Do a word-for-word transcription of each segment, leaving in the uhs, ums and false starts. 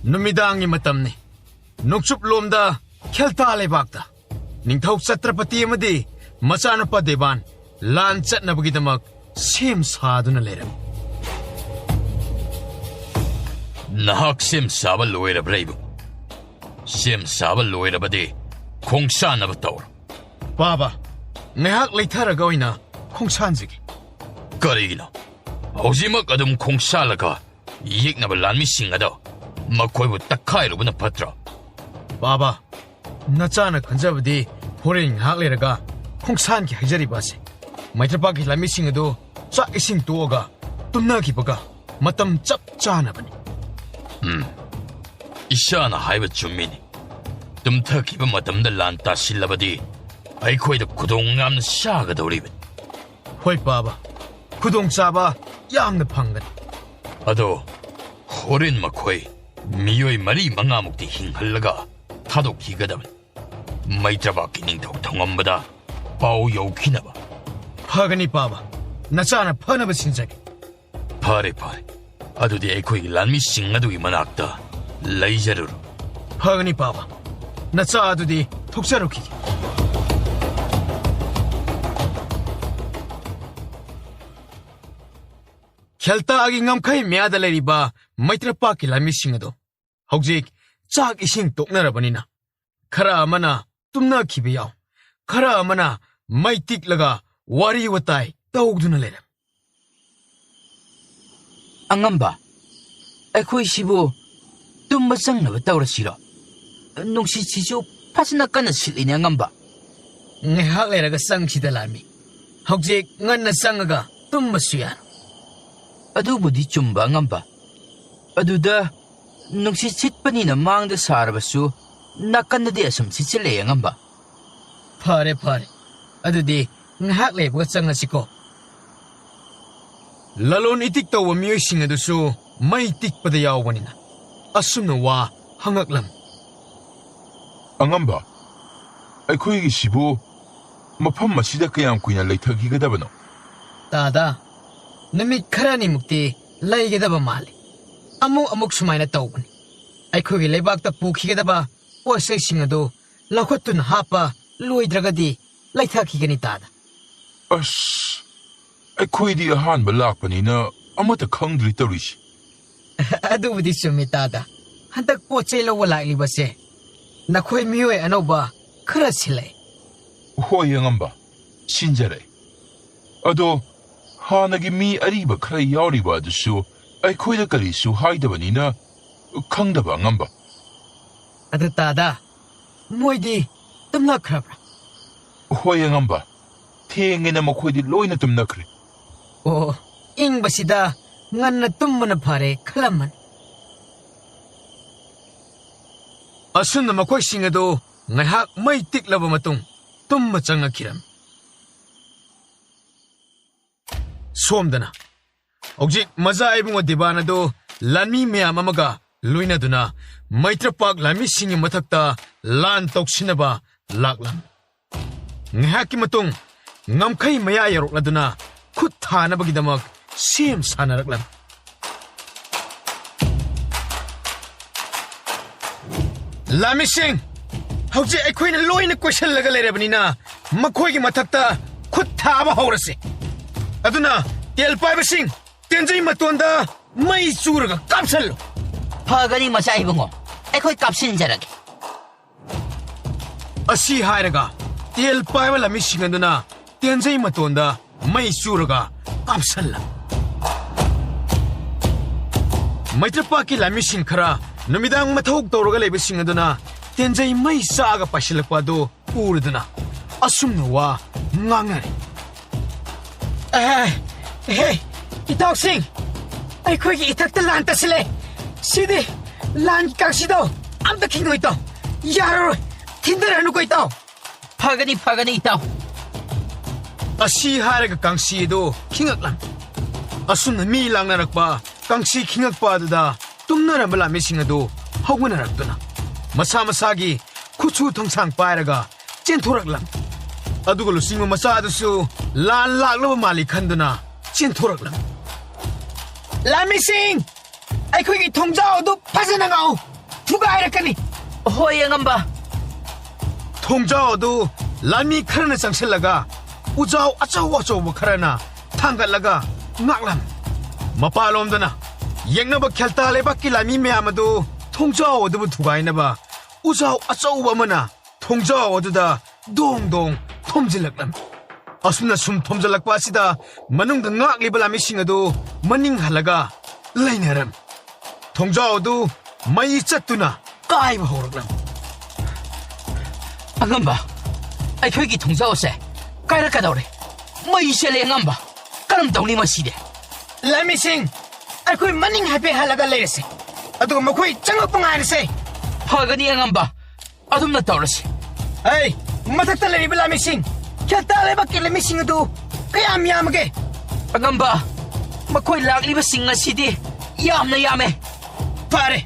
ꯅꯨꯃꯤꯗꯥꯡꯒꯤ ꯃꯇꯝꯅꯤ꯫ ꯅꯣꯡꯆꯨꯞꯂꯣꯝꯗ ꯈꯦꯜꯇꯥ ꯂꯩꯕꯥꯛꯇ ꯅꯤꯡꯊꯧ ꯆꯇ꯭ꯔꯄꯇꯤ ꯑꯃꯗꯤ ꯃꯆꯥꯅꯨꯄꯥ ꯗꯦꯕꯥꯟ ꯂꯥꯟ ꯆꯠꯅꯕꯒꯤꯗꯃꯛ ꯁꯦꯝ ꯁꯥꯗꯨꯅ ꯂꯩꯔꯝꯃꯤ꯫ ꯅꯍꯥꯛ ꯁꯦꯝ ꯁꯥꯕ ꯂꯣꯏꯔꯕ꯭ꯔꯥ, ꯏꯕꯨꯡ? ꯁꯦꯝ ꯁꯥꯕ ꯂꯣꯏꯔꯕꯗꯤ ꯈꯣꯡꯁꯥꯟꯅꯕ ꯇꯧꯔꯣ꯫ ꯄꯥꯕ, ꯉꯥꯏꯍꯥꯛ ꯂꯩꯊꯔꯒ ꯑꯣꯏꯅ ꯈꯣꯡꯁꯥꯟꯖꯒꯦ꯫ ꯀꯔꯤꯒꯤꯅꯣ? ꯍꯧꯖꯤꯛꯃꯛ ꯑꯗꯨꯝ ꯈꯣꯡꯁꯥꯜꯂꯒ ꯌꯦꯛꯅꯕ ꯂꯥꯟꯃꯤꯁꯤꯡ ꯑꯗꯣ ꯃꯈꯣꯏꯕꯨ ꯇꯛꯈꯥꯏꯔꯨꯕꯅ ꯐꯠꯇ꯭ꯔꯣ? ꯄꯥꯕ, ꯅꯆꯥꯅ ꯈꯟꯖꯕꯗꯤ ꯍꯣꯔꯦꯟ ꯉꯥꯏꯍꯥꯛ ꯂꯩꯔꯒ ꯈꯣꯡꯁꯥꯟꯒꯦ ꯍꯥꯏꯖꯔꯤꯕ ꯑꯁꯦ꯫ ꯃꯩꯇ꯭ꯔꯄꯥꯛꯀꯤ ꯂꯥꯟꯃꯤꯁꯤꯡ ꯑꯗꯨ ꯆꯥꯛ ꯏꯁꯤꯡ ꯇꯣꯛꯑꯒ ꯇꯨꯝꯅꯈꯤꯕꯒ ꯃꯇꯝ ꯆꯞ ꯆꯥꯅꯕꯅꯤ꯫ ꯎꯝ, ꯏꯁꯥꯅ ꯍꯥꯏꯕ ꯆꯨꯝꯃꯤꯅꯤ꯫ ꯇꯨꯝꯊꯈꯤꯕ ꯃꯇꯝꯗ ꯂꯥꯟ ꯇꯥꯁꯤꯜꯂꯕꯗꯤ ꯑꯩꯈꯣꯏꯗ ꯈꯨꯗꯣꯡ ꯌꯥꯝꯅ ꯆꯥꯒꯗꯧꯔꯤꯕꯅꯤ꯫ ꯍꯣꯏ ꯄꯥꯕ, ꯈꯨꯗꯣꯡꯆꯥꯕ ꯌꯥꯝꯅ ꯐꯪꯒꯅꯤ꯫ ꯑꯗꯣ ꯍꯣꯔꯦꯟ ꯃꯈꯣꯏ ꯃꯤꯑꯣꯏ ꯃꯔꯤ ꯃꯉꯥꯃꯨꯛꯇꯤ ꯍꯤꯡꯍꯜꯂꯒ ꯊꯥꯗꯣꯛꯈꯤꯒꯗꯕꯅꯤ꯫ ꯃꯩꯇ꯭ꯔꯕꯥꯛꯀꯤ ꯅꯤꯡꯊꯧ ꯊꯣꯉꯝꯕꯗ ꯄꯥꯎ ꯌꯧꯈꯤꯅꯕ꯫ ꯐꯒꯅꯤ ꯄꯥꯕ, ꯅꯆꯥꯅ ꯐꯅꯕ ꯁꯤꯟꯖꯒꯦ꯫ ꯐꯔꯦ, ꯐꯔꯦ꯫ ꯑꯗꯨꯗꯤ ꯑꯩꯈꯣꯏꯒꯤ ꯂꯥꯟꯃꯤꯁꯤꯡ ꯑꯗꯨꯒꯤ ꯃꯅꯥꯛꯇ ꯂꯩꯖꯔꯨꯔꯣ꯫ ꯐꯒꯅꯤ ꯄꯥꯕ, ꯅꯆꯥ ꯑꯗꯨꯗꯤ ꯊꯣꯛꯆꯔꯨꯈꯤꯒꯦ꯫ ꯈꯦꯜꯇꯥꯒꯤ ꯉꯝꯈꯩ ꯃꯌꯥꯗ ꯂꯩꯔꯤꯕ ꯃꯩꯇ꯭ꯔꯄꯥꯛꯀꯤ ꯂꯥꯟꯃꯤꯁꯤꯡ ꯑꯗꯣ ꯍꯧꯖꯤꯛ ꯆꯥꯛ ꯏꯁꯤꯡ ꯇꯣꯛꯅꯔꯕꯅꯤꯅ ꯈꯔ ꯑꯃꯅ ꯇꯨꯝꯅꯈꯤꯕ ꯌꯥꯎ, ꯈꯔ ꯑꯃꯅ ꯃꯩ ꯇꯤꯛꯂꯒ ꯋꯥꯔꯤ ꯋꯥꯇꯥꯏ ꯇꯧꯗꯨꯅ ꯂꯩꯔꯦ꯫ ꯑꯉꯝꯕ, ꯑꯩꯈꯣꯏꯁꯤꯕꯨ ꯇꯨꯝꯕ ꯆꯪꯅꯕ ꯇꯧꯔꯁꯤꯔꯣ? ꯅꯨꯡꯁꯤꯠꯁꯤꯁꯨ ꯐꯖꯅ ꯀꯟꯅ ꯁꯤꯠꯂꯤꯅꯦ, ꯑꯉꯝꯕ꯫ ꯉꯥꯏꯍꯥꯛ ꯂꯩꯔꯒ ꯆꯪꯁꯤꯗ, ꯂꯥꯟꯃꯤ꯫ ꯍꯧꯖꯤꯛ ꯉꯟꯅ ꯆꯪꯉꯒ ꯇꯨꯝꯕꯁꯨ ꯌꯥꯅꯤ꯫ ꯑꯗꯨꯕꯨꯗꯤ ꯆꯨꯝꯕ, ꯑꯉꯝꯕ꯫ ꯑꯗꯨꯗ ꯅꯨꯡꯁꯤꯠ ꯁꯤꯠꯄꯅꯤꯅ ꯃꯥꯡꯗ ꯁꯥꯔꯕꯁꯨ ꯅꯥꯀꯟꯗꯗꯤ ꯑꯁꯨꯝ ꯁꯤꯠꯆꯜꯂꯛꯑꯦ, ꯑꯉꯝꯕ꯫ ꯐꯔꯦ, ꯐꯔꯦ꯫ ꯑꯗꯨꯗꯤ ꯉꯥꯏꯍꯥꯛ ꯂꯩꯕꯒ ꯆꯪꯉꯁꯤꯀꯣ꯫ ꯂꯂꯣꯟ ꯏꯇꯤꯛ ꯇꯧꯕ ꯃꯤꯑꯣꯏꯁꯤꯡ ꯑꯗꯨꯁꯨ ꯃꯩ ꯇꯤꯛꯄꯗ ꯌꯥꯎꯕꯅꯤꯅ ꯑꯁꯨꯝꯅ ꯋꯥ ꯍꯪꯉꯛꯂꯝꯃꯤ꯫ ꯑꯉꯝꯕ, ꯑꯩꯈꯣꯏꯒꯤꯁꯤꯕꯨ ꯃꯐꯝ ꯑꯁꯤꯗ ꯀꯌꯥꯝ ꯀꯨꯏꯅ ꯂꯩꯊꯈꯤꯒꯗꯕꯅꯣ? ꯇꯥꯗ, ꯅꯨꯃꯤꯠ ꯈꯔꯅꯤꯃꯨꯛꯇꯤ ꯂꯩꯒꯗꯕ ꯃꯥꯜꯂꯤ꯫ ꯑꯃꯨꯛ ꯑꯃꯨꯛ ꯁꯨꯃꯥꯏꯅ ꯇꯧꯕꯅꯤ꯫ ꯑꯩꯈꯣꯏꯒꯤ ꯂꯩꯕꯥꯛꯇ ꯄꯨꯈꯤꯒꯗꯕ ꯄꯣꯠ ꯆꯩꯁꯤꯡ ꯑꯗꯨ ꯂꯧꯈꯠꯇꯨꯅ ꯍꯥꯞꯄ ꯂꯣꯏꯗ꯭ꯔꯒꯗꯤ ꯂꯩꯊꯈꯤꯒꯅꯤ, ꯇꯥꯗ꯫ ꯑꯁ, ꯑꯩꯈꯣꯏꯗꯤ ꯑꯍꯥꯟꯕ ꯂꯥꯛꯄꯅꯤꯅ ꯑꯃꯠꯇ ꯈꯪꯗ꯭ꯔꯤ ꯇꯧꯔꯤꯁꯤ꯫ ꯑꯗꯨꯕꯨꯗꯤ ꯆꯨꯝꯃꯤ, ꯇꯥꯗ꯫ ꯍꯟꯗꯛ ꯄꯣꯠ ꯆꯩ ꯂꯧꯕ ꯂꯥꯛꯂꯤꯕꯁꯦ ꯅꯈꯣꯏ ꯃꯤꯑꯣꯏ ꯑꯅꯧꯕ ꯈꯔ ꯁꯤꯜꯂꯛꯑꯦ꯫ ꯍꯣꯏ, ꯑꯉꯝꯕ, ꯁꯤꯟꯖꯔꯛꯑꯦ꯫ ꯑꯗꯣ ꯍꯥꯟꯅꯒꯤ ꯃꯤ ꯑꯔꯤꯕ ꯈꯔ ꯌꯥꯎꯔꯤꯕ ꯑꯗꯨꯁꯨ ꯑꯩꯈꯣꯏꯗ ꯀꯔꯤꯁꯨ ꯍꯥꯏꯗꯕꯅꯤꯅ ꯈꯪꯗꯕ, ꯑꯉꯝꯕ꯫ ꯑꯗꯨ ꯇꯥꯗ, ꯃꯣꯏꯗꯤ ꯇꯨꯝꯅꯈ꯭ꯔꯕ꯭ꯔꯥ? ꯍꯣꯏ, ꯑꯉꯝꯕ, ꯊꯦꯡꯉꯦꯅ ꯃꯈꯣꯏꯗꯤ ꯂꯣꯏꯅ ꯇꯨꯝꯅꯈ꯭ꯔꯦ꯫ ꯑꯣ, ꯏꯪꯕꯁꯤꯗ ꯉꯟꯅ ꯇꯨꯝꯕꯅ ꯐꯔꯦ ꯈꯜꯂꯝꯃꯅꯤ꯫ ꯑꯁꯨꯝꯅ ꯃꯈꯣꯏꯁꯤꯡ ꯑꯗꯨ ꯉꯥꯏꯍꯥꯛ ꯃꯩ ꯇꯤꯛꯂꯕ ꯃꯇꯨꯡ ꯇꯨꯝꯕ ꯆꯪꯉꯛꯈꯤꯔꯝꯃꯤ꯫ ꯁꯣꯝꯗꯅ ꯍꯧꯖꯤꯛ ꯃꯆꯥ ꯏꯕꯨꯡꯉꯣ ꯗꯤꯕꯥꯟ ꯑꯗꯨ ꯂꯥꯟꯃꯤ ꯃꯌꯥꯝ ꯑꯃꯒ ꯂꯣꯏꯅꯗꯨꯅ ꯃꯩꯇ꯭ꯔꯄꯥꯛ ꯂꯥꯟꯃꯤꯁꯤꯡꯒꯤ ꯃꯊꯛꯇ ꯂꯥꯟ ꯇꯧꯁꯤꯟꯅꯕ ꯂꯥꯛꯂꯝꯃꯤ꯫ ꯉꯥꯏꯍꯥꯛꯀꯤ ꯃꯇꯨꯡ ꯉꯝꯈꯩ ꯃꯌꯥ ꯌꯧꯔꯛꯂꯗꯨꯅ ꯈꯨꯠ ꯊꯥꯅꯕꯒꯤꯗꯃꯛ ꯁꯦꯝ ꯁꯥꯅꯔꯛꯂꯝꯃꯤ꯫ ꯂꯥꯟꯃꯤꯁꯤꯡ, ꯍꯧꯖꯤꯛ ꯑꯩꯈꯣꯏꯅ ꯂꯣꯏꯅ ꯀꯣꯏꯁꯜꯂꯒ ꯂꯩꯔꯕꯅꯤꯅ ꯃꯈꯣꯏꯒꯤ ꯃꯊꯛꯇ ꯈꯨꯠ ꯊꯥꯕ ꯍꯧꯔꯁꯤ꯫ ꯑꯗꯨꯅ ꯇꯦꯜ ꯄꯥꯏꯕꯁꯤꯡ, ꯇꯦꯟꯖꯩ ꯃꯇꯣꯟꯗ ꯃꯩ ꯆꯨꯔꯒ ꯀꯥꯞꯁꯜꯂꯨ꯫ ꯐꯒꯅꯤ, ꯃꯆꯥ ꯏꯕꯨꯡꯉꯣ, ꯑꯩꯈꯣꯏ ꯀꯥꯞꯁꯤꯟꯖꯔꯒꯦ꯫ ꯑꯁꯤ ꯍꯥꯏꯔꯒ ꯇꯦꯜ ꯄꯥꯏꯕ ꯂꯥꯟꯃꯤꯁꯤꯡ ꯑꯗꯨꯅ ꯇꯦꯟꯖꯩ ꯃꯇꯣꯟꯗ ꯃꯩ ꯆꯨꯔꯒ ꯀꯥꯞꯁꯜꯂꯝꯃꯤ꯫ ꯃꯩꯇ꯭ꯔꯄꯥꯛꯀꯤ ꯂꯥꯟꯃꯤꯁꯤꯡ ꯈꯔ ꯅꯨꯃꯤꯗꯥꯡ ꯃꯊꯧ ꯇꯧꯔꯒ ꯂꯩꯕꯁꯤꯡ ꯑꯗꯨꯅ ꯇꯦꯟꯖꯩ ꯃꯩ ꯆꯥꯛꯑꯒ ꯄꯥꯏꯁꯤꯜꯂꯛꯄ ꯑꯗꯨ ꯎꯔꯗꯨꯅ ꯑꯁꯨꯝꯅ ꯋꯥ ꯉꯥꯡꯅꯔꯤ꯫ ꯑꯦ, ꯍꯦ, ꯏꯇꯥꯎꯁꯤꯡ, ꯑꯩꯈꯣꯏꯒꯤ ꯏꯊꯛꯇ ꯂꯥꯟ ꯇꯥꯁꯤꯜꯂꯦ꯫ ꯁꯤꯗꯤ ꯂꯥꯟꯒꯤ ꯀꯥꯡꯁꯤꯗꯣ ꯑꯝꯇ ꯈꯤꯡꯉꯣ ꯏꯇꯥꯎ꯫ ꯌꯥꯔꯔꯣꯏ, ꯊꯤꯟꯊꯔꯅꯨꯀꯣ ꯏꯇꯥꯎ꯫ ꯐꯒꯅꯤ, ꯐꯒꯅꯤ ꯏꯇꯥꯎ꯫ ꯑꯁꯤ ꯍꯥꯏꯔꯒ ꯀꯥꯡꯁꯤ ꯑꯗꯨ ꯈꯤꯡꯉꯛꯂꯝꯃꯤ꯫ ꯑꯁꯨꯝꯅ ꯃꯤ ꯂꯥꯡꯅꯔꯛꯄ, ꯀꯥꯡꯁꯤ ꯈꯤꯡꯉꯛꯄ ꯑꯗꯨꯗ ꯇꯨꯝꯅꯔꯝꯕ ꯂꯥꯟꯃꯤꯁꯤꯡ ꯑꯗꯨ ꯍꯧꯒꯠꯅꯔꯛꯇꯨꯅ ꯃꯁꯥ ꯃꯁꯥꯒꯤ ꯈꯨꯠꯁꯨ ꯊꯥꯡꯁꯥꯡ ꯄꯥꯏꯔꯒ ꯆꯦꯟꯊꯣꯔꯛꯂꯝꯃꯤ꯫ ꯑꯗꯨꯒ ꯂꯨꯆꯤꯡꯕ ꯃꯆꯥ ꯑꯗꯨꯁꯨ ꯂꯥꯟ ꯂꯥꯛꯂꯕ ꯃꯥꯜꯂꯤ ꯈꯟꯗꯨꯅ ꯆꯦꯟꯊꯣꯔꯛꯂꯝꯃꯤ꯫ ꯂꯥꯟꯃꯤꯁꯤꯡ, ꯑꯩꯈꯣꯏꯒꯤ ꯊꯣꯡꯖꯥꯎ ꯑꯗꯨ ꯐꯖꯅ ꯉꯥꯛꯎ꯫ ꯊꯨꯒꯥꯏꯔꯛꯀꯅꯤ꯫ ꯍꯣꯏ, ꯑꯉꯝꯕ꯫ ꯊꯣꯡꯖꯥꯎ ꯑꯗꯨ ꯂꯥꯟꯃꯤ ꯈꯔꯅ ꯆꯪꯁꯤꯜꯂꯒ ꯎꯖꯥꯎ ꯑꯆꯧ ꯑꯆꯧꯕ ꯈꯔꯅ ꯊꯥꯡꯒꯠꯂꯒ ꯉꯥꯛꯂꯝꯃꯤ꯫ ꯃꯄꯥꯟꯂꯣꯝꯗꯅ ꯌꯦꯡꯅꯕ ꯈꯦꯜꯇꯥ ꯂꯩꯕꯥꯛꯀꯤ ꯂꯥꯟꯃꯤ ꯃꯌꯥꯝ ꯑꯗꯨ ꯊꯣꯡꯖꯥꯎ ꯑꯗꯨꯕꯨ ꯊꯨꯒꯥꯏꯅꯕ ꯎꯖꯥꯎ ꯑꯆꯧꯕ ꯑꯃꯅ ꯊꯣꯡꯖꯥꯎ ꯑꯗꯨꯗ ꯗꯣꯡ ꯗꯣꯡ ꯊꯣꯝꯖꯤꯜꯂꯛꯂꯝꯃꯤ꯫ ꯑꯁꯨꯝꯅ ꯁꯨꯝ ꯊꯣꯝꯖꯤꯜꯂꯛꯄ ꯑꯁꯤꯗ ꯃꯅꯨꯡꯗ ꯉꯥꯛꯂꯤꯕ ꯂꯥꯟꯃꯤꯁꯤꯡ ꯑꯗꯨ ꯃꯅꯤꯡ ꯍꯜꯂꯒ ꯂꯩꯅꯔꯝꯃꯤ꯫ ꯊꯣꯡꯖꯥꯎ ꯑꯗꯨ ꯃꯩ ꯆꯠꯇꯨꯅ ꯀꯥꯏꯕ ꯍꯧꯔꯛꯂꯝꯃꯤ꯫ ꯑꯉꯝꯕ, ꯑꯩꯈꯣꯏꯒꯤ ꯊꯣꯡꯖꯥꯎꯁꯦ ꯀꯥꯏꯔꯛꯀꯗꯧꯔꯦ꯫ ꯃꯩ ꯆꯦꯜꯂꯦ ꯑꯉꯝꯕ꯫ ꯀꯔꯝ ꯇꯧꯅꯤ ꯃꯁꯤꯗꯤ? ꯂꯥꯟꯃꯤꯁꯤꯡ, ꯑꯩꯈꯣꯏ ꯃꯅꯤꯡ ꯍꯥꯏꯐꯦꯠ ꯍꯜꯂꯒ ꯂꯩꯔꯁꯤ, ꯑꯗꯨꯒ ꯃꯈꯣꯏ ꯆꯪꯂꯛꯄ ꯉꯥꯏꯔꯁꯦ꯫ ꯐꯒꯅꯤ ꯑꯉꯝꯕ, ꯑꯗꯨꯝꯅ ꯇꯧꯔꯁꯤ꯫ ꯑꯩ, ꯃꯊꯛꯇ ꯂꯩꯔꯤꯕ ꯂꯥꯟꯃꯤꯁꯤꯡ, ꯈꯦꯜꯇꯥ ꯂꯩꯕꯥꯛꯀꯤ ꯂꯥꯟꯃꯤꯁꯤꯡ ꯑꯗꯨ ꯀꯌꯥꯝ ꯌꯥꯝꯃꯒꯦ? ꯑꯉꯝꯕ, ꯃꯈꯣꯏ ꯂꯥꯛꯂꯤꯕꯁꯤꯡ ꯑꯁꯤꯗꯤ ꯌꯥꯝꯅ ꯌꯥꯝꯃꯦ꯫ ꯐꯔꯦ,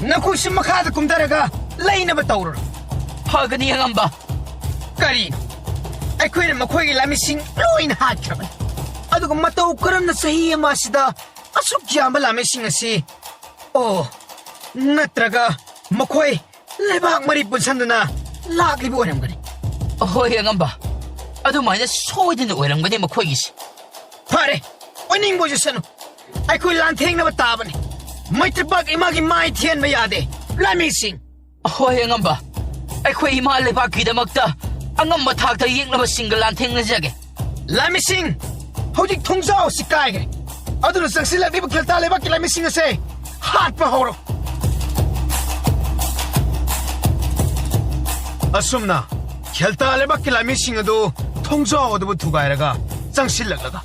ꯅꯈꯣꯏꯁꯨ ꯃꯈꯥꯗ ꯀꯨꯝꯊꯔꯒ ꯂꯩꯅꯕ ꯇꯧꯔꯣ꯫ ꯐꯒꯅꯤ ꯑꯉꯝꯕ꯫ ꯀꯔꯤꯅꯣ? ꯑꯩꯈꯣꯏꯅ ꯃꯈꯣꯏꯒꯤ ꯂꯥꯟꯃꯤꯁꯤꯡ ꯂꯣꯏꯅ ꯍꯥꯠꯈ꯭ꯔꯕꯅꯤ, ꯑꯗꯨꯒ ꯃꯇꯧ ꯀꯔꯝꯅ ꯆꯍꯤ ꯑꯃ ꯑꯁꯤꯗ ꯑꯁꯨꯛ ꯌꯥꯝꯕ ꯂꯥꯟꯃꯤꯁꯤꯡ ꯑꯁꯤ? ꯑꯣ, ꯅꯠꯇ꯭ꯔꯒ ꯃꯈꯣꯏ ꯂꯩꯕꯥꯛ ꯃꯔꯤ ꯄꯨꯟꯁꯤꯟꯗꯨꯅ ꯂꯥꯛꯂꯤꯕ ꯑꯣꯏꯔꯝꯒꯅꯤ꯫ ꯍꯣꯏ ꯑꯉꯝꯕ, ꯑꯗꯨꯃꯥꯏꯅ ꯁꯣꯏꯗꯅ ꯑꯣꯏꯔꯝꯒꯅꯤ ꯃꯈꯣꯏꯒꯤꯁꯤ꯫ ꯐꯔꯦ, ꯑꯣꯏꯅꯤꯡꯕ ꯑꯣꯏꯖꯁꯅꯨ, ꯑꯩꯈꯣꯏ ꯂꯥꯟꯊꯦꯡꯅꯕ ꯇꯥꯕꯅꯤ꯫ ꯃꯩꯇ꯭ꯔꯄꯥꯛ ꯏꯃꯥꯒꯤ ꯃꯥꯏ ꯊꯦꯟꯕ ꯌꯥꯗꯦ, ꯂꯥꯟꯃꯤꯁꯤꯡ꯫ ꯍꯣꯏ ꯑꯉꯝꯕ, ꯑꯩꯈꯣꯏ ꯏꯃꯥ ꯂꯩꯕꯥꯛꯀꯤꯗꯃꯛꯇ ꯑꯉꯝꯕ ꯊꯥꯛꯇ ꯌꯦꯛꯅꯕꯁꯤꯡꯒ ꯂꯥꯟꯊꯦꯡꯅꯖꯒꯦ꯫ ꯂꯥꯟꯃꯤꯁꯤꯡ, ꯍꯧꯖꯤꯛ ꯊꯣꯡꯖꯥꯎ ꯑꯁꯤ ꯀꯥꯏꯈ꯭ꯔꯦ, ꯑꯗꯨꯅ ꯆꯪꯁꯤꯜꯂꯛꯂꯤꯕ ꯈꯦꯜꯇꯥ ꯂꯩꯕꯥꯛꯀꯤ ꯂꯥꯟꯃꯤꯁꯤꯡ ꯑꯁꯦ ꯍꯥꯠꯄ ꯍꯧꯔꯣ꯫ ꯑꯁꯨꯝꯅ ꯈꯦꯜꯇꯥ ꯂꯩꯕꯥꯛꯀꯤ ꯂꯥꯟꯃꯤꯁꯤꯡ ꯑꯗꯨ ꯊꯣꯡꯖꯥꯎ ꯑꯗꯨꯕꯨ ꯊꯨꯒꯥꯏꯔꯒ ꯆꯪꯁꯤꯜꯂꯛꯂꯒ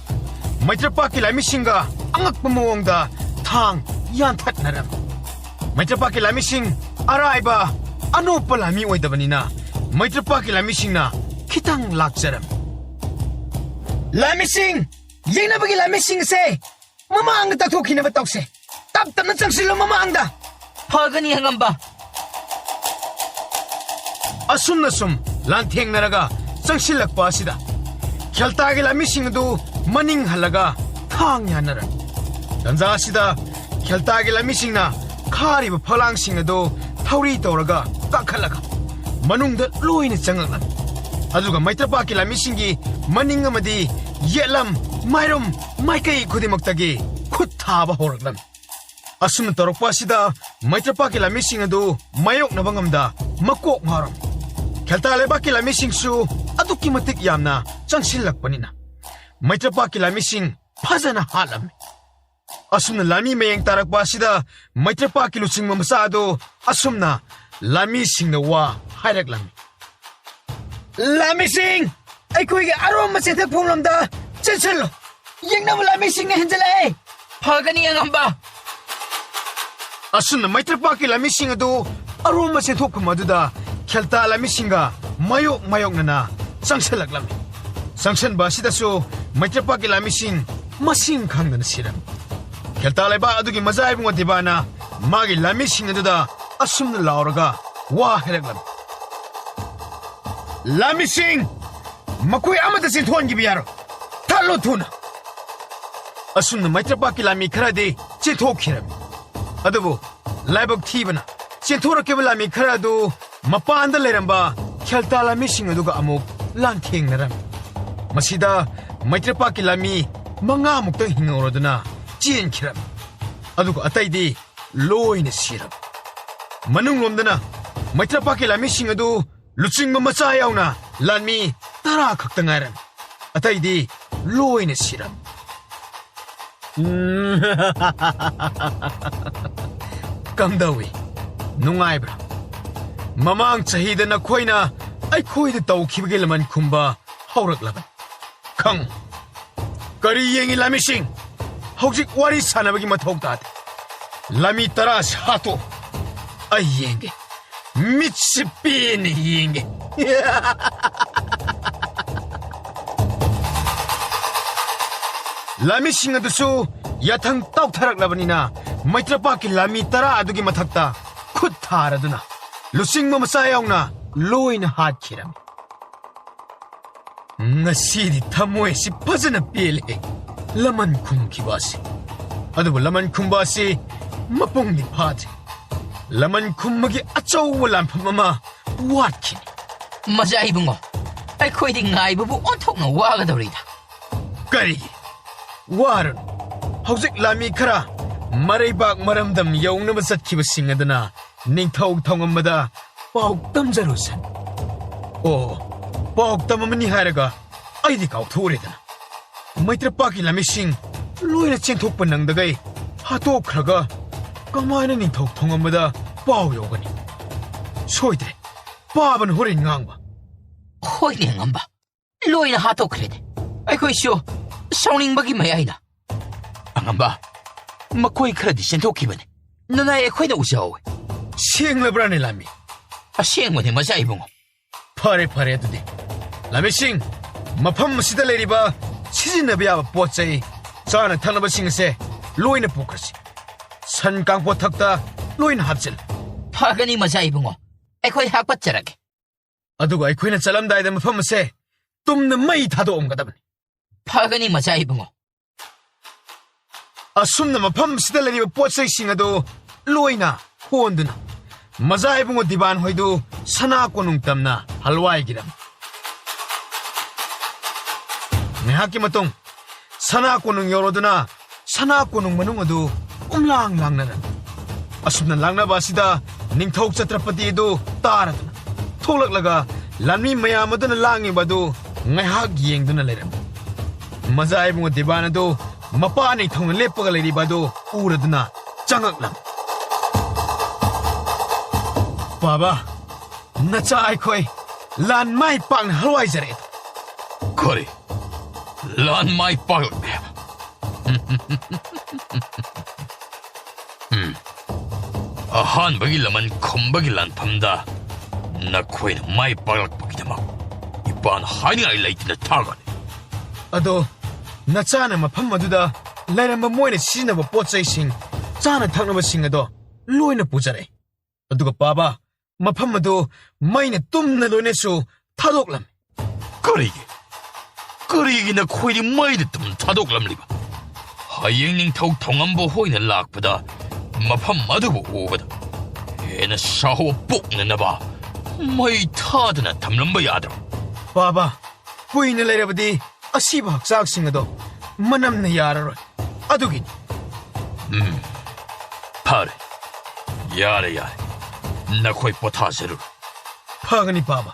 ꯃꯩꯇ꯭ꯔꯄꯥꯛꯀꯤ ꯂꯥꯟꯃꯤꯁꯤꯡꯒ ꯑꯉꯛꯄ ꯃꯑꯣꯡꯗ ꯊꯥꯡ ꯌꯥꯟꯊꯠꯅꯔꯝꯃꯤ꯫ ꯃꯩꯇ꯭ꯔꯄꯥꯛꯀꯤ ꯂꯥꯟꯃꯤꯁꯤꯡ ꯑꯔꯥꯏꯕ ꯑꯅꯣꯞꯄ ꯂꯥꯟꯃꯤ ꯑꯣꯏꯗꯕꯅꯤꯅ ꯃꯩꯇ꯭ꯔꯄꯥꯛꯀꯤ ꯂꯥꯟꯃꯤꯁꯤꯡꯅ ꯈꯤꯇꯪ ꯂꯥꯛꯆꯔꯝꯃꯤ꯫ ꯂꯥꯟꯃꯤꯁꯤꯡ, ꯌꯦꯡꯅꯕꯒꯤ ꯂꯥꯟꯃꯤꯁꯤꯡ ꯑꯁꯦ ꯃꯃꯥꯡꯗ ꯇꯛꯊꯣꯛꯈꯤꯅꯕ ꯇꯧꯁꯦ꯫ ꯇꯞ ꯇꯞꯅ ꯆꯪꯁꯤꯜꯂꯨ ꯃꯃꯥꯡꯗ꯫ ꯐꯒꯅꯤ ꯑꯉꯝꯕ꯫ ꯑꯁꯨꯝꯅ ꯁꯨꯝ ꯂꯥꯟꯊꯦꯡꯅꯔꯒ ꯆꯪꯁꯤꯜꯂꯛꯄ ꯑꯁꯤꯗ ꯈꯦꯜꯇꯥꯒꯤ ꯂꯥꯟꯃꯤꯁꯤꯡ ꯑꯗꯨ ꯃꯅꯤꯡ ꯍꯜꯂꯒ ꯊꯥꯡ ꯌꯥꯅꯔꯝꯃꯤ꯫ ꯇꯟꯖꯥ ꯑꯁꯤꯗ ꯈꯦꯜꯇꯥꯒꯤ ꯂꯥꯟꯃꯤꯁꯤꯡꯅ ꯈꯥꯔꯤꯕ ꯐꯛꯂꯥꯡꯁꯤꯡ ꯑꯗꯨ ꯊꯧꯔꯤ ꯇꯧꯔꯒ ꯀꯥꯈꯠꯂꯒ ꯃꯅꯨꯡꯗ ꯂꯣꯏꯅ ꯆꯪꯉꯛꯂꯝꯃꯤ꯫ ꯑꯗꯨꯒ ꯃꯩꯇ꯭ꯔꯄꯥꯛꯀꯤ ꯂꯥꯟꯃꯤꯁꯤꯡꯒꯤ ꯃꯅꯤꯡ ꯑꯃꯗꯤ ꯌꯦꯠꯂꯝ, ꯃꯥꯏꯔꯨꯝ, ꯃꯥꯏꯀꯩ ꯈꯨꯗꯤꯡꯃꯛꯇꯒꯤ ꯈꯨꯠ ꯊꯥꯕ ꯍꯧꯔꯛꯂꯝꯃꯤ꯫ ꯑꯁꯨꯝꯅ ꯇꯧꯔꯛꯄ ꯑꯁꯤꯗ ꯃꯩꯇ꯭ꯔꯄꯥꯛꯀꯤ ꯂꯥꯟꯃꯤꯁꯤꯡ ꯑꯗꯨ ꯃꯥꯌꯣꯛꯅꯕ ꯉꯝꯗ ꯃꯀꯣꯛ ꯉꯥꯎꯔꯝꯃꯤ꯫ ꯈꯦꯜꯇꯥ ꯂꯩꯕꯥꯛꯀꯤ ꯂꯥꯟꯃꯤꯁꯤꯡꯁꯨ ꯑꯗꯨꯛꯀꯤ ꯃꯇꯤꯛ ꯌꯥꯝꯅ ꯆꯪꯁꯤꯜꯂꯛꯄꯅꯤꯅ ꯃꯩꯇ꯭ꯔꯄꯥꯛꯀꯤ ꯂꯥꯟꯃꯤꯁꯤꯡ ꯐꯖꯅ ꯍꯥꯠꯂꯝꯃꯤ꯫ ꯑꯁꯨꯝꯅ ꯂꯥꯟꯃꯤ ꯃꯌꯦꯡ ꯇꯥꯔꯛꯄ ꯑꯁꯤꯗ ꯃꯩꯇ꯭ꯔꯄꯥꯛꯀꯤ ꯂꯨꯆꯤꯡꯕ ꯃꯆꯥ ꯑꯗꯨ ꯑꯁꯨꯝꯅ ꯂꯥꯟꯃꯤꯁꯤꯡꯗ ꯋꯥ ꯍꯥꯏꯔꯛꯂꯝꯃꯤ꯫ "ꯂꯥꯟꯃꯤꯁꯤꯡ, ꯑꯩꯈꯣꯏꯒꯤ ꯑꯔꯣꯝꯕ ꯆꯦꯟꯊꯐꯝ ꯂꯝꯗ ꯆꯦꯟꯁꯤꯜꯂꯨ꯫ ꯌꯦꯡꯅꯕ ꯂꯥꯟꯃꯤꯁꯤꯡꯅ ꯍꯦꯟꯖꯤꯜꯂꯛꯑꯦ꯫" "ꯐꯒꯅꯤ, ꯑꯉꯝꯕ꯫" ꯑꯁꯨꯝꯅ ꯃꯩꯇ꯭ꯔꯄꯥꯛꯀꯤ ꯂꯥꯟꯃꯤꯁꯤꯡ ꯑꯗꯨ ꯑꯔꯣꯝꯕ ꯆꯦꯟꯊꯣꯛꯐꯝ ꯑꯗꯨꯗ ꯈꯦꯜꯇꯥ ꯂꯥꯟꯃꯤꯁꯤꯡꯒ ꯃꯥꯌꯣꯛ ꯃꯥꯌꯣꯛꯅꯅ ꯆꯪꯁꯤꯜꯂꯛꯂꯝꯃꯤ꯫ ꯆꯪꯁꯤꯟꯕ ꯑꯁꯤꯗꯁꯨ ꯃꯩꯇ꯭ꯔꯄꯥꯛꯀꯤ ꯂꯥꯟꯃꯤꯁꯤꯡ ꯃꯁꯤꯡ ꯈꯪꯗꯅ ꯁꯤꯔꯝꯃꯤ꯫ ꯈꯦꯜꯇꯥ ꯂꯩꯕꯥꯛ ꯑꯗꯨꯒꯤ ꯃꯖꯥ ꯏꯕꯨꯡꯉꯣ ꯗꯤꯕꯥꯅ ꯃꯥꯒꯤ ꯂꯥꯟꯃꯤꯁꯤꯡ ꯑꯗꯨꯗ ꯑꯁꯨꯝꯅ ꯂꯥꯎꯔꯒ ꯋꯥ ꯍꯥꯏꯔꯛꯂꯝꯃꯤ꯫ "ꯂꯥꯟꯃꯤꯁꯤꯡ, ꯃꯈꯣꯏ ꯑꯃꯠꯇ ꯆꯦꯟꯊꯣꯛꯍꯟꯈꯤꯕ ꯌꯥꯔꯣꯏ꯫ ꯊꯠꯂꯣ ꯊꯨꯅ꯫" ꯑꯁꯨꯝꯅ ꯃꯩꯇ꯭ꯔꯄꯥꯛꯀꯤ ꯂꯥꯟꯃꯤ ꯈꯔꯗꯤ ꯆꯦꯟꯊꯣꯛꯈꯤꯔꯝꯃꯤ꯫ ꯑꯗꯨꯕꯨ ꯂꯥꯏꯕꯛ ꯊꯤꯕꯅ ꯆꯦꯟꯊꯣꯔꯛꯈꯤꯕ ꯂꯥꯟꯃꯤ ꯈꯔ ꯑꯗꯨ ꯃꯄꯥꯟꯗ ꯂꯩꯔꯝꯕ ꯈꯦꯜꯇꯥ ꯂꯥꯟꯃꯤꯁꯤꯡ ꯑꯗꯨꯒ ꯑꯃꯨꯛ ꯂꯥꯟꯊꯦꯡꯅꯔꯝꯃꯤ꯫ ꯃꯁꯤꯗ ꯃꯩꯇ꯭ꯔꯄꯥꯛꯀꯤ ꯂꯥꯟꯃꯤ ꯃꯉꯥꯃꯨꯛꯇꯪ ꯍꯤꯡꯍꯧꯔꯗꯨꯅ ꯆꯦꯟꯈꯤꯔꯝꯃꯤ꯫ ꯑꯗꯨꯒ ꯑꯇꯩꯗꯤ ꯂꯣꯏꯅ ꯁꯤꯔꯝꯃꯤ꯫ ꯃꯅꯨꯡꯂꯣꯝꯗꯅ ꯃꯩꯇ꯭ꯔꯄꯥꯛꯀꯤ ꯂꯥꯟꯃꯤꯁꯤꯡ ꯑꯗꯨ ꯂꯨꯆꯤꯡꯕ ꯃꯆꯥ ꯌꯥꯎꯅ ꯂꯥꯟꯃꯤ ꯇꯔꯥ ꯈꯛꯇ ꯉꯥꯏꯔꯝꯃꯤ꯫ ꯑꯇꯩꯗꯤ ꯂꯣꯏꯅ ꯁꯤꯔꯝꯃꯤ꯫ ꯎꯝ꯫ ꯀꯝꯗꯧꯏ? ꯅꯨꯡꯉꯥꯏꯕ꯭ꯔꯥ? ꯃꯃꯥꯡ ꯆꯍꯤꯗ ꯅꯈꯣꯏꯅ ꯑꯩꯈꯣꯏꯗ ꯇꯧꯈꯤꯕꯒꯤ ꯂꯃꯟ ꯈꯨꯝꯕ ꯍꯧꯔꯛꯂꯕꯅꯤ꯫ ꯈꯪꯉꯨ꯫ ꯀꯔꯤ ꯌꯦꯡꯉꯤ, ꯂꯥꯟꯃꯤꯁꯤꯡ? ꯍꯧꯖꯤꯛ ꯋꯥꯔꯤ ꯁꯥꯟꯅꯕꯒꯤ ꯃꯊꯧ ꯇꯥꯗꯦ꯫ ꯂꯥꯟꯃꯤ ꯇꯔꯥꯁꯤ ꯍꯥꯠꯇꯣꯛꯎ꯫ ꯑꯩ ꯌꯦꯡꯒꯦ꯫ ꯃꯤꯠꯁꯤ ꯄꯦꯟꯅ ꯌꯦꯡꯒꯦ꯫ ꯂꯥꯟꯃꯤꯁꯤꯡ ꯑꯗꯨꯁꯨ ꯌꯥꯊꯪ ꯇꯧꯊꯔꯛꯂꯕꯅꯤꯅ, ꯃꯩꯇ꯭ꯔꯄꯥꯛꯀꯤ ꯂꯥꯟꯃꯤ ꯇꯔꯥ ꯑꯗꯨꯒꯤ ꯃꯊꯛꯇ ꯈꯨꯠ ꯊꯥꯔꯗꯨꯅ, ꯂꯨꯆꯤꯡꯕ ꯃꯆꯥ ꯌꯥꯎꯅ ꯂꯣꯏꯅ ꯍꯥꯠꯈꯤꯔꯝꯃꯤ꯫ ꯉꯁꯤꯗꯤ ꯊꯃꯣꯏꯁꯤ ꯐꯖꯅ ꯄꯦꯜꯂꯦ, ꯂꯃꯟ ꯈꯨꯝꯈꯤꯕ ꯑꯁꯤ꯫ ꯑꯗꯨꯕꯨ ꯂꯃꯟ ꯈꯨꯝꯕ ꯑꯁꯤ ꯃꯄꯨꯡꯗꯤ ꯐꯥꯗ꯭ꯔꯤ꯫ ꯂꯃꯟ ꯈꯨꯝꯕꯒꯤ ꯑꯆꯧꯕ ꯂꯥꯟꯐꯝ ꯑꯃ ꯋꯥꯠꯈꯤꯅꯤ꯫ ꯃꯖꯥ ꯏꯕꯨꯡꯉꯣ, ꯑꯩꯈꯣꯏꯗꯤ ꯉꯥꯏꯕꯕꯨ ꯑꯣꯟꯊꯣꯛꯅ ꯋꯥꯒꯗꯧꯔꯤꯗ꯫ ꯀꯔꯤꯒꯤ ꯋꯥꯔꯨꯅꯨ? ꯍꯧꯖꯤꯛ ꯂꯥꯟꯃꯤ ꯈꯔ ꯃꯔꯩꯕꯥꯛ ꯃꯔꯝꯗꯝ ꯌꯧꯅꯕ ꯆꯠꯈꯤꯕꯁꯤꯡ ꯑꯗꯨꯅ ꯅꯤꯡꯊꯧ ꯊꯧꯉꯝꯕꯗ ꯄꯥꯎ ꯇꯝꯖꯔꯨꯁꯅꯨ꯫ ꯑꯣ, ꯄꯥꯎ ꯇꯝꯃꯝꯃꯅꯤ ꯍꯥꯏꯔꯒ ꯑꯩꯗꯤ ꯀꯥꯎꯊꯣꯛꯎꯔꯦꯗꯅ꯫ ꯃꯩꯇ꯭ꯔꯄꯥꯛꯀꯤ ꯂꯥꯟꯃꯤꯁꯤꯡ ꯂꯣꯏꯅ ꯆꯦꯟꯊꯣꯛꯄ ꯅꯪꯗꯒꯩ ꯍꯥꯠꯇꯣꯛꯈ꯭ꯔꯒ ꯀꯃꯥꯏꯅ ꯅꯤꯡꯊꯧ ꯊꯧꯉꯝꯕꯗ ꯄꯥꯎ ꯌꯧꯒꯅꯤ? ꯁꯣꯏꯗ꯭ꯔꯦ, ꯄꯥꯕꯅ ꯍꯣꯔꯦꯟ ꯉꯥꯡꯕ꯫ ꯍꯣꯏꯅꯦ, ꯑꯉꯝꯕ, ꯂꯣꯏꯅ ꯍꯥꯠꯇꯣꯛꯈ꯭ꯔꯦꯅꯦ꯫ ꯑꯩꯈꯣꯏꯁꯨ ꯁꯥꯎꯅꯤꯡꯕꯒꯤ ꯃꯌꯥꯏꯅ꯫ ꯑꯉꯝꯕ, ꯃꯈꯣꯏ ꯈꯔꯗꯤ ꯆꯦꯟꯊꯣꯛꯈꯤꯕꯅꯤ, ꯅꯅꯥꯏ ꯑꯩꯈꯣꯏꯅ ꯎꯖꯍꯧꯋꯦ꯫ ꯁꯦꯡꯂꯕ꯭ꯔꯥꯅꯦ, ꯂꯥꯟꯃꯤ? ꯑꯁꯦꯡꯕꯅꯦ, ꯃꯆꯥ ꯏꯕꯨꯡꯉꯣ꯫ ꯐꯔꯦ, ꯐꯔꯦ, ꯑꯗꯨꯗꯤ ꯂꯥꯟꯃꯤꯁꯤꯡ, ꯃꯐꯝ ꯑꯁꯤꯗ ꯂꯩꯔꯤꯕ ꯁꯤꯖꯤꯟꯅꯕ ꯌꯥꯕ ꯄꯣꯠ ꯆꯩ, ꯆꯥꯅ ꯊꯛꯅꯕꯁꯤꯡ ꯑꯁꯦ ꯂꯣꯏꯅ ꯄꯨꯈ꯭ꯔꯁꯤ꯫ ꯁꯟ ꯀꯥꯡꯄꯣꯠ ꯊꯛꯇ ꯂꯣꯏꯅ ꯍꯥꯞꯆꯤꯜꯂꯨ꯫ ꯐꯒꯅꯤ, ꯃꯆꯥ ꯏꯕꯨꯡꯉꯣ, ꯑꯩꯈꯣꯏ ꯍꯥꯞꯀꯠꯆꯔꯒꯦ꯫ ꯑꯗꯨꯒ ꯑꯩꯈꯣꯏꯅ ꯆꯠꯂꯝꯗꯥꯏꯗ ꯃꯐꯝ ꯑꯁꯦ ꯇꯨꯝꯅ ꯃꯩ ꯊꯥꯗꯣꯛꯑꯝꯒꯗꯕꯅꯤ꯫ ꯐꯒꯅꯤ, ꯃꯆꯥ ꯏꯕꯨꯡꯉꯣ꯫ ꯑꯁꯨꯝꯅ ꯃꯐꯝꯁꯤꯗ ꯂꯩꯔꯤꯕ ꯄꯣꯠ ꯆꯩꯁꯤꯡ ꯑꯗꯨ ꯂꯣꯏꯅ ꯍꯣꯟꯗꯨꯅ ꯃꯖꯥ ꯏꯕꯨꯡꯉꯣ ꯗꯤꯕꯥꯟ ꯍꯣꯏꯗꯨ ꯁꯅꯥ ꯀꯣꯅꯨꯡ ꯇꯝꯅ ꯍꯜꯋꯥꯏꯒꯤꯔꯝ꯫ ꯉꯥꯏꯍꯥꯛꯀꯤ ꯃꯇꯨꯡ ꯁꯅꯥ ꯀꯣꯅꯨꯡ ꯌꯧꯔꯗꯨꯅ ꯁꯅꯥ ꯀꯣꯅꯨꯡ ꯃꯅꯨꯡ ꯑꯗꯨ ꯄꯨꯝꯂꯥꯡ ꯂꯥꯡꯅꯔꯝꯃꯤ꯫ ꯑꯁꯨꯝꯅ ꯂꯥꯡꯅꯕ ꯑꯁꯤꯗ ꯅꯤꯡꯊꯧ ꯆꯇ꯭ꯔꯄꯇꯤ ꯑꯗꯨ ꯇꯥꯔꯗꯨꯅ ꯊꯣꯛꯂꯛꯂꯒ ꯂꯥꯟꯃꯤ ꯃꯌꯥꯝ ꯑꯗꯨꯅ ꯂꯥꯡꯉꯤꯕ ꯑꯗꯨ ꯉꯥꯏꯍꯥꯛ ꯌꯦꯡꯗꯨꯅ ꯂꯩꯔꯝꯃꯤ꯫ ꯃꯖꯥ ꯏꯕꯨꯡꯉꯣ ꯗꯤꯕꯥꯟ ꯑꯗꯨ ꯃꯄꯥ ꯅꯤꯡꯊꯧꯅ ꯂꯦꯞꯄꯒ ꯂꯩꯔꯤꯕ ꯑꯗꯨ ꯎꯔꯗꯨꯅ ꯆꯪꯉꯛꯂꯝꯃꯤ꯫ ꯄꯥꯕ, ꯅꯆꯥ ꯑꯩꯈꯣꯏ ꯂꯥꯟ ꯃꯥꯏ ꯄꯥꯛꯅ ꯍꯜꯋꯥꯏꯖꯔꯛꯑꯦ꯫ ꯀꯔꯤ? ꯂꯥꯟ ꯃꯥꯏ ꯄꯥꯛꯂꯛꯂꯦ ꯍꯥꯏꯕ? ꯎꯝ꯫ ꯑꯍꯥꯟꯕꯒꯤ ꯂꯃꯟ ꯈꯨꯝꯕꯒꯤ ꯂꯥꯟꯐꯝꯗ ꯅꯈꯣꯏꯅ ꯃꯥꯏ ꯄꯥꯛꯂꯛꯄꯒꯤꯗꯃꯛ ꯏꯄꯥꯅ ꯍꯥꯏꯅꯤꯡꯉꯥꯏ ꯂꯩꯇꯅ ꯊꯥꯒꯠꯂꯤ꯫ ꯑꯗꯣ ꯅꯆꯥꯅ ꯃꯐꯝ ꯑꯗꯨꯗ ꯂꯩꯔꯝꯕ ꯃꯣꯏꯅ ꯁꯤꯖꯤꯟꯅꯕ ꯄꯣꯠ ꯆꯩꯁꯤꯡ, ꯆꯥꯅ ꯊꯛꯅꯕꯁꯤꯡ ꯑꯗꯣ ꯂꯣꯏꯅ ꯄꯨꯖꯔꯛꯏ꯫ ꯑꯗꯨꯒ ꯄꯥꯕ, ꯃꯐꯝ ꯑꯗꯨ ꯃꯩꯅ ꯇꯨꯝꯅ ꯂꯣꯏꯅꯁꯨ ꯊꯥꯗꯣꯛꯂꯝꯃꯤ꯫ ꯀꯔꯤꯒꯤ? ꯀꯔꯤꯒꯤ ꯅꯈꯣꯏꯗꯤ ꯃꯩꯅ ꯇꯨꯝꯅ ꯊꯥꯗꯣꯛꯂꯝꯂꯤꯕ? ꯍꯌꯦꯡ ꯅꯤꯡꯊꯧ ꯊꯧꯉꯝꯕ ꯍꯣꯏꯅ ꯂꯥꯛꯄꯗ ꯃꯐꯝ ꯑꯗꯨꯕꯨ ꯎꯕꯗ ꯍꯦꯟꯅ ꯁꯥꯎꯕ ꯄꯣꯛꯅꯅꯕ ꯃꯩ ꯊꯥꯗꯅ ꯊꯝꯂꯝꯕ ꯌꯥꯗ꯭ꯔꯣ? ꯕꯥꯕꯥ, ꯀꯨꯏꯅ ꯂꯩꯔꯕꯗꯤ ꯑꯁꯤꯕ ꯍꯛꯆꯥꯡꯁꯤꯡ ꯑꯗꯣ ꯃꯅꯝꯅ ꯌꯥꯔꯔꯣꯏ꯫ ꯑꯗꯨꯒꯤꯅꯤ꯫ ꯎꯝ, ꯐꯔꯦ꯫ ꯌꯥꯔꯦ, ꯌꯥꯔꯦ꯫ ꯅꯈꯣꯏ ꯄꯣꯊꯥꯖꯔꯨꯔꯣ꯫ ꯐꯒꯅꯤ, ꯕꯥꯕꯥ꯫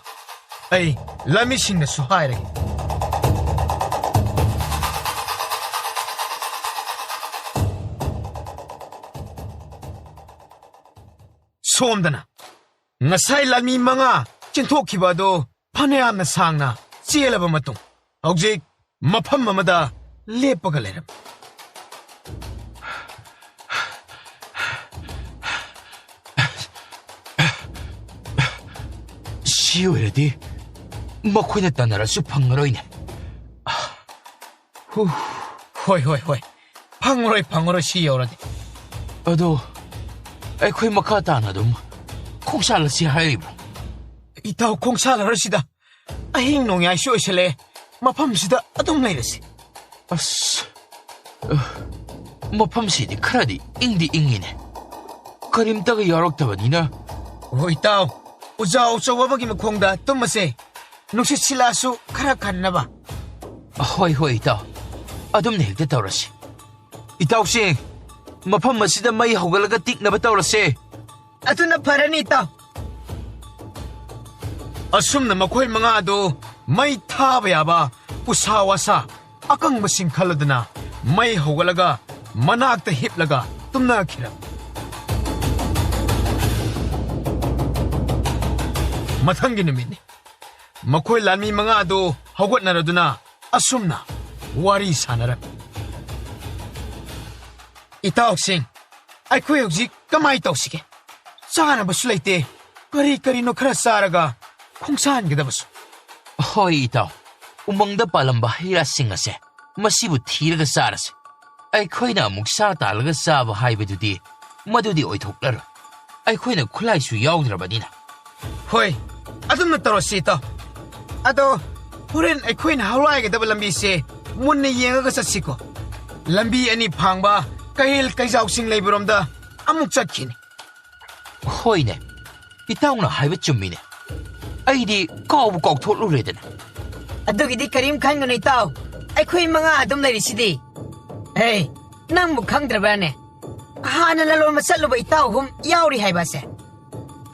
ꯑꯩ ꯂꯥꯟꯃꯤꯁꯤꯡꯅꯁꯨ ꯍꯥꯏꯔꯒꯦ꯫ ꯁꯣꯝꯗꯅ ꯉꯁꯥꯏ ꯂꯥꯟꯃꯤ ꯃꯉꯥ ꯆꯦꯟꯊꯣꯛꯈꯤꯕ ꯑꯗꯨ ꯐꯅꯌꯥꯝꯅ ꯁꯥꯡꯅ ꯆꯦꯜꯂꯕ ꯃꯇꯨꯡ, ꯍꯧꯖꯤꯛ ꯃꯐꯝ ꯑꯃꯗ ꯂꯦꯞꯄꯒ ꯂꯩꯔꯝꯃꯤ꯫ ꯁꯤ ꯑꯣꯏꯔꯗꯤ ꯃꯈꯣꯏꯅ ꯇꯥꯟꯅꯔꯁꯨ ꯐꯪꯉꯔꯣꯏꯅꯦ꯫ ꯍꯨ꯫ ꯍꯣꯏ, ꯍꯣꯏ, ꯍꯣꯏ꯫ ꯐꯪꯉꯔꯣꯏ, ꯐꯪꯉꯔꯣꯏ, ꯁꯤ ꯌꯧꯔꯗꯤ꯫ ꯑꯗꯣ ꯑꯩꯈꯣꯏ ꯃꯈꯥ ꯇꯥꯅ ꯑꯗꯨꯝ ꯈꯣꯡꯁꯥꯜꯂꯁꯤ ꯍꯥꯏꯔꯤꯕ꯭ꯔꯣ? ꯏꯇꯥꯎ, ꯈꯣꯡꯁꯥꯜꯂꯔꯁꯤꯗ꯫ ꯑꯍꯤꯡ ꯅꯣꯡꯌꯥꯏꯁꯨ ꯑꯣꯏꯁꯜꯂꯛꯑꯦ꯫ ꯃꯐꯝꯁꯤꯗ ꯑꯗꯨꯝ ꯂꯩꯔꯁꯤ꯫ ꯑꯁ, ꯑ, ꯃꯐꯝꯁꯤꯗꯤ ꯈꯔꯗꯤ ꯏꯪꯗꯤ ꯏꯪꯉꯤꯅꯦ꯫ ꯀꯔꯤꯝꯇꯒ ꯌꯥꯎꯔꯛꯇꯕꯅꯤꯅ꯫ ꯍꯣꯏ, ꯏꯇꯥꯎ꯫ ꯎꯖꯥꯎ ꯑꯆꯧꯕ ꯑꯃꯒꯤ ꯃꯈꯣꯡꯗ ꯇꯨꯝꯃꯁꯦ꯫ ꯅꯨꯡꯁꯤꯠ ꯁꯤꯠꯂꯛꯑꯁꯨ ꯈꯔ ꯀꯟꯅꯕ꯫ ꯍꯣꯏ, ꯍꯣꯏ, ꯏꯇꯥꯎ꯫ ꯑꯗꯨꯝꯅ ꯍꯦꯛꯇ ꯇꯧꯔꯁꯤ꯫ ꯏꯇꯥꯎꯁꯤꯡ, ꯃꯐꯝ ꯑꯁꯤꯗ ꯃꯩ ꯍꯧꯒꯠꯂꯒ ꯇꯤꯛꯅꯕ ꯇꯧꯔꯁꯦ꯫ ꯑꯗꯨꯅ ꯐꯔꯅꯤ, ꯏꯇꯥꯎ꯫ ꯑꯁꯨꯝꯅ ꯃꯈꯣꯏ ꯃꯉꯥ ꯑꯗꯨ ꯃꯩ ꯊꯥꯕ ꯌꯥꯕ ꯎꯁꯥ ꯋꯥꯁꯥ ꯑꯀꯪꯕꯁꯤꯡ ꯈꯜꯂꯗꯨꯅ ꯃꯩ ꯍꯧꯒꯠꯂꯒ ꯃꯅꯥꯛꯇ ꯍꯤꯞꯂꯒ ꯇꯨꯝꯅꯈꯤꯔꯝꯃꯤ꯫ ꯃꯊꯪꯒꯤ ꯅꯨꯃꯤꯠꯅꯤ꯫ ꯃꯈꯣꯏ ꯂꯥꯟꯃꯤ ꯃꯉꯥ ꯑꯗꯨ ꯍꯧꯒꯠꯅꯔꯗꯨꯅ ꯑꯁꯨꯝꯅ ꯋꯥꯔꯤ ꯁꯥꯟꯅꯔꯝꯃꯤ꯫ ꯏꯇꯥꯎꯁꯤꯡ, ꯑꯩꯈꯣꯏ ꯍꯧꯖꯤꯛ ꯀꯃꯥꯏ ꯇꯧꯁꯤꯒꯦ? ꯆꯥꯅꯕꯁꯨ ꯂꯩꯇꯦ꯫ ꯀꯔꯤ ꯀꯔꯤꯅꯣ ꯈꯔ ꯆꯥꯔꯒ ꯈꯣꯡꯁꯥꯟꯒꯗꯕꯁꯨ꯫ ꯍꯣꯏ, ꯏꯇꯥꯎ꯫ ꯎꯃꯪꯗ ꯄꯥꯜꯂꯝꯕ ꯍꯩ ꯔꯥꯁꯤꯡ ꯑꯁꯦ, ꯃꯁꯤꯕꯨ ꯊꯤꯔꯒ ꯆꯥꯔꯁꯦ꯫ ꯑꯩꯈꯣꯏꯅ ꯑꯃꯨꯛ ꯁꯥ ꯇꯥꯜꯂꯒ ꯆꯥꯕ ꯍꯥꯏꯕꯗꯨꯗꯤ ꯃꯗꯨꯗꯤ ꯑꯣꯏꯊꯣꯛꯂꯔꯣꯏ꯫ ꯑꯩꯈꯣꯏꯅ ꯈꯨꯠꯂꯥꯏꯁꯨ ꯌꯥꯎꯗ꯭ꯔꯕꯅꯤꯅ꯫ ꯍꯣꯏ, ꯑꯗꯨꯝꯅ ꯇꯧꯔꯁꯤ, ꯏꯇꯥꯎ꯫ ꯑꯗꯣ ꯍꯣꯔꯦꯟ ꯑꯩꯈꯣꯏꯅ ꯍꯧꯔꯥꯏꯒꯗꯕ ꯂꯝꯕꯤꯁꯦ ꯃꯨꯟꯅ ꯌꯦꯡꯉꯒ ꯆꯠꯁꯤꯀꯣ꯫ ꯂꯝꯕꯤ ꯑꯅꯤ ꯐꯥꯡꯕ ꯀꯩꯔꯦꯜ ꯀꯩꯖꯥꯎꯁꯤꯡ ꯂꯩꯕꯔꯣꯝꯗ ꯑꯃꯨꯛ ꯆꯠꯈꯤꯅꯤ꯫ ꯍꯣꯏꯅꯦ, ꯏꯇꯥꯎꯅ ꯍꯥꯏꯕ ꯆꯨꯝꯃꯤꯅꯦ꯫ ꯑꯩꯗꯤ ꯀꯥꯎꯕꯨ ꯀꯥꯎꯊꯣꯛꯂꯨꯔꯦꯗꯅ꯫ ꯑꯗꯨꯒꯤꯗꯤ ꯀꯔꯤꯝ ꯈꯟꯒꯅꯨ ꯏꯇꯥꯎ, ꯑꯩꯈꯣꯏ ꯃꯉꯥ ꯑꯗꯨꯝ ꯂꯩꯔꯤꯁꯤꯗꯤ꯫ ꯍꯦ, ꯅꯪꯕꯨ ꯈꯪꯗ꯭ꯔꯕ꯭ꯔꯥꯅꯦ? ꯍꯥꯟꯅ ꯂꯂꯣꯟꯕ ꯆꯠꯂꯨꯕ ꯏꯇꯥꯎ ꯑꯍꯨꯝ ꯌꯥꯎꯔꯤ ꯍꯥꯏꯕꯁꯦ꯫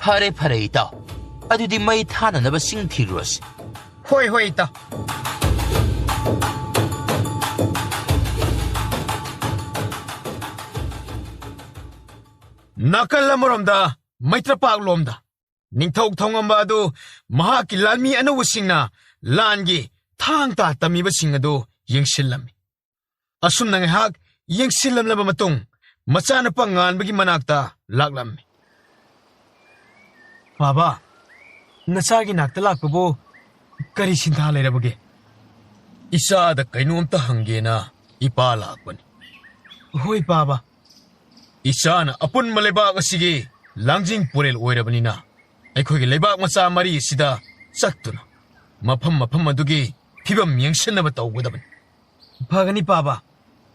ꯐꯔꯦ ꯐꯔꯦ ꯏꯇꯥꯎ, ꯑꯗꯨꯗꯤ ꯃꯩ ꯊꯥꯅꯅꯕ ꯁꯤꯡ ꯊꯤꯔꯨꯔꯁꯤ꯫ ꯍꯣꯏ ꯍꯣꯏ ꯏꯇꯥꯎ꯫ ꯅꯥꯀꯜ ꯑꯃꯔꯣꯝꯗ ꯃꯩꯇ꯭ꯔꯄꯥꯛꯂꯣꯝꯗ ꯅꯤꯡꯊꯧ ꯊꯧꯉꯝꯕ ꯑꯗꯨ ꯃꯍꯥꯛꯀꯤ ꯂꯥꯟꯃꯤ ꯑꯅꯧꯕꯁꯤꯡꯅ ꯂꯥꯟꯒꯤ ꯊꯥꯡ ꯇꯥ ꯇꯝꯃꯤꯕꯁꯤꯡ ꯑꯗꯨ ꯌꯦꯡꯁꯤꯜꯂꯝꯃꯤ꯫ ꯑꯁꯨꯝꯅ ꯉꯥꯏꯍꯥꯛ ꯌꯦꯡꯁꯤꯜꯂꯝꯂꯕ ꯃꯇꯨꯡ, ꯃꯆꯥꯅꯨꯄꯥ ꯉꯥꯟꯕꯒꯤ ꯃꯅꯥꯛꯇ ꯂꯥꯛꯂꯝꯃꯤ꯫ "ꯕꯥꯕꯥ, ꯅꯆꯥꯒꯤ ꯅꯥꯛꯇ ꯂꯥꯛꯄꯕꯨ ꯀꯔꯤ ꯁꯤꯟꯊꯥ ꯂꯩꯔꯕꯒꯦ?" "ꯏꯆꯥꯗ ꯀꯩꯅꯣꯝꯇ ꯍꯪꯒꯦꯅ ꯏꯄꯥ ꯂꯥꯛꯄꯅꯤ꯫" "ꯍꯣꯏ ꯕꯥꯕꯥ꯫" "ꯏꯆꯥꯅ ꯑꯄꯨꯟꯕ ꯂꯩꯕꯥꯛ ꯑꯁꯤꯒꯤ ꯂꯥꯡꯖꯤꯡ ꯄꯨꯔꯦꯜ ꯑꯣꯏꯔꯕꯅꯤꯅ, ꯑꯩꯈꯣꯏꯒꯤ ꯂꯩꯕꯥꯛ ꯃꯆꯥ ꯃꯔꯤ ꯑꯁꯤꯗ ꯆꯠꯇꯨꯅ ꯃꯐꯝ ꯃꯐꯝ ꯑꯗꯨꯒꯤ ꯐꯤꯕꯝ ꯌꯦꯡꯁꯤꯟꯅꯕ ꯇꯧꯒꯗꯕꯅꯤ꯫" "ꯐꯒꯅꯤ ꯕꯥꯕꯥ,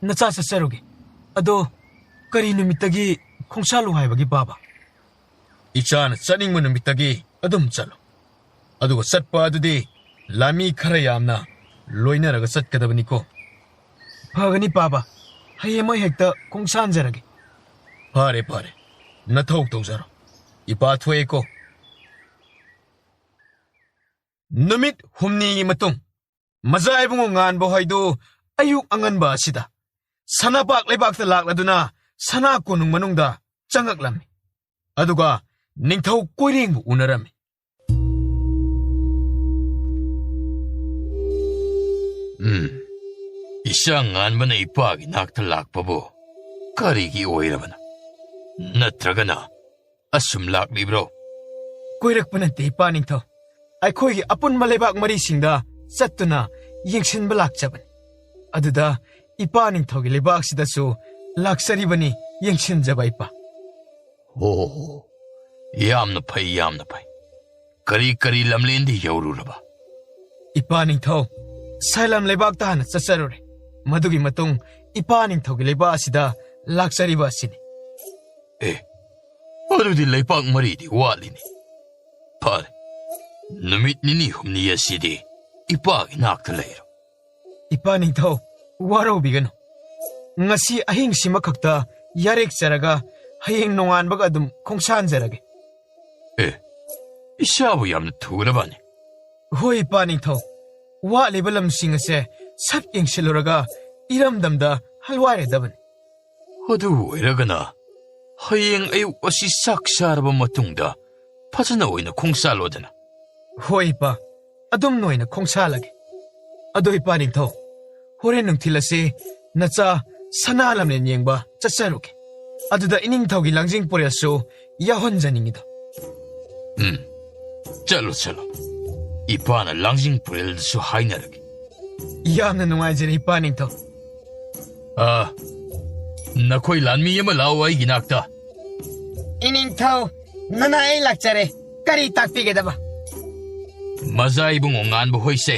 ꯅꯆꯥ ꯆꯠꯆꯔꯨꯒꯦ꯫ ꯑꯗꯣ ꯀꯔꯤ ꯅꯨꯃꯤꯠꯇꯒꯤ ꯈꯣꯡꯁꯥꯜꯂꯨ ꯍꯥꯏꯕꯒꯦ ꯕꯥꯕꯥ?" "ꯏꯆꯥꯅ ꯆꯠꯅꯤꯡꯕ ꯅꯨꯃꯤꯠꯇꯒꯤ ꯑꯗꯨꯝ ꯆꯠꯂꯨ꯫ ꯑꯗꯨꯒ ꯆꯠꯄ ꯑꯗꯨꯗꯤ ꯂꯥꯟꯃꯤ ꯈꯔ ꯌꯥꯝꯅ ꯂꯣꯏꯅꯔꯒ ꯆꯠꯀꯗꯕꯅꯤꯀꯣ꯫" "ꯐꯒꯅꯤ ꯕꯥꯕꯥ, ꯍꯌꯦꯡꯃꯛ ꯍꯦꯛꯇ ꯈꯣꯡꯁꯥꯟꯖꯔꯒꯦ꯫" "ꯐꯔꯦ ꯐꯔꯦ, ꯅꯊꯧ ꯇꯧꯖꯔꯣ꯫ ꯏꯄꯥ ꯊꯣꯛꯑꯦꯀꯣ꯫" ꯅꯨꯃꯤꯠ ꯍꯨꯝꯅꯤꯒꯤ ꯃꯇꯨꯡ, ꯃꯖꯥ ꯏꯕꯨꯡꯉꯣ ꯉꯥꯟꯕ ꯍꯣꯏꯗꯨ ꯑꯌꯨꯛ ꯑꯉꯟꯕ ꯑꯁꯤꯗ ꯁꯅꯥꯄꯥꯛ ꯂꯩꯕꯥꯛꯇ ꯂꯥꯛꯂꯗꯨꯅ ꯁꯅꯥ ꯀꯣꯅꯨꯡ ꯃꯅꯨꯡꯗ ꯆꯪꯉꯛꯂꯝꯃꯤ꯫ ꯑꯗꯨꯒ ꯅꯤꯡꯊꯧ ꯀꯣꯏꯔꯦꯡꯕꯨ ꯎꯅꯔꯝꯃꯤ꯫ "ꯎꯝ, ꯏꯆꯥ ꯉꯥꯟꯕꯅ ꯏꯄꯥꯒꯤ ꯅꯥꯛꯇ ꯂꯥꯛꯄꯕꯨ ꯀꯔꯤꯒꯤ ꯑꯣꯏꯔꯕꯅꯣ? ꯅꯠꯇ꯭ꯔꯒꯅ ꯑꯁꯨꯝ ꯂꯥꯛꯂꯤꯕ꯭ꯔꯣ?" "ꯀꯣꯏꯔꯛꯄ ꯅꯠꯇꯦ ꯏꯄꯥ ꯅꯤꯡꯊꯧ, ꯑꯩꯈꯣꯏꯒꯤ ꯑꯄꯨꯟꯕ ꯂꯩꯕꯥꯛ ꯃꯔꯤꯁꯤꯡꯗ ꯆꯠꯇꯨꯅ ꯌꯦꯡꯁꯤꯟꯕ ꯂꯥꯛꯆꯕꯅꯤ꯫ ꯑꯗꯨꯗ ꯏꯄꯥ ꯅꯤꯡꯊꯧꯒꯤ ꯂꯩꯕꯥꯛꯁꯤꯗꯁꯨ ꯂꯥꯛꯆꯔꯤꯕꯅꯤ ꯌꯦꯡꯁꯤꯟꯖꯕ ꯏꯄꯥ꯫" "ꯑꯣ, ꯌꯥꯝꯅ ꯐꯩ, ꯌꯥꯝꯅ ꯐꯩ꯫ ꯀꯔꯤ ꯀꯔꯤ ꯂꯝꯂꯦꯟꯗ ꯌꯧꯔꯨꯔꯕ?" "ꯏꯄꯥ ꯅꯤꯡꯊꯧ, ꯁꯥꯏꯂꯝ ꯂꯩꯕꯥꯛꯇ ꯍꯥꯟꯅ ꯆꯠꯆꯔꯨꯔꯦ꯫ ꯃꯗꯨꯒꯤ ꯃꯇꯨꯡ ꯏꯄꯥ ꯅꯤꯡꯊꯧꯒꯤ ꯂꯩꯕꯥꯛ ꯑꯁꯤꯗ ꯂꯥꯛꯆꯔꯤꯕ ꯑꯁꯤꯅꯤ꯫" ꯑꯦ, ꯑꯗꯨꯗꯤ ꯂꯩꯄꯥꯛ ꯃꯔꯤꯗꯤ ꯋꯥꯠꯂꯤꯅꯤ꯫ ꯐꯔꯦ, ꯅꯨꯃꯤꯠ ꯅꯤꯅꯤ ꯍꯨꯝꯅꯤ ꯑꯁꯤꯗꯤ ꯏꯄꯥꯒꯤ ꯅꯥꯛꯇ ꯂꯩꯔꯣ꯫ ꯏꯄꯥ ꯅꯤꯡꯊꯧ, ꯋꯥꯔꯧꯕꯤꯒꯅꯨ꯫ ꯉꯁꯤ ꯑꯍꯤꯡꯁꯤꯃꯈꯛꯇ ꯌꯥꯔꯦꯛꯆꯔꯒ ꯍꯌꯦꯡ ꯅꯣꯡꯉꯥꯟꯕꯒ ꯑꯗꯨꯝ ꯈꯣꯡꯁꯥꯟꯖꯔꯒꯦ꯫ ꯑꯦ, ꯏꯁꯥꯕꯨ ꯌꯥꯝꯅ ꯊꯨꯔꯕꯅꯤ꯫ ꯍꯣꯏ, ꯏꯄꯥ ꯅꯤꯡꯊꯧ, ꯋꯥꯠꯂꯤꯕ ꯂꯝꯁꯤꯡ ꯑꯁꯦ ꯁꯛ ꯌꯦꯡꯁꯤꯜꯂꯨꯔꯒ ꯏꯔꯝꯗꯝꯗ ꯍꯜꯋꯥꯏꯔꯗꯕꯅꯤ꯫ ꯑꯗꯨ ꯑꯣꯏꯔꯒꯅ ꯍꯌꯦꯡ ꯑꯌꯨꯛ ꯑꯁꯤ ꯆꯥꯛ ꯆꯥꯔꯕ ꯃꯇꯨꯡꯗ ꯐꯖꯅ ꯑꯣꯏꯅ ꯈꯣꯡꯁꯥꯜꯂꯣꯗꯅ꯫ ꯍꯣꯏ, ꯏꯄꯥ, ꯑꯗꯨꯝ ꯅꯣꯏꯅ ꯈꯣꯡꯁꯥꯜꯂꯒꯦ꯫ ꯑꯗꯣ, ꯏꯄꯥ ꯅꯤꯡꯊꯧ, ꯍꯣꯔꯦꯟ ꯅꯨꯡꯊꯤꯜ ꯑꯁꯤ ꯅꯆꯥ ꯁꯅꯥ ꯂꯝꯂꯦꯟ ꯌꯦꯡꯕ ꯆꯠꯆꯔꯨꯒꯦ꯫ ꯑꯗꯨꯗ ꯏꯅꯤꯡꯊꯧꯒꯤ ꯂꯥꯡꯖꯤꯡ ꯄꯨꯔꯦꯜꯁꯨ ꯌꯥꯎꯍꯟꯖꯅꯤꯡꯉꯤꯗꯣ꯫ ꯎꯝ, ꯆꯠꯂꯣ, ꯆꯠꯂꯣ꯫ ꯏꯄꯥꯅ ꯂꯥꯡꯖꯤꯡ ꯄꯨꯔꯦꯜꯗꯁꯨ ꯍꯥꯏꯅꯔꯒꯦ꯫ ꯌꯥꯝꯅ ꯅꯨꯡꯉꯥꯏꯖꯔꯦ, ꯏꯄꯥ ꯅꯤꯡꯊꯧ꯫ ꯑꯥ, ꯅꯈꯣꯏ ꯂꯥꯟꯃꯤ ꯑꯃ ꯂꯥꯛꯑꯣ ꯑꯩꯒꯤ ꯅꯥꯛꯇ꯫ ꯏꯅꯤꯡꯊꯧ, ꯅꯅꯥꯏ ꯑꯩ ꯂꯥꯛꯆꯔꯦ꯫ ꯀꯔꯤ ꯇꯥꯛꯄꯤꯒꯗꯕ? ꯃꯖꯥ ꯏꯕꯨꯡꯉꯣ ꯉꯥꯟꯕ ꯍꯣꯏꯁꯦ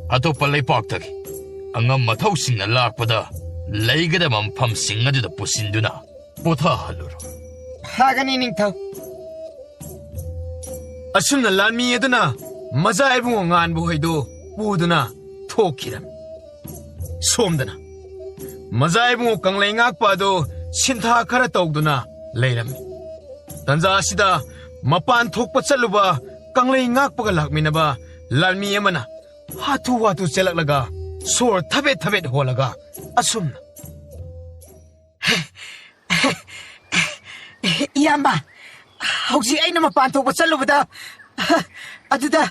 ꯑꯇꯣꯞꯄ ꯂꯩꯄꯥꯛꯇꯒꯤ ꯑꯉꯝ ꯑꯊꯧꯁꯤꯡꯅ ꯂꯥꯛꯄꯗ ꯂꯩꯒꯗꯕ ꯃꯐꯝꯁꯤꯡ ꯑꯗꯨꯗ ꯄꯨꯁꯤꯟꯗꯨꯅ ꯄꯣꯊꯥꯍꯜꯂꯨꯔꯣ꯫ ꯐꯒꯅꯤ, ꯅꯤꯡꯊꯧ꯫ ꯑꯁꯨꯝꯅ ꯂꯥꯟꯃꯤ ꯑꯗꯨꯅ ꯃꯖꯥ ꯏꯕꯨꯡꯉꯣ ꯉꯥꯟꯕ ꯍꯣꯏꯗꯨ ꯄꯨꯗꯨꯅ ꯊꯣꯛꯈꯤꯔꯝꯃꯤ꯫ ꯁꯣꯝꯗꯅ ꯃꯖꯥ ꯏꯕꯨꯡꯉꯣ ꯀꯪꯂꯩ ꯉꯥꯛꯄ ꯑꯗꯨ ꯁꯤꯟꯊꯥ ꯈꯔ ꯇꯧꯗꯨꯅ ꯂꯩꯔꯝꯃꯤ꯫ ꯇꯟꯖꯥ ꯑꯁꯤꯗ ꯃꯄꯥꯟ ꯊꯣꯛꯄ ꯆꯠꯂꯨꯕ ꯀꯪꯂꯩ ꯉꯥꯛꯄꯒ ꯂꯥꯛꯃꯤꯟꯅꯕ ꯂꯥꯟꯃꯤ ꯑꯃꯅ ꯍꯥꯊꯨ ꯍꯥꯊꯨ ꯆꯦꯜꯂꯛꯂꯒ ꯁꯣꯔ ꯊꯕꯦꯠ ꯊꯕꯦꯠ ꯍꯣꯜꯂꯒ ꯑꯁꯨꯝꯅ, ꯏꯌꯥꯝꯕ, ꯍꯧꯖꯤꯛ ꯑꯩꯅ ꯃꯄꯥꯟ ꯊꯣꯛꯄ ꯆꯠꯂꯨꯕꯗ, ꯑꯗꯨꯗ,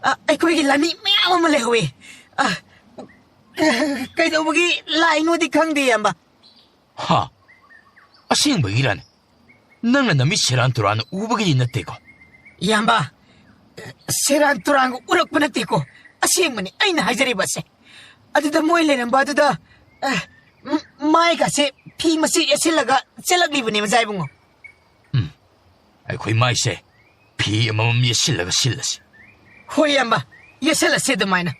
ꯑ, ꯑꯩꯈꯣꯏꯒꯤ ꯂꯥꯟꯃꯤ ꯃꯌꯥꯝ ꯑꯃ ꯂꯩꯍꯧꯋꯤ꯫ ꯑ, ꯀ-, ꯀꯩꯗꯧꯕꯒꯤ ꯂꯥꯛꯏꯅꯣꯗꯤ ꯈꯪꯗꯦ, ꯏꯌꯥꯝꯕ꯫ ꯍꯥ? ꯑꯁꯦꯡꯕꯒꯤꯔꯅꯦ? ꯅꯪꯅ ꯅꯃꯤꯠ ꯁꯦꯔꯥꯟ ꯇꯨꯔꯥꯟꯅ ꯎꯕꯒꯤꯗꯤ ꯅꯠꯇꯦꯀꯣ? ꯏꯌꯥꯝꯕ, ꯁꯦꯔꯥꯟ ꯇꯨꯔꯥꯟꯒ ꯎꯔꯛꯄ ꯅꯠꯇꯦꯀꯣ꯫ ꯑꯁꯦꯡꯕꯅꯤ ꯑꯩꯅ ꯍꯥꯏꯖꯔꯤꯕ ꯑꯁꯦ꯫ ꯑꯗꯨꯗ ꯃꯣꯏ ꯂꯩꯔꯝꯕ ꯑꯗꯨꯗ, ꯑ, ꯝ-, ꯃꯥꯏꯒꯁꯦ ꯐꯤ ꯃꯆꯦꯠ ꯌꯦꯠꯁꯤꯜꯂꯒ ꯆꯦꯜꯂꯛꯂꯤꯕꯅꯦ, ꯃꯖꯥ ꯏꯕꯨꯡꯉꯣ꯫ ꯎꯝ, ꯑꯩꯈꯣꯏ ꯃꯥꯏꯁꯦ ꯐꯤ ꯑꯃꯃꯝ ꯌꯦꯠꯁꯤꯜꯂꯒ ꯁꯤꯜꯂꯁꯤ꯫ ꯍꯣꯏ, ꯏꯌꯥꯝꯕ, ꯌꯦꯠꯁꯤꯜꯂꯁꯤ ꯑꯗꯨꯃꯥꯏꯅ꯫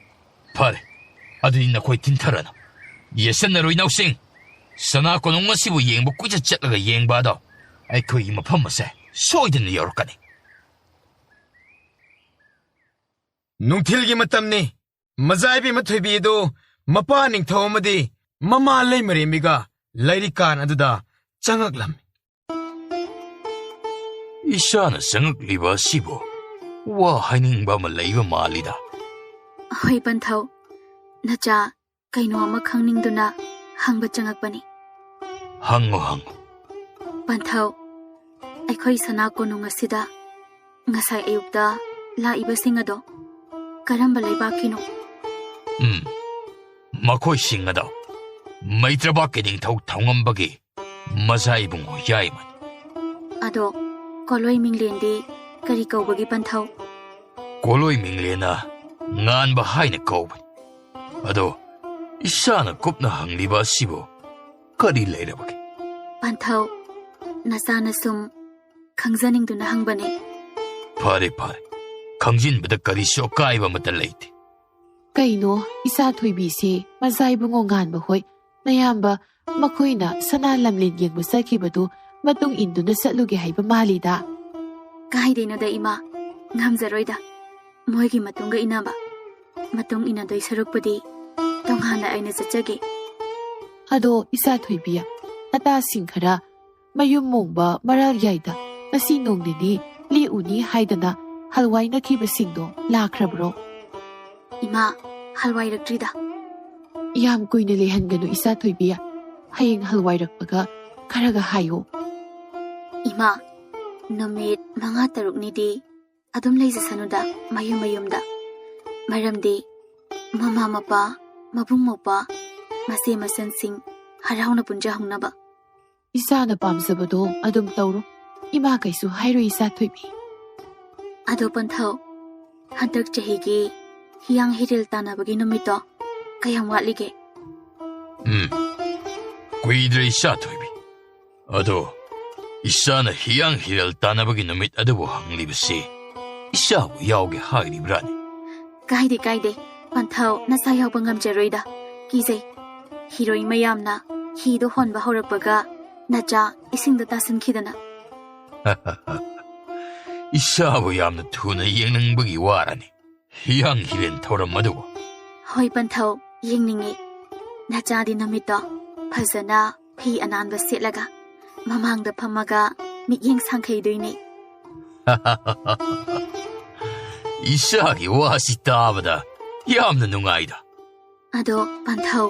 ꯐꯔꯦ, ꯑꯗꯨꯗꯤ ꯅꯈꯣꯏ ꯊꯤꯟꯊꯔꯅꯨ꯫ ꯌꯦꯠꯁꯤꯟꯅꯔꯣꯏ, ꯏꯅꯥꯎꯁꯤꯡ꯫ ꯁꯅꯥ ꯀꯣꯅꯨꯡ ꯑꯁꯤꯕꯨ ꯌꯦꯡꯕ ꯀꯣꯏꯆꯠ ꯆꯠꯂꯒ ꯌꯦꯡꯕ ꯑꯗꯣ ꯑꯩꯈꯣꯏꯒꯤ ꯃꯐꯝ ꯑꯁꯦ ꯁꯣꯏꯗꯅ ꯌꯧꯔꯛꯀꯅꯤ꯫ ꯅꯨꯡꯊꯤꯜꯒꯤ ꯃꯇꯝꯅꯤ꯫ ꯃꯖꯥ ꯏꯕꯦꯝꯃ ꯊꯣꯏꯕꯤ ꯑꯗꯨ ꯃꯄꯥ ꯅꯤꯡꯊꯧ ꯑꯃꯗꯤ ꯃꯃꯥ ꯂꯩꯃꯔꯦꯝꯕꯤꯒ ꯂꯩꯔꯤꯀꯥꯟ ꯑꯗꯨꯗ ꯆꯪꯉꯛꯂꯝꯃꯤ꯫ ꯏꯆꯥꯅ ꯆꯪꯉꯛꯂꯤꯕ ꯑꯁꯤꯕꯨ ꯋꯥ ꯍꯥꯏꯅꯤꯡꯕ ꯑꯃ ꯂꯩꯕ ꯃꯥꯜꯂꯤꯗ꯫ ꯍꯣꯏ ꯄꯟꯊꯧ, ꯅꯆꯥ ꯀꯩꯅꯣ ꯑꯃ ꯈꯪꯅꯤꯡꯗꯨꯅ ꯍꯪꯕ ꯆꯪꯉꯛꯄꯅꯤ꯫ ꯍꯪꯉꯨ, ꯍꯪꯉꯨ꯫ ꯄꯟꯊꯧ, ꯑꯩꯈꯣꯏ ꯁꯅꯥ ꯀꯣꯅꯨꯡ ꯑꯁꯤꯗ ꯉꯁꯥꯏ ꯑꯌꯨꯛꯇ ꯂꯥꯛꯏꯕꯁꯤꯡ ꯑꯗꯣ ꯀꯔꯝꯕ ꯂꯩꯕꯥꯛꯀꯤꯅꯣ? ꯎꯝ, ꯃꯈꯣꯏꯁꯤꯡ ꯑꯗꯣ ꯃꯩꯇ꯭ꯔꯕꯥꯛꯀꯤ ꯅꯤꯡꯊꯧ ꯊꯧꯉꯝꯕꯒꯤ ꯃꯆꯥ ꯏꯕꯨꯡꯉꯣ ꯌꯥꯏꯃꯅꯤ꯫ ꯑꯗꯣ ꯀꯣꯂꯣꯏ ꯃꯤꯡꯂꯦꯟꯗꯤ ꯀꯔꯤ ꯀꯧꯕꯒꯤ ꯄꯟꯊꯧ? ꯀꯣꯂꯣꯏ ꯃꯤꯡꯂꯦꯟꯅ ꯉꯥꯟꯕ ꯍꯥꯏꯅ ꯀꯧꯕꯅꯤ꯫ ꯑꯗꯣ ꯏꯆꯥꯅ ꯀꯨꯞꯅ ꯍꯪꯂꯤꯕ ꯑꯁꯤꯕꯨ ꯀꯔꯤ ꯂꯩꯔꯕꯒꯦ? ꯄꯟꯊꯧ, ꯅꯆꯥꯅ ꯁꯨꯝ ꯈꯪꯖꯅꯤꯡꯗꯨꯅ ꯍꯪꯕꯅꯦ꯫ ꯐꯔꯦ, ꯐꯔꯦ꯫ ꯈꯪꯖꯤꯟꯕꯗ ꯀꯔꯤꯁꯨ ꯑꯀꯥꯏꯕ ꯑꯃꯠꯇ ꯂꯩꯇꯦ꯫ ꯀꯩꯅꯣ, ꯏꯆꯥ ꯊꯣꯏꯕꯤꯁꯦ ꯃꯆꯥ ꯏꯕꯨꯡꯉꯣ ꯉꯥꯟꯕ ꯍꯣꯏ, ꯃꯌꯥꯝꯕ ꯃꯈꯣꯏꯅ ꯁꯅꯥ ꯂꯝꯂꯦꯟ ꯌꯦꯡꯕ ꯆꯠꯈꯤꯕꯗꯨ ꯃꯇꯨꯡ ꯏꯟꯗꯨꯅ ꯆꯠꯂꯨꯒꯦ ꯍꯥꯏꯕ ꯃꯥꯜꯂꯤꯗ꯫ ꯀꯥꯏꯗꯩꯅꯣꯗ ꯏꯃꯥ, ꯉꯝꯖꯔꯣꯏꯗ꯫ ꯃꯣꯏꯒꯤ ꯃꯇꯨꯡꯒ ꯏꯟꯅꯕ, ꯃꯇꯨꯡ ꯏꯟꯅꯗꯣꯏ ꯁꯔꯨꯛꯄꯨꯗꯤ ꯇꯣꯉꯥꯟꯅ ꯑꯩꯅ ꯆꯠꯆꯒꯦ꯫ ꯑꯗꯣ ꯏꯆꯥ ꯊꯣꯏꯕꯤ, ꯑꯇꯥꯁꯤꯡ ꯈꯔ ꯃꯌꯨꯝ ꯃꯣꯡꯕ ꯃꯔꯥꯜ ꯌꯥꯏꯗ ꯉꯁꯤ ꯅꯣꯡ ꯅꯤꯅꯤ ꯂꯦꯛꯎꯅꯤ ꯍꯥꯏꯗꯅ ꯍꯜꯋꯥꯏꯅꯈꯤꯕꯁꯤꯡꯗꯣ ꯂꯥꯛꯈ꯭ꯔꯕ꯭ꯔꯣ? ꯏꯃꯥ, ꯍꯜꯋꯥꯏꯔꯛꯇ꯭ꯔꯤꯗ꯫ ꯌꯥꯝ ꯀꯨꯏꯅ ꯂꯩꯍꯟꯒꯅꯨ ꯏꯆꯥ ꯊꯣꯏꯕꯤ꯫ ꯍꯌꯦꯡ ꯍꯜꯋꯥꯏꯔꯛꯄꯒ ꯈꯔꯒ ꯍꯥꯏꯌꯣ꯫ ꯏꯃꯥ, ꯅꯨꯃꯤꯠ ꯃꯉꯥ ꯇꯔꯨꯛꯅꯤꯗꯤ ꯑꯗꯨꯝ ꯂꯩꯖꯁꯅꯨꯗ, ꯃꯌꯨꯝ ꯃꯌꯨꯝꯗ꯫ ꯃꯔꯝꯗꯤ ꯃꯃꯥ ꯃꯄꯥ, ꯃꯕꯨꯡ ꯃꯧꯄ꯭ꯋꯥ, ꯃꯆꯦ ꯃꯆꯟꯁꯤꯡ ꯍꯔꯥꯎꯅ ꯄꯨꯟꯖꯍꯧꯅꯕ꯫ ꯏꯆꯥꯅ ꯄꯥꯝꯖꯕꯗꯣ ꯑꯗꯨꯝ ꯇꯧꯔꯣ꯫ ꯏꯃꯥ ꯀꯩꯁꯨ ꯍꯥꯏꯔꯣꯏ ꯏꯆꯥ ꯊꯣꯏꯕꯤ꯫ ꯑꯗꯣ ꯄꯟꯊꯧ, ꯍꯟꯗꯛ ꯆꯍꯤꯒꯤ ꯍꯤꯌꯥꯡ ꯍꯤꯔꯦꯜ ꯇꯥꯟꯅꯕꯒꯤ ꯅꯨꯃꯤꯠꯇꯣ ꯀꯌꯥꯝ ꯋꯥꯠꯂꯤꯒꯦ? ꯎꯝ, ꯀꯨꯏꯗ꯭ꯔꯦ ꯏꯆꯥ ꯊꯣꯏꯕꯤ꯫ ꯑꯗꯣ ꯏꯆꯥꯅ ꯍꯤꯌꯥꯡ ꯍꯤꯔꯦꯜ ꯇꯥꯟꯅꯕꯒꯤ ꯅꯨꯃꯤꯠ ꯑꯗꯨꯕꯨ ꯍꯪꯂꯤꯕꯁꯤ ꯏꯆꯥꯕꯨ ꯌꯥꯎꯒꯦ ꯍꯥꯏꯔꯤꯕ꯭ꯔꯥꯅꯦ? ꯀꯥꯏꯗꯦ, ꯀꯥꯏꯗꯦ꯫ ꯄꯟꯊꯧ, ꯅꯆꯥ ꯌꯥꯎꯕ ꯉꯝꯖꯔꯣꯏꯗ꯫ ꯀꯤꯖꯩ꯫ ꯍꯤꯔꯣꯏ ꯃꯌꯥꯝꯅ ꯍꯤꯗꯣ ꯍꯣꯟꯕ ꯍꯧꯔꯛꯄꯒ ꯅꯆꯥ ꯏꯁꯤꯡꯗ ꯇꯥꯁꯤꯟꯈꯤꯗꯅ꯫ ꯏꯁꯥꯕꯨ ꯌꯥꯝꯅ ꯊꯨꯅ ꯌꯦꯡꯅꯤꯡꯕꯒꯤ ꯋꯥꯔꯅꯤ꯫ ꯍꯤꯌꯥꯡ ꯍꯤꯔꯦꯟ ꯊꯧꯔꯝ ꯑꯗꯨꯕꯨ꯫ ꯍꯣꯏ ꯄꯟꯊꯧ, ꯌꯦꯡꯅꯤꯡꯉꯤ꯫ ꯅꯆꯥꯗꯤ ꯅꯨꯃꯤꯠꯇꯣ ꯐꯖꯅ ꯐꯤ ꯑꯅꯥꯟꯕ ꯁꯦꯠꯂꯒ ꯃꯃꯥꯡꯗ ꯐꯝꯃꯒ ꯃꯤꯠꯌꯦꯡ ꯁꯥꯡꯈꯩꯗꯣꯏꯅꯦ꯫ ꯏꯁꯥꯒꯤ ꯋꯥꯁꯤ ꯇꯥꯕꯗ ꯌꯥꯝꯅ ꯅꯨꯡꯉꯥꯏꯗ꯫ ꯑꯗꯣ ꯄꯟꯊꯧ,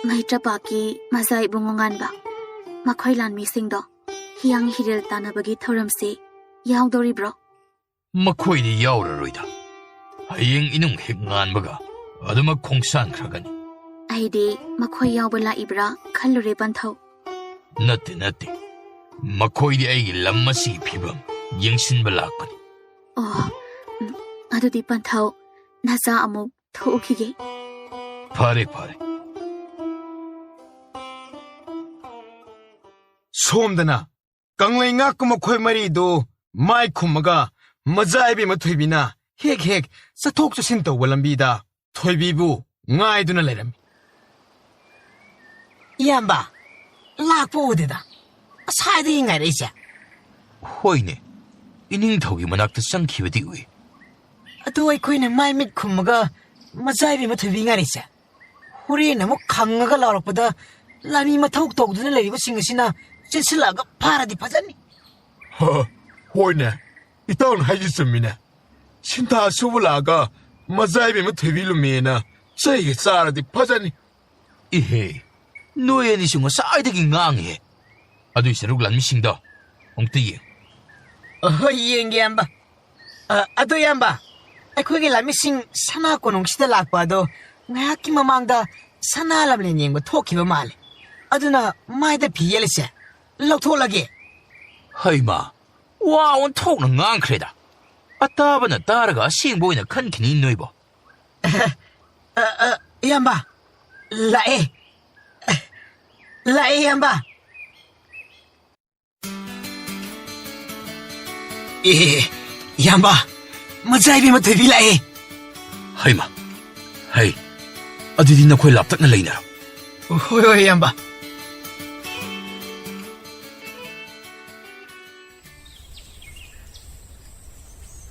ꯃꯩꯇ꯭ꯔꯄꯥꯛꯀꯤ ꯃꯖꯥ ꯏꯕꯨꯡꯉꯣ ꯉꯥꯟꯕ, ꯃꯈꯣꯏ ꯂꯥꯟꯃꯤꯁꯤꯡꯗꯣ ꯍꯤꯌꯥꯡ ꯍꯤꯔꯦꯜ ꯇꯥꯟꯅꯕꯒꯤ ꯊꯧꯔꯝꯁꯤ ꯌꯥꯎꯗꯧꯔꯤꯕ꯭ꯔꯣ? ꯃꯈꯣꯏꯗꯤ ꯌꯥꯎꯔꯔꯣꯏꯗ꯫ ꯍꯌꯦꯡ ꯏꯅꯨꯡ ꯍꯦꯛ ꯉꯥꯟꯕꯒ ꯑꯗꯨꯃꯛ ꯈꯣꯡꯁꯥꯟꯈ꯭ꯔꯒꯅꯤ꯫ ꯑꯩꯗꯤ ꯃꯈꯣꯏ ꯌꯥꯎꯕ ꯂꯥꯛꯏꯕ꯭ꯔꯥ ꯈꯜꯂꯨꯔꯦ ꯄꯟꯊꯧ꯫ ꯅꯠꯇꯦ, ꯅꯠꯇꯦ꯫ ꯃꯈꯣꯏꯗꯤ ꯑꯩꯒꯤ ꯂꯝ ꯑꯁꯤꯒꯤ ꯐꯤꯕꯝ ꯌꯦꯡꯁꯤꯟꯕ ꯂꯥꯛꯄꯅꯤ꯫ ꯑꯣ, ꯎꯝ, ꯑꯗꯨꯗꯤ ꯄꯟꯊꯧ, ꯅꯆꯥ ꯑꯃꯨꯛ ꯊꯣꯛꯎꯈꯤꯒꯦ꯫ ꯐꯔꯦ, ꯐꯔꯦ꯫ ꯁꯣꯝꯗꯅ ꯀꯪꯂꯩ ꯉꯥꯛꯄ ꯃꯈꯣꯏ ꯃꯔꯤꯗꯨ ꯃꯥꯏ ꯈꯨꯝꯃꯒ ꯃꯖꯥ ꯏꯕꯦꯝꯃ ꯊꯣꯏꯕꯤꯅ ꯍꯦꯛ ꯍꯦꯛ ꯆꯠꯊꯣꯛ ꯆꯠꯁꯤꯟ ꯇꯧꯕ ꯂꯝꯕꯤꯗ ꯊꯣꯏꯕꯤꯕꯨ ꯉꯥꯏꯗꯨꯅ ꯂꯩꯔꯝꯃꯤ꯫ ꯏꯌꯥꯝꯕ, ꯂꯥꯛꯄ ꯎꯗꯦꯗ꯫ ꯉꯁꯥꯏꯗꯒꯤ ꯉꯥꯏꯔꯛꯏꯁꯦ꯫ ꯍꯣꯏꯅꯦ, ꯏꯅꯤꯡꯊꯧꯒꯤ ꯃꯅꯥꯛꯇ ꯆꯪꯈꯤꯕꯗꯤ ꯎꯏ꯫ ꯑꯗꯨ ꯑꯩꯈꯣꯏꯅ ꯃꯥꯏ ꯃꯤꯠ ꯈꯨꯝꯃꯒ ꯃꯖꯥ ꯏꯕꯦꯝꯃ ꯊꯣꯏꯕꯤ ꯉꯥꯏꯔꯛꯏꯁꯦ꯫ ꯍꯣꯔꯦꯟ ꯑꯃꯨꯛ ꯈꯪꯉꯒ ꯂꯥꯎꯔꯛꯄꯗ ꯂꯥꯟꯃꯤ ꯃꯊꯧ ꯇꯧꯗꯨꯅ ꯂꯩꯔꯤꯕꯁꯤꯡ ꯑꯁꯤꯅ ꯆꯦꯟꯁꯤꯜꯂꯛꯑꯒ ꯐꯥꯔꯗꯤ ꯐꯖꯅꯤ꯫ ꯍ, ꯍꯣꯏꯅꯦ, ꯏꯇꯥꯎꯅ ꯍꯥꯏꯁꯤ ꯆꯨꯝꯃꯤꯅꯦ꯫ ꯁꯤꯟꯊꯥ ꯁꯨꯕ ꯂꯥꯛꯑꯒ ꯃꯖꯥ ꯏꯕꯦꯝꯃ ꯊꯣꯏꯕꯤ ꯂꯨꯝꯃꯦꯅ ꯆꯩꯒ ꯆꯥꯔꯗꯤ ꯐꯖꯅꯤ꯫ ꯏꯍꯦ, ꯅꯣꯏ ꯑꯅꯤꯁꯨ ꯉꯁꯥꯏꯗꯒꯤ ꯉꯥꯡꯉꯤꯍꯦ꯫ ꯑꯗꯨꯏ ꯁꯔꯨꯛ ꯂꯥꯟꯃꯤꯁꯤꯡꯗꯣ ꯑꯃꯨꯛꯇ ꯌꯦꯡ꯫ ꯑꯍꯣꯏ, ꯌꯦꯡꯒꯦ, ꯏꯌꯥꯝꯕ꯫ ꯑ, ꯑꯗꯣ, ꯏꯌꯥꯝꯕ, ꯑꯩꯈꯣꯏꯒꯤ ꯂꯥꯟꯃꯤꯁꯤꯡ ꯁꯅꯥ ꯀꯣꯅꯨꯡꯁꯤꯗ ꯂꯥꯛꯄ ꯑꯗꯣ ꯉꯥꯏꯍꯥꯛꯀꯤ ꯃꯃꯥꯡꯗ ꯁꯅꯥ ꯂꯝꯂꯦꯟ ꯌꯦꯡꯕ ꯊꯣꯛꯈꯤꯕ ꯃꯥꯜꯂꯦ꯫ ꯑꯗꯨꯅ ꯃꯥꯏꯗ ꯐꯤ ꯌꯦꯠꯂꯤꯁꯦ ꯂꯧꯊꯣꯛꯂꯒꯦ꯫ ꯍꯩꯃꯥ, ꯋꯥ ꯑꯣꯟꯊꯣꯛꯅ ꯉꯥꯡꯈ꯭ꯔꯦꯗ꯫ ꯑꯇꯥꯕꯅ ꯇꯥꯔꯒ ꯑꯁꯦꯡꯕ ꯑꯣꯏꯅ ꯈꯟꯈꯤꯅꯤ ꯅꯣꯏꯕꯣ꯫ ꯑ, ꯑ, ꯏꯌꯥꯝꯕ, ꯂꯥꯛꯑꯦ꯫ ꯂꯥꯛꯑꯦ, ꯏꯌꯥꯝꯕ꯫ ꯑꯦ, ꯏꯌꯥꯝꯕ, ꯃꯖꯥ ꯏꯕꯦꯝꯃ ꯊꯣꯏꯕꯤ ꯂꯥꯛꯑꯦ꯫ ꯍꯩꯃꯥ, ꯍꯩ, ꯑꯗꯨꯗꯤ ꯅꯈꯣꯏ ꯂꯥꯞꯇꯛꯅ ꯂꯩꯅꯔꯣ꯫ ꯍꯣꯏ, ꯍꯣꯏ, ꯏꯌꯥꯝꯕ꯫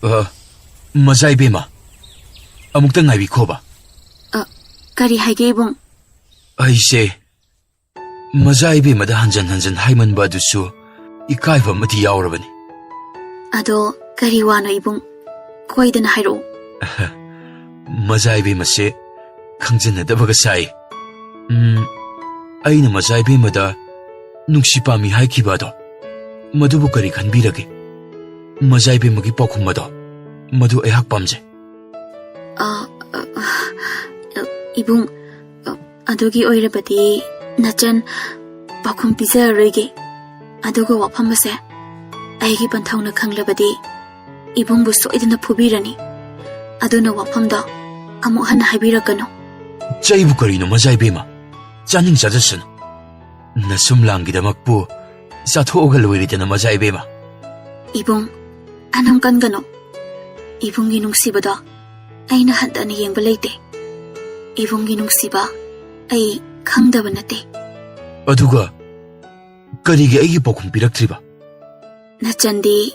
ꯑ, ꯃꯖꯥ ꯏꯕꯦꯝꯃ, ꯑꯃꯨꯛꯇ ꯉꯥꯏꯕꯤꯈꯣꯕ꯫ ꯑ, ꯀꯔꯤ ꯍꯥꯏꯒꯦ, ꯏꯕꯨꯡ? ꯑꯩꯁꯦ ꯃꯖꯥ ꯏꯕꯦꯝꯃꯗ ꯍꯟꯖꯟ ꯍꯟꯖꯟ ꯍꯥꯏꯃꯟꯕ ꯑꯗꯨꯁꯨ ꯏꯀꯥꯏꯕ ꯑꯃꯗꯤ ꯌꯥꯎꯔꯕꯅꯤ꯫ ꯑꯗꯣ ꯀꯔꯤ ꯋꯥꯅꯣ, ꯏꯕꯨꯡ? ꯀꯣꯏꯗꯅ ꯍꯥꯏꯔꯛꯑꯣ꯫ ꯃꯖꯥ ꯏꯕꯦꯝꯃꯁꯦ ꯈꯪꯖꯟꯅꯗꯕꯒ ꯁꯥꯏ꯫ ꯎꯝ, ꯑꯩꯅ ꯃꯖꯥ ꯏꯕꯦꯝꯃꯗ ꯅꯨꯡꯁꯤ ꯄꯥꯝꯃꯤ ꯍꯥꯏꯈꯤꯕ ꯑꯗꯣ, ꯃꯗꯨꯕꯨ ꯀꯔꯤ ꯈꯟꯕꯤꯔꯒꯦ? ꯃꯖꯥ ꯏꯕꯦꯝꯃꯒꯤ ꯄꯥꯎꯈꯨꯝ ꯑꯗꯣ, ꯃꯗꯨ ꯑꯩꯍꯥꯛ ꯄꯥꯝꯖꯩ꯫ ꯑ, ꯑ, ꯑ, ꯏꯕꯨꯡ, ꯑ, ꯑꯗꯨꯒꯤ ꯑꯣꯏꯔꯕꯗꯤ ꯅꯆꯟ ꯄꯥꯎꯈꯨꯝ ꯄꯤꯖꯔꯔꯣꯏꯒꯦ꯫ ꯑꯗꯨꯒ ꯋꯥꯐꯝ ꯑꯁꯦ ꯑꯩꯒꯤ ꯄꯟꯊꯧꯅ ꯈꯪꯂꯕꯗꯤ ꯏꯕꯨꯡꯕꯨ ꯁꯣꯏꯗꯅ ꯐꯨꯕꯤꯔꯅꯤ꯫ ꯑꯗꯨꯅ ꯋꯥꯐꯝꯗꯣ ꯑꯃꯨꯛ ꯍꯟꯅ ꯍꯥꯏꯕꯤꯔꯛꯀꯅꯨ꯫ ꯆꯩꯕꯨ ꯀꯔꯤꯅꯣ, ꯃꯖꯥ ꯏꯕꯦꯝꯃ? ꯆꯥꯅꯤꯡ ꯆꯥꯖꯁꯅꯨ꯫ ꯅꯁꯨꯝ ꯂꯥꯡꯒꯤꯗꯃꯛꯄꯨ ꯆꯥꯊꯣꯛꯑꯒ ꯂꯣꯏꯔꯦꯗꯅ, ꯃꯖꯥ ꯏꯕꯦꯝꯃ꯫ ꯏꯕꯨꯡ, ꯑꯅꯝ ꯀꯟꯒꯅꯨ꯫ ꯏꯕꯨꯡꯒꯤ ꯅꯨꯡꯁꯤꯕꯗꯣ ꯑꯩꯅ ꯍꯟꯊꯅ ꯌꯦꯡꯕ ꯂꯩꯇꯦ꯫ ꯏꯕꯨꯡꯒꯤ ꯅꯨꯡꯁꯤꯕ ꯑꯩ ꯈꯪꯗꯕ ꯅꯠꯇꯦ꯫ ꯑꯗꯨꯒ ꯀꯔꯤꯒꯤ ꯑꯩꯒꯤ ꯄꯥꯎꯈꯨꯝ ꯄꯤꯔꯛꯇ꯭ꯔꯤꯕ? ꯅꯆꯟꯗꯤ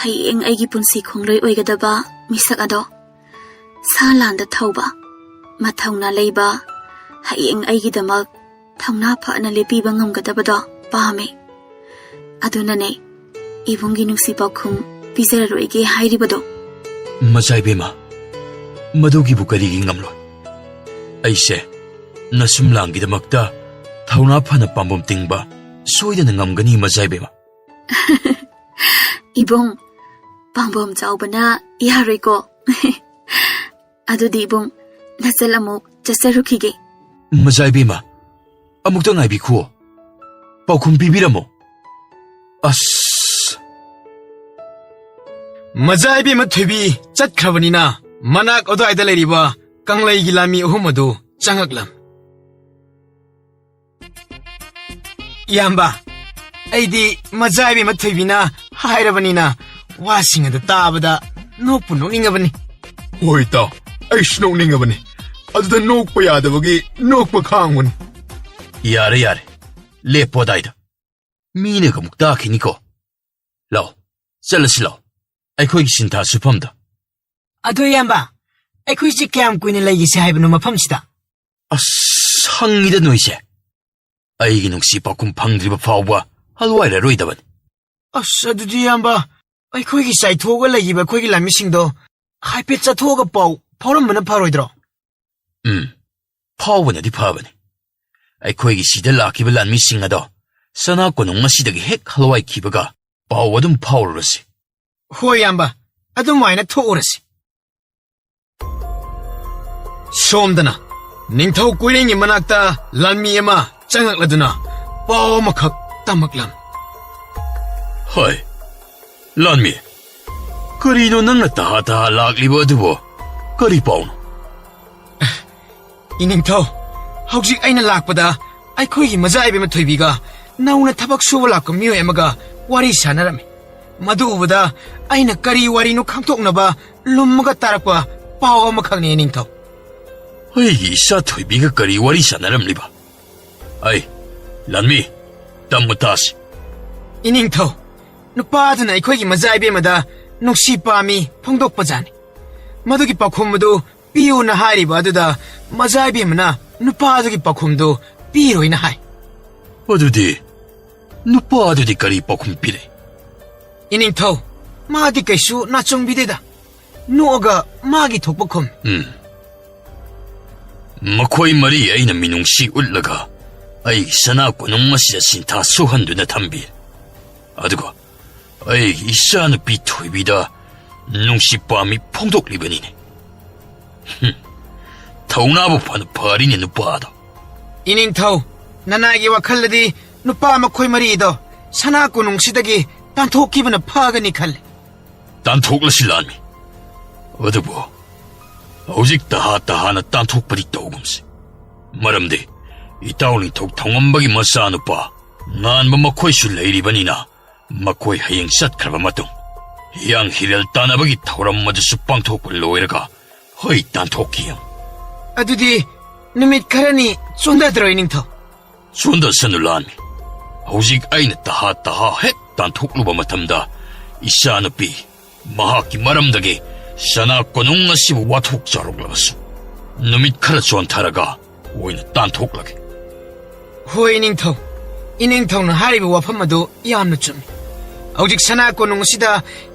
ꯍꯌꯦꯡ ꯑꯩꯒꯤ ꯄꯨꯟꯁꯤ ꯈꯣꯡꯂꯣꯏ ꯑꯣꯏꯒꯗꯕ ꯃꯤꯁꯛ ꯑꯗꯣ ꯁꯥ ꯂꯥꯟꯗ ꯊꯧꯕ, ꯃꯊꯧꯅꯥ ꯂꯩꯕ, ꯍꯌꯦꯡ ꯑꯩꯒꯤꯗꯃꯛ ꯊꯧꯅꯥ ꯐꯅ ꯂꯦꯞꯄꯤꯕ ꯉꯝꯒꯗꯕꯗꯣ ꯄꯥꯝꯃꯦ꯫ ꯑꯗꯨꯅꯅꯦ ꯏꯕꯨꯡꯒꯤ ꯅꯨꯡꯁꯤ ꯄꯥꯎꯈꯨꯝ ꯄꯤꯖꯔꯔꯣꯏꯒꯦ ꯍꯥꯏꯔꯤꯕꯗꯣ꯫ ꯃꯆꯥ ꯏꯕꯦꯝꯃ, ꯃꯗꯨꯒꯤꯕꯨ ꯀꯔꯤꯒꯤ ꯉꯝꯂꯣꯏ? ꯑꯩꯁꯦ ꯅꯁꯨꯝ ꯂꯥꯡꯒꯤꯗꯃꯛꯇ ꯊꯧꯅꯥ ꯐꯅ ꯄꯥꯝꯕꯣꯝ ꯇꯤꯡꯕ ꯁꯣꯏꯗꯅ ꯉꯝꯒꯅꯤ, ꯃꯆꯥ ꯏꯕꯦꯝꯃ꯫ ꯏꯕꯨꯡ, ꯄꯥꯝꯕꯣꯝ ꯆꯥꯎꯕꯅ ꯌꯥꯔꯣꯏꯀꯣ꯫ ꯑꯗꯨꯗꯤ ꯏꯕꯨꯡ, ꯅꯆꯜ ꯑꯃꯨꯛ ꯆꯠꯆꯔꯨꯈꯤꯒꯦ꯫ ꯃꯆꯥ ꯏꯕꯦꯝꯃ, ꯑꯃꯨꯛꯇ ꯉꯥꯏꯕꯤꯈꯨꯑꯣ꯫ ꯄꯥꯎꯈꯨꯝ ꯄꯤꯕꯤꯔꯝꯃꯣ꯫ ꯑꯁ! ꯃꯆꯥ ꯏꯕꯦꯝꯃ ꯊꯣꯏꯕꯤ ꯆꯠꯈ꯭ꯔꯕꯅꯤꯅ ꯃꯅꯥꯛ ꯑꯗꯨꯋꯥꯏꯗ ꯂꯩꯔꯤꯕ ꯀꯪꯂꯩꯒꯤ ꯂꯥꯟꯃꯤ ꯑꯍꯨꯝ ꯑꯗꯨ ꯆꯪꯉꯛꯂꯝ꯫ ꯏꯌꯥꯝꯕ, ꯑꯩꯗꯤ ꯃꯆꯥ ꯏꯕꯦꯝꯃ ꯊꯣꯏꯕꯤꯅ ꯍꯥꯏꯔꯕꯅꯤꯅ ꯋꯥꯁꯤꯡ ꯑꯗꯨ ꯇꯥꯕꯗ ꯅꯣꯛꯄꯨ ꯅꯣꯛꯅꯤꯡꯉꯕꯅꯤ꯫ ꯍꯣꯏ ꯏꯇꯥꯎ, ꯑꯩꯁꯨ ꯅꯣꯛꯅꯤꯡꯉꯕꯅꯤ꯫ ꯑꯗꯨꯗ ꯅꯣꯛꯄ ꯌꯥꯗꯕꯒꯤ ꯅꯣꯛꯄ ꯈꯥꯡꯕꯅꯤ꯫ ꯌꯥꯔꯦ, ꯌꯥꯔꯦ, ꯂꯦꯞꯄꯣ ꯑꯗꯥꯏꯗ꯫ ꯃꯤꯅꯒ ꯑꯃꯨꯛ ꯇꯥꯈꯤꯅꯤꯀꯣ꯫ ꯂꯥꯎ, ꯆꯠꯂꯁꯤ ꯂꯥꯎ꯫ ꯑꯩꯈꯣꯏꯒꯤ ꯁꯤꯟꯊꯥ ꯁꯨꯐꯝꯗꯣ꯫ ꯑꯗꯣ ꯏꯌꯥꯝꯕ, ꯑꯩꯈꯣꯏꯁꯦ ꯀꯌꯥꯝ ꯀꯨꯏꯅ ꯂꯩꯈꯤꯁꯦ ꯍꯥꯏꯕꯅꯣ ꯃꯐꯝꯁꯤꯗ? ꯑꯁ, ꯍꯪꯉꯤꯗ ꯅꯣꯏꯁꯦ꯫ ꯑꯩꯒꯤ ꯅꯨꯡꯁꯤ ꯄꯥꯎꯈꯨꯝ ꯐꯪꯗ꯭ꯔꯤꯕ ꯐꯥꯎꯕ ꯍꯜꯋꯥꯏꯔꯔꯣꯏꯗꯕꯅꯤ꯫ ꯑꯁ, ꯑꯗꯨꯗꯤ ꯏꯌꯥꯝꯕ, ꯑꯩꯈꯣꯏꯒꯤ ꯆꯥꯏꯊꯣꯛꯑꯒ ꯂꯩꯈꯤꯕ ꯑꯩꯈꯣꯏꯒꯤ ꯂꯥꯟꯃꯤꯁꯤꯡꯗꯣ ꯍꯥꯏꯐꯦꯠ ꯆꯠꯊꯣꯛꯑꯒ ꯄꯥꯎ ꯐꯥꯎꯔꯝꯕꯅ ꯐꯔꯣꯏꯗ꯭ꯔꯣ? ꯎꯝ, ꯐꯥꯎꯕꯅꯗꯤ ꯐꯕꯅꯤ꯫ ꯑꯩꯈꯣꯏꯒꯤ ꯁꯤꯗ ꯂꯥꯛꯈꯤꯕ ꯂꯥꯟꯃꯤꯁꯤꯡ ꯑꯗꯣ ꯁꯅꯥ ꯀꯣꯅꯨꯡ ꯑꯁꯤꯗꯒꯤ ꯍꯦꯛ ꯍꯜꯋꯥꯏꯈꯤꯕꯒ ꯄꯥꯎ ꯑꯗꯨꯝ ꯐꯥꯎꯔꯨꯔꯁꯤ꯫ ꯍꯣꯏ ꯏꯌꯥꯝꯕ, ꯑꯗꯨꯃꯥꯏꯅ ꯊꯣꯛꯎꯔꯁꯤ꯫ ꯁꯣꯝꯗꯅ ꯅꯤꯡꯊꯧ ꯀꯣꯏꯔꯦꯡꯒꯤ ꯃꯅꯥꯛꯇ ꯂꯥꯟꯃꯤ ꯑꯃ ꯆꯪꯉꯛꯂꯗꯨꯅ ꯄꯥꯎ ꯑꯃꯈꯛ ꯇꯝꯃꯛꯂꯝ꯫ ꯍꯣꯏ, ꯂꯥꯟꯃꯤ, ꯀꯔꯤꯅꯣ ꯅꯪꯅ ꯇꯍꯥ ꯇꯍꯥ ꯂꯥꯛꯂꯤꯕ ꯑꯗꯨꯕꯣ? ꯀꯔꯤ ꯄꯥꯎꯅꯣ? ꯏꯅꯤꯡꯊꯧ, ꯍꯧꯖꯤꯛ ꯑꯩꯅ ꯂꯥꯛꯄꯗ ꯑꯩꯈꯣꯏꯒꯤ ꯃꯖꯥ ꯏꯕꯦꯝꯃ ꯊꯣꯏꯕꯤꯒ ꯅꯧꯅ ꯊꯕꯛ ꯁꯨꯕ ꯂꯥꯛꯄ ꯃꯤꯑꯣꯏ ꯑꯃꯒ ꯋꯥꯔꯤ ꯁꯥꯟꯅꯔꯝꯃꯤ꯫ ꯃꯗꯨ ꯎꯕꯗ ꯑꯩꯅ ꯀꯔꯤ ꯋꯥꯔꯤꯅꯣ ꯈꯪꯗꯣꯛꯅꯕ ꯂꯨꯝꯃꯒ ꯇꯥꯔꯛꯄ ꯄꯥꯎ ꯑꯃꯈꯛꯅꯤ, ꯏꯅꯤꯡꯊꯧ꯫ ꯑꯩꯒꯤ ꯏꯆꯥ ꯊꯣꯏꯕꯤꯒ ꯀꯔꯤ ꯋꯥꯔꯤ ꯁꯥꯟꯅꯔꯝꯂꯤꯕ? ꯑꯩ, ꯂꯥꯟꯃꯤ, ꯇꯝꯃꯨ ꯇꯥꯁꯤ꯫ ꯏꯅꯤꯡꯊꯧ, ꯅꯨꯄꯥ ꯑꯗꯨꯅ ꯑꯩꯈꯣꯏꯒꯤ ꯃꯖꯥ ꯏꯕꯦꯝꯃꯗ ꯅꯨꯡꯁꯤ ꯄꯥꯝꯃꯤ ꯐꯣꯡꯗꯣꯛꯄꯖꯥꯠꯅꯤ꯫ ꯃꯗꯨꯒꯤ ꯄꯥꯎꯈꯨꯝ ꯑꯗꯨ ꯄꯤꯌꯨꯅ ꯍꯥꯏꯔꯤꯕ ꯑꯗꯨꯗ ꯃꯖꯥ ꯏꯕꯦꯝꯃꯅ ꯅꯨꯄꯥ ꯑꯗꯨꯒꯤ ꯄꯥꯎꯈꯨꯝꯗꯨ ꯄꯤꯔꯣꯏꯅ ꯍꯥꯏ꯫ ꯑꯗꯨꯗꯤ ꯅꯨꯄꯥ ꯑꯗꯨꯗꯤ ꯀꯔꯤ ꯄꯥꯎꯈꯨꯝ ꯄꯤꯔꯦ? ꯏꯅꯤꯡꯊꯧ, ꯃꯥꯗꯤ ꯀꯩꯁꯨ ꯅꯥꯆꯣꯡꯕꯤꯗꯦꯗ꯫ ꯅꯣꯛꯑꯒ ꯃꯥꯒꯤ ꯊꯣꯛꯄ ꯈꯨꯝ꯫ ꯎꯝ꯫ ꯃꯈꯣꯏ ꯃꯔꯤ ꯑꯩꯅ ꯃꯤꯅꯨꯡꯁꯤ ꯎꯠꯂꯒ ꯑꯩꯒꯤ ꯁꯅꯥ ꯀꯣꯅꯨꯡ ꯑꯁꯤꯗ ꯁꯤꯟꯊꯥ ꯁꯨꯍꯟꯗꯨꯅ ꯊꯝꯕꯤ꯫ ꯑꯗꯨꯒ ꯑꯩꯒꯤ ꯏꯆꯥꯅꯨꯄꯤ ꯊꯣꯏꯕꯤꯗ ꯅꯨꯡꯁꯤ ꯄꯥꯝꯃꯤ ꯐꯣꯡꯗꯣꯛꯂꯤꯕꯅꯤꯅꯦ꯫ ꯍꯨꯝ, ꯊꯧꯅꯥꯕꯨ ꯐꯅ ꯐꯔꯤꯅꯦ ꯅꯨꯄꯥꯗꯣ꯫ ꯏꯅꯤꯡꯊꯧ, ꯅꯅꯥꯏꯒꯤ ꯋꯥꯈꯜꯗꯗꯤ ꯅꯨꯄꯥ ꯃꯈꯣꯏ ꯃꯔꯤꯗꯣ ꯁꯅꯥ ꯀꯣꯅꯨꯡꯁꯤꯗꯒꯤ ꯇꯥꯟꯊꯣꯛꯈꯤꯕꯅ ꯐꯒꯅꯤ ꯈꯜꯂꯤ꯫ ꯇꯥꯟꯊꯣꯛꯂꯁꯤ ꯂꯥꯟꯃꯤ꯫ ꯑꯗꯨꯕꯨ ꯍꯧꯖꯤꯛ ꯇꯍꯥ ꯇꯍꯥꯅ ꯇꯥꯟꯊꯣꯛꯄꯗꯤ ꯇꯧꯒꯨꯝꯁꯤ꯫ ꯃꯔꯝꯗꯤ ꯏꯇꯥꯎ ꯅꯤꯡꯊꯧ ꯊꯧꯉꯝꯕꯒꯤ ꯃꯆꯥꯅꯨꯄꯥ ꯉꯥꯟꯕ ꯃꯈꯣꯏꯁꯨ ꯂꯩꯔꯤꯕꯅꯤꯅ, ꯃꯈꯣꯏ ꯍꯌꯦꯡ ꯆꯠꯈ꯭ꯔꯕ ꯃꯇꯨꯡ ꯍꯤꯌꯥꯡ ꯍꯤꯔꯦꯜ ꯇꯥꯟꯅꯕꯒꯤ ꯊꯧꯔꯝ ꯑꯗꯨꯁꯨ ꯄꯥꯡꯊꯣꯛꯄ ꯂꯣꯏꯔꯒ ꯍꯣꯏ ꯇꯥꯟꯊꯣꯛꯈꯤ꯫ ꯑꯗꯨꯗꯤ ꯅꯨꯃꯤꯠ ꯈꯔꯅꯤ ꯆꯣꯟꯊꯗ꯭ꯔꯣ, ꯏꯅꯤꯡꯊꯧ? ꯆꯣꯟꯊꯁꯅꯨ ꯂꯥꯟꯃꯤ꯫ ꯍꯧꯖꯤꯛ ꯑꯩꯅ ꯇꯍꯥ ꯇꯍꯥ ꯍꯦꯛ ꯇꯥꯟꯊꯣꯛꯂꯨꯕ ꯃꯇꯝꯗ ꯏꯆꯥꯅꯨꯄꯤ ꯃꯍꯥꯛꯀꯤ ꯃꯔꯝꯗꯒꯤ ꯁꯅꯥ ꯀꯣꯅꯨꯡ ꯑꯁꯤꯕꯨ ꯋꯥꯊꯣꯛ ꯆꯥꯎꯔꯛꯂꯕꯁꯨ, ꯅꯨꯃꯤꯠ ꯈꯔ ꯆꯣꯟꯊꯔꯒ ꯑꯣꯏꯅ ꯇꯥꯟꯊꯣꯛꯂꯒꯦ꯫ ꯍꯣꯏ, ꯏꯅꯤꯡꯊꯧ꯫ ꯏꯅꯤꯡꯊꯧꯅ ꯍꯥꯏꯔꯤꯕ ꯋꯥꯐꯝ ꯑꯗꯨ ꯌꯥꯝꯅ ꯆꯨꯝꯃꯤ꯫ ꯍꯧꯖꯤꯛ ꯁꯅꯥ ꯀꯣꯅꯨꯡ ꯑꯁꯤꯗ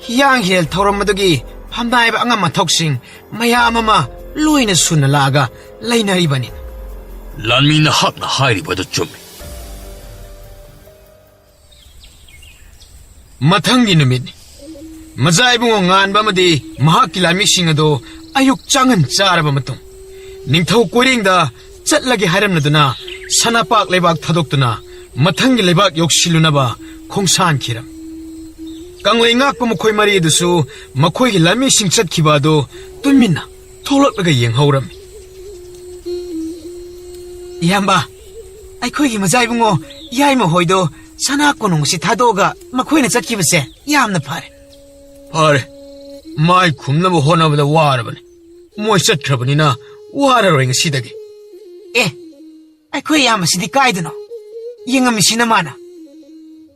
ꯍꯤꯌꯥꯡ ꯍꯤꯔꯦꯜ ꯊꯧꯔꯝ ꯑꯗꯨꯒꯤ ꯐꯝꯅꯥꯏꯕ ꯑꯉꯝ ꯑꯊꯧꯁꯤꯡ ꯃꯌꯥꯝ ꯑꯃ ꯂꯣꯏꯅ ꯁꯨꯅ ꯂꯥꯛꯑꯒ ꯂꯩꯅꯔꯤꯕꯅꯤ꯫ ꯂꯥꯟꯃꯤ, ꯅꯍꯥꯛꯅ ꯍꯥꯏꯔꯤꯕ ꯑꯗꯨ ꯆꯨꯝꯃꯤ꯫ ꯃꯊꯪꯒꯤ ꯅꯨꯃꯤꯠꯅꯤ꯫ ꯃꯖꯥ ꯏꯕꯨꯡꯉꯣ ꯉꯥꯟꯕ ꯑꯃꯗꯤ ꯃꯍꯥꯛꯀꯤ ꯂꯥꯟꯃꯤꯁꯤꯡ ꯑꯗꯨ ꯑꯌꯨꯛ ꯆꯥꯡꯉꯟ ꯆꯥꯔꯕ ꯃꯇꯨꯡ, ꯅꯤꯡꯊꯧ ꯀꯣꯏꯔꯦꯡꯗ ꯆꯠꯂꯒꯦ ꯍꯥꯏꯔꯝꯂꯗꯨꯅ ꯁꯅꯥꯄꯥꯛ ꯂꯩꯕꯥꯛ ꯊꯥꯗꯣꯛꯇꯨꯅ ꯃꯊꯪꯒꯤ ꯂꯩꯕꯥꯛ ꯌꯧꯁꯤꯜꯂꯨꯅꯕ ꯈꯣꯡꯁꯥꯟꯈꯤꯔꯝꯃꯤ꯫ ꯀꯪꯂꯩ ꯉꯥꯛꯄ ꯃꯈꯣꯏ ꯃꯔꯤ ꯑꯗꯨꯁꯨ ꯃꯈꯣꯏꯒꯤ ꯂꯥꯟꯃꯤꯁꯤꯡ ꯆꯠꯈꯤꯕ ꯑꯗꯨ ꯇꯨꯃꯤꯟꯅ ꯊꯣꯛꯂꯛꯂꯒ ꯌꯦꯡꯍꯧꯔꯝꯃꯤ꯫ ꯏꯌꯥꯝꯕ, ꯑꯩꯈꯣꯏꯒꯤ ꯃꯖꯥ ꯏꯕꯨꯡꯉꯣ ꯌꯥꯏꯃ ꯍꯣꯏꯗꯣ ꯁꯅꯥ ꯀꯣꯅꯨꯡ ꯑꯁꯤ ꯊꯥꯗꯣꯛꯑꯒ ꯃꯈꯣꯏꯅ ꯆꯠꯈꯤꯕꯁꯦ ꯌꯥꯝꯅ ꯐꯔꯦ꯫ ꯐꯔꯦ꯫ ꯃꯥꯏ ꯈꯨꯝꯅꯕ ꯍꯣꯠꯅꯕꯗ ꯋꯥꯔꯕꯅꯤ꯫ ꯃꯣꯏ ꯆꯠꯈ꯭ꯔꯕꯅꯤꯅ ꯋꯥꯔꯔꯣꯏ ꯉꯁꯤꯗꯒꯤ꯫ ꯑꯦ, ꯑꯩꯈꯣꯏ ꯏꯌꯥꯝꯕꯁꯤꯗꯤ ꯀꯥꯏꯗꯅꯣ? ꯌꯦꯡꯉꯝꯃꯤꯁꯤꯅ ꯃꯥꯅ꯫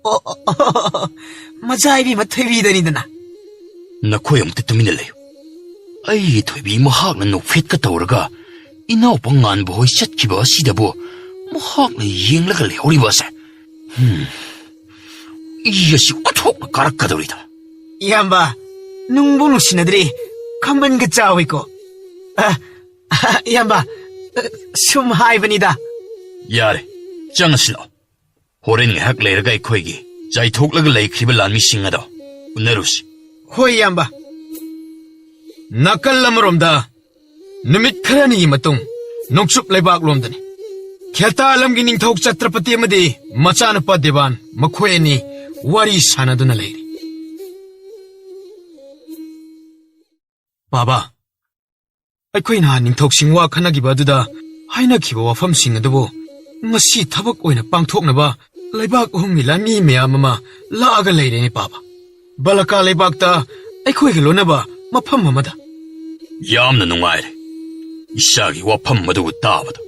ꯑꯣ, ꯑꯣ, ꯑꯣ, ꯃꯖꯥ ꯏꯕꯦꯝꯃ ꯊꯣꯏꯕꯤꯗꯅꯤꯗꯅ꯫ ꯅꯈꯣꯏ ꯑꯃꯨꯛꯇ ꯇꯨꯃꯤꯟꯅ ꯂꯩꯌꯨ꯫ ꯑꯩꯒꯤ ꯊꯣꯏꯕꯤ ꯃꯍꯥꯛꯅ ꯅꯣꯛꯐꯦꯠꯀ ꯇꯧꯔꯒ ꯏꯅꯥꯎꯄꯥ ꯉꯥꯟꯕ ꯍꯣꯏ ꯆꯠꯈꯤꯕ ꯑꯁꯤꯗꯕꯨ ꯃꯍꯥꯛꯅ ꯌꯦꯡꯂꯒ ꯂꯩꯍꯧꯔꯤꯕ ꯑꯁꯦ꯫ ꯍꯝ꯫ ꯏ ꯑꯁꯤ ꯑꯣꯟꯊꯣꯛꯅ ꯀꯥꯔꯛꯀꯗꯧꯔꯤꯗ꯫ ꯏꯌꯥꯝꯕ, ꯅꯨꯡꯕꯨ ꯅꯨꯡꯁꯤꯅꯗ꯭ꯔꯤ, ꯈꯝꯕꯟꯒ ꯆꯥꯎꯏꯀꯣ꯫ ꯑ, ꯏꯌꯥꯝꯕ, ꯁꯨꯝ ꯍꯥꯏꯕꯅꯤꯗ꯫ ꯌꯥꯔꯦ, ꯆꯪꯉꯁꯤ ꯂꯥꯛꯑꯣ꯫ ꯍꯣꯔꯦꯟ ꯉꯥꯏꯍꯥꯛ ꯂꯩꯔꯒ ꯑꯩꯈꯣꯏꯒꯤ ꯆꯥꯏꯊꯣꯛꯂꯒ ꯂꯩꯈ꯭ꯔꯤꯕ ꯂꯥꯟꯃꯤꯁꯤꯡ ꯑꯗꯣ ꯎꯅꯔꯨꯁꯤ꯫ ꯍꯣꯏ, ꯏꯌꯥꯝꯕ꯫ ꯅꯥꯀꯜ ꯑꯃꯔꯣꯝꯗ ꯅꯨꯃꯤꯠ ꯈꯔꯅꯤꯒꯤ ꯃꯇꯨꯡ ꯅꯣꯡꯆꯨꯞ ꯂꯩꯕꯥꯛꯂꯣꯝꯗꯅꯤ꯫ ꯈꯦꯇꯥ ꯂꯝꯒꯤ ꯅꯤꯡꯊꯧ ꯆꯇ꯭ꯔꯄꯇꯤ ꯑꯃꯗꯤ ꯃꯆꯥꯅꯨꯄꯥ ꯗꯦꯕꯥꯟ ꯃꯈꯣꯏ ꯑꯅꯤ ꯋꯥꯔꯤ ꯁꯥꯟꯅꯗꯨꯅ ꯂꯩꯔꯤ꯫ ꯕꯥꯕꯥ, ꯑꯩꯈꯣꯏ ꯅꯍꯥꯟ ꯅꯤꯡꯊꯧꯁꯤꯡ ꯋꯥ ꯈꯟꯅꯈꯤꯕ ꯑꯗꯨꯗ ꯍꯥꯏꯅꯈꯤꯕ ꯋꯥꯐꯝꯁꯤꯡ ꯑꯗꯨꯕꯨ ꯉꯁꯤ ꯊꯕꯛ ꯑꯣꯏꯅ ꯄꯥꯡꯊꯣꯛꯅꯕ ꯂꯩꯕꯥꯛ ꯑꯍꯨꯝꯒꯤ ꯂꯥꯟꯃꯤ ꯃꯌꯥꯝ ꯑꯃ ꯂꯥꯛꯑꯒ ꯂꯩꯔꯦꯅꯦ, ꯄꯥꯕ꯫ ꯕꯂꯀꯥ ꯂꯩꯕꯥꯛꯇ ꯑꯩꯈꯣꯏꯒ ꯂꯣꯟꯅꯕ ꯃꯐꯝ ꯑꯃꯗ꯫ ꯌꯥꯝꯅ ꯅꯨꯡꯉꯥꯏꯔꯦ꯫ ꯏꯆꯥꯒꯤ ꯋꯥꯐꯝ ꯑꯗꯨꯕꯨ ꯇꯥꯕꯗ꯫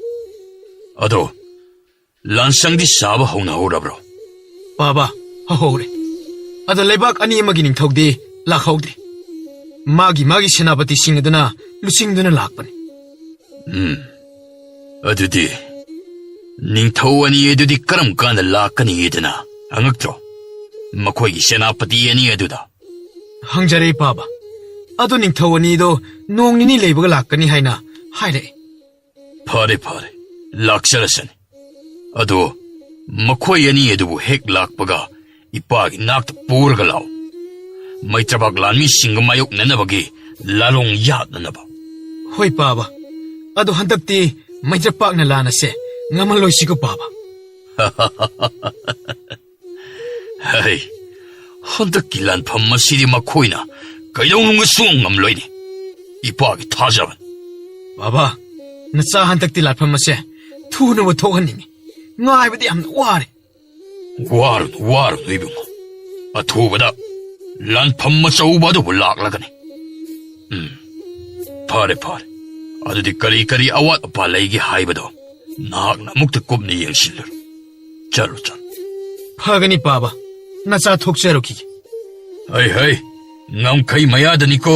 ꯑꯗꯣ, ꯂꯥꯟꯁꯪꯗꯤ ꯁꯥꯕ ꯍꯧꯅꯍꯧꯔꯕ꯭ꯔꯣ? ꯄꯥꯕ, ꯍꯧꯍꯧꯔꯦ꯫ ꯑꯗꯣ ꯂꯩꯕꯥꯛ ꯑꯅꯤ ꯑꯃꯒꯤ ꯅꯤꯡꯊꯧꯗꯤ ꯂꯥꯛꯍꯧꯗ꯭ꯔꯤ꯫ ꯃꯥꯒꯤ ꯃꯥꯒꯤ ꯁꯦꯅꯥꯄꯇꯤꯁꯤꯡ ꯑꯗꯨꯅ ꯂꯨꯆꯤꯡꯗꯨꯅ ꯂꯥꯛꯄꯅꯤ꯫ ꯎꯝ, ꯑꯗꯨꯗꯤ ꯅꯤꯡꯊꯧ ꯑꯅꯤ ꯑꯗꯨꯗꯤ ꯀꯔꯝ ꯀꯥꯟꯗ ꯂꯥꯛꯀꯅꯤꯗꯅ ꯍꯪꯉꯛꯇ꯭ꯔꯣ? ꯃꯈꯣꯏꯒꯤ ꯁꯦꯅꯥꯄꯇꯤ ꯑꯅꯤ ꯑꯗꯨꯗ꯫ ꯍꯪꯖꯔꯦ, ꯏꯄꯥꯕ꯫ ꯑꯗꯨ ꯅꯤꯡꯊꯧ ꯑꯅꯤꯗꯣ ꯅꯣꯡ ꯅꯤꯅꯤ ꯂꯩꯕꯒ ꯂꯥꯛꯀꯅꯤ ꯍꯥꯏꯅ ꯍꯥꯏꯔꯛꯑꯦ꯫ ꯐꯔꯦ, ꯐꯔꯦ, ꯂꯥꯛꯆꯔꯁꯅꯤ꯫ ꯑꯗꯣ ꯃꯈꯣꯏ ꯑꯅꯤ ꯑꯗꯨꯕꯨ ꯍꯦꯛ ꯂꯥꯛꯄꯒ ꯏꯄꯥꯒꯤ ꯅꯥꯛꯇ ꯄꯨꯔꯒ ꯂꯥꯛꯎ꯫ ꯃꯩꯇ꯭ꯔꯄꯥꯛ ꯂꯥꯟꯃꯤꯁꯤꯡꯒ ꯃꯥꯌꯣꯛꯅꯅꯕꯒꯤ ꯂꯥꯂꯣꯡ ꯌꯥꯠꯅꯅꯕ꯫ ꯍꯣꯏ, ꯄꯥꯕ꯫ ꯑꯗꯣ ꯍꯟꯗꯛꯇꯤ ꯃꯩꯇ꯭ꯔꯄꯥꯛꯅ ꯂꯥꯟ ꯑꯁꯦ ꯉꯝꯍꯜꯂꯣꯏꯁꯤꯀꯣ, ꯄꯥꯕ꯫ ꯍꯩ, ꯍꯟꯗꯛꯀꯤ ꯂꯥꯟꯐꯝ ꯑꯁꯤꯗꯤ ꯃꯈꯣꯏꯅ ꯀꯩꯗꯧꯅꯨꯡꯗ ꯁꯨꯡꯉꯝ ꯉꯝꯂꯣꯏꯅꯦ꯫ ꯏꯄꯥꯒꯤ ꯊꯥꯖꯕꯅꯤ꯫ ꯕꯥꯕꯥ, ꯅꯆꯥ ꯍꯟꯗꯛꯇꯤ ꯂꯥꯟꯐꯝ ꯑꯁꯦ ꯊꯨꯅꯕ ꯊꯣꯛꯍꯟꯅꯤꯡꯉꯤ꯫ ꯉꯥꯏꯕꯗꯤ ꯌꯥꯝꯅ ꯋꯥꯔꯦ꯫ ꯋꯥꯔꯨꯅꯨ, ꯋꯥꯔꯨꯅꯨ ꯏꯕꯨꯡꯉꯣ꯫ ꯑꯊꯨꯕꯗ ꯂꯥꯟꯐꯝ ꯑꯆꯧꯕ ꯑꯗꯨꯕꯨ ꯂꯥꯛꯂꯒꯅꯤ꯫ ꯎꯝ, ꯐꯔꯦ, ꯐꯔꯦ꯫ ꯑꯗꯨꯗꯤ ꯀꯔꯤ ꯀꯔꯤ ꯑꯋꯥꯠ ꯑꯄꯥ ꯂꯩꯒꯦ ꯍꯥꯏꯕꯗꯣ ꯅꯍꯥꯛꯅ ꯑꯃꯨꯛꯇ ꯀꯨꯞꯅ ꯌꯦꯡꯁꯤꯜꯂꯨꯔꯣ꯫ ꯆꯠꯂꯨ, ꯆꯠꯂꯨ꯫ ꯐꯒꯅꯤ, ꯄꯥꯕ꯫ ꯅꯆꯥ ꯊꯣꯛꯆꯔꯨꯈꯤꯒꯦ꯫ ꯍꯩ, ꯍꯩ, ꯉꯝꯈꯩ ꯃꯌꯥꯗꯅꯤꯀꯣ꯫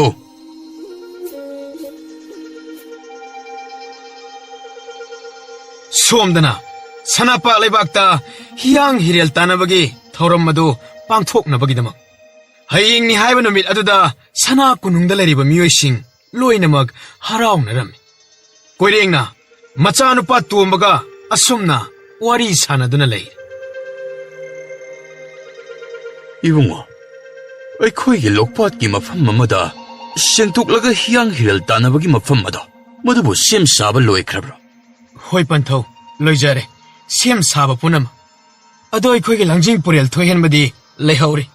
ꯁꯣꯝꯗꯅ ꯁꯅꯥꯄꯥꯛ ꯂꯩꯕꯥꯛꯇ ꯍꯤꯌꯥꯡ ꯍꯤꯔꯦꯜ ꯇꯥꯟꯅꯕꯒꯤ ꯊꯧꯔꯝ ꯑꯗꯨ ꯄꯥꯡꯊꯣꯛꯅꯕꯒꯤꯗꯃꯛ ꯍꯌꯦꯡꯅꯤ ꯍꯥꯏꯕ ꯅꯨꯃꯤꯠ ꯑꯗꯨꯗ ꯁꯅꯥ ꯀꯣꯅꯨꯡꯗ ꯂꯩꯔꯤꯕ ꯃꯤꯑꯣꯏꯁꯤꯡ ꯂꯣꯏꯅꯃꯛ ꯍꯔꯥꯎꯅꯔꯝꯃꯤ꯫ ꯀꯣꯏꯔꯦꯡꯅ ꯃꯆꯥꯅꯨꯄꯥ ꯇꯣꯝꯕꯒ ꯑꯁꯨꯝꯅ ꯋꯥꯔꯤ ꯁꯥꯟꯅꯗꯨꯅ ꯂꯩꯔꯤ꯫ ꯏꯕꯨꯡꯉꯣ, ꯑꯩꯈꯣꯏꯒꯤ ꯂꯣꯛꯄꯥꯠꯀꯤ ꯃꯐꯝ ꯑꯃꯗ ꯁꯦꯡꯗꯣꯛꯂꯒ ꯍꯤꯌꯥꯡ ꯍꯤꯔꯦꯜ ꯇꯥꯟꯅꯕꯒꯤ ꯃꯐꯝ ꯑꯗꯣ, ꯃꯗꯨꯕꯨ ꯁꯦꯝ ꯁꯥꯕ ꯂꯣꯏꯈ꯭ꯔꯕ꯭ꯔꯥ? ꯍꯣꯏ ꯄꯟꯊꯧ, ꯂꯣꯏꯖꯔꯦ꯫ ꯁꯦꯝ ꯁꯥꯕ ꯄꯨꯝꯅꯃꯛ꯫ ꯑꯗꯣ ꯑꯩꯈꯣꯏꯒꯤ ꯂꯥꯡꯖꯤꯡ ꯄꯨꯔꯦꯜ ꯊꯣꯏꯍꯟꯕꯗꯤ ꯂꯩꯍꯧꯔꯤ꯫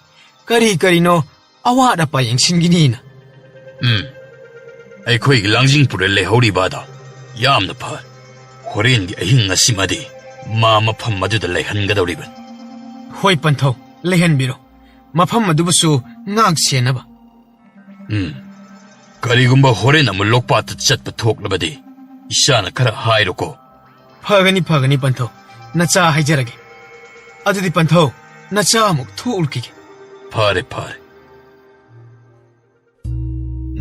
ꯀꯔꯤ ꯀꯔꯤꯅꯣ ꯑꯋꯥꯠ ꯑꯄꯥ ꯌꯦꯡꯁꯤꯟꯈꯤꯅꯤꯅ꯫ ꯎꯝ, ꯑꯩꯈꯣꯏꯒꯤ ꯂꯥꯡꯖꯤꯡ ꯄꯨꯔꯦꯜ ꯂꯩꯍꯧꯔꯤꯕ ꯑꯗꯣ ꯌꯥꯝꯅ ꯐꯔꯦ꯫ ꯍꯣꯔꯦꯟꯒꯤ ꯑꯍꯤꯡ ꯑꯁꯤꯃꯗꯤ ꯃꯥ ꯃꯐꯝ ꯑꯗꯨꯗ ꯂꯩꯍꯟꯒꯗꯧꯔꯤꯕꯅꯤ꯫ ꯍꯣꯏ ꯄꯟꯊꯧ, ꯂꯩꯍꯟꯕꯤꯔꯣ꯫ ꯃꯐꯝ ꯑꯗꯨꯕꯨꯁꯨ ꯉꯥꯛ ꯁꯦꯟꯅꯕ꯫ ꯎꯝ, ꯀꯔꯤꯒꯨꯝꯕ ꯍꯣꯔꯦꯟ ꯑꯃꯨꯛ ꯂꯣꯛꯄꯥꯠꯇ ꯆꯠꯄ ꯊꯣꯛꯂꯕꯗꯤ ꯏꯆꯥꯅ ꯈꯔ ꯍꯥꯏꯔꯣꯀꯣ꯫ ꯐꯒꯅꯤ, ꯐꯒꯅꯤ ꯄꯟꯊꯧ, ꯅꯆꯥ ꯍꯥꯏꯖꯔꯒꯦ꯫ ꯑꯗꯨꯗꯤ ꯄꯟꯊꯧ, ꯅꯆꯥ ꯑꯃꯨꯛ ꯊꯣꯛꯎꯈꯤꯒꯦ꯫ ꯐꯔꯦ, ꯐꯔꯦ꯫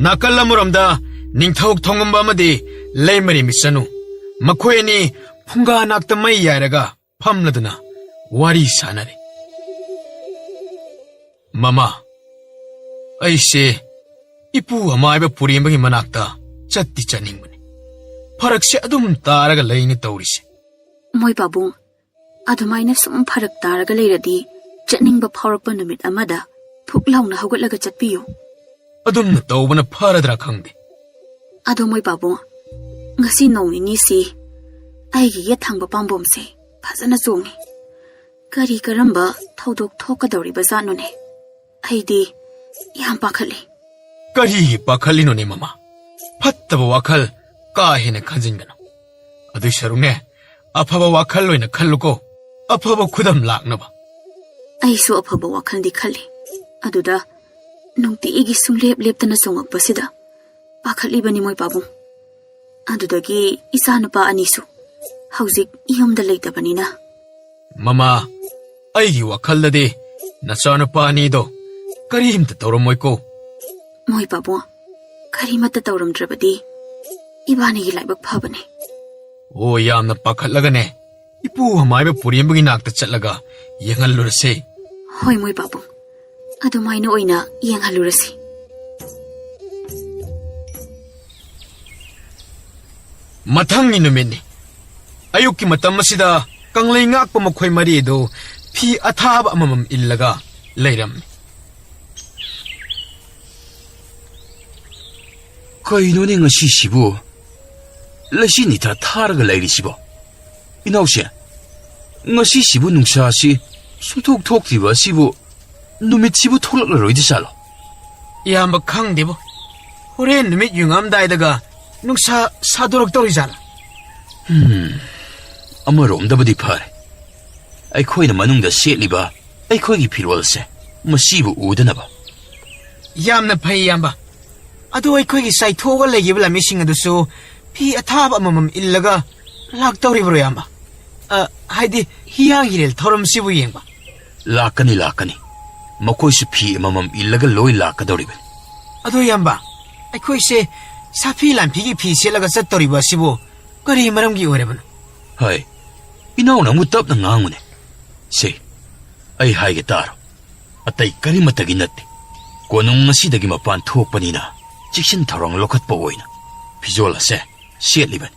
ꯅꯥꯀꯜ ꯑꯃꯔꯣꯝꯗ ꯅꯤꯡꯊꯧ ꯊꯣꯡꯉꯝꯕ ꯑꯃꯗꯤ ꯂꯩꯃꯔꯦꯝꯕꯤ ꯆꯅꯨ, ꯃꯈꯣꯏ ꯑꯅꯤ ꯐꯨꯡꯒꯥ ꯅꯥꯛꯇ ꯃꯩ ꯌꯥꯏꯔꯒ ꯐꯝꯂꯗꯨꯅ ꯋꯥꯔꯤ ꯁꯥꯅꯔꯤ꯫ "ꯃꯃꯥ, ꯑꯩꯁꯦ ꯏꯄꯨ ꯑꯃꯥꯏꯕ ꯄꯨꯔꯦꯝꯕꯒꯤ ꯃꯅꯥꯛꯇ ꯆꯠꯇꯤ ꯆꯠꯅꯤꯡꯕꯅꯤ꯫ ꯐꯔꯛꯁꯦ ꯑꯗꯨꯝ ꯇꯥꯔꯒ ꯂꯩꯅꯦ ꯇꯧꯔꯤꯁꯦ꯫" "ꯃꯣꯏ ꯄꯥꯕꯨꯡ, ꯑꯗꯨꯃꯥꯏꯅ ꯁꯨꯝ ꯐꯔꯛ ꯇꯥꯔꯒ ꯂꯩꯔꯗꯤ, ꯆꯠꯅꯤꯡꯕ ꯐꯥꯎꯔꯛꯄ ꯅꯨꯃꯤꯠ ꯑꯃꯗ ꯐꯨꯛ ꯂꯥꯎꯅ ꯍꯧꯒꯠꯂꯒ ꯆꯠꯄꯤꯌꯨ꯫" "ꯑꯗꯨꯝꯅ ꯇꯧꯕꯅ ꯐꯔꯗ꯭ꯔꯥ ꯈꯪꯗꯦ꯫" "ꯑꯗꯣ ꯃꯣꯏ ꯄꯥꯕꯨꯡ, ꯉꯁꯤ ꯅꯣꯡ ꯅꯤꯅꯤꯁꯤ ꯑꯩꯒꯤ ꯌꯦꯠ ꯊꯪꯕ ꯄꯥꯝꯕꯣꯝꯁꯦ ꯐꯖꯅ ꯆꯣꯡꯉꯤ꯫ ꯀꯔꯤ ꯀꯔꯝꯕ ꯊꯧꯗꯣꯛ ꯊꯣꯛꯀꯗꯧꯔꯤꯕ ꯖꯥꯠꯅꯣꯅꯦ? ꯑꯩꯗꯤ ꯌꯥꯝ ꯄꯥꯈꯠꯂꯤ꯫" "ꯀꯔꯤꯒꯤ ꯄꯥꯈꯠꯂꯤꯅꯣꯅꯦ ꯃꯃꯥ? ꯐꯠꯇꯕ ꯋꯥꯈꯜ ꯀꯥ ꯍꯦꯟꯅ ꯈꯟꯖꯤꯟꯒꯅꯨ꯫ ꯑꯗꯨꯏ ꯁꯔꯨꯛꯅꯦ, ꯑꯐꯕ ꯋꯥꯈꯜ ꯑꯣꯏꯅ ꯈꯜꯂꯨꯀꯣ, ꯑꯐꯕ ꯈꯨꯗꯝ ꯂꯥꯛꯅꯕ꯫" "ꯑꯩꯁꯨ ꯑꯐꯕ ꯋꯥꯈꯜꯗꯤ ꯈꯜꯂꯤ꯫ ꯑꯗꯨꯗ ꯅꯨꯡꯇꯤꯒꯤ ꯁꯨꯡꯂꯦꯞ ꯂꯦꯞꯇꯅ ꯆꯣꯡꯉꯛꯄꯁꯤꯗ ꯄꯥꯈꯠꯂꯤꯕꯅꯤ ꯃꯣꯏ ꯄꯥꯕꯨꯡ꯫ ꯑꯗꯨꯗꯒꯤ ꯏꯆꯥꯅꯨꯄꯥ ꯑꯅꯤꯁꯨ ꯍꯧꯖꯤꯛ ꯌꯨꯝꯗ ꯂꯩꯇꯕꯅꯤꯅ꯫" "ꯃꯃꯥ, ꯑꯩꯒꯤ ꯋꯥꯈꯜꯗꯗꯤ ꯅꯆꯥꯅꯨꯄꯥ ꯑꯅꯤꯗꯣ ꯀꯔꯤꯝꯇ ꯇꯧꯔꯝꯃꯣꯏꯀꯣ꯫" "ꯃꯣꯏ ꯄꯥꯕꯨꯡ, ꯀꯔꯤꯃꯠꯇ ꯇꯧꯔꯝꯗ꯭ꯔꯕꯗꯤ ꯏꯕꯥꯅꯤꯒꯤ ꯂꯥꯏꯕꯛ ꯐꯕꯅꯦ꯫" "ꯑꯣ, ꯌꯥꯝꯅ ꯄꯥꯈꯠꯂꯒꯅꯦ, ꯏꯄꯨ ꯑꯃꯥꯏꯕ ꯄꯨꯔꯦꯝꯕꯒꯤ ꯅꯥꯛꯇ ꯆꯠꯂꯒ ꯌꯦꯡꯍꯜꯂꯨꯔꯁꯦ꯫" "ꯍꯣꯏ ꯃꯣꯏ ꯄꯥꯕꯨꯡ, ꯑꯗꯨꯃꯥꯏꯅ ꯑꯣꯏꯅ ꯌꯦꯡꯍꯜꯂꯨꯔꯁꯤ꯫" ꯃꯊꯪꯒꯤ ꯅꯨꯃꯤꯠꯅꯤ꯫ ꯑꯌꯨꯛꯀꯤ ꯃꯇꯝ ꯑꯁꯤꯗ ꯀꯪꯂꯩ ꯉꯥꯛꯄ ꯃꯈꯣꯏ ꯃꯔꯤ ꯑꯗꯨ ꯐꯤ ꯑꯊꯥꯕ ꯑꯃꯃꯝ ꯏꯜꯂꯒ ꯂꯩꯔꯝꯃꯤ꯫ "ꯀꯩꯅꯣꯅꯦ ꯉꯁꯤꯁꯤꯕꯨ? ꯂꯩꯆꯤꯟ ꯏꯊꯥ ꯊꯥꯔꯒ ꯂꯩꯔꯤꯁꯤꯕꯣ? ꯏꯅꯥꯎꯁꯦ, ꯉꯁꯤꯁꯤꯕꯨ ꯅꯨꯡꯁꯥꯁꯤ ꯁꯨꯡꯊꯣꯛ ꯊꯣꯛꯇ꯭ꯔꯤꯕ ꯑꯁꯤꯕꯨ ꯅꯨꯃꯤꯠꯁꯤꯕꯨ ꯊꯣꯛꯂꯛꯂꯔꯣꯏꯗ ꯖꯥꯠꯂꯣ?" "ꯏꯌꯥꯝꯕ, ꯈꯪꯗꯦꯕꯣ꯫ ꯍꯣꯔꯦꯟ ꯅꯨꯃꯤꯠ ꯌꯨꯡꯉꯝꯗꯥꯏꯗꯒ ꯅꯨꯡꯁꯥ ꯁꯥꯗꯣꯔꯛꯇꯧꯔꯤ ꯖꯥꯠꯂꯥ?" "ꯍꯝ, ꯑꯃꯔꯣꯝꯗꯕꯨꯗꯤ ꯐꯔꯦ꯫ ꯑꯩꯈꯣꯏꯅ ꯃꯅꯨꯡꯗ ꯁꯦꯠꯂꯤꯕ ꯑꯩꯈꯣꯏꯒꯤ ꯐꯤꯔꯣꯜꯁꯦ ꯃꯁꯤꯕꯨ ꯎꯗꯅꯕ꯫" "ꯌꯥꯝꯅ ꯐꯩ, ꯏꯌꯥꯝꯕ꯫ ꯑꯗꯨ ꯑꯩꯈꯣꯏꯒꯤ ꯆꯥꯏꯊꯣꯛꯑꯒ ꯂꯩꯈꯤꯕ ꯂꯥꯟꯃꯤꯁꯤꯡ ꯑꯗꯨꯁꯨ ꯐꯤ ꯑꯊꯥꯕ ꯑꯃꯃꯝ ꯏꯜꯂꯒ ꯂꯥꯛꯇꯧꯔꯤꯕ꯭ꯔꯣ, ꯏꯌꯥꯝꯕ? ꯑ, ꯍꯥꯏꯗꯤ ꯍꯤꯌꯥꯡ ꯍꯤꯔꯦꯜ ꯊꯧꯔꯝꯁꯤꯕꯨ ꯌꯦꯡꯕ?" "ꯂꯥꯛꯀꯅꯤ, ꯂꯥꯛꯀꯅꯤ꯫ ꯃꯈꯣꯏꯁꯨ ꯐꯤ ꯑꯃꯃꯝ ꯏꯜꯂꯒ ꯂꯣꯏ ꯂꯥꯛꯀꯗꯧꯔꯤꯕꯅꯤ꯫" "ꯑꯗꯣ, ꯏꯌꯥꯝꯕ, ꯑꯩꯈꯣꯏꯁꯦ ꯁꯥꯐꯤ ꯂꯥꯟꯐꯤꯒꯤ ꯐꯤ ꯁꯦꯠꯂꯒ ꯆꯠꯇꯧꯔꯤꯕ ꯑꯁꯤꯕꯨ ꯀꯔꯤ ꯃꯔꯝꯒꯤ ꯑꯣꯏꯔꯕꯅꯣ? ꯍꯥꯏ, ꯏꯅꯥꯎ ꯅꯪꯕꯨ ꯇꯞꯅ ꯉꯥꯡꯉꯨꯅꯦ꯫ ꯁꯦ, ꯑꯩ ꯍꯥꯏꯒꯦ ꯇꯥꯔꯣ꯫ ꯑꯇꯩ ꯀꯔꯤꯃꯠꯇꯒꯤ ꯅꯠꯇꯦ꯫ ꯀꯣꯅꯨꯡ ꯑꯁꯤꯗꯒꯤ ꯃꯄꯥꯟ ꯊꯣꯛꯄꯅꯤꯅ ꯆꯦꯛꯁꯤꯟ ꯊꯧꯔꯥꯡ ꯂꯧꯈꯠꯄ ꯑꯣꯏꯅ ꯐꯤꯖꯣꯜ ꯑꯁꯦ ꯁꯦꯠꯂꯤꯕꯅꯤ꯫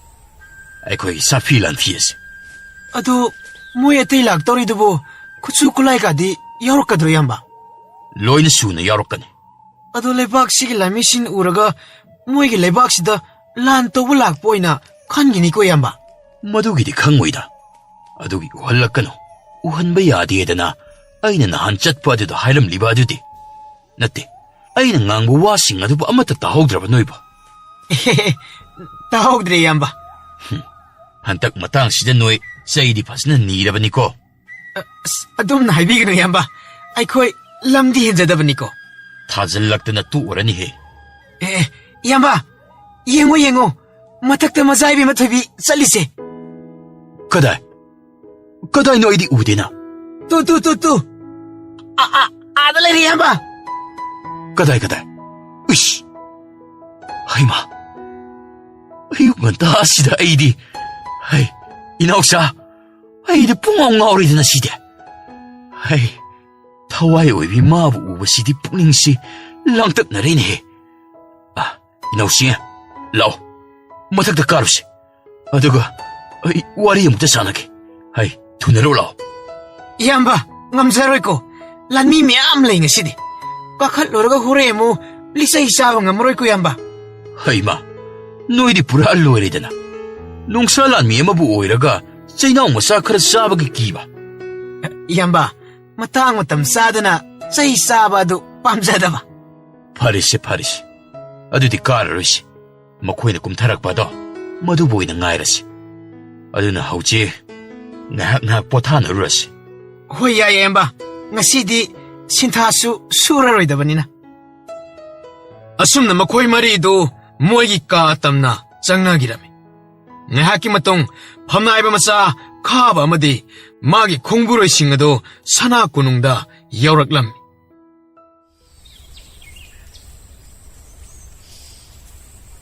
ꯑꯩꯈꯣꯏꯒꯤ ꯁꯥꯐꯤ ꯂꯥꯟꯐꯤ ꯑꯁꯦ꯫ ꯑꯗꯣ ꯃꯣꯏ ꯑꯇꯩ ꯂꯥꯛꯇꯧꯔꯤꯗꯨꯕꯨ ꯈꯨꯠꯁꯨ ꯈꯨꯠꯂꯥꯏꯒꯗꯤ ꯌꯥꯎꯔꯛꯀꯗ꯭ꯔꯣ, ꯏꯌꯥꯝꯕ? ꯂꯣꯏꯅ ꯁꯨꯅ ꯌꯥꯎꯔꯛꯀꯅꯤ꯫ ꯑꯗꯣ ꯂꯩꯕꯥꯛꯁꯤꯒꯤ ꯂꯥꯟꯃꯤꯁꯤꯡ ꯎꯔꯒ ꯃꯣꯏꯒꯤ ꯂꯩꯕꯥꯛꯁꯤꯗ ꯂꯥꯟ ꯇꯧꯕ ꯂꯥꯛꯄ ꯑꯣꯏꯅ ꯈꯟꯈꯤꯅꯤꯀꯣ, ꯏꯌꯥꯝꯕ? ꯃꯗꯨꯒꯤꯗꯤ ꯈꯪꯉꯣꯏꯗ꯫ ꯑꯗꯨꯒꯤ ꯎꯍꯜꯂꯛꯀꯅꯨ꯫ ꯎꯍꯟꯕ ꯌꯥꯗꯦꯗꯅ ꯑꯩꯅ ꯅꯍꯥꯟ ꯆꯠꯄ ꯑꯗꯨꯗ ꯍꯥꯏꯔꯝꯂꯤꯕ ꯑꯗꯨꯗꯤ꯫ ꯅꯠꯇꯦ, ꯑꯩꯅ ꯉꯥꯡꯕ ꯋꯥꯁꯤꯡ ꯑꯗꯨꯕꯨ ꯑꯃꯠꯇ ꯇꯥꯍꯧꯗ꯭ꯔꯕ ꯅꯣꯏꯕꯨ? ꯇꯥꯍꯧꯗ꯭ꯔꯦ, ꯏꯌꯥꯝꯕ꯫ ꯍꯨꯝ, ꯍꯟꯗꯛ ꯃꯇꯥꯡꯁꯤꯗ ꯅꯣꯏ ꯆꯩꯗꯤ ꯐꯖꯅ ꯅꯤꯔꯕꯅꯤꯀꯣ꯫ ꯑ, ꯑꯁ, ꯑꯗꯨꯝꯅ ꯍꯥꯏꯕꯤꯒꯅꯨ, ꯏꯌꯥꯝꯕ꯫ ꯑꯩꯈꯣꯏ ꯂꯝꯗꯤ ꯍꯦꯟꯖꯗꯕꯅꯤꯀꯣ꯫ ꯊꯥꯖꯤꯜꯂꯛꯇꯅ ꯇꯣꯛꯑꯔꯅꯤꯍꯦ꯫ ꯑꯦ, ꯑꯦ, ꯏꯌꯥꯝꯕ, ꯌꯦꯡꯉꯣ, ꯌꯦꯡꯉꯣ, ꯃꯊꯛꯇ ꯃꯆꯥ ꯏꯕꯦꯝꯃ ꯊꯣꯏꯕꯤ ꯆꯠꯂꯤꯁꯦ꯫ ꯀꯗꯥꯏ? ꯀꯗꯥꯏꯅꯣ? ꯑꯩꯗꯤ ꯎꯗꯦꯅ꯫ ꯇꯨ, ꯇꯨ, ꯇꯨ, ꯇꯨ꯫ ꯑ, ꯑ, ꯑꯥꯗ ꯂꯩꯔꯦ, ꯏꯌꯥꯝꯕ꯫ ꯀꯗꯥꯏ, ꯀꯗꯥꯏ? ꯏꯁ! ꯍꯩꯃꯥ! ꯑꯌꯨꯛ ꯉꯟꯇꯥ ꯑꯁꯤꯗ ꯑꯩꯗꯤ, ꯍꯩ, ꯏꯅꯥꯎꯆꯥ, ꯑꯩꯗꯤ ꯄꯨꯡꯉꯥꯎ ꯉꯥꯎꯔꯦꯗꯅ ꯁꯤꯗꯤ꯫ ꯍꯩ, ꯊꯋꯥꯏ ꯑꯣꯏꯕꯤ ꯃꯥꯕꯨ ꯎꯕꯁꯤꯗꯤ ꯄꯨꯛꯅꯤꯡꯁꯤ ꯂꯥꯡꯇꯛꯅꯔꯦꯅꯦꯍꯦ꯫ ꯑ, ꯏꯅꯥꯎꯁꯤ, ꯂꯥꯛꯑꯣ, ꯃꯊꯛꯇ ꯀꯥꯔꯨꯁꯤ꯫ ꯑꯗꯨꯒ ꯑꯩ ꯋꯥꯔꯤ ꯑꯃꯨꯛꯇ ꯁꯥꯟꯅꯒꯦ꯫ ꯍꯩ, ꯊꯨꯅ ꯂꯧ ꯂꯥꯛꯑꯣ꯫ ꯏꯌꯥꯝꯕ, ꯉꯝꯖꯔꯣꯏꯀꯣ꯫ ꯂꯥꯟꯃꯤ ꯃꯌꯥꯝ ꯂꯩ ꯉꯁꯤꯗꯤ꯫ ꯀꯥꯈꯠꯂꯨꯔꯒ ꯍꯣꯔꯦꯟ ꯑꯃꯨꯛ ꯂꯤꯆꯩ ꯆꯥꯕ ꯉꯝꯃꯔꯣꯏꯀꯣ, ꯏꯌꯥꯝꯕ꯫ ꯍꯩꯃꯥ, ꯅꯣꯏꯗꯤ ꯄꯨꯔꯥ ꯂꯣꯏꯔꯦꯗꯅ꯫ ꯅꯨꯡꯁꯥ ꯂꯥꯟꯃꯤ ꯑꯃꯕꯨ ꯑꯣꯏꯔꯒ ꯆꯩꯅꯥꯎ ꯃꯆꯥ ꯈꯔ ꯆꯥꯕꯒꯤ ꯀꯤꯕ꯫ ꯏꯌꯥꯝꯕ, ꯃꯇꯥꯡ ꯃꯇꯝ ꯆꯥꯗꯅ ꯆꯩ ꯆꯥꯕ ꯑꯗꯨ ꯄꯥꯝꯖꯗꯕ꯫ ꯐꯔꯦꯁꯦ, ꯐꯔꯦꯁꯦ꯫ ꯑꯗꯨꯗꯤ ꯀꯥꯔꯔꯣꯏꯁꯦ꯫ ꯃꯈꯣꯏꯅ ꯀꯨꯝꯊꯔꯛꯄ ꯑꯗꯣ ꯃꯗꯨꯕꯨ ꯑꯣꯏꯅ ꯉꯥꯏꯔꯁꯤ꯫ ꯑꯗꯨꯅ ꯍꯧꯖꯤꯛ ꯉꯥꯏꯍꯥꯛ ꯉꯥꯏꯍꯥꯛ ꯄꯣꯊꯥꯅꯔꯨꯔꯁꯤ꯫ ꯍꯣꯏ, ꯌꯥꯏ, ꯏꯌꯥꯝꯕ꯫ ꯉꯁꯤꯗꯤ ꯁꯤꯟꯊꯥꯁꯨ ꯁꯨꯔꯔꯣꯏꯗꯕꯅꯤꯅ꯫ ꯑꯁꯨꯝꯅ ꯃꯈꯣꯏ ꯃꯔꯤꯗꯨ ꯃꯣꯏꯒꯤ ꯀꯥ ꯇꯝꯅ ꯆꯪꯅꯈꯤꯔꯝꯃꯤ꯫ ꯉꯥꯏꯍꯥꯛꯀꯤ ꯃꯇꯨꯡ ꯐꯝꯅꯥꯏꯕ ꯃꯆꯥ ꯈꯥꯕ ꯑꯃꯗꯤ ꯃꯥꯒꯤ ꯈꯣꯡꯕꯨꯔꯣꯏꯁꯤꯡ ꯑꯗꯨ ꯁꯅꯥ ꯀꯣꯅꯨꯡꯗ ꯌꯧꯔꯛꯂꯝꯃꯤ꯫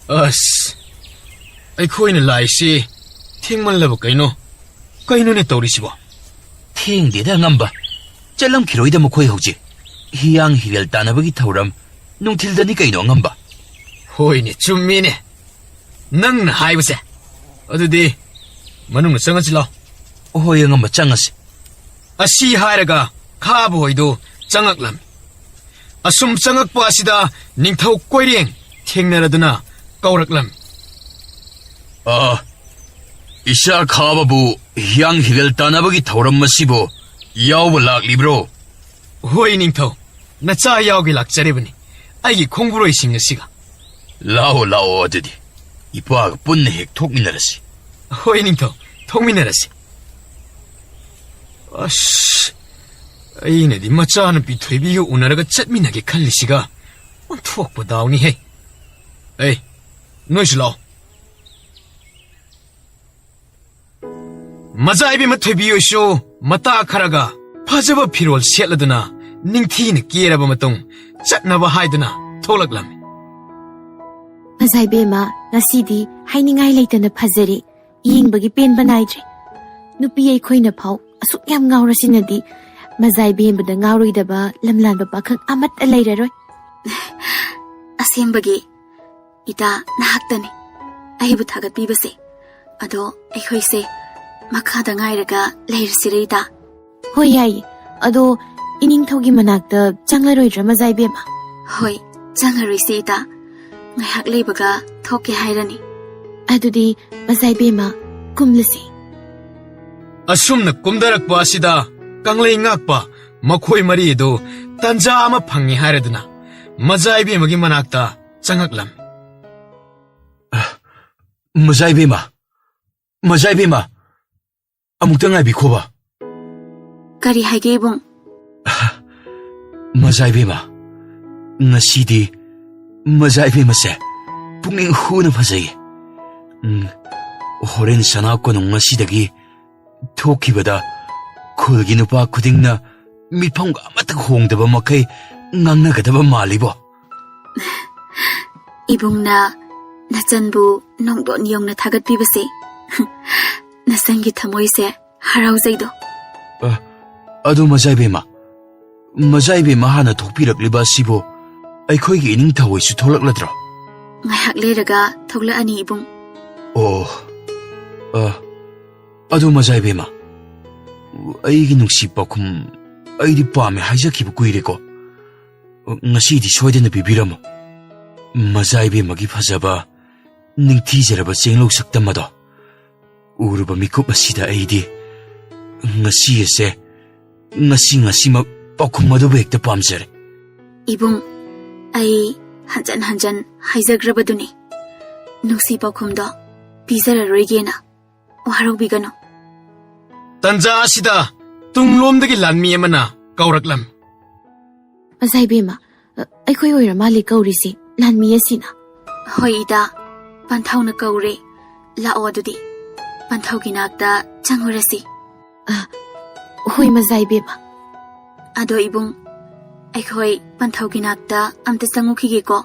ꯑꯁ, ꯑꯩꯈꯣꯏꯅ ꯂꯥꯛꯏꯁꯤ ꯊꯦꯡꯃꯜꯂꯕ ꯀꯩꯅꯣ? ꯀꯩꯅꯣꯅꯦ ꯇꯧꯔꯤꯁꯤꯕꯣ? ꯊꯦꯡꯗꯦꯗ, ꯑꯉꯝꯕ꯫ ꯆꯠꯂꯝꯈꯤꯔꯣꯏꯗ ꯃꯈꯣꯏ ꯍꯧꯖꯤꯛ꯫ ꯍꯤꯌꯥꯡ ꯍꯤꯔꯦꯜ ꯇꯥꯟꯅꯕꯒꯤ ꯊꯧꯔꯝ ꯅꯨꯡꯊꯤꯜꯗꯅꯤ ꯀꯩꯅꯣ, ꯑꯉꯝꯕ꯫ ꯍꯣꯏꯅꯦ, ꯆꯨꯝꯃꯤꯅꯦ ꯅꯪꯅ ꯍꯥꯏꯕꯁꯦ꯫ ꯑꯗꯨꯗꯤ ꯃꯅꯨꯡꯗ ꯆꯪꯉꯁꯤ ꯂꯥꯎ꯫ ꯍꯣꯏ, ꯑꯉꯝꯕ, ꯆꯪꯉꯁꯤ꯫ ꯑꯁꯤ ꯍꯥꯏꯔꯒ ꯈꯥꯕ ꯍꯣꯏꯗꯨ ꯆꯪꯉꯛꯂꯝꯃꯤ꯫ ꯑꯁꯨꯝ ꯆꯪꯉꯛꯄ ꯑꯁꯤꯗ ꯅꯤꯡꯊꯧ ꯀꯣꯏꯔꯦꯡ ꯊꯦꯡꯅꯔꯗꯨꯅ ꯀꯧꯔꯛꯂꯝꯃꯤ꯫ "ꯑ, ꯏꯆꯥ ꯈꯥꯕꯕꯨ ꯍꯤꯌꯥꯡ ꯍꯤꯔꯦꯜ ꯇꯥꯟꯅꯕꯒꯤ ꯊꯧꯔꯝ ꯑꯁꯤꯕꯨ ꯌꯥꯎꯕ ꯂꯥꯛꯂꯤꯕ꯭ꯔꯣ?" "ꯍꯣꯏ ꯅꯤꯡꯊꯧ, ꯅꯆꯥ ꯌꯥꯎꯒꯦ ꯂꯥꯛꯆꯔꯤꯕꯅꯤ, ꯑꯩꯒꯤ ꯈꯣꯡꯕꯨꯔꯣꯏꯁꯤꯡ ꯑꯁꯤꯒ꯫" "ꯂꯥꯛꯑꯣ, ꯂꯥꯛꯑꯣ, ꯑꯗꯨꯗꯤ ꯏꯄꯥꯒ ꯄꯨꯟꯅ ꯍꯦꯛ ꯊꯣꯛꯃꯤꯟꯅꯔꯁꯤ꯫" "ꯍꯣꯏ ꯅꯤꯡꯊꯧ, ꯊꯣꯛꯃꯤꯟꯅꯔꯁꯤ꯫" ꯑꯁ, ꯑꯩꯅꯗꯤ ꯃꯆꯥꯅꯨꯄꯤ ꯊꯣꯏꯕꯤꯒ ꯎꯅꯔꯒ ꯆꯠꯃꯤꯟꯅꯒꯦ ꯈꯜꯂꯤꯁꯤꯒ ꯑꯣꯟꯊꯣꯛꯄ ꯗꯥꯎꯅꯤꯍꯦ꯫ ꯑꯦ, ꯅꯣꯏꯁꯨ ꯂꯥꯛꯑꯣ꯫ ꯃꯖꯥ ꯏꯕꯦꯝꯃ ꯊꯣꯏꯕꯤ ꯍꯣꯏꯁꯨ ꯃꯇꯥ ꯈꯔꯒ ꯐꯖꯕ ꯐꯤꯔꯣꯜ ꯁꯦꯠꯂꯗꯨꯅ ꯅꯤꯡꯊꯤꯅ ꯀꯦꯔꯕ ꯃꯇꯨꯡ ꯆꯠꯅꯕ ꯍꯥꯏꯗꯨꯅ ꯊꯣꯛꯂꯛꯂꯝꯃꯤ꯫ ꯃꯖꯥ ꯏꯕꯦꯝꯃ, ꯉꯁꯤꯗꯤ ꯍꯥꯏꯅꯤꯡꯉꯥꯏ ꯂꯩꯇꯅ ꯐꯖꯔꯦ꯫ ꯌꯦꯡꯕꯒꯤ ꯄꯦꯟꯕ ꯅꯥꯏꯗ꯭ꯔꯦ꯫ ꯅꯨꯄꯤ ꯑꯩꯈꯣꯏꯅ ꯐꯥꯎ ꯑꯁꯨꯛ ꯌꯥꯝ ꯉꯥꯎꯔꯁꯤꯅꯗꯤ ꯃꯖꯥ ꯏꯕꯦꯝꯃꯗ ꯉꯥꯎꯔꯣꯏꯗꯕ ꯂꯝꯂꯥꯟꯕ ꯄꯥꯈꯪ ꯑꯃꯠꯇ ꯂꯩꯔꯔꯣꯏ꯫ ꯑꯁꯦꯡꯕꯒꯤ ꯏꯇꯥ ꯅꯍꯥꯛꯇꯅꯤ ꯑꯩꯕꯨ ꯊꯥꯒꯠꯄꯤꯕꯁꯦ꯫ ꯑꯗꯣ ꯑꯩꯈꯣꯏꯁꯦ ꯃꯈꯥꯗ ꯉꯥꯏꯔꯒ ꯂꯩꯔꯁꯤꯔ ꯏꯇꯥ? ꯍꯣꯏ, ꯌꯥꯏꯌꯦ꯫ ꯑꯗꯣ ꯏꯅꯤꯡꯊꯧꯒꯤ ꯃꯅꯥꯛꯇ ꯆꯪꯂꯔꯣꯏꯗ꯭ꯔꯥ, ꯃꯖꯥ ꯏꯕꯦꯝꯃ? ꯍꯣꯏ, ꯆꯪꯉꯔꯣꯏꯁꯦ ꯏꯇꯥ꯫ ꯉꯥꯏꯍꯥꯛ ꯂꯩꯕꯒ ꯊꯣꯛꯀꯦ ꯍꯥꯏꯔꯅꯤ꯫ ꯑꯗꯨꯗꯤ ꯃꯖꯥ ꯏꯕꯦꯝꯃ, ꯀꯨꯝꯂꯁꯤ꯫ ꯑꯁꯨꯝꯅ ꯀꯨꯝꯊꯔꯛꯄ ꯑꯁꯤꯗ ꯀꯪꯂꯩ ꯉꯥꯛꯄ ꯃꯈꯣꯏ ꯃꯔꯤ ꯑꯗꯨ ꯇꯟꯖꯥ ꯑꯃ ꯐꯪꯉꯤ ꯍꯥꯏꯔꯗꯨꯅ ꯃꯖꯥ ꯏꯕꯦꯝꯃꯒꯤ ꯃꯅꯥꯛꯇ ꯆꯪꯉꯛꯂꯝꯃꯤ꯫ "ꯃꯖꯥ ꯏꯕꯦꯝꯃ, ꯃꯖꯥ ꯏꯕꯦꯝꯃ, ꯑꯃꯨꯛꯇ ꯉꯥꯏꯕꯤꯈꯣꯕ꯫" "ꯀꯔꯤ ꯍꯥꯏꯒꯦ ꯏꯕꯨꯡ?" "ꯃꯖꯥ ꯏꯕꯦꯝꯃ, ꯉꯁꯤꯗꯤ ꯃꯖꯥ ꯏꯕꯦꯝꯃꯁꯦ ꯄꯨꯛꯅꯤꯡ ꯍꯨꯅ ꯐꯖꯩꯌꯦ꯫ ꯎꯝ, ꯍꯣꯔꯦꯟ ꯁꯅꯥ ꯀꯣꯅꯨꯡ ꯑꯁꯤꯗꯒꯤ ꯊꯣꯛꯈꯤꯕꯗ ꯈꯨꯜꯒꯤ ꯅꯨꯄꯥ ꯈꯨꯗꯤꯡꯅ ꯃꯤꯐꯝꯒ ꯑꯃꯠꯇ ꯍꯣꯡꯗꯕ ꯃꯈꯩ ꯉꯥꯡꯅꯒꯗꯕ ꯃꯥꯜꯂꯤꯕꯣ?" "ꯏꯕꯨꯡꯅ ꯅꯆꯟꯕꯨ ꯅꯣꯡꯗꯣꯟ ꯌꯧꯅ ꯊꯥꯒꯠꯄꯤꯕꯁꯦ ꯅꯆꯟꯒꯤ ꯊꯃꯣꯏꯁꯦ ꯍꯔꯥꯎꯖꯩꯗꯣ꯫ ꯑ, ꯑꯗꯨ ꯃꯖꯥ ꯏꯕꯦꯝꯃ, ꯃꯖꯥ ꯏꯕꯦꯝꯃ ꯍꯥꯟꯅ ꯊꯣꯛꯄꯤꯔꯛꯂꯤꯕ ꯑꯁꯤꯕꯨ ꯑꯩꯈꯣꯏꯒꯤ ꯏꯅꯤꯡꯊꯧ ꯍꯣꯏꯁꯨ ꯊꯣꯛꯂꯛꯂꯗ꯭ꯔꯣ? ꯉꯥꯏꯍꯥꯛ ꯂꯩꯔꯒ ꯊꯣꯛꯂꯛꯑꯅꯤ ꯏꯕꯨꯡ꯫ ꯑꯣ, ꯑ, ꯑꯗꯨ ꯃꯖꯥ ꯏꯕꯦꯝꯃ, ꯑꯩꯒꯤ ꯅꯨꯡꯁꯤ ꯄꯥꯎꯈꯨꯝ ꯑꯩꯗꯤ ꯄꯥꯝꯃꯦ ꯍꯥꯏꯖꯈꯤꯕ ꯀꯨꯏꯔꯦꯀꯣ꯫ ꯉꯁꯤꯗꯤ ꯁꯣꯏꯗꯅ ꯄꯤꯕꯤꯔꯝꯃꯨ꯫ ꯃꯖꯥ ꯏꯕꯦꯝꯃꯒꯤ ꯐꯖꯕ, ꯅꯤꯡꯊꯤꯖꯔꯕ ꯆꯦꯡꯂꯧ ꯁꯛꯇꯝ ꯑꯗꯣ ꯎꯔꯨꯕ ꯃꯤꯀꯨꯞ ꯑꯁꯤꯗ ꯑꯩꯗꯤ ꯉꯁꯤ ꯑꯁꯦ, ꯉꯁꯤ ꯉꯁꯤꯃꯛ ꯄꯥꯎꯈꯨꯝ ꯑꯗꯨꯕꯨ ꯍꯦꯛꯇ ꯄꯥꯝꯖꯔꯦ꯫ ꯏꯕꯨꯡ, ꯑꯩ ꯍꯟꯖꯟ ꯍꯟꯖꯟ ꯍꯥꯏꯖꯈ꯭ꯔꯕꯗꯨꯅꯤ, ꯅꯨꯡꯁꯤ ꯄꯥꯎꯈꯨꯝꯗꯣ ꯄꯤꯖꯔꯔꯣꯏꯒꯦꯅ꯫ ꯋꯥꯔꯧꯕꯤꯒꯅꯨ꯫ ꯇꯟꯖꯥ ꯑꯁꯤꯗ ꯇꯨꯡꯂꯣꯝꯗꯒꯤ ꯂꯥꯟꯃꯤ ꯑꯃꯅ ꯀꯧꯔꯛꯂꯝꯃꯤ꯫ ꯃꯖꯥ ꯏꯕꯦꯝꯃ, ꯑ, ꯑꯩꯈꯣꯏ ꯑꯣꯏꯔ ꯃꯥꯜꯂꯦ ꯀꯧꯔꯤꯁꯤ, ꯂꯥꯟꯃꯤ ꯑꯁꯤꯅ꯫ ꯍꯣꯏ ꯏꯇꯥ, ꯄꯟꯊꯧꯅ ꯀꯧꯔꯦ꯫ ꯂꯥꯛꯑꯣ ꯑꯗꯨꯗꯤ, ꯄꯟꯊꯧꯒꯤ ꯅꯥꯛꯇ ꯆꯪꯉꯨꯔꯁꯤ꯫ ꯍꯣꯏ ꯃꯖꯥ ꯏꯕꯦꯝꯃ꯫ ꯑꯗꯣ ꯏꯕꯨꯡ, ꯑꯩꯈꯣꯏ ꯄꯟꯊꯧꯒꯤ ꯅꯥꯛꯇ ꯑꯝꯇ ꯆꯪꯉꯨꯈꯤꯒꯦꯀꯣ꯫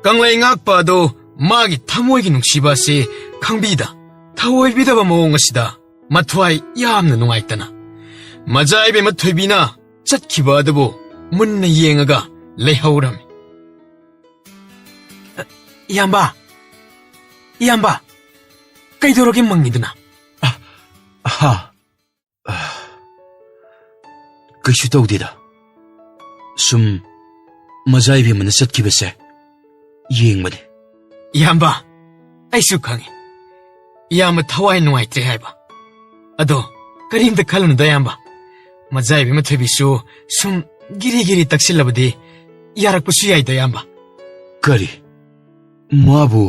ꯀꯪꯂꯩ ꯉꯥꯛꯄ ꯑꯗꯣ ꯃꯥꯒꯤ ꯊꯃꯣꯏꯒꯤ ꯅꯨꯡꯁꯤꯕ ꯑꯁꯤ ꯈꯪꯕꯤꯗ ꯊꯑꯣꯏꯕꯤꯗꯕ ꯃꯑꯣꯡ ꯑꯁꯤꯗ ꯃꯊ꯭ꯋꯥꯏ ꯌꯥꯝꯅ ꯅꯨꯡꯉꯥꯏꯇꯅ ꯃꯖꯥ ꯏꯕꯦꯝꯃ ꯊꯣꯏꯕꯤꯅ ꯆꯠꯈꯤꯕ ꯑꯗꯨꯕꯨ ꯃꯨꯟꯅ ꯌꯦꯡꯉꯒ ꯂꯩꯍꯧꯔꯝꯃꯤ꯫ ꯏꯌꯥꯝꯕ, ꯏꯌꯥꯝꯕ, ꯀꯩꯗꯧꯔꯒꯦ ꯃꯪꯉꯤꯗꯨꯅ? ꯍꯥ? ꯀꯩꯁꯨ ꯇꯧꯗꯦꯗ꯫ ꯁꯨꯝ ꯃꯖꯥ ꯏꯕꯦꯝꯃꯅ ꯆꯠꯈꯤꯕꯁꯦ ꯌꯦꯡꯕꯅꯦ꯫ ꯏꯌꯥꯝꯕ, ꯑꯩꯁꯨ ꯈꯪꯉꯤ꯫ ꯏꯌꯥꯝꯕ ꯊꯋꯥꯏ ꯅꯨꯡꯉꯥꯏꯇ꯭ꯔꯦ ꯍꯥꯏꯕ꯫ ꯑꯗꯣ ꯀꯔꯤꯝꯇ ꯈꯜꯂꯨꯅꯨꯗ ꯏꯌꯥꯝꯕ꯫ ꯃꯖꯥ ꯏꯕꯦꯝꯃ ꯊꯣꯏꯕꯤꯁꯨ ꯁꯨꯝ ꯒꯤꯔꯤ ꯒꯤꯔꯤ ꯇꯛꯁꯤꯜꯂꯕꯗꯤ ꯌꯥꯔꯛꯄꯁꯨ ꯌꯥꯏꯗ ꯏꯌꯥꯝꯕ꯫ ꯀꯔꯤ? ꯃꯥꯕꯨ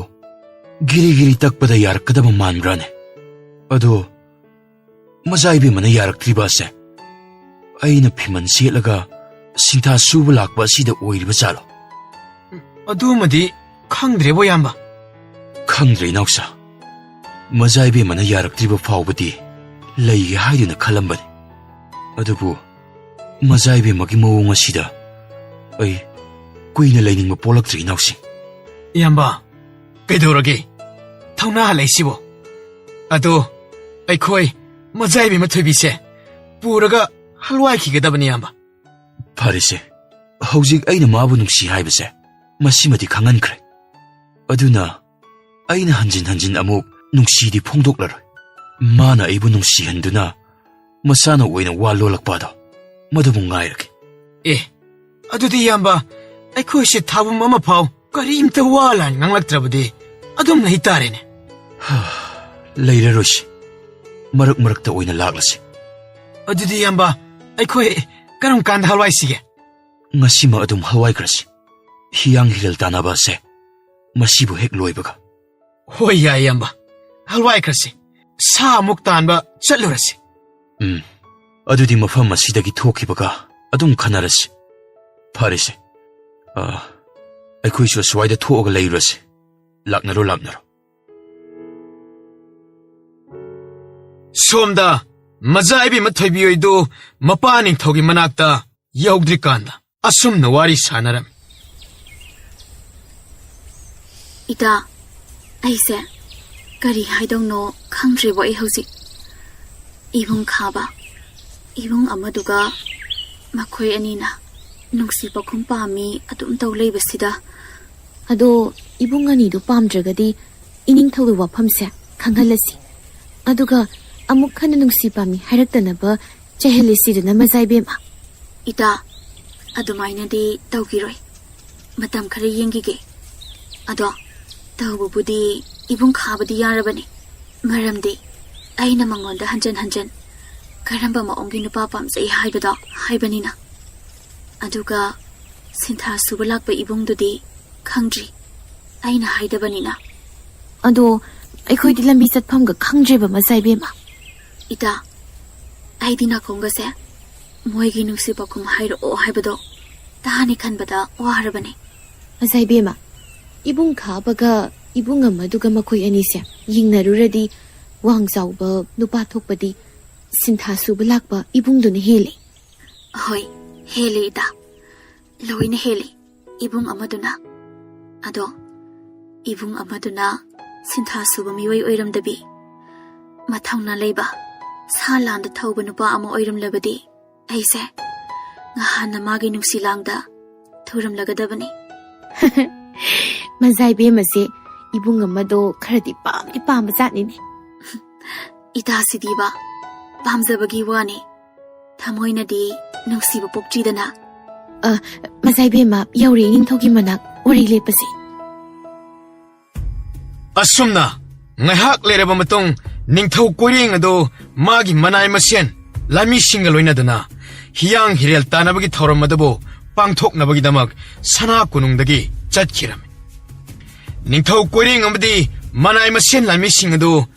ꯒꯤꯔꯤ ꯒꯤꯔꯤ ꯇꯛꯄꯗ ꯌꯥꯔꯛꯀꯗꯕ ꯃꯥꯟꯕ꯭ꯔꯥꯅꯦ? ꯑꯗꯣ ꯃꯖꯥ ꯏꯕꯦꯝꯃꯅ ꯌꯥꯔꯛꯇ꯭ꯔꯤꯕ ꯑꯁꯦ ꯑꯩꯅ ꯐꯤꯃꯟ ꯁꯦꯠꯂꯒ ꯁꯤꯡꯊꯥ ꯁꯨꯕ ꯂꯥꯛꯄ ꯑꯁꯤꯗ ꯑꯣꯏꯔꯤꯕ ꯖꯥꯠꯂꯣ? ꯑꯗꯨꯃꯗꯤ ꯈꯪꯗ꯭ꯔꯦꯕꯣ ꯏꯌꯥꯝꯕ꯫ ꯈꯪꯗ꯭ꯔꯦ ꯏꯅꯥꯎꯆꯥ꯫ ꯃꯖꯥ ꯏꯕꯦꯝꯃꯅ ꯌꯥꯔꯛꯇ꯭ꯔꯤꯕ ꯐꯥꯎꯕꯗꯤ ꯂꯩꯒꯦ ꯍꯥꯏꯗꯨꯅ ꯈꯜꯂꯝꯕꯅꯤ꯫ ꯑꯗꯨꯕꯨ ꯃꯖꯥ ꯏꯕꯦꯝꯃꯒꯤ ꯃꯑꯣꯡ ꯑꯁꯤꯗ ꯑꯩ ꯀꯨꯏꯅ ꯂꯩꯅꯤꯡꯕ ꯄꯣꯛꯂꯛꯇ꯭ꯔꯦ ꯏꯅꯥꯎꯁꯤꯡ꯫ ꯏꯌꯥꯝꯕ, ꯀꯩꯗꯧꯔꯒꯦ? ꯊꯧꯅꯥ ꯍꯜꯂꯛꯏꯁꯤꯕꯣ? ꯑꯗꯣ ꯑꯩꯈꯣꯏ ꯃꯖꯥꯏꯕꯤ ꯃꯊꯣꯏꯕꯤꯁꯦ ꯄꯨꯔꯒ ꯍꯜꯋꯥꯏꯈꯤꯒꯗꯕꯅꯤ, ꯏꯌꯥꯝꯕ꯫ ꯐꯔꯦꯁꯦ, ꯍꯧꯖꯤꯛ ꯑꯩꯅ ꯃꯥꯕꯨ ꯅꯨꯡꯁꯤ ꯍꯥꯏꯕꯁꯦ ꯃꯁꯤꯃꯗꯤ ꯈꯪꯍꯟꯈ꯭ꯔꯦ꯫ ꯑꯗꯨꯅ ꯑꯩꯅ ꯍꯟꯖꯤꯟ ꯍꯟꯖꯤꯟ ꯑꯃꯨꯛ ꯅꯨꯡꯁꯤꯗꯤ ꯐꯣꯡꯗꯣꯛꯂꯔꯣꯏ꯫ ꯃꯥꯅ ꯑꯩꯕꯨ ꯅꯨꯡꯁꯤꯍꯟꯗꯨꯅ ꯃꯁꯥꯅ ꯑꯣꯏꯅ ꯋꯥ ꯂꯣꯜꯂꯛꯄ ꯑꯗꯣ, ꯃꯗꯨꯕꯨ ꯉꯥꯏꯔꯒꯦ꯫ ꯑꯦ, ꯑꯗꯨꯗꯤ ꯏꯌꯥꯝꯕ, ꯑꯩꯈꯣꯏꯁꯦ ꯊꯥꯕꯨꯝ ꯑꯃ ꯐꯥꯎ ꯀꯔꯤꯝꯇ ꯋꯥ ꯂꯥꯟ ꯉꯥꯡꯂꯛꯇ꯭ꯔꯕꯗꯤ ꯑꯗꯨꯝ ꯂꯩ ꯇꯥꯔꯦꯅꯦ꯫ ꯂꯩꯔꯔꯣꯏꯁꯤ꯫ ꯃꯔꯛ ꯃꯔꯛꯇ ꯑꯣꯏꯅ ꯂꯥꯛꯂꯁꯤ꯫ ꯑꯗꯨꯗꯤ ꯏꯌꯥꯝꯕ, ꯑꯩꯈꯣꯏ ꯀꯔꯝ ꯀꯥꯟꯗ ꯍꯜꯋꯥꯏꯁꯤꯒꯦ? ꯉꯁꯤꯃꯛ ꯑꯗꯨꯝ ꯍꯜꯋꯥꯏꯈ꯭ꯔꯁꯤ꯫ ꯍꯤꯌꯥꯡ ꯍꯤꯔꯦꯜ ꯇꯥꯟꯅꯕ ꯑꯁꯦ ꯃꯁꯤꯕꯨ ꯍꯦꯛ ꯂꯣꯏꯕꯒ꯫ ꯍꯣꯏ, ꯌꯥꯏ, ꯏꯌꯥꯝꯕ꯫ ꯍꯜꯋꯥꯏꯈ꯭ꯔꯁꯤ꯫ ꯁꯥ ꯑꯃꯨꯛ ꯇꯥꯟꯕ ꯆꯠꯂꯨꯔꯁꯤ꯫ ꯎꯝ꯫ ꯑꯗꯨꯗꯤ ꯃꯐꯝ ꯑꯁꯤꯗꯒꯤ ꯊꯣꯛꯈꯤꯕꯒ ꯑꯗꯨꯝ ꯈꯟꯅꯔꯁꯤ꯫ ꯐꯔꯦꯁꯦ꯫ ꯑ, ꯑꯩꯈꯣꯏꯁꯨ ꯑꯁ꯭ꯋꯥꯏꯗ ꯊꯣꯛꯑꯒ ꯂꯩꯔꯨꯔꯁꯤ꯫ ꯂꯥꯛꯅꯔꯣ, ꯂꯥꯛꯅꯔꯣ꯫ ꯁꯣꯝꯗ ꯃꯖꯥ ꯏꯕꯦꯝꯃ ꯊꯣꯏꯕꯤ ꯍꯣꯏꯗꯨ ꯃꯄꯥ ꯅꯤꯡꯊꯧꯒꯤ ꯃꯅꯥꯛꯇ ꯌꯧꯗ꯭ꯔꯤꯀꯥꯟꯗ ꯑꯁꯨꯝꯅ ꯋꯥꯔꯤ ꯁꯥꯟꯅꯔꯝꯃꯤ꯫ ꯏꯇꯥ, ꯑꯩꯁꯦ ꯀꯔꯤ ꯍꯥꯏꯗꯧꯅꯣ ꯈꯪꯗ꯭ꯔꯦꯕꯣ ꯑꯩ ꯍꯧꯖꯤꯛ꯫ ꯏꯕꯨꯡ ꯈꯥꯕ, ꯏꯕꯨꯡ ꯑꯃꯗꯨꯒ ꯃꯈꯣꯏ ꯑꯅꯤꯅ ꯅꯨꯡꯁꯤ ꯄꯥꯎꯈꯨꯝ ꯄꯥꯝꯃꯤ ꯑꯗꯨꯝ ꯇꯧ ꯂꯩꯕꯁꯤꯗ꯫ ꯑꯗꯣ ꯏꯕꯨꯡ ꯑꯅꯤꯗꯨ ꯄꯥꯝꯗ꯭ꯔꯒꯗꯤ ꯏꯅꯤꯡꯊꯧꯒꯤ ꯋꯥꯐꯝꯁꯦ ꯈꯪꯍꯜꯂꯁꯤ꯫ ꯑꯗꯨꯒ ꯑꯃꯨꯛ ꯍꯟꯅ ꯅꯨꯡꯁꯤ ꯄꯥꯝꯃꯤ ꯍꯥꯏꯔꯛꯇꯅꯕ ꯆꯩꯍꯜꯂꯁꯤꯗꯅ, ꯃꯖꯥ ꯏꯕꯦꯝꯃ꯫ ꯏꯇꯥ, ꯑꯗꯨꯃꯥꯏꯅꯗꯤ ꯇꯧꯈꯤꯔꯣꯏ꯫ ꯃꯇꯝ ꯈꯔ ꯌꯦꯡꯈꯤꯒꯦ꯫ ꯑꯗꯣ ꯇꯧꯕꯕꯨꯗꯤ ꯏꯕꯨꯡ ꯈꯥꯕꯗꯤ ꯌꯥꯔꯕꯅꯤ꯫ ꯃꯔꯝꯗꯤ ꯑꯩꯅ ꯃꯉꯣꯟꯗ ꯍꯟꯖꯟ ꯍꯟꯖꯟ ꯀꯔꯝꯕ ꯃꯑꯣꯡꯒꯤ ꯅꯨꯄꯥ ꯄꯥꯝꯖꯩ ꯍꯥꯏꯕꯗꯣ ꯍꯥꯏꯕꯅꯤꯅ꯫ ꯑꯗꯨꯒ ꯁꯤꯟꯊꯥ ꯁꯨꯕ ꯂꯥꯛꯄ ꯏꯕꯨꯡꯗꯨꯗꯤ ꯈꯪꯗ꯭ꯔꯤ, ꯑꯩꯅ ꯍꯥꯏꯗꯕꯅꯤꯅ꯫ ꯑꯗꯣ ꯑꯩꯈꯣꯏꯗꯤ ꯂꯝꯕꯤ ꯆꯠꯐꯝꯒ ꯈꯪꯗ꯭ꯔꯦꯕ, ꯃꯆꯥ ꯏꯕꯦꯝꯃ꯫ ꯏꯇꯥ, ꯑꯩꯗꯤ ꯅꯥꯀꯣꯡꯒꯁꯦ ꯃꯣꯏꯒꯤ ꯅꯨꯡꯁꯤ ꯄꯥꯎꯈꯨꯝ ꯍꯥꯏꯔꯛꯑꯣ ꯍꯥꯏꯕꯗꯣ ꯇꯥꯅꯤ ꯈꯟꯕꯗ ꯋꯥꯔꯕꯅꯦ꯫ ꯃꯆꯥ ꯏꯕꯦꯝꯃ, ꯏꯕꯨꯡ ꯈꯥꯕꯒ ꯏꯕꯨꯡ ꯑꯃꯗꯨꯒ ꯃꯈꯣꯏ ꯑꯅꯤꯁꯦ ꯌꯦꯡꯅꯔꯨꯔꯗꯤ ꯋꯥꯡ ꯆꯥꯎꯕ ꯅꯨꯄꯥ ꯊꯣꯛꯄꯗꯤ ꯁꯤꯟꯊꯥ ꯁꯨꯕ ꯂꯥꯛꯄ ꯏꯕꯨꯡꯗꯨꯅ ꯍꯦꯜꯂꯤ꯫ ꯍꯣꯏ, ꯍꯦꯜꯂꯤ ꯏꯇꯥ, ꯂꯣꯏꯅ ꯍꯦꯜꯂꯤ ꯏꯕꯨꯡ ꯑꯃꯗꯨꯅ꯫ ꯑꯗꯣ ꯏꯕꯨꯡ ꯑꯃꯗꯨꯅ ꯁꯤꯟꯊꯥ ꯁꯨꯕ ꯃꯤꯑꯣꯏ ꯑꯣꯏꯔꯝꯗꯕꯤ, ꯃꯊꯧꯅꯥ ꯂꯩꯕ, ꯁꯥ ꯂꯥꯟꯗ ꯊꯧꯕ ꯅꯨꯄꯥ ꯑꯃ ꯑꯣꯏꯔꯝꯂꯕꯗꯤ, ꯑꯩꯁꯦ ꯉꯍꯥꯟꯅ ꯃꯥꯒꯤ ꯅꯨꯡꯁꯤ ꯂꯥꯡꯗ ꯊꯨꯔꯝꯂꯒꯗꯕꯅꯤ꯫ ꯃꯖꯥ ꯏꯕꯦꯝꯃꯁꯦ ꯏꯕꯨꯡ ꯑꯃꯗꯣ ꯈꯔꯗꯤ ꯄꯥꯝꯗꯤ ꯄꯥꯝꯕ ꯖꯥꯠꯅꯤꯅꯦ꯫ ꯏꯇꯥꯁꯤꯗꯤꯕ, ꯄꯥꯝꯖꯕꯒꯤ ꯋꯥꯅꯤ, ꯊꯃꯣꯏꯅꯗꯤ ꯅꯨꯡꯁꯤꯕ ꯄꯣꯛꯇ꯭ꯔꯤꯗꯅ꯫ ꯑ, ꯃꯖꯥ ꯏꯕꯦꯝꯃ, ꯌꯧꯔꯦ ꯏꯅꯤꯡꯊꯧꯒꯤ ꯃꯅꯥꯛ, ꯋꯥꯔꯤ ꯂꯦꯞꯄꯁꯤ꯫ ꯑꯁꯨꯝꯅ ꯉꯥꯏꯍꯥꯛ ꯂꯩꯔꯕ ꯃꯇꯨꯡ, ꯅꯤꯡꯊꯧ ꯀꯣꯏꯔꯦꯡ ꯑꯗꯨ ꯃꯥꯒꯤ ꯃꯅꯥꯏ ꯃꯁꯦꯟ ꯂꯥꯟꯃꯤꯁꯤꯡꯒ ꯂꯣꯏꯅꯗꯨꯅ ꯍꯤꯌꯥꯡ ꯍꯤꯔꯦꯜ ꯇꯥꯟꯅꯕꯒꯤ ꯊꯧꯔꯝ ꯑꯗꯨꯕꯨ ꯄꯥꯡꯊꯣꯛꯅꯕꯒꯤꯗꯃꯛ ꯁꯅꯥ ꯀꯣꯅꯨꯡꯗꯒꯤ ꯆꯠꯈꯤꯔꯝꯃꯤ꯫ ꯅꯤꯡꯊꯧ ꯀꯣꯏꯔꯦꯡ ꯑꯃꯗꯤ ꯃꯅꯥꯏ ꯃꯁꯦꯟ ꯂꯥꯟꯃꯤꯁꯤꯡ ꯑꯗꯨ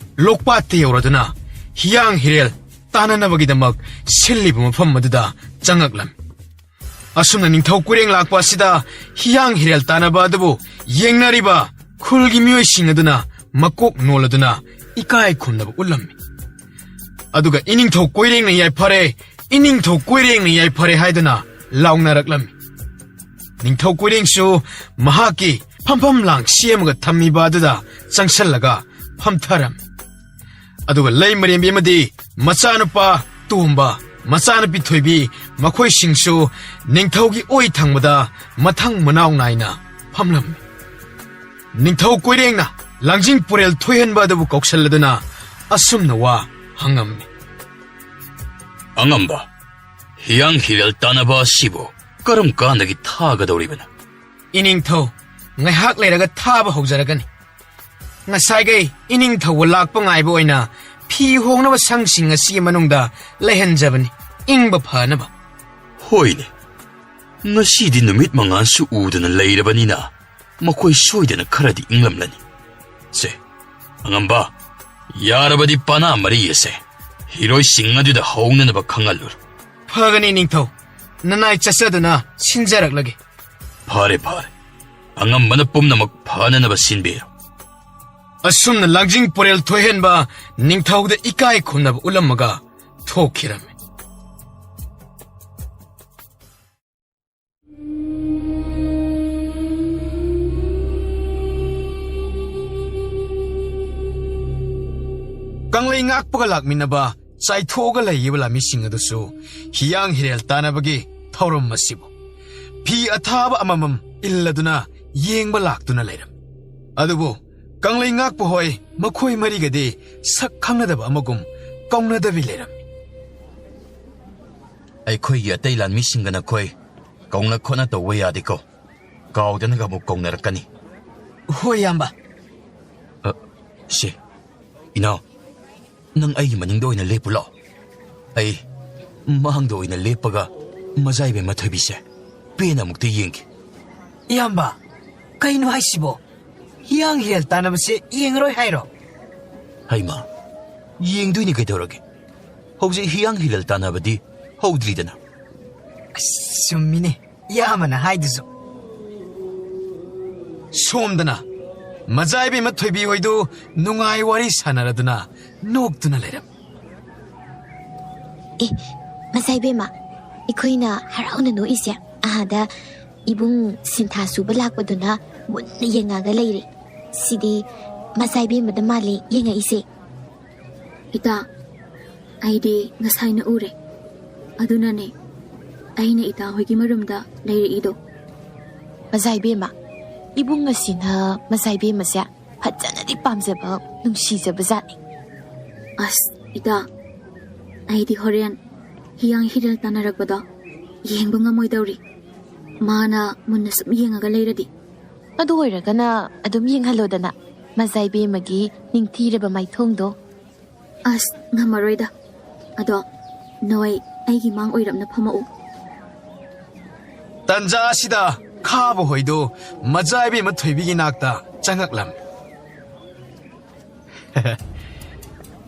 ꯂꯣꯛꯄꯥꯠꯇ ꯌꯧꯔꯗꯨꯅ ꯍꯤꯌꯥꯡ ꯍꯤꯔꯦꯜ ꯇꯥꯟꯅꯅꯕꯒꯤꯗꯃꯛ ꯁꯤꯜꯂꯤꯕ ꯃꯐꯝ ꯑꯗꯨꯗ ꯆꯪꯉꯛꯂꯝꯃꯤ꯫ ꯑꯁꯨꯝꯅ ꯅꯤꯡꯊꯧ ꯀꯣꯏꯔꯦꯡ ꯂꯥꯛꯄ ꯑꯁꯤꯗ ꯍꯤꯌꯥꯡ ꯍꯤꯔꯦꯜ ꯇꯥꯟꯅꯕ ꯑꯗꯨꯕꯨ ꯌꯦꯡꯅꯔꯤꯕ ꯈꯨꯜꯒꯤ ꯃꯤꯑꯣꯏꯁꯤꯡ ꯑꯗꯨꯅ ꯃꯀꯣꯛ ꯅꯣꯜꯂꯗꯨꯅ ꯏꯀꯥꯏ ꯈꯨꯝꯅꯕ ꯎꯠꯂꯝꯃꯤ꯫ ꯑꯗꯨꯒ "ꯏꯅꯤꯡꯊꯧ ꯀꯣꯏꯔꯦꯡꯅ ꯌꯥꯏꯐꯔꯦ, ꯏꯅꯤꯡꯊꯧ ꯀꯣꯏꯔꯦꯡꯅ ꯌꯥꯏꯐꯔꯦ" ꯍꯥꯏꯗꯨꯅ ꯂꯥꯎꯅꯔꯛꯂꯝꯃꯤ꯫ ꯅꯤꯡꯊꯧ ꯀꯣꯏꯔꯦꯡꯁꯨ ꯃꯍꯥꯛꯀꯤ ꯐꯝꯐꯝ ꯂꯥꯡ ꯁꯦꯝꯃꯒ ꯊꯝꯃꯤꯕ ꯑꯗꯨꯗ ꯆꯪꯁꯜꯂꯒ ꯐꯝꯊꯔꯝꯃꯤ꯫ ꯑꯗꯨꯒ ꯂꯩꯃꯔꯦꯝꯕꯤ ꯑꯃꯗꯤ ꯃꯆꯥꯅꯨꯄꯥ ꯇꯣꯝꯕ, ꯃꯆꯥꯅꯨꯄꯤ ꯊꯣꯏꯕꯤ, ꯃꯈꯣꯏꯁꯤꯡꯁꯨ ꯅꯤꯡꯊꯧꯒꯤ ꯑꯣꯏ ꯊꯪꯕꯗ ꯃꯊꯪ ꯃꯅꯥꯎ ꯅꯥꯏꯅ ꯐꯝꯂꯝꯃꯤ꯫ ꯅꯤꯡꯊꯧ ꯀꯣꯏꯔꯦꯡꯅ ꯂꯥꯡꯖꯤꯡ ꯄꯨꯔꯦꯜ ꯊꯣꯏꯍꯟꯕ ꯑꯗꯨꯕꯨ ꯀꯧꯁꯜꯂꯗꯨꯅ ꯑꯁꯨꯝꯅ ꯋꯥ ꯍꯪꯉꯝꯃꯤ꯫ "ꯑꯉꯝꯕ, ꯍꯤꯌꯥꯡ ꯍꯤꯔꯦꯜ ꯇꯥꯟꯅꯕ ꯑꯁꯤꯕꯨ ꯀꯔꯝ ꯀꯥꯟꯗꯒꯤ ꯊꯥꯒꯗꯧꯔꯤꯕꯅꯣ?" "ꯏꯅꯤꯡꯊꯧ, ꯉꯥꯏꯍꯥꯛ ꯂꯩꯔꯒ ꯊꯥꯕ ꯍꯧꯖꯔꯒꯅꯤ꯫ ꯉꯁꯥꯏꯈꯩ ꯏꯅꯤꯡꯊꯧꯕ ꯂꯥꯛꯄ ꯉꯥꯏꯕ ꯑꯣꯏꯅ ꯐꯤ ꯍꯣꯡꯅꯕ ꯁꯪꯁꯤꯡ ꯑꯁꯤꯒꯤ ꯃꯅꯨꯡꯗ ꯂꯩꯍꯟꯖꯕꯅꯤ, ꯏꯪꯕ ꯐꯅꯕ꯫" "ꯍꯣꯏꯅꯦ, ꯉꯁꯤꯗꯤ ꯅꯨꯃꯤꯠ ꯃꯉꯥꯜꯁꯨ ꯎꯗꯅ ꯂꯩꯔꯕꯅꯤꯅ ꯃꯈꯣꯏ ꯁꯣꯏꯗꯅ ꯈꯔꯗꯤ ꯏꯪꯂꯝꯂꯅꯤ꯫ ꯁꯦ, ꯑꯉꯝꯕ, ꯌꯥꯔꯕꯗꯤ ꯄꯥꯅꯥ ꯃꯔꯤ ꯑꯁꯦ ꯍꯤꯔꯣꯏꯁꯤꯡ ꯑꯗꯨꯗ ꯍꯧꯅꯅꯕ ꯈꯪꯍꯜꯂꯨꯔꯣ꯫" "ꯐꯒꯅꯤ ꯅꯤꯡꯊꯧ, ꯅꯅꯥꯏ ꯆꯠꯆꯗꯨꯅ ꯁꯤꯟꯖꯔꯛꯂꯒꯦ꯫" "ꯐꯔꯦ, ꯐꯔꯦ, ꯑꯉꯝꯕꯅ ꯄꯨꯝꯅꯃꯛ ꯐꯅꯅꯕ ꯁꯤꯟꯕꯤꯔꯣ꯫" ꯑꯁꯨꯝꯅ ꯂꯥꯡꯖꯤꯡ ꯄꯨꯔꯦꯜ ꯊꯣꯏꯍꯟꯕ ꯅꯤꯡꯊꯧꯗ ꯏꯀꯥꯏ ꯈꯨꯝꯅꯕ ꯎꯠꯂꯝꯃꯒ ꯊꯣꯛꯈꯤꯔꯝꯃꯤ꯫ ꯉꯥꯛꯄꯒ ꯂꯥꯛꯃꯤꯟꯅꯕ ꯆꯥꯏꯊꯣꯛꯑꯒ ꯂꯩꯈꯤꯕ ꯂꯥꯟꯃꯤꯁꯤꯡ ꯑꯗꯨꯁꯨ ꯍꯤꯌꯥꯡ ꯍꯤꯔꯦꯜ ꯇꯥꯟꯅꯕꯒꯤ ꯊꯧꯔꯝ ꯑꯁꯤꯕꯨ ꯐꯤ ꯑꯊꯥꯕ ꯑꯃꯃꯝ ꯏꯜꯂꯗꯨꯅ ꯌꯦꯡꯕ ꯂꯥꯛꯇꯨꯅ ꯂꯩꯔꯝꯃꯤ꯫ ꯑꯗꯨꯕꯨ ꯀꯪꯂꯩ ꯉꯥꯛꯄ ꯍꯣꯏ ꯃꯈꯣꯏ ꯃꯔꯤꯒꯗꯤ ꯁꯛ ꯈꯪꯅꯗꯕ ꯑꯃꯒꯨꯝ ꯀꯧꯅꯗꯕꯤ ꯂꯩꯔꯝꯃꯤ꯫ "ꯑꯩꯈꯣꯏꯒꯤ ꯑꯇꯩ ꯂꯥꯟꯃꯤꯁꯤꯡꯒ ꯅꯈꯣꯏ ꯀꯧꯅ ꯈꯣꯠꯅ ꯇꯧꯕ ꯌꯥꯗꯦꯀꯣ꯫ ꯀꯥꯎꯗꯅꯒ ꯑꯃꯨꯛ ꯀꯧꯅꯔꯛꯀꯅꯤ꯫" "ꯍꯣꯏ, ꯏꯌꯥꯝꯕ꯫" "ꯑ, ꯁꯦ, ꯏꯅꯥꯎ, ꯅꯪ ꯑꯩꯒꯤ ꯃꯅꯤꯡꯗ ꯑꯣꯏꯅ ꯂꯦꯞꯄꯨ ꯂꯥꯛꯑꯣ꯫ ꯑꯩ ꯃꯥꯡꯗ ꯑꯣꯏꯅ ꯂꯦꯞꯄꯒ ꯃꯖꯥꯏꯕꯦꯝꯃ ꯊꯣꯏꯕꯤꯁꯦ ꯄꯦꯟꯅ ꯑꯃꯨꯛꯇ ꯌꯦꯡꯒꯦ꯫" "ꯏꯌꯥꯝꯕ, ꯀꯩꯅꯣ ꯍꯥꯏꯁꯤꯕꯣ? ꯍꯤꯌꯥꯡ ꯍꯤꯔꯦꯜ ꯇꯥꯟꯅꯕꯁꯦ ꯌꯦꯡꯉꯔꯣꯏ ꯍꯥꯏꯔꯣ?" "ꯍꯩꯃꯥ, ꯌꯦꯡꯗꯣꯏꯅꯤ ꯀꯩꯗꯧꯔꯒꯦ? ꯍꯧꯖꯤꯛ ꯍꯤꯌꯥꯡ ꯍꯤꯔꯦꯜ ꯇꯥꯟꯅꯕꯗꯤ ꯍꯧꯗ꯭ꯔꯤꯗꯅ꯫" "ꯑꯁ, ꯆꯨꯝꯃꯤꯅꯦ ꯏꯌꯥꯝꯕꯅ ꯍꯥꯏꯗꯨꯁꯨ꯫" ꯁꯣꯝꯗꯅ ꯃꯖꯥꯏꯕꯦꯝꯃ ꯊꯣꯏꯕꯤ ꯍꯣꯏꯗꯨ ꯅꯨꯡꯉꯥꯏ ꯋꯥꯔꯤ ꯁꯥꯟꯅꯔꯗꯨꯅ ꯅꯣꯛꯇꯨꯅ ꯂꯩꯔꯝꯃꯤ꯫ "ꯑꯦ, ꯃꯖꯥꯏꯕꯦꯝꯃ, ꯑꯩꯈꯣꯏꯅ ꯍꯔꯥꯎꯅ ꯅꯣꯛꯏꯁꯦ ꯑꯥꯗ ꯏꯕꯨꯡ ꯁꯤꯟꯊꯥ ꯁꯨꯕ ꯂꯥꯛꯄꯗꯨꯅ ꯃꯨꯟꯅ ꯌꯦꯡꯉꯒ ꯂꯩꯔꯦ꯫ ꯁꯤꯗꯤ ꯃꯖꯥꯏꯕꯦꯝꯃꯗ ꯃꯥꯜꯂꯦ ꯌꯦꯡꯉꯛꯏꯁꯦ꯫" "ꯏꯇꯥ, ꯑꯩꯗꯤ ꯉꯁꯥꯏꯅ ꯎꯔꯦ꯫ ꯑꯗꯨꯅꯅꯦ ꯑꯩꯅ ꯏꯇꯥ ꯍꯣꯏꯒꯤ ꯃꯔꯨꯝꯗ ꯂꯩꯔꯛꯏꯗꯣ꯫" "ꯃꯖꯥꯏꯕꯦꯝꯃ, ꯏꯕꯨꯡ ꯑꯁꯤꯅ ꯃꯖꯥꯏꯕꯦꯝꯃꯁꯦ ꯐꯖꯅꯗꯤ ꯄꯥꯝꯖꯕ, ꯅꯨꯡꯁꯤꯖꯕ ꯖꯥꯠꯅꯤ꯫" "ꯑꯁ, ꯏꯇꯥ, ꯑꯩꯗꯤ ꯍꯣꯔꯦꯟ ꯍꯤꯌꯥꯡ ꯍꯤꯔꯦꯜ ꯇꯥꯟꯅꯔꯛꯄꯗꯣ ꯌꯦꯡꯕ ꯉꯝꯃꯣꯏꯗꯧꯔꯤ꯫ ꯃꯥꯅ ꯃꯨꯟꯅ ꯁꯨꯝ ꯌꯦꯡꯉꯒ ꯂꯩꯔꯗꯤ꯫" "ꯑꯗꯨ ꯑꯣꯏꯔꯒꯅ ꯑꯗꯨꯝ ꯌꯦꯡꯍꯜꯂꯣꯗꯅ, ꯃꯖꯥꯏꯕꯦꯝꯃꯒꯤ ꯅꯤꯡꯊꯤꯔꯕ ꯃꯥꯏꯊꯣꯡꯗꯣ꯫" "ꯑꯁ, ꯉꯝꯃꯔꯣꯏꯗ꯫ ꯑꯗꯣ ꯅꯣꯏ ꯑꯩꯒꯤ ꯃꯥꯡ ꯑꯣꯏꯔꯞꯅ ꯐꯝꯃꯛꯎ꯫" ꯇꯟꯖꯥ ꯑꯁꯤꯗ ꯈꯥꯕ ꯍꯣꯏꯗꯨ ꯃꯖꯥꯏꯕꯦꯝꯃ ꯊꯣꯏꯕꯤꯒꯤ ꯅꯥꯛꯇ ꯆꯪꯉꯛꯂꯝꯃꯤ꯫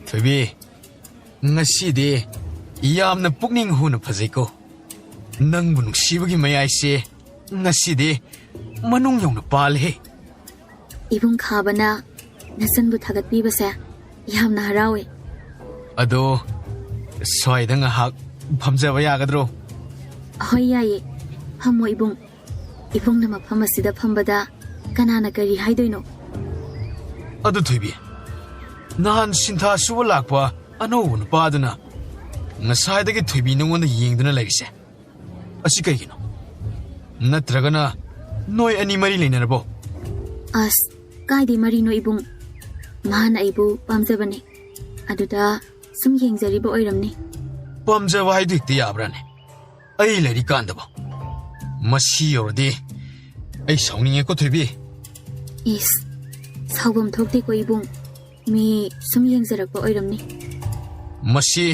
"ꯊꯣꯏꯕꯤ, ꯉꯁꯤꯗꯤ ꯌꯥꯝꯅ ꯄꯨꯛꯅꯤꯡ ꯍꯨꯅ ꯐꯖꯩꯀꯣ꯫ ꯅꯪꯕꯨ ꯅꯨꯡꯁꯤꯕꯒꯤ ꯃꯌꯥꯏꯁꯦ ꯉꯁꯤꯗꯤ ꯃꯅꯨꯡ ꯌꯧꯅ ꯄꯥꯜꯂꯦ꯫" "ꯏꯕꯨꯡ ꯈꯥꯕꯅ ꯅꯆꯟꯕꯨ ꯊꯥꯒꯠꯄꯤꯕꯁꯦ ꯌꯥꯝꯅ ꯍꯔꯥꯎꯋꯦ꯫" "ꯑꯗꯣ ꯁ꯭ꯋꯥꯏꯗ ꯉꯥꯏꯍꯥꯛ ꯐꯝꯖꯕ ꯌꯥꯒꯗ꯭ꯔꯣ?" "ꯍꯣꯏ, ꯌꯥꯏꯌꯦ꯫ ꯐꯝꯃꯣ ꯏꯕꯨꯡ꯫ ꯏꯕꯨꯡꯅ ꯃꯐꯝ ꯑꯁꯤꯗ ꯐꯝꯕꯗ ꯀꯅꯥꯅ ꯀꯔꯤ ꯍꯥꯏꯗꯣꯏꯅꯣ?" "ꯑꯗꯨ ꯊꯣꯏꯕꯤ, ꯅꯍꯥꯟ ꯁꯤꯟꯊꯥ ꯁꯨꯕ ꯂꯥꯛꯄ ꯑꯅꯧꯕ ꯅꯨꯄꯥꯗꯨꯅ ꯉꯁꯥꯏꯗꯒꯤ ꯊꯣꯏꯕꯤ ꯅꯉꯣꯟꯗ ꯌꯦꯡꯗꯨꯅ ꯂꯩꯔꯤꯁꯦ ꯑꯁꯤ ꯀꯩꯒꯤꯅꯣ? ꯅꯠꯇ꯭ꯔꯒꯅ ꯅꯣꯏ ꯑꯅꯤ ꯃꯔꯤ ꯂꯩꯅꯔꯕꯣ? ꯑꯁ, ꯀꯥꯏꯗꯩ ꯃꯔꯤꯅꯣ ꯏꯕꯨꯡ? ꯃꯥꯅ ꯑꯩꯕꯨ ꯄꯥꯝꯖꯕꯅꯦ꯫ ꯑꯗꯨꯗ ꯁꯨꯝ ꯌꯦꯡꯖꯔꯤꯕ ꯑꯣꯏꯔꯝꯅꯤ꯫ ꯄꯥꯝꯖꯕ ꯍꯥꯏꯗꯨ ꯍꯦꯛꯇ ꯌꯥꯕ꯭ꯔꯥꯅꯦ? ꯑꯩ ꯂꯩꯔꯤꯀꯥꯟꯗꯕꯣ? ꯃꯁꯤ ꯌꯧꯔꯗꯤ ꯑꯩ ꯁꯥꯎꯅꯤꯡꯉꯦꯀꯣ ꯊꯣꯏꯕꯤ꯫ ꯏꯁ, ꯁꯥꯎꯐꯝ ꯊꯣꯛꯇꯦꯀꯣ ꯏꯕꯨꯡ꯫ ꯃꯤ ꯁꯨꯝ ꯌꯦꯡꯖꯔꯛꯄ ꯑꯣꯏꯔꯝꯅꯤ꯫ ꯃꯁꯤ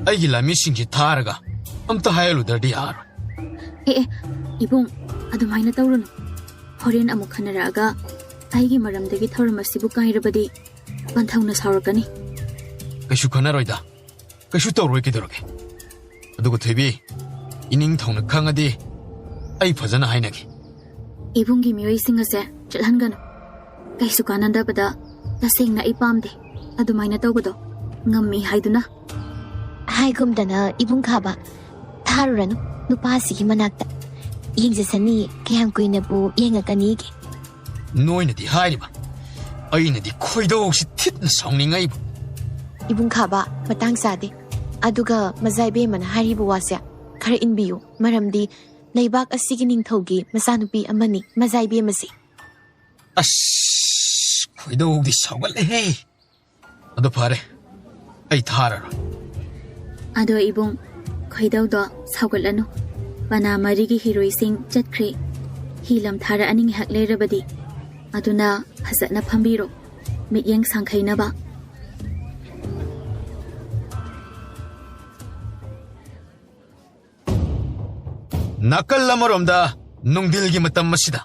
ꯑꯩꯒꯤ ꯂꯥꯟꯃꯤꯁꯤꯡꯁꯤ ꯊꯥꯔꯒ ꯑꯝꯇ ꯍꯥꯏꯍꯜꯂꯨꯗ꯭ꯔꯗꯤ ꯌꯥꯔꯣꯏ꯫ ꯑꯦ ꯑꯦ, ꯏꯕꯨꯡ, ꯑꯗꯨꯃꯥꯏꯅ ꯇꯧꯔꯨꯅꯨ꯫ ꯍꯣꯔꯦꯟ ꯑꯃꯨꯛ ꯈꯟꯅꯔꯛꯑꯒ ꯑꯩꯒꯤ ꯃꯔꯝꯗꯒꯤ ꯊꯧꯔꯝ ꯑꯁꯤꯕꯨ ꯀꯥꯏꯔꯕꯗꯤ ꯄꯟꯊꯧꯅ ꯁꯥꯎꯔꯛꯀꯅꯤ꯫ ꯀꯩꯁꯨ ꯈꯟꯅꯔꯣꯏꯗ꯫ ꯀꯩꯁꯨ ꯇꯧꯔꯣꯏ ꯀꯩꯗꯧꯔꯒꯦ? ꯑꯗꯨꯒ ꯊꯣꯏꯕꯤ, ꯏꯅꯤꯡꯊꯧꯅ ꯈꯪꯉꯗꯤ ꯑꯩ ꯐꯖꯅ ꯍꯥꯏꯅꯒꯦ꯫ ꯏꯕꯨꯡꯒꯤ ꯃꯤꯑꯣꯏꯁꯤꯡ ꯑꯁꯦ ꯆꯠꯍꯟꯒꯅꯨ꯫ ꯀꯩꯁꯨ ꯀꯥꯟꯅꯗꯕꯗ ꯇꯁꯦꯡꯅ ꯑꯩ ꯄꯥꯝꯗꯦ꯫ ꯑꯗꯨꯃꯥꯏꯅ ꯇꯧꯕꯗꯣ ꯉꯝꯃꯤ ꯍꯥꯏꯗꯨꯅ꯫ ꯍꯥꯏꯒꯨꯝꯗꯅ ꯏꯕꯨꯡ ꯈꯥꯕ, ꯊꯥꯔꯨꯔꯅꯨ ꯅꯨꯄꯥꯁꯤꯒꯤ ꯃꯅꯥꯛꯇ꯫ ꯌꯦꯡꯖꯁꯅꯤ ꯀꯌꯥꯝ ꯀꯨꯏꯅꯕꯨ ꯌꯦꯡꯉꯛꯀꯅꯤꯒꯦ꯫ ꯅꯣꯏꯅꯗꯤ ꯍꯥꯏꯔꯤꯕ, ꯑꯩꯅꯗꯤ ꯈꯣꯏꯗꯧꯁꯤ ꯊꯤꯠꯅ ꯁꯥꯎꯅꯤꯡꯉꯛꯏꯕ꯫ ꯏꯕꯨꯡ ꯈꯥꯕ, ꯃꯇꯥꯡ ꯆꯥꯗꯦ꯫ ꯑꯗꯨꯒ ꯃꯖꯥꯏꯕꯦꯝꯃꯅ ꯍꯥꯏꯔꯤꯕ ꯋꯥꯁꯦ ꯈꯔ ꯏꯟꯕꯤꯌꯨ, ꯃꯔꯝꯗꯤ ꯂꯩꯕꯥꯛ ꯑꯁꯤꯒꯤ ꯅꯤꯡꯊꯧꯒꯤ ꯃꯆꯥꯅꯨꯄꯤ ꯑꯃꯅꯤ ꯃꯖꯥꯏꯕꯦꯝꯃꯁꯤ꯫ ꯑꯁ, ꯈꯣꯏꯗꯧꯗꯤ ꯁꯥꯎꯒꯠꯂꯦꯍꯦ꯫ ꯑꯗꯨ ꯐꯔꯦ, ꯑꯩ ꯊꯥꯔꯔꯣꯏ꯫ ꯑꯗꯣ ꯏꯕꯨꯡ, ꯈꯣꯏꯗꯧꯗꯣ ꯁꯥꯎꯒꯠꯂꯅꯨ꯫ ꯄꯅꯥ ꯃꯔꯤꯒꯤ ꯍꯤꯔꯣꯏꯁꯤꯡ ꯆꯠꯈ꯭ꯔꯦ꯫ ꯍꯤ ꯂꯝ ꯊꯥꯔꯛꯑꯅꯤ ꯉꯥꯏꯍꯥꯛ ꯂꯩꯔꯕꯗꯤ꯫ ꯑꯗꯨꯅ ꯐꯖꯅ ꯐꯝꯕꯤꯔꯣ, ꯃꯤꯠꯌꯦꯡ ꯁꯥꯡꯈꯩꯅꯕ꯫ ꯅꯥꯀꯜ ꯑꯃꯔꯣꯝꯗ ꯅꯨꯡꯊꯤꯜꯒꯤ ꯃꯇꯝ ꯑꯁꯤꯗ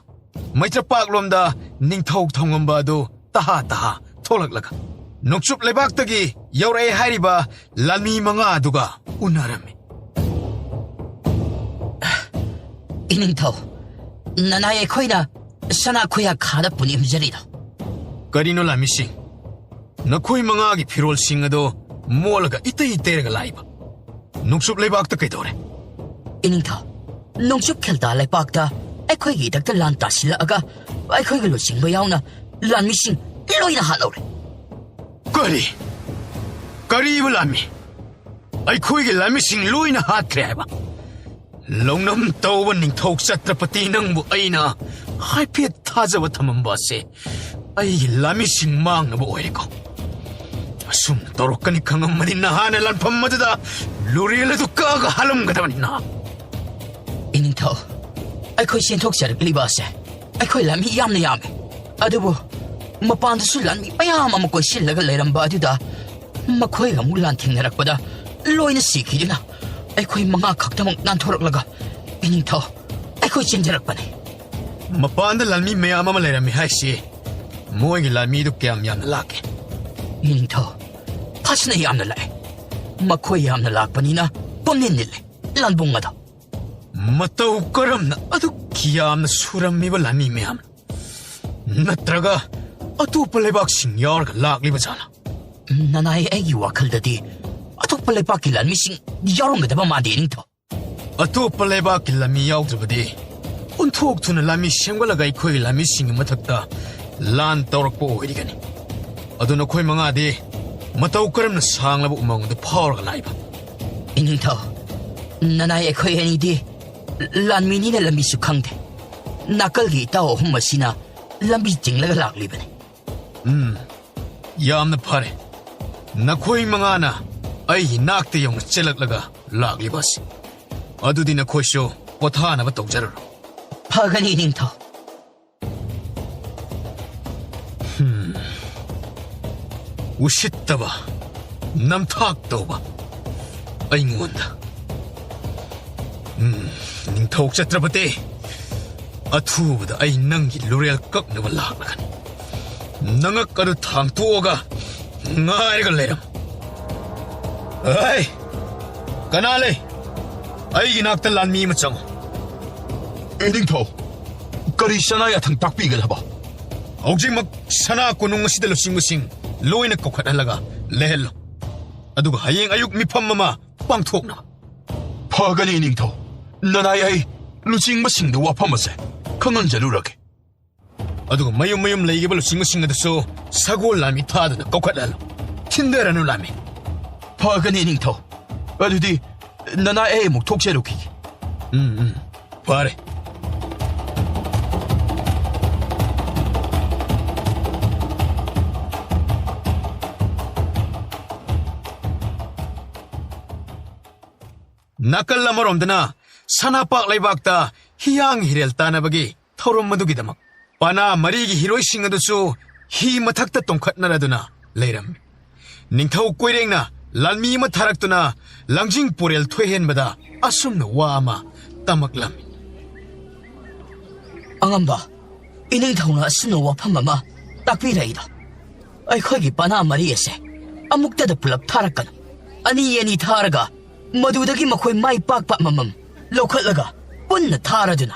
ꯃꯩꯇ꯭ꯔꯄꯥꯛꯂꯣꯝꯗ ꯅꯤꯡꯊꯧ ꯊꯣꯡꯉꯝꯕ ꯑꯗꯨ ꯇꯍꯥ ꯇꯍꯥ ꯊꯣꯛꯂꯛꯂꯒ ꯅꯣꯡꯆꯨꯞ ꯂꯩꯕꯥꯛꯇꯒꯤ ꯌꯧꯔꯛꯑꯦ ꯍꯥꯏꯔꯤꯕ ꯂꯥꯟꯃꯤ ꯃꯉꯥ ꯑꯗꯨꯒ ꯎꯅꯔꯝꯃꯤ꯫ ꯏꯅꯤꯡꯊꯧ, ꯅꯅꯥꯏ ꯑꯩꯈꯣꯏꯅ ꯁꯅꯥ ꯈꯨꯌꯥ ꯈꯥꯗ ꯄꯨꯅꯦꯝꯖꯔꯤꯗꯣ꯫ ꯀꯔꯤꯅꯣ ꯂꯥꯟꯃꯤꯁꯤꯡ? ꯅꯈꯣꯏ ꯃꯉꯥꯒꯤ ꯐꯤꯔꯣꯜꯁꯤꯡ ꯑꯗꯣ ꯃꯣꯠꯂꯒ ꯏꯇꯩ ꯇꯩꯔꯒ ꯂꯥꯛꯏꯕ? ꯅꯣꯡꯆꯨꯞ ꯂꯩꯕꯥꯛꯇ ꯀꯩꯗꯧꯔꯦ? ꯏꯅꯤꯡꯊꯧ, ꯅꯣꯡꯆꯨꯞ ꯈꯦꯜꯇꯥ ꯂꯩꯄꯥꯛꯇ ꯑꯩꯈꯣꯏꯒꯤ ꯏꯊꯛꯇ ꯂꯥꯟ ꯇꯥꯁꯤꯜꯂꯛꯑꯒ ꯑꯩꯈꯣꯏꯒ ꯂꯨꯆꯤꯡꯕ ꯌꯥꯎꯅ ꯂꯥꯟꯃꯤꯁꯤꯡ ꯂꯣꯏꯅ ꯍꯥꯠꯍꯧꯔꯦ꯫ ꯀꯔꯤ? ꯀꯔꯤꯕꯨ ꯂꯥꯟꯃꯤ? ꯑꯩꯈꯣꯏꯒꯤ ꯂꯥꯟꯃꯤꯁꯤꯡ ꯂꯣꯏꯅ ꯍꯥꯠꯈ꯭ꯔꯦ ꯍꯥꯏꯕ? ꯂꯧꯅꯝ ꯇꯧꯕ ꯅꯤꯡꯊꯧ ꯆꯇ꯭ꯔꯄꯇꯤ ꯅꯪꯕꯨ ꯑꯩꯅ ꯍꯥꯏꯐꯦꯠ ꯊꯥꯖꯕ ꯊꯝꯃꯝꯕ ꯑꯁꯦ ꯑꯩꯒꯤ ꯂꯥꯟꯃꯤꯁꯤꯡ ꯃꯥꯡꯅꯕ ꯑꯣꯏꯔꯦꯀꯣ꯫ ꯑꯁꯨꯝ ꯇꯧꯔꯛꯀꯅꯤ ꯈꯪꯉꯝꯃꯗꯤ ꯅꯍꯥꯟꯅ ꯂꯥꯟꯐꯝ ꯑꯗꯨꯗ ꯂꯨꯔꯦꯜ ꯑꯗꯨ ꯀꯛꯑꯒ ꯍꯥꯠꯂꯝꯒꯗꯕꯅꯤ ꯅꯍꯥꯟ꯫ ꯏꯅꯤꯡꯊꯧ, ꯑꯩꯈꯣꯏ ꯆꯦꯟꯊꯣꯛꯆꯔꯛꯂꯤꯕ ꯑꯁꯦ ꯑꯩꯈꯣꯏ ꯂꯥꯟꯃꯤ ꯌꯥꯝꯅ ꯌꯥꯝꯃꯤ꯫ ꯑꯗꯨꯕꯨ ꯃꯄꯥꯟꯗꯁꯨ ꯂꯥꯟꯃꯤ ꯃꯌꯥꯝ ꯑꯃ ꯀꯣꯏꯁꯤꯜꯂꯒ ꯂꯩꯔꯝꯕ ꯑꯗꯨꯗ ꯃꯈꯣꯏꯒ ꯑꯃꯨꯛ ꯂꯥꯟꯊꯦꯡꯅꯔꯛꯄꯗ ꯂꯣꯏꯅ ꯁꯤꯈꯤꯗꯨꯅ ꯑꯩꯈꯣꯏ ꯃꯉꯥ ꯈꯛꯇꯃꯛ ꯅꯥꯟꯊꯣꯔꯛꯂꯒ, ꯏꯅꯤꯡꯊꯧ, ꯑꯩꯈꯣꯏ ꯆꯦꯟꯖꯔꯛꯄꯅꯤ꯫ ꯃꯄꯥꯟꯗ ꯂꯥꯟꯃꯤ ꯃꯌꯥꯝ ꯑꯃ ꯂꯩꯔꯝꯃꯤ ꯍꯥꯏꯁꯤ ꯃꯣꯏꯒꯤ ꯂꯥꯟꯃꯤꯗꯨ ꯀꯌꯥꯝ ꯌꯥꯝꯅ ꯂꯥꯛꯀꯦ? ꯏꯅꯤꯡꯊꯧ, ꯐꯖꯅ ꯌꯥꯝꯅ ꯂꯥꯛꯑꯦ꯫ ꯃꯈꯣꯏ ꯌꯥꯝꯅ ꯂꯥꯛꯄꯅꯤꯅ ꯄꯨꯝꯅꯤꯟ ꯅꯤꯜꯂꯦ ꯂꯥꯟꯕꯨꯡ ꯑꯗꯣ꯫ ꯃꯇꯧ ꯀꯔꯝꯅ ꯑꯗꯨꯛ ꯌꯥꯝꯅ ꯁꯨꯔꯝꯃꯤꯕ ꯂꯥꯟꯃꯤ ꯃꯌꯥꯝ? ꯅꯠꯇ꯭ꯔꯒ ꯑꯇꯣꯞꯄ ꯂꯩꯕꯥꯛꯁꯤꯡ ꯌꯥꯎꯔꯒ ꯂꯥꯛꯂꯤꯕ ꯖꯥꯠꯂꯥ? ꯅꯅꯥꯏ, ꯑꯩꯒꯤ ꯋꯥꯈꯜꯗꯗꯤ ꯑꯇꯣꯞꯄ ꯂꯩꯕꯥꯛꯀꯤ ꯂꯥꯟꯃꯤꯁꯤꯡ ꯌꯥꯎꯔꯝꯒꯗꯕ ꯃꯥꯟꯗꯦ, ꯏꯅꯤꯡꯊꯧ꯫ ꯑꯇꯣꯞꯄ ꯂꯩꯕꯥꯛꯀꯤ ꯂꯥꯟꯃꯤ ꯌꯥꯎꯗ꯭ꯔꯕꯗꯤ ꯑꯣꯟꯊꯣꯛ ꯊꯨꯅ ꯂꯥꯟꯃꯤ ꯁꯦꯝꯒꯠꯂꯒ ꯑꯩꯈꯣꯏꯒꯤ ꯂꯥꯟꯃꯤꯁꯤꯡꯒꯤ ꯃꯊꯛꯇ ꯂꯥꯟ ꯇꯧꯔꯛꯄ ꯑꯣꯏꯔꯤꯒꯅꯤ꯫ ꯑꯗꯨ ꯅꯈꯣꯏ ꯃꯉꯥꯗꯤ ꯃꯇꯧ ꯀꯔꯝꯅ ꯁꯥꯡꯂꯕ ꯎꯃꯪ ꯑꯗꯨ ꯐꯥꯎꯔꯒ ꯂꯥꯛꯏꯕ? ꯏꯅꯤꯡꯊꯧ, ꯅꯅꯥꯏ, ꯑꯩꯈꯣꯏ ꯑꯅꯤꯗꯤ ꯂꯥꯟꯃꯤꯅꯤꯅ ꯂꯝꯕꯤꯁꯨ ꯈꯪꯗꯦ꯫ ꯅꯥꯀꯜꯒꯤ ꯏꯇꯥꯎ ꯑꯍꯨꯝ ꯑꯁꯤꯅ ꯂꯝꯕꯤ ꯆꯤꯡꯂꯒ ꯂꯥꯛꯂꯤꯕꯅꯤ꯫ ꯎꯝ, ꯌꯥꯝꯅ ꯐꯔꯦ꯫ ꯅꯈꯣꯏ ꯃꯉꯥꯅ ꯑꯩꯒꯤ ꯅꯥꯛꯇ ꯌꯧꯅ ꯆꯦꯜꯂꯛꯂꯒ ꯂꯥꯛꯂꯤꯕ ꯑꯁꯤ꯫ ꯑꯗꯨꯗꯤ ꯅꯈꯣꯏꯁꯨ ꯄꯣꯊꯥꯅꯕ ꯇꯧꯖꯔꯔꯣ꯫ ꯐꯒꯅꯤ, ꯏꯅꯤꯡꯊꯧ꯫ ꯎꯁꯤꯠꯇꯕ, ꯅꯝꯊꯥꯛ ꯇꯧꯕ ꯑꯩꯉꯣꯟꯗ꯫ ꯎꯝ, ꯅꯤꯡꯊꯧ ꯆꯇ꯭ꯔꯄꯇꯤ, ꯑꯊꯨꯕꯗ ꯑꯩ ꯅꯪꯒꯤ ꯂꯨꯔꯦꯜ ꯀꯛꯅꯕ ꯂꯥꯛꯂꯒꯅꯤ꯫ ꯅꯉꯛ ꯑꯗꯨ ꯊꯥꯡꯇꯣꯛꯑꯒ ꯉꯥꯏꯔꯒ ꯂꯩꯔꯝ꯫ ꯑꯩ, ꯀꯅꯥ ꯂꯩ? ꯑꯩꯒꯤ ꯅꯥꯛꯇ ꯂꯥꯟꯃꯤ ꯑꯃ ꯆꯪꯉꯨ꯫ ꯏꯅꯤꯡꯊꯧ, ꯀꯔꯤ ꯁꯅꯥ ꯌꯥꯊꯪ ꯇꯥꯛꯄꯤꯒꯗꯕ? ꯍꯧꯖꯤꯛꯃꯛ ꯁꯅꯥ ꯀꯣꯅꯨꯡ ꯑꯁꯤꯗ ꯂꯨꯆꯤꯡꯕꯁꯤꯡ ꯂꯣꯏꯅ ꯀꯧꯈꯠꯍꯜꯂꯒ ꯂꯩꯍꯜꯂꯨ꯫ ꯑꯗꯨꯒ ꯍꯌꯦꯡ ꯑꯌꯨꯛ ꯃꯤꯐꯝ ꯑꯃ ꯄꯥꯡꯊꯣꯛꯅꯕ꯫ ꯐꯒꯅꯤ, ꯏꯅꯤꯡꯊꯧ꯫ ꯅꯅꯥꯏ, ꯑꯩ ꯂꯨꯆꯤꯡꯕꯁꯤꯡꯗ ꯋꯥꯐꯝ ꯑꯁꯦ ꯈꯪꯍꯟꯖꯔꯨꯔꯒꯦ꯫ ꯑꯗꯨꯒ ꯃꯌꯨꯝ ꯃꯌꯨꯝ ꯂꯩꯈꯤꯕ ꯂꯨꯆꯤꯡꯕꯁꯤꯡ ꯑꯗꯨꯁꯨ ꯁꯒꯣꯜ ꯂꯥꯟꯃꯤ ꯊꯥꯗꯨꯅ ꯀꯧꯈꯠꯍꯜꯂꯨ꯫ ꯊꯤꯟꯊꯔꯅꯨ ꯂꯥꯟꯃꯤ꯫ ꯐꯒꯅꯤ ꯅꯤꯡꯊꯧ꯫ ꯑꯗꯨꯗꯤ ꯅꯅꯥꯏ ꯑꯩ ꯑꯃꯨꯛ ꯊꯣꯛꯆꯔꯨꯈꯤꯒꯦ꯫ ꯎꯝ, ꯎꯝ꯫ ꯐꯔꯦ꯫ ꯅꯥꯀꯜ ꯑꯃꯔꯣꯝꯗꯅ ꯁꯅꯥꯄꯥꯛ ꯂꯩꯕꯥꯛꯇ ꯍꯤꯌꯥꯡ ꯍꯤꯔꯦꯜ ꯇꯥꯟꯅꯕꯒꯤ ꯊꯧꯔꯝ ꯑꯗꯨꯒꯤꯗꯃꯛ ꯄꯅꯥ ꯃꯔꯤꯒꯤ ꯍꯤꯔꯣꯏꯁꯤꯡ ꯑꯗꯨꯁꯨ ꯍꯤ ꯃꯊꯛꯇ ꯇꯣꯡꯈꯠꯅꯔꯗꯨꯅ ꯂꯩꯔꯝꯃꯤ꯫ ꯅꯤꯡꯊꯧ ꯀꯣꯏꯔꯦꯡꯅ ꯂꯥꯟꯃꯤ ꯑꯃ ꯊꯥꯔꯛꯇꯨꯅ ꯂꯥꯡꯖꯤꯡ ꯄꯨꯔꯦꯜ ꯊꯣꯏꯍꯦꯟꯕꯗ ꯑꯁꯨꯝꯅ ꯋꯥ ꯑꯃ ꯇꯝꯃꯛꯂꯝꯃꯤ꯫ ꯑꯉꯝꯕ, ꯏꯅꯤꯡꯊꯧꯅ ꯑꯁꯨꯝꯅ ꯋꯥꯐꯝ ꯑꯃ ꯇꯥꯛꯄꯤꯔꯛꯏꯗꯣ, ꯑꯩꯈꯣꯏꯒꯤ ꯄꯅꯥ ꯃꯔꯤ ꯑꯁꯦ ꯑꯃꯨꯛꯇꯗ ꯄꯨꯂꯞ ꯊꯥꯔꯛꯀꯅꯨ꯫ ꯑꯅꯤ ꯑꯅꯤ ꯊꯥꯔꯒ ꯃꯗꯨꯗꯒꯤ ꯃꯈꯣꯏ ꯃꯥꯏ ꯄꯥꯛꯄ ꯑꯃꯃꯝ ꯂꯧꯈꯠꯂꯒ ꯄꯨꯟꯅ ꯊꯥꯔꯗꯨꯅ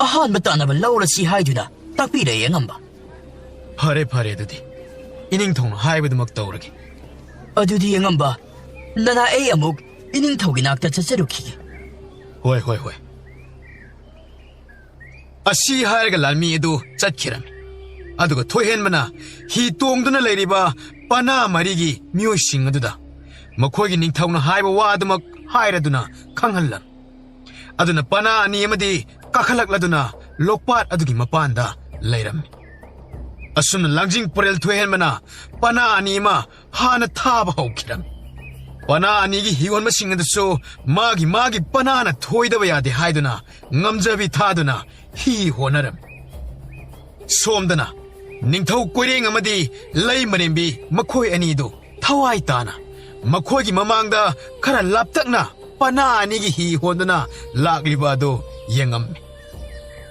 ꯑꯍꯥꯟꯕ ꯇꯥꯟꯅꯕ ꯂꯧꯔꯁꯤ ꯍꯥꯏꯗꯨꯅ ꯇꯥꯛꯄꯤꯔꯛꯏ ꯑꯉꯝꯕ꯫ ꯐꯔꯦ, ꯐꯔꯦ, ꯑꯗꯨꯗꯤ ꯏꯅꯤꯡꯊꯧꯅ ꯍꯥꯏꯕꯗꯨꯃꯛ ꯇꯧꯔꯒꯦ꯫ ꯑꯗꯨꯗꯤ ꯑꯉꯝꯕ, ꯅꯅꯥ ꯑꯩ ꯑꯃꯨꯛ ꯏꯅꯤꯡꯊꯧꯒꯤ ꯅꯥꯛꯇ ꯆꯠꯆꯔꯨꯈꯤꯒꯦ꯫ ꯍꯣꯏ, ꯍꯣꯏ, ꯍꯣꯏ꯫ ꯑꯁꯤ ꯍꯥꯏꯔꯒ ꯂꯥꯟꯃꯤ ꯑꯗꯨ ꯆꯠꯈꯤꯔꯝꯃꯤ꯫ ꯑꯗꯨꯒ ꯊꯣꯏꯍꯦꯟꯕꯅ ꯍꯤ ꯇꯣꯡꯗꯨꯅ ꯂꯩꯔꯤꯕ ꯄꯅꯥ ꯃꯔꯤꯒꯤ ꯃꯤꯑꯣꯏꯁꯤꯡ ꯑꯗꯨꯗ ꯃꯈꯣꯏꯒꯤ ꯅꯤꯡꯊꯧꯅ ꯍꯥꯏꯕ ꯋꯥ ꯑꯗꯨꯃꯛ ꯍꯥꯏꯔꯗꯨꯅ ꯈꯪꯍꯜꯂꯝꯃꯤ꯫ ꯑꯗꯨꯅ ꯄꯅꯥ ꯑꯅꯤ ꯑꯃꯗꯤ ꯀꯥꯈꯠꯂꯛꯂꯗꯨꯅ ꯂꯣꯛꯄꯥꯠ ꯑꯗꯨꯒꯤ ꯃꯄꯥꯟꯗ ꯂꯩꯔꯝꯃꯤ꯫ ꯑꯁꯨꯝꯅ ꯂꯥꯡꯖꯤꯡ ꯄꯨꯔꯦꯜ ꯊꯣꯏꯍꯦꯟꯕꯅ ꯄꯅꯥ ꯑꯅꯤ ꯑꯃ ꯍꯥꯟꯅ ꯊꯥꯕ ꯍꯧꯈꯤꯔꯝꯃꯤ꯫ ꯄꯅꯥ ꯑꯅꯤꯒꯤ ꯍꯤꯍꯣꯟꯕꯁꯤꯡ ꯑꯗꯨꯁꯨ ꯃꯥꯒꯤ ꯃꯥꯒꯤ ꯄꯅꯥꯅ ꯊꯣꯏꯗꯕ ꯌꯥꯗꯦ ꯍꯥꯏꯗꯨꯅ ꯉꯝꯖꯕꯤ ꯊꯥꯗꯨꯅ ꯍꯤ ꯍꯣꯟꯅꯔꯝꯃꯤ꯫ ꯁꯣꯝꯗꯅ ꯅꯤꯡꯊꯧ ꯀꯣꯏꯔꯦꯡ ꯑꯃꯗꯤ ꯂꯩ ꯃꯔꯦꯝꯕꯤ ꯃꯈꯣꯏ ꯑꯅꯤꯗꯨ ꯊꯋꯥꯏ ꯇꯥꯅ ꯃꯈꯣꯏꯒꯤ ꯃꯃꯥꯡꯗ ꯈꯔ ꯂꯥꯞꯇꯛꯅ ꯄꯅꯥ ꯑꯅꯤꯒꯤ ꯍꯤ ꯍꯣꯟꯗꯨꯅ ꯂꯥꯛꯂꯤꯕ ꯑꯗꯨ ꯌꯦꯡꯉꯝꯃꯤ꯫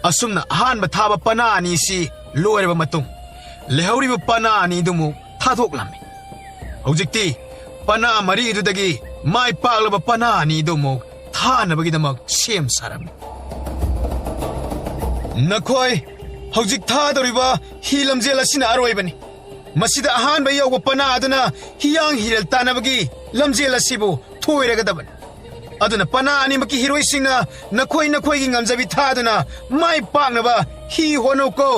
ꯑꯁꯨꯝꯅ ꯑꯍꯥꯟꯕ ꯊꯥꯕ ꯄꯅꯥ ꯑꯅꯤꯁꯤ ꯂꯣꯏꯔꯕ ꯃꯇꯨꯡ, ꯂꯩꯍꯧꯔꯤꯕ ꯄꯅꯥ ꯑꯅꯤꯗꯨꯃꯨꯛ ꯊꯥꯗꯣꯛꯂꯝꯃꯤ꯫ ꯍꯧꯖꯤꯛꯇꯤ ꯄꯅꯥ ꯃꯔꯤꯗꯨꯗꯒꯤ ꯃꯥꯏ ꯄꯥꯛꯂꯕ ꯄꯅꯥ ꯑꯅꯤꯗꯨꯃꯨꯛ ꯊꯥꯅꯕꯒꯤꯗꯃꯛ ꯁꯦꯝ ꯁꯥꯔꯝꯃꯤ꯫ ꯅꯈꯣꯏ ꯍꯧꯖꯤꯛ ꯊꯥꯗꯧꯔꯤꯕ ꯍꯤ ꯂꯝꯖꯦꯜ ꯑꯁꯤꯅ ꯑꯔꯣꯏꯕꯅꯤ꯫ ꯃꯁꯤꯗ ꯑꯍꯥꯟꯕ ꯌꯧꯕ ꯄꯅꯥ ꯑꯗꯨꯅ ꯍꯤꯌꯥꯡ ꯍꯤꯔꯦꯜ ꯇꯥꯟꯅꯕꯒꯤ ꯂꯝꯖꯦꯜ ꯑꯁꯤꯕꯨ ꯊꯣꯏꯔꯒꯗꯕꯅꯤ꯫ ꯑꯗꯨꯅ ꯄꯅꯥ ꯑꯅꯤꯃꯛꯀꯤ ꯍꯤꯔꯣꯏꯁꯤꯡꯅ ꯅꯈꯣꯏ ꯅꯈꯣꯏꯒꯤ ꯉꯝꯖꯕꯤ ꯊꯥꯗꯨꯅ ꯃꯥꯏ ꯄꯥꯛꯅꯕ ꯍꯤ ꯍꯣꯠꯅꯧꯀꯣ꯫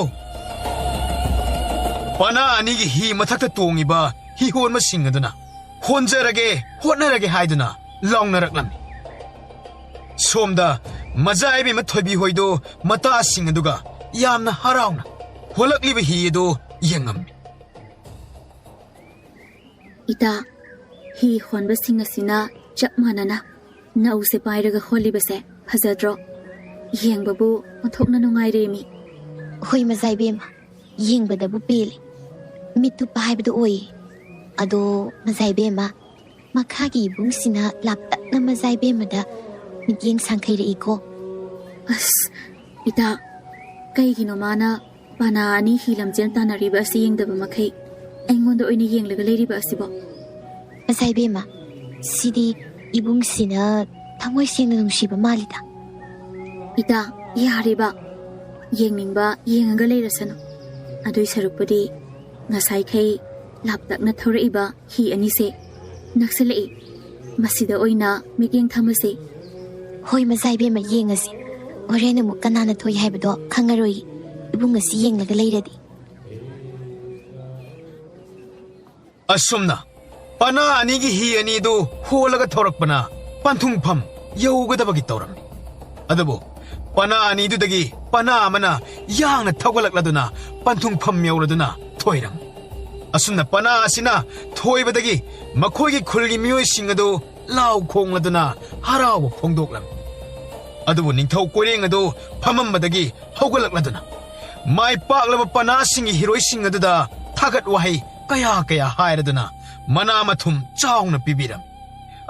ꯄꯅꯥ ꯑꯅꯤꯒꯤ ꯍꯤ ꯃꯊꯛꯇ ꯇꯣꯡꯉꯤꯕ ꯍꯤ ꯍꯣꯟꯕꯁꯤꯡ ꯑꯗꯨꯅ "ꯍꯣꯟꯖꯔꯒꯦ, ꯍꯣꯠꯅꯔꯒꯦ" ꯍꯥꯏꯗꯨꯅ ꯂꯥꯎꯅꯔꯛꯂꯝꯃꯤ꯫ ꯁꯣꯝꯗ ꯃꯖꯥꯏꯕꯦꯝꯃ ꯊꯣꯏꯕꯤ ꯍꯣꯏꯗꯨ ꯃꯇꯥꯁꯤꯡ ꯑꯗꯨꯒ ꯌꯥꯝꯅ ꯍꯔꯥꯎꯅ ꯍꯣꯜꯂꯛꯂꯤꯕ ꯍꯤ ꯑꯗꯨ ꯌꯦꯡꯉꯝꯃꯤ꯫ "ꯏꯇꯥ, ꯍꯤ ꯍꯣꯟꯕꯁꯤꯡ ꯑꯁꯤꯅ ꯆꯞ ꯃꯥꯟꯅꯅ ꯅꯧꯁꯦ ꯄꯥꯏꯔꯒ ꯍꯣꯜꯂꯤꯕꯁꯦ ꯐꯖꯗ꯭ꯔꯣ? ꯌꯦꯡꯕꯕꯨ ꯑꯣꯟꯊꯣꯛꯅ ꯅꯨꯡꯉꯥꯏꯔꯦꯃꯤ꯫" "ꯍꯣꯏ ꯃꯖꯥꯏꯕꯦꯝꯃ, ꯌꯦꯡꯕꯗꯕꯨ ꯄꯦꯜꯂꯦ꯫ ꯃꯤꯠ ꯊꯨꯞꯄ ꯍꯥꯏꯕꯗꯨ ꯑꯣꯏꯌꯦ꯫ ꯑꯗꯣ ꯃꯖꯥꯏꯕꯦꯝꯃ, ꯃꯈꯥꯒꯤ ꯏꯕꯨꯡꯁꯤꯅ ꯂꯥꯞꯇꯛꯅ ꯃꯖꯥꯏꯕꯦꯝꯃꯗ ꯃꯤꯠꯌꯦꯡ ꯁꯥꯡꯈꯩꯔꯛꯏꯀꯣ꯫" "ꯑꯁ, ꯏꯇꯥ, ꯀꯩꯒꯤꯅꯣ ꯃꯥꯅ ꯄꯅꯥ ꯑꯅꯤ ꯍꯤ ꯂꯝꯖꯦꯜ ꯇꯥꯟꯅꯔꯤꯕ ꯑꯁꯤ ꯌꯦꯡꯗꯕ ꯃꯈꯩ ꯑꯩꯉꯣꯟꯗ ꯑꯣꯏꯅ ꯌꯦꯡꯂꯒ ꯂꯩꯔꯤꯕ ꯑꯁꯤꯕꯣ?" "ꯃꯖꯥꯏꯕꯦꯝꯃ, ꯁꯤꯗꯤ ꯏꯕꯨꯡꯁꯤꯅ ꯊꯃꯣꯏ ꯁꯦꯡꯅ ꯅꯨꯡꯁꯤꯕ ꯃꯥꯜꯂꯤꯗ꯫" "ꯏꯇꯥ, ꯌꯥꯔꯤꯕ, ꯌꯦꯡꯅꯤꯡꯕ ꯌꯦꯡꯉꯒ ꯂꯩꯔꯁꯅꯨ꯫ ꯑꯗꯨꯏ ꯁꯔꯨꯛꯄꯨꯗꯤ ꯉꯁꯥꯏꯈꯩ ꯂꯥꯞꯇꯛꯅ ꯊꯧꯔꯛꯏꯕ ꯍꯤ ꯑꯅꯤꯁꯦ ꯅꯛꯁꯤꯜꯂꯛꯏ, ꯃꯁꯤꯗ ꯑꯣꯏꯅ ꯃꯤꯠꯌꯦꯡ ꯊꯝꯃꯁꯤ꯫" "ꯍꯣꯏ ꯃꯖꯥꯏꯕꯦꯝꯃ, ꯌꯦꯡꯉꯁꯤ꯫ ꯍꯣꯔꯦꯟ ꯑꯃꯨꯛ ꯀꯅꯥꯅ ꯊꯣꯏ ꯍꯥꯏꯕꯗꯣ ꯈꯪꯉꯔꯣꯏ, ꯏꯕꯨꯡ ꯑꯁꯤ ꯌꯦꯡꯂꯒ ꯂꯩꯔꯗꯤ꯫" ꯑꯁꯨꯝꯅ ꯄꯅꯥ ꯑꯅꯤꯒꯤ ꯍꯤ ꯑꯅꯤꯗꯨ ꯍꯣꯜꯂꯒ ꯊꯧꯔꯛꯄꯅ ꯄꯟꯊꯨꯡꯐꯝ ꯌꯧꯒꯗꯕꯒꯤ ꯇꯧꯔꯝꯃꯤ꯫ ꯑꯗꯨꯕꯨ ꯄꯅꯥ ꯑꯅꯤꯗꯨꯗꯒꯤ ꯄꯅꯥ ꯑꯃꯅ ꯌꯥꯡꯅ ꯊꯧꯒꯠꯂꯛꯂꯗꯨꯅ ꯄꯟꯊꯨꯡꯐꯝ ꯌꯧꯔꯗꯨꯅ ꯊꯣꯏꯔꯝꯃꯤ꯫ ꯑꯁꯨꯝꯅ ꯄꯅꯥ ꯑꯁꯤꯅ ꯊꯣꯏꯕꯗꯒꯤ ꯃꯈꯣꯏꯒꯤ ꯈꯨꯜꯒꯤ ꯃꯤꯑꯣꯏꯁꯤꯡ ꯑꯗꯨ ꯂꯥꯎ ꯈꯣꯡꯂꯗꯨꯅ ꯍꯔꯥꯎꯕ ꯐꯣꯡꯗꯣꯛꯂꯝꯃꯤ꯫ ꯑꯗꯨꯕꯨ ꯅꯤꯡꯊꯧ ꯀꯣꯏꯔꯦꯡ ꯑꯗꯨ ꯐꯝꯃꯝꯕꯗꯒꯤ ꯍꯧꯒꯠꯂꯛꯂꯗꯨꯅ ꯃꯥꯏ ꯄꯥꯛꯂꯕ ꯄꯅꯥꯁꯤꯡꯒꯤ ꯍꯤꯔꯣꯏꯁꯤꯡ ꯑꯗꯨꯗ ꯊꯥꯒꯠ ꯋꯥꯍꯩ ꯀꯌꯥ ꯀꯌꯥ ꯍꯥꯏꯔꯗꯨꯅ ꯃꯅꯥ ꯃꯊꯨꯝ ꯆꯥꯎꯅ ꯄꯤꯕꯤꯔꯝꯃꯤ꯫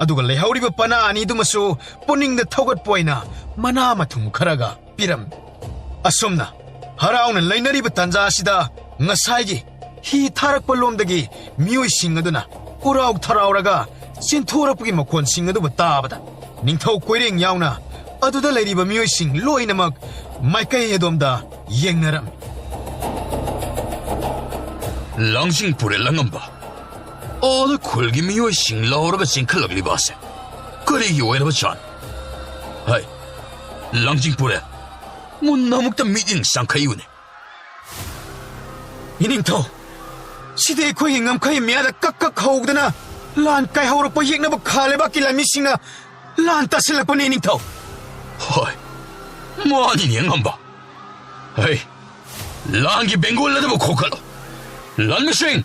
ꯑꯗꯨꯒ ꯂꯩꯍꯧꯔꯤꯕ ꯄꯅꯥ ꯑꯅꯤꯗꯨꯃꯁꯨ ꯄꯨꯛꯅꯤꯡꯗ ꯊꯧꯒꯠꯄ ꯑꯣꯏꯅ ꯃꯅꯥ ꯃꯊꯨꯝ ꯈꯔꯒ ꯄꯤꯔꯝꯃꯤ꯫ ꯑꯁꯨꯝꯅ ꯍꯔꯥꯎꯅ ꯂꯩꯅꯔꯤꯕ ꯇꯥꯟꯖꯥ ꯑꯁꯤꯗ ꯉꯁꯥꯏꯒꯤ ꯍꯤ ꯊꯥꯔꯛꯄ ꯂꯣꯝꯗꯒꯤ ꯃꯤꯑꯣꯏꯁꯤꯡ ꯑꯗꯨꯅ ꯎꯔꯥꯎ ꯊꯔꯥꯎꯔꯒ ꯆꯦꯟꯊꯣꯔꯛꯄꯒꯤ ꯃꯈꯣꯟꯁꯤꯡ ꯑꯗꯨꯕꯨ ꯇꯥꯕꯗ ꯅꯤꯡꯊꯧ ꯀꯣꯏꯔꯦꯡ ꯌꯥꯎꯅ ꯑꯗꯨꯗ ꯂꯩꯔꯤꯕ ꯃꯤꯑꯣꯏꯁꯤꯡ ꯂꯣꯏꯅꯃꯛ ꯃꯥꯏꯀꯩ ꯑꯗꯣꯝꯗ ꯌꯦꯡꯅꯔꯝꯃꯤ꯫ "ꯂꯥꯡꯖꯤꯡ ꯄꯨꯔꯦꯜ ꯑꯉꯝꯕ, ꯑꯥꯗ ꯈꯨꯜꯒꯤ ꯃꯤꯑꯣꯏꯁꯤꯡ ꯂꯥꯎꯔꯒ ꯆꯦꯟꯈꯠꯂꯛꯂꯤꯕ ꯑꯁꯦ ꯀꯔꯤꯒꯤ ꯑꯣꯏꯔꯕ ꯖꯥꯠꯅꯣ? ꯍꯩ, ꯂꯥꯡꯖꯤꯡ ꯄꯨꯔꯦꯜ, ꯃꯨꯟꯅ ꯑꯃꯨꯛꯇ ꯃꯤꯠꯌꯦꯡ ꯆꯪꯈꯩꯌꯨꯅꯦ꯫" "ꯏꯅꯤꯡꯊꯧ, ꯁꯤꯗꯤ ꯑꯩꯈꯣꯏꯒꯤ ꯉꯝꯈꯩ ꯃꯌꯥꯗ ꯀꯛ ꯀꯛ ꯍꯧꯗꯅ ꯂꯥꯟ ꯀꯥꯏꯍꯧꯔꯛꯄ ꯌꯦꯛꯅꯕ ꯈꯥ ꯂꯩꯕꯥꯛꯀꯤ ꯂꯥꯟꯃꯤꯁꯤꯡꯅ ꯂꯥꯟ ꯇꯥꯁꯤꯜꯂꯛꯄꯅꯤ, ꯏꯅꯤꯡꯊꯧ꯫ ꯍꯣꯏ, ꯃꯥꯅꯤꯅꯦ, ꯑꯉꯝꯕ꯫ ꯍꯩ, ꯂꯥꯟꯒꯤ ꯕꯦꯡꯒꯨꯜ ꯑꯗꯨꯕꯨ ꯈꯣꯡꯒꯠꯂꯣ꯫ ꯂꯥꯟꯃꯤꯁꯤꯡ,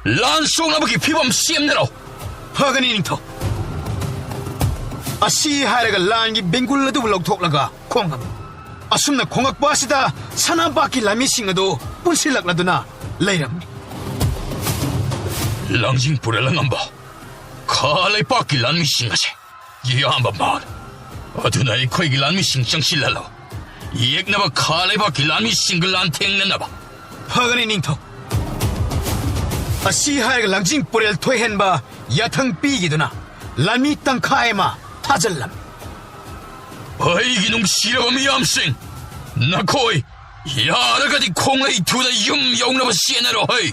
ꯂꯥꯟ ꯁꯣꯛꯅꯕꯒꯤ ꯐꯤꯕꯝ ꯁꯦꯝꯅꯔꯣ꯫ ꯐꯒꯅꯤ, ꯅꯤꯡꯊꯧ꯫ ꯑꯁꯤ ꯍꯥꯏꯔꯒ ꯂꯥꯟꯒꯤ ꯕꯦꯡꯒꯨꯜ ꯑꯗꯨꯕꯨ ꯂꯧꯊꯣꯛꯂꯒ ꯈꯣꯡꯉꯝꯃꯤ꯫ ꯑꯁꯨꯝꯅ ꯈꯣꯡꯉꯛꯄ ꯑꯁꯤꯗ ꯁꯅꯥꯄꯥꯛꯀꯤ ꯂꯥꯟꯃꯤꯁꯤꯡ ꯑꯗꯨ ꯄꯨꯟꯁꯤꯜꯂꯛꯂꯗꯨꯅ ꯂꯩꯔꯝꯃꯤ꯫ ꯂꯥꯡꯖꯤꯡ ꯄꯨꯔꯦꯜ ꯑꯉꯝꯕ, ꯈꯥ ꯂꯩꯄꯥꯛꯀꯤ ꯂꯥꯟꯃꯤꯁꯤꯡ ꯑꯁꯦ ꯌꯥꯝꯕ ꯃꯥꯜꯂꯦ꯫ ꯑꯗꯨꯅ ꯑꯩꯈꯣꯏꯒꯤ ꯂꯥꯟꯃꯤꯁꯤꯡ ꯆꯪꯁꯤꯜꯍꯜꯂꯣ꯫ ꯌꯦꯛꯅꯕ ꯈꯥ ꯂꯩꯕꯥꯛꯀꯤ ꯂꯥꯟꯃꯤꯁꯤꯡꯒ ꯂꯥꯟꯊꯦꯡꯅꯅꯕ꯫ ꯐꯒꯅꯤ, ꯅꯤꯡꯊꯧ꯫ ꯑꯁꯤ ꯍꯥꯏꯔꯒ ꯂꯥꯡꯖꯤꯡ ꯄꯨꯔꯦꯜ ꯊꯣꯏꯍꯦꯟꯕ ꯌꯥꯊꯪ ꯄꯤꯈꯤꯗꯨꯅ ꯂꯥꯟꯃꯤ ꯇꯪꯈꯥꯏ ꯑꯃ ꯊꯥꯖꯤꯜꯂꯝꯃꯤ꯫ ꯑꯩꯒꯤ ꯅꯨꯡꯁꯤꯔꯕ ꯃꯤꯌꯥꯝꯁꯤꯡ, ꯅꯈꯣꯏ ꯌꯥꯔꯒꯗꯤ ꯈꯣꯡꯂꯩ ꯊꯨꯅ ꯌꯨꯝ ꯌꯧꯅꯕ ꯆꯦꯟꯅꯔꯣ ꯍꯩ꯫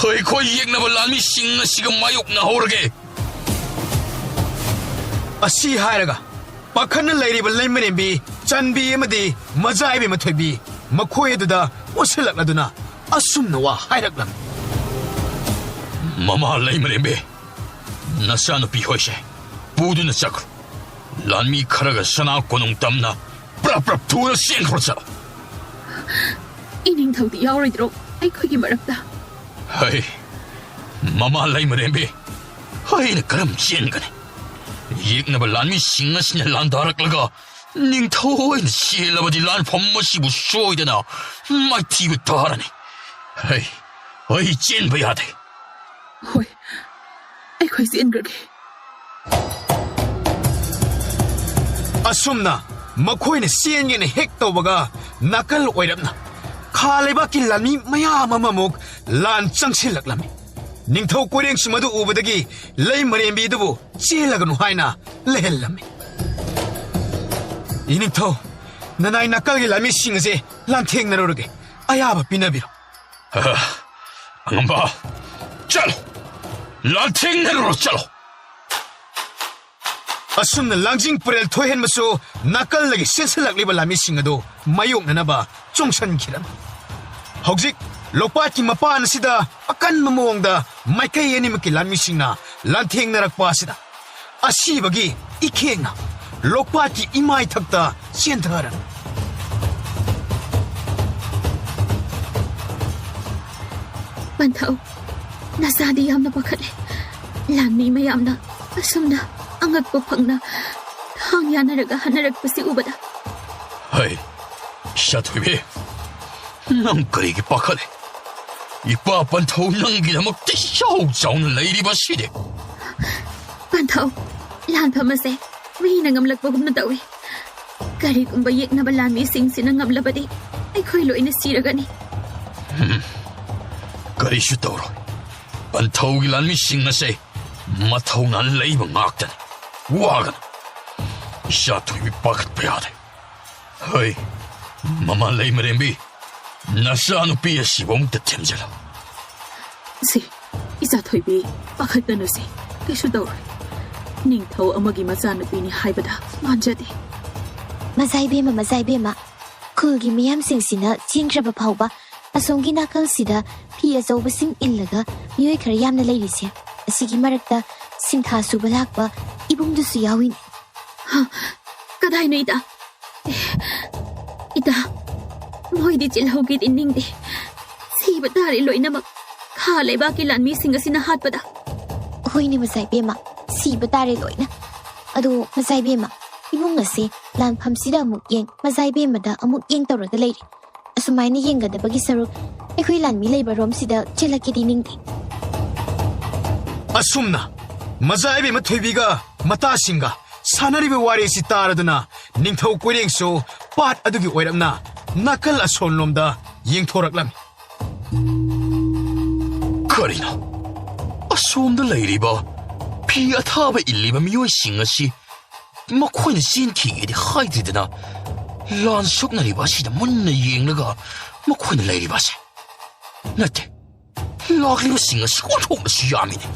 ꯑꯩꯈꯣꯏ ꯌꯦꯛꯅꯕ ꯂꯥꯟꯃꯤꯁꯤꯡ ꯑꯁꯤꯒ ꯃꯥꯌꯣꯛꯅꯍꯧꯔꯒꯦ꯫ ꯑꯁꯤ ꯍꯥꯏꯔꯒ ꯄꯥꯈꯠꯅ ꯂꯩꯔꯤꯕ ꯂꯩꯃꯔꯦꯝꯕꯤ, ꯆꯥꯟꯕꯤ ꯑꯃꯗꯤ ꯃꯖꯥ ꯏꯕꯦꯝꯃ ꯊꯣꯏꯕꯤ ꯃꯈꯣꯏ ꯑꯗꯨꯗ ꯑꯣꯟꯁꯤꯜꯂꯛꯂꯗꯨꯅ ꯑꯁꯨꯝꯅ ꯋꯥ ꯍꯥꯏꯔꯛꯂꯝꯃꯤ꯫ ꯃꯃꯥ ꯂꯩꯃꯔꯦꯝꯕꯤ, ꯅꯆꯥꯅꯨꯄꯤ ꯍꯣꯏꯁꯦ ꯄꯨꯗꯨꯅ ꯆꯠꯈ꯭ꯔꯣ꯫ ꯂꯥꯟꯃꯤ ꯈꯔꯒ ꯁꯅꯥ ꯀꯣꯅꯨꯡ ꯇꯝꯅ ꯄ꯭ꯔꯞ ꯄ꯭ꯔꯞ ꯊꯨꯅ ꯆꯦꯟꯈ꯭ꯔꯣ ꯆꯠꯂꯣ꯫ ꯏꯅꯤꯡꯊꯧꯗꯤ ꯌꯥꯎꯔꯣꯏꯗ꯭ꯔꯣ ꯑꯩꯈꯣꯏꯒꯤ ꯃꯔꯛꯇ? ꯍꯩ, ꯃꯃꯥ ꯂꯩꯃꯔꯦꯝꯕꯤ, ꯑꯩꯅ ꯀꯔꯝ ꯆꯦꯟꯒꯅꯤ? ꯌꯦꯛꯅꯕ ꯂꯥꯟꯃꯤꯁꯤꯡ ꯑꯁꯤꯅ ꯂꯥꯟꯗꯥꯔꯛꯂꯒ ꯅꯤꯡꯊꯧ ꯑꯣꯏꯅ ꯆꯦꯜꯂꯕꯗꯤ ꯂꯥꯟꯐꯝ ꯑꯁꯤꯕꯨ ꯁꯣꯏꯗꯅ ꯃꯥꯏꯊꯤꯕ ꯇꯥꯔꯅꯤ꯫ ꯍꯩ, ꯑꯩ ꯆꯦꯟꯕ ꯌꯥꯗꯦ꯫ ꯍꯣꯏ, ꯑꯩꯈꯣꯏ ꯆꯦꯟꯈ꯭ꯔꯒꯦ꯫ ꯑꯁꯨꯝꯅ ꯃꯈꯣꯏꯅ ꯆꯦꯟꯒꯦꯅ ꯍꯦꯛ ꯇꯧꯕꯒ ꯅꯥꯀꯜ ꯑꯣꯏꯔꯞꯅ ꯈꯥ ꯂꯩꯕꯥꯛꯀꯤ ꯂꯥꯟꯃꯤ ꯃꯌꯥꯝ ꯑꯃꯃꯨꯛ ꯂꯥꯟ ꯆꯪꯁꯤꯜꯂꯛꯂꯝꯃꯤ꯫ ꯅꯤꯡꯊꯧ ꯀꯣꯏꯔꯦꯡꯁꯨ ꯃꯗꯨ ꯎꯕꯗꯒꯤ ꯂꯩꯃꯔꯦꯝꯕꯤꯗꯨꯕꯨ ꯆꯦꯜꯂꯒꯅꯨ ꯍꯥꯏꯅ ꯂꯩꯍꯜꯂꯝꯃꯤ꯫ ꯏꯅꯤꯡꯊꯧ, ꯅꯅꯥꯏ ꯅꯥꯀꯜꯒꯤ ꯂꯥꯟꯃꯤꯁꯤꯡ ꯑꯁꯦ ꯂꯥꯟꯊꯦꯡꯅꯔꯨꯔꯒꯦ꯫ ꯑꯌꯥꯕ ꯄꯤꯅꯕꯤꯔꯣ꯫ ꯑ, ꯑꯉꯝꯕ, ꯆꯠꯂꯣ! ꯂꯥꯟꯊꯦꯡꯅꯔꯨꯔꯣ, ꯆꯠꯂꯣ! ꯑꯁꯨꯝꯅ ꯂꯥꯡꯖꯤꯡ ꯄꯨꯔꯦꯜ ꯊꯣꯏꯍꯦꯟꯕꯁꯨ ꯅꯥꯀꯜꯗꯒꯤ ꯆꯦꯟꯁꯤꯜꯂꯛꯂꯤꯕ ꯂꯥꯟꯃꯤꯁꯤꯡ ꯑꯗꯨ ꯃꯥꯌꯣꯛꯅꯅꯕ ꯆꯣꯡꯁꯤꯟꯈꯤꯔꯝꯃꯤ꯫ ꯍꯧꯖꯤꯛ ꯂꯣꯛꯄꯥꯠꯀꯤ ꯃꯄꯥꯟ ꯑꯁꯤꯗ ꯑꯀꯟꯕ ꯃꯑꯣꯡꯗ ꯃꯥꯏꯀꯩ ꯑꯅꯤꯃꯛꯀꯤ ꯂꯥꯟꯃꯤꯁꯤꯡꯅ ꯂꯥꯟꯊꯦꯡꯅꯔꯛꯄ ꯑꯁꯤꯗ ꯑꯁꯤꯕꯒꯤ ꯏꯈꯦꯡꯅ ꯂꯣꯛꯄꯥꯠꯀꯤ ꯏꯃꯥꯏꯊꯛꯇ ꯆꯦꯟꯊꯔꯝꯃꯤ꯫ ꯄꯟꯊꯧ, ꯅꯆꯥꯗꯤ ꯌꯥꯝꯅ ꯄꯥꯈꯠꯂꯦ꯫ ꯂꯥꯟꯃꯤ ꯃꯌꯥꯝꯅ ꯑꯁꯨꯝꯅ ꯑꯉꯛꯄ ꯐꯪꯅ ꯊꯥꯡ ꯌꯥꯅꯔꯒ ꯍꯟꯅꯔꯛꯄꯁꯤ ꯎꯕꯗ꯫ ꯍꯩ, ꯏꯆꯥ ꯊꯣꯏꯕꯤ, ꯅꯪ ꯀꯔꯤꯒꯤ ꯄꯥꯈꯠꯂꯤ? ꯏꯄꯥ ꯄꯟꯊꯧ ꯅꯪꯒꯤꯗꯃꯛꯇ ꯏꯆꯥꯎ ꯆꯥꯎꯅ ꯂꯩꯔꯤꯕꯁꯤꯗꯤ꯫ ꯄꯟꯊꯧ, ꯂꯥꯟꯐꯝ ꯑꯁꯦ ꯃꯤꯅ ꯉꯝꯂꯛꯄꯒꯨꯝꯅ ꯇꯧꯏ꯫ ꯀꯔꯤꯒꯨꯝꯕ ꯌꯦꯛꯅꯕ ꯂꯥꯟꯃꯤꯁꯤꯡꯁꯤꯅ ꯉꯝꯂꯕꯗꯤ ꯑꯩꯈꯣꯏ ꯂꯣꯏꯅ ꯁꯤꯔꯒꯅꯤ꯫ ꯀꯔꯤꯁꯨ ꯇꯧꯔꯣꯏ꯫ ꯄꯟꯊꯧꯒꯤ ꯂꯥꯟꯃꯤꯁꯤꯡ ꯑꯁꯦ ꯃꯊꯧꯅꯥ ꯂꯩꯕ ꯉꯥꯛꯇꯅꯤ꯫ ꯋꯥꯒꯅꯨ꯫ ꯏꯆꯥ ꯊꯣꯏꯕꯤ ꯄꯥꯈꯠꯄ ꯌꯥꯗꯦ꯫ ꯍꯣꯏ, ꯃꯃꯥ ꯂꯩꯃꯔꯦꯝꯕꯤ, ꯅꯆꯥꯅꯨꯄꯤ ꯑꯁꯤꯕꯨ ꯑꯃꯨꯛꯇ ꯊꯦꯝꯖꯤꯜꯂꯨ꯫ ꯁꯤ, ꯏꯆꯥ ꯊꯣꯏꯕꯤ, ꯄꯥꯈꯠꯀꯅꯨꯁꯦ, ꯀꯩꯁꯨ ꯇꯧꯔꯣꯏ꯫ ꯅꯤꯡꯊꯧ ꯑꯃꯒꯤ ꯃꯆꯥꯅꯨꯄꯤꯅꯤ ꯍꯥꯏꯕꯗ ꯃꯥꯟꯖꯗꯦ꯫ ꯃꯖꯥ ꯏꯕꯦꯝꯃ, ꯃꯖꯥ ꯏꯕꯦꯝꯃ, ꯈꯨꯜꯒꯤ ꯃꯤꯌꯥꯝꯁꯤꯡꯁꯤꯅ ꯆꯦꯟꯈ꯭ꯔꯕ ꯐꯥꯎꯕ ꯑꯁꯣꯝꯒꯤ ꯅꯥꯀꯜꯁꯤꯗ ꯐꯤ ꯑꯆꯧꯕꯁꯤꯡ ꯏꯜꯂꯒ ꯃꯤꯑꯣꯏ ꯈꯔ ꯌꯥꯝꯅ ꯂꯩꯔꯤꯁꯦ꯫ ꯑꯁꯤꯒꯤ ꯃꯔꯛꯇ ꯁꯤꯟꯊꯥ ꯁꯨꯕ ꯂꯥꯛꯄ ꯏꯕꯨꯡꯗꯨꯁꯨ ꯌꯥꯎꯏꯅꯦ꯫ ꯍ, ꯀꯗꯥꯏꯅꯣ ꯏꯇꯥ? ꯑꯦ, ꯏꯇꯥ, ꯃꯣꯏꯗꯤ ꯆꯤꯜꯍꯧꯒꯦꯗꯤ ꯅꯤꯡꯗꯦ꯫ ꯁꯤꯕ ꯇꯥꯔꯦ ꯂꯣꯏꯅꯃꯛ꯫ ꯈꯥ ꯂꯩꯕꯥꯛꯀꯤ ꯂꯥꯟꯃꯤꯁꯤꯡ ꯑꯁꯤꯅ ꯍꯥꯠꯄꯗ꯫ ꯍꯣꯏꯅꯦ ꯃꯆꯥ ꯏꯕꯦꯝꯃ, ꯁꯤꯕ ꯇꯥꯔꯦ ꯂꯣꯏꯅ꯫ ꯑꯗꯣ ꯃꯆꯥ ꯏꯕꯦꯝꯃ, ꯏꯕꯨꯡ ꯑꯁꯦ ꯂꯥꯟꯐꯝꯁꯤꯗ ꯑꯃꯨꯛ ꯌꯦꯡ, ꯃꯆꯥ ꯏꯕꯦꯝꯃꯗ ꯑꯃꯨꯛ ꯌꯦꯡ ꯇꯧꯔꯒ ꯂꯩꯔꯦ꯫ ꯑꯁꯨꯃꯥꯏꯅ ꯌꯦꯡꯒꯗꯕꯒꯤ ꯁꯔꯨꯛ ꯑꯩꯈꯣꯏ ꯂꯥꯟꯃꯤ ꯂꯩꯕ ꯔꯣꯝꯁꯤꯗ ꯆꯦꯜꯂꯛꯀꯦꯗꯤ ꯅꯤꯡꯗꯦ꯫ ꯑꯁꯨꯝꯅ ꯃꯖꯥ ꯏꯕꯦꯝꯃ ꯊꯣꯏꯕꯤꯒ ꯃꯇꯥꯁꯤꯡꯒ ꯁꯥꯟꯅꯔꯤꯕ ꯋꯥꯔꯤꯁꯤ ꯇꯥꯔꯗꯨꯅ ꯅꯤꯡꯊꯧ ꯀꯣꯏꯔꯦꯡꯁꯨ ꯄꯥꯠ ꯑꯗꯨꯒꯤ ꯑꯣꯏꯔꯞꯅ ꯅꯥꯀꯜ ꯑꯁꯣꯟꯂꯣꯝꯗ ꯌꯦꯡꯊꯣꯔꯛꯂꯝꯃꯤ꯫ ꯀꯔꯤꯅꯣ? ꯑꯁꯣꯝꯗ ꯂꯩꯔꯤꯕ ꯐꯤ ꯑꯊꯥꯕ ꯏꯜꯂꯤꯕ ꯃꯤꯑꯣꯏꯁꯤꯡ ꯑꯁꯤ ꯃꯈꯣꯏꯅ ꯆꯦꯟꯈꯤꯒꯦꯗꯤ ꯍꯥꯏꯗ꯭ꯔꯤꯗꯅ ꯂꯥꯟ ꯁꯣꯛꯅꯔꯤꯕ ꯑꯁꯤꯗ ꯃꯨꯟꯅ ꯌꯦꯡꯂꯒ ꯃꯈꯣꯏꯅ ꯂꯩꯔꯤꯕ ꯑꯁꯦ? ꯅꯠꯇꯦ, ꯂꯥꯛꯂꯤꯕꯁꯤꯡ ꯑꯁꯤ ꯑꯣꯟꯊꯣꯛꯅꯁꯨ ꯌꯥꯝꯃꯤꯅꯦ꯫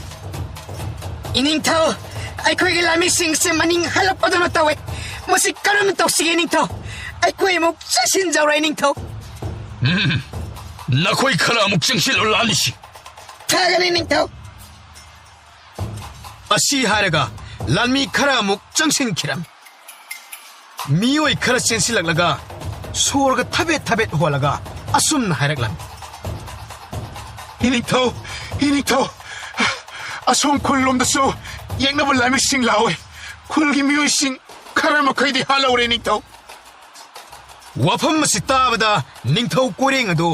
ꯏꯅꯤꯡꯊꯧ, ꯑꯩꯈꯣꯏꯒꯤ ꯂꯥꯟꯃꯤꯁꯤꯡꯁꯦ ꯃꯅꯤꯡ ꯍꯜꯂꯛꯄꯗꯧꯅ ꯇꯧꯋꯦ꯫ ꯃꯁꯤ ꯀꯔꯝꯅ ꯇꯧꯁꯤꯒꯦ ꯏꯅꯤꯡꯊꯧ? ꯑꯩꯈꯣꯏ ꯑꯃꯨꯛ ꯆꯠꯁꯤꯟꯖꯧꯔ ꯏꯅꯤꯡꯊꯧ? ꯎꯝ, ꯅꯈꯣꯏ ꯈꯔ ꯑꯃꯨꯛ ꯆꯪꯁꯤꯜꯂꯨ, ꯂꯥꯟꯃꯤꯁꯤꯡ꯫ ꯐꯒꯅꯤ, ꯅꯤꯡꯊꯧ꯫ ꯑꯁꯤ ꯍꯥꯏꯔꯒ ꯂꯥꯟꯃꯤ ꯈꯔ ꯑꯃꯨꯛ ꯆꯪꯁꯤꯟꯈꯤꯔꯝꯃꯤ꯫ ꯃꯤꯑꯣꯏ ꯈꯔ ꯆꯦꯟꯁꯤꯜꯂꯛꯂꯒ ꯁꯣꯔꯒ ꯊꯕꯦꯠ ꯊꯕꯦꯠ ꯍꯣꯜꯂꯒ ꯑꯁꯨꯝꯅ ꯍꯥꯏꯔꯛꯂꯝꯃꯤ꯫ "ꯏꯅꯤꯡꯊꯧ, ꯏꯅꯤꯡꯊꯧ, ꯑꯁꯣꯝ ꯈꯨꯜ ꯂꯣꯝꯗꯁꯨ ꯌꯦꯛꯅꯕ ꯂꯥꯟꯃꯤꯁꯤꯡ ꯂꯥꯛꯑꯣꯏ꯫ ꯈꯨꯜꯒꯤ ꯃꯤꯑꯣꯏꯁꯤꯡ ꯈꯔ ꯃꯈꯩꯗꯤ ꯍꯥꯠꯍꯧꯔꯦ, ꯅꯤꯡꯊꯧ"꯫ ꯋꯥꯐꯝ ꯑꯁꯤ ꯇꯥꯕꯗ ꯅꯤꯡꯊꯧ ꯀꯣꯏꯔꯦꯡ ꯑꯗꯨ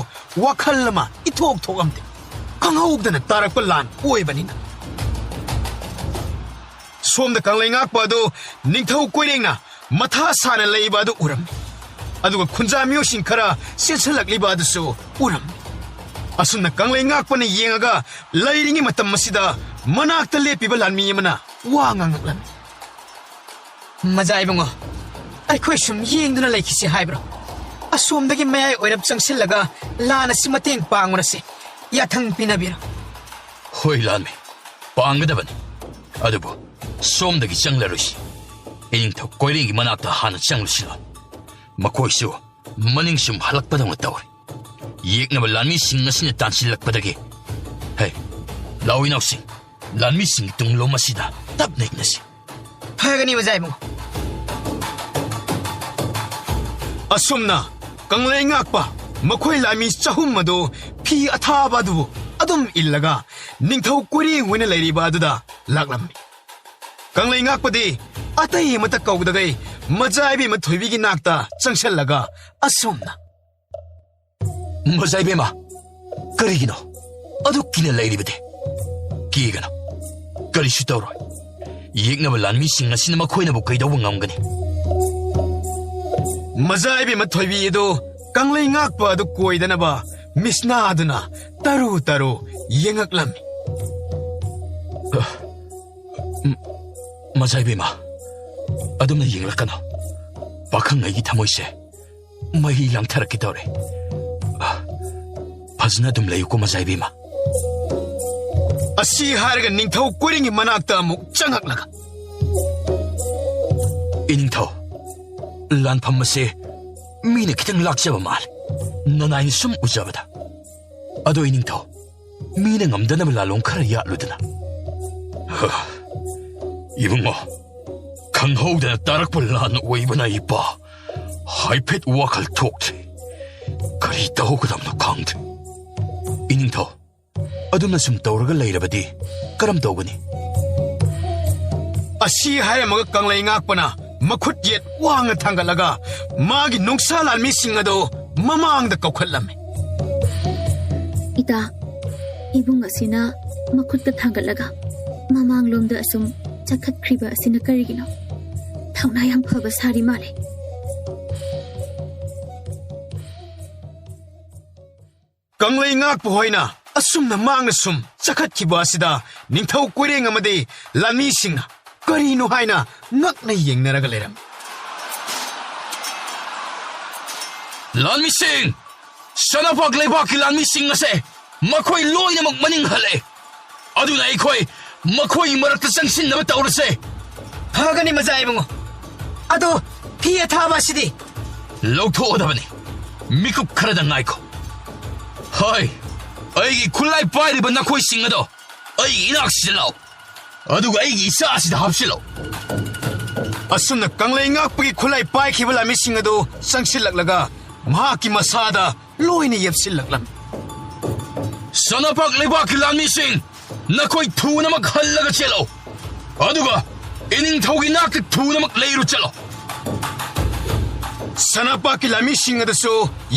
ꯋꯥꯈꯜ ꯑꯃ ꯏꯊꯣꯛ ꯊꯣꯛꯂꯝꯗꯦ꯫ ꯈꯪꯍꯧꯗꯅ ꯇꯥꯔꯛꯄ ꯂꯥꯟ ꯑꯣꯏꯕꯅꯤꯅ꯫ ꯁꯣꯝꯗ ꯀꯪꯂꯩ ꯉꯥꯛꯄ ꯑꯗꯨ ꯅꯤꯡꯊꯧ ꯀꯣꯏꯔꯦꯡꯅ ꯃꯊꯥ ꯁꯥꯅ ꯂꯩꯕ ꯑꯗꯨ ꯎꯔꯝꯃꯤ꯫ ꯑꯗꯨꯒ ꯈꯨꯟꯖꯥ ꯃꯤꯑꯣꯏꯁꯤꯡ ꯈꯔ ꯆꯦꯟꯁꯤꯜꯂꯛꯂꯤꯕ ꯑꯗꯨꯁꯨ ꯎꯔꯝꯃꯤ꯫ ꯑꯁꯨꯝꯅ ꯀꯪꯂꯩ ꯉꯥꯛꯄꯅ ꯌꯦꯡꯉꯒ ꯂꯩꯔꯤꯉꯩ ꯃꯇꯝ ꯑꯁꯤꯗ ꯃꯅꯥꯛꯇ ꯂꯦꯞꯄꯤꯕ ꯂꯥꯟꯃꯤ ꯑꯃꯅ ꯋꯥ ꯉꯥꯡꯉꯛꯂꯝꯃꯤ꯫ "ꯃꯖꯥ ꯏꯕꯨꯡꯉꯣ, ꯑꯩꯈꯣꯏ ꯁꯨꯝ ꯌꯦꯡꯗꯨꯅ ꯂꯩꯈꯤꯁꯤ ꯍꯥꯏꯕ꯭ꯔꯣ? ꯑꯁꯣꯝꯗꯒꯤ ꯃꯌꯥꯏ ꯑꯣꯏꯔꯞ ꯆꯪꯁꯤꯜꯂꯒ ꯂꯥꯟ ꯑꯁꯤ ꯃꯇꯦꯡ ꯄꯥꯡꯉꯨꯔꯁꯤ꯫ ꯌꯥꯊꯪ ꯄꯤꯅꯕꯤꯔꯣ"꯫ "ꯍꯣꯏ ꯂꯥꯟꯃꯤ, ꯄꯥꯡꯒꯗꯕꯅꯤ꯫ ꯑꯗꯨꯕꯨ ꯁꯣꯝꯗꯒꯤ ꯆꯪꯂꯔꯣꯏꯁꯤ꯫ ꯏꯅꯤꯡꯊꯧ ꯀꯣꯏꯔꯦꯡꯒꯤ ꯃꯅꯥꯛꯇ ꯍꯥꯟꯅ ꯆꯪꯂꯨꯁꯤ ꯂꯥꯟ꯫ ꯃꯈꯣꯏꯁꯨ ꯃꯅꯤꯡ ꯁꯨꯝ ꯍꯜꯂꯛꯄꯗꯧꯅ ꯇꯧꯔꯦ꯫ ꯌꯦꯛꯅꯕ ꯂꯥꯟꯃꯤꯁꯤꯡ ꯑꯁꯤꯅ ꯇꯥꯟꯁꯤꯜꯂꯛꯄꯗꯒꯤ꯫ ꯍꯦ, ꯂꯥꯛꯑꯣ ꯏꯅꯥꯎꯁꯤꯡ, ꯂꯥꯟꯃꯤꯁꯤꯡꯒꯤ ꯇꯨꯡꯂꯣꯝ ꯑꯁꯤꯗ ꯇꯞꯅ ꯏꯛꯅꯁꯤ"꯫ "ꯐꯒꯅꯤ, ꯃꯖꯥ ꯏꯕꯨꯡꯉꯣ"꯫ ꯑꯁꯨꯝꯅ ꯀꯪꯂꯩ ꯉꯥꯛꯄ ꯃꯈꯣꯏ ꯂꯥꯟꯃꯤ ꯆꯍꯨꯝ ꯑꯗꯨ ꯐꯤ ꯑꯊꯥꯕ ꯑꯗꯨꯕꯨ ꯑꯗꯨꯝ ꯏꯜꯂꯒ ꯅꯤꯡꯊꯧ ꯀꯣꯏꯔꯦꯡ ꯑꯣꯏꯅ ꯂꯩꯔꯤꯕ ꯑꯗꯨꯗ ꯂꯥꯛꯂꯝꯃꯤ꯫ ꯀꯪꯂꯩ ꯉꯥꯛꯄꯗꯤ ꯑꯇꯩ ꯑꯃꯠꯇ ꯀꯧꯗꯈꯩ ꯃꯖꯥ ꯏꯕꯦꯝꯃ ꯊꯣꯏꯕꯤꯒꯤ ꯅꯥꯛꯇ ꯆꯪꯁꯤꯜꯂꯒ ꯑꯁꯨꯝꯅ꯫ "ꯃꯖꯥ ꯏꯕꯦꯝꯃ, ꯀꯔꯤꯒꯤꯅꯣ ꯑꯗꯨꯛ ꯀꯤꯅ ꯂꯩꯔꯤꯕꯗꯤ? ꯀꯤꯒꯅꯨ, ꯀꯔꯤꯁꯨ ꯇꯧꯔꯣꯏ꯫ ꯌꯦꯛꯅꯕ ꯂꯥꯟꯃꯤꯁꯤꯡ ꯑꯁꯤꯅ ꯃꯈꯣꯏꯅꯕꯨ ꯀꯩꯗꯧꯕ ꯉꯝꯒꯅꯤ?" ꯃꯖꯥ ꯏꯕꯦꯝꯃ ꯊꯣꯏꯕꯤ ꯑꯗꯨ ꯀꯪꯂꯩ ꯉꯥꯛꯄ ꯑꯗꯨ ꯀꯣꯏꯗꯅꯕ ꯃꯤꯠꯁꯅꯥꯗꯨꯅ ꯇꯔꯨ ꯇꯔꯨ ꯌꯦꯡꯉꯛꯂꯝꯃꯤ꯫ "ꯃꯖꯥ ꯏꯕꯦꯝꯃ, ꯑꯗꯨꯝꯅ ꯌꯦꯡꯂꯛꯀꯅꯨ꯫ ꯄꯥꯈꯪ ꯑꯩꯒꯤ ꯊꯃꯣꯏꯁꯦ ꯃꯍꯤ ꯂꯥꯡꯊꯔꯛꯀꯦ ꯇꯧꯔꯦ꯫ ꯐꯖꯅ ꯑꯗꯨꯝ ꯂꯩꯌꯨꯀꯣ, ꯃꯖꯥ ꯏꯕꯦꯝꯃ"꯫ ꯑꯁꯤ ꯍꯥꯏꯔꯒ ꯅꯤꯡꯊꯧ ꯀꯣꯏꯔꯦꯡꯒꯤ ꯃꯅꯥꯛꯇ ꯑꯃꯨꯛ ꯆꯪꯉꯛꯂꯒ꯫ "ꯏꯅꯤꯡꯊꯧ, ꯂꯥꯟꯐꯝ ꯑꯁꯦ ꯃꯤꯅ ꯈꯤꯇꯪ ꯂꯥꯛꯆꯕ ꯃꯥꯜꯂꯦ꯫ ꯅꯅꯥꯏꯅ ꯁꯨꯝ ꯎꯖꯕꯗ꯫ ꯑꯗꯣ ꯏꯅꯤꯡꯊꯧ, ꯃꯤꯅ ꯉꯝꯗꯅꯕ ꯂꯥꯂꯣꯡ ꯈꯔ ꯌꯥꯠꯂꯨꯗꯅ꯫ ꯍ, ꯏꯕꯨꯡꯉꯣ, ꯈꯪꯍꯧꯗꯅ ꯇꯥꯔꯛꯄ ꯂꯥꯟ ꯑꯣꯏꯕꯅ ꯏꯄꯥ꯫ ꯍꯥꯏꯐꯦꯠ ꯋꯥꯈꯜ ꯊꯣꯛꯇ꯭ꯔꯦ꯫ ꯀꯔꯤ ꯇꯧꯒꯗꯕꯅꯣ ꯈꯪꯗ꯭ꯔꯦ꯫ ꯏꯅꯤꯡꯊꯧ, ꯑꯗꯨꯝꯅ ꯁꯨꯝ ꯇꯧꯔꯒ ꯂꯩꯔꯕꯗꯤ ꯀꯔꯝ ꯇꯧꯒꯅꯤ? ꯑꯁꯤ ꯍꯥꯏꯔꯝꯃꯒ ꯀꯪꯂꯩ ꯉꯥꯛꯄꯅ ꯃꯈꯨꯠ ꯌꯦꯠ ꯋꯥꯡꯅ ꯊꯥꯡꯒꯠꯂꯒ ꯃꯥꯒꯤ ꯅꯨꯡꯁꯥ ꯂꯥꯟꯃꯤꯁꯤꯡ ꯑꯗꯨ ꯃꯃꯥꯡꯗ ꯀꯧꯈꯠꯂꯝꯃꯤ꯫ ꯏꯇꯥ, ꯏꯕꯨꯡ ꯑꯁꯤꯅ ꯃꯈꯨꯠꯀ ꯊꯥꯡꯒꯠꯂꯒ ꯃꯃꯥꯡꯂꯣꯝꯗ ꯑꯁꯨꯝ ꯆꯠꯈꯠꯈ꯭ꯔꯤꯕ ꯑꯁꯤꯅ ꯀꯔꯤꯒꯤꯅꯣ? ꯊꯧꯅꯥ ꯌꯥꯝ ꯐꯕ ꯁꯥꯔꯤ ꯃꯥꯜꯂꯦ꯫ ꯀꯪꯂꯩ ꯉꯥꯛꯄ ꯍꯣꯏꯅ ꯑꯁꯨꯝꯅ ꯃꯥꯡꯅ ꯁꯨꯝ ꯆꯈꯠꯈꯤꯕ ꯑꯁꯤꯗ ꯅꯤꯡꯊꯧ ꯀꯣꯏꯔꯦꯡ ꯑꯃꯗꯤ ꯂꯥꯟꯃꯤꯁꯤꯡꯅ ꯀꯔꯤꯅꯣ ꯍꯥꯏꯅ ꯉꯛꯅ ꯌꯦꯡꯅꯔꯒ ꯂꯩꯔꯝꯃꯤ꯫ ꯂꯥꯟꯃꯤꯁꯤꯡ! ꯁꯅꯥꯄꯥꯛ ꯂꯩꯕꯥꯛꯀꯤ ꯂꯥꯟꯃꯤꯁꯤꯡ ꯑꯁꯦ ꯃꯈꯣꯏ ꯂꯣꯏꯅꯃꯛ ꯃꯅꯤꯡ ꯍꯜꯂꯦ꯫ ꯑꯗꯨꯅ ꯑꯩꯈꯣꯏ ꯃꯈꯣꯏꯒꯤ ꯃꯔꯛꯇ ꯆꯪꯁꯤꯟꯅꯕ ꯇꯧꯔꯁꯦ꯫ ꯐꯒꯅꯤ, ꯃꯖꯥ ꯏꯕꯨꯡꯉꯣ꯫ ꯑꯗꯣ ꯐꯤ ꯑꯊꯥꯕ ꯑꯁꯤꯗꯤ? ꯂꯧꯊꯣꯛꯑꯗꯕꯅꯤ꯫ ꯃꯤꯀꯨꯞ ꯈꯔꯗ ꯉꯥꯏꯈꯣ꯫ ꯍꯣꯏ, ꯑꯩꯒꯤ ꯈꯨꯠꯂꯥꯏ ꯄꯥꯏꯔꯤꯕ ꯅꯈꯣꯏꯁꯤꯡ ꯑꯗꯣ ꯑꯩꯒꯤ ꯏꯅꯥꯛꯁꯤꯗ ꯂꯥꯛꯑꯣ꯫ ꯑꯗꯨꯒ ꯑꯩꯒꯤ ꯏꯆꯥ ꯑꯁꯤꯗ ꯍꯥꯞꯆꯤꯜꯂꯣ꯫ ꯑꯁꯨꯝꯅ ꯀꯪꯂꯩ ꯉꯥꯛꯄꯒꯤ ꯈꯨꯠꯂꯥꯏ ꯄꯥꯏꯈꯤꯕ ꯂꯥꯟꯃꯤꯁꯤꯡ ꯑꯗꯨ ꯆꯪꯁꯤꯜꯂꯛꯂꯒ ꯃꯍꯥꯛꯀꯤ ꯃꯁꯥꯗ ꯂꯣꯏꯅ ꯌꯦꯞꯁꯤꯜꯂꯛꯂꯝꯃꯤ꯫ ꯁꯅꯥꯄꯥꯛ ꯂꯩꯕꯥꯛꯀꯤ ꯂꯥꯟꯃꯤꯁꯤꯡ, ꯅꯈꯣꯏ ꯊꯨꯅꯃꯛ ꯍꯜꯂꯒ ꯆꯦꯜꯂꯣ꯫ ꯑꯗꯨꯒ ꯏꯅꯤꯡꯊꯧꯒꯤ ꯅꯥꯛꯇ ꯊꯨꯅꯃꯛ ꯂꯩꯔꯨ ꯆꯠꯂꯣ꯫ ꯁꯅꯥꯄꯥꯛꯀꯤ ꯂꯥꯟꯃꯤꯁꯤꯡ ꯑꯗꯨꯁꯨ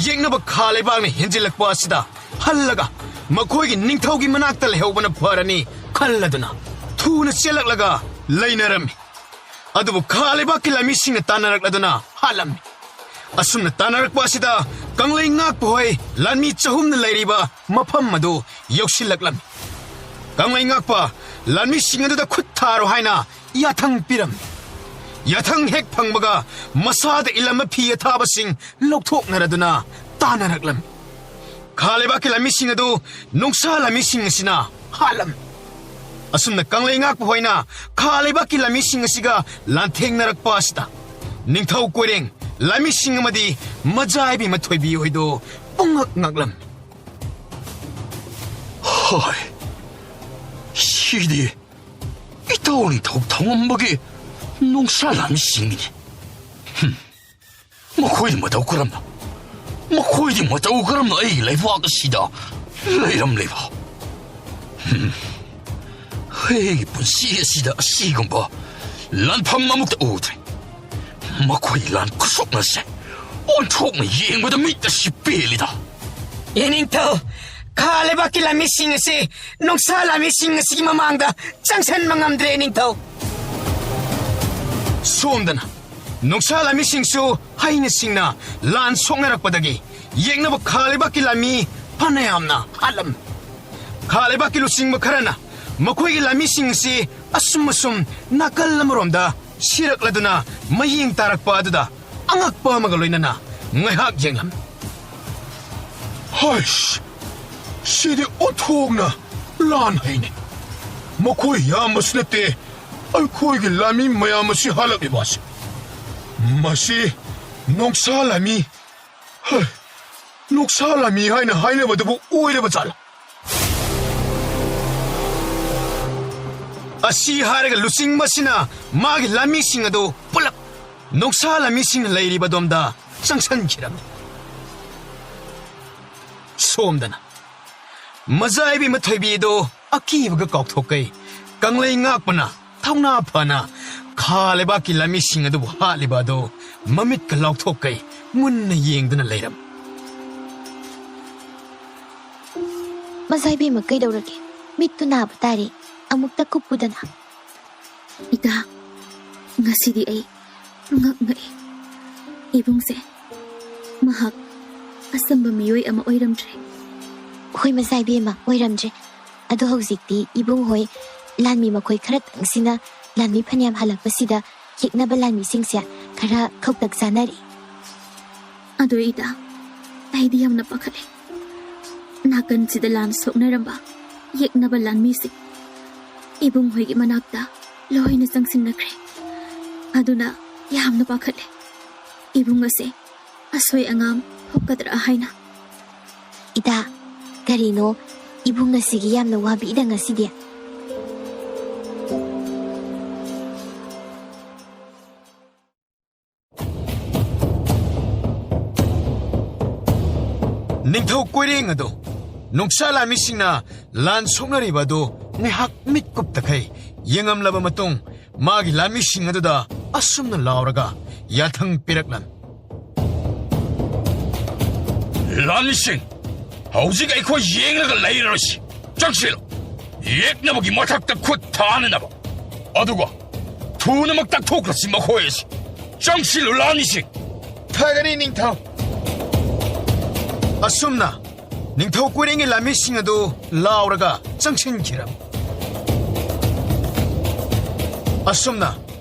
ꯌꯦꯛꯅꯕ ꯈꯥ ꯂꯩꯕꯥꯛꯅ ꯍꯦꯟꯖꯤꯜꯂꯛꯄ ꯑꯁꯤꯗ ꯍꯜꯂꯒ ꯃꯈꯣꯏꯒꯤ ꯅꯤꯡꯊꯧꯒꯤ ꯃꯅꯥꯛꯇ ꯂꯩꯍꯧꯕꯅ ꯐꯔꯅꯤ ꯈꯜꯂꯗꯨꯅ ꯊꯨꯅ ꯆꯦꯜꯂꯛꯂꯒ ꯂꯩꯅꯔꯝꯃꯤ꯫ ꯑꯗꯨꯕꯨ ꯈꯥ ꯂꯩꯕꯥꯛꯀꯤ ꯂꯥꯟꯃꯤꯁꯤꯡꯅ ꯇꯥꯟꯅꯔꯛꯂꯗꯨꯅ ꯍꯥꯠꯂꯝꯃꯤ꯫ ꯑꯁꯨꯝꯅ ꯇꯥꯟꯅꯔꯛꯄ ꯑꯁꯤꯗ ꯀꯪꯂꯩ ꯉꯥꯛꯄ ꯍꯣꯏ ꯂꯥꯟꯃꯤ ꯆꯍꯨꯝꯅ ꯂꯩꯔꯤꯕ ꯃꯐꯝ ꯑꯗꯨ ꯌꯧꯁꯤꯜꯂꯛꯂꯝꯃꯤ꯫ ꯀꯪꯂꯩ ꯉꯥꯛꯄ ꯂꯥꯟꯃꯤꯁꯤꯡ ꯑꯗꯨꯗ ꯈꯨꯠ ꯊꯥꯔꯣ ꯍꯥꯏꯅ ꯌꯥꯊꯪ ꯄꯤꯔꯝꯃꯤ꯫ ꯌꯥꯊꯪ ꯍꯦꯛ ꯐꯪꯕꯒ ꯃꯁꯥꯗ ꯏꯜꯂꯝꯕ ꯐꯤ ꯑꯊꯥꯕꯁꯤꯡ ꯂꯧꯊꯣꯛꯅꯔꯗꯨꯅ ꯇꯥꯟꯅꯔꯛꯂꯝꯃꯤ꯫ ꯈꯥ ꯂꯩꯕꯥꯛꯀꯤ ꯂꯥꯟꯃꯤꯁꯤꯡ ꯑꯗꯨ ꯅꯨꯡꯁꯥ ꯂꯥꯟꯃꯤꯁꯤꯡ ꯑꯁꯤꯅ ꯍꯥꯠꯂꯝꯃꯤ꯫ ꯑꯁꯨꯝꯅ ꯀꯪꯂꯩ ꯉꯥꯛꯄ ꯍꯣꯏꯅ ꯈꯥ ꯂꯩꯕꯥꯛꯀꯤ ꯂꯥꯟꯃꯤꯁꯤꯡ ꯑꯁꯤꯒ ꯂꯥꯟꯊꯦꯡꯅꯔꯛꯄ ꯑꯁꯤꯗ ꯅꯤꯡꯊꯧ ꯀꯣꯏꯔꯦꯡ, ꯂꯥꯟꯃꯤꯁꯤꯡ ꯑꯃꯗꯤ ꯃꯖꯥ ꯏꯕꯦꯝꯃ ꯊꯣꯏꯕꯤ ꯍꯣꯏꯗꯣ ꯄꯨꯡꯉꯛ ꯉꯛꯂꯝꯃꯤ꯫ ꯍꯣꯏ, ꯁꯤꯗꯤ ꯏꯇꯥꯎ ꯅꯤꯡꯊꯧ ꯊꯧꯉꯝꯕꯒꯤ ꯅꯣꯡꯁꯥ ꯂꯥꯟꯃꯤꯁꯤꯡꯅꯤ꯫ ꯍꯨꯝ, ꯃꯈꯣꯏꯗꯤ ꯃꯇꯧ ꯀꯔꯝꯅ, ꯃꯈꯣꯏꯗꯤ ꯃꯇꯧ ꯀꯔꯝꯅ ꯑꯩꯒꯤ ꯂꯩꯕꯥꯛ ꯑꯁꯤꯗ ꯂꯩꯔꯝꯂꯤꯕ? ꯍꯨꯝ, ꯑꯩꯒꯤ ꯄꯨꯟꯁꯤ ꯑꯁꯤꯗ ꯑꯁꯤꯒꯨꯝꯕ ꯂꯥꯟꯐꯝ ꯑꯃꯨꯛꯇ ꯎꯗ꯭ꯔꯤ꯫ ꯃꯈꯣꯏ ꯂꯥꯟ ꯈꯨꯁꯣꯛꯅꯁꯦ ꯑꯣꯟꯊꯣꯛꯅ ꯌꯦꯡꯕꯗ ꯃꯤꯠ ꯑꯁꯤ ꯄꯦꯜꯂꯤꯗ꯫ ꯏꯅꯤꯡꯊꯧ, ꯈꯥ ꯂꯩꯕꯥꯛꯀꯤ ꯂꯥꯟꯃꯤꯁꯤꯡ ꯑꯁꯤ ꯅꯨꯡꯁꯥ ꯂꯥꯟꯃꯤꯁꯤꯡ ꯑꯁꯤꯒꯤ ꯃꯃꯥꯡꯗ ꯆꯪꯁꯟꯕ ꯉꯝꯗ꯭ꯔꯦ, ꯏꯅꯤꯡꯊꯧ꯫ ꯁꯣꯝꯗꯅ ꯅꯨꯡꯁꯥ ꯂꯥꯟꯃꯤꯁꯤꯡꯁꯨ ꯍꯩꯅ ꯁꯤꯡꯅ ꯂꯥꯟ ꯁꯣꯛꯅꯔꯛꯄꯗꯒꯤ ꯌꯦꯡꯅꯕ ꯈꯥ ꯂꯩꯕꯥꯛꯀꯤ ꯂꯥꯟꯃꯤ ꯐꯅꯌꯥꯝꯅ ꯍꯥꯠꯂꯝꯃꯤ꯫ ꯈꯥ ꯂꯩꯕꯥꯛꯀꯤ ꯂꯨꯆꯤꯡꯕ ꯈꯔꯅ ꯃꯈꯣꯏꯒꯤ ꯂꯥꯟꯃꯤꯁꯤꯡ ꯑꯁꯤ ꯑꯁꯨꯝ ꯑꯁꯨꯝ ꯅꯥꯀꯜ ꯑꯃꯔꯣꯝꯗ ꯁꯤꯔꯛꯂꯗꯨꯅ ꯃꯌꯦꯡ ꯇꯥꯔꯛꯄ ꯑꯗꯨꯗ ꯑꯉꯛꯄ ꯑꯃꯒ ꯂꯣꯏꯅꯅ ꯉꯥꯏꯍꯥꯛ ꯌꯦꯡꯂꯝꯃꯤ꯫ ꯍꯩꯁ! ꯁꯤꯗꯤ ꯑꯣꯟꯊꯣꯛꯅ ꯂꯥꯟ ꯍꯩꯅꯦ꯫ ꯃꯈꯣꯏ ꯌꯥꯝꯕꯁꯨ ꯅꯠꯇꯦ, ꯑꯩꯈꯣꯏꯒꯤ ꯂꯥꯟꯃꯤ ꯃꯌꯥꯝ ꯑꯁꯤ ꯍꯥꯠꯂꯛꯂꯤꯕ ꯑꯁꯤ꯫ ꯃꯁꯤ ꯅꯣꯡꯁꯥ ꯂꯥꯟꯃꯤ, ꯍꯩ, ꯅꯣꯡꯁꯥ ꯂꯥꯟꯃꯤ ꯍꯥꯏꯅ ꯍꯥꯏꯅꯕꯗꯨꯕꯨ ꯑꯣꯏꯔꯕ ꯖꯥꯠꯂ? ꯑꯁꯤ ꯍꯥꯏꯔꯒ ꯂꯨꯆꯤꯡꯕꯁꯤꯅ ꯃꯥꯒꯤ ꯂꯥꯟꯃꯤꯁꯤꯡ ꯑꯗꯨ ꯄꯨꯂꯞ ꯅꯣꯡꯁꯥ ꯂꯥꯟꯃꯤꯁꯤꯡꯅ ꯂꯩꯔꯤꯕ ꯑꯗꯣꯝꯗ ꯆꯪꯁꯤꯟꯈꯤꯔꯝꯃꯤ꯫ ꯁꯣꯝꯗꯅ ꯃꯖꯥ ꯏꯕꯦꯝꯃ ꯊꯣꯏꯕꯤꯗꯨ ꯑꯀꯤꯕꯒ ꯀꯥꯎꯊꯣꯛꯀꯩ ꯀꯪꯂꯩ ꯉꯥꯛꯄꯅ ꯊꯧꯅꯥ ꯐꯅ ꯈꯥ ꯂꯩꯕꯥꯛꯀꯤ ꯂꯥꯟꯃꯤꯁꯤꯡ ꯑꯗꯨꯕꯨ ꯍꯥꯠꯂꯤꯕ ꯑꯗꯨ ꯃꯃꯤꯠꯀ ꯂꯥꯎꯊꯣꯛꯀꯩ ꯃꯨꯟꯅ ꯌꯦꯡꯗꯨꯅ ꯂꯩꯔꯝꯃꯤ꯫ ꯃꯖꯥ ꯏꯕꯦꯝꯃ, ꯀꯩꯗꯧꯔꯒꯦ? ꯃꯤꯠꯇꯨ ꯅꯥꯕ ꯇꯥꯔꯦ꯫ ꯑꯃꯨꯛꯇ ꯀꯨꯞꯄꯨꯗꯅ꯫ ꯏꯇꯥ, ꯉꯁꯤꯗꯤ ꯑꯩ ꯄꯨꯡꯉꯛ ꯉꯛꯏ꯫ ꯏꯕꯨꯡꯁꯦ ꯃꯍꯥꯛ ꯑꯆꯝꯕ ꯃꯤꯑꯣꯏ ꯑꯃ ꯑꯣꯏꯔꯝꯗ꯭ꯔꯦ꯫ ꯍꯣꯏ ꯃꯖꯥ ꯏꯕꯦꯝꯃ, ꯑꯣꯏꯔꯝꯗ꯭ꯔꯦ꯫ ꯑꯗꯣ ꯍꯧꯖꯤꯛꯇꯤ ꯏꯕꯨꯡ ꯍꯣꯏ ꯂꯥꯟꯃꯤ ꯃꯈꯣꯏ ꯈꯔꯇꯪꯁꯤꯅ ꯂꯥꯟꯃꯤ ꯐꯅꯌꯥꯝ ꯍꯜꯂꯛꯄꯁꯤꯗ ꯌꯦꯛꯅꯕ ꯂꯥꯟꯃꯤꯁꯤꯡꯁꯦ ꯈꯔ ꯈꯧꯇꯛ ꯆꯥꯅꯔꯤ꯫ ꯑꯗꯣ ꯏꯇꯥ, ꯑꯩꯗꯤ ꯌꯥꯝꯅ ꯄꯥꯈꯠꯂꯦ꯫ ꯅꯥꯀꯟꯁꯤꯗ ꯂꯥꯟ ꯁꯣꯛꯅꯔꯝꯕ ꯌꯦꯛꯅꯕ ꯂꯥꯟꯃꯤꯁꯤꯡ ꯏꯕꯨꯡ ꯍꯣꯏꯒꯤ ꯃꯅꯥꯛꯇ ꯂꯣꯏꯅ ꯆꯪꯁꯤꯟꯅꯈ꯭ꯔꯦ꯫ ꯑꯗꯨꯅ ꯌꯥꯝꯅ ꯄꯥꯈꯠꯂꯦ꯫ ꯏꯕꯨꯡ ꯑꯁꯦ ꯑꯁꯣꯏ ꯑꯉꯥꯝ ꯊꯣꯛꯀꯗ꯭ꯔꯥ ꯍꯥꯏꯅ꯫ ꯏꯇꯥ, ꯀꯔꯤꯅꯣ ꯏꯕꯨꯡ, ꯉꯁꯤꯒꯤ ꯌꯥꯝꯅ ꯋꯥꯕꯤꯗ ꯉꯁꯤꯗꯤ꯫ ꯅꯤꯡꯊꯧ ꯀꯣꯏꯔꯦꯡ ꯑꯗꯨ ꯅꯣꯡꯁꯥ ꯂꯥꯟꯃꯤꯁꯤꯡꯅ ꯂꯥꯟ ꯁꯣꯛꯅꯔꯤꯕ ꯑꯗꯨ ꯉꯥꯏꯍꯥꯛ ꯃꯤꯠ ꯀꯨꯞꯇꯈꯩ ꯌꯦꯡꯉꯝꯂꯕ ꯃꯇꯨꯡ, ꯃꯥꯒꯤ ꯂꯥꯟꯃꯤꯁꯤꯡ ꯑꯗꯨꯗ ꯑꯁꯨꯝꯅ ꯂꯥꯎꯔꯒ ꯌꯥꯊꯪ ꯄꯤꯔꯛꯂꯝꯃꯤ꯫ ꯂꯥꯟꯃꯤꯁꯤꯡ, ꯍꯧꯖꯤꯛ ꯑꯩꯈꯣꯏ ꯌꯦꯡꯂꯒ ꯂꯩꯔꯔꯣꯏꯁꯤ꯫ ꯆꯪꯁꯤꯜꯂꯨ꯫ ꯌꯦꯛꯅꯕꯒꯤ ꯃꯊꯛꯇ ꯈꯨꯠ ꯊꯥꯅꯅꯕ꯫ ꯑꯗꯨꯒ ꯊꯨꯅꯃꯛ ꯇꯛꯊꯣꯛꯂꯁꯤ ꯃꯈꯣꯏ ꯑꯁꯤ꯫ ꯆꯪꯁꯤꯜꯂꯨ, ꯂꯥꯟꯃꯤꯁꯤꯡ꯫ ꯐꯒꯅꯤ, ꯅꯤꯡꯊꯧ꯫ ꯑꯁꯨꯝꯅ ꯅꯤꯡꯊꯧ ꯀꯣꯏꯔꯦꯡꯒꯤ ꯂꯥꯟꯃꯤꯁꯤꯡ ꯑꯗꯨ ꯂꯥꯎꯔꯒ ꯆꯪꯁꯤꯟꯈꯤꯔꯝꯃꯤ꯫ ꯑꯁꯨꯝꯅ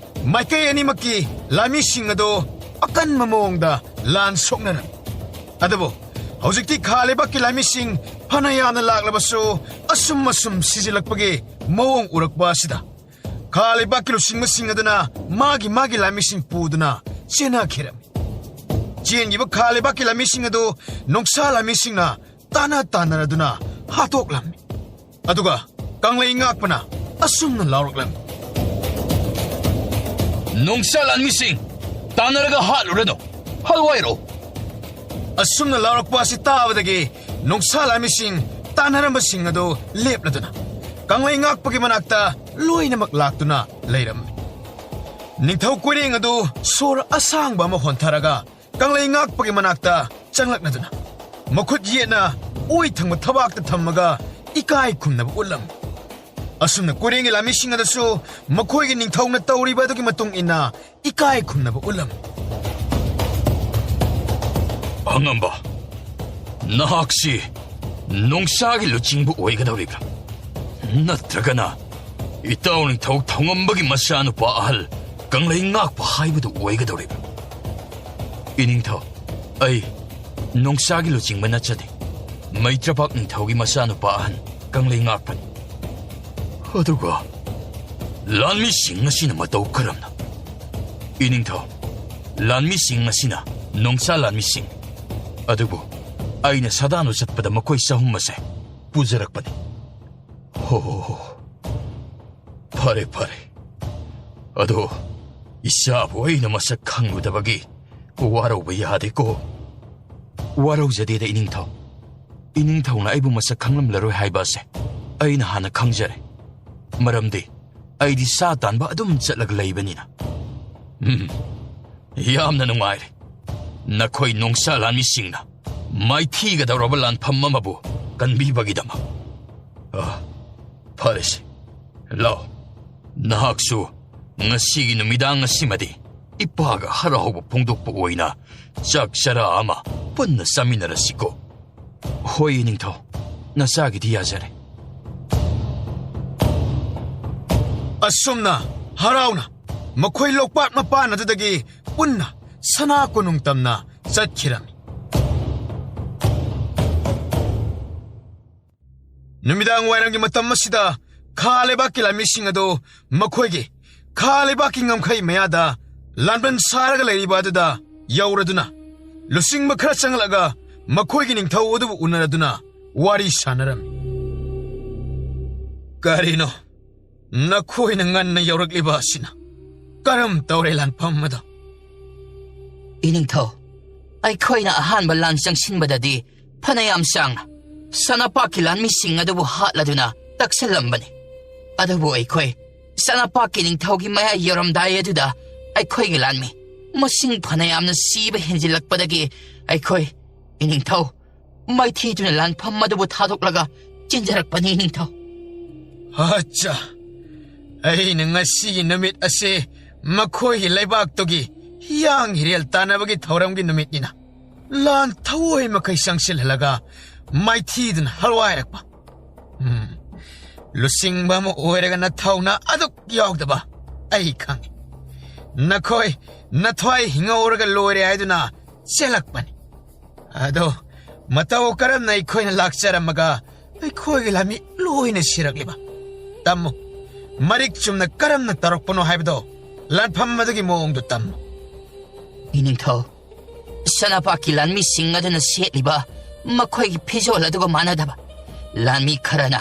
ꯃꯥꯏꯀꯩ ꯑꯅꯤꯃꯛꯀꯤ ꯂꯥꯟꯃꯤꯁꯤꯡ ꯑꯗꯨ ꯑꯀꯟꯕ ꯃꯑꯣꯡꯗ ꯂꯥꯟ ꯁꯣꯛꯅꯔꯝꯃꯤ꯫ ꯑꯗꯨꯕꯨ ꯍꯧꯖꯤꯛꯇꯤ ꯈꯥ ꯂꯩꯕꯥꯛꯀꯤ ꯂꯥꯟꯃꯤꯁꯤꯡ ꯐꯅ ꯌꯥꯝꯅ ꯂꯥꯛꯂꯕꯁꯨ, ꯑꯁꯨꯝ ꯑꯁꯨꯝ ꯁꯤꯖꯤꯜꯂꯛꯄꯒꯤ ꯃꯑꯣꯡ ꯎꯔꯛꯄ ꯑꯁꯤꯗ, ꯈꯥ ꯂꯩꯕꯥꯛꯀꯤ ꯂꯨꯆꯤꯡꯕꯁꯤꯡ ꯑꯗꯨꯅ ꯃꯥꯒꯤ ꯃꯥꯒꯤ ꯂꯥꯟꯃꯤꯁꯤꯡ ꯄꯨꯗꯨꯅ ꯆꯦꯟꯅꯈꯤꯔꯝꯃꯤ꯫ ꯆꯦꯟꯈꯤꯕ ꯈꯥ ꯂꯩꯕꯥꯛꯀꯤ ꯂꯥꯟꯃꯤꯁꯤꯡ ꯑꯗꯨ ꯅꯣꯡꯁꯥ ꯂꯥꯟꯃꯤꯁꯤꯡꯅ ꯇꯥꯟꯅ ꯇꯥꯟꯅꯔꯗꯨꯅ ꯍꯥꯠꯇꯣꯛꯂꯝꯃꯤ꯫ ꯑꯗꯨꯒ ꯀꯪꯂꯩ ꯉꯥꯛꯄꯅ ꯑꯁꯨꯝꯅ ꯂꯥꯎꯔꯛꯂꯝꯃꯤ꯫ ꯅꯣꯡꯁꯥ ꯂꯥꯟꯃꯤꯁꯤꯡ, ꯇꯥꯟꯅꯔꯒ ꯍꯥꯠꯂꯨꯔꯅꯨ, ꯍꯜꯋꯥꯏꯔꯣ꯫ ꯑꯁꯨꯝꯅ ꯂꯥꯎꯔꯛꯄ ꯑꯁꯤ ꯇꯥꯕꯗꯒꯤ ꯅꯣꯡꯁꯥ ꯂꯥꯟꯃꯤꯁꯤꯡ ꯇꯥꯟꯅꯔꯝꯕꯁꯤꯡ ꯑꯗꯨ ꯂꯦꯞꯂꯗꯨꯅ ꯀꯪꯂꯩ ꯉꯥꯛꯄꯒꯤ ꯃꯅꯥꯛꯇ ꯂꯣꯏꯅꯃꯛ ꯂꯥꯛꯇꯨꯅ ꯂꯩꯔꯝꯃꯤ꯫ ꯅꯤꯡꯊꯧ ꯀꯣꯏꯔꯦꯡ ꯑꯗꯨ ꯁꯣꯔ ꯑꯁꯥꯡꯕ ꯑꯃ ꯍꯣꯟꯊꯔꯒ ꯀꯪꯂꯩ ꯉꯥꯛꯄꯒꯤ ꯃꯅꯥꯛꯇ ꯆꯪꯂꯛꯅꯗꯨꯅ ꯃꯈꯨꯠ ꯌꯦꯠꯅ ꯑꯣꯏ ꯊꯪꯕ ꯊꯕꯥꯛꯇ ꯊꯝꯃꯒ ꯏꯀꯥꯏ ꯈꯨꯝꯅꯕ ꯎꯠꯂꯝꯃꯤ꯫ ꯑꯁꯨꯝꯅ ꯀꯣꯏꯔꯦꯡꯒꯤ ꯂꯥꯟꯃꯤꯁꯤꯡ ꯑꯗꯨꯁꯨ ꯃꯈꯣꯏꯒꯤ ꯅꯤꯡꯊꯧꯅ ꯇꯧꯔꯤꯕ ꯑꯗꯨꯒꯤ ꯃꯇꯨꯡ ꯏꯟꯅ ꯏꯀꯥꯏ ꯈꯨꯝꯅꯕ ꯎꯠꯂꯝꯃꯤ꯫ ꯑꯉꯝꯕ, ꯅꯍꯥꯛꯁꯤ ꯅꯣꯡꯁꯥꯒꯤ ꯂꯨꯆꯤꯡꯕ ꯑꯣꯏꯒꯗꯧꯔꯤꯕ꯭ꯔꯥ? ꯅꯠꯇ꯭ꯔꯒꯅ ꯏꯇꯥꯎ ꯅꯤꯡꯊꯧ ꯊꯧꯉꯝꯕꯒꯤ ꯃꯆꯥꯅꯨꯄꯥ ꯑꯍꯜ ꯀꯪꯂꯩ ꯉꯥꯛꯄ ꯍꯥꯏꯕꯗꯨ ꯑꯣꯏꯒꯗꯧꯔꯤꯕ꯭ꯔꯥ? ꯏꯅꯤꯡꯊꯧ, ꯑꯩ ꯅꯣꯡꯁꯥꯒꯤ ꯂꯨꯆꯤꯡꯕ ꯅꯠꯆꯗꯦ꯫ ꯃꯩꯇ꯭ꯔꯄꯥꯛ ꯅꯤꯡꯊꯧꯒꯤ ꯃꯆꯥꯅꯨꯄꯥ ꯑꯍꯟ ꯀꯪꯂꯩ ꯉꯥꯛꯄꯅꯤ꯫ ꯑꯗꯨꯒ ꯂꯥꯟꯃꯤꯁꯤꯡ ꯑꯁꯤꯅ ꯃꯇꯧ ꯀꯔꯝꯅ? ꯏꯅꯤꯡꯊꯧ, ꯂꯥꯟꯃꯤꯁꯤꯡ ꯑꯁꯤꯅ ꯅꯣꯡꯁꯥ ꯂꯥꯟꯃꯤꯁꯤꯡ꯫ ꯑꯗꯨꯕꯨ ꯑꯩꯅ ꯁꯥꯗꯥꯟꯕ ꯆꯠꯄꯗ ꯃꯈꯣꯏ ꯆꯍꯨꯝ ꯑꯁꯦ ꯄꯨꯖꯔꯛꯄꯅꯤ꯫ ꯍꯣ ꯍꯣ ꯍꯣ꯫ ꯐꯔꯦ, ꯐꯔꯦ꯫ ꯑꯗꯣ ꯏꯆꯥꯕꯨ ꯑꯩꯅ ꯃꯁꯛ ꯈꯪꯂꯨꯗꯕꯒꯤ ꯋꯥꯔꯧꯕ ꯌꯥꯗꯦꯀꯣ꯫ ꯋꯥꯔꯧꯖꯗꯦꯗ, ꯏꯅꯤꯡꯊꯧ꯫ ꯏꯅꯤꯡꯊꯧꯅ ꯑꯩꯕꯨ ꯃꯁꯛ ꯈꯪꯂꯝꯂꯔꯣꯏ ꯍꯥꯏꯕ ꯑꯁꯦ ꯑꯩꯅ ꯍꯥꯟꯅ ꯈꯪꯖꯔꯦ꯫ ꯃꯔꯝꯗꯤ ꯑꯩꯗꯤ ꯁꯥ ꯇꯥꯟꯕ ꯑꯗꯨꯝ ꯆꯠꯂꯒ ꯂꯩꯕꯅꯤꯅ꯫ ꯎꯝ, ꯌꯥꯝꯅ ꯅꯨꯡꯉꯥꯏꯔꯦ, ꯅꯈꯣꯏ ꯅꯣꯡꯁꯥ ꯂꯥꯟꯃꯤꯁꯤꯡꯅ ꯃꯥꯏꯊꯤꯒꯗꯧꯔꯕ ꯂꯥꯟꯐꯝ ꯑꯃꯕꯨ ꯀꯟꯕꯤꯕꯒꯤꯗꯃꯛ꯫ ꯑ, ꯐꯔꯦꯁꯦ, ꯂꯥꯎ, ꯅꯍꯥꯛꯁꯨ ꯉꯁꯤꯒꯤ ꯅꯨꯃꯤꯗꯥꯡ ꯑꯁꯤꯃꯗꯤ ꯏꯄꯥꯒ ꯍꯔꯥꯎꯕ ꯐꯣꯡꯗꯣꯛꯄ ꯑꯣꯏꯅ ꯆꯥꯛ ꯆꯔꯥ ꯑꯃ ꯄꯨꯟꯅ ꯆꯥꯃꯤꯟꯅꯔꯁꯤꯀꯣ꯫ ꯍꯣꯏ, ꯏꯅꯤꯡꯊꯧ, ꯅꯆꯥꯒꯤꯗꯤ ꯌꯥꯖꯔꯦ꯫ ꯑꯁꯨꯝꯅ ꯍꯔꯥꯎꯅ ꯃꯈꯣꯏ ꯂꯣꯛꯄꯥꯛ ꯃꯄꯥꯟ ꯑꯗꯨꯗꯒꯤ ꯄꯨꯟꯅ ꯁꯅꯥ ꯀꯣꯅꯨꯡ ꯇꯝꯅ ꯆꯠꯈꯤꯔꯝꯃꯤ꯫ ꯅꯨꯃꯤꯗꯥꯡ ꯋꯥꯏꯔꯝꯒꯤ ꯃꯇꯝ ꯑꯁꯤꯗ ꯈꯥ ꯂꯩꯕꯥꯛꯀꯤ ꯂꯥꯟꯃꯤꯁꯤꯡ ꯑꯗꯨ ꯃꯈꯣꯏꯒꯤ ꯈꯥ ꯂꯩꯕꯥꯛꯀꯤ ꯉꯝꯈꯩ ꯃꯌꯥꯗ ꯂꯥꯟꯕꯟ ꯁꯥꯔꯒ ꯂꯩꯔꯤꯕ ꯑꯗꯨꯗ ꯌꯧꯔꯗꯨꯅ, ꯂꯨꯆꯤꯡꯕ ꯈꯔ ꯆꯪꯂꯛꯂꯒ ꯃꯈꯣꯏꯒꯤ ꯅꯤꯡꯊꯧ ꯑꯗꯨꯕꯨ ꯎꯅꯔꯗꯨꯅ ꯋꯥꯔꯤ ꯁꯥꯟꯅꯔꯝꯃꯤ꯫ "ꯀꯔꯤꯅꯣ ꯅꯈꯣꯏꯅ ꯉꯟꯅ ꯌꯧꯔꯛꯂꯤꯕ ꯑꯁꯤꯅ? ꯀꯔꯝ ꯇꯧꯔꯦ ꯂꯥꯟꯐꯝ ꯑꯗꯣ?" "ꯏꯅꯤꯡꯊꯧ, ꯑꯩꯈꯣꯏꯅ ꯑꯍꯥꯟꯕ ꯂꯥꯟ ꯆꯪꯁꯤꯟꯕꯗꯗꯤ ꯐꯅꯌꯥꯝ ꯁꯥꯡꯅ ꯁꯅꯥꯄꯥꯛꯀꯤ ꯂꯥꯟꯃꯤꯁꯤꯡ ꯑꯗꯨꯕꯨ ꯍꯥꯠꯂꯗꯨꯅ ꯇꯛꯁꯜꯂꯝꯕꯅꯤ꯫ ꯑꯗꯨꯕꯨ ꯑꯩꯈꯣꯏ ꯁꯅꯥꯄꯥꯛꯀꯤ ꯅꯤꯡꯊꯧꯒꯤ ꯃꯌꯥꯏ ꯌꯧꯔꯝꯗꯥꯏ ꯑꯗꯨꯗ ꯑꯩꯈꯣꯏꯒꯤ ꯂꯥꯟꯃꯤ ꯃꯁꯤꯡ ꯐꯅꯌꯥꯝꯅ ꯁꯤꯕ ꯍꯦꯟꯖꯤꯜꯂꯛꯄꯗꯒꯤ ꯑꯩꯈꯣꯏ, ꯏꯅꯤꯡꯊꯧ, ꯃꯥꯏꯊꯤꯗꯨꯅ ꯂꯥꯟꯐꯝ ꯑꯗꯨꯕꯨ ꯊꯥꯗꯣꯛꯂꯒ ꯆꯦꯟꯖꯔꯛꯄꯅꯤ, ꯏꯅꯤꯡꯊꯧ꯫" "ꯑꯠꯆꯥ, ꯑꯩꯅ ꯉꯁꯤꯒꯤ ꯅꯨꯃꯤꯠ ꯑꯁꯤ ꯃꯈꯣꯏꯒꯤ ꯂꯩꯕꯥꯛꯇꯨꯒꯤ ꯍꯤꯌꯥꯡ ꯍꯤꯔꯦꯜ ꯇꯥꯟꯅꯕꯒꯤ ꯊꯧꯔꯝꯒꯤ ꯅꯨꯃꯤꯠꯅꯤꯅ ꯂꯥꯟ ꯊꯧꯑꯣꯏ ꯃꯈꯩ ꯆꯪꯁꯤꯜꯍꯜꯂꯒ ꯃꯥꯏꯊꯤꯗꯨꯅ ꯍꯜꯋꯥꯏꯔꯛꯄ꯫ ꯎꯝ, ꯂꯨꯆꯤꯡꯕ ꯑꯃ ꯑꯣꯏꯔꯒ ꯅꯊꯧꯅ ꯑꯗꯨꯛ ꯌꯥꯎꯗꯕ ꯑꯩ ꯈꯪꯉꯤ꯫ ꯅꯈꯣꯏ ꯅꯊ꯭ꯋꯥꯏ ꯍꯤꯡꯍꯧꯔꯒ ꯂꯣꯏꯔꯦ ꯍꯥꯏꯗꯨꯅ ꯆꯦꯜꯂꯛꯄꯅꯤ꯫ ꯑꯗꯣ ꯃꯇꯧ ꯀꯔꯝꯅ ꯑꯩꯈꯣꯏꯅ ꯂꯥꯛꯆꯔꯝꯃꯒ ꯑꯩꯈꯣꯏꯒꯤ ꯂꯥꯟꯃꯤ ꯂꯣꯏꯅ ꯁꯤꯔꯛꯂꯤꯕ? ꯇꯝꯃꯨ, ꯃꯔꯤꯛ ꯆꯨꯝꯅ ꯀꯔꯝꯅ ꯇꯧꯔꯛꯄꯅꯣ ꯍꯥꯏꯕꯗꯣ, ꯂꯥꯟꯐꯝ ꯑꯗꯨꯒꯤ ꯃꯑꯣꯡꯗꯨ ꯇꯝꯃꯨ꯫" "ꯏꯅꯤꯡꯊꯧ, ꯁꯅꯥꯄꯥꯛꯀꯤ ꯂꯥꯟꯃꯤꯁꯤꯡ ꯑꯗꯨꯅ ꯁꯦꯠꯂꯤꯕ ꯃꯈꯣꯏꯒꯤ ꯐꯤꯖꯣꯜ ꯑꯗꯨꯒ ꯃꯥꯟꯅꯗꯕ, ꯂꯥꯟꯃꯤ ꯈꯔꯅ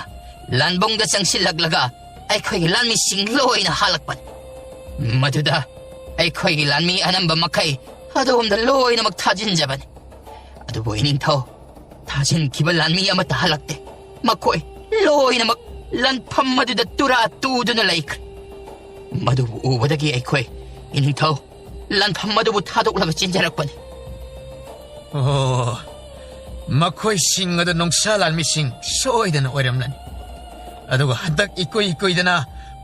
ꯂꯥꯟꯕꯨꯡꯗ ꯆꯪꯁꯤꯜꯂꯛꯂꯒ ꯑꯩꯈꯣꯏꯒꯤ ꯂꯥꯟꯃꯤꯁꯤꯡ ꯂꯣꯏꯅ ꯍꯥꯠꯂꯛꯄꯅꯤ꯫ ꯃꯗꯨꯗ ꯑꯩꯈꯣꯏꯒꯤ ꯂꯥꯟꯃꯤ ꯑꯅꯝꯕ ꯃꯈꯩ ꯑꯗꯣꯝꯗ ꯂꯣꯏꯅꯃꯛ ꯊꯥꯖꯤꯟꯖꯕꯅꯤ꯫ ꯑꯗꯨꯕꯨ ꯏꯅꯤꯡꯊꯧ, ꯊꯥꯖꯤꯟꯈꯤꯕ ꯂꯥꯟꯃꯤ ꯑꯃꯠꯇ ꯍꯜꯂꯛꯇꯦ꯫ ꯃꯈꯣꯏ ꯂꯣꯏꯅꯃꯛ ꯂꯥꯟꯐꯝ ꯑꯗꯨꯗ ꯇꯨꯔꯥ ꯇꯨꯗꯨꯅ ꯂꯩꯈ꯭ꯔꯦ꯫ ꯃꯗꯨꯕꯨ ꯎꯕꯗꯒꯤ ꯑꯩꯈꯣꯏ, ꯏꯅꯤꯡꯊꯧ, ꯂꯥꯟꯐꯝ ꯑꯗꯨꯕꯨ ꯊꯥꯗꯣꯛꯂꯒ ꯆꯦꯟꯖꯔꯛꯄꯅꯤ꯫ ꯑꯣ, ꯃꯈꯣꯏꯁꯤꯡ ꯑꯗꯨ ꯅꯣꯡꯁꯥ ꯂꯥꯟꯃꯤꯁꯤꯡ ꯁꯣꯏꯗꯅ ꯑꯣꯏꯔꯝꯂꯅꯤ꯫ ꯑꯗꯨꯒ ꯍꯟꯗꯛ ꯏꯀꯨꯏ ꯀꯨꯏꯗꯅ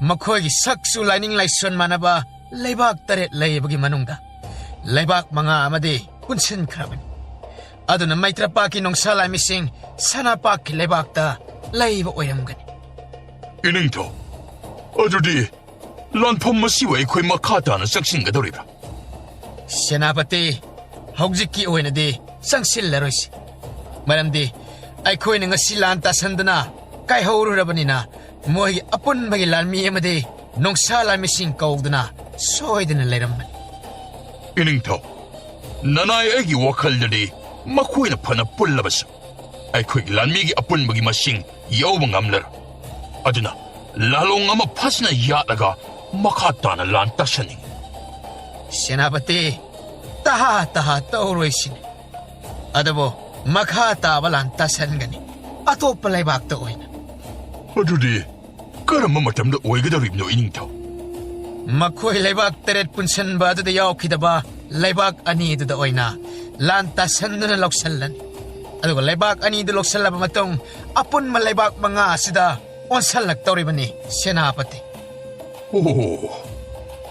ꯃꯈꯣꯏꯒꯤ ꯁꯛꯁꯨ ꯂꯥꯏꯅꯤꯡ ꯂꯥꯏꯁꯣꯟ ꯃꯥꯟꯅꯕ ꯂꯩꯕꯥꯛ ꯇꯔꯦꯠ ꯂꯩꯕꯒꯤ ꯃꯅꯨꯡꯗ ꯂꯩꯕꯥꯛ ꯃꯉꯥ ꯑꯃꯗꯤ ꯄꯨꯟꯁꯤꯟꯈ꯭ꯔꯕꯅꯤ꯫ ꯑꯗꯨꯅ ꯃꯩꯇ꯭ꯔꯄꯥꯛꯀꯤ ꯅꯣꯡꯁꯥ ꯂꯥꯟꯃꯤꯁꯤꯡ ꯁꯅꯥꯄꯥꯛꯀꯤ ꯂꯩꯕꯥꯛꯇ ꯂꯩꯕ ꯑꯣꯏꯔꯝꯒꯅꯤ꯫ ꯏꯅꯤꯡꯊꯧ, ꯑꯗꯨꯗꯤ ꯂꯥꯟꯐꯝ ꯑꯁꯤꯕꯨ ꯑꯩꯈꯣꯏ ꯃꯈꯥ ꯇꯥꯅ ꯆꯪꯁꯤꯟꯒꯗꯧꯔꯤꯕ꯭ꯔꯥ? ꯁꯦꯅꯥꯄꯇꯤ, ꯍꯧꯖꯤꯛꯀꯤ ꯑꯣꯏꯅꯗꯤ ꯆꯪꯁꯤꯜꯂꯔꯣꯏꯁꯤ꯫ ꯃꯔꯝꯗꯤ ꯑꯩꯈꯣꯏꯅ ꯉꯁꯤ ꯂꯥꯟ ꯇꯥꯁꯟꯗꯨꯅ ꯀꯥꯏꯍꯧꯔꯨꯔꯕꯅꯤꯅ ꯃꯣꯏꯒꯤ ꯑꯄꯨꯟꯕꯒꯤ ꯂꯥꯟꯃꯤ ꯑꯃꯗꯤ ꯅꯣꯡꯁꯥ ꯂꯥꯟꯃꯤꯁꯤꯡ ꯀꯧꯗꯨꯅ ꯁꯣꯏꯗꯅ ꯂꯩꯔꯝꯕꯅꯤ꯫ ꯏꯅꯤꯡꯊꯧ, ꯅꯅꯥꯏ ꯑꯩꯒꯤ ꯋꯥꯈꯜꯗꯗꯤ ꯃꯈꯣꯏꯅ ꯐꯅ ꯄꯨꯜꯂꯕꯁꯨ ꯑꯩꯈꯣꯏꯒꯤ ꯂꯥꯟꯃꯤꯒꯤ ꯑꯄꯨꯟꯕꯒꯤ ꯃꯁꯤꯡ ꯌꯧꯕ ꯉꯝꯂꯔꯣꯏ꯫ ꯑꯗꯨꯅ ꯂꯥꯂꯣꯡ ꯑꯃ ꯐꯖꯅ ꯌꯥꯠꯂꯒ ꯃꯈꯥ ꯇꯥꯅ ꯂꯥꯟ ꯇꯥꯁꯟꯅꯤꯡꯏ꯫ ꯁꯦꯅꯥꯄꯇꯤ, ꯇꯍꯥ ꯇꯍꯥ ꯇꯧꯔꯣꯏꯁꯤꯅꯦ꯫ ꯑꯗꯨꯕꯨ ꯃꯈꯥ ꯇꯥꯕ ꯂꯥꯟ ꯇꯥꯁꯟꯒꯅꯤ, ꯑꯇꯣꯞꯄ ꯂꯩꯕꯥꯛꯇ ꯑꯣꯏꯅ꯫ ꯑꯗꯨꯗꯤ ꯀꯔꯝꯕ ꯃꯇꯝꯗ ꯑꯣꯏꯒꯗꯧꯔꯤꯕꯅꯣ, ꯏꯅꯤꯡꯊꯧ? ꯃꯈꯣꯏ ꯂꯩꯕꯥꯛ ꯇꯔꯦꯠ ꯄꯨꯟꯁꯤꯟꯕ ꯑꯗꯨꯗ ꯌꯥꯎꯈꯤꯗꯕ ꯂꯩꯕꯥꯛ ꯑꯅꯤꯗꯨꯗ ꯑꯣꯏꯅ ꯂꯥꯟ ꯇꯥꯁꯟꯗꯨꯅ ꯂꯧꯁꯤꯜꯂꯅꯤ꯫ ꯑꯗꯨꯒ ꯂꯩꯕꯥꯛ ꯑꯅꯤꯗꯨ ꯂꯧꯁꯤꯜꯂꯕ ꯃꯇꯨꯡ ꯑꯄꯨꯟꯕ ꯂꯩꯕꯥꯛ ꯃꯉꯥ ꯑꯁꯤꯗ ꯑꯣꯟꯁꯤꯜꯂꯛꯇꯧꯔꯤꯕꯅꯤ, ꯁꯦꯅꯥꯄꯇꯤ꯫ ꯑꯣ,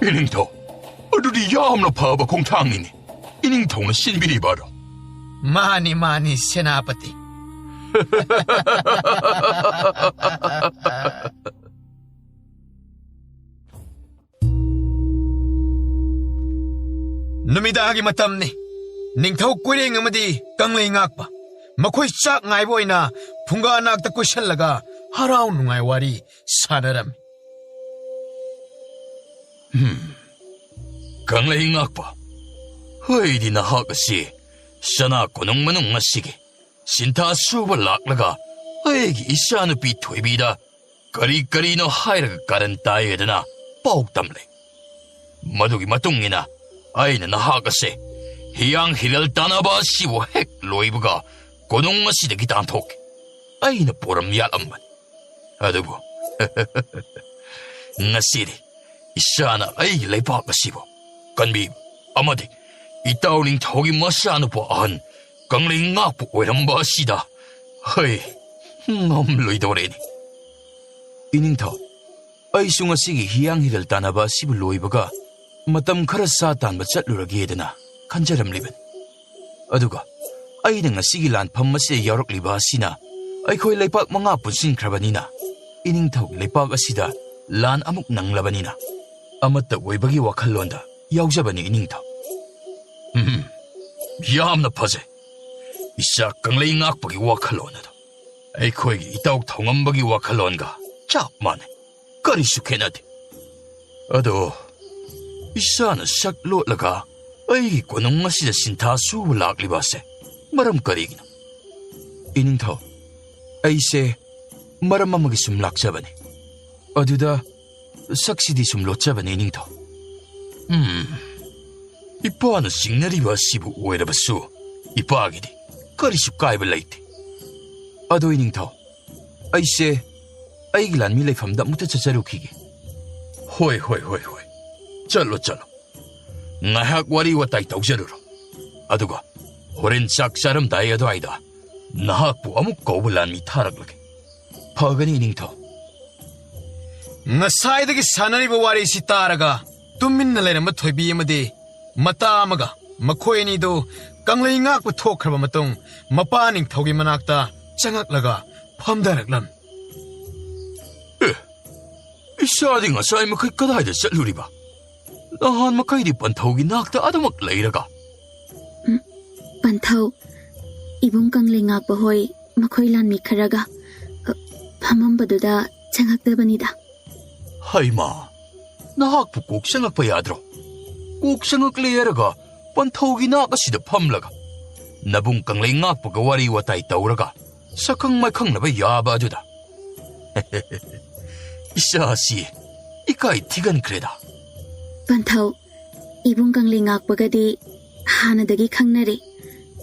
ꯏꯅꯤꯡꯊꯧ, ꯑꯗꯨꯗꯤ ꯌꯥꯝꯅ ꯐꯕ ꯈꯣꯡꯊꯥꯡꯅꯤꯅꯦ꯫ ꯏꯅꯤꯡꯊꯧꯅ ꯁꯤꯟꯕꯤꯔꯤꯕ ꯑꯗꯣ꯫ ꯃꯥꯅꯤ, ꯃꯥꯅꯤ, ꯁꯦꯅꯥꯄꯇꯤ꯫ ꯅꯨꯃꯤꯗꯥꯡꯒꯤ ꯃꯇꯝꯅꯤ꯫ ꯅꯤꯡꯊꯧ ꯀꯣꯏꯔꯦꯡ ꯑꯃꯗꯤ ꯀꯪꯂꯩ ꯉꯥꯛꯄ ꯃꯈꯣꯏ ꯆꯥꯛ ꯉꯥꯏꯕ ꯑꯣꯏꯅ ꯐꯨꯡꯒꯥ ꯅꯥꯛꯇ ꯀꯣꯏꯁꯜꯂꯒ ꯍꯔꯥꯎ ꯅꯨꯡꯉꯥꯏ ꯋꯥꯔꯤ ꯁꯥꯟꯅꯔꯝꯃꯤ꯫ ꯍꯝ, ꯀꯪꯂꯩ ꯉꯥꯛꯄ, ꯑꯩꯗꯤ ꯅꯍꯥꯛ ꯑꯁꯤ ꯁꯅꯥ ꯀꯣꯅꯨꯡ ꯃꯅꯨꯡ ꯑꯁꯤꯒꯤ ꯁꯤꯟꯊꯥ ꯁꯨꯕ ꯂꯥꯛꯂꯒ ꯑꯩꯒꯤ ꯏꯆꯥꯅꯨꯄꯤ ꯊꯣꯏꯕꯤꯗ ꯀꯔꯤ ꯀꯔꯤꯅꯣ ꯍꯥꯏꯔꯒ ꯀꯥꯔꯟ ꯇꯥꯏꯌꯦꯗꯅ ꯄꯥꯎ ꯇꯝꯂꯦ꯫ ꯃꯗꯨꯒꯤ ꯃꯇꯨꯡ ꯏꯟꯅ ꯑꯩꯅ ꯅꯍꯥꯛ ꯑꯁꯦ ꯍꯤꯌꯥꯡ ꯍꯤꯔꯦꯜ ꯇꯥꯟꯅꯕ ꯑꯁꯤꯕꯨ ꯍꯦꯛ ꯂꯣꯏꯕꯒ ꯀꯣꯅꯨꯡ ꯑꯁꯤꯗꯒꯤ ꯇꯥꯟꯊꯣꯛꯈꯤ꯫ ꯑꯩꯅ ꯄꯣꯔꯝ ꯌꯥꯠꯂꯝꯕꯅꯤ꯫ ꯑꯗꯨꯕꯨ ꯉꯁꯤꯗꯤ ꯏꯆꯥꯅ ꯑꯩꯒꯤ ꯂꯩꯕꯥꯛ ꯑꯁꯤꯕꯨ ꯀꯟꯕꯤꯕ ꯑꯃꯗꯤ ꯏꯇꯥꯎ ꯅꯤꯡꯊꯧꯒꯤ ꯃꯆꯥꯅꯨꯄꯥ ꯑꯍꯟ ꯀꯪꯂꯩ ꯉꯥꯛꯄ ꯑꯣꯏꯔꯝꯕ ꯑꯁꯤꯗ ꯑꯩ ꯉꯝꯂꯣꯏꯗꯧꯔꯦꯅꯦ꯫ ꯏꯅꯤꯡꯊꯧ, ꯑꯩꯁꯨ ꯉꯁꯤꯒꯤ ꯍꯤꯌꯥꯡ ꯍꯤꯔꯦꯜ ꯇꯥꯟꯅꯕ ꯑꯁꯤꯕꯨ ꯂꯣꯏꯕꯒ ꯃꯇꯝ ꯈꯔ ꯁꯥ ꯇꯥꯟꯕ ꯆꯠꯂꯨꯔꯒꯦꯗꯅ ꯈꯟꯖꯔꯝꯂꯤꯕꯅꯤ꯫ ꯑꯗꯨꯒ ꯑꯩꯅ ꯉꯁꯤꯒꯤ ꯂꯥꯟꯐꯝ ꯑꯁꯤꯗ ꯌꯥꯎꯔꯛꯂꯤꯕ ꯑꯁꯤꯅ ꯑꯩꯈꯣꯏ ꯂꯩꯄꯥꯛ ꯃꯉꯥ ꯄꯨꯟꯁꯤꯟꯈ꯭ꯔꯕꯅꯤꯅ, ꯏꯅꯤꯡꯊꯧꯒꯤ ꯂꯩꯄꯥꯛ ꯑꯁꯤꯗ ꯂꯥꯟ ꯑꯃꯨꯛ ꯅꯪꯂꯕꯅꯤꯅ, ꯑꯃꯠꯇ ꯑꯣꯏꯕꯒꯤ ꯋꯥꯈꯜꯂꯣꯟꯗ ꯌꯥꯎꯖꯕꯅꯤ ꯏꯅꯤꯡꯊꯧ꯫ ꯎꯝ, ꯌꯥꯝꯅ ꯐꯖꯩ꯫ ꯏꯆꯥ ꯀꯪꯂꯩ ꯉꯥꯛꯄꯒꯤ ꯋꯥꯈꯜꯂꯣꯟ ꯑꯗꯣ ꯑꯩꯈꯣꯏꯒꯤ ꯏꯇꯥꯎ ꯊꯧꯉꯝꯕꯒꯤ ꯋꯥꯈꯜꯂꯣꯟꯒ ꯆꯞ ꯃꯥꯟꯅꯩ꯫ ꯀꯔꯤꯁꯨ ꯈꯦꯠꯅꯗꯦ꯫ ꯑꯗꯣ ꯏꯆꯥꯅ ꯁꯛ ꯂꯣꯠꯂꯒ ꯑꯩꯒꯤ ꯀꯣꯅꯨꯡ ꯑꯁꯤꯗ ꯁꯤꯟꯊꯥ ꯁꯨꯕ ꯂꯥꯛꯂꯤꯕ ꯑꯁꯦ ꯃꯔꯝ ꯀꯔꯤꯒꯤꯅꯣ? ꯏꯅꯤꯡꯊꯧ, ꯑꯩꯁꯦ ꯃꯔꯝ ꯑꯃꯒꯤ ꯁꯨꯝ ꯂꯥꯛꯆꯕꯅꯤ꯫ ꯑꯗꯨꯗ ꯁꯛꯁꯤꯗꯤ ꯁꯨꯝ ꯂꯣꯠꯆꯕꯅꯤ ꯏꯅꯤꯡꯊꯧ꯫ ꯎꯝ, ꯏꯄꯥꯅ ꯆꯤꯡꯅꯔꯤꯕ ꯑꯁꯤꯕꯨ ꯑꯣꯏꯔꯕꯁꯨ ꯏꯄꯥꯒꯤꯗꯤ ꯀꯔꯤꯁꯨ ꯀꯥꯏꯕ ꯂꯩꯇꯦ꯫ ꯑꯗꯣ ꯏꯅꯤꯡꯊꯧ, ꯑꯩꯁꯦ ꯑꯩꯒꯤ ꯂꯥꯟꯃꯤ ꯂꯩꯐꯝꯗ ꯑꯃꯨꯛꯇ ꯆꯠꯆꯔꯨꯈꯤꯒꯦ꯫ ꯍꯣꯏ, ꯍꯣꯏ, ꯍꯣꯏ, ꯍꯣꯏ꯫ ꯆꯠꯂꯣ, ꯆꯠꯂꯣ꯫ ꯉꯥꯏꯍꯥꯛ ꯋꯥꯔꯤ ꯋꯥꯇꯥꯏ ꯇꯧꯖꯔꯨꯔꯣ꯫ ꯑꯗꯨꯒ ꯍꯣꯔꯦꯟ ꯆꯥꯛ ꯆꯥꯔꯝꯗꯥꯏ ꯑꯗꯨꯋꯥꯏꯗ ꯅꯍꯥꯛꯄꯨ ꯑꯃꯨꯛ ꯀꯧꯕ ꯂꯥꯟꯃꯤ ꯊꯥꯔꯛꯂꯒꯦ꯫ ꯐꯒꯅꯤ, ꯏꯅꯤꯡꯊꯧ꯫ ꯉꯁꯥꯏꯗꯒꯤ ꯁꯥꯟꯅꯔꯤꯕ ꯋꯥꯔꯤꯁꯤ ꯇꯥꯔꯒ ꯇꯨꯃꯤꯟꯅ ꯂꯩꯔꯝꯕ ꯊꯣꯏꯕꯤ ꯑꯃꯗꯤ ꯃꯇꯥ ꯑꯃꯒ ꯃꯈꯣꯏ ꯑꯅꯤꯗꯨ ꯀꯪꯂꯩ ꯉꯥꯛꯄ ꯊꯣꯛꯈ꯭ꯔꯕ ꯃꯇꯨꯡ ꯃꯄꯥ ꯅꯤꯡꯊꯧꯒꯤ ꯃꯅꯥꯛꯇ ꯆꯪꯉꯛꯂꯒ ꯐꯝꯊꯔꯛꯂꯝꯃꯤ꯫ ꯑꯦ, ꯏꯆꯥꯗꯤ ꯉꯁꯥꯏ ꯃꯈꯩ ꯀꯗꯥꯏꯗ ꯆꯠꯂꯨꯔꯤꯕ? ꯅꯍꯥꯟ ꯃꯈꯩꯗꯤ ꯄꯟꯊꯧꯒꯤ ꯅꯥꯛꯇ ꯑꯗꯨꯃꯛ ꯂꯩꯔꯒ꯫ ꯎꯝ, ꯄꯟꯊꯧ, ꯏꯕꯨꯡ ꯀꯪꯂꯩ ꯉꯥꯛꯄ ꯍꯣꯏ ꯃꯈꯣꯏ ꯂꯥꯟꯃꯤ ꯈꯔꯒ, ꯑ, ꯐꯝꯃꯝꯕꯗꯨꯗ ꯆꯪꯉꯛꯇꯕꯅꯤꯗ꯫ ꯍꯩꯃꯥ, ꯅꯍꯥꯛꯄꯨ ꯀꯣꯛ ꯆꯪꯉꯛꯄ ꯌꯥꯗ꯭ꯔꯣ? ꯀꯣꯛ ꯆꯪꯉꯛꯂꯦ ꯍꯥꯏꯔꯒ ꯄꯟꯊꯧꯒꯤ ꯅꯥꯛ ꯑꯁꯤꯗ ꯐꯝꯂꯒ ꯅꯕꯨꯡ ꯀꯪꯂꯩ ꯉꯥꯛꯄꯒ ꯋꯥꯔꯤ ꯋꯥꯇꯥꯏ ꯇꯧꯔꯒ ꯁꯛꯈꯪ ꯃꯥꯏꯈꯪꯅꯕ ꯌꯥꯕ ꯑꯗꯨꯗ꯫ ꯏꯆꯥꯁꯤ ꯏꯀꯥꯏ ꯊꯤꯒꯟꯈ꯭ꯔꯦꯗ꯫ ꯄꯟꯊꯧ, ꯏꯕꯨꯡ ꯀꯪꯂꯩ ꯉꯥꯛꯄꯒꯗꯤ ꯍꯥꯟꯅꯗꯒꯤ ꯈꯪꯅꯔꯦ꯫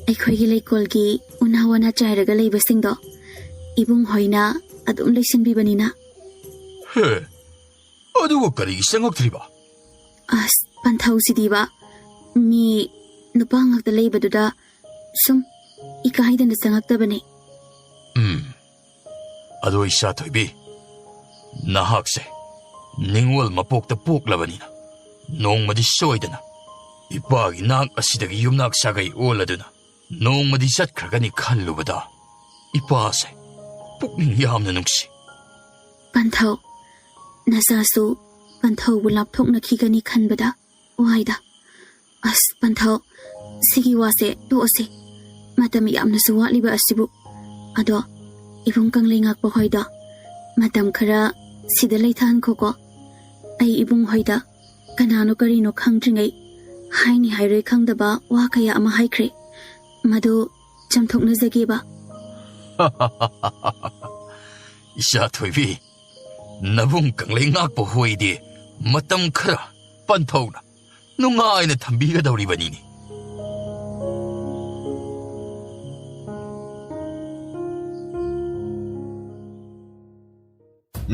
ꯑꯩꯈꯣꯏꯒꯤ ꯂꯩꯀꯣꯜꯒꯤ ꯎꯅꯥ ꯋꯥꯅꯥ ꯆꯥꯏꯔꯒ ꯂꯩꯕꯁꯤꯡꯗꯣ ꯏꯕꯨꯡ ꯍꯣꯏꯅ ꯑꯗꯨꯝ ꯂꯩꯁꯤꯟꯕꯤꯕꯅꯤꯅ꯫ ꯍꯦ, ꯑꯗꯨꯒ ꯀꯔꯤꯒꯤ ꯆꯪꯉꯛꯇ꯭ꯔꯤꯕ? ꯑꯁ, ꯄꯟꯊꯧꯁꯤꯗꯤꯕ, ꯃꯤ ꯅꯨꯄꯥ ꯉꯥꯛꯇ ꯂꯩꯕꯗꯨꯗ ꯁꯨꯝ ꯏꯀꯥꯏꯗꯅ ꯆꯪꯉꯛꯇꯕꯅꯦ꯫ ꯎꯝ, ꯑꯗꯣ ꯏꯆꯥ ꯊꯣꯏꯕꯤ, ꯅꯍꯥꯛꯁꯦ ꯅꯤꯡꯉꯣꯜ ꯃꯄꯣꯛꯇ ꯄꯣꯛꯂꯕꯅꯤꯅ ꯅꯣꯡꯃꯗꯤ ꯁꯣꯏꯗꯅ ꯏꯄꯥꯒꯤ ꯅꯥꯛ ꯑꯁꯤꯗꯒꯤ ꯌꯨꯝꯅꯥꯛ ꯁꯥꯒꯩ ꯑꯣꯜꯂꯗꯨꯅ ꯅꯣꯡꯃꯗꯤ ꯆꯠꯈ꯭ꯔꯒꯅꯤ ꯈꯜꯂꯨꯕꯗ ꯏꯄꯥꯁꯦ ꯄꯨꯛꯅꯤꯡ ꯌꯥꯝꯅ ꯅꯨꯡꯁꯤ꯫ ꯄꯟꯊꯧ, ꯅꯆꯥꯁꯨ ꯄꯟꯊꯧꯕꯨ ꯂꯥꯞꯊꯣꯛꯅꯈꯤꯒꯅꯤ ꯈꯟꯕꯗ ꯋꯥꯏꯗ꯫ ꯑꯁ, ꯄꯟꯊꯧ, ꯁꯤꯒꯤ ꯋꯥꯁꯦ ꯇꯣꯛꯑꯁꯤ꯫ ꯃꯇꯝ ꯌꯥꯝꯅꯁꯨ ꯋꯥꯠꯂꯤꯕ ꯑꯁꯤꯕꯨ꯫ ꯑꯗꯣ, ꯏꯕꯨꯡ ꯀꯪꯂꯩ ꯉꯥꯛꯄ ꯍꯣꯏꯗꯣ ꯃꯇꯝ ꯈꯔ ꯁꯤꯗ ꯂꯩꯊꯍꯟꯈꯣꯀꯣ꯫ ꯑꯩ ꯏꯕꯨꯡ ꯍꯣꯏꯗ ꯀꯅꯥꯅꯣ ꯀꯔꯤꯅꯣ ꯈꯪꯗ꯭ꯔꯤꯉꯩ, ꯍꯥꯏꯅꯤ ꯍꯥꯏꯔꯣꯏ ꯈꯪꯗꯕ ꯋꯥ ꯀꯌꯥ ꯑꯃ ꯍꯥꯏꯈ꯭ꯔꯦ꯫ ꯃꯗꯨ ꯆꯥꯝꯊꯣꯛꯅꯖꯒꯦꯕ꯫ ꯏꯆꯥ ꯊꯣꯏꯕꯤ, ꯅꯕꯨꯡ ꯀꯪꯂꯩ ꯉꯥꯛꯄ ꯍꯣꯏꯗꯤ ꯃꯇꯝ ꯈꯔ ꯄꯟꯊꯧꯅ ꯅꯨꯡꯉꯥꯏꯅ ꯊꯝꯕꯤꯒꯗꯧꯔꯤꯕꯅꯤꯅꯦ꯫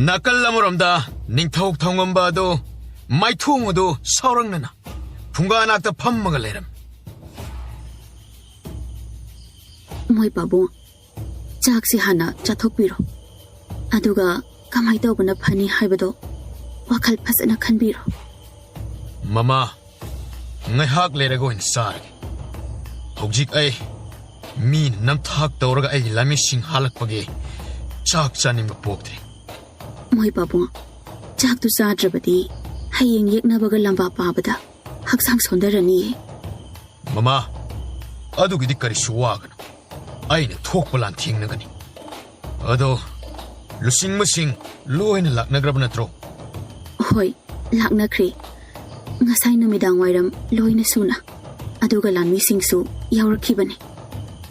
ꯅꯥꯀꯜ ꯑꯃꯔꯣꯝꯗ ꯅꯤꯡꯊꯧ ꯊꯧꯉꯝꯕ ꯑꯗꯨ ꯃꯥꯏꯊꯣꯡ ꯑꯗꯨ ꯁꯥꯎꯔꯪꯅꯅ ꯐꯨꯡꯒꯥ ꯅꯥꯛꯇ ꯐꯝꯃꯒ ꯂꯩꯔꯝꯃꯤ꯫ ꯃꯣꯏ ꯄꯥꯕꯨꯡ, ꯆꯥꯛꯁꯤ ꯍꯥꯟꯅ ꯆꯥꯊꯣꯛꯄꯤꯔꯣ꯫ ꯑꯗꯨꯒ ꯀꯃꯥꯏ ꯇꯧꯕꯅ ꯐꯅꯤ ꯍꯥꯏꯕꯗꯣ ꯋꯥꯈꯜ ꯐꯖꯅ ꯈꯟꯕꯤꯔꯣ꯫ ꯃꯃꯥ, ꯉꯥꯏꯍꯥꯛ ꯂꯩꯔꯒ ꯑꯣꯏꯅ ꯆꯥꯔꯒꯦ꯫ ꯍꯧꯖꯤꯛ ꯑꯩ ꯃꯤ ꯅꯝꯊꯥꯛ ꯇꯧꯔꯒ ꯑꯩꯒꯤ ꯂꯥꯟꯃꯤꯁꯤꯡ ꯍꯥꯜꯂꯛꯄꯒꯤ ꯆꯥꯛ ꯆꯥꯅꯤꯡꯕ ꯄꯣꯛꯇ꯭ꯔꯦ꯫ ꯃꯣꯏ ꯄꯥꯕꯨꯡ, ꯆꯥꯛꯇꯨ ꯆꯥꯗ꯭ꯔꯕꯗꯤ ꯍꯌꯦꯡ ꯌꯦꯛꯅꯕꯒ ꯂꯝꯕꯥ ꯄꯥꯕꯗ ꯍꯛꯆꯥꯡ ꯁꯣꯟꯊꯔꯅꯤꯌꯦ꯫ ꯃꯃꯥ, ꯑꯗꯨꯒꯤꯗꯤ ꯀꯔꯤꯁꯨ ꯋꯥꯒꯅꯨ꯫ ꯑꯩꯅ ꯊꯣꯛꯄ ꯂꯥꯟꯊꯦꯡꯅꯒꯅꯤ꯫ ꯑꯗꯣ, ꯂꯨꯆꯤꯡꯕꯁꯤꯡ ꯂꯣꯏꯅ ꯂꯥꯛꯅꯈ꯭ꯔꯕ ꯅꯠꯇ꯭ꯔꯣ? ꯍꯣꯏ, ꯂꯥꯛꯅꯈ꯭ꯔꯦ꯫ ꯉꯁꯥꯏ ꯅꯨꯃꯤꯗꯥꯡ ꯋꯥꯏꯔꯝ ꯂꯣꯏꯅ ꯁꯨꯅ꯫ ꯑꯗꯨꯒ ꯂꯥꯟꯃꯤꯁꯤꯡꯁꯨ ꯌꯥꯎꯔꯛꯈꯤꯕꯅꯤ꯫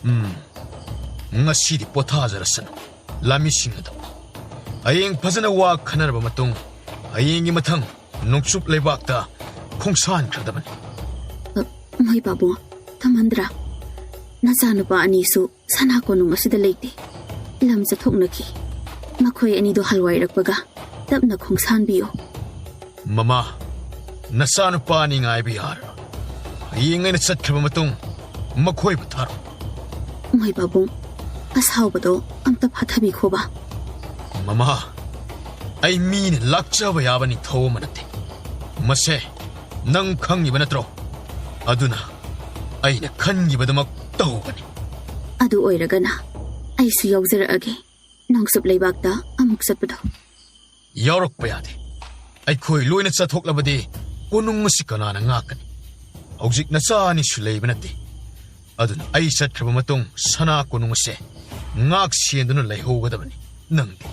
ꯎꯝ꯫ ꯉꯁꯤꯗꯤ ꯄꯣꯊꯥꯖꯔꯁꯅꯨ꯫ ꯂꯥꯃꯤꯁꯤꯡ ꯑꯗꯨ ꯍꯌꯦꯡ ꯐꯖꯅ ꯋꯥ ꯈꯟꯅꯔꯕ ꯃꯇꯨꯡ, ꯍꯌꯦꯡꯒꯤ ꯃꯊꯪ ꯅꯣꯡꯆꯨꯞ ꯂꯩꯕꯥꯛꯇ ꯈꯣꯡꯁꯥꯟꯈ꯭ꯔꯗꯕꯅꯤ꯫ ꯃꯣꯏ ꯄꯥꯕꯨꯡ, ꯊꯝꯍꯟꯗ꯭ꯔꯥ? ꯅꯆꯥꯅꯨꯄꯥ ꯑꯅꯤꯁꯨ ꯁꯅꯥ ꯀꯣꯅꯨꯡ ꯑꯁꯤꯗ ꯂꯩꯇꯦ꯫ ꯂꯝ ꯆꯠꯊꯣꯛꯅꯈꯤ꯫ ꯃꯈꯣꯏ ꯑꯅꯤꯗꯣ ꯍꯜꯋꯥꯏꯔꯛꯄꯒ ꯇꯞꯅ ꯈꯣꯡꯁꯥꯟꯕꯤꯌꯨ꯫ ꯃꯃꯥ, ꯅꯆꯥꯅꯨꯄꯥ ꯑꯅꯤ ꯉꯥꯏꯕ ꯌꯥꯔꯣꯏ꯫ ꯍꯌꯦꯡ ꯑꯩꯅ ꯆꯠꯈ꯭ꯔꯕ ꯃꯇꯨꯡ ꯃꯈꯣꯏꯕꯨ ꯊꯥꯔꯛꯎ꯫ ꯃꯣꯏ ꯄꯥꯕꯨꯡ, ꯑꯁꯥꯎꯕꯗꯣ ꯑꯝꯇ ꯐꯥꯊꯕꯤꯈꯣꯕ꯫ ꯃꯃꯥ, ꯑꯩ ꯃꯤꯅ ꯂꯥꯛꯆꯕ ꯌꯥꯕ ꯅꯤꯡꯊꯧ ꯑꯃ ꯅꯠꯇꯦ꯫ ꯃꯁꯦ ꯅꯪ ꯈꯪꯉꯤꯕ ꯅꯠꯇ꯭ꯔꯣ? ꯑꯗꯨꯅ ꯑꯩꯅ ꯈꯟꯈꯤꯕꯗꯨꯃꯛ ꯇꯧꯒꯅꯤ꯫ ꯑꯗꯨ ꯑꯣꯏꯔꯒꯅ ꯑꯩꯁꯨ ꯌꯥꯎꯖꯔꯛꯑꯒꯦ ꯅꯣꯡꯆꯨꯞ ꯂꯩꯕꯥꯛꯇ ꯑꯃꯨꯛ ꯆꯠꯄꯗꯣ꯫ ꯌꯥꯎꯔꯛꯄ ꯌꯥꯗꯦ꯫ ꯑꯩꯈꯣꯏ ꯂꯣꯏꯅ ꯆꯠꯊꯣꯛꯂꯕꯗꯤ ꯀꯣꯅꯨꯡ ꯑꯁꯤ ꯀꯅꯥꯅ ꯉꯥꯛꯀꯅꯤ? ꯍꯧꯖꯤꯛ ꯅꯆꯥ ꯑꯅꯤꯁꯨ ꯂꯩꯕ ꯅꯠꯇꯦ꯫ ꯑꯗꯨꯅ ꯑꯩ ꯆꯠꯈ꯭ꯔꯕ ꯃꯇꯨꯡ ꯁꯅꯥ ꯀꯣꯅꯨꯡ ꯑꯁꯦ ꯉꯥꯛ ꯁꯦꯟꯗꯨꯅ ꯂꯩꯍꯧꯒꯗꯕꯅꯤ꯫ ꯅꯪꯗꯤ?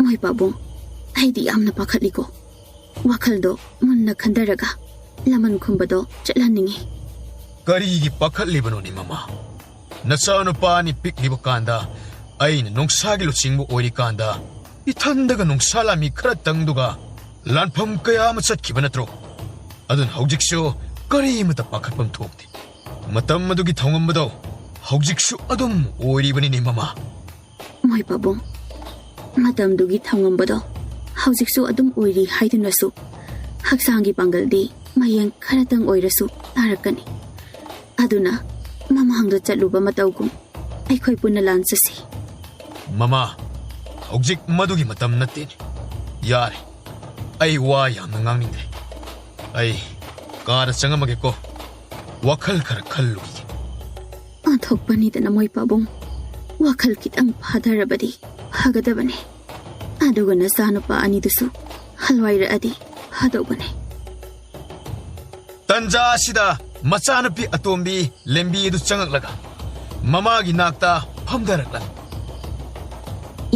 ꯃꯣꯏ ꯄꯥꯕꯨꯡ, ꯑꯩꯗꯤ ꯌꯥꯝꯅ ꯄꯥꯈꯠꯂꯤꯀꯣ꯫ ꯋꯥꯈꯜꯗꯣ ꯃꯨꯟꯅ ꯈꯟꯊꯔꯒ ꯂꯃꯟ ꯈꯨꯝꯕꯗꯣ ꯆꯠꯍꯟꯅꯤꯡꯉꯤ꯫ ꯀꯔꯤꯒꯤ ꯄꯥꯈꯠꯂꯤꯕꯅꯣꯅꯦ ꯃꯃꯥ? ꯅꯆꯥꯅꯨꯄꯥ ꯑꯅꯤ ꯄꯤꯛꯂꯤꯕ ꯀꯥꯟꯗ, ꯑꯩꯅ ꯅꯣꯡꯁꯥꯒꯤ ꯂꯨꯆꯤꯡꯕ ꯑꯣꯏꯔꯤꯀꯥꯟꯗ, ꯏꯊꯟꯗꯒ ꯅꯣꯡꯁꯥ ꯂꯥꯟꯃꯤ ꯈꯔꯇꯪꯗꯨꯒ ꯂꯥꯟꯐꯝ ꯀꯌꯥ ꯑꯃ ꯆꯠꯈꯤꯕ ꯅꯠꯇ꯭ꯔꯣ? ꯑꯗꯨꯅ ꯍꯧꯖꯤꯛꯁꯨ ꯀꯔꯤꯃꯇ ꯄꯥꯈꯠꯐꯝ ꯊꯣꯛꯇꯦ꯫ ꯃꯇꯝ ꯑꯗꯨꯒꯤ ꯊꯧꯉꯝꯕꯗꯣ ꯍꯧꯖꯤꯛꯁꯨ ꯑꯗꯨꯝ ꯑꯣꯏꯔꯤꯕꯅꯤꯅꯦ ꯃꯃꯥ꯫ ꯃꯣꯏ ꯄꯥꯕꯨꯡ, ꯃꯇꯝꯗꯨꯒꯤ ꯊꯧꯉꯝꯕꯗꯣ ꯍꯧꯖꯤꯛꯁꯨ ꯑꯗꯨꯝ ꯑꯣꯏꯔꯤ ꯍꯥꯏꯗꯨꯅꯁꯨ ꯍꯛꯆꯥꯡꯒꯤ ꯄꯥꯡꯒꯜꯗꯤ ꯃꯌꯦꯡ ꯈꯔꯇꯪ ꯑꯣꯏꯔꯁꯨ ꯇꯥꯔꯛꯀꯅꯤ꯫ ꯑꯗꯨꯅ ꯃꯃꯥꯡꯗ ꯆꯠꯂꯨꯕ ꯃꯇꯧꯒꯨꯝ ꯑꯩꯈꯣꯏ ꯄꯨꯟꯅ ꯂꯥꯟ ꯆꯠꯁꯤ꯫ ꯃꯃꯥ, ꯍꯧꯖꯤꯛ ꯃꯗꯨꯒꯤ ꯃꯇꯝ ꯅꯠꯇꯦꯅꯦ꯫ ꯌꯥꯔꯦ, ꯑꯩ ꯋꯥ ꯌꯥꯝꯅ ꯉꯥꯡꯅꯤꯡꯗ꯭ꯔꯦ꯫ ꯑꯩ ꯀꯥꯗ ꯆꯪꯉꯝꯃꯒꯦꯀꯣ꯫ ꯋꯥꯈꯜ ꯈꯔ ꯈꯜꯂꯨꯈꯤꯒꯦ꯫ ꯑꯣꯟꯊꯣꯛꯄꯅꯤꯗꯅ ꯃꯣꯏ ꯄꯥꯕꯨꯡ꯫ ꯋꯥꯈꯜ ꯈꯤꯇꯪ ꯐꯥꯊꯔꯕꯗꯤ ꯐꯒꯗꯕꯅꯤ꯫ ꯑꯗꯨꯒ ꯅꯆꯥꯅꯨꯄꯥ ꯑꯅꯤꯗꯨꯁꯨ ꯍꯜꯋꯥꯏꯔꯛꯑꯗꯤ ꯐꯗꯧꯕꯅꯤ꯫ ꯇꯟꯖꯥ ꯑꯁꯤꯗ ꯃꯆꯥꯅꯨꯄꯤ ꯑꯇꯣꯝꯕꯤ ꯂꯦꯝꯕꯤ ꯑꯗꯨ ꯆꯪꯉꯛꯂꯒ ꯃꯃꯥꯒꯤ ꯅꯥꯛꯇ ꯐꯝꯊꯔꯛꯂꯝꯃꯤ꯫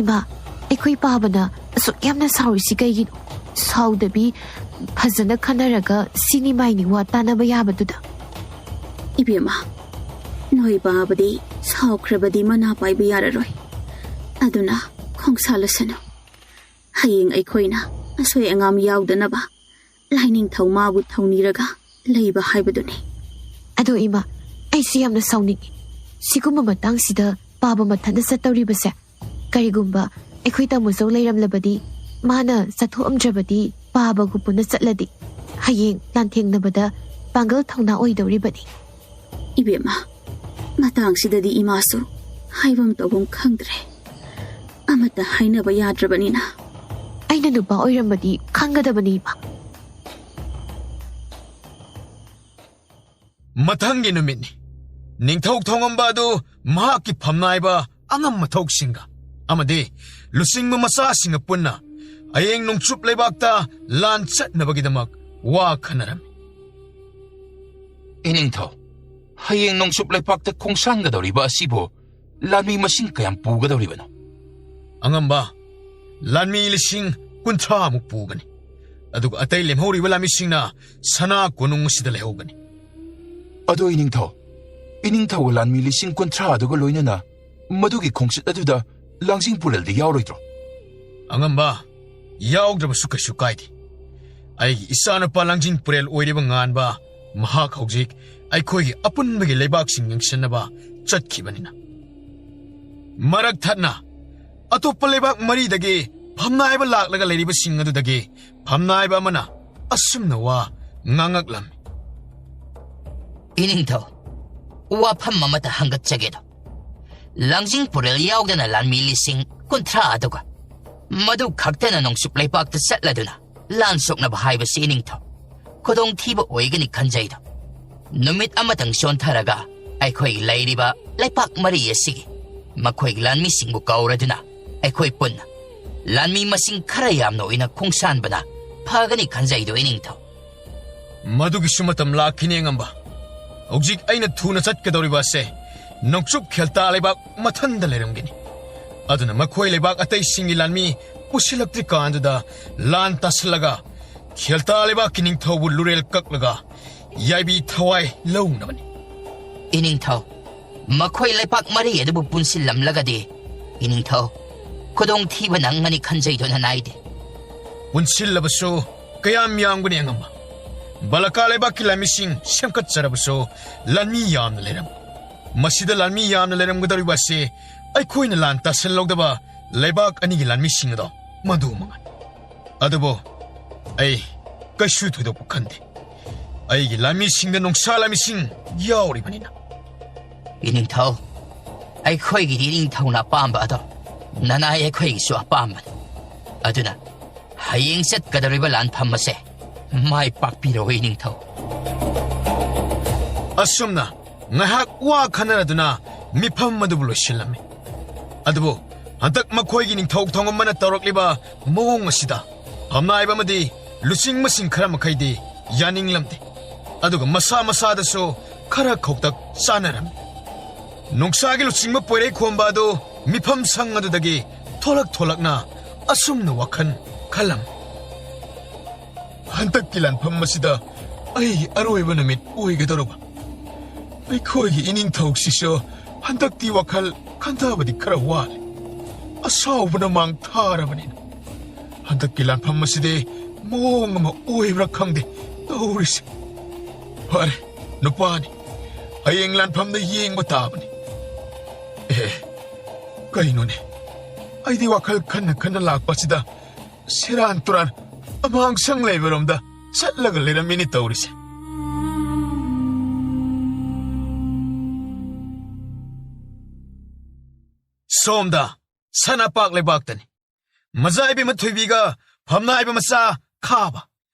ꯏꯃꯥ, ꯑꯩꯈꯣꯏ ꯄꯥꯕꯅ ꯑꯁꯨꯛ ꯌꯥꯝꯅ ꯁꯥꯎꯔꯤꯁꯤ ꯀꯩꯒꯤꯅꯣ? ꯁꯥꯎꯗꯕꯤ, ꯐꯖꯅ ꯈꯟꯅꯔꯒ ꯁꯤꯅꯤ ꯃꯥꯏꯅꯤ ꯋꯥ ꯇꯥꯅꯕ ꯌꯥꯕꯗꯨꯗ꯫ ꯏꯕꯦꯝꯃ, ꯅꯣꯏ ꯄꯥꯕꯗꯤ ꯁꯥꯎꯈ꯭ꯔꯕꯗꯤ ꯃꯅꯥ ꯄꯥꯏꯕ ꯌꯥꯔꯔꯣꯏ꯫ ꯑꯗꯨꯅ ꯈꯣꯡꯁꯥꯜꯂꯁꯅꯨ꯫ ꯍꯌꯦꯡ ꯑꯩꯈꯣꯏꯅ ꯑꯁꯣꯏ ꯑꯉꯥꯝ ꯌꯥꯎꯗꯅꯕ ꯂꯥꯏꯅꯤꯡꯊꯧ ꯃꯥꯕꯨ ꯊꯧꯅꯤꯔꯒ ꯂꯩꯕ ꯍꯥꯏꯕꯗꯨꯅꯤ꯫ ꯑꯗꯣ ꯏꯃꯥ, ꯑꯩꯁꯤ ꯌꯥꯝꯅ ꯁꯥꯎꯅꯤꯡꯉꯤ꯫ ꯁꯤꯒꯨꯝꯕ ꯃꯇꯥꯡꯁꯤꯗ ꯄꯥꯕ ꯃꯊꯟꯇ ꯆꯠꯇꯧꯔꯤꯕꯁꯦ, ꯀꯔꯤꯒꯨꯝꯕ ꯑꯩꯈꯣꯏ ꯇꯥꯃꯣꯆꯧ ꯂꯩꯔꯝꯂꯕꯗꯤ, ꯃꯥꯅ ꯆꯠꯊꯣꯛꯑꯝꯗ꯭ꯔꯕꯗꯤ, ꯄꯥꯕꯒ ꯄꯨꯟꯅ ꯆꯠꯂꯗꯤ ꯍꯌꯦꯡ ꯂꯥꯟꯊꯦꯡꯅꯕꯗ ꯄꯥꯡꯒꯜ ꯊꯧꯅꯥ ꯑꯣꯏꯗꯧꯔꯤꯕꯅꯤ꯫ ꯏꯕꯦꯝꯃ, ꯃꯇꯥꯡꯁꯤꯗꯗꯤ ꯏꯃꯥꯁꯨ ꯍꯥꯏꯐꯝ ꯇꯧꯐꯝ ꯈꯪꯗ꯭ꯔꯦ꯫ ꯑꯃꯠꯇ ꯍꯥꯏꯅꯕ ꯌꯥꯗ꯭ꯔꯕꯅꯤꯅ꯫ ꯑꯩꯅ ꯅꯨꯄꯥ ꯑꯣꯏꯔꯝꯃꯗꯤ ꯈꯪꯒꯗꯕꯅꯤ, ꯏꯃꯥ꯫ ꯃꯊꯪꯒꯤ ꯅꯨꯃꯤꯠꯅꯤ꯫ ꯅꯤꯡꯊꯧ ꯊꯧꯉꯝꯕ ꯑꯗꯨ ꯃꯍꯥꯛꯀꯤ ꯐꯝꯅꯥꯏꯕ ꯑꯉꯝ ꯑꯊꯧꯁꯤꯡꯒ ꯑꯃꯗꯤ ꯂꯨꯆꯤꯡꯕ ꯃꯆꯥꯁꯤꯡꯒ ꯄꯨꯟꯅ ꯍꯌꯦꯡ ꯅꯣꯡꯆꯨꯞ ꯂꯩꯕꯥꯛꯇ ꯂꯥꯟ ꯆꯠꯅꯕꯒꯤꯗꯃꯛ ꯋꯥ ꯈꯟꯅꯔꯝꯃꯤ꯫ ꯏꯅꯤꯡꯊꯧ, ꯍꯌꯦꯡ ꯅꯣꯡꯆꯨꯞ ꯂꯩꯄꯥꯛꯇ ꯈꯣꯡꯁꯥꯟꯒꯗꯧꯔꯤꯕ ꯑꯁꯤꯕꯨ ꯂꯥꯟꯃꯤ ꯃꯁꯤꯡ ꯀꯌꯥꯝ ꯄꯨꯒꯗꯧꯔꯤꯕꯅꯣ? ꯑꯉꯝꯕ, ꯂꯥꯟꯃꯤ ꯂꯤꯁꯤꯡ ꯀꯨꯟꯊ꯭ꯔꯥꯃꯨꯛ ꯄꯨꯒꯅꯤ꯫ ꯑꯗꯨꯒ ꯑꯇꯩ ꯂꯦꯝꯍꯧꯔꯤꯕ ꯂꯥꯟꯃꯤꯁꯤꯡꯅ ꯁꯅꯥ ꯀꯣꯅꯨꯡ ꯑꯁꯤꯗ ꯂꯩꯍꯧꯒꯅꯤ꯫ ꯑꯗꯣ ꯏꯅꯤꯡꯊꯧ, ꯏꯅꯤꯡꯊꯧꯒ ꯂꯥꯟꯃꯤ ꯂꯤꯁꯤꯡ ꯀꯨꯟꯊ꯭ꯔꯥ ꯑꯗꯨꯒ ꯂꯣꯏꯅꯅ ꯃꯗꯨꯒꯤ ꯈꯣꯡꯆꯠ ꯑꯗꯨꯗ ꯂꯥꯡꯖꯤꯡ ꯄꯨꯔꯦꯜꯗꯤ ꯌꯥꯎꯔꯣꯏꯗ꯭ꯔꯣ? ꯑꯉꯝꯕ, ꯌꯥꯎꯗ꯭ꯔꯕꯁꯨ ꯀꯩꯁꯨ ꯀꯥꯏꯗꯦ꯫ ꯑꯩꯒꯤ ꯏꯆꯥꯅꯨꯄꯥ ꯂꯥꯡꯖꯤꯡ ꯄꯨꯔꯦꯜ ꯑꯣꯏꯔꯤꯕ ꯉꯥꯟꯕ, ꯃꯍꯥꯛ ꯍꯧꯖꯤꯛ ꯑꯩꯈꯣꯏꯒꯤ ꯑꯄꯨꯟꯕꯒꯤ ꯂꯩꯕꯥꯛꯁꯤꯡ ꯌꯦꯡꯁꯤꯟꯅꯕ ꯆꯠꯈꯤꯕꯅꯤꯅ꯫ ꯃꯔꯛ ꯊꯠꯅ ꯑꯇꯣꯞꯄ ꯂꯩꯕꯥꯛ ꯃꯔꯤꯗꯒꯤ ꯐꯝꯅꯥꯏꯕ ꯂꯥꯛꯂꯒ ꯂꯩꯔꯤꯕꯁꯤꯡ ꯑꯗꯨꯗꯒꯤ ꯐꯝꯅꯥꯏꯕ ꯑꯃꯅ ꯑꯁꯨꯝꯅ ꯋꯥ ꯉꯥꯡꯉꯛꯂꯝꯃꯤ꯫ ꯏꯅꯤꯡꯊꯧ, ꯋꯥꯐꯝ ꯑꯃꯇ ꯍꯪꯒꯠꯆꯒꯦꯗꯣ꯫ ꯂꯥꯡꯖꯤꯡ ꯄꯨꯔꯦꯜ ꯌꯥꯎꯗꯅ ꯂꯥꯟꯃꯤ ꯂꯤꯁꯤꯡ ꯀꯨꯟꯊ꯭ꯔꯥ ꯑꯗꯨꯒ ꯃꯗꯨ ꯈꯛꯇꯅ ꯅꯣꯡꯆꯨꯞ ꯂꯩꯄꯥꯛꯇ ꯆꯠꯂꯗꯨꯅ ꯂꯥꯟ ꯁꯣꯛꯅꯕ ꯍꯥꯏꯕꯁꯤ ꯏꯅꯤꯡꯊꯧ, ꯈꯨꯗꯣꯡꯊꯤꯕ ꯑꯣꯏꯒꯅꯤ ꯈꯟꯖꯩꯗꯣ꯫ ꯅꯨꯃꯤꯠ ꯑꯃꯇꯪ ꯆꯣꯟꯊꯔꯒ ꯑꯩꯈꯣꯏꯒꯤ ꯂꯩꯔꯤꯕ ꯂꯩꯄꯥꯛ ꯃꯔꯤ ꯑꯁꯤꯒꯤ ꯃꯈꯣꯏꯒꯤ ꯂꯥꯟꯃꯤꯁꯤꯡꯕꯨ ꯀꯧꯔꯗꯨꯅ ꯑꯩꯈꯣꯏ ꯄꯨꯟꯅ ꯂꯥꯟꯃꯤ ꯃꯁꯤꯡ ꯈꯔ ꯌꯥꯝꯅ ꯑꯣꯏꯅ ꯈꯣꯡꯁꯥꯟꯕꯅ ꯐꯒꯅꯤ ꯈꯟꯖꯩꯗꯣ ꯏꯅꯤꯡꯊꯧ꯫ ꯃꯗꯨꯒꯤꯁꯨ ꯃꯇꯝ ꯂꯥꯛꯈꯤꯅꯤ ꯑꯉꯝꯕ꯫ ꯍꯧꯖꯤꯛ ꯑꯩꯅ ꯊꯨꯅ ꯆꯠꯀꯗꯧꯔꯤꯕ ꯑꯁꯦ ꯅꯣꯡꯆꯨꯞ ꯈꯦꯜꯇꯥ ꯂꯩꯕꯥꯛ ꯃꯊꯟꯗ ꯂꯩꯔꯝꯒꯅꯤ꯫ ꯑꯗꯨꯅ ꯃꯈꯣꯏ ꯂꯩꯕꯥꯛ ꯑꯇꯩꯁꯤꯡꯒꯤ ꯂꯥꯟꯃꯤ ꯄꯨꯁꯤꯜꯂꯛꯇ꯭ꯔꯤꯀꯥꯟꯗꯨꯗ ꯂꯥꯟ ꯇꯥꯁꯤꯜꯂꯒ ꯈꯦꯜꯇꯥ ꯂꯩꯕꯥꯛꯀꯤ ꯅꯤꯡꯊꯧꯕꯨ ꯂꯨꯔꯦꯜ ꯀꯛꯂꯒ ꯌꯥꯏꯕꯤ ꯊꯋꯥꯏ ꯂꯧꯅꯕꯅꯤ꯫ ꯏꯅꯤꯡꯊꯧ, ꯃꯈꯣꯏ ꯂꯩꯄꯥꯛ ꯃꯔꯤ ꯑꯗꯨꯕꯨ ꯄꯨꯟꯁꯤꯜꯂꯝꯂꯒꯗꯤ, ꯏꯅꯤꯡꯊꯧ, ꯈꯨꯗꯣꯡꯊꯤꯕ ꯅꯪꯒꯅꯤ ꯈꯟꯖꯩꯗꯣ ꯅꯅꯥꯏꯗꯦ꯫ ꯄꯨꯟꯁꯤꯜꯂꯕꯁꯨ ꯀꯌꯥꯝ ꯌꯥꯝꯒꯅꯤ ꯑꯉꯝꯕ? ꯕꯂꯀꯥ ꯂꯩꯕꯥꯛꯀꯤ ꯂꯥꯟꯃꯤꯁꯤꯡ ꯁꯦꯝꯒꯠꯆꯔꯕꯁꯨ ꯂꯥꯟꯃꯤ ꯌꯥꯝꯅ ꯂꯩꯔꯝ꯫ ꯃꯁꯤꯗ ꯂꯥꯟꯃꯤ ꯌꯥꯝꯅ ꯂꯩꯔꯝꯒꯗꯧꯔꯤꯕ ꯑꯁꯤ ꯑꯩꯈꯣꯏꯅ ꯂꯥꯟ ꯇꯥꯁꯤꯜꯍꯧꯗꯕ ꯂꯩꯕꯥꯛ ꯑꯅꯤꯒꯤ ꯂꯥꯟꯃꯤꯁꯤꯡ ꯑꯗꯣ ꯃꯗꯨ ꯃꯉꯥꯏ꯫ ꯑꯗꯨꯕꯨ ꯑꯩ ꯀꯩꯁꯨ ꯊꯣꯏꯗꯣꯛꯄ ꯈꯟꯗꯦ꯫ ꯑꯩꯒꯤ ꯂꯥꯟꯃꯤꯁꯤꯡꯗ ꯅꯣꯡꯁꯥ ꯂꯥꯟꯃꯤꯁꯤꯡ ꯌꯥꯎꯔꯤꯕꯅꯤꯅ꯫ ꯏꯅꯤꯡꯊꯧ, ꯑꯩꯈꯣꯏꯒꯤꯗꯤ ꯏꯅꯤꯡꯊꯧꯅ ꯑꯄꯥꯝꯕ ꯑꯗꯣ ꯅꯅꯥꯏ ꯑꯩꯈꯣꯏꯒꯤꯁꯨ ꯑꯄꯥꯝꯕꯅꯤ꯫ ꯑꯗꯨꯅ ꯍꯌꯦꯡ ꯆꯠꯀꯗꯧꯔꯤꯕ ꯂꯥꯟꯐꯝ ꯑꯁꯦ ꯃꯥꯏ ꯄꯥꯛꯄꯤꯔꯣ, ꯏꯅꯤꯡꯊꯧ꯫ ꯑꯁꯨꯝꯅ ꯉꯥꯏꯍꯥꯛ ꯋꯥ ꯈꯟꯅꯔꯗꯨꯅ ꯃꯤꯐꯝ ꯑꯗꯨꯕꯨ ꯂꯣꯏꯁꯤꯜꯂꯝꯃꯤ꯫ ꯑꯗꯨꯕꯨ ꯍꯟꯗꯛ ꯃꯈꯣꯏꯒꯤ ꯅꯤꯡꯊꯧ ꯊꯣꯡꯉꯝꯕꯅ ꯇꯧꯔꯛꯂꯤꯕ ꯃꯑꯣꯡ ꯑꯁꯤꯗ ꯐꯝꯅꯥꯏꯕ ꯑꯃꯗꯤ ꯂꯨꯆꯤꯡꯕꯁꯤꯡ ꯈꯔ ꯃꯈꯩꯗꯤ ꯌꯥꯅꯤꯡꯂꯝꯗꯦ꯫ ꯑꯗꯨꯒ ꯃꯁꯥ ꯃꯁꯥꯗꯁꯨ ꯈꯔ ꯈꯧꯇꯛ ꯆꯥꯅꯔꯝꯃꯤ꯫ ꯅꯣꯡꯁꯥꯒꯤ ꯂꯨꯆꯤꯡꯕ ꯄꯣꯏꯔꯩ ꯈꯣꯝꯕ ꯑꯗꯨ ꯃꯤꯐꯝ ꯁꯪ ꯑꯗꯨꯗꯒꯤ ꯊꯣꯂꯛ ꯊꯣꯂꯛꯅ ꯑꯁꯨꯝꯅ ꯋꯥꯈꯜ ꯈꯜꯂꯝꯃꯤ꯫ ꯍꯟꯗꯛꯀꯤ ꯂꯥꯟꯐꯝ ꯑꯁꯤꯗ ꯑꯩ ꯑꯔꯣꯏꯕ ꯅꯨꯃꯤꯠ ꯑꯣꯏꯒꯗꯧꯔꯕ? ꯑꯩꯈꯣꯏꯒꯤ ꯏꯅꯤꯡꯊꯧꯁꯤꯁꯨ ꯍꯟꯗꯛꯇꯤ ꯋꯥꯈꯜ ꯈꯟꯊꯕꯗꯤ ꯈꯔ ꯋꯥꯠꯂꯤ꯫ ꯑꯁꯥꯎꯕꯅ ꯃꯥꯡ ꯊꯥꯔꯕꯅꯤꯅ꯫ ꯍꯟꯗꯛꯀꯤ ꯂꯥꯟꯐꯝ ꯑꯁꯤꯗꯤ ꯃꯑꯣꯡ ꯑꯃ ꯑꯣꯏꯕ꯭ꯔꯥ ꯈꯪꯗꯦ ꯇꯧꯔꯤꯁꯦ꯫ ꯐꯔꯦ, ꯅꯨꯄꯥꯅꯤ, ꯍꯌꯦꯡ ꯂꯥꯟꯐꯝꯗ ꯌꯦꯡꯕ ꯇꯥꯕꯅꯤ꯫ ꯑꯦ, ꯀꯩꯅꯣꯅꯦ? ꯑꯩꯗꯤ ꯋꯥꯈꯜ ꯈꯟꯅ ꯈꯟꯅ ꯂꯥꯛꯄꯁꯤꯗ ꯁꯦꯔꯥꯟ ꯇꯨꯔꯥꯟ ꯑꯃꯥꯡꯁꯪ ꯂꯩꯕꯔꯣꯝꯗ ꯆꯠꯂꯒ ꯂꯩꯔꯝꯃꯤꯅꯤ ꯇꯧꯔꯤꯁꯦ꯫ ꯁꯣꯝꯗ ꯁꯅꯥꯄꯥꯛ ꯂꯩꯕꯥꯛꯇꯅꯤ꯫ ꯃꯖꯥꯏꯕꯤ ꯃꯊꯣꯏꯕꯤꯒ ꯐꯝꯅꯥꯏꯕ ꯃꯆꯥ ꯈꯥꯕ,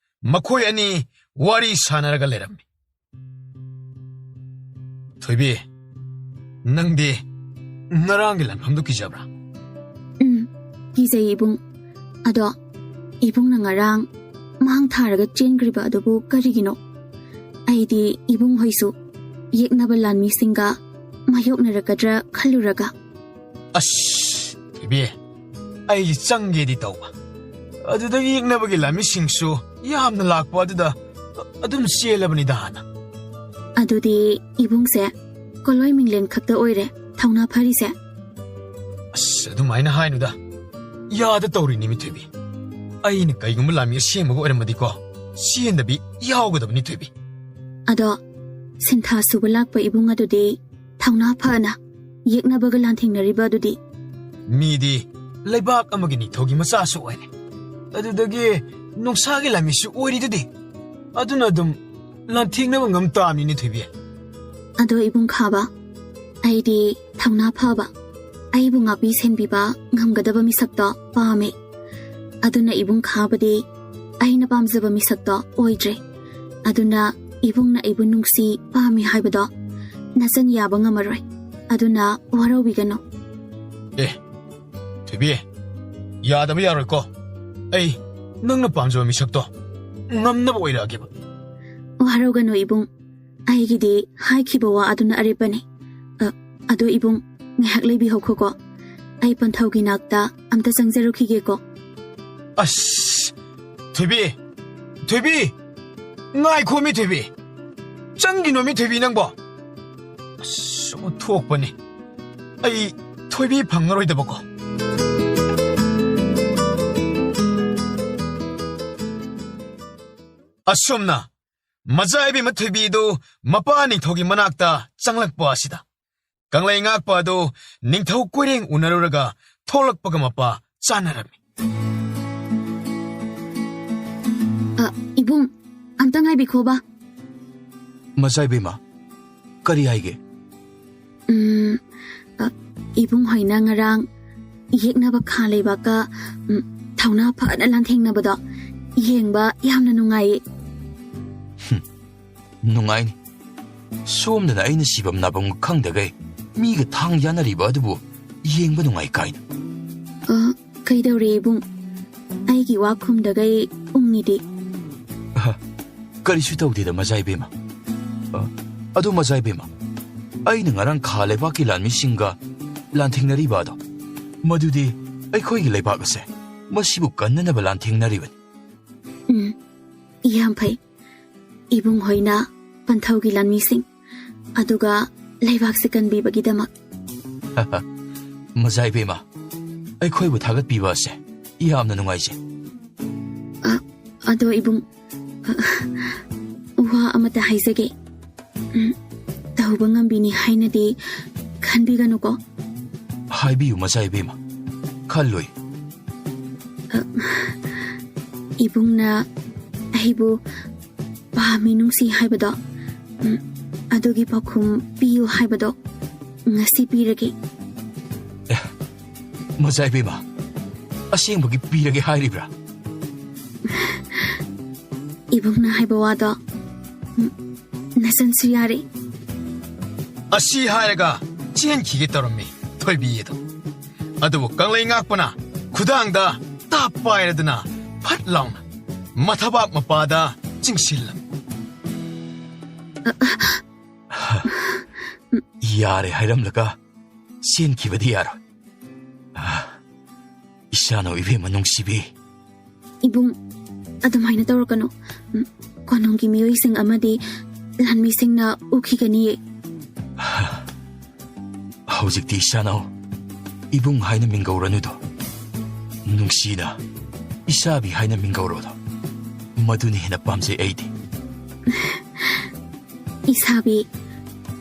ꯃꯈꯣꯏ ꯑꯅꯤ ꯋꯥꯔꯤ ꯁꯥꯟꯅꯔꯒ ꯂꯩꯔꯝꯃꯤ꯫ ꯊꯣꯏꯕꯤ, ꯅꯪꯗꯤ ꯉꯔꯥꯡꯒꯤ ꯂꯥꯟꯐꯝꯗꯨ ꯀꯤꯖꯕ꯭ꯔꯥ? ꯎꯝ, ꯀꯤꯖꯩ ꯏꯕꯨꯡ꯫ ꯑꯗꯣ ꯏꯕꯨꯡꯅ ꯉꯔꯥꯡ ꯃꯥꯡ ꯊꯥꯔꯒ ꯆꯦꯟꯈ꯭ꯔꯤꯕ ꯑꯗꯨꯕꯨ ꯀꯔꯤꯒꯤꯅꯣ? ꯑꯩꯗꯤ ꯏꯕꯨꯡ ꯍꯣꯏꯁꯨ ꯌꯦꯛꯅꯕ ꯂꯥꯟꯃꯤꯁꯤꯡꯒ ꯃꯥꯌꯣꯛꯅꯔꯛꯀꯗ꯭ꯔꯥ ꯈꯜꯂꯨꯔꯒ꯫ ꯑꯁ, ꯊꯣꯏꯕꯤ, ꯑꯩ ꯆꯪꯒꯦꯗꯤ ꯇꯧꯕ꯫ ꯑꯗꯨꯗꯒꯤ ꯌꯦꯛꯅꯕꯒꯤ ꯂꯥꯟꯃꯤꯁꯤꯡꯁꯨ ꯌꯥꯝꯅ ꯂꯥꯛꯄ ꯑꯗꯨꯗ ꯑꯗꯨꯝ ꯆꯦꯜꯂꯕꯅꯤꯗ ꯍꯥꯟꯅ꯫ ꯑꯗꯨꯗꯤ ꯏꯕꯨꯡꯁꯦ ꯀꯣꯂꯣꯏ ꯃꯤꯡꯂꯦꯟ ꯈꯛꯇ ꯑꯣꯏꯔꯦ ꯊꯧꯅꯥ ꯐꯔꯤꯁꯦ꯫ ꯑꯁ, ꯑꯗꯨꯃꯥꯏꯅ ꯍꯥꯏꯅꯨꯗ꯫ ꯌꯥꯗ ꯇꯧꯔꯤꯅꯤ, ꯃꯤꯊꯣꯏꯕꯤ꯫ ꯑꯩꯅ ꯀꯩꯒꯨꯝꯕ ꯂꯥꯟꯃꯤ ꯑꯁꯦꯡꯕꯒ ꯑꯣꯏꯔꯝꯃꯗꯤꯀꯣ, ꯆꯦꯟꯗꯕꯤ ꯌꯥꯎꯒꯗꯕꯅꯤ, ꯊꯣꯏꯕꯤ꯫ ꯑꯗꯣ, ꯁꯤꯟꯊꯥ ꯁꯨꯕ ꯂꯥꯛꯄ ꯏꯕꯨꯡ ꯑꯗꯨꯗꯤ ꯊꯧꯅꯥ ꯐꯅ ꯌꯦꯛꯅꯕꯒ ꯂꯥꯟꯊꯦꯡꯅꯔꯤꯕ ꯑꯗꯨꯗꯤ? ꯃꯤꯗꯤ ꯂꯩꯕꯥꯛ ꯑꯃꯒꯤ ꯅꯤꯡꯊꯧꯒꯤ ꯃꯆꯥꯁꯨ ꯑꯣꯏꯔꯦ, ꯑꯗꯨꯗꯒꯤ ꯅꯣꯡꯁꯥꯒꯤ ꯂꯥꯟꯃꯤꯁꯨ ꯑꯣꯏꯔꯤꯗꯨꯗꯤ꯫ ꯑꯗꯨꯅ ꯑꯗꯨꯝ ꯂꯥꯟꯊꯦꯡꯅꯕ ꯉꯝ ꯇꯥꯕꯅꯤꯅꯦ, ꯊꯣꯏꯕꯤ꯫ ꯑꯗꯣ ꯏꯕꯨꯡ ꯈꯥꯕ, ꯑꯩꯗꯤ ꯊꯧꯅꯥ ꯐꯕ, ꯑꯩꯕꯨ ꯉꯥꯛꯄꯤ ꯁꯦꯟꯕꯤꯕ ꯉꯝꯒꯗꯕ ꯃꯤꯁꯛꯇꯣ ꯄꯥꯝꯃꯦ꯫ ꯑꯗꯨꯅ ꯏꯕꯨꯡ ꯈꯥꯕꯗꯤ ꯑꯩꯅ ꯄꯥꯝꯖꯕ ꯃꯤꯁꯛꯇꯣ ꯑꯣꯏꯗ꯭ꯔꯦ꯫ ꯑꯗꯨꯅ ꯏꯕꯨꯡꯅ ꯑꯩꯕꯨ ꯅꯨꯡꯁꯤ ꯄꯥꯝꯃꯤ ꯍꯥꯏꯕꯗꯣ ꯅꯆꯟ ꯌꯥꯕ ꯉꯝꯃꯔꯣꯏ꯫ ꯑꯗꯨꯅ ꯋꯥꯔꯧꯕꯤꯒꯅꯨ꯫ ꯑꯦ, ꯊꯣꯏꯕꯤ, ꯌꯥꯗꯕ ꯌꯥꯔꯣꯏꯀꯣ꯫ ꯑꯩ ꯅꯪꯅ ꯄꯥꯝꯖꯕ ꯃꯤꯁꯛꯇꯣ ꯉꯝꯅꯕ ꯑꯣꯏꯔꯛꯑꯒꯦꯕ꯫ ꯋꯥꯔꯧꯒꯅꯨ ꯏꯕꯨꯡ, ꯑꯩꯒꯤꯗꯤ ꯍꯥꯏꯈꯤꯕ ꯋꯥ ꯑꯗꯨꯅ ꯑꯔꯦꯞꯄꯅꯤ꯫ ꯑ, ꯑꯗꯣ ꯏꯕꯨꯡ, ꯉꯥꯏꯍꯥꯛ ꯂꯩꯕꯤꯍꯧꯈꯣꯀꯣ꯫ ꯑꯩ ꯄꯟꯊꯧꯒꯤ ꯅꯥꯛꯇ ꯑꯝꯇ ꯆꯪꯖꯔꯨꯈꯤꯒꯦꯀꯣ꯫ ꯑꯁ, ꯊꯣꯏꯕꯤ, ꯊꯣꯏꯕꯤ, ꯉꯥꯏꯈꯣꯃꯤ ꯊꯣꯏꯕꯤ꯫ ꯆꯪꯒꯤꯅꯣꯃꯤ ꯊꯣꯏꯕꯤ ꯅꯪꯕꯣ꯫ ꯑꯁ, ꯑꯣꯟꯊꯣꯛꯄꯅꯤ꯫ ꯑꯩ ꯊꯣꯏꯕꯤ ꯐꯪꯉꯔꯣꯏꯗꯕꯀꯣ꯫ ꯑꯁꯨꯝꯅ ꯃꯖꯥ ꯏꯕꯦꯝꯃ ꯊꯣꯏꯕꯤꯗꯨ ꯃꯄꯥ ꯅꯤꯡꯊꯧꯒꯤ ꯃꯅꯥꯛꯇ ꯆꯪꯂꯛꯄ ꯑꯁꯤꯗ, ꯀꯪꯂꯩ ꯉꯥꯛꯄ ꯑꯗꯨ ꯅꯤꯡꯊꯧ ꯀꯣꯏꯔꯦꯡ ꯎꯅꯔꯨꯔꯒ ꯊꯣꯛꯂꯛꯄꯒ ꯃꯄꯥ ꯆꯥꯅꯔꯝꯃꯤ꯫ ꯑ, ꯏꯕꯨꯡ, ꯑꯝꯇ ꯉꯥꯏꯕꯤꯈꯣꯕ꯫ ꯃꯖꯥ ꯏꯕꯦꯝꯃ, ꯀꯔꯤ ꯍꯥꯏꯒꯦ? ꯎꯝ, ꯑ, ꯏꯕꯨꯡ ꯍꯣꯏꯅ ꯉꯔꯥꯡ ꯌꯦꯛꯅꯕ ꯈꯥ ꯂꯩꯕꯥꯛꯀ, ꯎꯝ, ꯊꯧꯅꯥ ꯐꯅ ꯂꯥꯟꯊꯦꯡꯅꯕꯗꯣ ꯌꯦꯡꯕ ꯌꯥꯝꯅ ꯅꯨꯡꯉꯥꯏꯌꯦ꯫ ꯍꯨꯝ, ꯅꯨꯡꯉꯥꯏꯅꯤ꯫ ꯁꯣꯝꯗꯅ ꯑꯩꯅ ꯁꯤꯐꯝ ꯅꯥꯐꯝ ꯈꯪꯗꯒꯩ ꯃꯤꯒ ꯊꯥꯡ ꯌꯥꯅꯔꯤꯕ ꯑꯗꯨꯕꯨ ꯌꯦꯡꯕ ꯅꯨꯡꯉꯥꯏ ꯀꯥꯏꯅ꯫ ꯑ, ꯀꯩꯗꯧꯔꯦ ꯏꯕꯨꯡ? ꯑꯩꯒꯤ ꯋꯥ ꯈꯨꯝꯗꯒꯩ ꯎꯪꯉꯤꯗꯤ꯫ ꯑꯍ, ꯀꯔꯤꯁꯨ ꯇꯧꯗꯦꯗ, ꯃꯖꯥ ꯏꯕꯦꯝꯃ꯫ ꯑ, ꯑꯗꯣ ꯃꯖꯥ ꯏꯕꯦꯝꯃ, ꯑꯩꯅ ꯉꯔꯥꯡ ꯈꯥ ꯂꯩꯕꯥꯛꯀꯤ ꯂꯥꯟꯃꯤꯁꯤꯡꯒ ꯂꯥꯟꯊꯦꯡꯅꯔꯤꯕ ꯑꯗꯣ, ꯃꯗꯨꯗꯤ ꯑꯩꯈꯣꯏꯒꯤ ꯂꯩꯕꯥꯛ ꯑꯁꯦ ꯃꯁꯤꯕꯨ ꯀꯟꯅꯅꯕ ꯂꯥꯟꯊꯦꯡꯅꯔꯤꯕꯅꯤ꯫ ꯎꯝ, ꯌꯥꯝ ꯐꯩ꯫ ꯏꯕꯨꯡ ꯍꯣꯏꯅ ꯄꯟꯊꯧꯒꯤ ꯂꯥꯟꯃꯤꯁꯤꯡ, ꯑꯗꯨꯒ ꯂꯩꯕꯥꯛꯁꯦ ꯀꯟꯕꯤꯕꯒꯤꯗꯃꯛ꯫ ꯃꯖꯥ ꯏꯕꯦꯝꯃ, ꯑꯩꯈꯣꯏꯕꯨ ꯊꯥꯒꯠꯄꯤꯕ ꯑꯁꯦ ꯌꯥꯝꯅ ꯅꯨꯡꯉꯥꯏꯖꯩ꯫ ꯑ, ꯑꯗꯣ ꯏꯕꯨꯡ, ꯑ, ꯋꯥ ꯑꯃꯇ ꯍꯥꯏꯖꯒꯦ꯫ ꯎꯝ, ꯇꯧꯕ ꯉꯝꯕꯤꯅꯤ ꯍꯥꯏꯅꯗꯤ ꯈꯟꯕꯤꯒꯅꯨꯀꯣ꯫ ꯍꯥꯏꯕꯤꯌꯨ ꯃꯆꯥ ꯏꯕꯦꯝꯃ, ꯈꯜꯂꯣꯏ꯫ ꯑ, ꯏꯕꯨꯡꯅ ꯑꯩꯕꯨ ꯄꯥꯝꯃꯤ ꯅꯨꯡꯁꯤ ꯍꯥꯏꯕꯗꯣ, ꯎꯝ, ꯑꯗꯨꯒꯤ ꯄꯥꯎꯈꯨꯝ ꯄꯤꯌꯨ ꯍꯥꯏꯕꯗꯣ ꯉꯁꯤ ꯄꯤꯔꯒꯦ꯫ ꯑꯦ, ꯃꯆꯥ ꯏꯕꯦꯝꯃ, ꯑꯁꯦꯡꯕꯒꯤ ꯄꯤꯔꯒꯦ ꯍꯥꯏꯔꯤꯕ꯭ꯔꯥ? ꯏꯕꯨꯡꯅ ꯍꯥꯏꯕ ꯋꯥꯗꯣ, ꯎꯝ, ꯅꯆꯟꯁꯨ ꯌꯥꯔꯦ꯫ ꯑꯁꯤ ꯍꯥꯏꯔꯒ ꯆꯦꯟꯈꯤꯒꯦ ꯇꯧꯔꯝꯃꯤ ꯊꯣꯏꯕꯤ ꯑꯗꯣ꯫ ꯑꯗꯨꯕꯨ ꯀꯪꯂꯩ ꯉꯥꯛꯄꯅ ꯈꯨꯗꯥꯡꯗ ꯇꯥꯞ ꯄꯥꯏꯔꯗꯨꯅ ꯐꯠ ꯂꯥꯎꯅ ꯃꯊꯕꯥꯛ ꯃꯄꯥꯗ ꯆꯤꯡꯁꯤꯜꯂꯝꯃꯤ꯫ ꯌꯥꯔꯦ ꯍꯥꯏꯔꯝꯂꯒ ꯆꯦꯟꯈꯤꯕꯗꯤ ꯌꯥꯔꯣꯏ꯫ ꯏꯁꯥꯅꯧ ꯏꯕꯦꯝꯃ ꯅꯨꯡꯁꯤꯕꯤ꯫ ꯏꯕꯨꯡ, ꯑꯗꯨꯃꯥꯏꯅ ꯇꯧꯔꯛꯀꯅꯨ꯫ ꯎꯝ, ꯀꯣꯅꯨꯡꯒꯤ ꯃꯤꯑꯣꯏꯁꯤꯡ ꯑꯃꯗꯤ ꯂꯥꯟꯃꯤꯁꯤꯡꯅ ꯎꯈꯤꯒꯅꯤꯌꯦ꯫ ꯍꯧꯖꯤꯛꯇꯤ ꯏꯁꯥꯅꯧ ꯏꯕꯨꯡ ꯍꯥꯏꯅ ꯃꯤꯡꯒꯧꯔꯅꯨꯗꯣ꯫ ꯅꯨꯡꯁꯤꯅ ꯏꯁꯥꯕꯤ ꯍꯥꯏꯅ ꯃꯤꯡꯒꯧꯔꯣꯗꯣ꯫ ꯃꯗꯨꯅ ꯍꯦꯟꯅ ꯄꯥꯝꯖꯩ ꯑꯩꯗꯤ꯫ ꯏꯁꯥꯕꯤ,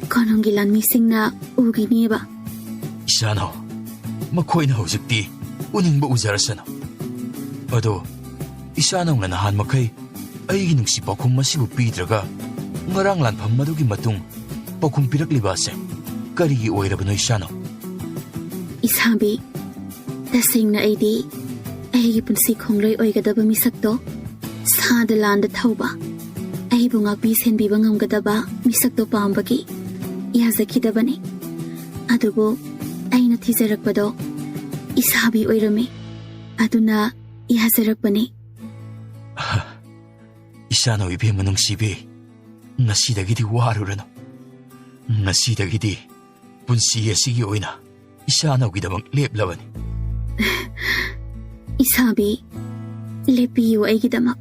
ꯀꯣꯅꯨꯡꯒꯤ ꯂꯥꯟꯃꯤꯁꯤꯡꯅ ꯎꯈꯤꯅꯦꯕ꯫ ꯏꯁꯥꯅꯧ, ꯃꯈꯣꯏꯅ ꯍꯧꯖꯤꯛꯇꯤ ꯎꯅꯤꯡꯕ ꯎꯖꯔꯁꯅꯨ꯫ ꯑꯗꯣ ꯏꯁꯥꯅꯧꯅ ꯅꯍꯥꯟ ꯃꯈꯩ ꯑꯩꯒꯤ ꯅꯨꯡꯁꯤ ꯄꯥꯎꯈꯨꯝ ꯑꯁꯤꯕꯨ ꯄꯤꯗ꯭ꯔꯒ ꯉꯔꯥꯡ ꯂꯥꯟꯐꯝ ꯑꯗꯨꯒꯤ ꯃꯇꯨꯡ ꯄꯥꯎꯈꯨꯝ ꯄꯤꯔꯛꯂꯤꯕ ꯑꯁꯦ ꯀꯔꯤꯒꯤ ꯑꯣꯏꯔꯕꯅꯣ ꯏꯁꯥꯅꯧ? ꯏꯁꯥꯕꯤ, ꯇꯁꯦꯡꯅ ꯑꯩꯗꯤ ꯑꯩꯒꯤ ꯄꯨꯟꯁꯤ ꯈꯣꯡꯂꯣꯏ ꯑꯣꯏꯒꯗꯕ ꯃꯤꯁꯛꯇꯣ, ꯁꯥꯗ ꯂꯥꯟꯗ ꯊꯧꯕ, ꯑꯩꯕꯨ ꯉꯥꯛꯄꯤ ꯁꯦꯟꯕꯤꯕ ꯉꯝꯒꯗꯕ ꯃꯤꯁꯛꯇꯣ ꯄꯥꯝꯕꯒꯤ ꯌꯥꯖꯈꯤꯗꯕꯅꯤ꯫ ꯑꯗꯨꯕꯨ ꯑꯩꯅ ꯊꯤꯖꯔꯛꯄꯗꯣ ꯏꯁꯥꯕꯤ ꯑꯣꯏꯔꯝꯃꯤ꯫ ꯑꯗꯨꯅ ꯌꯥꯖꯔꯛꯄꯅꯤ꯫ ꯏꯁꯥꯅꯧ ꯏꯕꯦꯝꯃ ꯅꯨꯡꯁꯤꯕꯤ, ꯉꯁꯤꯗꯒꯤꯗꯤ ꯋꯥꯔꯨꯔꯅꯨ꯫ ꯉꯁꯤꯗꯒꯤꯗꯤ ꯄꯨꯟꯁꯤ ꯑꯁꯤꯒꯤ ꯑꯣꯏꯅ ꯏꯁꯥꯅꯧꯒꯤꯗꯃꯛ ꯂꯦꯞꯂꯕꯅꯤ꯫ ꯏꯁꯥꯕꯤ, ꯂꯦꯞꯄꯤꯌꯨ ꯑꯩꯒꯤꯗꯃꯛ꯫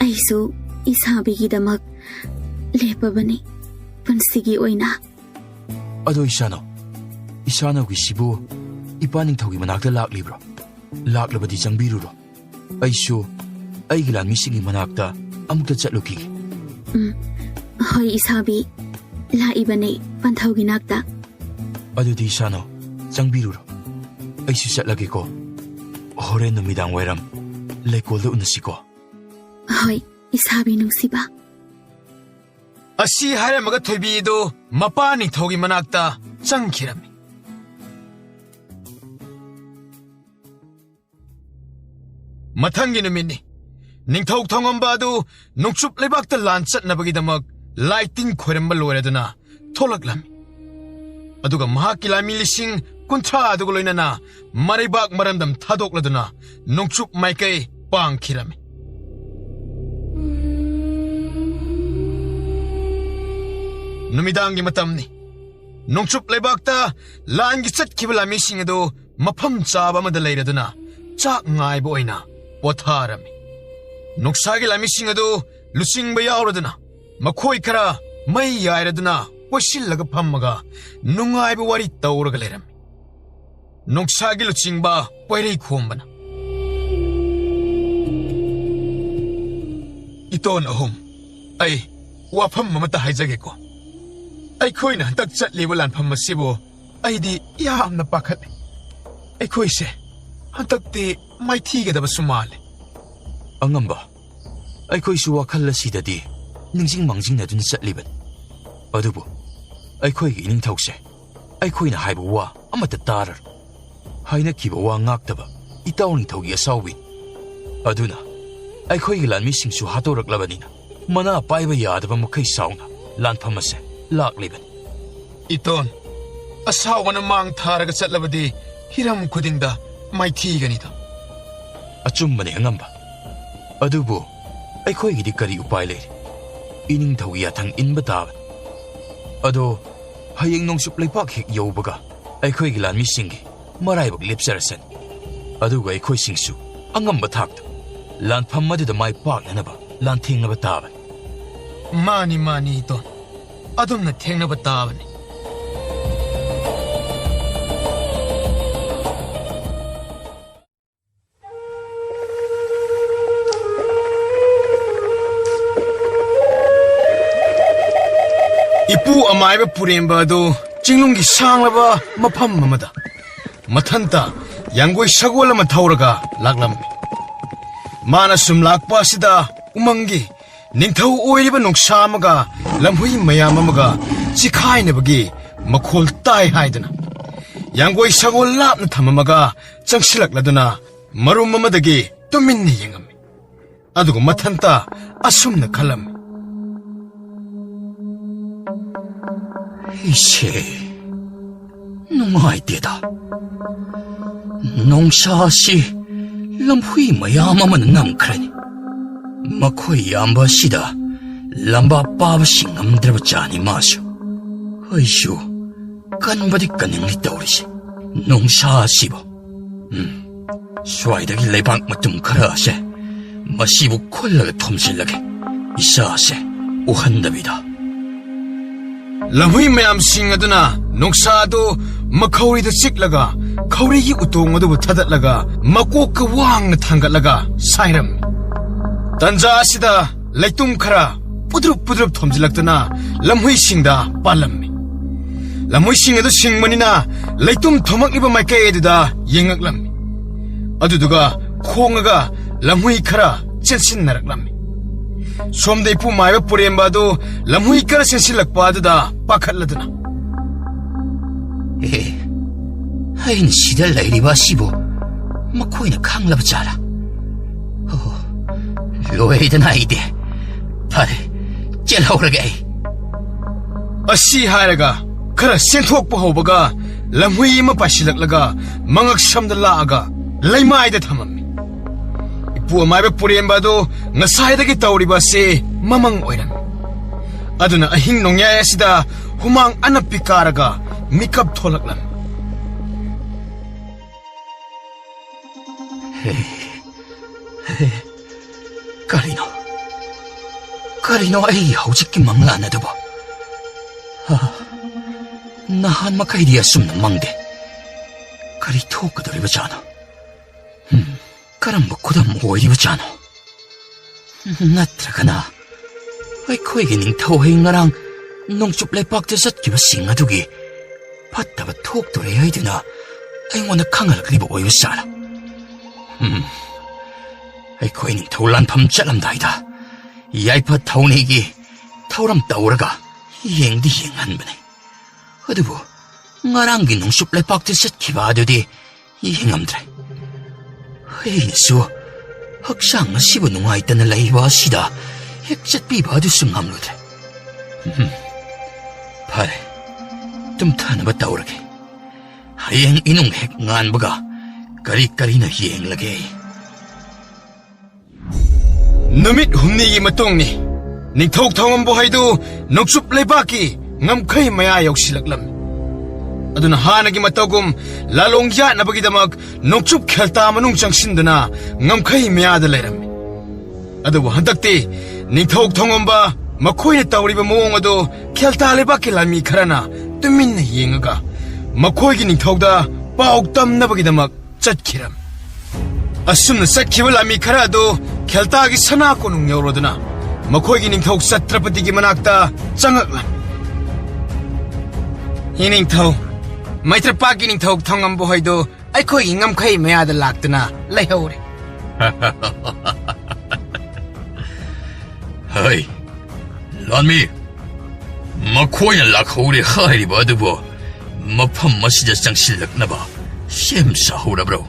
ꯑꯩꯁꯨ ꯏꯁꯥꯕꯤꯒꯤꯗꯃꯛ ꯂꯦꯞꯄꯕꯅꯤ ꯄꯨꯟꯁꯤꯒꯤ ꯑꯣꯏꯅ꯫ ꯑꯗꯣ ꯏꯁꯥꯅꯧ, ꯏꯁꯥꯅꯧꯒꯤꯁꯤꯕꯨ ꯏꯄꯥ ꯅꯤꯡꯊꯧꯒꯤ ꯃꯅꯥꯛꯇ ꯂꯥꯛꯂꯤꯕ꯭ꯔꯣ? ꯂꯥꯛꯂꯕꯗꯤ ꯆꯪꯕꯤꯔꯨꯔꯣ꯫ ꯑꯩꯁꯨ ꯑꯩꯒꯤ ꯂꯥꯟꯃꯤꯁꯤꯡꯒꯤ ꯃꯅꯥꯛꯇ ꯑꯃꯨꯛꯇ ꯆꯠꯂꯨꯈꯤꯒꯦ꯫ ꯎꯝ, ꯍꯣꯏ, ꯏꯁꯥꯕꯤ꯫ ꯂꯥꯛꯏꯕꯅꯦ, ꯄꯟꯊꯧꯒꯤ ꯅꯥꯛꯇ꯫ ꯑꯗꯨꯗꯤ ꯏꯁꯥꯅꯧ, ꯆꯪꯕꯤꯔꯨꯔꯣ꯫ ꯑꯩꯁꯨ ꯆꯠꯂꯒꯦꯀꯣ꯫ ꯍꯣꯔꯦꯟ ꯅꯨꯃꯤꯗꯥꯡ ꯋꯥꯏꯔꯝ ꯂꯩꯀꯣꯜꯗ ꯎꯅꯁꯤꯀꯣ꯫ ꯍꯣꯏ, ꯏꯁꯥꯕꯤ ꯅꯨꯡꯁꯤꯕ꯫ ꯑꯁꯤ ꯍꯥꯏꯔꯝꯃꯒ ꯊꯣꯏꯕꯤꯗꯨ ꯃꯄꯥ ꯅꯤꯡꯊꯧꯒꯤ ꯃꯅꯥꯛꯇ ꯆꯪꯈꯤꯔꯝꯃꯤ꯫ ꯃꯊꯪꯒꯤ ꯅꯨꯃꯤꯠꯅꯤ꯫ ꯅꯤꯡꯊꯧ ꯊꯧꯉꯝꯕ ꯑꯗꯨ ꯅꯣꯡꯆꯨꯞ ꯂꯩꯕꯥꯛꯇ ꯂꯥꯟ ꯆꯠꯅꯕꯒꯤꯗꯃꯛ ꯂꯥꯏ ꯇꯤꯟ ꯈꯣꯏꯔꯝꯕ ꯂꯣꯏꯔꯗꯨꯅ ꯊꯣꯛꯂꯛꯂꯝꯃꯤ꯫ ꯑꯗꯨꯒ ꯃꯍꯥꯛꯀꯤ ꯂꯥꯟꯃꯤ ꯂꯤꯁꯤꯡ ꯀꯨꯟꯊ꯭ꯔꯥ ꯑꯗꯨꯒ ꯂꯣꯏꯅꯅ ꯃꯔꯩꯕꯥꯛ ꯃꯔꯝꯗꯝ ꯊꯥꯗꯣꯛꯂꯗꯨꯅ ꯅꯣꯡꯆꯨꯞ ꯃꯥꯏꯀꯩ ꯄꯥꯡꯈꯤꯔꯝꯃꯤ꯫ ꯅꯨꯃꯤꯗꯥꯡꯒꯤ ꯃꯇꯝꯅꯤ꯫ ꯅꯣꯡꯆꯨꯞ ꯂꯩꯕꯥꯛꯇ ꯂꯥꯟꯒꯤ ꯆꯠꯈꯤꯕ ꯂꯥꯟꯃꯤꯁꯤꯡ ꯑꯗꯨ ꯃꯐꯝ ꯆꯥꯕ ꯑꯃꯗ ꯂꯩꯔꯗꯨꯅ ꯆꯥꯛ ꯉꯥꯏꯕ ꯑꯣꯏꯅ ꯄꯣꯊꯥꯔꯝꯃꯤ꯫ ꯅꯣꯡꯁꯥꯒꯤ ꯂꯥꯟꯃꯤꯁꯤꯡ ꯑꯗꯨ ꯂꯨꯆꯤꯡꯕ ꯌꯥꯎꯔꯗꯨꯅ ꯃꯈꯣꯏ ꯈꯔ ꯃꯩ ꯌꯥꯏꯔꯗꯨꯅ ꯀꯣꯏꯁꯤꯜꯂꯒ ꯐꯝꯃꯒ ꯅꯨꯡꯉꯥꯏꯕ ꯋꯥꯔꯤ ꯇꯧꯔꯒ ꯂꯩꯔꯝꯃꯤ꯫ ꯅꯣꯡꯁꯥꯒꯤ ꯂꯨꯆꯤꯡꯕ ꯄꯣꯏꯔꯩ ꯈꯣꯝꯕꯅ, "ꯏꯇꯣꯟ ꯑꯍꯨꯝ, ꯑꯩ ꯋꯥꯐꯝ ꯑꯃꯇ ꯍꯥꯏꯖꯒꯦꯀꯣ꯫ ꯑꯩꯈꯣꯏꯅ ꯍꯟꯗꯛ ꯆꯠꯂꯤꯕ ꯂꯥꯟꯐꯝ ꯑꯁꯤꯕꯨ ꯑꯩꯗꯤ ꯌꯥꯝꯅ ꯄꯥꯈꯠꯂꯤ꯫ ꯑꯩꯈꯣꯏꯁꯦ ꯍꯟꯗꯛꯇꯤ ꯃꯥꯏꯊꯤꯒꯗꯕꯁꯨ ꯃꯥꯜꯂꯤ꯫" "ꯑꯉꯝꯕ, ꯑꯩꯈꯣꯏꯁꯨ ꯋꯥꯈꯜ ꯑꯁꯤꯗꯗꯤ ꯅꯤꯡꯁꯤꯡ ꯃꯥꯡꯖꯤꯡꯅꯗꯨꯅ ꯆꯠꯂꯤꯕꯅꯤ꯫ ꯑꯗꯨꯕꯨ ꯑꯩꯈꯣꯏꯒꯤ ꯏꯅꯤꯡꯊꯧꯁꯦ ꯑꯩꯈꯣꯏꯅ ꯍꯥꯏꯕ ꯋꯥ ꯑꯃꯠꯇ ꯇꯥꯔꯔꯣꯏ꯫ ꯍꯥꯏꯅꯈꯤꯕ ꯋꯥ ꯉꯥꯛꯇꯕ ꯏꯇꯥꯎ ꯅꯤꯡꯊꯧꯒꯤ ꯑꯁꯥꯎꯕꯤꯅꯤ꯫ ꯑꯗꯨꯅ ꯑꯩꯈꯣꯏꯒꯤ ꯂꯥꯟꯃꯤꯁꯤꯡꯁꯨ ꯍꯥꯠꯇꯣꯔꯛꯂꯕꯅꯤꯅ ꯃꯅꯥ ꯄꯥꯏꯕ ꯌꯥꯗꯕ ꯃꯈꯩ ꯁꯥꯎꯅ ꯂꯥꯟꯐꯝ ꯑꯁꯦ ꯂꯥꯛꯂꯤꯕꯅꯤ꯫" "ꯏꯇꯣꯟ, ꯑꯁꯥꯎꯕꯅ ꯃꯥꯡ ꯊꯥꯔꯒ ꯆꯠꯂꯕꯗꯤ ꯍꯤꯔꯝ ꯈꯨꯗꯤꯡꯗ ꯃꯥꯏꯊꯤꯒꯅꯤꯗꯣ꯫" "ꯑꯆꯨꯝꯕꯅꯤ ꯑꯉꯝꯕ꯫ ꯑꯗꯨꯕꯨ ꯑꯩꯈꯣꯏꯒꯤꯗꯤ ꯀꯔꯤ ꯎꯄꯥꯏ ꯂꯩꯔꯤ? ꯏꯅꯤꯡꯊꯧꯒꯤ ꯌꯥꯊꯪ ꯏꯟꯕ ꯇꯥꯕꯅꯤ꯫ ꯑꯗꯣ ꯍꯌꯦꯡ ꯅꯣꯡꯆꯨꯞ ꯂꯩꯄꯥꯛ ꯍꯦꯛ ꯌꯧꯕꯒ ꯑꯩꯈꯣꯏꯒꯤ ꯂꯥꯟꯃꯤꯁꯤꯡꯒꯤ ꯃꯔꯥꯏꯕꯛ ꯂꯦꯞꯆꯔꯁꯅꯤ꯫ ꯑꯗꯨꯒ ꯑꯩꯈꯣꯏꯁꯤꯡꯁꯨ ꯑꯉꯝꯕ ꯊꯥꯛꯇ ꯂꯥꯟꯐꯝ ꯑꯗꯨꯗ ꯃꯥꯏ ꯄꯥꯛꯅꯅꯕ ꯂꯥꯟꯊꯦꯡꯅꯕ ꯇꯥꯕꯅꯤ꯫" "ꯃꯥꯅꯤ, ꯃꯥꯅꯤ, ꯏꯇꯣꯟ꯫ ꯑꯗꯨꯝꯅ ꯊꯦꯡꯅꯕ ꯇꯥꯕꯅꯤ꯫" ꯃꯥꯏꯕ ꯄꯨꯔꯦꯝꯕ ꯑꯗꯨ ꯆꯤꯡꯅꯨꯡꯒꯤ ꯁꯥꯡꯂꯕ ꯃꯐꯝ ꯑꯃꯗ ꯃꯊꯟꯇ ꯌꯥꯡꯒꯣꯏ ꯁꯒꯣꯜ ꯑꯃ ꯊꯧꯔꯒ ꯂꯥꯛꯂꯝꯃꯤ꯫ ꯃꯥꯅ ꯁꯨꯝ ꯂꯥꯛꯄ ꯑꯁꯤꯗ ꯎꯃꯪꯒꯤ ꯅꯤꯡꯊꯧ ꯑꯣꯏꯔꯤꯕ ꯅꯣꯡꯁꯥ ꯑꯃꯒ ꯂꯝꯍꯨꯏ ꯃꯌꯥꯝ ꯑꯃꯒ ꯆꯤꯈꯥꯏꯅꯕꯒꯤ ꯃꯈꯣꯜ ꯇꯥꯏ ꯍꯥꯏꯗꯨꯅ ꯌꯥꯡꯒꯣꯏ ꯁꯒꯣꯜ ꯂꯥꯞꯅ ꯊꯝꯃꯝꯃꯒ ꯆꯪꯁꯤꯜꯂꯛꯂꯗꯨꯅ ꯃꯔꯨꯝ ꯑꯃꯗꯒꯤ ꯇꯨꯃꯤꯟꯅ ꯌꯦꯡꯉꯝꯃꯤ꯫ ꯑꯗꯨꯒ ꯃꯊꯟꯇ ꯑꯁꯨꯝꯅ ꯈꯜꯂꯝꯃꯤ꯫ ꯑꯩꯁꯦ ꯅꯨꯡꯉꯥꯏꯇꯦꯗ꯫ ꯅꯣꯡꯁꯥ ꯑꯁꯤ ꯂꯝꯍꯨꯏ ꯃꯌꯥꯝ ꯑꯃꯅ ꯅꯝꯈ꯭ꯔꯅꯤ꯫ ꯃꯈꯣꯏ ꯌꯥꯝꯕ ꯑꯁꯤꯗ ꯂꯝꯕꯥ ꯄꯥꯕ ꯁꯤꯡꯉꯝꯗ꯭ꯔꯕ ꯖꯥꯠꯅꯤ ꯃꯥꯁꯨ꯫ ꯑꯩꯁꯨ ꯀꯟꯕꯗꯤ ꯀꯟꯅꯤꯡꯂꯤ ꯇꯧꯔꯤꯁꯦ꯫ ꯅꯣꯡꯁꯥ ꯑꯁꯤꯕꯨ꯫ ꯎꯝ, ꯁ꯭ꯋꯥꯏꯗꯒꯤ ꯂꯩꯕꯥꯛ ꯃꯇꯨꯝ ꯈꯔ ꯑꯁꯦ ꯃꯁꯤꯕꯨ ꯈꯨꯜꯂꯒ ꯊꯣꯝꯖꯤꯜꯂꯒꯦ, ꯏꯆꯥꯁꯦ ꯎꯍꯟꯗꯕꯤꯗ꯫ ꯂꯝꯍꯨꯏ ꯃꯌꯥꯝꯁꯤꯡ ꯑꯗꯨꯅ ꯅꯣꯡꯁꯥ ꯑꯗꯨ ꯃꯈꯧꯔꯤꯗ ꯆꯤꯛꯂꯒ ꯈꯧꯔꯤꯒꯤ ꯎꯇꯣꯡ ꯑꯗꯨꯕꯨ ꯊꯥꯗꯠꯂꯒ ꯃꯀꯣꯛꯀ ꯋꯥꯡꯅ ꯊꯥꯡꯒꯠꯂꯒ ꯁꯥꯏꯔꯝꯃꯤ꯫ ꯇꯟꯖꯥ ꯑꯁꯤꯗ ꯂꯩꯇꯨꯝ ꯈꯔ ꯄꯨꯗ꯭ꯔꯨꯞ ꯄꯨꯗ꯭ꯔꯨꯞ ꯊꯣꯝꯖꯤꯜꯂꯛꯇꯨꯅ ꯂꯝꯍꯨꯏꯁꯤꯡꯗ ꯄꯥꯜꯂꯝꯃꯤ꯫ ꯂꯝꯍꯨꯏꯁꯤꯡ ꯑꯗꯨ ꯁꯤꯡꯕꯅꯤꯅ ꯂꯩꯇꯨꯝ ꯊꯣꯝꯃꯛꯂꯤꯕ ꯃꯥꯏꯀꯩ ꯑꯗꯨꯗ ꯌꯦꯡꯉꯛꯂꯝꯃꯤ꯫ ꯑꯗꯨꯗꯨꯒ ꯈꯣꯡꯉꯒ ꯂꯝꯍꯨꯏ ꯈꯔ ꯆꯦꯟꯁꯤꯟꯅꯔꯛꯂꯝꯃꯤ꯫ ꯁꯣꯝꯗ ꯏꯄꯨ ꯃꯥꯏꯕ ꯄꯨꯔꯦꯝꯕ ꯑꯗꯨ ꯂꯝꯍꯨꯏ ꯈꯔ ꯆꯦꯟꯁꯤꯜꯂꯛꯄ ꯑꯗꯨꯗ ꯄꯥꯈꯠꯂꯗꯨꯅ, "ꯑꯦ, ꯑꯩꯅ ꯁꯤꯗ ꯂꯩꯔꯤꯕ ꯑꯁꯤꯕꯨ ꯃꯈꯣꯏꯅ ꯈꯪꯂꯕ ꯖꯥꯠꯂꯥ? ꯑꯣ, ꯂꯣꯏꯔꯦꯗꯅ ꯑꯩꯗꯤ꯫ ꯐꯔꯦ, ꯆꯦꯜꯍꯧꯔꯒꯦ ꯑꯩ"꯫ ꯑꯁꯤ ꯍꯥꯏꯔꯒ ꯈꯔ ꯆꯦꯟꯊꯣꯛꯄ ꯍꯧꯕꯒ ꯂꯝꯍꯨꯏ ꯑꯃ ꯄꯥꯏꯁꯤꯜꯂꯛꯂꯒ ꯃꯉꯛ ꯁꯝꯗ ꯂꯥꯛꯑꯒ ꯂꯩꯃꯥꯏꯗ ꯊꯝꯃꯝꯃꯤ꯫ ꯏꯄꯨ ꯑꯃꯥꯏꯕ ꯄꯨꯔꯦꯝꯕ ꯑꯗꯨ ꯉꯁꯥꯏꯗꯒꯤ ꯇꯧꯔꯤꯕ ꯑꯁꯤ ꯃꯃꯪ ꯑꯣꯏꯔꯝꯃꯤ꯫ ꯑꯗꯨꯅ ꯑꯍꯤꯡ ꯅꯣꯡꯌꯥꯏ ꯑꯁꯤꯗ ꯍꯨꯃꯥꯡ ꯑꯅꯞꯄꯤ ꯀꯥꯔꯒ ꯃꯤꯀꯞ ꯊꯣꯛꯂꯛꯂꯝꯃꯤ꯫ ꯍꯦ, ꯍꯦ, ꯀꯔꯤꯅꯣ? ꯀꯔꯤꯅꯣ ꯑꯩ ꯍꯧꯖꯤꯛꯀꯤ ꯃꯪꯂꯥꯟ ꯑꯗꯨꯕꯨ? ꯍꯥ, ꯅꯍꯥꯟ ꯃꯈꯩꯗꯤ ꯑꯁꯨꯝꯅ ꯃꯪꯗꯦ꯫ ꯀꯔꯤ ꯊꯣꯛꯀꯗꯧꯔꯤꯕꯖꯥꯠꯅꯣ? ꯍꯝ, ꯀꯔꯝꯕ ꯈꯨꯗꯝ ꯑꯣꯏꯔꯤꯕꯖꯥꯠꯅꯣ? ꯅꯠꯇ꯭ꯔꯒꯅ ꯑꯩꯈꯣꯏꯒꯤ ꯅꯤꯡꯊꯧ ꯍꯌꯦꯡ ꯉꯔꯥꯡ ꯅꯣꯡꯆꯨꯞ ꯂꯩꯄꯥꯛꯇ ꯆꯠꯈꯤꯕꯁꯤꯡ ꯑꯗꯨꯒꯤ ꯐꯠꯇꯕ ꯊꯣꯛꯇꯣꯔꯦ ꯍꯥꯏꯗꯨꯅ ꯑꯩꯉꯣꯟꯗ ꯈꯪꯍꯜꯂꯛꯂꯤꯕ ꯑꯣꯏꯕ ꯖꯥꯠꯂꯥ? ꯎꯝ, ꯑꯩꯈꯣꯏ ꯅꯤꯡꯊꯧ ꯂꯥꯟꯐꯝ ꯆꯠꯂꯝꯗꯥꯏꯗ ꯌꯥꯏꯐ ꯊꯧꯅꯤꯒꯤ ꯊꯧꯔꯝ ꯇꯧꯔꯒ ꯌꯦꯡꯗꯤ ꯌꯦꯡꯍꯟꯕꯅꯤ꯫ ꯑꯗꯨꯕꯨ ꯉꯔꯥꯡꯒꯤ ꯅꯣꯡꯆꯨꯞ ꯂꯩꯄꯥꯛꯇ ꯆꯠꯈꯤꯕ ꯑꯗꯨꯗꯤ ꯌꯦꯡꯉꯝꯗ꯭ꯔꯦ꯫ ꯑꯩꯅꯁꯨ ꯍꯛꯆꯥꯡ ꯑꯁꯤꯕꯨ ꯅꯨꯡꯉꯥꯏꯇꯅ ꯂꯩꯕ ꯑꯁꯤꯗ ꯍꯦꯛ ꯆꯠꯄꯤꯕ ꯑꯗꯨꯁꯨ ꯉꯝꯂꯨꯗ꯭ꯔꯦ꯫ ꯎꯝ, ꯐꯔꯦ, ꯇꯨꯝꯊꯅꯕ ꯇꯧꯔꯒꯦ꯫ ꯍꯌꯦꯡ ꯏꯅꯨꯡ ꯍꯦꯛ ꯉꯥꯟꯕꯒ ꯀꯔꯤ ꯀꯔꯤꯅ ꯌꯦꯡꯂꯒꯦ꯫ ꯅꯨꯃꯤꯠ ꯍꯨꯝꯅꯤꯒꯤ ꯃꯇꯨꯡꯅꯤ꯫ ꯅꯤꯡꯊꯧ ꯊꯧꯉꯝꯕꯨ ꯍꯥꯏꯗꯨ ꯅꯣꯡꯆꯨꯞ ꯂꯩꯕꯥꯛꯀꯤ ꯉꯝꯈꯩ ꯃꯌꯥ ꯌꯧꯁꯤꯜꯂꯛꯂꯝꯃꯤ꯫ ꯑꯗꯨꯅ ꯍꯥꯟꯅꯒꯤ ꯃꯇꯧꯒꯨꯝ ꯂꯥꯂꯣꯡ ꯌꯥꯠꯅꯕꯒꯤꯗꯃꯛ ꯅꯣꯡꯆꯨꯞ ꯈꯦꯜꯇꯥ ꯃꯅꯨꯡ ꯆꯪꯁꯤꯟꯗꯨꯅ ꯉꯝꯈꯩ ꯃꯌꯥꯗ ꯂꯩꯔꯝꯃꯤ꯫ ꯑꯗꯨꯕꯨ ꯍꯟꯗꯛꯇꯤ ꯅꯤꯡꯊꯧ ꯊꯧꯉꯝꯕ ꯃꯈꯣꯏꯅ ꯇꯧꯔꯤꯕ ꯃꯑꯣꯡ ꯑꯗꯨ ꯈꯦꯜꯇꯥ ꯂꯩꯕꯥꯛꯀꯤ ꯂꯥꯟꯃꯤ ꯈꯔꯅ ꯇꯨꯃꯤꯟꯅ ꯌꯦꯡꯉꯒ ꯃꯈꯣꯏꯒꯤ ꯅꯤꯡꯊꯧꯗ ꯄꯥꯎ ꯇꯝꯅꯕꯒꯤꯗꯃꯛ ꯆꯠꯈꯤꯔꯝꯃꯤ꯫ ꯑꯁꯨꯝꯅ ꯆꯠꯈꯤꯕ ꯂꯥꯟꯃꯤ ꯈꯔ ꯑꯗꯨ ꯈꯦꯜꯇꯥꯒꯤ ꯁꯅꯥ ꯀꯣꯅꯨꯡ ꯌꯧꯔꯗꯨꯅ ꯃꯈꯣꯏꯒꯤ ꯅꯤꯡꯊꯧ ꯆꯇ꯭ꯔꯄꯇꯤꯒꯤ ꯃꯅꯥꯛꯇ ꯆꯪꯉꯛꯂꯝꯃꯤ꯫ "ꯏꯅꯤꯡꯊꯧ, ꯃꯩꯇ꯭ꯔꯄꯥꯛꯀꯤ ꯅꯤꯡꯊꯧ ꯊꯧꯉꯝꯕ ꯍꯣꯏꯗꯨ ꯑꯩꯈꯣꯏꯒꯤ ꯉꯝꯈꯩ ꯃꯌꯥꯗ ꯂꯥꯛꯇꯨꯅ ꯂꯩꯍꯧꯔꯦ꯫" "ꯍꯩ, ꯂꯥꯟꯃꯤ, ꯃꯈꯣꯏꯅ ꯂꯥꯛꯍꯧꯔꯦ ꯍꯥꯏꯔꯤꯕ ꯑꯗꯨꯕꯨ ꯃꯐꯝ ꯑꯁꯤꯗ ꯆꯪꯁꯤꯜꯂꯛꯅꯕ ꯁꯦꯝ ꯁꯥꯍꯧꯔꯕ꯭ꯔꯣ?"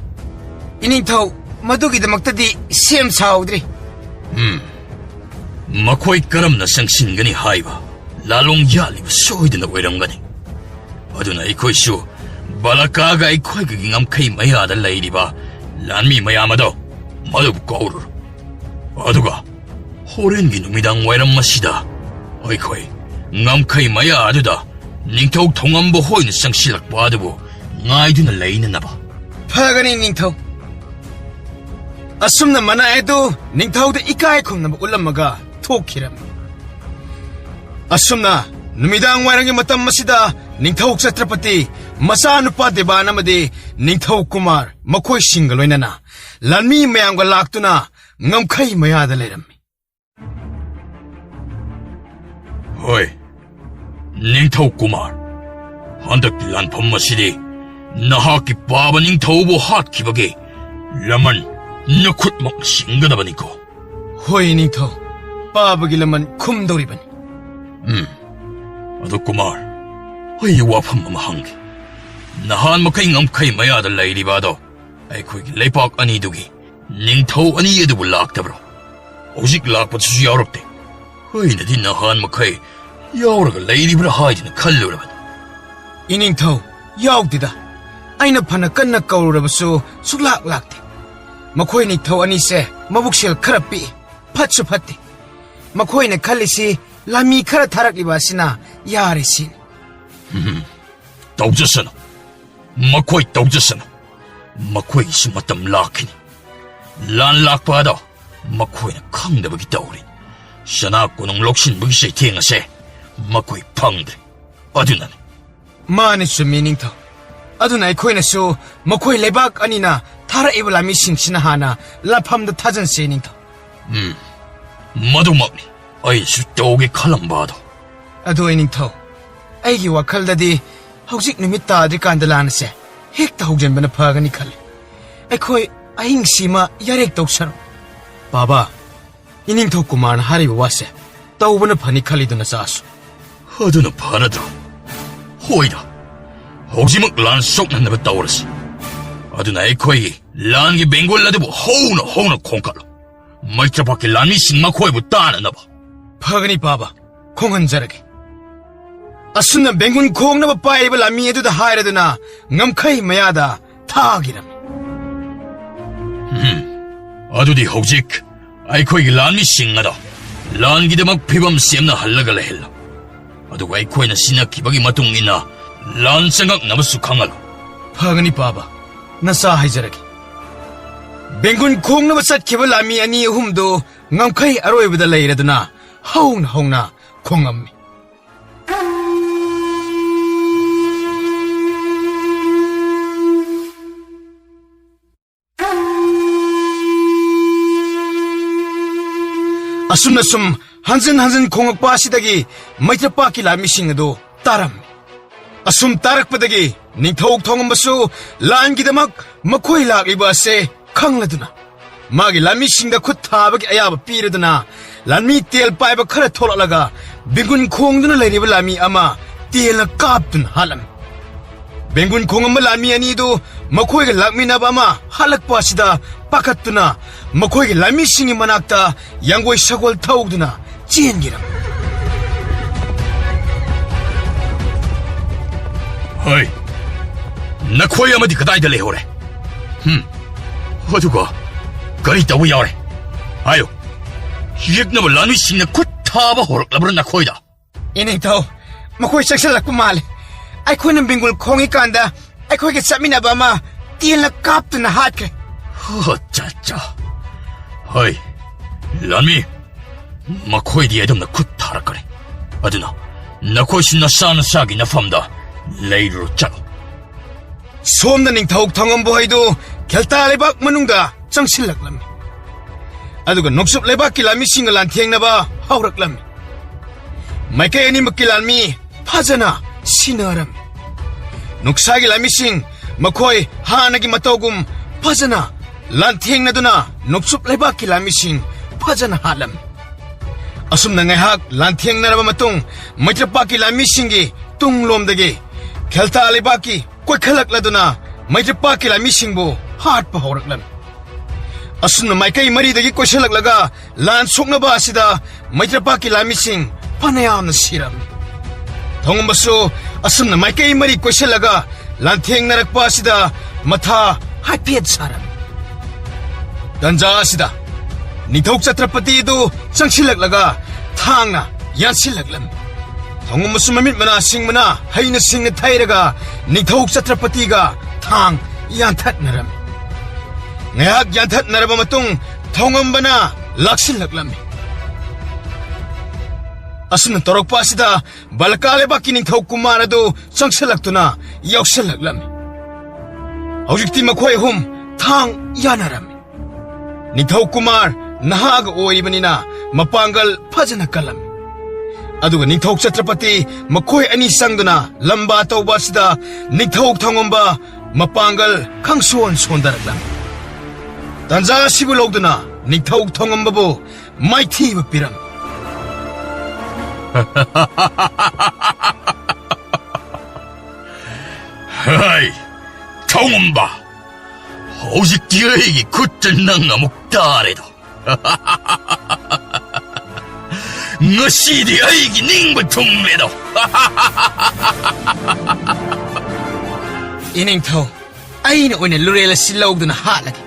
"ꯏꯅꯤꯡꯊꯧ, ꯃꯗꯨꯒꯤꯗꯃꯛꯇꯗꯤ ꯁꯦꯝ ꯁꯥꯍꯧꯗ꯭ꯔꯤ꯫" "ꯎꯝ, ꯃꯈꯣꯏ ꯀꯔꯝꯅ ꯆꯪꯁꯤꯟꯒꯅꯤ ꯍꯥꯏꯕ? ꯂꯥꯂꯣꯡ ꯌꯥꯠꯂꯤꯕ ꯁꯣꯏꯗꯅ ꯑꯣꯏꯔꯝꯒꯅꯤ꯫ ꯑꯗꯨꯅ ꯑꯩꯈꯣꯏꯁꯨ ꯕꯥꯂꯥꯀꯥꯒ ꯑꯩꯈꯣꯏꯒꯤ ꯉꯝꯈꯩ ꯃꯌꯥꯗ ꯂꯩꯔꯤꯕ ꯂꯥꯟꯃꯤ ꯃꯌꯥꯝ ꯑꯗꯣ ꯃꯗꯨꯕꯨ ꯀꯧꯔꯨꯔꯣ꯫ ꯑꯗꯨꯒ ꯍꯣꯔꯦꯟꯒꯤ ꯅꯨꯃꯤꯗꯥꯡ ꯋꯥꯏꯔꯝ ꯑꯁꯤꯗ ꯑꯩꯈꯣꯏ ꯉꯝꯈꯩ ꯃꯌꯥ ꯑꯗꯨꯗ ꯅꯤꯡꯊꯧ ꯊꯧꯉꯝꯕ ꯍꯣꯏꯅ ꯆꯪꯁꯤꯜꯂꯛꯄ ꯑꯗꯨꯕꯨ ꯉꯥꯏꯗꯨꯅ ꯂꯩꯅꯅꯕ꯫" "ꯐꯒꯅꯤ ꯅꯤꯡꯊꯧ꯫" ꯑꯁꯨꯝꯅ ꯃꯅꯥꯏ ꯑꯗꯨ ꯅꯤꯡꯊꯧꯗ ꯏꯀꯥꯏ ꯈꯨꯝꯅꯕ ꯎꯠꯂꯝꯃꯒ ꯊꯣꯛꯈꯤꯔꯝꯃꯤ꯫ ꯑꯁꯨꯝꯅ ꯅꯨꯃꯤꯗꯥꯡ ꯋꯥꯏꯔꯝꯒꯤ ꯃꯇꯝ ꯑꯁꯤꯗ ꯅꯤꯡꯊꯧ ꯆꯇ꯭ꯔꯄꯇꯤ, ꯃꯆꯥꯅꯨꯄꯥ ꯗꯦꯕꯥꯟ ꯑꯃꯗꯤ ꯅꯤꯡꯊꯧ ꯀꯨꯃꯥꯔ ꯃꯈꯣꯏꯁꯤꯡꯒ ꯂꯣꯏꯅꯅ ꯂꯥꯟꯃꯤ ꯃꯌꯥꯝꯒ ꯂꯥꯛꯇꯨꯅ ꯉꯝꯈꯩ ꯃꯌꯥꯗ ꯂꯩꯔꯝꯃꯤ꯫ "ꯍꯣꯏ, ꯅꯤꯡꯊꯧ ꯀꯨꯃꯥꯔ, ꯍꯟꯗꯛꯀꯤ ꯂꯥꯟꯐꯝ ꯑꯁꯤꯗꯤ ꯅꯍꯥꯛꯀꯤ ꯄꯥꯕ ꯅꯤꯡꯊꯧꯕꯨ ꯍꯥꯠꯈꯤꯕꯒꯤ ꯂꯃꯟ ꯅꯈꯨꯠꯃꯛꯅ ꯁꯤꯡꯒꯗꯕꯅꯤꯀꯣ꯫ ꯍꯣꯏ ꯅꯤꯡꯊꯧ, ꯄꯥꯕꯒꯤ ꯂꯃꯟ ꯈꯨꯝꯗꯧꯔꯤꯕꯅꯤ꯫ ꯎꯝ, ꯑꯗꯨ ꯀꯨꯃꯥꯔ, ꯑꯩ ꯋꯥꯐꯝ ꯑꯃ ꯍꯪꯒꯦ꯫ ꯅꯍꯥꯟ ꯃꯈꯩ ꯉꯝꯈꯩ ꯃꯌꯥꯗ ꯂꯩꯔꯤꯕ ꯑꯗꯣ ꯑꯩꯈꯣꯏꯒꯤ ꯂꯩꯄꯥꯛ ꯑꯅꯤꯗꯨꯒꯤ ꯅꯤꯡꯊꯧ ꯑꯅꯤ ꯑꯗꯨꯕꯨ ꯂꯥꯛꯇꯕ꯭ꯔꯣ? ꯍꯧꯖꯤꯛ ꯂꯥꯛꯄꯗꯨꯁꯨ ꯌꯥꯎꯔꯛꯇꯦ꯫ ꯑꯩꯅꯗꯤ ꯅꯍꯥꯟ ꯃꯈꯩ ꯌꯥꯎꯔꯒ ꯂꯩꯔꯤꯕ꯭ꯔꯥ ꯍꯥꯏꯗꯨꯅ ꯈꯜꯂꯨꯔꯕꯅꯤ꯫ ꯏꯅꯤꯡꯊꯧ, ꯌꯥꯎꯗꯦꯗ꯫ ꯑꯩꯅ ꯐꯅ ꯀꯟꯅ ꯀꯧꯔꯨꯔꯕꯁꯨ ꯁꯨꯛꯂꯥꯛ ꯂꯥꯛꯇꯦ꯫ ꯃꯈꯣꯏ ꯅꯤꯡꯊꯧ ꯑꯅꯤꯁꯦ ꯃꯕꯨꯛꯁꯦꯜ ꯈꯔ ꯄꯤꯛꯏ, ꯐꯠꯁꯨ ꯐꯠꯇꯦ꯫ ꯃꯈꯣꯏꯅ ꯈꯜꯂꯤꯁꯤ ꯂꯥꯟꯃꯤ ꯈꯔ ꯊꯥꯔꯛꯂꯤꯕ ꯑꯁꯤꯅ ꯌꯥꯔꯦ ꯁꯤꯅꯤ꯫ ꯇꯧꯖꯁꯅꯨ꯫ ꯃꯈꯣꯏ ꯇꯧꯖꯁꯅꯨ꯫ ꯃꯈꯣꯏꯒꯤꯁꯨ ꯃꯇꯝ ꯂꯥꯛꯈꯤꯅꯤ꯫ ꯂꯥꯟ ꯂꯥꯛꯄ ꯑꯗꯣ ꯃꯈꯣꯏꯅ ꯈꯪꯗꯕꯒꯤ ꯇꯧꯔꯤ꯫ ꯁꯅꯥ ꯀꯣꯅꯨꯡ ꯂꯧꯁꯤꯟꯕꯒꯤ ꯆꯩꯊꯦꯡ ꯑꯁꯦ ꯃꯈꯣꯏ ꯐꯪꯗ꯭ꯔꯦ꯫ ꯑꯗꯨꯅꯅꯤ꯫ ꯃꯥꯅꯤ, ꯆꯨꯝꯃꯤ, ꯅꯤꯡꯊꯧ꯫ ꯑꯗꯨꯅ ꯑꯩꯈꯣꯏꯅꯁꯨ ꯃꯈꯣꯏ ꯂꯩꯕꯥꯛ ꯑꯅꯤꯅ ꯊꯥꯔꯛꯏꯕ ꯂꯥꯟꯃꯤꯁꯤꯡꯁꯤꯅ ꯍꯥꯟꯅ ꯂꯥꯟꯐꯝꯗ ꯊꯥꯖꯤꯟꯁꯤ, ꯅꯤꯡꯊꯧ꯫ ꯎꯝ, ꯃꯗꯨꯃꯛꯅꯤ ꯑꯩꯁꯨ ꯇꯧꯒꯦ ꯈꯜꯂꯝꯕ ꯑꯗꯣ꯫ ꯑꯗꯨ, ꯏꯅꯤꯡꯊꯧ, ꯑꯩꯒꯤ ꯋꯥꯈꯜꯗꯗꯤ ꯍꯧꯖꯤꯛ ꯅꯨꯃꯤꯠ ꯇꯥꯗ꯭ꯔꯤꯀꯥꯟꯗ ꯂꯥꯟ ꯑꯁꯦ ꯍꯦꯛꯇ ꯍꯧꯖꯤꯟꯕꯅ ꯐꯒꯅꯤ ꯈꯜꯂꯤ꯫ ꯑꯩꯈꯣꯏ ꯑꯍꯤꯡꯁꯤꯃ ꯌꯥꯔꯦꯛ ꯇꯧꯁꯔꯣ꯫ ꯄꯥꯕ, ꯏꯅꯤꯡꯊꯧ ꯀꯨꯃꯥꯔꯅ ꯍꯥꯏꯔꯤꯕ ꯋꯥꯁꯦ ꯇꯧꯕꯅ ꯐꯅꯤ ꯈꯜꯂꯤꯗꯨ ꯅꯆꯥꯁꯨ꯫ ꯑꯗꯨꯅ ꯐꯔꯗ꯭ꯔꯣ? ꯍꯣꯏꯗ, ꯍꯧꯖꯤꯛꯃꯛ ꯂꯥꯟ ꯁꯣꯛꯅꯅꯕ ꯇꯧꯔꯁꯤ꯫ ꯑꯗꯨꯅ ꯑꯩꯈꯣꯏꯒꯤ ꯂꯥꯟꯒꯤ ꯕꯦꯡꯒꯨꯜ ꯑꯗꯨꯕꯨ ꯍꯧꯅ ꯍꯧꯅ ꯈꯣꯡꯀꯠꯂꯨ꯫ ꯃꯩꯇ꯭ꯔꯄꯥꯛꯀꯤ ꯂꯥꯟꯃꯤꯁꯤꯡ ꯃꯈꯣꯏꯕꯨ ꯇꯥꯅꯅꯕ꯫ ꯐꯒꯅꯤ ꯄꯥꯕ, ꯈꯣꯡꯍꯟꯖꯔꯒꯦ꯫ ꯑꯁꯨꯝꯅ ꯕꯦꯡꯒꯨꯟ ꯈꯣꯡꯅꯕ ꯄꯥꯏꯔꯤꯕ ꯂꯥꯟꯃꯤ ꯑꯗꯨꯗ ꯍꯥꯏꯔꯗꯨꯅ ꯉꯝꯈꯩ ꯃꯌꯥꯗ ꯊꯥꯈꯤꯔꯝꯃꯤ꯫ ꯎꯝ, ꯑꯗꯨꯗꯤ ꯍꯧꯖꯤꯛ ꯑꯩꯈꯣꯏꯒꯤ ꯂꯥꯟꯃꯤꯁꯤꯡ ꯑꯗꯣ ꯂꯥꯟꯒꯤꯗꯃꯛ ꯐꯤꯕꯝ ꯁꯦꯝꯅꯍꯜꯂꯒ ꯂꯩꯍꯜꯂꯣ꯫ ꯑꯗꯨꯒ ꯑꯩꯈꯣꯏꯅ ꯁꯤꯟꯅꯈꯤꯕꯒꯤ ꯃꯇꯨꯡ ꯏꯟꯅ ꯂꯥꯟ ꯆꯪꯉꯛꯅꯕꯁꯨ ꯈꯪꯍꯜꯂꯨ꯫ ꯐꯒꯅꯤ ꯄꯥꯕ, ꯅꯆꯥ ꯍꯥꯏꯖꯔꯒꯦ꯫ ꯕꯦꯡꯒꯨꯟ ꯈꯣꯡꯅꯕ ꯆꯠꯈꯤꯕ ꯂꯥꯟꯃꯤ ꯑꯅꯤ ꯑꯍꯨꯝꯗꯨ ꯉꯝꯈꯩ ꯑꯔꯣꯏꯕꯗ ꯂꯩꯔꯗꯨꯅ ꯍꯧꯅ ꯍꯧꯅ ꯈꯣꯡꯉꯝꯃꯤ꯫ ꯑꯁꯨꯝꯅ ꯁꯨꯝ ꯍꯟꯖꯤꯟ ꯍꯟꯖꯤꯟ ꯈꯣꯡꯂꯛꯄ ꯑꯁꯤꯗꯒꯤ ꯃꯩꯇ꯭ꯔꯄꯥꯛꯀꯤ ꯂꯥꯟꯃꯤꯁꯤꯡ ꯑꯗꯨ ꯇꯥꯔꯝꯃꯤ꯫ ꯑꯁꯨꯝ ꯇꯥꯔꯛꯄꯗꯒꯤ ꯅꯤꯡꯊꯧ ꯊꯣꯡꯉꯝꯕꯁꯨ ꯂꯥꯟꯒꯤꯗꯃꯛ ꯃꯈꯣꯏ ꯂꯥꯛꯂꯤꯕ ꯑꯁꯦ ꯈꯪꯂꯗꯨꯅ, ꯃꯥꯒꯤ ꯂꯥꯟꯃꯤꯁꯤꯡꯗ ꯈꯨꯠ ꯊꯥꯕꯒꯤ ꯑꯌꯥꯕ ꯄꯤꯔꯗꯨꯅ, ꯂꯥꯟꯃꯤ ꯇꯦꯜ ꯄꯥꯏꯕ ꯈꯔ ꯊꯣꯛꯂꯛꯂꯒ ꯕꯦꯡꯒꯨꯟ ꯈꯣꯡꯗꯨꯅ ꯂꯩꯔꯤꯕ ꯂꯥꯟꯃꯤ ꯑꯃ ꯇꯦꯜꯅ ꯀꯥꯞꯇꯨꯅ ꯍꯥꯠꯂꯝꯃꯤ꯫ ꯕꯦꯡꯒꯨꯟ ꯈꯣꯡꯉꯝꯕ ꯂꯥꯟꯃꯤ ꯑꯅꯤꯗꯨ ꯃꯈꯣꯏꯒ ꯂꯥꯛꯃꯤꯟꯅꯕ ꯑꯃ ꯍꯜꯂꯛꯄ ꯑꯁꯤꯗ ꯄꯥꯈꯠꯇꯨꯅ ꯃꯈꯣꯏꯒꯤ ꯂꯥꯟꯃꯤꯁꯤꯡꯒꯤ ꯃꯅꯥꯛꯇ ꯌꯥꯡꯒꯣꯏ ꯁꯒꯣꯜ ꯊꯧꯗꯨꯅ ꯆꯦꯟꯈꯤꯔꯝꯃꯤ꯫ ꯍꯣꯏ, ꯅꯈꯣꯏ ꯑꯃꯗꯤ ꯀꯗꯥꯏꯗ ꯂꯩꯍꯧꯔꯦ? ꯍꯝ, ꯑꯗꯨꯒ ꯀꯔꯤ ꯇꯧꯕ ꯌꯥꯎꯔꯦ? ꯍꯥꯏꯌꯨ, ꯌꯦꯛꯅꯕ ꯂꯥꯟꯃꯤꯁꯤꯡꯅ ꯈꯨꯠ ꯊꯥꯕ ꯍꯧꯔꯛꯂꯕ꯭ꯔꯥ ꯅꯈꯣꯏꯗ? ꯏꯅꯤꯡꯊꯧ, ꯃꯈꯣꯏ ꯆꯪꯁꯤꯜꯂꯛꯄ ꯃꯥꯜꯂꯦ꯫ ꯑꯩꯈꯣꯏꯅ ꯕꯦꯡꯒꯨꯜ ꯈꯣꯡꯉꯤꯀꯥꯟꯗ ꯑꯩꯈꯣꯏꯒ ꯆꯠꯃꯤꯟꯅꯕ ꯑꯃ ꯇꯦꯜꯅ ꯀꯥꯞꯇꯨꯅ ꯍꯥꯠꯈ꯭ꯔꯦ꯫ ꯑꯠꯆꯥ, ꯑꯠꯆꯥ꯫ ꯍꯣꯏ, ꯂꯥꯟꯃꯤ, ꯃꯈꯣꯏꯗꯤ ꯑꯗꯨꯝꯅ ꯈꯨꯠ ꯊꯥꯔꯛꯀꯅꯤ꯫ ꯑꯗꯨꯅ ꯅꯈꯣꯏꯁꯨ ꯅꯁꯥ ꯅꯁꯥꯒꯤ ꯅꯐꯝꯗ ꯂꯩꯔꯨꯔꯣ ꯆꯠꯂꯣ꯫ ꯁꯣꯝꯗ ꯅꯤꯡꯊꯧ ꯊꯣꯡꯉꯝꯕ ꯍꯣꯏꯗꯨ ꯈꯦꯜꯇꯥ ꯂꯩꯕꯥꯛ ꯃꯅꯨꯡꯗ ꯆꯪꯁꯤꯜꯂꯛꯂꯝꯃꯤ꯫ ꯑꯗꯨꯒ ꯅꯣꯡꯆꯨꯞ ꯂꯩꯕꯥꯛꯀꯤ ꯂꯥꯟꯃꯤꯁꯤꯡꯒ ꯂꯥꯟꯊꯦꯡꯅꯕ ꯍꯧꯔꯛꯂꯝꯃꯤ꯫ ꯃꯥꯏꯀꯩ ꯑꯅꯤꯃꯛꯀꯤ ꯂꯥꯟꯃꯤ ꯐꯖꯅ ꯁꯤꯟꯅꯔꯝꯃꯤ꯫ ꯅꯣꯡꯁꯥꯒꯤ ꯂꯥꯟꯃꯤꯁꯤꯡ ꯃꯈꯣꯏ ꯍꯥꯟꯅꯒꯤ ꯃꯇꯧꯒꯨꯝ ꯐꯖꯅ ꯂꯥꯟꯊꯦꯡꯅꯗꯨꯅ ꯅꯣꯡꯆꯨꯞ ꯂꯩꯕꯥꯛꯀꯤ ꯂꯥꯟꯃꯤꯁꯤꯡ ꯐꯖꯅ ꯍꯥꯠꯂꯝꯃꯤ꯫ ꯑꯁꯨꯝꯅ ꯉꯥꯏꯍꯥꯛ ꯂꯥꯟꯊꯦꯡꯅꯔꯕ ꯃꯇꯨꯡ, ꯃꯩꯇ꯭ꯔꯄꯥꯛꯀꯤ ꯂꯥꯟꯃꯤꯁꯤꯡꯒꯤ ꯇꯨꯡꯂꯣꯝꯗꯒꯤ ꯈꯦꯜꯇꯥ ꯂꯩꯕꯥꯛꯀꯤ ꯀꯣꯏꯈꯠꯂꯛꯂꯗꯨꯅ ꯃꯩꯇ꯭ꯔꯄꯥꯛꯀꯤ ꯂꯥꯟꯃꯤꯁꯤꯡꯕꯨ ꯍꯥꯠꯄ ꯍꯧꯔꯛꯂꯝꯃꯤ꯫ ꯑꯁꯨꯝꯅ ꯃꯥꯏꯀꯩ ꯃꯔꯤꯗꯒꯤ ꯀꯣꯏꯁꯤꯜꯂꯛꯂꯒ ꯂꯥꯟ ꯁꯣꯛꯅꯕ ꯑꯁꯤꯗ ꯃꯩꯇ꯭ꯔꯄꯥꯛꯀꯤ ꯂꯥꯟꯃꯤꯁꯤꯡ ꯐꯅꯌꯥꯝꯅ ꯁꯤꯔꯝꯃꯤ꯫ ꯊꯣꯡꯉꯝꯕꯁꯨ ꯑꯁꯨꯝꯅ ꯃꯥꯏꯀꯩ ꯃꯔꯤ ꯀꯣꯏꯁꯤꯜꯂꯒ ꯂꯥꯟꯊꯦꯡꯅꯔꯛꯄ ꯑꯁꯤꯗ ꯃꯊꯥ ꯍꯥꯏꯐꯦꯠ ꯁꯥꯔꯝꯃꯤ꯫ ꯇꯟꯖꯥ ꯑꯁꯤꯗ ꯅꯤꯡꯊꯧ ꯆꯇ꯭ꯔꯄꯇꯤ ꯑꯗꯨ ꯆꯪꯁꯤꯜꯂꯛꯂꯒ ꯊꯥꯡꯅ ꯌꯥꯟꯁꯤꯜꯂꯛꯂꯝꯃꯤ꯫ ꯊꯣꯡꯉꯝꯕꯁꯨ ꯃꯃꯤꯠ ꯃꯅꯥ ꯁꯤꯡ ꯃꯅꯥ ꯍꯩꯅ ꯁꯤꯡꯅ ꯊꯩꯔꯒ ꯅꯤꯡꯊꯧ ꯆꯇ꯭ꯔꯄꯇꯤꯒ ꯊꯥꯡ ꯌꯥꯟꯊꯠꯅꯔꯝꯃꯤ꯫ ꯉꯥꯏꯍꯥꯛ ꯌꯥꯟꯊꯠꯅꯔꯕ ꯃꯇꯨꯡ ꯊꯣꯡꯉꯝꯕꯅ ꯂꯥꯛꯁꯤꯜꯂꯛꯂꯝꯃꯤ꯫ ꯑꯁꯨꯝꯅ ꯇꯧꯔꯛꯄ ꯑꯁꯤꯗ ꯕꯂꯀꯥ ꯂꯩꯕꯥꯛꯀꯤ ꯅꯤꯡꯊꯧ ꯀꯨꯃꯥꯔ ꯑꯗꯨ ꯆꯪꯁꯤꯜꯂꯛꯇꯨꯅ ꯌꯥꯎꯁꯤꯜꯂꯛꯂꯝꯃꯤ꯫ ꯍꯧꯖꯤꯛꯇꯤ ꯃꯈꯣꯏ ꯑꯍꯨꯝ ꯊꯥꯡ ꯌꯥꯅꯔꯝꯃꯤ꯫ ꯅꯤꯡꯊꯧ ꯀꯨꯃꯥꯔ ꯅꯍꯥꯒ ꯑꯣꯏꯔꯤꯕꯅꯤꯅ ꯃꯄꯥꯡꯒꯜ ꯐꯖꯅ ꯀꯜꯂꯝꯃꯤ꯫ ꯑꯗꯨꯒ ꯅꯤꯡꯊꯧ ꯆꯇ꯭ꯔꯄꯇꯤ ꯃꯈꯣꯏ ꯑꯅꯤ ꯆꯪꯗꯨꯅ ꯂꯝꯕꯥ ꯇꯧꯕ ꯑꯁꯤꯗ ꯅꯤꯡꯊꯧ ꯊꯣꯡꯉꯝꯕ ꯃꯄꯥꯡꯒꯜ ꯈꯪꯁꯣꯟ ꯁꯣꯟꯊꯔꯛꯂꯝꯃꯤ꯫ ꯇꯥꯟꯖꯥ ꯑꯁꯤꯕꯨ ꯂꯧꯗꯨꯅ ꯅꯤꯡꯊꯧ ꯊꯣꯡꯉꯝꯕꯕꯨ ꯃꯥꯏꯊꯤꯕ ꯄꯤꯔꯝꯃꯤ꯫ ꯍꯩ, ꯊꯣꯡꯉꯝꯕ, ꯍꯧꯖꯤꯛꯇꯤ ꯑꯩꯒꯤ ꯈꯨꯠꯇ ꯅꯪ ꯑꯃꯨꯛ ꯇꯥꯔꯦꯗꯣ꯫ ꯉꯁꯤꯗꯤ ꯑꯩꯒꯤ ꯅꯤꯡꯕ ꯊꯨꯡꯂꯦꯗꯣ꯫ ꯏꯅꯤꯡꯊꯧ, ꯑꯩꯅ ꯑꯣꯏꯅ ꯂꯨꯔꯦꯜ ꯑꯁꯤ ꯂꯧꯗꯨꯅ ꯍꯥꯠꯂꯒꯦ,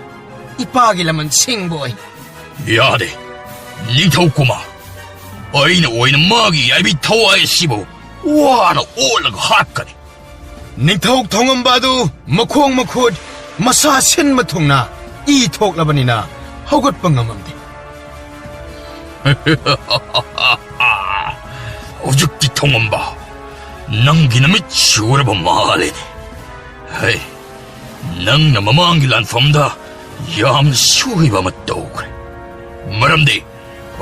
ꯏꯄꯥꯒꯤ ꯂꯃꯟ ꯁꯤꯡꯕ ꯑꯣꯏꯅ꯫ ꯌꯥꯗꯦ, ꯅꯤꯡꯊꯧ ꯀꯨꯃꯥꯔ꯫ ꯑꯩꯅ ꯑꯣꯏꯅ ꯃꯥꯒꯤ ꯌꯥꯏꯕꯤ ꯊꯋꯥꯏ ꯑꯁꯤꯕꯨ ꯋꯥꯅ ꯑꯣꯠꯂꯒ ꯍꯥꯠꯀꯅꯤ꯫ ꯅꯤꯡꯊꯧ ꯊꯣꯡꯉꯝꯕ ꯑꯗꯨ ꯃꯈꯣꯡ ꯃꯈꯨꯠ ꯃꯁꯥ ꯁꯤꯟꯕ ꯊꯨꯡꯅ ꯏ ꯊꯣꯛꯂꯕꯅꯤꯅ ꯍꯧꯒꯠꯄ ꯉꯝꯃꯝꯗꯦ꯫ ꯍꯧꯖꯤꯛꯇꯤ ꯊꯣꯡꯉꯝꯕ, ꯅꯪꯒꯤ ꯅꯃꯤꯠ ꯁꯨꯔꯕ ꯃꯥꯜꯂꯦꯅꯦ꯫ ꯍꯦ, ꯅꯪꯅ ꯃꯃꯥꯡꯒꯤ ꯂꯥꯟꯐꯝꯗ ꯌꯥꯝꯅ ꯁꯣꯏꯕ ꯑꯃ ꯇꯧꯈ꯭ꯔꯦ꯫ ꯃꯔꯝꯗꯤ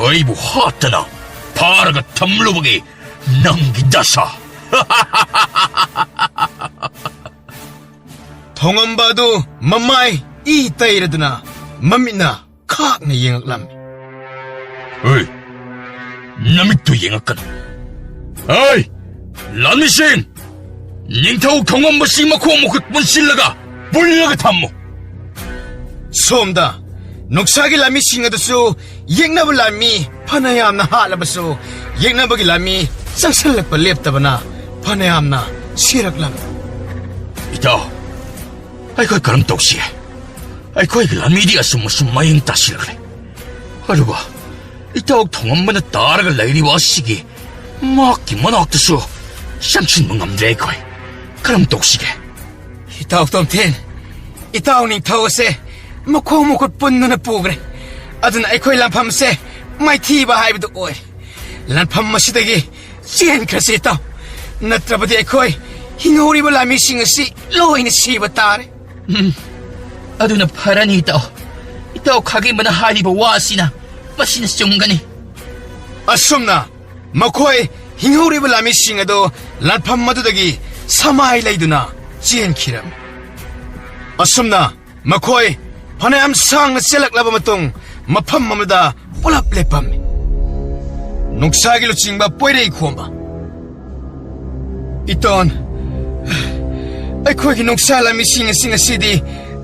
ꯑꯩꯕꯨ ꯍꯥꯠꯇꯅ ꯐꯥꯔꯒ ꯊꯝꯂꯨꯕꯒꯤ ꯅꯪꯒꯤ ꯗꯁꯥ꯫ ꯊꯣꯡꯉꯝꯕ ꯑꯗꯨ ꯃꯃꯥꯏ ꯏ ꯇꯩꯔꯗꯨꯅ ꯃꯃꯤꯠꯅ ꯈꯥꯛꯅ ꯌꯦꯡꯉꯛꯂꯝꯃꯤ꯫ ꯍꯣꯏ, ꯅꯃꯤꯠꯇꯨ ꯌꯦꯡꯉꯛꯀꯅꯨ꯫ ꯍꯣꯏ, ꯂꯥꯟꯃꯤꯁꯤꯡ, ꯅꯤꯡꯊꯧ ꯊꯣꯡꯉꯝꯕꯁꯤ ꯃꯈꯣꯡ ꯃꯈꯨꯠ ꯄꯨꯟꯁꯤꯜꯂꯒ ꯄꯨꯜꯂꯒ ꯊꯝꯃꯨ꯫ ꯁꯣꯝꯗ ꯅꯨꯡꯁꯥꯒꯤ ꯂꯥꯟꯃꯤꯁꯤꯡ ꯑꯗꯨꯁꯨ ꯌꯦꯛꯅꯕ ꯂꯥꯟꯃꯤ ꯐꯅ ꯌꯥꯝꯅ ꯍꯥꯠꯂꯕꯁꯨ, ꯌꯦꯛꯅꯕꯒꯤ ꯂꯥꯟꯃꯤ ꯆꯪꯁꯤꯜꯂꯛꯄ ꯂꯦꯞꯇꯕꯅ ꯐꯅ ꯌꯥꯝꯅ ꯁꯤꯔꯛꯂꯝꯃꯤ꯫ ꯏꯇꯥꯎ, ꯑꯩꯈꯣꯏ ꯀꯔꯝ ꯇꯧꯁꯤ? ꯑꯩꯈꯣꯏꯒꯤ ꯂꯥꯟꯃꯤꯗꯤ ꯑꯁꯨꯝ ꯑꯁꯨꯝ ꯃꯌꯦꯡ ꯇꯥꯁꯤꯜꯂꯛꯂꯦ꯫ ꯑꯗꯨꯒ ꯏꯇꯥꯎ ꯊꯣꯡꯉꯝꯕꯅ ꯇꯥꯔꯒ ꯂꯩꯔꯤꯕ ꯑꯁꯤꯒꯤ ꯃꯍꯥꯛꯀꯤ ꯃꯅꯥꯛꯇꯁꯨ ꯆꯪꯁꯤꯟꯕ ꯉꯝꯗ꯭ꯔꯦ ꯑꯩꯈꯣꯏ꯫ ꯀꯔꯝ ꯇꯧꯁꯤꯒꯦ? ꯏꯇꯥꯎ ꯇꯣꯝꯊꯤꯟ, ꯏꯇꯥꯎ ꯅꯤꯡꯊꯧ ꯑꯁꯦ ꯃꯈꯣꯡ ꯃꯈꯨꯠ ꯄꯨꯟꯗꯨꯅ ꯄꯨꯈ꯭ꯔꯦ꯫ ꯑꯗꯨꯅ ꯑꯩꯈꯣꯏ ꯂꯥꯟꯐꯝꯁꯦ ꯃꯥꯏꯊꯤꯕ ꯍꯥꯏꯕꯗꯨ ꯑꯣꯏꯔꯦ꯫ ꯂꯥꯟꯐꯝ ꯑꯁꯤꯗꯒꯤ ꯆꯦꯟꯈ꯭ꯔꯁꯤ ꯏꯇꯥꯎ꯫ ꯅꯠꯇ꯭ꯔꯕꯗꯤ ꯑꯩꯈꯣꯏ ꯍꯤꯡꯍꯧꯔꯤꯕ ꯂꯥꯟꯃꯤꯁꯤꯡ ꯑꯁꯤ ꯂꯣꯏꯅ ꯁꯤꯕ ꯇꯥꯔꯦ꯫ ꯎꯝ, ꯑꯗꯨꯅ ꯐꯔꯅꯤ ꯏꯇꯥꯎ꯫ ꯏꯇꯥꯎ ꯈꯥꯒꯦꯝꯕꯅ ꯍꯥꯏꯔꯤꯕ ꯋꯥ ꯑꯁꯤꯅ, ꯃꯁꯤꯅ ꯆꯨꯝꯒꯅꯤ꯫ ꯑꯁꯨꯝꯅ ꯃꯈꯣꯏ ꯍꯤꯡꯍꯧꯔꯤꯕ ꯂꯥꯟꯃꯤꯁꯤꯡ ꯑꯗꯨ ꯂꯥꯟꯐꯝ ꯑꯗꯨꯗꯒꯤ ꯁꯃꯥꯏ ꯂꯩꯗꯨꯅ ꯆꯦꯟꯈꯤꯔꯝꯃꯤ꯫ ꯑꯁꯨꯝꯅ ꯃꯈꯣꯏ ꯐꯅꯌꯥꯝ ꯁꯥꯡꯅ ꯆꯦꯜꯂꯛꯂꯕ ꯃꯇꯨꯡ, ꯃꯐꯝ ꯑꯃꯗ ꯄꯨꯂꯞ ꯂꯦꯞꯄꯝꯃꯤ꯫ ꯅꯨꯡꯁꯥꯒꯤ ꯂꯨꯆꯤꯡꯕ ꯄꯣꯏꯔꯩ ꯈꯣꯝꯕ, "ꯏꯇꯣꯟ, ꯑꯩꯈꯣꯏꯒꯤ ꯅꯨꯡꯁꯥ ꯂꯥꯟꯃꯤꯁꯤꯡ ꯑꯁꯤ ꯉꯁꯤꯗꯤ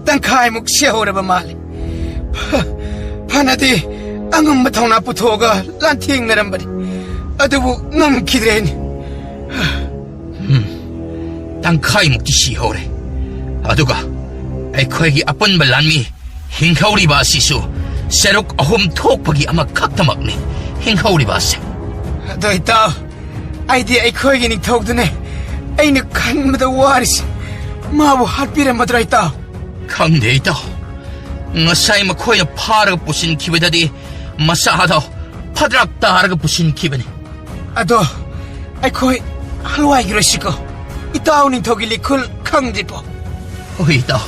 ꯇꯪꯈꯥꯏꯃꯨꯛ ꯁꯤꯍꯧꯔꯕ ꯃꯥꯜꯂꯤ꯫ ꯐ-, ꯐꯅꯗꯤ ꯑꯉꯝꯕ ꯊꯧꯅꯥ ꯄꯨꯊꯣꯛꯑꯒ ꯂꯥꯟꯊꯦꯡꯅꯔꯝꯕꯅꯤ, ꯑꯗꯨꯕꯨ ꯉꯝꯈꯤꯗ꯭ꯔꯦꯅꯦ꯫" ꯇꯪꯈꯥꯏꯃꯨꯛꯇꯤ ꯁꯤꯍꯧꯔꯦ꯫ ꯑꯗꯨꯒ ꯑꯩꯈꯣꯏꯒꯤ ꯑꯄꯨꯟꯕ ꯂꯥꯟꯃꯤ ꯍꯤꯡꯍꯧꯔꯤꯕ ꯑꯁꯤꯁꯨ ꯁꯔꯨꯛ ꯑꯍꯨꯝ ꯊꯣꯛꯄꯒꯤ ꯑꯃꯈꯛꯇꯃꯛꯅꯤ ꯍꯤꯡꯍꯧꯔꯤꯕ ꯑꯁꯤ꯫ ꯑꯗꯣ ꯏꯇꯥꯎ, ꯑꯩꯗꯤ ꯑꯩꯈꯣꯏꯒꯤ ꯅꯤꯡꯊꯧꯗꯨꯅꯦ ꯑꯩꯅ ꯈꯟꯕꯗ ꯋꯥꯔꯤꯁꯦ꯫ ꯃꯥꯕꯨ ꯍꯥꯠꯄꯤꯔꯝꯃꯗ꯭ꯔꯥ ꯏꯇꯥꯎ? ꯈꯪꯗꯦ ꯏꯇꯥꯎ꯫ ꯉꯁꯥꯏ ꯃꯈꯣꯏꯅ ꯐꯥꯔꯒ ꯄꯨꯁꯤꯟꯈꯤꯕꯗꯗꯤ ꯃꯁꯥꯗꯣ ꯐꯗ꯭ꯔꯥꯛ ꯇꯥꯔꯒ ꯄꯨꯁꯤꯟꯈꯤꯕꯅꯤ꯫ ꯑꯗꯣ ꯑꯩꯈꯣꯏ ꯍꯜꯋꯥꯏꯒꯤꯔꯣꯏꯁꯤꯀꯣ? ꯏꯇꯥꯎ ꯅꯤꯡꯊꯧꯒꯤ ꯂꯤꯈꯨꯜ ꯈꯪꯗ꯭ꯔꯤꯕꯣ? ꯍꯣꯏ ꯏꯇꯥꯎ,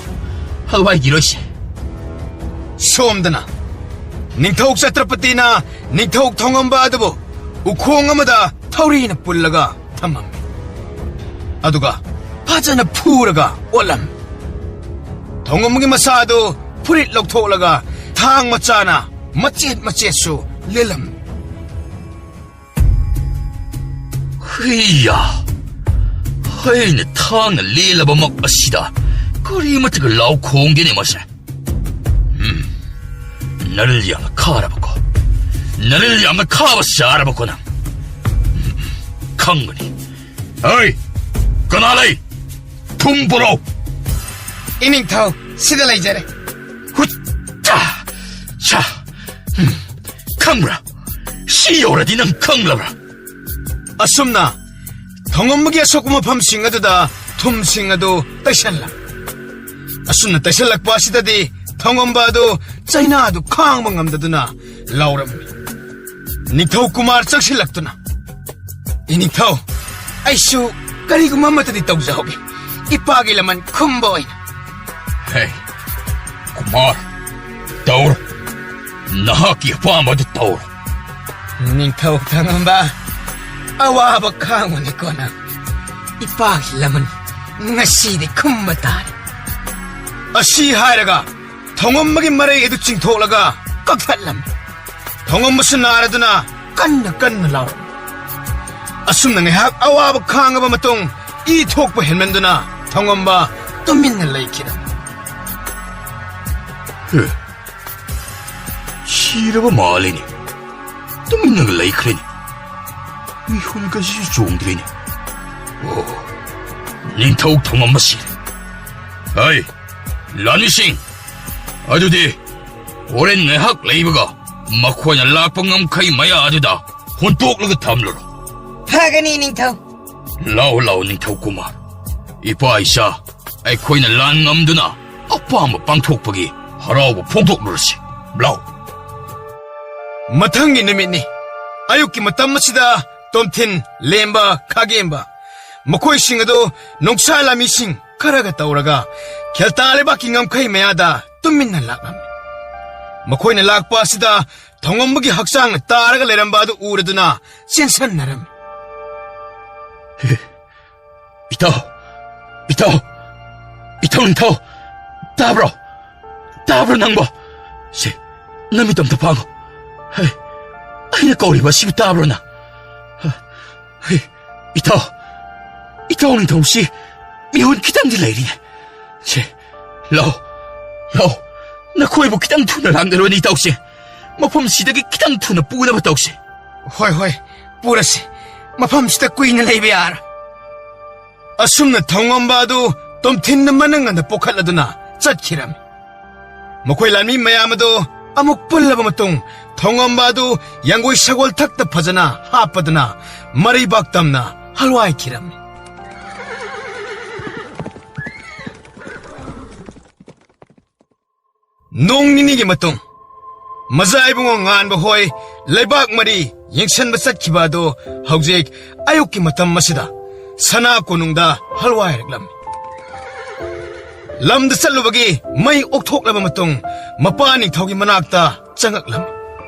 ꯍꯜꯋꯥꯏꯒꯤꯔꯣꯏꯁꯤ꯫ ꯁꯣꯝꯗꯅ ꯅꯤꯡꯊꯧ ꯆꯇ꯭ꯔꯄꯇꯤꯅ ꯅꯤꯡꯊꯧ ꯊꯣꯡꯉꯝꯕ ꯑꯗꯨꯕꯨ ꯎꯈꯣꯡ ꯑꯃꯗ ꯊꯧꯔꯤꯅ ꯄꯨꯜꯂꯒ ꯊꯝꯃꯝꯃꯤ꯫ ꯑꯗꯨꯒ ꯐꯖꯅ ꯐꯨꯔꯒ ꯑꯣꯠꯂꯝꯃꯤ꯫ ꯊꯣꯡꯉꯝꯕꯒꯤ ꯃꯁꯥ ꯑꯗꯨ ꯐꯨꯔꯤꯠ ꯂꯧꯊꯣꯛꯂꯒ ꯊꯥꯡ ꯃꯆꯥꯅ ꯃꯆꯦꯠ ꯃꯆꯦꯠꯁꯨ ꯂꯦꯜꯂꯝꯃꯤ꯫ ꯍꯩꯌꯥ! ꯑꯩꯅ ꯊꯥꯡꯅ ꯂꯦꯜꯂꯕꯃꯛ ꯑꯁꯤꯗ ꯀꯔꯤ ꯃꯇꯤꯛ ꯂꯥꯎ ꯈꯣꯡꯒꯦꯅꯦ ꯃꯁꯦ? ꯎꯝ, ꯅꯔꯤꯜ ꯌꯥꯝꯅ ꯈꯥꯔꯕꯀꯣ? ꯅꯔꯤꯜ ꯌꯥꯝꯅ ꯈꯥꯕ ꯆꯥꯔꯕꯀꯣ ꯅꯪ? ꯎꯝ, ꯈꯪꯒꯅꯤ꯫ ꯍꯩ! ꯀꯅꯥ ꯂꯩ? ꯊꯨꯝ ꯄꯨꯔꯛꯎ! ꯏꯅꯤꯡꯊꯧ, ꯁꯤꯗ ꯂꯩꯖꯔꯦ꯫ ꯍꯨꯠ! ꯆꯥ! ꯆꯥ! ꯎꯝ, ꯈꯪꯕ꯭ꯔꯥ? ꯁꯤ ꯌꯧꯔꯗꯤ ꯅꯪ ꯈꯪꯂꯕ꯭ꯔꯥ? ꯑꯁꯨꯝꯅ ꯊꯣꯡꯉꯝꯕꯒꯤ ꯑꯁꯣꯛꯄ ꯃꯐꯝꯁꯤꯡ ꯑꯗꯨꯗ ꯊꯨꯝꯁꯤꯡ ꯑꯗꯨ ꯇꯩꯁꯜꯂꯝꯃꯤ꯫ ꯑꯁꯨꯝꯅ ꯇꯩꯁꯜꯂꯛꯄ ꯑꯁꯤꯗꯗꯤ ꯊꯣꯡꯉꯝꯕ ꯑꯗꯨ ꯆꯩꯅꯥꯗꯨ ꯈꯥꯡꯕ ꯉꯝꯗꯗꯨꯅ ꯂꯥꯎꯔꯝꯃꯤ꯫ ꯅꯤꯡꯊꯧ ꯀꯨꯃꯥꯔ ꯆꯪꯁꯤꯜꯂꯛꯇꯨꯅ, "ꯏꯅꯤꯡꯊꯧ, ꯑꯩꯁꯨ ꯀꯔꯤꯒꯨꯝꯕ ꯑꯃꯠꯇꯗꯤ ꯇꯧꯖꯍꯧꯒꯦ, ꯏꯄꯥꯒꯤ ꯂꯃꯟ ꯈꯨꯝꯕ ꯑꯣꯏꯅ꯫" ꯍꯦ, ꯀꯨꯃꯥꯔ, ꯇꯧꯔꯣ꯫ ꯅꯍꯥꯛꯀꯤ ꯑꯄꯥꯝꯕꯗꯨ ꯇꯧꯔꯣ꯫ ꯅꯤꯡꯊꯧ ꯊꯣꯡꯉꯝꯕ, ꯑꯋꯥꯕ ꯈꯥꯡꯕꯅꯤꯀꯣ ꯅꯪ꯫ ꯏꯄꯥꯒꯤ ꯂꯃꯟ ꯉꯁꯤꯗꯤ ꯈꯨꯝꯕ ꯇꯥꯔꯦ꯫ ꯑꯁꯤ ꯍꯥꯏꯔꯒ ꯊꯣꯡꯉꯝꯕꯒꯤ ꯃꯔꯩ ꯑꯗꯨ ꯆꯤꯡꯊꯣꯛꯂꯒ ꯀꯛꯊꯠꯂꯝꯃꯤ꯫ ꯊꯣꯡꯉꯝꯕꯁꯨ ꯅꯥꯔꯗꯨꯅ ꯀꯟꯅ ꯀꯟꯅ ꯂꯥꯎꯔꯝꯃꯤ꯫ ꯑꯁꯨꯝꯅ ꯉꯥꯏꯍꯥꯛ ꯑꯋꯥꯕ ꯈꯥꯡꯉꯕ ꯃꯇꯨꯡ, ꯏ ꯊꯣꯛꯄ ꯍꯦꯟꯃꯟꯗꯨꯅ ꯊꯣꯡꯉꯝꯕ ꯇꯨꯃꯤꯟꯅ ꯂꯩꯈꯤꯔꯝꯃꯤ꯫ ꯍꯦ, ꯁꯤꯔꯕ ꯃꯥꯜꯂꯤꯅꯦ꯫ ꯇꯨꯃꯤꯟꯅꯒ ꯂꯩꯈ꯭ꯔꯦꯅꯦ꯫ ꯃꯤꯍꯨꯜꯒꯁꯤꯁꯨ ꯆꯣꯡꯗ꯭ꯔꯦꯅꯦ꯫ ꯑꯣ, ꯅꯤꯡꯊꯧ ꯊꯣꯡꯉꯝꯕ ꯁꯤꯔꯦ꯫ ꯍꯩ, ꯂꯥꯟꯃꯤꯁꯤꯡ, ꯑꯗꯨꯗꯤ ꯍꯣꯔꯦꯟ ꯉꯥꯏꯍꯥꯛ ꯂꯩꯕꯒ ꯃꯈꯣꯏꯅ ꯂꯥꯛꯄ ꯉꯝꯈꯩ ꯃꯌꯥ ꯑꯗꯨꯗ ꯍꯨꯟꯇꯣꯛꯂꯒ ꯊꯝꯂꯨꯔꯣ꯫ ꯐꯒꯅꯤ, ꯅꯤꯡꯊꯧ꯫ ꯂꯥꯎ, ꯂꯥꯎ, ꯅꯤꯡꯊꯧ ꯀꯨꯃꯥꯔ꯫ ꯏꯄꯥ ꯏꯆꯥ ꯑꯩꯈꯣꯏꯅ ꯂꯥꯟ ꯉꯝꯗꯨꯅ ꯑꯄꯥꯝꯕ ꯄꯥꯡꯊꯣꯛꯄꯒꯤ ꯍꯔꯥꯎꯕ ꯐꯣꯡꯗꯣꯛꯂꯨꯔꯁꯤ꯫ ꯂꯥꯎ꯫ ꯃꯊꯪꯒꯤ ꯅꯨꯃꯤꯠꯅꯤ꯫ ꯑꯌꯨꯛꯀꯤ ꯃꯇꯝ ꯑꯁꯤꯗ ꯇꯣꯝꯊꯤꯟ, ꯂꯦꯝꯕ, ꯈꯥꯒꯦꯝꯕ, ꯃꯈꯣꯏꯁꯤꯡ ꯑꯗꯨ ꯅꯣꯡꯁꯥ ꯂꯥꯟꯃꯤꯁꯤꯡ ꯈꯔꯒ ꯇꯧꯔꯒ ꯈꯦꯜꯇꯥ ꯂꯩꯕꯥꯛꯀꯤ ꯉꯝꯈꯩ ꯃꯌꯥꯗ ꯇꯨꯃꯤꯟꯅ ꯂꯥꯛꯂꯝꯃꯤ꯫ ꯃꯈꯣꯏꯅ ꯂꯥꯛꯄ ꯑꯁꯤꯗ ꯊꯣꯡꯉꯝꯕꯒꯤ ꯍꯛꯆꯥꯡꯅ ꯇꯥꯔꯒ ꯂꯩꯔꯝꯕ ꯑꯗꯨ ꯎꯔꯗꯨꯅ ꯆꯦꯟꯁꯟꯅꯔꯝꯃꯤ꯫ ꯏꯇꯥꯎ, ꯏꯇꯥꯎ, ꯏꯇꯥꯎ, ꯏꯇꯥꯎ, ꯇꯥꯕ꯭ꯔꯣ? ꯇꯥꯕ꯭ꯔꯣ ꯅꯪꯕꯣ? ꯁꯦ, ꯅꯃꯤꯠ ꯑꯝꯇ ꯄꯥꯡꯉꯨ꯫ ꯍꯩ, ꯑꯩꯅ ꯀꯧꯔꯤꯕ ꯑꯁꯤꯕꯨ ꯇꯥꯕ꯭ꯔꯣ ꯅꯪ? ꯍꯩ, ꯏꯇꯥꯎ, ꯏꯇꯥꯎ ꯅꯤꯡꯊꯧꯁꯤ ꯃꯤꯍꯨꯟ ꯈꯤꯇꯪꯗꯤ ꯂꯩꯔꯤꯅꯦ꯫ ꯁꯦ, ꯂꯥꯎ, ꯂꯥꯎ, ꯅꯈꯣꯏꯕꯨ ꯈꯤꯇꯪ ꯊꯨꯅ ꯂꯥꯛꯅꯔꯣꯅꯦ ꯏꯇꯥꯎꯁꯦ꯫ ꯃꯐꯝꯁꯤꯗꯒꯤ ꯈꯤꯇꯪ ꯊꯨꯅ ꯄꯨꯅꯕ ꯇꯧꯁꯦ꯫ ꯍꯣꯏ, ꯍꯣꯏ, ꯄꯨꯔꯁꯤ꯫ ꯃꯐꯝꯁꯤꯗ ꯀꯨꯏꯅ ꯂꯩꯕ ꯌꯥꯔꯣꯏ꯫ ꯑꯁꯨꯝꯅ ꯊꯧꯉꯝꯕ ꯑꯗꯨ ꯇꯣꯝꯊꯤꯟꯅ ꯃꯅꯪ ꯑꯗꯨ ꯄꯣꯈꯠꯂꯗꯨꯅ ꯆꯠꯈꯤꯔꯝꯃꯤ꯫ ꯃꯈꯣꯏ ꯂꯥꯟꯃꯤ ꯃꯌꯥꯝ ꯑꯗꯨ ꯑꯃꯨꯛ ꯄꯨꯜꯂꯕ ꯃꯇꯨꯡ, ꯊꯧꯉꯝꯕ ꯑꯗꯨ ꯌꯥꯡꯒꯣꯏ ꯁꯒꯣꯜ ꯊꯛꯇ ꯐꯖꯅ ꯍꯥꯞꯄꯗꯨꯅ ꯃꯔꯩꯕꯥꯛ ꯇꯝꯅ ꯍꯜꯋꯥꯏꯈꯤꯔꯝꯃꯤ꯫ ꯅꯣꯡ ꯅꯤꯅꯤꯒꯤ ꯃꯇꯨꯡ, ꯃꯖꯥ ꯏꯕꯨꯡꯉꯣ ꯉꯥꯟꯕ ꯍꯣꯏ ꯂꯩꯕꯥꯛ ꯃꯔꯤ ꯌꯦꯡꯁꯟꯕ ꯆꯠꯈꯤꯕ ꯑꯗꯨ ꯍꯧꯖꯤꯛ ꯑꯌꯨꯛꯀꯤ ꯃꯇꯝ ꯑꯁꯤꯗ ꯁꯅꯥ ꯀꯣꯅꯨꯡꯗ ꯍꯜꯋꯥꯏꯔꯛꯂꯝꯃꯤ꯫ ꯂꯝꯗ ꯆꯠꯂꯨꯕꯒꯤ ꯃꯩ ꯑꯣꯛꯊꯣꯛꯂꯕ ꯃꯇꯨꯡ, ꯃꯄꯥ ꯅꯤꯡꯊꯧꯒꯤ ꯃꯅꯥꯛꯇ ꯆꯪꯉꯛꯂꯝꯃꯤ꯫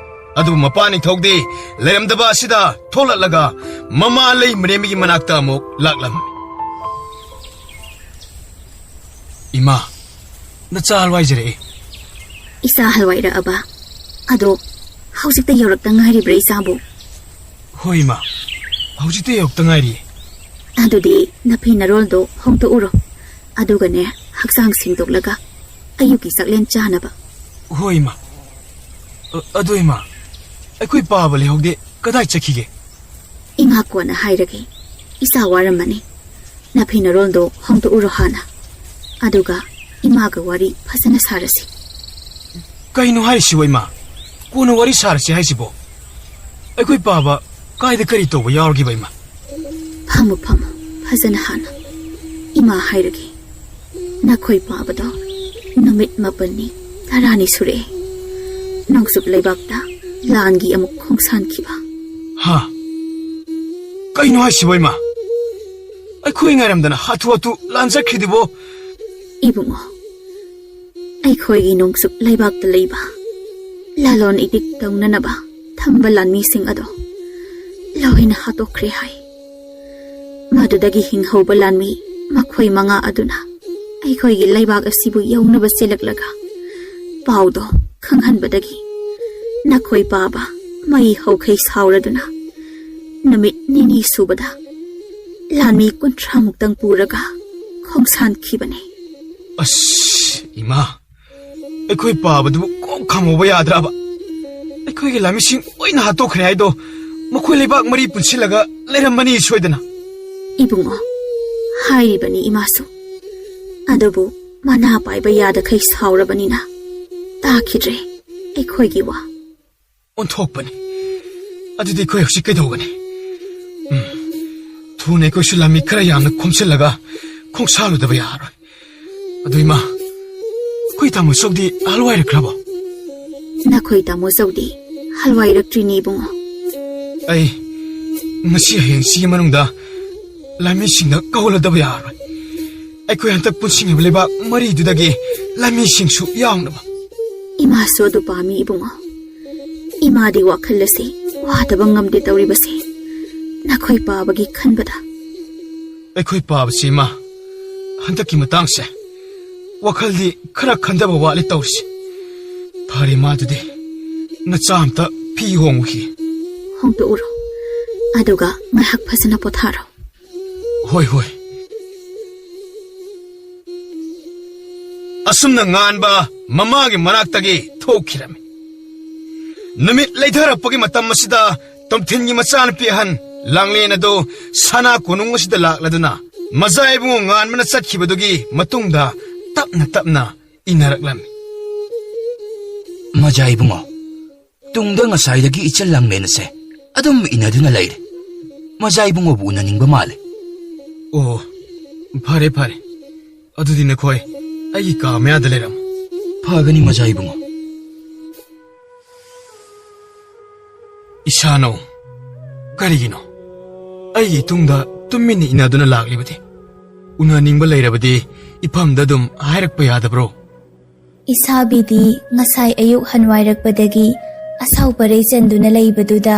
ꯑꯗꯨꯕꯨ ꯃꯄꯥ ꯅꯤꯡꯊꯧꯗꯤ ꯂꯩꯔꯝꯗꯕ ꯑꯁꯤꯗ ꯊꯣꯛꯂꯛꯂꯒ ꯃꯃꯥ ꯂꯩꯃꯔꯦꯝꯕꯤꯒꯤ ꯃꯅꯥꯛꯇ ꯑꯃꯨꯛ ꯂꯥꯛꯂꯝꯃꯤ꯫ "ꯏꯃꯥ, ꯅꯆꯥ ꯍꯜꯋꯥꯏꯖꯔꯛꯑꯦ꯫" "ꯏꯆꯥ ꯍꯜꯋꯥꯏꯔꯛꯑꯕ? ꯑꯗꯣ ꯍꯧꯖꯤꯛꯇ ꯌꯧꯔꯛꯇ ꯉꯥꯏꯔꯤꯕ꯭ꯔꯥ ꯏꯆꯥꯕꯨ?" "ꯍꯣꯏ ꯏꯃꯥ, ꯍꯧꯖꯤꯛꯇ ꯌꯧꯔꯛꯇ ꯉꯥꯏꯔꯤꯌꯦ꯫" "ꯑꯗꯨꯗꯤ ꯅꯐꯤ ꯅꯔꯣꯜꯗꯣ ꯍꯣꯡꯗꯣꯛꯎꯔꯣ, ꯑꯗꯨꯒꯅꯦ, ꯍꯛꯆꯥꯡ ꯁꯦꯡꯗꯣꯛꯂꯒ ꯑꯌꯨꯛꯀꯤ ꯆꯥꯛꯂꯦꯟ ꯆꯥꯅꯕ꯫" "ꯍꯣꯏ ꯏꯃꯥ꯫ ꯑ-, ꯑꯗꯣ ꯏꯃꯥ, ꯑꯩꯈꯣꯏ ꯄꯥꯕ ꯂꯩꯍꯧꯗꯦ, ꯀꯗꯥꯏ ꯆꯠꯈꯤꯒꯦ?" "ꯏꯃꯥ ꯀꯣꯟꯅ ꯍꯥꯏꯔꯒꯦ, ꯏꯆꯥ ꯋꯥꯔꯝꯃꯅꯤ꯫ ꯅꯐꯤ ꯅꯔꯣꯜꯗꯣ ꯍꯣꯡꯗꯣꯛꯎꯔꯣ ꯍꯥꯟꯅ, ꯑꯗꯨꯒ ꯏꯃꯥꯒ ꯋꯥꯔꯤ ꯐꯖꯅ ꯁꯥꯔꯁꯤ꯫" "ꯀꯩꯅꯣ ꯍꯥꯏꯔꯤꯁꯤꯕꯣ ꯏꯃꯥ? ꯀꯣꯟꯅ ꯋꯥꯔꯤ ꯁꯥꯔꯁꯤ ꯍꯥꯏꯁꯤꯕꯣ? ꯑꯩꯈꯣꯏ ꯄꯥꯕ ꯀꯥꯏꯗ ꯀꯔꯤ ꯇꯧꯕ ꯌꯥꯎꯔꯒꯦꯕ ꯏꯃꯥ?" "ꯐꯝꯃꯨ, ꯐꯝꯃꯨ, ꯐꯖꯅ ꯍꯥꯟꯅ꯫ ꯏꯃꯥ ꯍꯥꯏꯔꯒꯦ, ꯅꯈꯣꯏ ꯄꯥꯕꯗꯣ ꯅꯨꯃꯤꯠ ꯃꯥꯄꯟꯅꯤ, ꯇꯔꯥꯅꯤ ꯁꯨꯔꯛꯑꯦ ꯅꯣꯡꯆꯨꯞ ꯂꯩꯕꯥꯛꯇ ꯂꯥꯟꯒꯤ ꯑꯃꯨꯛ ꯈꯣꯡꯁꯥꯟꯈꯤꯕ꯫" "ꯍꯥ? ꯀꯩꯅꯣ ꯍꯥꯏꯁꯤꯕꯣ ꯏꯃꯥ? ꯑꯩꯈꯣꯏ ꯉꯥꯏꯔꯝꯗꯅ ꯍꯥꯊꯨ ꯍꯥꯊꯨ ꯂꯥꯟ ꯆꯠꯈ꯭ꯔꯤꯗꯨꯕꯣ?" "ꯏꯕꯨꯡꯉꯣ, ꯑꯩꯈꯣꯏꯒꯤ ꯅꯣꯡꯆꯨꯞ ꯂꯩꯕꯥꯛꯇ ꯂꯩꯕ ꯂꯂꯣꯟ ꯏꯇꯤꯛ ꯇꯧꯅꯅꯕ ꯊꯝꯕ ꯂꯥꯟꯃꯤꯁꯤꯡ ꯑꯗꯣ ꯂꯣꯏꯅ ꯍꯥꯠꯇꯣꯛꯈ꯭ꯔꯦ ꯍꯥꯏ꯫ ꯃꯗꯨꯗꯒꯤ ꯍꯤꯡꯍꯧꯕ ꯂꯥꯟꯃꯤ ꯃꯈꯣꯏ ꯃꯉꯥ ꯑꯗꯨꯅ ꯑꯩꯈꯣꯏꯒꯤ ꯂꯩꯕꯥꯛ ꯑꯁꯤꯕꯨ ꯌꯧꯅꯕ ꯆꯦꯜꯂꯛꯂꯒ ꯄꯥꯎꯗꯣ ꯈꯪꯍꯟꯕꯗꯒꯤ ꯅꯈꯣꯏ ꯄꯥꯕ ꯃꯩ ꯍꯧꯈꯩ ꯁꯥꯎꯔꯗꯨꯅ ꯅꯨꯃꯤꯠ ꯅꯤꯅꯤ ꯁꯨꯕꯗ ꯂꯥꯟꯃꯤ ꯀꯨꯟꯊ꯭ꯔꯥꯃꯨꯛꯇꯪ ꯄꯨꯔꯒ ꯈꯣꯡꯁꯥꯟꯈꯤꯕꯅꯤ꯫" "ꯑꯁ, ꯏꯃꯥ, ꯑꯩꯈꯣꯏ ꯄꯥꯕꯗꯨꯕꯨ ꯀꯣꯛ ꯈꯥꯝꯍꯧꯕ ꯌꯥꯗ꯭ꯔꯕ? ꯑꯩꯈꯣꯏꯒꯤ ꯂꯥꯟꯃꯤꯁꯤꯡ ꯂꯣꯏꯅ ꯍꯥꯠꯇꯣꯛꯈ꯭ꯔꯦ ꯍꯥꯏꯗꯣ ꯃꯈꯣꯏ ꯂꯩꯕꯥꯛ ꯃꯔꯤ ꯄꯨꯟꯁꯤꯜꯂꯒ ꯂꯩꯔꯝꯃꯅꯤ ꯁꯣꯏꯗꯅ꯫" "ꯏꯕꯨꯡꯉꯣ, ꯍꯥꯏꯔꯤꯕꯅꯤ ꯏꯃꯥꯁꯨ, ꯑꯗꯨꯕꯨ ꯃꯅꯥ ꯄꯥꯏꯕ ꯌꯥꯗꯈꯩ ꯁꯥꯎꯔꯕꯅꯤꯅ ꯇꯥꯈꯤꯗ꯭ꯔꯦ ꯑꯩꯈꯣꯏꯒꯤ ꯋꯥ꯫" "ꯑꯣꯟꯊꯣꯛꯄꯅꯤ꯫ ꯑꯗꯨꯗꯤ ꯑꯩꯈꯣꯏ ꯍꯧꯖꯤꯛ ꯀꯩꯗꯧꯒꯅꯤ? ꯎꯝ, ꯊꯨꯅ ꯑꯩꯈꯣꯏꯁꯨ ꯂꯥꯟꯃꯤ ꯈꯔ ꯌꯥꯝꯅ ꯈꯣꯝꯁꯤꯜꯂꯒ ꯈꯣꯡꯁꯥꯜꯂꯨꯗꯕ ꯌꯥꯔꯔꯣꯏ꯫ ꯑꯗꯨ ꯏꯃꯥ, ꯑꯩꯈꯣꯏ ꯇꯥꯃꯣ ꯆꯧꯗꯤ ꯍꯜꯋꯥꯏꯔꯛꯈ꯭ꯔꯕꯣ?" "ꯅꯈꯣꯏ ꯇꯥꯃꯣ ꯆꯧꯗꯤ ꯍꯜꯋꯥꯏꯔꯛꯇ꯭ꯔꯤꯅꯤ ꯏꯕꯨꯡꯉꯣ꯫" "ꯑꯩ ꯉꯁꯤ ꯍꯌꯦꯡꯁꯤꯒꯤ ꯃꯅꯨꯡꯗ ꯂꯥꯟꯃꯤꯁꯤꯡꯗ ꯀꯧꯍꯜꯂꯗꯕ ꯌꯥꯔꯔꯣꯏ꯫ ꯑꯩꯈꯣꯏ ꯍꯟꯗꯛ ꯄꯨꯟꯁꯤꯟꯈꯤꯕ ꯂꯩꯕꯥꯛ ꯃꯔꯤꯗꯨꯗꯒꯤ ꯂꯥꯟꯃꯤꯁꯤꯡꯁꯨ ꯌꯥꯎꯅꯕ꯫ ꯏꯃꯥꯁꯨ ꯑꯗꯨ ꯄꯥꯝꯃꯤ, ꯏꯕꯨꯡꯉꯣ꯫ ꯏꯃꯥꯗꯤ ꯋꯥꯈꯜ ꯑꯁꯤ ꯋꯥꯗꯕ ꯉꯝꯗꯦ ꯇꯧꯔꯤꯕꯁꯦ, ꯅꯈꯣꯏ ꯄꯥꯕꯒꯤ ꯈꯟꯕꯗ꯫ ꯑꯩꯈꯣꯏ ꯄꯥꯕꯁꯤ, ꯏꯃꯥ, ꯍꯟꯗꯛꯀꯤ ꯃꯇꯥꯡꯁꯦ ꯋꯥꯈꯜꯗꯤ ꯈꯔ ꯈꯟꯊꯕ ꯋꯥꯠꯂꯤ ꯇꯧꯔꯤꯁꯦ꯫ ꯐꯔꯦ, ꯃꯥꯗꯨꯗꯤ ꯅꯆꯥ ꯑꯝꯇ ꯐꯤ ꯍꯣꯡꯉꯨꯈꯤ꯫ ꯍꯣꯡꯗꯣꯛꯎꯔꯣ, ꯑꯗꯨꯒ ꯉꯥꯏꯍꯥꯛ ꯐꯖꯅ ꯄꯣꯊꯥꯔꯣ꯫ ꯍꯣꯏ, ꯍꯣꯏ꯫ ꯑꯁꯨꯝꯅ ꯉꯥꯟꯕ ꯃꯃꯥꯒꯤ ꯃꯅꯥꯛꯇꯒꯤ ꯊꯣꯛꯈꯤꯔꯝꯃꯤ꯫ ꯅꯨꯃꯤꯠ ꯂꯩꯊꯔꯛꯄꯒꯤ ꯃꯇꯝ ꯑꯁꯤꯗ ꯇꯣꯝꯊꯤꯟꯒꯤ ꯃꯆꯥꯅꯨꯄꯤ ꯑꯍꯟ ꯂꯥꯡꯂꯦꯟ ꯑꯗꯨ ꯁꯅꯥ ꯀꯣꯅꯨꯡ ꯑꯁꯤꯗ ꯂꯥꯛꯂꯗꯨꯅ ꯃꯖꯥ ꯏꯕꯨꯡꯉꯣ ꯉꯥꯟꯕꯅ ꯆꯠꯈꯤꯕꯗꯨꯒꯤ ꯃꯇꯨꯡꯗ ꯇꯞꯅ ꯇꯞꯅ ꯏꯟꯅꯔꯛꯂꯝꯃꯤ꯫ ꯃꯖꯥ ꯏꯕꯨꯡꯉꯣ, ꯇꯨꯡꯗ ꯉꯁꯥꯏꯗꯒꯤ ꯏꯆꯜ ꯂꯥꯡꯂꯦꯟ ꯑꯁꯦ ꯑꯗꯨꯝ ꯏꯟꯅꯗꯨꯅ ꯂꯩꯔꯦ꯫ ꯃꯖꯥ ꯏꯕꯨꯡꯉꯣꯕꯨ ꯎꯅꯅꯤꯡꯕ ꯃꯥꯜꯂꯦ꯫ ꯑꯣ, ꯐꯔꯦ, ꯐꯔꯦ꯫ ꯑꯗꯨꯗꯤ ꯅꯈꯣꯏ ꯑꯩꯒꯤ ꯀꯥ ꯃꯌꯥꯗ ꯂꯩꯔꯝꯃꯨ꯫ ꯐꯒꯅꯤ, ꯃꯖꯥ ꯏꯕꯨꯡꯉꯣ꯫ ꯏꯁꯥꯅꯧ, ꯀꯔꯤꯒꯤꯅꯣ ꯑꯩꯒꯤ ꯏꯇꯨꯡꯗ ꯇꯨꯃꯤꯟꯅ ꯏꯟꯅꯗꯨꯅ ꯂꯥꯛꯂꯤꯕꯗꯤ? ꯎꯅꯅꯤꯡꯕ ꯂꯩꯔꯕꯗꯤ ꯏꯐꯝꯗ ꯑꯗꯨꯝ ꯍꯥꯏꯔꯛꯄ ꯌꯥꯗꯕ꯭ꯔꯣ? ꯏꯁꯥꯕꯤꯗꯤ ꯉꯁꯥꯏ ꯑꯌꯨꯛ ꯍꯟꯋꯥꯏꯔꯛꯄꯗꯒꯤ ꯑꯁꯥꯎ ꯄꯔꯩ ꯆꯟꯗꯨꯅ ꯂꯩꯕꯗꯨꯗ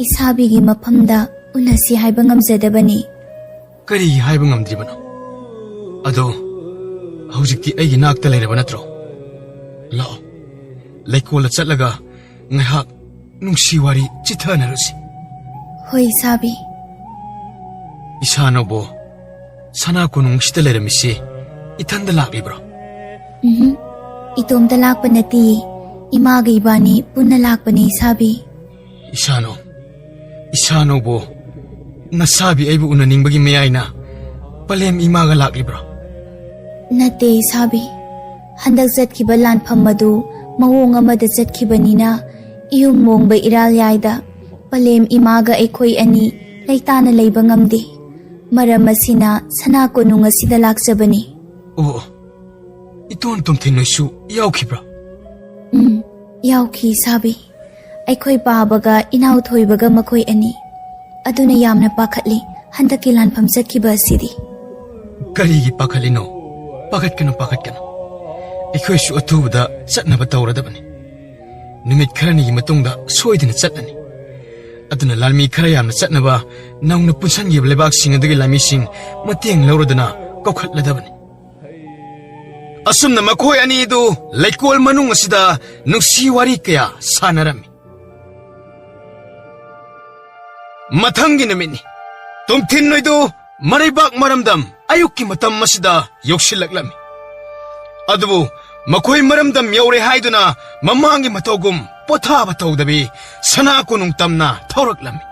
ꯏꯁꯥꯕꯤꯒꯤ ꯃꯐꯝꯗ ꯎꯅꯁꯤ ꯍꯥꯏꯕ ꯉꯝꯖꯗꯕꯅꯤ꯫ ꯀꯔꯤꯒꯤ ꯍꯥꯏꯕ ꯉꯝꯗ꯭ꯔꯤꯕꯅꯣ? ꯑꯗꯣ ꯍꯧꯖꯤꯛꯇꯤ ꯑꯩꯒꯤ ꯅꯥꯛꯇ ꯂꯩꯔꯕ ꯅꯠꯇ꯭ꯔꯣ? ꯂꯥꯛꯑꯣ, ꯂꯩꯀꯣꯜꯗ ꯆꯠꯂꯒ ꯉꯥꯏꯍꯥꯛ ꯅꯨꯡꯁꯤ ꯋꯥꯔꯤ ꯆꯤꯊꯅꯔꯨꯁꯤ꯫ ꯍꯣꯏ, ꯏꯁꯥꯕꯤ꯫ ꯏꯁꯥꯅꯧꯕꯨ ꯁꯅꯥ ꯀꯣꯅꯨꯡꯁꯤꯗ ꯂꯩꯔꯝꯃꯤꯁꯤ ꯏꯊꯟꯗ ꯂꯥꯛꯂꯤꯕ꯭ꯔꯣ? ꯎꯝ, ꯏꯇꯣꯝꯇ ꯂꯥꯛꯄ ꯅꯠꯇꯤꯌꯦ, ꯏꯃꯥꯒ ꯏꯕꯥꯅꯤ ꯄꯨꯟꯅ ꯂꯥꯛꯄꯅꯦ, ꯏꯁꯥꯕꯤ꯫ ꯏꯁꯥꯅꯧ, ꯏꯁꯥꯅꯧꯕꯨ ꯅꯁꯥꯕꯤ ꯑꯩꯕꯨ ꯎꯅꯅꯤꯡꯕꯒꯤ ꯃꯌꯥꯏꯅ ꯄꯂꯦꯝ ꯏꯃꯥꯒ ꯂꯥꯛꯂꯤꯕ꯭ꯔꯣ? ꯅꯠꯇꯦ, ꯏꯁꯥꯕꯤ꯫ ꯍꯟꯗꯛ ꯆꯠꯈꯤꯕ ꯂꯥꯟꯐꯝ ꯑꯗꯨ ꯃꯑꯣꯡ ꯑꯃꯗ ꯆꯠꯈꯤꯕꯅꯤꯅ ꯏꯌꯨꯝ ꯃꯣꯡꯕ ꯏꯔꯥꯜ ꯌꯥꯏꯗ ꯄꯂꯦꯝ ꯏꯃꯥꯒ ꯑꯩꯈꯣꯏ ꯑꯅꯤ ꯂꯩꯇꯥꯅ ꯂꯩꯕ ꯉꯝꯗꯦ꯫ ꯃꯔꯝ ꯑꯁꯤꯅ ꯁꯅꯥ ꯀꯣꯅꯨꯡ ꯑꯁꯤꯗ ꯂꯥꯛꯆꯕꯅꯤ꯫ ꯑꯣ, ꯏꯇꯣꯟ ꯇꯣꯝꯊꯤꯟ ꯅꯣꯏꯁꯨ ꯌꯥꯎꯈꯤꯕ꯭ꯔꯥ? ꯎꯝ, ꯌꯥꯎꯈꯤ, ꯏꯁꯥꯕꯤ꯫ ꯑꯩꯈꯣꯏ ꯄꯥꯕꯒ ꯏꯅꯥꯎ ꯊꯣꯏꯕꯒ ꯃꯈꯣꯏ ꯑꯅꯤ꯫ ꯑꯗꯨꯅ ꯌꯥꯝꯅ ꯄꯥꯈꯠꯂꯤ ꯍꯟꯗꯛꯀꯤ ꯂꯥꯟꯐꯝ ꯆꯠꯈꯤꯕ ꯑꯁꯤꯗꯤ꯫ ꯀꯔꯤꯒꯤ ꯄꯥꯈꯠꯂꯤꯅꯣ? ꯄꯥꯈꯠꯀꯅꯨ, ꯄꯥꯈꯠꯀꯅꯨ꯫ ꯑꯩꯈꯣꯏꯁꯨ ꯑꯊꯨꯕꯗ ꯆꯠꯅꯕ ꯇꯧꯔꯗꯕꯅꯤ꯫ ꯅꯨꯃꯤꯠ ꯈꯔꯅꯤꯒꯤ ꯃꯇꯨꯡꯗ ꯁꯣꯏꯗꯅ ꯆꯠꯂꯅꯤ꯫ ꯑꯗꯨꯅ ꯂꯥꯟꯃꯤ ꯈꯔ ꯌꯥꯝꯅ ꯆꯠꯅꯕ ꯅꯧꯅ ꯄꯨꯟꯁꯤꯟꯈꯤꯕ ꯂꯩꯕꯥꯛꯁꯤꯡ ꯑꯗꯨꯒꯤ ꯂꯥꯟꯃꯤꯁꯤꯡ ꯃꯇꯦꯡ ꯂꯧꯔꯗꯨꯅ ꯀꯧꯈꯠꯂꯗꯕꯅꯤ꯫ ꯑꯁꯨꯝꯅ ꯃꯈꯣꯏ ꯑꯅꯤ ꯑꯗꯨ ꯂꯩꯀꯣꯜ ꯃꯅꯨꯡ ꯑꯁꯤꯗ ꯅꯨꯡꯁꯤ ꯋꯥꯔꯤ ꯀꯌꯥ ꯁꯥꯟꯅꯔꯝꯃꯤ꯫ ꯃꯊꯪꯒꯤ ꯅꯨꯃꯤꯠꯅꯤ꯫ ꯇꯣꯝꯊꯤꯟ ꯍꯣꯏꯗꯨ ꯃꯔꯩꯕꯥꯛ ꯃꯔꯝꯗꯝ ꯑꯌꯨꯛꯀꯤ ꯃꯇꯝ ꯑꯁꯤꯗ ꯌꯧꯁꯤꯜꯂꯛꯂꯝꯃꯤ꯫ ꯑꯗꯨꯕꯨ ꯃꯈꯣꯏ ꯃꯔꯝꯗꯝ ꯌꯧꯔꯦ ꯍꯥꯏꯗꯨꯅ ꯃꯃꯥꯡꯒꯤ ꯃꯇꯧꯒꯨꯝ ꯄꯣꯊꯥꯕ ꯇꯧꯗꯕꯤ ꯁꯅꯥ ꯀꯣꯅꯨꯡ ꯇꯝꯅ ꯊꯧꯔꯛꯂꯝꯃꯤ꯫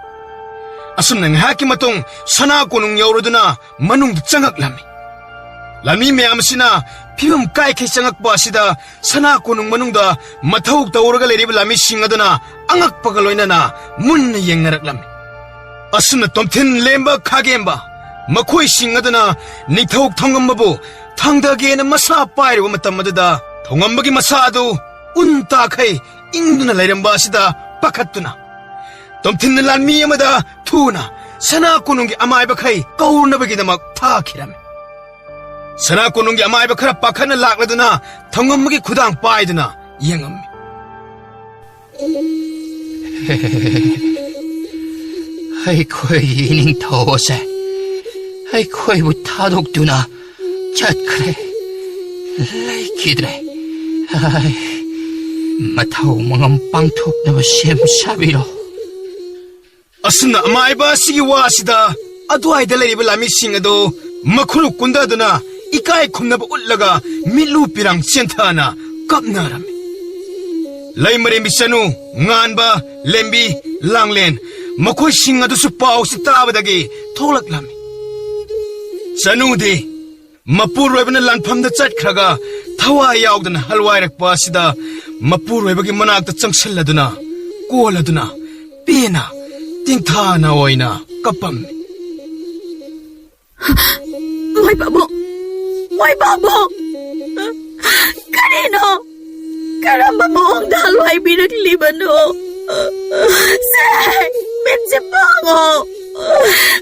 ꯑꯁꯨꯝꯅ ꯉꯥꯏꯍꯥꯛꯀꯤ ꯃꯇꯨꯡ ꯁꯅꯥ ꯀꯣꯅꯨꯡ ꯌꯧꯔꯗꯨꯅ ꯃꯅꯨꯡꯗ ꯆꯪꯉꯛꯂꯝꯃꯤ꯫ ꯂꯥꯟꯃꯤ ꯃꯌꯥꯝ ꯑꯁꯤꯅ ꯐꯤꯕꯝ ꯀꯥꯏꯈꯩ ꯆꯪꯉꯛꯄ ꯑꯁꯤꯗ ꯁꯅꯥ ꯀꯣꯅꯨꯡ ꯃꯅꯨꯡꯗ ꯃꯊꯧ ꯇꯧꯔꯒ ꯂꯩꯔꯤꯕ ꯂꯥꯟꯃꯤꯁꯤꯡ ꯑꯗꯨꯅ ꯑꯉꯛꯄꯒ ꯂꯣꯏꯅꯅ ꯃꯨꯟꯅ ꯌꯦꯡꯅꯔꯛꯂꯝꯃꯤ꯫ ꯑꯁꯨꯝꯅ ꯇꯣꯝꯊꯤꯟ, ꯂꯦꯝꯕ, ꯈꯥꯒꯦꯝꯕ ꯃꯈꯣꯏꯁꯤꯡ ꯑꯗꯨꯅ ꯅꯤꯡꯊꯧ ꯊꯧꯉꯝꯕꯕꯨ ꯊꯥꯡꯗꯒꯦꯅ ꯃꯁꯥ ꯄꯥꯏꯔꯨꯕ ꯃꯇꯝ ꯑꯗꯨꯗ ꯊꯧꯉꯝꯕꯒꯤ ꯃꯁꯥ ꯑꯗꯨ ꯎꯟ ꯇꯥꯈꯩ ꯏꯪꯗꯨꯅ ꯂꯩꯔꯝꯕ ꯑꯁꯤꯗ ꯄꯥꯈꯠꯇꯨꯅ ꯇꯣꯝꯊꯤꯟꯅ ꯂꯥꯟꯃꯤ ꯑꯃꯗ ꯊꯨꯅ ꯁꯅꯥ ꯀꯣꯅꯨꯡꯒꯤ ꯑꯃꯥꯏꯕꯈꯩ ꯀꯧꯅꯕꯒꯤꯗꯃꯛ ꯊꯥꯈꯤꯔꯝꯃꯤ꯫ ꯁꯅꯥ ꯀꯣꯅꯨꯡꯒꯤ ꯑꯃꯥꯏꯕ ꯈꯔ ꯄꯥꯈꯠꯅ ꯂꯥꯛꯂꯗꯨꯅ ꯊꯧꯉꯝꯕꯒꯤ ꯈꯨꯗꯥꯡ ꯄꯥꯏꯗꯨꯅ ꯌꯦꯡꯉꯝꯃꯤ꯫ ꯑꯩꯈꯣꯏꯒꯤ ꯅꯤꯡꯊꯧ ꯑꯁꯦ ꯑꯩꯈꯣꯏꯕꯨ ꯊꯥꯗꯣꯛꯇꯨꯅ ꯆꯠꯈ꯭ꯔꯦ, ꯂꯩꯈꯤꯗ꯭ꯔꯦ꯫ ꯑꯩ ꯃꯊꯧ ꯃꯉꯝ ꯄꯥꯡꯊꯣꯛꯅꯕ ꯁꯦꯝ ꯁꯥꯕꯤꯔꯣ꯫ ꯑꯁꯨꯝꯅ ꯑꯃꯥꯏꯕ ꯑꯁꯤꯒꯤ ꯋꯥ ꯑꯁꯤꯗ ꯑꯗꯨꯋꯥꯏꯗ ꯂꯩꯔꯤꯕ ꯂꯥꯟꯃꯤꯁꯤꯡ ꯑꯗꯨ ꯃꯈꯨꯔꯨ ꯀꯨꯟꯗꯗꯨꯅ ꯏꯀꯥꯏ ꯈꯨꯝꯅꯕ ꯎꯠꯂꯒ ꯃꯤꯠꯂꯨ ꯄꯤꯔꯥꯡ ꯆꯦꯟꯊꯅ ꯀꯞꯅꯔꯝꯃꯤ꯫ ꯂꯩꯃꯔꯦꯝꯕꯤ ꯆꯅꯨ, ꯉꯥꯟꯕ, ꯂꯦꯝꯕꯤ, ꯂꯥꯡꯂꯦꯟ ꯃꯈꯣꯏꯁꯤꯡ ꯑꯗꯨꯁꯨ ꯄꯥꯎꯁꯤ ꯇꯥꯕꯗꯒꯤ ꯊꯣꯛꯂꯛꯂꯝꯃꯤ꯫ ꯆꯅꯨꯗꯤ ꯃꯄꯨꯔꯣꯏꯕꯅ ꯂꯥꯟꯐꯝꯗ ꯆꯠꯈ꯭ꯔꯒ ꯊꯋꯥꯏ ꯌꯥꯎꯗꯅ ꯍꯜꯋꯥꯏꯔꯛꯄ ꯑꯁꯤꯗ ꯃꯄꯨꯔꯣꯏꯕꯒꯤ ꯃꯅꯥꯛꯇ ꯆꯪꯁꯤꯜꯂꯗꯨꯅ, ꯀꯣꯜꯂꯗꯨꯅ, ꯄꯦꯟꯅ ꯇꯤꯡꯊꯥꯅ ꯑꯣꯏꯅ ꯀꯞꯄꯝꯃꯤ꯫ ꯃꯣꯏ ꯄꯥꯕꯨꯡ! ꯃꯣꯏ ꯄꯥꯕꯨꯡ! ꯀꯔꯤꯅꯣ? ꯀꯔꯝꯕ ꯃꯑꯣꯡꯗ ꯍꯜꯋꯥꯏꯕꯤꯔꯛꯂꯤꯕꯅꯣ? ꯁꯦ, ꯃꯤꯠꯁꯦ ꯄꯥꯡꯉꯣ!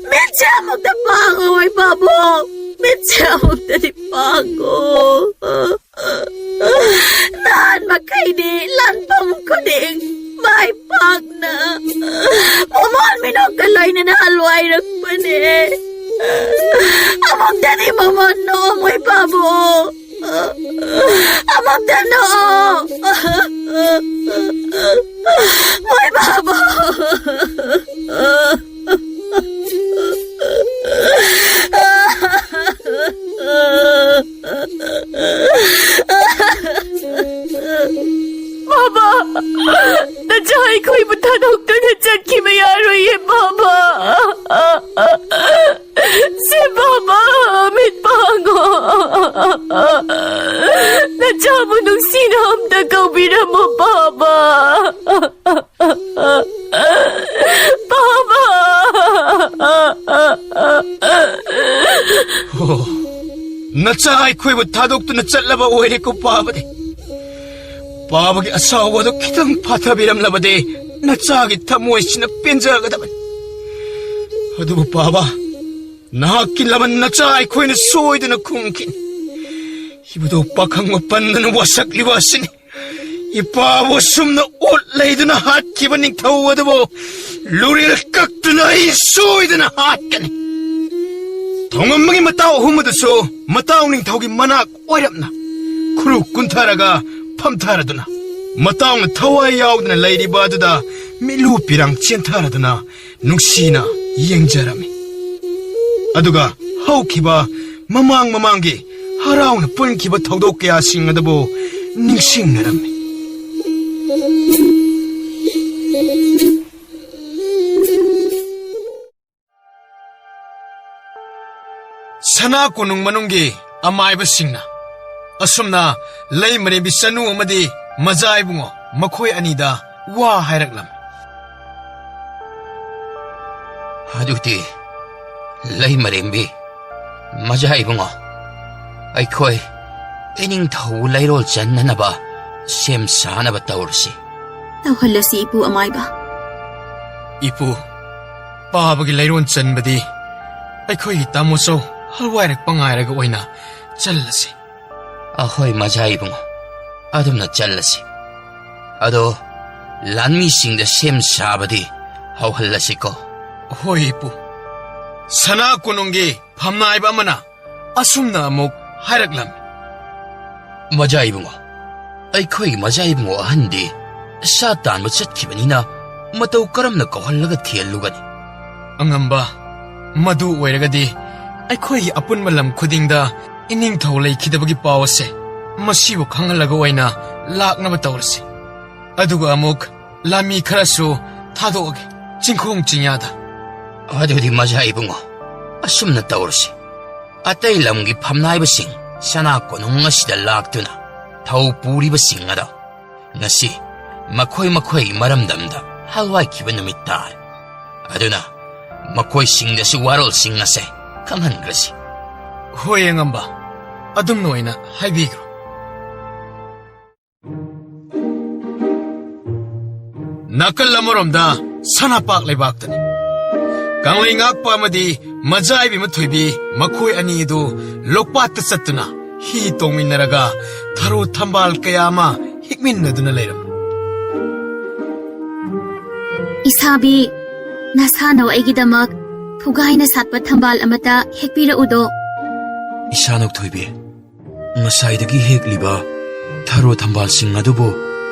ꯃꯤꯠꯁꯦ ꯑꯃꯨꯛꯇ ꯄꯥꯡꯉꯣ, ꯃꯣꯏ ꯄꯥꯕꯨꯡ! ꯃꯤꯠꯁꯦ ꯑꯃꯨꯛꯇꯗꯤ ꯄꯥꯡꯉꯣ꯫ ꯅꯍꯥꯟ ꯃꯈꯩꯗꯤ ꯂꯥꯟꯐꯝ ꯈꯨꯗꯤꯡ ꯃꯥꯏ ꯄꯥꯛꯅ ꯃꯃꯣꯟ ꯃꯤꯅꯣꯛꯀ ꯂꯣꯏꯅꯅ ꯍꯜꯋꯥꯏꯔꯛꯄꯅꯦ꯫ ꯑꯃꯨꯛꯇꯗꯤ ꯃꯃꯣꯟ ꯅꯣꯛꯑꯣ, ꯃꯣꯏ ꯄꯥꯕꯨ꯫ ꯑꯃꯨꯛꯇ ꯅꯣꯛꯑꯣ꯫ ꯃꯣꯏ ꯄꯥꯕꯨ꯫ ꯕꯥꯕꯥ, ꯅꯆꯥ ꯑꯩꯈꯣꯏꯕꯨ ꯊꯥꯗꯣꯛꯇꯨꯅ ꯆꯠꯈꯤꯕ ꯌꯥꯔꯣꯏꯌꯦ, ꯕꯥꯕꯥ꯫ ꯁꯦ, ꯕꯥꯕꯥ, ꯃꯤꯠ ꯄꯥꯡꯉꯣ꯫ ꯅꯆꯥꯕꯨ ꯅꯨꯡꯁꯤꯅ ꯑꯝꯇ ꯀꯧꯕꯤꯔꯝꯃꯨ, ꯕꯥꯕꯥ꯫ ꯕꯥꯕꯥ꯫ ꯑꯣ, ꯅꯆꯥ ꯑꯩꯈꯣꯏꯕꯨ ꯊꯥꯗꯣꯛꯇꯨꯅ ꯆꯠꯂꯕ ꯑꯣꯏꯔꯦꯀꯣ, ꯄꯥꯕꯗꯤ꯫ ꯄꯥꯕꯒꯤ ꯑꯁꯥꯎꯕ ꯑꯗꯨ ꯈꯤꯇꯪ ꯐꯥꯊꯕꯤꯔꯝꯂꯕꯗꯤ ꯅꯆꯥꯒꯤ ꯊꯃꯣꯏꯁꯤꯅ ꯄꯦꯟꯖꯒꯗꯕꯅꯤ꯫ ꯑꯗꯨꯕꯨ ꯄꯥꯕ, ꯅꯍꯥꯛꯀꯤ ꯂꯃꯟ ꯅꯆꯥ ꯑꯩꯈꯣꯏꯅ ꯁꯣꯏꯗꯅ ꯈꯨꯝꯈꯤꯅꯤ꯫ ꯏꯕꯨꯙꯧ ꯄꯥꯈꯪ ꯃꯄꯟꯗꯅ ꯋꯥꯁꯛꯂꯤꯕ ꯑꯁꯤꯅꯤ꯫ ꯏꯄꯥꯕꯨ ꯑꯁꯨꯝꯅ ꯑꯣꯠ ꯂꯩꯗꯨꯅ ꯍꯥꯠꯈꯤꯕ ꯅꯤꯡꯊꯧ ꯑꯗꯨꯕꯨ ꯂꯨꯔꯦꯜ ꯀꯛꯇꯨꯅ ꯑꯩ ꯁꯣꯏꯗꯅ ꯍꯥꯠꯀꯅꯤ꯫ ꯊꯣꯡꯉꯝꯕꯒꯤ ꯃꯇꯥꯎ ꯑꯍꯨꯝ ꯑꯗꯨꯁꯨ ꯃꯇꯥꯎ ꯅꯤꯡꯊꯧꯒꯤ ꯃꯅꯥꯛ ꯑꯣꯏꯔꯞꯅ ꯈꯨꯔꯨ ꯀꯨꯟꯊꯔꯒ ꯐꯝꯊꯔꯗꯨꯅ, ꯃꯇꯥꯎꯅ ꯊꯋꯥꯏ ꯌꯥꯎꯗꯅ ꯂꯩꯔꯤꯕ ꯑꯗꯨꯗ ꯃꯤꯠꯂꯨ ꯄꯤꯔꯥꯡ ꯆꯦꯟꯊꯔꯗꯨꯅ ꯅꯨꯡꯁꯤꯅ ꯌꯦꯡꯖꯔꯝꯃꯤ꯫ ꯑꯗꯨꯒ ꯍꯧꯈꯤꯕ ꯃꯃꯥꯡ ꯃꯃꯥꯡꯒꯤ ꯍꯔꯥꯎꯅ ꯄꯨꯟꯈꯤꯕ ꯊꯧꯗꯣꯛ ꯀꯌꯥꯁꯤꯡ ꯑꯗꯨꯕꯨ ꯅꯤꯡꯁꯤꯡꯅꯔꯝꯃꯤ꯫ ꯁꯅꯥ ꯀꯣꯅꯨꯡ ꯃꯅꯨꯡꯒꯤ ꯑꯃꯥꯏꯕꯁꯤꯡꯅ ꯑꯁꯨꯝꯅ ꯂꯩꯃꯔꯦꯝꯕꯤ ꯆꯅꯨ ꯑꯃꯗꯤ ꯃꯖꯥ ꯏꯕꯨꯡꯉꯣ ꯃꯈꯣꯏ ꯑꯅꯤꯗ ꯋꯥ ꯍꯥꯏꯔꯛꯂꯝꯃꯤ꯫ ꯑꯗꯨꯗꯤ ꯂꯩꯃꯔꯦꯝꯕꯤ, ꯃꯖꯥ ꯏꯕꯨꯡꯉꯣ, ꯑꯩꯈꯣꯏ ꯏꯅꯤꯡꯊꯧ ꯂꯩꯔꯣꯜ ꯆꯟꯅꯅꯕ ꯁꯦꯝ ꯁꯥꯅꯕ ꯇꯧꯔꯁꯤ꯫ ꯇꯧꯍꯜꯂꯁꯤ, ꯏꯄꯨ ꯑꯃꯥꯏꯕ꯫ ꯏꯄꯨ, ꯄꯥꯕꯒꯤ ꯂꯩꯔꯣꯟ ꯆꯟꯕꯗꯤ ꯑꯩꯈꯣꯏꯒꯤ ꯇꯥꯃꯣꯆꯧ ꯍꯜꯋꯥꯏꯔꯛꯄ ꯉꯥꯏꯔꯒ ꯑꯣꯏꯅ ꯆꯜꯂꯁꯤ꯫ ꯑꯍꯣꯏ, ꯃꯖꯥ ꯏꯕꯨꯡꯉꯣ, ꯑꯗꯨꯝꯅ ꯆꯜꯂꯁꯤ꯫ ꯑꯗꯣ ꯂꯥꯟꯃꯤꯁꯤꯡꯗ ꯁꯦꯝ ꯁꯥꯕꯗꯤ ꯍꯧꯍꯜꯂꯁꯤꯀꯣ꯫ ꯍꯣꯏ, ꯏꯄꯨ꯫ ꯁꯅꯥ ꯀꯣꯅꯨꯡꯒꯤ ꯐꯝꯅꯥꯏꯕ ꯑꯃꯅ ꯑꯁꯨꯝꯅ ꯑꯃꯨꯛ ꯍꯥꯏꯔꯛꯂꯝꯃꯤ꯫ ꯃꯖꯥ ꯏꯕꯨꯡꯉꯣ, ꯑꯩꯈꯣꯏꯒꯤ ꯃꯖꯥ ꯏꯕꯨꯡꯉꯣ ꯑꯍꯟꯗꯤ ꯁꯥ ꯇꯥꯟꯕ ꯆꯠꯈꯤꯕꯅꯤꯅ ꯃꯇꯧ ꯀꯔꯝꯅ ꯀꯧꯍꯜꯂꯒ ꯊꯤꯍꯜꯂꯨꯒꯅꯤ? ꯑꯉꯝꯕ, ꯃꯗꯨ ꯑꯣꯏꯔꯒꯗꯤ ꯑꯩꯈꯣꯏꯒꯤ ꯑꯄꯨꯟꯕ ꯂꯝ ꯈꯨꯗꯤꯡꯗ ꯏꯅꯤꯡꯊꯧ ꯂꯩꯈꯤꯗꯕꯒꯤ ꯄꯥꯎ ꯑꯁꯦ ꯃꯁꯤꯕꯨ ꯈꯪꯍꯜꯂꯒ ꯑꯣꯏꯅ ꯂꯥꯛꯅꯕ ꯇꯧꯔꯁꯤ꯫ ꯑꯗꯨꯒ ꯑꯃꯨꯛ ꯂꯥꯟꯃꯤ ꯈꯔꯁꯨ ꯊꯥꯗꯣꯛꯑꯒꯦ ꯆꯤꯡꯈꯣꯡ ꯆꯤꯡꯌꯥꯗ꯫ ꯑꯗꯨꯗꯤ ꯃꯖꯥ ꯏꯕꯨꯡꯉꯣ, ꯑꯁꯨꯝꯅ ꯇꯧꯔꯁꯤ꯫ ꯑꯇꯩ ꯂꯝꯒꯤ ꯐꯝꯅꯥꯏꯕꯁꯤꯡ ꯁꯅꯥ ꯀꯣꯅꯨꯡ ꯑꯁꯤꯗ ꯂꯥꯛꯇꯨꯅ ꯊꯧ ꯄꯨꯔꯤꯕꯁꯤꯡ ꯑꯗꯣ ꯉꯁꯤ ꯃꯈꯣꯏ ꯃꯈꯣꯏꯒꯤ ꯃꯔꯝꯗꯝꯗ ꯍꯜꯋꯥꯏꯈꯤꯕ ꯅꯨꯃꯤꯠ ꯇꯥꯔꯦ꯫ ꯑꯗꯨꯅ ꯃꯈꯣꯏꯁꯤꯡꯗꯁꯨ ꯋꯥꯔꯣꯜꯁꯤꯡ ꯑꯁꯦ ꯈꯪꯍꯟꯈ꯭ꯔꯁꯤ꯫ ꯍꯣꯏ, ꯑꯉꯝꯕ, ꯑꯗꯨꯝꯅ ꯑꯣꯏꯅ ꯍꯥꯏꯕꯤꯈ꯭ꯔꯣ꯫ ꯅꯥꯀꯜ ꯑꯃꯔꯣꯝꯗ ꯁꯅꯥꯄꯥꯛ ꯂꯩꯕꯥꯛꯇꯅꯤ꯫ ꯀꯪꯂꯩ ꯉꯥꯛꯄ ꯑꯃꯗꯤ ꯃꯖꯥꯏꯕꯤ ꯃꯊꯣꯏꯕꯤ ꯃꯈꯣꯏ ꯑꯅꯤ ꯑꯗꯨ ꯂꯣꯛꯄꯥꯠꯇ ꯆꯠꯇꯨꯅ ꯍꯤ ꯇꯣꯡꯃꯤꯟꯅꯔꯒ ꯊꯔꯣ ꯊꯝꯕꯥꯜ ꯀꯌꯥ ꯑꯃ ꯍꯦꯛꯃꯤꯟꯅꯗꯨꯅ ꯂꯩꯔꯝꯃꯤ꯫ ꯏꯁꯥꯕꯤ, ꯅꯁꯥꯅꯧ ꯑꯩꯒꯤꯗꯃꯛ ꯐꯨꯒꯥꯏꯅ ꯁꯥꯠꯄ ꯊꯝꯕꯥꯜ ꯑꯃꯇ ꯍꯦꯛꯄꯤꯔꯛꯎꯗꯣ꯫ ꯏꯁꯥꯅꯧ ꯊꯣꯏꯕꯤ, ꯉꯁꯥꯏꯗꯒꯤ ꯍꯦꯛꯂꯤꯕ ꯊꯔꯣ ꯊꯝꯕꯥꯜꯁꯤꯡ ꯑꯗꯨꯕꯨ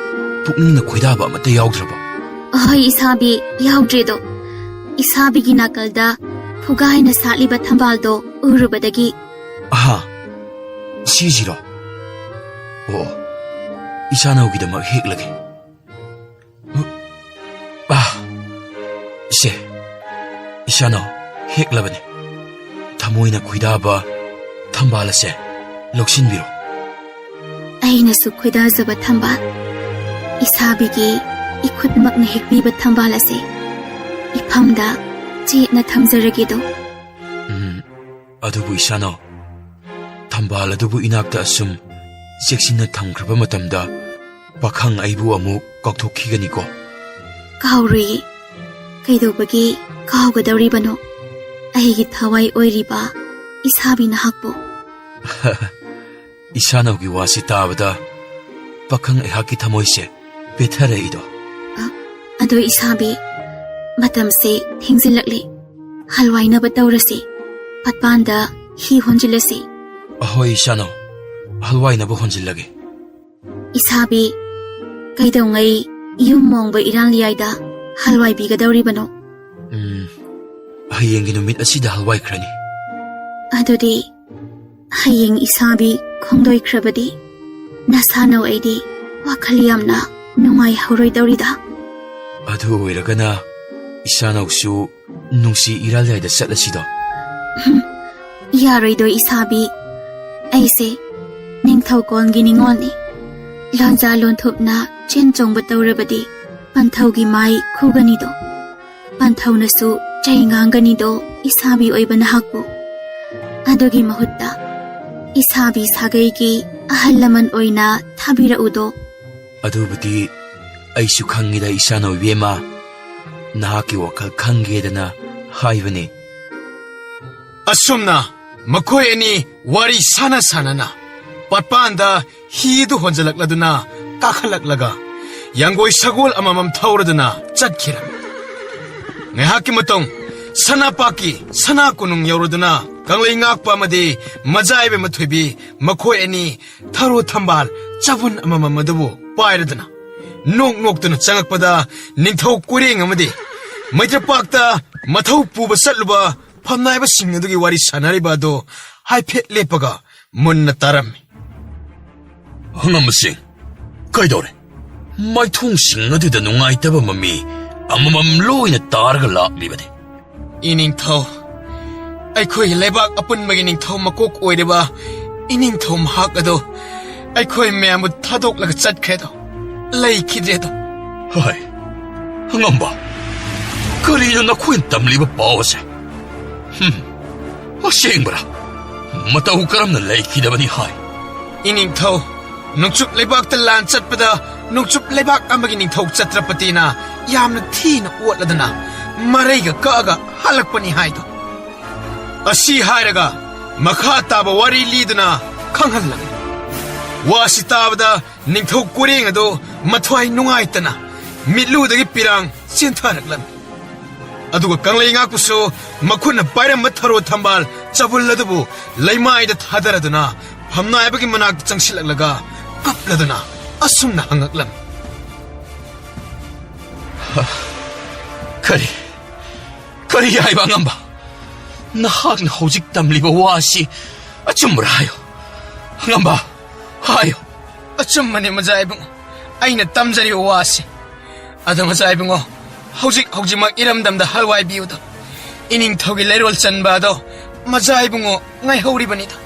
ꯄꯨꯛꯅꯤꯡꯅ ꯈꯣꯏꯗꯥꯕ ꯑꯃꯠꯇ ꯌꯥꯎꯗ꯭ꯔꯕꯣ? ꯑꯍꯣꯏ ꯏꯁꯥꯕꯤ, ꯌꯥꯎꯗ꯭ꯔꯦꯗꯣ꯫ ꯏꯁꯥꯕꯤꯒꯤ ꯅꯥꯀꯜꯗ ꯐꯨꯒꯥꯏꯅ ꯁꯥꯠꯂꯤꯕ ꯊꯝꯕꯥꯜꯗꯣ ꯎꯔꯨꯕꯗꯒꯤ꯫ ꯑꯍꯥ, ꯁꯤꯁꯤꯔꯣ? ꯑꯣ, ꯏꯁꯥꯅꯧꯒꯤꯗꯃꯛ ꯍꯦꯛꯂꯒꯦ꯫ ꯑꯥ! ꯁꯦ, ꯏꯁꯥꯅꯧ, ꯍꯦꯛꯂꯕꯅꯤ꯫ ꯊꯃꯣꯏꯅ ꯈꯣꯏꯗꯥꯕ ꯊꯝꯕꯥꯜ ꯑꯁꯦ ꯂꯧꯁꯤꯟꯕꯤꯔꯣ꯫ ꯑꯩꯅꯁꯨ ꯈꯣꯏꯗꯥꯖꯕ ꯊꯝꯕꯥꯜ, ꯏꯁꯥꯕꯤꯒꯤ ꯏꯈꯨꯠꯃꯛꯅ ꯍꯦꯛꯄꯤꯕ ꯊꯝꯕꯥꯜ ꯑꯁꯦ ꯏꯐꯝꯗ ꯆꯦꯠꯅ ꯊꯝꯖꯔꯒꯦꯗꯣ꯫ ꯎꯝ, ꯑꯗꯨꯕꯨ ꯏꯁꯥꯅꯧ, ꯊꯝꯕꯥꯜ ꯑꯗꯨꯕꯨ ꯏꯅꯥꯛꯇ ꯑꯁꯨꯝ ꯆꯦꯛꯁꯤꯟꯅ ꯊꯝꯈ꯭ꯔꯕ ꯃꯇꯝꯗ ꯄꯥꯈꯪ ꯑꯩꯕꯨ ꯑꯃꯨꯛ ꯀꯥꯎꯊꯣꯛꯈꯤꯒꯅꯤꯀꯣ꯫ ꯀꯥꯎꯔꯨꯏ꯫ ꯀꯩꯗꯧꯕꯒꯤ ꯀꯥꯎꯒꯗꯧꯔꯤꯕꯅꯣ? ꯑꯩꯒꯤ ꯊꯋꯥꯏ ꯑꯣꯏꯔꯤꯕ ꯏꯁꯥꯕꯤ ꯅꯍꯥꯛꯄꯨ꯫ ꯏꯁꯥꯅꯧꯒꯤ ꯋꯥꯁꯤ ꯇꯥꯕꯗ ꯄꯥꯈꯪ ꯑꯩꯍꯥꯛꯀꯤ ꯊꯃꯣꯏꯁꯦ ꯄꯦꯊꯔꯛꯏꯗꯣ꯫ ꯑ, ꯑꯗꯣ ꯏꯁꯥꯕꯤ, ꯃꯇꯝꯁꯦ ꯊꯦꯡꯖꯤꯜꯂꯛꯂꯦ꯫ ꯍꯜꯋꯥꯏꯅꯕ ꯇꯧꯔꯁꯤ꯫ ꯄꯠꯄꯥꯟꯗ ꯍꯤ ꯍꯣꯟꯖꯤꯜꯂꯁꯤ꯫ ꯑꯍꯣꯏ ꯏꯁꯥꯅꯧ, ꯍꯜꯋꯥꯏꯅꯕ ꯍꯣꯟꯖꯤꯜꯂꯒꯦ꯫ ꯏꯁꯥꯕꯤ, ꯀꯩꯗꯧꯉꯩ ꯌꯨꯝ ꯃꯣꯡꯕ ꯏꯔꯥꯡ ꯂꯤꯌꯥꯏꯗ ꯍꯜꯋꯥꯏꯕꯤꯒꯗꯧꯔꯤꯕꯅꯣ? ꯎꯝ, ꯍꯌꯦꯡꯒꯤ ꯅꯨꯃꯤꯠ ꯑꯁꯤꯗ ꯍꯜꯋꯥꯏꯈ꯭ꯔꯅꯤ꯫ ꯑꯗꯨꯗꯤ ꯍꯌꯦꯡ ꯏꯁꯥꯕꯤ ꯈꯣꯡꯗꯣꯏꯈ꯭ꯔꯕꯗꯤ ꯅꯁꯥꯅꯧ ꯑꯩꯗꯤ ꯋꯥꯈꯜ ꯌꯥꯝꯅ ꯅꯨꯡꯉꯥꯏꯍꯧꯔꯣꯏꯗꯧꯔꯤꯗ꯫ ꯑꯗꯨ ꯑꯣꯏꯔꯒꯅ ꯏꯁꯥꯅꯧꯁꯨ ꯅꯨꯡꯁꯤ ꯏꯔꯥꯜ ꯌꯥꯏꯗ ꯆꯠꯂꯁꯤꯗꯣ꯫ ꯍꯨꯝ, ꯌꯥꯔꯣꯏꯗꯣ ꯏꯁꯥꯕꯤ꯫ ꯑꯩꯁꯦ ꯅꯤꯡꯊꯧꯀꯣꯜꯒꯤ ꯅꯤꯉꯣꯜꯅꯤ꯫ ꯂꯣꯟꯖꯥ ꯂꯣꯟꯊꯨꯞꯅ ꯆꯦꯟ ꯆꯣꯡꯕ ꯇꯧꯔꯕꯗꯤ ꯄꯟꯊꯧꯒꯤ ꯃꯥꯏ ꯈꯨꯒꯅꯤꯗꯣ꯫ ꯄꯟꯊꯧꯅꯁꯨ ꯆꯩ ꯉꯥꯡꯒꯅꯤꯗꯣ ꯏꯁꯥꯕꯤ ꯑꯣꯏꯕ ꯅꯍꯥꯛꯄꯨ꯫ ꯑꯗꯨꯒꯤ ꯃꯍꯨꯠꯇ ꯏꯁꯥꯕꯤ ꯁꯥꯒꯩꯒꯤ ꯑꯍꯜ ꯂꯃꯟ ꯑꯣꯏꯅ ꯊꯥꯕꯤꯔꯛꯎꯗꯣ꯫ ꯑꯗꯨꯕꯨꯗꯤ ꯑꯩꯁꯨ ꯈꯪꯉꯤꯗ ꯏꯁꯥꯅꯧ ꯏꯕꯦꯝꯃ, ꯅꯍꯥꯛꯀꯤ ꯋꯥꯈꯜ ꯈꯪꯒꯦꯗꯅ ꯍꯥꯏꯕꯅꯤ꯫ ꯑꯁꯨꯝꯅ ꯃꯈꯣꯏ ꯑꯅꯤ ꯋꯥꯔꯤ ꯁꯥꯟꯅ ꯁꯥꯟꯅꯅ ꯄꯠꯄꯥꯟꯗ ꯍꯤꯗꯨ ꯍꯣꯟꯖꯜꯂꯛꯂꯗꯨꯅ ꯀꯥꯈꯠꯂꯛꯂꯒ ꯌꯥꯡꯒꯣꯏ ꯁꯒꯣꯜ ꯑꯃꯃꯝ ꯊꯧꯔꯗꯨꯅ ꯆꯠꯈꯤꯔꯝꯃꯤ꯫ ꯉꯥꯏꯍꯥꯛꯀꯤ ꯃꯇꯨꯡ ꯁꯅꯥꯄꯥꯛꯀꯤ ꯁꯅꯥ ꯀꯣꯅꯨꯡ ꯌꯧꯔꯗꯨꯅ ꯀꯪꯂꯩ ꯉꯥꯛꯄ ꯑꯃꯗꯤ ꯃꯖꯥꯏꯕ ꯃꯊꯣꯏꯕꯤ ꯃꯈꯣꯏ ꯑꯅꯤ ꯊꯔꯣ ꯊꯝꯕꯥꯜ ꯆꯕꯨꯟ ꯑꯃꯃꯝ ꯑꯗꯨꯕꯨ ꯄꯥꯏꯔꯗꯨꯅ ꯅꯣꯛ ꯅꯣꯛꯇꯨꯅ ꯆꯪꯉꯛꯄꯗ ꯅꯤꯡꯊꯧ ꯀꯣꯏꯔꯦꯡ ꯑꯃꯗꯤ ꯃꯩꯇ꯭ꯔꯄꯥꯛꯇ ꯃꯊꯧ ꯄꯨꯕ ꯆꯠꯂꯨꯕ ꯐꯝꯅꯥꯏꯕꯁꯤꯡ ꯑꯗꯨꯒꯤ ꯋꯥꯔꯤ ꯁꯥꯟꯅꯔꯤꯕ ꯑꯗꯨ ꯍꯥꯏꯐꯦꯠ ꯂꯦꯞꯄꯒ ꯃꯨꯟꯅ ꯇꯥꯔꯝꯃꯤ꯫ ꯑꯉꯝꯕꯁꯤꯡ, ꯀꯩꯗꯧꯔꯦ? ꯃꯥꯏꯊꯣꯡꯁꯤꯡ ꯑꯗꯨꯗ ꯅꯨꯡꯉꯥꯏꯇꯕ ꯃꯃꯤ ꯑꯃꯃꯝ ꯂꯣꯏꯅ ꯇꯥꯔꯒ ꯂꯥꯛꯂꯤꯕꯅꯤ꯫ ꯏꯅꯤꯡꯊꯧ, ꯑꯩꯈꯣꯏꯒꯤ ꯂꯩꯕꯥꯛ ꯑꯄꯨꯟꯕꯒꯤ ꯅꯤꯡꯊꯧ ꯃꯀꯣꯛ ꯑꯣꯏꯔꯤꯕ ꯏꯅꯤꯡꯊꯧ ꯃꯍꯥꯛ ꯑꯗꯣ ꯑꯩꯈꯣꯏ ꯃꯌꯥꯝꯕꯨ ꯊꯥꯗꯣꯛꯂꯒ ꯆꯠꯈ꯭ꯔꯦꯗꯣ, ꯂꯩꯈꯤꯗ꯭ꯔꯦꯗꯣ꯫ ꯍꯣꯏ, ꯑꯉꯝꯕ, ꯀꯔꯤꯅꯣ ꯅꯈꯣꯏꯅ ꯇꯝꯂꯤꯕ ꯄꯥꯎ ꯑꯁꯦ? ꯍꯨꯝ, ꯑꯁꯦꯡꯕꯔꯥ? ꯃꯇꯧ ꯀꯔꯝꯅ ꯂꯩꯈꯤꯗꯕꯅꯤ ꯍꯥꯏ? ꯏꯅꯤꯡꯊꯧ, ꯅꯣꯡꯆꯨꯞ ꯂꯩꯕꯥꯛꯇ ꯂꯥꯟ ꯆꯠꯄꯗ ꯅꯣꯡꯆꯨꯞ ꯂꯩꯕꯥꯛ ꯑꯃꯒꯤ ꯅꯤꯡꯊꯧ ꯆꯇ꯭ꯔꯄꯇꯤꯅ ꯌꯥꯝꯅ ꯊꯤꯅ ꯑꯣꯠꯂꯗꯅ ꯃꯔꯩꯒ ꯀꯛꯑꯒ ꯍꯜꯂꯛꯄꯅꯤ ꯍꯥꯏꯗꯣ꯫ ꯑꯁꯤ ꯍꯥꯏꯔꯒ ꯃꯈꯥ ꯇꯥꯕ ꯋꯥꯔꯤ ꯂꯤꯗꯨꯅ ꯈꯪꯍꯜꯂꯝꯃꯤ꯫ ꯋꯥꯁꯤ ꯇꯥꯕꯗ ꯅꯤꯡꯊꯧ ꯀꯣꯔꯦꯡ ꯑꯗꯨ ꯃꯊ꯭ꯋꯥꯏ ꯅꯨꯡꯉꯥꯏꯇꯅ ꯃꯤꯠꯂꯨꯗꯒꯤ ꯄꯤꯔꯥꯡ ꯆꯦꯟꯊꯔꯛꯂꯝꯃꯤ꯫ ꯑꯗꯨꯒ ꯀꯪꯂꯩ ꯉꯥꯛꯄꯁꯨ ꯃꯈꯨꯠꯅ ꯄꯥꯏꯔꯝꯕ ꯊꯔꯣ ꯊꯝꯕꯥꯜ ꯆꯕꯨꯜ ꯑꯗꯨꯕꯨ ꯂꯩꯃꯥꯏꯗ ꯊꯥꯗꯔꯗꯨꯅ ꯐꯝꯅꯥꯏꯕꯒꯤ ꯃꯅꯥꯛꯇ ꯆꯪꯁꯤꯜꯂꯛꯂꯒ ꯀꯞꯂꯗꯨꯅ ꯑꯁꯨꯝꯅ ꯍꯪꯉꯛꯂꯝꯃꯤ꯫ ꯀꯔꯤ, ꯀꯔꯤ ꯍꯥꯏꯕ ꯑꯉꯝꯕ? ꯅꯍꯥꯛꯅ ꯍꯧꯖꯤꯛ ꯇꯝꯂꯤꯕ ꯋꯥꯁꯤ ꯑꯆꯨꯝꯕ꯭ꯔꯥ ꯍꯥꯏꯌꯨ꯫ ꯑꯉꯝꯕ, ꯍꯥꯏꯌꯨ꯫ ꯑꯆꯨꯝꯕꯅꯤ ꯃꯖꯥ ꯏꯕꯨꯡꯉꯣ, ꯑꯩꯅ ꯇꯝꯖꯔꯤꯕ ꯋꯥꯁꯤ꯫ ꯑꯗꯣ ꯃꯖꯥ ꯏꯕꯨꯡꯉꯣ, ꯍꯧꯖꯤꯛ ꯍꯧꯖꯤꯛꯃꯛ ꯏꯔꯝꯗꯝꯗ ꯍꯜꯋꯥꯏꯕꯤꯌꯨꯗꯣ꯫ ꯏꯅꯤꯡꯊꯧꯒꯤ ꯂꯩꯔꯣꯜ ꯆꯟꯕ ꯑꯗꯣ ꯃꯖꯥ ꯏꯕꯨꯡꯉꯣ ꯉꯥꯏꯍꯧꯔꯤꯕꯅꯤꯗꯣ꯫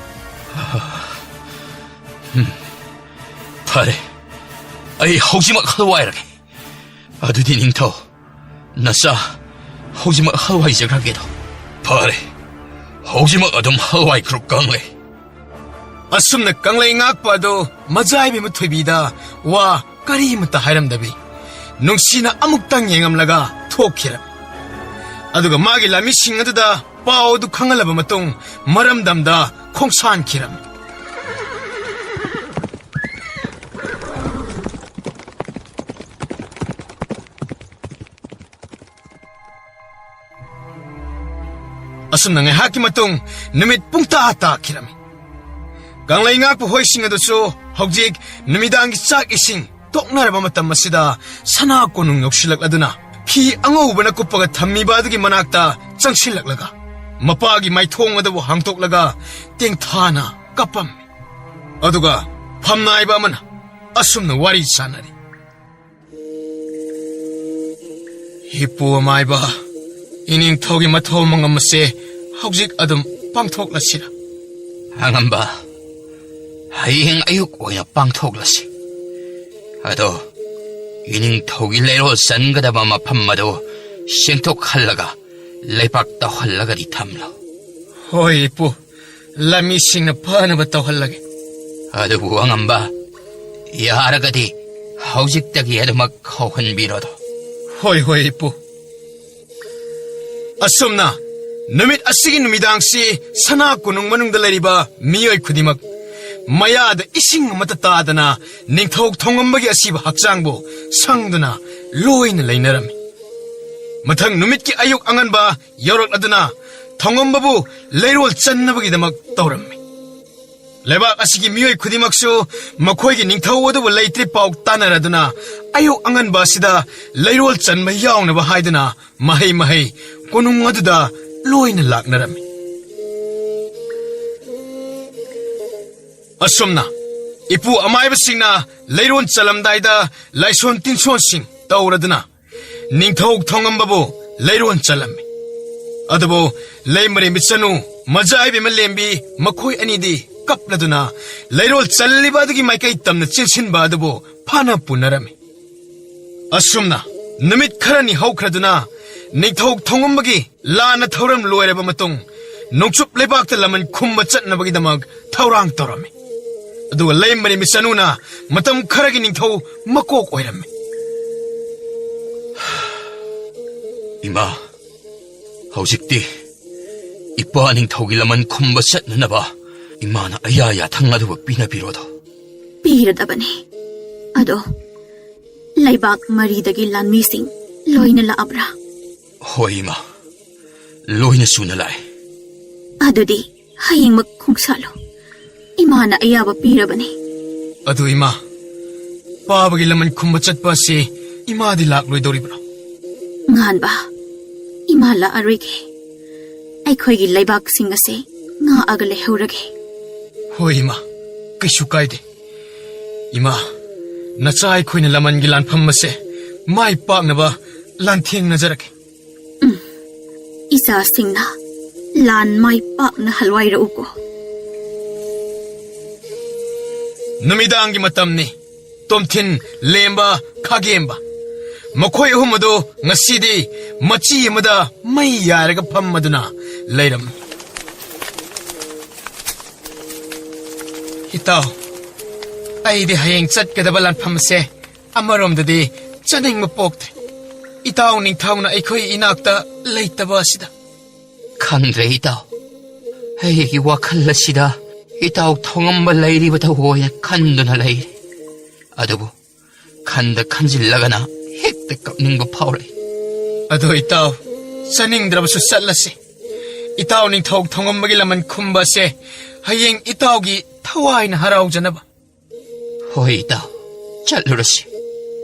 ꯎꯝ, ꯐꯔꯦ, ꯑꯩ ꯍꯧꯖꯤꯛꯃꯛ ꯍꯜꯋꯥꯏꯔꯒꯦ꯫ ꯑꯗꯨꯗꯤ ꯅꯤꯡꯊꯧ, ꯅꯆꯥ ꯍꯧꯖꯤꯛꯃꯛ ꯍꯜꯋꯥꯏꯖꯈ꯭ꯔꯒꯦꯗꯣ꯫ ꯐꯔꯦ, ꯍꯧꯖꯤꯛꯃꯛ ꯑꯗꯨꯝ ꯍꯜꯋꯥꯏꯈ꯭ꯔꯣ ꯀꯪꯂꯩ꯫ ꯑꯁꯨꯝꯅ ꯀꯪꯂꯩ ꯉꯥꯛꯄ ꯑꯗꯨ ꯃꯖꯥ ꯏꯕꯦꯝꯃ ꯊꯣꯏꯕꯤꯗ ꯋꯥ ꯀꯔꯤꯃꯠꯇ ꯍꯥꯏꯔꯝꯗꯕꯤ ꯅꯨꯡꯁꯤꯅ ꯑꯃꯨꯛꯇꯪ ꯌꯦꯡꯉꯝꯂꯒ ꯊꯣꯛꯈꯤꯔꯝꯃꯤ꯫ ꯑꯗꯨꯒ ꯃꯥꯒꯤ ꯂꯥꯟꯃꯤꯁꯤꯡ ꯑꯗꯨꯗ ꯄꯥꯎ ꯑꯗꯨ ꯈꯪꯍꯜꯂꯕ ꯃꯇꯨꯡ ꯃꯔꯝꯗꯝꯗ ꯈꯣꯡꯁꯥꯟꯈꯤꯔꯝꯃꯤ꯫ ꯑꯁꯨꯝꯅ ꯉꯥꯏꯍꯥꯛꯀꯤ ꯃꯇꯨꯡ ꯅꯨꯃꯤꯠ ꯄꯨꯡꯇꯥ ꯇꯥꯈꯤꯔꯝꯃꯤ꯫ ꯀꯪꯂꯩ ꯉꯥꯛꯄ ꯍꯣꯏꯁꯤꯡ ꯑꯗꯨꯁꯨ ꯍꯧꯖꯤꯛ ꯅꯨꯃꯤꯗꯥꯡꯒꯤ ꯆꯥꯛ ꯏꯁꯤꯡ ꯇꯣꯛꯅꯔꯕ ꯃꯇꯝ ꯑꯁꯤꯗ ꯁꯅꯥ ꯀꯣꯅꯨꯡ ꯌꯧꯁꯤꯜꯂꯛꯂꯗꯨꯅ ꯐꯤ ꯑꯉꯧꯕꯅ ꯀꯨꯞꯄꯒ ꯊꯝꯃꯤꯕ ꯑꯗꯨꯒꯤ ꯃꯅꯥꯛꯇ ꯆꯪꯁꯤꯜꯂꯛꯂꯒ ꯃꯄꯥꯒꯤ ꯃꯥꯏꯊꯣꯡ ꯑꯗꯨꯕꯨ ꯍꯥꯡꯗꯣꯛꯂꯒ ꯇꯦꯡꯊꯥꯅ ꯀꯞꯄꯝꯃꯤ꯫ ꯑꯗꯨꯒ ꯐꯝꯅꯥꯏꯕ ꯑꯃꯅ ꯑꯁꯨꯝꯅ ꯋꯥꯔꯤ ꯁꯥꯟꯅꯔꯤ꯫ ꯏꯄꯨ ꯑꯃꯥꯏꯕ, ꯏꯅꯤꯡꯊꯧꯒꯤ ꯃꯊꯧ ꯃꯉꯝ ꯑꯁꯦ ꯍꯧꯖꯤꯛ ꯑꯗꯨꯝ ꯄꯥꯡꯊꯣꯛꯂꯁꯤꯔ? ꯑꯉꯝꯕ, ꯍꯌꯦꯡ ꯑꯌꯨꯛ ꯑꯣꯏꯅ ꯄꯥꯡꯊꯣꯛꯂꯁꯤ꯫ ꯑꯗꯣ ꯏꯅꯤꯡꯊꯧꯒꯤ ꯂꯩꯔꯣꯜ ꯆꯟꯒꯗꯕ ꯃꯐꯝ ꯑꯗꯨ ꯁꯦꯡꯗꯣꯛꯍꯜꯂꯒ ꯂꯩꯕꯥꯛ ꯇꯧꯍꯜꯂꯒꯗꯤ ꯊꯝꯂꯣ꯫ ꯍꯣꯏ ꯏꯄꯨ, ꯂꯥꯟꯃꯤꯁꯤꯡꯅ ꯐꯅꯕ ꯇꯧꯍꯜꯂꯒꯦ꯫ ꯑꯗꯨꯕꯨ ꯑꯉꯝꯕ, ꯌꯥꯔꯒꯗꯤ ꯍꯧꯖꯤꯛꯇꯒꯤ ꯑꯗꯨꯃꯛ ꯍꯧꯍꯟꯕꯤꯔꯣꯗꯣ꯫ ꯍꯣꯏ ꯍꯣꯏ ꯏꯄꯨ꯫ ꯑꯁꯨꯝꯅ ꯅꯨꯃꯤꯠ ꯑꯁꯤꯒꯤ ꯅꯨꯃꯤꯗꯥꯡꯁꯤ ꯁꯅꯥ ꯀꯣꯅꯨꯡ ꯃꯅꯨꯡꯗ ꯂꯩꯔꯤꯕ ꯃꯤꯑꯣꯏ ꯈꯨꯗꯤꯡꯃꯛ ꯃꯌꯥꯗ ꯏꯁꯤꯡ ꯑꯃꯠꯇ ꯇꯥꯗꯅ ꯅꯤꯡꯊꯧ ꯊꯣꯡꯉꯝꯕꯒꯤ ꯑꯁꯤꯕ ꯍꯛꯆꯥꯡꯕꯨ ꯁꯪꯗꯨꯅ ꯂꯣꯏꯅ ꯂꯩꯅꯔꯝꯃꯤ꯫ ꯃꯊꯪ ꯅꯨꯃꯤꯠꯀꯤ ꯑꯌꯨꯛ ꯑꯉꯟꯕ ꯌꯧꯔꯛꯂꯗꯨꯅ ꯊꯣꯡꯉꯝꯕꯕꯨ ꯂꯩꯔꯣꯜ ꯆꯟꯅꯕꯒꯤꯗꯃꯛ ꯇꯧꯔꯝꯃꯤ꯫ ꯂꯩꯕꯥꯛ ꯑꯁꯤꯒꯤ ꯃꯤꯑꯣꯏ ꯈꯨꯗꯤꯡꯃꯛꯁꯨ ꯃꯈꯣꯏꯒꯤ ꯅꯤꯡꯊꯧ ꯑꯗꯨꯕꯨ ꯂꯩꯇ꯭ꯔꯤ ꯄꯥꯎ ꯇꯥꯅꯔꯗꯨꯅ ꯑꯌꯨꯛ ꯑꯉꯟꯕ ꯑꯁꯤꯗ ꯂꯩꯔꯣꯜ ꯆꯟꯕ ꯌꯥꯎꯅꯕ ꯍꯥꯏꯗꯨꯅ ꯃꯍꯩ ꯃꯍꯩ ꯀꯣꯅꯨꯡ ꯑꯗꯨꯗ ꯂꯣꯏꯅ ꯂꯥꯛꯅꯔꯝꯃꯤ꯫ ꯑꯁꯨꯝꯅ ꯏꯄꯨ ꯑꯃꯥꯏꯕꯁꯤꯡꯅ ꯂꯩꯔꯣꯟ ꯆꯜꯂꯝꯗꯥꯏꯗ ꯂꯥꯏꯁꯣꯟ ꯇꯤꯟꯁꯣꯟꯁꯤꯡ ꯇꯧꯔꯗꯨꯅ ꯅꯤꯡꯊꯧ ꯊꯣꯡꯉꯝꯕꯕꯨ ꯂꯩꯔꯣꯟ ꯆꯜꯂꯝꯃꯤ꯫ ꯑꯗꯨꯕꯨ ꯂꯩꯃꯔꯦꯝꯕꯤ ꯆꯅꯨ, ꯃꯖꯥꯏꯕꯤ ꯃꯂꯦꯝꯕꯤ ꯃꯈꯣꯏ ꯑꯅꯤꯗꯤ ꯀꯞꯂꯗꯨꯅ ꯂꯩꯔꯣꯜ ꯆꯜꯂꯤꯕ ꯑꯗꯨꯒꯤ ꯃꯥꯏꯀꯩ ꯇꯝꯅ ꯆꯦꯟꯁꯤꯟꯕ ꯑꯗꯨꯕꯨ ꯐꯥꯅ ꯄꯨꯅꯔꯝꯃꯤ꯫ ꯑꯁꯨꯝꯅ ꯅꯨꯃꯤꯠ ꯈꯔꯅꯤ ꯍꯧꯈ꯭ꯔꯗꯨꯅ ꯅꯤꯡꯊꯧ ꯊꯣꯡꯉꯝꯕꯒꯤ ꯂꯥꯟꯅ ꯊꯧꯔꯝ ꯂꯣꯏꯔꯕ ꯃꯇꯨꯡ ꯅꯣꯡꯆꯨꯞ ꯂꯩꯕꯥꯛꯇ ꯂꯃꯟ ꯈꯨꯝꯕ ꯆꯠꯅꯕꯒꯤꯗꯃꯛ ꯊꯧꯔꯥꯡ ꯇꯧꯔꯝꯃꯤ꯫ ꯑꯗꯨꯒ ꯂꯩꯃꯔꯦꯝꯕꯤ ꯆꯅꯨꯅ ꯃꯇꯝ ꯈꯔꯒꯤ ꯅꯤꯡꯊꯧ ꯃꯀꯣꯛ ꯑꯣꯏꯔꯝꯃꯤ꯫ ꯏꯃꯥ, ꯍꯧꯖꯤꯛꯇꯤ ꯏꯄꯥ ꯅꯤꯡꯊꯧꯒꯤ ꯂꯃꯟ ꯈꯨꯝꯕ ꯆꯠꯅꯅꯕ ꯏꯃꯥꯅ ꯑꯌꯥ ꯌꯥꯊꯪ ꯑꯗꯨꯕꯨ ꯄꯤꯅꯕꯤꯔꯣꯗꯣ꯫ ꯄꯤꯔꯗꯕꯅꯤ꯫ ꯑꯗꯣ ꯂꯩꯕꯥꯛ ꯃꯔꯤꯗꯒꯤ ꯂꯥꯟꯃꯤꯁꯤꯡ ꯂꯣꯏꯅ ꯂꯥꯛꯑꯕ꯭ꯔꯥ? ꯍꯣꯏ ꯏꯃꯥ, ꯂꯣꯏꯅ ꯁꯨꯅ ꯂꯥꯛꯑꯦ꯫ ꯑꯗꯨꯗꯤ ꯍꯌꯦꯡꯃꯛ ꯈꯣꯡꯁꯥꯜꯂꯨ꯫ ꯏꯃꯥꯅ ꯑꯌꯥꯕ ꯄꯤꯔꯕꯅꯤ꯫ ꯑꯗꯨ ꯏꯃꯥ, ꯄꯥꯕꯒꯤ ꯂꯃꯟ ꯈꯨꯝꯕ ꯆꯠꯄ ꯑꯁꯤ ꯏꯃꯥꯗꯤ ꯂꯥꯛꯂꯣꯏꯗꯧꯔꯤꯕ꯭ꯔꯣ? ꯉꯥꯟꯕ, ꯏꯃꯥ ꯂꯥꯛꯑꯔꯣꯏꯒꯦ꯫ ꯑꯩꯈꯣꯏꯒꯤ ꯂꯩꯕꯥꯛꯁꯤꯡ ꯑꯁꯤ ꯉꯥꯛꯑꯒ ꯂꯩꯍꯧꯔꯒꯦ꯫ ꯍꯣꯏ ꯏꯃꯥ, ꯀꯩꯁꯨ ꯀꯥꯏꯗꯦ꯫ ꯏꯃꯥ, ꯅꯆꯥ ꯑꯩꯈꯣꯏꯅ ꯂꯃꯟꯒꯤ ꯂꯥꯟꯐꯝ ꯑꯁꯦ ꯃꯥꯏ ꯄꯥꯛꯅꯕ ꯂꯥꯟꯊꯦꯡꯅꯖꯔꯒꯦ꯫ ꯏꯆꯥꯁꯤꯡꯅ ꯂꯥꯟ ꯃꯥꯏ ꯄꯥꯛꯅ ꯍꯜꯋꯥꯏꯔꯛꯎꯀꯣ꯫ ꯅꯨꯃꯤꯗꯥꯡꯒꯤ ꯃꯇꯝꯅꯤ꯫ ꯇꯣꯝꯊꯤꯟ, ꯂꯦꯝꯕ, ꯈꯥꯒꯦꯝꯕ, ꯃꯈꯣꯏ ꯑꯍꯨꯝ ꯑꯗꯨ ꯉꯁꯤꯗꯤ ꯃꯆꯤ ꯑꯃꯗ ꯃꯩ ꯌꯥꯏꯔꯒ ꯐꯝꯃꯗꯨꯅ ꯂꯩꯔꯝꯃꯤ꯫ ꯏꯇꯥꯎ, ꯑꯩꯗꯤ ꯍꯌꯦꯡ ꯆꯠꯀꯗꯕ ꯂꯥꯟꯐꯝ ꯑꯁꯦ ꯑꯃꯔꯣꯝꯗꯗꯤ ꯆꯠꯅꯤꯡꯕ ꯄꯣꯛꯇꯦ꯫ ꯏꯇꯥꯎ ꯅꯤꯡꯊꯧꯅ ꯑꯩꯈꯣꯏ ꯏꯅꯥꯛꯇ ꯂꯩꯇꯕ ꯑꯁꯤꯗ꯫ ꯈꯪꯗ꯭ꯔꯦ ꯏꯇꯥꯎ, ꯑꯩꯒꯤ ꯋꯥꯈꯜ ꯑꯁꯤꯗ ꯏꯇꯥꯎ ꯊꯣꯡꯉꯝꯕ ꯂꯩꯔꯤꯕꯗ ꯑꯣꯏꯅ ꯈꯟꯗꯨꯅ ꯂꯩꯔꯦ꯫ ꯑꯗꯨꯕꯨ ꯈꯟꯗ ꯈꯟꯖꯤꯜꯂꯒꯅ ꯍꯦꯛꯇ ꯀꯞꯅꯤꯡꯕ ꯐꯥꯎꯔꯛꯏ꯫ ꯑꯗꯣ ꯏꯇꯥꯎ, ꯆꯠꯅꯤꯡꯗ꯭ꯔꯕꯁꯨ ꯆꯠꯂꯁꯤ꯫ ꯏꯇꯥꯎ ꯅꯤꯡꯊꯧ ꯊꯣꯡꯉꯝꯕꯒꯤ ꯂꯃꯟ ꯈꯨꯝꯕ ꯑꯁꯦ ꯍꯌꯦꯡ ꯏꯇꯥꯎꯒꯤ ꯊꯋꯥꯏꯅ ꯍꯔꯥꯎꯖꯅꯕ꯫ ꯍꯣꯏ ꯏꯇꯥꯎ, ꯆꯠꯂꯨꯔꯁꯤ꯫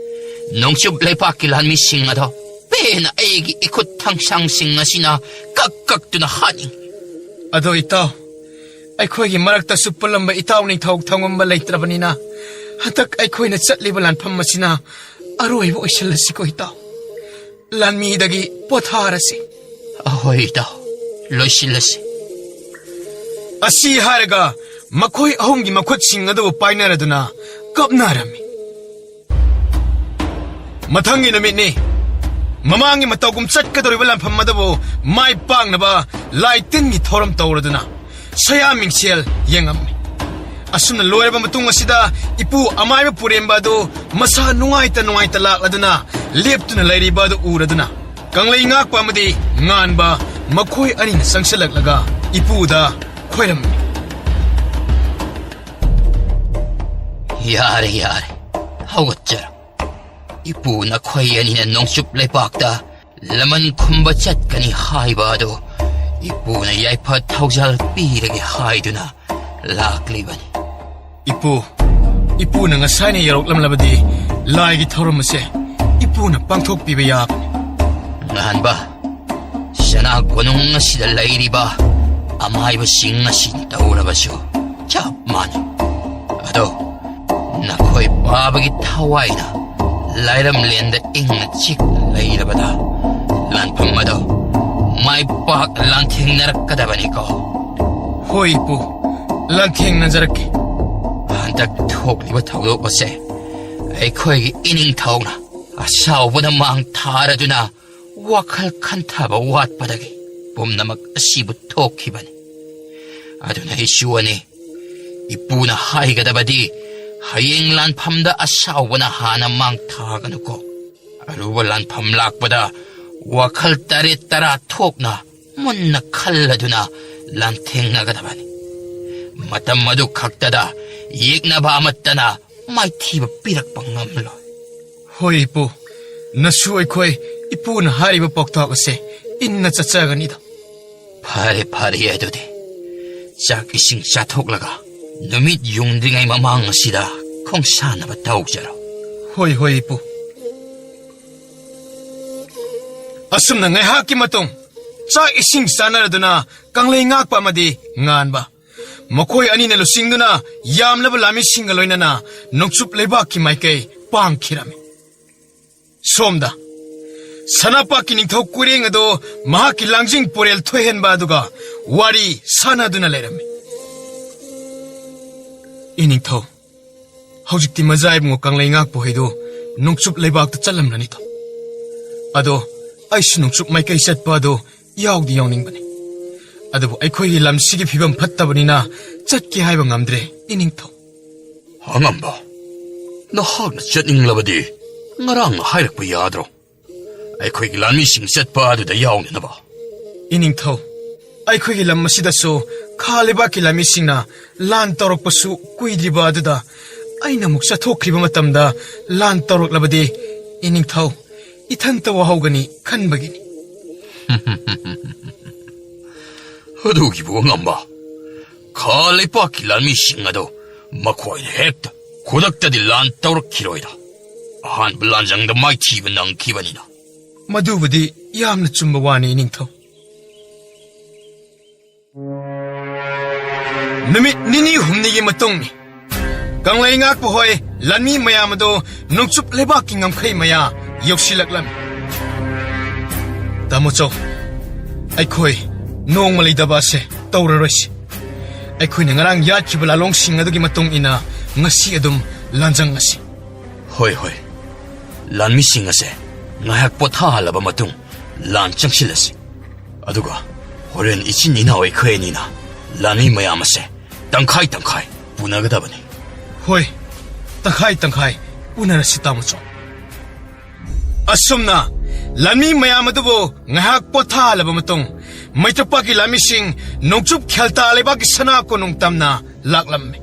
ꯅꯣꯡꯆꯨꯞ ꯂꯩꯄꯥꯛꯀꯤ ꯂꯥꯟꯃꯤꯁꯤꯡ ꯑꯗꯣ ꯄꯦꯟꯅ ꯑꯩꯒꯤ ꯏꯈꯨꯠ ꯊꯥꯡꯁꯥꯡꯁꯤꯡ ꯑꯁꯤꯅ ꯀꯛ ꯀꯛꯇꯨꯅ ꯍꯥꯠꯅꯤꯡꯏ꯫ ꯑꯗꯣ ꯏꯇꯥꯎ, ꯑꯩꯈꯣꯏꯒꯤ ꯃꯔꯛꯇꯁꯨ ꯄꯨꯜꯂꯝꯕ ꯏꯇꯥꯎ ꯅꯤꯡꯊꯧ ꯊꯣꯡꯉꯝꯕ ꯂꯩꯇ꯭ꯔꯕꯅꯤꯅ, ꯍꯟꯗꯛ ꯑꯩꯈꯣꯏꯅ ꯆꯠꯂꯤꯕ ꯂꯥꯟꯐꯝ ꯑꯁꯤꯅ ꯑꯔꯣꯏꯕ ꯑꯣꯏꯁꯤꯜꯂꯁꯤꯀꯣ ꯏꯇꯥꯎ꯫ ꯂꯥꯟꯃꯤꯗꯒꯤ ꯄꯣꯊꯥꯔꯁꯤ꯫ ꯑꯍꯣꯏ ꯏꯇꯥꯎ, ꯂꯣꯏꯁꯤꯜꯂꯁꯤ꯫ ꯑꯁꯤ ꯍꯥꯏꯔꯒ ꯃꯈꯣꯏ ꯑꯍꯨꯝꯒꯤ ꯃꯈꯨꯠꯁꯤꯡ ꯑꯗꯨꯕꯨ ꯄꯥꯏꯅꯔꯗꯨꯅ ꯀꯞꯅꯔꯝꯃꯤ꯫ ꯃꯊꯪꯒꯤ ꯅꯨꯃꯤꯠꯅꯤ꯫ ꯃꯃꯥꯡꯒꯤ ꯃꯇꯧꯒꯨꯝ ꯆꯠꯀꯗꯧꯔꯤꯕ ꯂꯥꯟꯐꯝ ꯑꯗꯨꯕꯨ ꯃꯥꯏ ꯄꯥꯛꯅꯕ ꯂꯥꯏ ꯇꯤꯟꯒꯤ ꯊꯧꯔꯝ ꯇꯧꯔꯗꯨꯅ ꯁꯌꯥ ꯃꯤꯡꯁꯦꯜ ꯌꯦꯡꯉꯝꯃꯤ꯫ ꯑꯁꯨꯝꯅ ꯂꯣꯏꯔꯕ ꯃꯇꯨꯡ ꯑꯁꯤꯗ ꯏꯄꯨ ꯑꯃꯥꯏꯕ ꯄꯨꯔꯦꯝꯕ ꯑꯗꯨ ꯃꯁꯥ ꯅꯨꯡꯉꯥꯏꯇ ꯅꯨꯡꯉꯥꯏꯇ ꯂꯥꯛꯂꯗꯨꯅ ꯂꯦꯞꯇꯨꯅ ꯂꯩꯔꯤꯕ ꯑꯗꯨ ꯎꯔꯗꯨꯅ ꯀꯪꯂꯩ ꯉꯥꯛꯄ ꯑꯃꯗꯤ ꯉꯥꯟꯕ ꯃꯈꯣꯏ ꯑꯅꯤꯅ ꯆꯪꯁꯤꯜꯂꯛꯂꯒ ꯏꯄꯨꯗ ꯈꯣꯏꯔꯝꯃꯤ꯫ ꯌꯥꯔꯦ, ꯌꯥꯔꯦ, ꯍꯧꯒꯠꯆꯔꯣ꯫ ꯏꯄꯨ, ꯅꯈꯣꯏ ꯑꯅꯤꯅ ꯅꯣꯡꯆꯨꯞ ꯂꯩꯄꯥꯛꯇ ꯂꯃꯟ ꯈꯨꯝꯕ ꯆꯠꯀꯅꯤ ꯍꯥꯏꯕ ꯑꯗꯨ ꯏꯄꯨꯅ ꯌꯥꯏꯐ ꯊꯧꯖꯥꯜ ꯄꯤꯔꯒꯦ ꯍꯥꯏꯗꯨꯅ ꯂꯥꯛꯂꯤꯕꯅꯤ꯫ ꯏꯄꯨ, ꯏꯄꯨꯅ ꯉꯁꯥꯏꯅ ꯌꯧꯔꯛꯂꯝꯂꯕꯗꯤ ꯂꯥꯏꯒꯤ ꯊꯧꯔꯝ ꯑꯁꯦ ꯏꯄꯨꯅ ꯄꯥꯡꯊꯣꯛꯄꯤꯕ ꯌꯥꯕꯅꯤ꯫ ꯉꯍꯥꯟꯕ, ꯁꯅꯥ ꯀꯣꯅꯨꯡ ꯑꯁꯤꯗ ꯂꯩꯔꯤꯕ ꯑꯃꯥꯏꯕꯁꯤꯡ ꯑꯁꯤ ꯇꯧꯔꯕꯁꯨ ꯆꯞ ꯃꯥꯟꯅꯩ꯫ ꯑꯗꯣ ꯅꯈꯣꯏ ꯄꯥꯕꯒꯤ ꯊꯋꯥꯏꯅ ꯂꯥꯏꯔꯝꯂꯦꯟꯗ ꯏꯪꯅ ꯆꯤꯛꯅ ꯂꯩꯔꯕꯗ ꯂꯥꯟꯐꯝ ꯑꯗꯣ ꯃꯥꯏ ꯄꯥꯛꯅ ꯂꯥꯟꯊꯦꯡꯅꯔꯛꯀꯗꯕꯅꯤꯀꯣ꯫ ꯍꯣꯏ ꯏꯄꯨ, ꯂꯥꯟꯊꯦꯡꯅꯖꯔꯛꯀꯦ꯫ ꯍꯟꯗꯛ ꯊꯣꯛꯂꯤꯕ ꯊꯧꯗꯣꯛ ꯑꯁꯦ ꯑꯩꯈꯣꯏꯒꯤ ꯏꯅꯤꯡꯊꯧꯅ ꯑꯁꯥꯎꯕꯅ ꯃꯥꯡ ꯊꯥꯔꯗꯨꯅ ꯋꯥꯈꯜ ꯈꯟꯊꯕ ꯋꯥꯠꯄꯗꯒꯤ ꯄꯨꯝꯅꯃꯛ ꯑꯁꯤꯕꯨ ꯊꯣꯛꯈꯤꯕꯅꯤ꯫ ꯑꯗꯨꯅ ꯏꯆꯨ ꯑꯅꯤ, ꯏꯄꯨꯅ ꯍꯥꯏꯒꯗꯕꯗꯤ ꯍꯌꯦꯡ ꯂꯥꯟꯐꯝꯗ ꯑꯁꯥꯎꯕꯅ ꯍꯥꯟꯅ ꯃꯥꯡ ꯊꯥꯒꯅꯨꯀꯣ꯫ ꯑꯔꯨꯕ ꯂꯥꯟꯐꯝ ꯂꯥꯛꯄꯗ ꯋꯥꯈꯜ ꯇꯔꯦꯠ ꯇꯔꯥ ꯊꯣꯛꯅ ꯃꯨꯟꯅ ꯈꯜꯂꯗꯨꯅ ꯂꯥꯟꯊꯦꯡꯅꯒꯗꯕꯅꯤ꯫ ꯃꯇꯝ ꯑꯗꯨ ꯈꯛꯇꯗ ꯌꯦꯛꯅꯕ ꯑꯃꯠꯇꯅ ꯃꯥꯏꯊꯤꯕ ꯄꯤꯔꯛꯄ ꯉꯝꯂꯣꯏ꯫ ꯍꯣꯏ ꯏꯄꯨ, ꯅꯁꯨ ꯑꯩꯈꯣꯏ ꯏꯄꯨꯅ ꯍꯥꯏꯔꯤꯕ ꯄꯥꯎꯇꯥꯛ ꯑꯁꯦ ꯏꯟꯅ ꯆꯠꯆꯒꯅꯤꯗ꯫ ꯐꯔꯦ, ꯐꯔꯦ, ꯑꯗꯨꯗꯤ ꯆꯥꯛ ꯏꯁꯤꯡ ꯆꯥꯊꯣꯛꯂꯒ ꯅꯨꯃꯤꯠ ꯌꯨꯡꯗ꯭ꯔꯤꯉꯩ ꯃꯃꯥꯡ ꯑꯁꯤꯗ ꯈꯣꯡꯁꯥꯟꯅꯕ ꯇꯧꯖꯔꯣ꯫ ꯍꯣꯏ, ꯍꯣꯏ, ꯏꯄꯨ꯫ ꯑꯁꯨꯝꯅ ꯉꯥꯏꯍꯥꯛꯀꯤ ꯃꯇꯨꯡ ꯆꯥꯛ ꯏꯁꯤꯡ ꯆꯥꯅꯔꯗꯨꯅ ꯀꯪꯂꯩ ꯉꯥꯛꯄ ꯑꯃꯗꯤ ꯉꯥꯟꯕ, ꯃꯈꯣꯏ ꯑꯅꯤꯅ ꯂꯨꯆꯤꯡꯗꯨꯅ ꯌꯥꯝꯂꯕ ꯂꯥꯟꯃꯤꯁꯤꯡꯒ ꯂꯣꯏꯅꯅ ꯅꯣꯡꯆꯨꯞ ꯂꯩꯕꯥꯛꯀꯤ ꯃꯥꯏꯀꯩ ꯄꯥꯡꯈꯤꯔꯝꯃꯤ꯫ ꯁꯣꯝꯗ ꯁꯅꯥꯄꯥꯛꯀꯤ ꯅꯤꯡꯊꯧ ꯀꯨꯏꯔꯦꯡ ꯑꯗꯣ ꯃꯍꯥꯛꯀꯤ ꯂꯥꯡꯖꯤꯡ ꯄꯣꯔꯦꯜ ꯊꯣꯏꯍꯟꯕ ꯑꯗꯨꯒ ꯋꯥꯔꯤ ꯁꯥꯟꯅꯗꯨꯅ ꯂꯩꯔꯝꯃꯤ꯫ ꯏꯅꯤꯡꯊꯧ, ꯍꯧꯖꯤꯛꯇꯤ ꯃꯖꯥ ꯏꯕꯨꯡꯉꯣ ꯀꯪꯂꯩ ꯉꯥꯛꯄ ꯍꯣꯏꯗꯨ ꯅꯣꯡꯆꯨꯞ ꯂꯩꯕꯥꯛꯇ ꯆꯠꯂꯝꯂꯅꯤꯗꯣ꯫ ꯑꯗꯣ ꯑꯩꯁꯨ ꯅꯣꯡꯆꯨꯞ ꯃꯥꯏꯀꯩ ꯆꯠꯄ ꯑꯗꯣ ꯌꯥꯎꯗꯤ ꯌꯥꯎꯅꯤꯡꯕꯅꯤ꯫ ꯑꯗꯨꯕꯨ ꯑꯩꯈꯣꯏꯒꯤ ꯂꯝꯁꯤꯒꯤ ꯐꯤꯕꯝ ꯐꯠꯇꯕꯅꯤꯅ ꯆꯠꯀꯦ ꯍꯥꯏꯕ ꯉꯝꯗ꯭ꯔꯦ, ꯏꯅꯤꯡꯊꯧ꯫ ꯑꯉꯝꯕ, ꯅꯍꯥꯛꯅ ꯆꯠꯅꯤꯡꯂꯕꯗꯤ ꯉꯔꯥꯡꯅ ꯍꯥꯏꯔꯛꯄ ꯌꯥꯗ꯭ꯔꯣ? ꯑꯩꯈꯣꯏꯒꯤ ꯂꯥꯟꯃꯤꯁꯤꯡ ꯆꯠꯄ ꯑꯗꯨꯗ ꯌꯥꯎꯅꯅꯕ꯫ ꯏꯅꯤꯡꯊꯧ, ꯑꯩꯈꯣꯏꯒꯤ ꯂꯝ ꯑꯁꯤꯗꯁꯨ ꯈꯥ ꯂꯩꯕꯥꯛꯀꯤ ꯂꯥꯟꯃꯤꯁꯤꯡꯅ ꯂꯥꯟ ꯇꯧꯔꯛꯄꯁꯨ ꯀꯨꯏꯗ꯭ꯔꯤꯕ ꯑꯗꯨꯗ ꯑꯩꯅ ꯑꯃꯨꯛ ꯆꯠꯊꯣꯛꯈꯤꯕ ꯃꯇꯝꯗ ꯂꯥꯟ ꯇꯧꯔꯛꯂꯕꯗꯤ, ꯏꯅꯤꯡꯊꯧ, ꯏꯊꯟꯇ ꯋꯥꯍꯧꯒꯅꯤ ꯈꯟꯕꯒꯤꯅꯤ꯫ ꯑꯗꯨꯒꯤꯕꯨ ꯑꯉꯝꯕ, ꯈꯥ ꯂꯩꯄꯥꯛꯀꯤ ꯂꯥꯟꯃꯤꯁꯤꯡ ꯑꯗꯨ ꯃꯈꯣꯏꯅ ꯍꯦꯛꯇ ꯈꯨꯗꯛꯇꯗꯤ ꯂꯥꯟ ꯇꯧꯔꯛꯈꯤꯔꯣꯏꯗ꯫ ꯑꯍꯥꯟꯕ ꯂꯥꯟꯖꯪꯗ ꯃꯥꯏꯊꯤꯕ ꯅꯪꯈꯤꯕꯅꯤꯅ꯫ ꯃꯗꯨꯕꯨꯗꯤ ꯌꯥꯝꯅ ꯆꯨꯝꯕ ꯋꯥꯅꯤ, ꯏꯅꯤꯡꯊꯧ꯫ ꯅꯨꯃꯤꯠ ꯅꯤꯅꯤ ꯍꯨꯝꯅꯤꯒꯤ ꯃꯇꯨꯡꯅꯤ꯫ ꯀꯪꯂꯩ ꯉꯥꯛꯄ ꯍꯣꯏ ꯂꯥꯟꯃꯤ ꯃꯌꯥꯝ ꯑꯗꯨ ꯅꯣꯡꯆꯨꯞ ꯂꯩꯕꯥꯛꯀꯤ ꯉꯝꯈꯩ ꯃꯌꯥ ꯌꯧꯁꯤꯜꯂꯛꯂꯝꯃꯤ꯫ ꯇꯥꯃꯣꯆꯧ, ꯑꯩꯈꯣꯏ ꯅꯣꯡꯃ ꯂꯩꯇꯕ ꯑꯁꯦ ꯇꯧꯔꯔꯣꯏꯁꯤ꯫ ꯑꯩꯈꯣꯏꯅ ꯉꯔꯥꯡ ꯌꯥꯠꯈꯤꯕ ꯂꯥꯂꯣꯡꯁꯤꯡ ꯑꯗꯨꯒꯤ ꯃꯇꯨꯡ ꯏꯟꯅ ꯉꯁꯤ ꯑꯗꯨꯝ ꯂꯥꯟꯖꯪꯉꯁꯤ꯫ ꯍꯣꯏ, ꯍꯣꯏ꯫ ꯂꯥꯟꯃꯤꯁꯤꯡ ꯑꯁꯦ ꯉꯥꯏꯍꯥꯛ ꯄꯣꯊꯥꯍꯜꯂꯕ ꯃꯇꯨꯡ ꯂꯥꯟ ꯆꯪꯁꯤꯜꯂꯁꯤ꯫ ꯑꯗꯨꯒ ꯍꯣꯔꯦꯟ ꯏꯆꯤꯟ ꯏꯅꯥꯎ ꯑꯩꯈꯣꯏ ꯑꯅꯤꯅ ꯂꯥꯟꯃꯤ ꯃꯌꯥꯝ ꯑꯁꯦ ꯇꯪꯈꯥꯏ ꯇꯪꯈꯥꯏ ꯄꯨꯅꯒꯗꯕꯅꯤ꯫ ꯍꯣꯏ, ꯇꯪꯈꯥꯏ ꯇꯪꯈꯥꯏ ꯄꯨꯅꯔꯁꯤ, ꯇꯥꯃꯣꯆꯧ꯫ ꯑꯁꯨꯝꯅ ꯂꯥꯟꯃꯤ ꯃꯌꯥꯝ ꯑꯗꯨꯕꯨ ꯉꯥꯏꯍꯥꯛ ꯄꯣꯊꯥꯍꯜꯂꯕ ꯃꯇꯨꯡ, ꯃꯩꯇ꯭ꯔꯄꯥꯛꯀꯤ ꯂꯥꯟꯃꯤꯁꯤꯡ ꯅꯣꯡꯆꯨꯞ ꯈꯦꯜꯇꯥ ꯂꯩꯕꯥꯛꯀꯤ ꯁꯅꯥ ꯀꯣꯅꯨꯡ ꯇꯝꯅ ꯂꯥꯛꯂꯝꯃꯤ꯫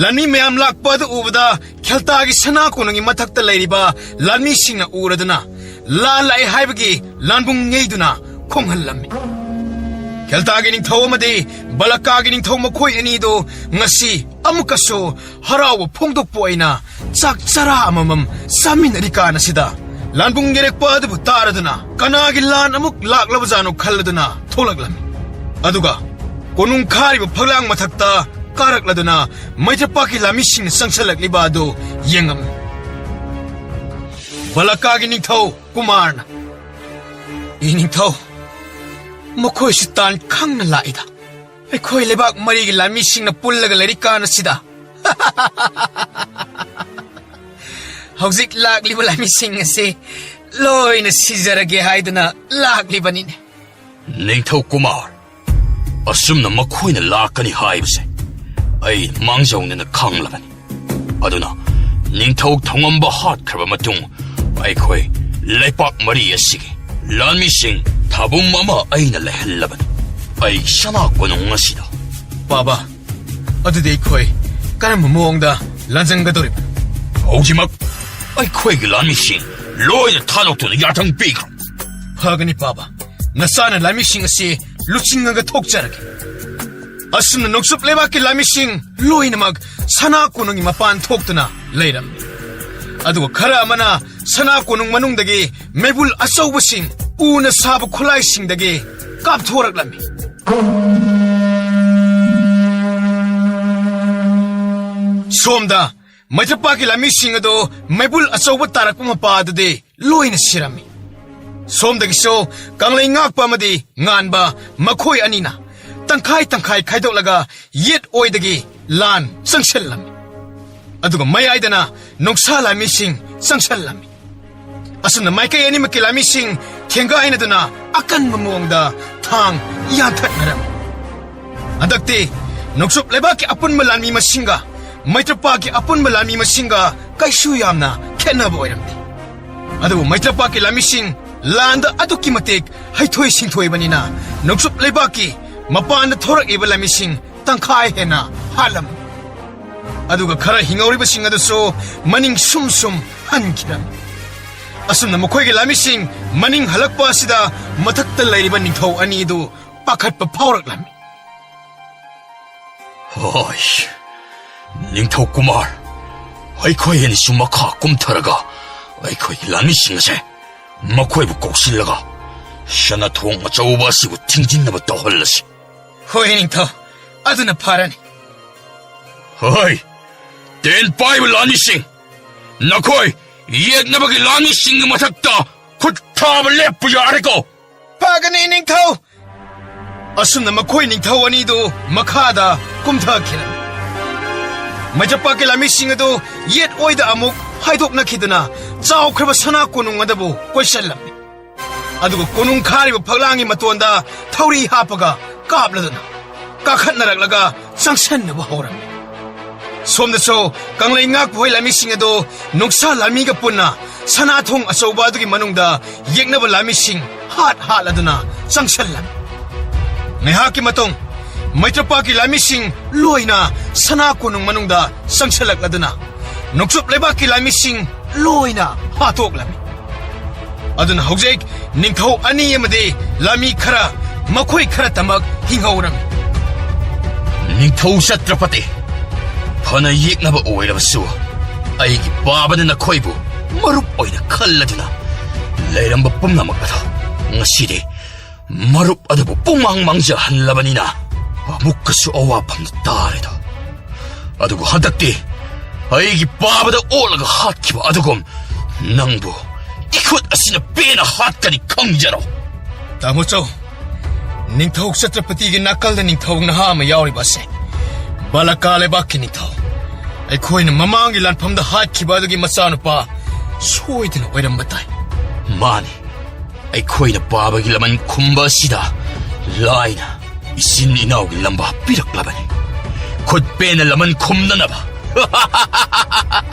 ꯂꯥꯟꯃꯤ ꯃꯌꯥꯝ ꯂꯥꯛꯄ ꯑꯗꯨ ꯎꯕꯗ ꯈꯦꯜꯇꯥꯒꯤ ꯁꯅꯥ ꯀꯣꯅꯨꯡꯒꯤ ꯃꯊꯛꯇ ꯂꯩꯔꯤꯕ ꯂꯥꯟꯃꯤꯁꯤꯡꯅ ꯎꯔꯗꯨꯅ ꯂꯥꯜꯂꯛꯑꯦ ꯍꯥꯏꯕꯒꯤ ꯂꯥꯟꯕꯨꯡ ꯌꯩꯗꯨꯅ ꯈꯣꯡꯍꯜꯂꯝꯃꯤ꯫ ꯈꯦꯜꯇꯥꯒꯤ ꯅꯤꯡꯊꯧ ꯑꯃꯗꯤ ꯕꯂꯀꯥꯒꯤ ꯅꯤꯡꯊꯧ ꯃꯈꯣꯏ ꯑꯅꯤꯗꯨ ꯉꯁꯤ ꯑꯃꯨꯛꯀꯁꯨ ꯍꯔꯥꯎꯕ ꯐꯣꯡꯗꯣꯛꯄ ꯑꯣꯏꯅ ꯆꯥꯛ ꯆꯔꯥ ꯑꯃꯃꯝ ꯆꯥꯃꯤꯟꯅꯔꯤꯀꯥꯟ ꯑꯁꯤꯗ ꯂꯥꯟꯕꯨꯡ ꯌꯩꯔꯛꯄ ꯑꯗꯨꯕꯨ ꯇꯥꯔꯗꯨꯅ ꯀꯅꯥꯒꯤ ꯂꯥꯟ ꯑꯃꯨꯛ ꯂꯥꯛꯂꯕꯖꯥꯠꯅꯣ ꯈꯜꯂꯗꯨꯅ ꯊꯣꯛꯂꯛꯂꯝꯃꯤ꯫ ꯑꯗꯨꯒ ꯀꯣꯅꯨꯡ ꯈꯥꯔꯤꯕ ꯐꯛꯂꯥꯡ ꯃꯊꯛꯇ ꯀꯥꯔꯛꯂꯗꯨꯅ ꯃꯩꯇ꯭ꯔꯄꯥꯛꯀꯤ ꯂꯥꯟꯃꯤꯁꯤꯡꯅ ꯆꯪꯁꯜꯂꯛꯂꯤꯕ ꯑꯗꯨ ꯌꯦꯡꯉꯝꯃꯤ꯫ ꯕꯂꯀꯥꯒꯤ ꯅꯤꯡꯊꯧ ꯀꯨꯃꯥꯔꯅ, "ꯏ ꯅꯤꯡꯊꯧ, ꯃꯈꯣꯏꯁꯨ ꯇꯥꯟ ꯈꯪꯅ ꯂꯥꯛꯏꯗ꯫ ꯑꯩꯈꯣꯏ ꯂꯩꯕꯥꯛ ꯃꯔꯤꯒꯤ ꯂꯥꯟꯃꯤꯁꯤꯡꯅ ꯄꯨꯜꯂꯒ ꯂꯩꯔꯤꯀꯥꯟ ꯑꯁꯤꯗ ꯍꯧꯖꯤꯛ ꯂꯥꯛꯂꯤꯕ ꯂꯥꯟꯃꯤꯁꯤꯡ ꯑꯁꯤ ꯂꯣꯏꯅ ꯁꯤꯖꯔꯒꯦ ꯍꯥꯏꯗꯨꯅ ꯂꯥꯛꯂꯤꯕꯅꯤꯅꯦ꯫" "ꯅꯤꯡꯊꯧ ꯀꯨꯃꯥꯔ, ꯑꯁꯨꯝꯅ ꯃꯈꯣꯏꯅ ꯂꯥꯛꯀꯅꯤ ꯍꯥꯏꯕꯁꯦ ꯑꯩ ꯃꯥꯡꯖꯧꯅꯅ ꯈꯪꯂꯕꯅꯤ꯫ ꯑꯗꯨꯅ ꯅꯤꯡꯊꯧ ꯊꯧꯉꯝꯕ ꯍꯥꯠꯈ꯭ꯔꯕ ꯃꯇꯨꯡ ꯑꯩꯈꯣꯏ ꯂꯩꯄꯥꯛ ꯃꯔꯤ ꯑꯁꯤꯒꯤ ꯂꯥꯟꯃꯤꯁꯤꯡ ꯊꯥꯕꯨꯝ ꯑꯃ ꯑꯩꯅ ꯂꯩꯍꯜꯂꯕꯅꯤ ꯑꯩ ꯁꯅꯥ ꯀꯣꯅꯨꯡ ꯑꯁꯤꯗ꯫" "ꯄꯥꯕ, ꯑꯗꯨꯗꯤ ꯑꯩꯈꯣꯏ ꯀꯔꯝꯕ ꯃꯑꯣꯡꯗ ꯂꯥꯟꯖꯪꯒꯗꯧꯔꯤꯕ?" "ꯍꯧꯖꯤꯛꯃꯛ ꯑꯩꯈꯣꯏꯒꯤ ꯂꯥꯟꯃꯤꯁꯤꯡ ꯂꯣꯏꯅ ꯊꯥꯗꯣꯛꯇꯨꯅ ꯌꯥꯊꯪ ꯄꯤꯈ꯭ꯔꯣ꯫" "ꯐꯒꯅꯤ ꯄꯥꯕ, ꯅꯆꯥꯅ ꯂꯥꯟꯃꯤꯁꯤꯡ ꯑꯁꯤ ꯂꯨꯆꯤꯡꯉꯒ ꯊꯣꯛꯆꯔꯒꯦ꯫" ꯑꯁꯨꯝꯅ ꯅꯣꯡꯆꯨꯞ ꯂꯩꯕꯥꯛꯀꯤ ꯂꯥꯟꯃꯤꯁꯤꯡ ꯂꯣꯏꯅꯃꯛ ꯁꯅꯥ ꯀꯣꯅꯨꯡꯒꯤ ꯃꯄꯥꯟ ꯊꯣꯛꯇꯨꯅ ꯂꯩꯔꯝꯃꯤ꯫ ꯑꯗꯨꯒ ꯈꯔ ꯑꯃꯅ ꯁꯅꯥ ꯀꯣꯅꯨꯡ ꯃꯅꯨꯡꯗꯒꯤ ꯃꯩꯕꯨꯜ ꯑꯆꯧꯕꯁꯤꯡ ꯎꯅ ꯁꯥꯕ ꯈꯨꯠꯂꯥꯏꯁꯤꯡꯗꯒꯤ ꯀꯥꯞꯊꯣꯔꯛꯂꯝꯃꯤ꯫ ꯁꯣꯝꯗ ꯃꯩꯇ꯭ꯔꯄꯥꯛꯀꯤ ꯂꯥꯟꯃꯤꯁꯤꯡ ꯑꯗꯨ ꯃꯩꯕꯨꯜ ꯑꯆꯧꯕ ꯇꯥꯔꯛꯄ ꯃꯄꯥ ꯑꯗꯨꯗꯤ ꯂꯣꯏꯅ ꯁꯤꯔꯝꯃꯤ꯫ ꯁꯣꯝꯗꯒꯤꯁꯨ ꯀꯪꯂꯩ ꯉꯥꯛꯄ ꯑꯃꯗꯤ ꯉꯥꯟꯕ ꯃꯈꯣꯏ ꯑꯅꯤꯅ ꯇꯪꯈꯥꯏ ꯇꯪꯈꯥꯏ ꯈꯥꯏꯗꯣꯛꯂꯒ ꯌꯦꯠ ꯑꯣꯏꯗꯒꯤ ꯂꯥꯟ ꯆꯪꯁꯤꯜꯂꯝꯃꯤ꯫ ꯑꯗꯨꯒ ꯃꯌꯥꯏꯗꯅ ꯅꯣꯡꯁꯥ ꯂꯥꯟꯃꯤꯁꯤꯡ ꯆꯪꯁꯤꯜꯂꯝꯃꯤ꯫ ꯑꯁꯨꯝꯅ ꯃꯥꯏꯀꯩ ꯑꯅꯤꯃꯛꯀꯤ ꯂꯥꯟꯃꯤꯁꯤꯡ ꯊꯦꯡꯒꯥꯏꯅꯗꯨꯅ ꯑꯀꯟꯕ ꯃꯑꯣꯡꯗ ꯊꯥꯡ ꯌꯥꯟꯊꯠꯅꯔꯝꯃꯤ꯫ ꯍꯟꯗꯛꯇꯤ ꯅꯣꯡꯆꯨꯞ ꯂꯩꯕꯥꯛꯀꯤ ꯑꯄꯨꯟꯕ ꯂꯥꯟꯃꯤ ꯃꯁꯤꯡꯒ ꯃꯩꯇ꯭ꯔꯄꯥꯛꯀꯤ ꯑꯄꯨꯟꯕ ꯂꯥꯟꯃꯤ ꯃꯁꯤꯡꯒ ꯀꯩꯁꯨ ꯌꯥꯝꯅ ꯈꯦꯠꯅꯕ ꯑꯣꯏꯔꯝꯗꯦ꯫ ꯑꯗꯨꯕꯨ ꯃꯩꯇ꯭ꯔꯄꯥꯛꯀꯤ ꯂꯥꯟꯃꯤꯁꯤꯡ ꯂꯥꯟꯗ ꯑꯗꯨꯛꯀꯤ ꯃꯇꯤꯛ ꯍꯩꯊꯣꯏ ꯁꯤꯡꯊꯣꯏꯕꯅꯤꯅ, ꯅꯣꯡꯆꯨꯞ ꯂꯩꯕꯥꯛꯀꯤ ꯃꯄꯥꯟꯗ ꯊꯣꯔꯛꯏꯕ ꯂꯥꯟꯃꯤꯁꯤꯡ ꯇꯪꯈꯥꯏ ꯍꯦꯟꯅ ꯍꯥꯠꯂꯝꯃꯤ꯫ ꯑꯗꯨꯒ ꯈꯔ ꯍꯤꯡꯍꯧꯔꯤꯕꯁꯤꯡ ꯑꯗꯨꯁꯨ ꯃꯅꯤꯡ ꯁꯨꯝ ꯁꯨꯝ ꯍꯟꯈꯤꯔꯝꯃꯤ꯫ ꯑꯁꯨꯝꯅ ꯃꯈꯣꯏꯒꯤ ꯂꯥꯟꯃꯤꯁꯤꯡ ꯃꯅꯤꯡ ꯍꯜꯂꯛꯄ ꯑꯁꯤꯗ ꯃꯊꯛꯇ ꯂꯩꯔꯤꯕ ꯅꯤꯡꯊꯧ ꯑꯅꯤ ꯑꯗꯨ ꯄꯥꯈꯠꯄ ꯐꯥꯎꯔꯛꯂꯝꯃꯤ꯫ ꯍꯣꯏ, ꯅꯤꯡꯊꯧ ꯀꯨꯃꯥꯔ, ꯑꯩꯈꯣꯏ ꯑꯅꯤꯁꯨ ꯃꯈꯥ ꯀꯨꯝꯊꯔꯒ ꯑꯩꯈꯣꯏꯒꯤ ꯂꯥꯟꯃꯤꯁꯤꯡ ꯑꯁꯦ ꯃꯈꯣꯏꯕꯨ ꯀꯧꯁꯤꯜꯂꯒ ꯁꯅꯥꯊꯣꯡ ꯑꯆꯧꯕ ꯑꯁꯤꯕꯨ ꯊꯤꯡꯖꯤꯟꯅꯕ ꯇꯧꯍꯜꯂꯁꯤ꯫ ꯍꯣꯏ, ꯅꯤꯡꯊꯧ, ꯑꯗꯨꯅ ꯐꯔꯅꯤ꯫ ꯍꯣꯏ, ꯇꯦꯟ ꯄꯥꯏꯕ ꯂꯥꯟꯃꯤꯁꯤꯡ, ꯅꯈꯣꯏ ꯌꯦꯛꯅꯕꯒꯤ ꯂꯥꯟꯃꯤꯁꯤꯡꯒꯤ ꯃꯊꯛꯇ ꯈꯨꯠ ꯊꯥꯕ ꯂꯦꯞꯄ ꯌꯥꯔꯦꯀꯣ? ꯐꯒꯅꯤ, ꯅꯤꯡꯊꯧ꯫ ꯑꯁꯨꯝꯅ ꯃꯈꯣꯏ ꯅꯤꯡꯊꯧ ꯑꯅꯤꯗꯨ ꯃꯈꯥꯗ ꯀꯨꯝꯊꯈꯤꯔꯝꯃꯤ꯫ ꯃꯩꯇ꯭ꯔꯄꯥꯛꯀꯤ ꯂꯥꯟꯃꯤꯁꯤꯡ ꯑꯗꯨ ꯌꯦꯠ ꯑꯣꯏꯗ ꯑꯃꯨꯛ ꯍꯥꯏꯗꯣꯛꯅꯈꯤꯗꯨꯅ ꯆꯥꯎꯈ꯭ꯔꯕ ꯁꯅꯥ ꯀꯣꯅꯨꯡ ꯑꯗꯨꯕꯨ ꯀꯣꯏꯁꯜꯂꯝꯃꯤ꯫ ꯑꯗꯨꯒ ꯀꯣꯅꯨꯡ ꯈꯥꯔꯤꯕ ꯐꯛꯂꯥꯡꯒꯤ ꯃꯇꯣꯟꯗ ꯊꯧꯔꯤ ꯍꯥꯞꯄꯒ ꯀꯥꯞꯂꯗꯨꯅ ꯀꯥꯈꯠꯅꯔꯛꯂꯒ ꯆꯪꯁꯟꯅꯕ ꯍꯧꯔꯝꯃꯤ꯫ ꯁꯣꯝꯗꯁꯨ ꯀꯪꯂꯩ ꯉꯥꯛꯄ ꯍꯣꯏ ꯂꯥꯟꯃꯤꯁꯤꯡ ꯑꯗꯨ ꯅꯨꯡꯁꯥ ꯂꯥꯟꯃꯤꯒ ꯄꯨꯟꯅ ꯁꯅꯥꯊꯣꯡ ꯑꯆꯧꯕ ꯑꯗꯨꯒꯤ ꯃꯅꯨꯡꯗ ꯌꯦꯛꯅꯕ ꯂꯥꯟꯃꯤꯁꯤꯡ ꯍꯥꯠ ꯍꯥꯠꯂꯗꯨꯅ ꯆꯪꯁꯜꯂꯝꯃꯤ꯫ ꯉꯥꯏꯍꯥꯛꯀꯤ ꯃꯇꯨꯡ ꯃꯩꯇ꯭ꯔꯄꯥꯛꯀꯤ ꯂꯥꯟꯃꯤꯁꯤꯡ ꯂꯣꯏꯅ ꯁꯅꯥ ꯀꯣꯅꯨꯡ ꯃꯅꯨꯡꯗ ꯆꯪꯁꯜꯂꯛꯂꯗꯨꯅ ꯅꯣꯡꯆꯨꯞ ꯂꯩꯕꯥꯛꯀꯤ ꯂꯥꯟꯃꯤꯁꯤꯡ ꯂꯣꯏꯅ ꯍꯥꯠꯇꯣꯛꯂꯝꯃꯤ꯫ ꯑꯗꯨꯅ ꯍꯧꯖꯤꯛ ꯅꯤꯡꯊꯧ ꯑꯅꯤ ꯑꯃꯗꯤ ꯂꯥꯟꯃꯤ ꯈꯔ, ꯃꯈꯣꯏ ꯈꯔꯇꯃꯛ ꯍꯤꯡꯍꯧꯔꯝꯃꯤ꯫ ꯅꯤꯡꯊꯧ ꯆꯇ꯭ꯔꯄꯇꯤ, ꯐꯅ ꯌꯦꯛꯅꯕ ꯑꯣꯏꯔꯕꯁꯨ, ꯑꯩꯒꯤ ꯄꯥꯕꯅ ꯅꯈꯣꯏꯕꯨ ꯃꯔꯨꯞ ꯑꯣꯏꯅ ꯈꯜꯂꯗꯨꯅ ꯂꯩꯔꯝꯕ ꯄꯨꯝꯅꯃꯛ ꯑꯗꯣ ꯉꯁꯤꯗꯤ ꯃꯔꯨꯞ ꯑꯗꯨꯕꯨ ꯄꯨꯡꯃꯥꯡ ꯃꯥꯡꯖꯍꯜꯂꯕꯅꯤꯅ ꯑꯃꯨꯛꯀꯁꯨ ꯑꯋꯥꯐꯝꯗ ꯇꯥꯔꯦꯗꯣ꯫ ꯑꯗꯨꯕꯨ ꯍꯟꯗꯛꯇꯤ ꯑꯩꯒꯤ ꯄꯥꯕꯗ ꯑꯣꯠꯂꯒ ꯍꯥꯠꯈꯤꯕ ꯑꯗꯨꯒꯨꯝ ꯅꯪꯕꯨ ꯏꯈꯨꯠ ꯑꯁꯤꯅ ꯄꯦꯟꯅ ꯍꯥꯠꯀꯅꯤ, ꯈꯪꯖꯔꯣ꯫ ꯇꯥꯃꯣꯆꯧ, ꯅꯤꯡꯊꯧ ꯆꯇ꯭ꯔꯄꯇꯤꯒꯤ ꯅꯥꯀꯜꯗ ꯅꯤꯡꯊꯧ ꯅꯍꯥ ꯑꯃ ꯌꯥꯎꯔꯤꯕ ꯑꯁꯦ ꯕꯂꯀꯥ ꯂꯩꯕꯥꯛꯀꯤ ꯅꯤꯡꯊꯧ, ꯑꯩꯈꯣꯏꯅ ꯃꯃꯥꯡꯒꯤ ꯂꯥꯟꯐꯝꯗ ꯍꯥꯠꯈꯤꯕ ꯑꯗꯨꯒꯤ ꯃꯆꯥꯅꯨꯄꯥ ꯁꯣꯏꯗꯅ ꯑꯣꯏꯔꯝꯕ ꯇꯥꯏ꯫ ꯃꯥꯅꯤ, ꯑꯩꯈꯣꯏꯅ ꯄꯥꯕꯒꯤ ꯂꯃꯟ ꯈꯨꯝꯕ ꯑꯁꯤꯗ ꯂꯥꯏꯅ ꯏꯆꯤꯟ ꯏꯅꯥꯎꯒꯤ ꯂꯝꯕꯥ ꯄꯤꯔꯛꯂꯕꯅꯤ, ꯈꯨꯠ ꯄꯦꯟꯅ ꯂꯃꯟ ꯈꯨꯝꯅꯅꯕ꯫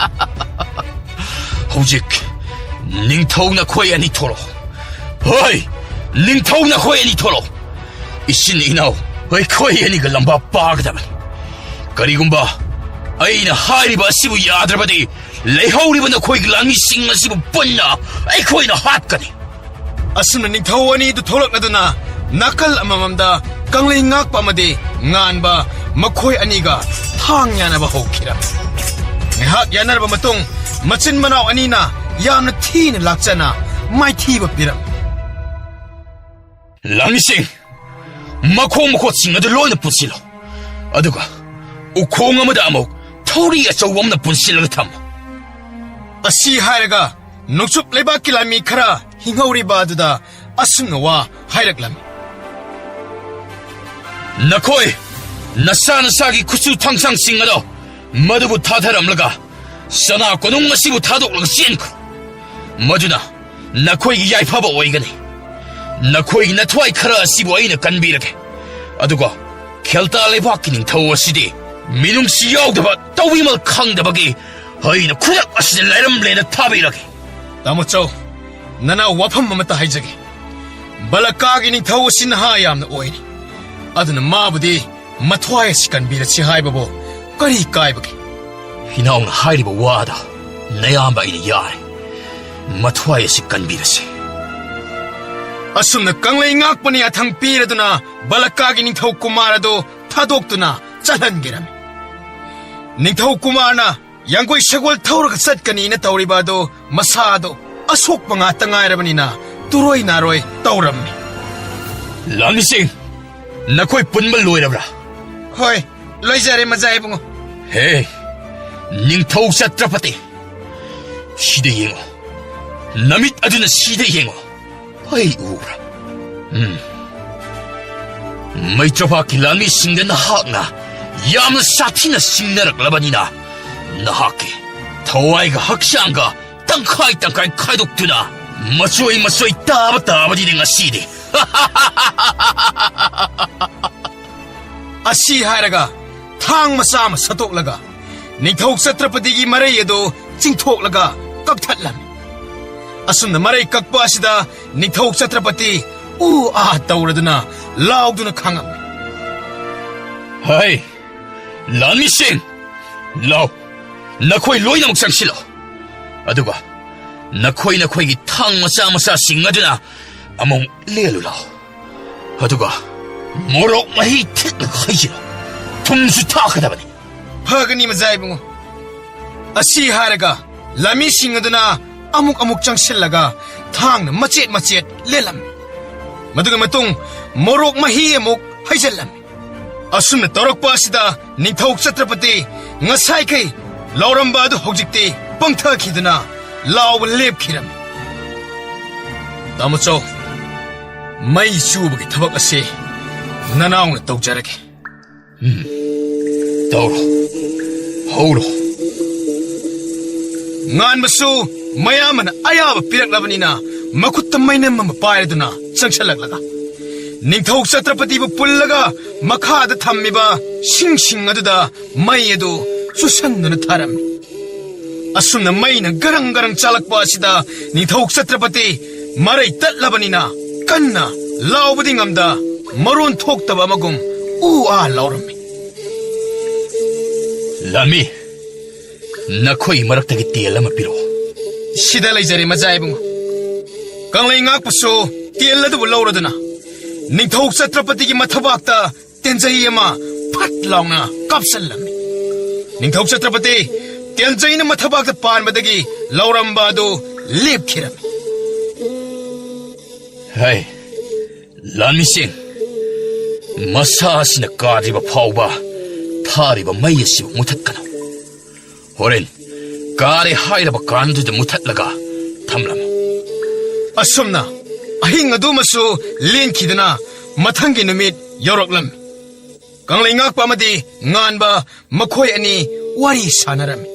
ꯍꯧꯖꯤꯛ ꯅꯤꯡꯊꯧ ꯅꯈꯣꯏ ꯑꯅꯤ ꯊꯣꯔꯛꯑꯣ꯫ ꯍꯣꯏ, ꯅꯤꯡꯊꯧ ꯅꯈꯣꯏ ꯑꯅꯤ ꯊꯣꯛꯂꯛꯑꯣ꯫ ꯏꯆꯤꯟ ꯏꯅꯥꯎ ꯑꯩꯈꯣꯏ ꯑꯅꯤꯒ ꯂꯝꯕꯥ ꯄꯥꯒꯗꯕꯅꯤ꯫ ꯀꯔꯤꯒꯨꯝꯕ ꯑꯩꯅ ꯍꯥꯏꯔꯤꯕ ꯑꯁꯤꯕꯨ ꯌꯥꯗ꯭ꯔꯕꯗꯤ, ꯂꯩꯍꯧꯔꯤꯕ ꯅꯈꯣꯏꯒꯤ ꯂꯥꯟꯃꯤꯁꯤꯡ ꯑꯁꯤꯕꯨ ꯄꯨꯟꯅ ꯑꯩꯈꯣꯏꯅ ꯍꯥꯠꯀꯅꯤ꯫ ꯑꯁꯨꯝꯅ ꯅꯤꯡꯊꯧ ꯑꯅꯤꯗꯨ ꯊꯣꯛꯂꯛꯂꯗꯨꯅ ꯅꯥꯀꯜ ꯑꯃꯃꯝꯗ ꯀꯪꯂꯩ ꯉꯥꯛꯄ ꯑꯃꯗꯤ ꯉꯥꯟꯕ ꯃꯈꯣꯏ ꯑꯅꯤꯒ ꯊꯥꯡ ꯌꯥꯅꯕ ꯍꯧꯈꯤꯔꯝꯃꯤ꯫ ꯉꯥꯏꯍꯥꯛ ꯌꯥꯅꯔꯕ ꯃꯇꯨꯡ, ꯃꯆꯤꯟ ꯃꯅꯥꯎ ꯑꯅꯤꯅ ꯌꯥꯝꯅ ꯊꯤꯅ ꯂꯥꯛꯆꯅ ꯃꯥꯏꯊꯤꯕ ꯄꯤꯔꯝꯃꯤ꯫ ꯂꯥꯟꯃꯤꯁꯤꯡ, ꯃꯈꯣꯡ ꯃꯈꯨꯠꯁꯤꯡ ꯑꯗꯨ ꯂꯣꯏꯅ ꯄꯨꯟꯁꯤꯜꯂꯨ꯫ ꯑꯗꯨꯒ ꯎꯈꯣꯡ ꯑꯃꯗ ꯑꯃꯨꯛ ꯊꯧꯔꯤ ꯑꯆꯧꯕ ꯑꯃꯅ ꯄꯨꯟꯁꯤꯜꯂꯒ ꯊꯝꯃꯨ꯫ ꯑꯁꯤ ꯍꯥꯏꯔꯒ ꯅꯣꯡꯆꯨꯞ ꯂꯩꯕꯥꯛꯀꯤ ꯂꯥꯟꯃꯤ ꯈꯔ ꯍꯤꯡꯍꯧꯔꯤꯕ ꯑꯗꯨꯗ ꯑꯁꯨꯝꯅ ꯋꯥ ꯍꯥꯏꯔꯛꯂꯝꯃꯤ꯫ ꯅꯈꯣꯏ ꯅꯁꯥ ꯅꯁꯥꯒꯤ ꯈꯨꯠꯁꯨ ꯊꯥꯡꯁꯥꯡꯁꯤꯡ ꯑꯗꯣ ꯃꯗꯨꯕꯨ ꯊꯥꯊꯔꯝꯂꯒ ꯆꯅꯥ ꯀꯣꯅꯨꯡ ꯑꯁꯤꯕꯨ ꯊꯥꯗꯣꯛꯂꯒ ꯆꯦꯟꯈ꯭ꯔꯣ꯫ ꯃꯗꯨꯅ ꯅꯈꯣꯏꯒꯤ ꯌꯥꯏꯐꯕ ꯑꯣꯏꯒꯅꯤ꯫ ꯅꯈꯣꯏꯒꯤ ꯅꯊ꯭ꯋꯥꯏ ꯈꯔ ꯑꯁꯤꯕꯨ ꯑꯩꯅ ꯀꯟꯕꯤꯔꯒꯦ꯫ ꯑꯗꯨꯒ ꯈꯦꯜꯇꯥ ꯂꯩꯕꯥꯛꯀꯤ ꯅꯤꯡꯊꯧ ꯑꯁꯤꯗꯤ ꯃꯤꯅꯨꯡꯁꯤ ꯌꯥꯎꯗꯕ, ꯇꯧꯕꯤꯃꯜ ꯈꯪꯗꯕꯒꯤ ꯑꯩꯅ ꯈꯨꯗꯛ ꯑꯁꯤꯗ ꯂꯥꯏꯔꯝꯂꯦꯟꯗ ꯊꯥꯕꯤꯔꯒꯦ꯫ ꯇꯥꯃꯣꯆꯧ, ꯅꯅꯥꯎ ꯋꯥꯐꯝ ꯑꯃꯠꯇ ꯍꯥꯏꯖꯒꯦ꯫ ꯕꯂꯀꯥꯒꯤ ꯅꯤꯡꯊꯧ ꯑꯁꯤ ꯅꯍꯥ ꯌꯥꯝꯅ ꯑꯣꯏꯔꯤ꯫ ꯑꯗꯨꯅ ꯃꯥꯕꯨꯗꯤ ꯃꯊ꯭ꯋꯥꯏ ꯑꯁꯤ ꯀꯟꯕꯤꯔꯁꯤ ꯍꯥꯏꯕꯕꯨ ꯀꯔꯤ ꯀꯥꯏꯕꯒꯦ? ꯏꯅꯥꯎꯅ ꯍꯥꯏꯔꯤꯕ ꯋꯥꯗ ꯅꯌꯥꯝꯕ ꯑꯩꯅ ꯌꯥꯔꯦ꯫ ꯃꯊ꯭ꯋꯥꯏ ꯑꯁꯤ ꯀꯟꯕꯤꯔꯁꯤ꯫ ꯑꯁꯨꯝꯅ ꯀꯪꯂꯩ ꯉꯥꯛꯄꯅ ꯌꯥꯊꯪ ꯄꯤꯔꯗꯨꯅ ꯕꯂꯀꯥꯒꯤ ꯅꯤꯡꯊꯧ ꯀꯨꯃꯥꯔ ꯑꯗꯨ ꯊꯥꯗꯣꯛꯇꯨꯅ ꯆꯠꯍꯟꯈꯤꯔꯝꯃꯤ꯫ ꯅꯤꯡꯊꯧ ꯀꯨꯃꯥꯔꯅ ꯌꯥꯡꯒꯣꯏ ꯁꯒꯣꯜ ꯊꯧꯔꯒ ꯆꯠꯀꯅꯤꯅ ꯇꯧꯔꯤꯕ ꯑꯗꯨ ꯃꯁꯥꯗꯣ ꯑꯁꯣꯛꯄ ꯉꯥꯛꯇ ꯉꯥꯏꯔꯕꯅꯤꯅ ꯇꯨꯔꯣꯏ ꯅꯥꯔꯣꯏ ꯇꯧꯔꯝꯃꯤ꯫ ꯂꯥꯟꯃꯤꯁꯤꯡ, ꯅꯈꯣꯏ ꯄꯨꯟꯕ ꯂꯣꯏꯔꯕ꯭ꯔꯥ? ꯍꯣꯏ, ꯂꯣꯏꯖꯔꯦ ꯃꯖꯥ ꯏꯕꯨꯡꯉꯣ꯫ ꯍꯦ, ꯅꯤꯡꯊꯧ ꯆꯇ꯭ꯔꯄꯇꯤ, ꯁꯤꯗ ꯌꯦꯡꯉꯣ꯫ ꯅꯃꯤꯠ ꯑꯗꯨꯅ ꯁꯤꯗ ꯌꯦꯡꯉꯣ꯫ ꯑꯩ ꯎꯕ꯭ꯔꯥ? ꯎꯝ꯫ ꯃꯩꯇ꯭ꯔꯄꯥꯛꯀꯤ ꯂꯥꯟꯃꯤꯁꯤꯡꯗ ꯅꯍꯥꯛꯅ ꯌꯥꯝꯅ ꯁꯥꯊꯤꯅ ꯁꯤꯡꯅꯔꯛꯂꯕꯅꯤꯅ, ꯅꯍꯥꯛꯀꯤ ꯊꯋꯥꯏꯒ ꯍꯛꯆꯥꯡꯒ ꯇꯪꯈꯥꯏ ꯇꯪꯈꯥꯏ ꯈꯥꯏꯗꯣꯛꯇꯨꯅ ꯃꯆꯣꯏ ꯃꯆꯣꯏ ꯇꯥꯕ ꯇꯥꯕꯅꯤꯅꯦ ꯉꯁꯤꯗꯤ꯫ ꯑꯁꯤ ꯍꯥꯏꯔꯒ ꯊꯥꯡ ꯃꯆꯥ ꯑꯃ ꯁꯠꯇꯣꯛꯂꯒ ꯅꯤꯡꯊꯧ ꯆꯇ꯭ꯔꯄꯇꯤꯒꯤ ꯃꯔꯩ ꯑꯗꯨ ꯆꯤꯡꯊꯣꯛꯂꯒ ꯀꯛꯊꯠꯂꯝꯃꯤ꯫ ꯑꯁꯨꯝꯅ ꯃꯔꯩ ꯀꯛꯄ ꯑꯁꯤꯗ ꯅꯤꯡꯊꯧ ꯆꯇ꯭ꯔꯄꯇꯤ ꯎ ꯑꯥ ꯇꯧꯔꯗꯨꯅ ꯂꯥꯎꯗꯨꯅ ꯈꯥꯡꯉꯝꯃꯤ꯫ ꯍꯩ, ꯂꯥꯟꯃꯤꯁꯤꯡ, ꯂꯥꯎ, ꯅꯈꯣꯏ ꯂꯣꯏꯅꯃꯛ ꯆꯪꯁꯤꯜꯂꯣ꯫ ꯑꯗꯨꯒ ꯅꯈꯣꯏ ꯅꯈꯣꯏꯒꯤ ꯊꯥꯡ ꯃꯆꯥ ꯃꯆꯥꯁꯤꯡ ꯑꯗꯨꯅ ꯑꯃꯨꯛ ꯂꯦꯜꯂꯨ ꯂꯥꯎ꯫ ꯑꯗꯨꯒ ꯃꯣꯔꯣꯛ ꯃꯍꯤ ꯊꯤꯠꯅ ꯍꯩꯖꯤꯜꯂꯨ꯫ ꯊꯨꯝꯁꯨ ꯊꯥꯛꯀꯗꯕꯅꯤ꯫ ꯐꯒꯅꯤ, ꯃꯖꯥ ꯏꯕꯨꯡꯉꯣ꯫ ꯑꯁꯤ ꯍꯥꯏꯔꯒ ꯂꯥꯟꯃꯤꯁꯤꯡ ꯑꯗꯨꯅ ꯑꯃꯨꯛ ꯑꯃꯨꯛ ꯆꯪꯁꯤꯜꯂꯒ ꯊꯥꯡꯅ ꯃꯆꯦꯠ ꯃꯆꯦꯠ ꯂꯦꯜꯂꯝꯃꯤ꯫ ꯃꯗꯨꯒꯤ ꯃꯇꯨꯡ ꯃꯣꯔꯣꯛ ꯃꯍꯤ ꯑꯃꯨꯛ ꯍꯩꯖꯤꯜꯂꯝꯃꯤ꯫ ꯑꯁꯨꯝꯅ ꯇꯧꯔꯛꯄ ꯑꯁꯤꯗ ꯅꯤꯡꯊꯧ ꯆꯇ꯭ꯔꯄꯇꯤ ꯉꯁꯥꯏꯈꯩ ꯂꯥꯎꯔꯝꯕ ꯑꯗꯨ ꯍꯧꯖꯤꯛꯇꯤ ꯄꯪꯊꯈꯤꯗꯨꯅ ꯂꯥꯎꯕ ꯂꯦꯞꯈꯤꯔꯝꯃꯤ꯫ ꯇꯥꯃꯣꯆꯧ, ꯃꯩ ꯆꯨꯕꯒꯤ ꯊꯕꯛ ꯑꯁꯤ ꯅꯅꯥꯎꯅ ꯇꯧꯖꯔꯒꯦ꯫ ꯎꯝ, ꯇꯧꯔꯣ, ꯍꯧꯔꯣ꯫ ꯉꯥꯟꯕꯁꯨ ꯃꯌꯥꯝꯕꯅ ꯑꯌꯥꯕ ꯄꯤꯔꯛꯂꯕꯅꯤꯅ ꯃꯈꯨꯠꯇ ꯃꯩꯅꯝ ꯑꯃ ꯄꯥꯏꯔꯗꯨꯅ ꯆꯪꯁꯤꯜꯂꯛꯂꯒ ꯅꯤꯡꯊꯧ ꯆꯇ꯭ꯔꯄꯇꯤꯕꯨ ꯄꯨꯜꯂꯒ ꯃꯈꯥꯗ ꯊꯝꯃꯤꯕ ꯁꯤꯡꯁꯤꯡ ꯑꯗꯨꯗ ꯃꯩ ꯑꯗꯨ ꯆꯨꯁꯟꯗꯨꯅ ꯊꯥꯔꯝꯃꯤ꯫ ꯑꯁꯨꯝꯅ ꯃꯩꯅ ꯒꯔꯪ ꯒꯔꯪ ꯆꯥꯂꯛꯄ ꯑꯁꯤꯗ ꯅꯤꯡꯊꯧ ꯆꯇ꯭ꯔꯄꯇꯤ ꯃꯔꯩ ꯇꯠꯂꯕꯅꯤꯅ ꯀꯟꯅ ꯂꯥꯎꯕꯗꯤ ꯉꯝꯗ ꯃꯔꯣꯟ ꯊꯣꯛꯇꯕ ꯑꯃꯒꯨꯝ ꯎ ꯑꯥ ꯂꯥꯎꯔꯝꯃꯤ꯫ ꯂꯥꯟꯃꯤ, ꯅꯈꯣꯏ ꯃꯔꯛꯇꯒꯤ ꯇꯦꯜ ꯑꯃ ꯄꯤꯔꯛꯑꯣ꯫ ꯁꯤꯗ ꯂꯩꯖꯔꯦ, ꯃꯖꯥ ꯏꯕꯨꯡꯉꯣ꯫ ꯀꯪꯂꯩ ꯉꯥꯛꯄꯁꯨ ꯇꯦꯜ ꯑꯗꯨꯕꯨ ꯂꯧꯔꯗꯨꯅ ꯅꯤꯡꯊꯧ ꯆꯇ꯭ꯔꯄꯇꯤꯒꯤ ꯃꯊꯕꯥꯛꯇ ꯇꯦꯟꯖꯩ ꯑꯃ ꯐꯠ ꯂꯥꯎꯅ ꯀꯥꯞꯁꯤꯜꯂꯝꯃꯤ꯫ ꯅꯤꯡꯊꯧ ꯆꯇ꯭ꯔꯄꯇꯤ ꯇꯦꯟꯖꯩꯅ ꯃꯊꯕꯥꯛꯇ ꯄꯥꯟꯕꯗꯒꯤ ꯂꯥꯎꯔꯝꯕ ꯑꯗꯨ ꯂꯦꯞꯈꯤꯔꯝꯃꯤ꯫ ꯍꯩ, ꯂꯥꯟꯃꯤꯁꯤꯡ, ꯃꯁꯥ ꯑꯁꯤꯅ ꯀꯥꯗ꯭ꯔꯤꯕ ꯐꯥꯎꯕ ꯊꯥꯔꯤꯕ ꯃꯩ ꯑꯁꯤꯕꯨ ꯃꯨꯊꯠꯀꯅꯨ꯫ ꯍꯣꯔꯦꯟ ꯀꯥꯔꯦ ꯍꯥꯏꯔꯕ ꯀꯥꯟꯗꯨꯗ ꯃꯨꯊꯠꯂꯒ ꯊꯝꯂꯝꯃꯨ꯫ ꯑꯁꯨꯝꯅ ꯑꯍꯤꯡ ꯑꯗꯨꯃꯁꯨ ꯂꯦꯟꯈꯤꯗꯨꯅ ꯃꯊꯪꯒꯤ ꯅꯨꯃꯤꯠ ꯌꯧꯔꯛꯂꯝꯃꯤ꯫ ꯀꯪꯂꯩ ꯉꯥꯛꯄ ꯑꯃꯗꯤ ꯉꯥꯟꯕ ꯃꯈꯣꯏ ꯑꯅꯤ ꯋꯥꯔꯤ ꯁꯥꯟꯅꯔꯝꯃꯤ꯫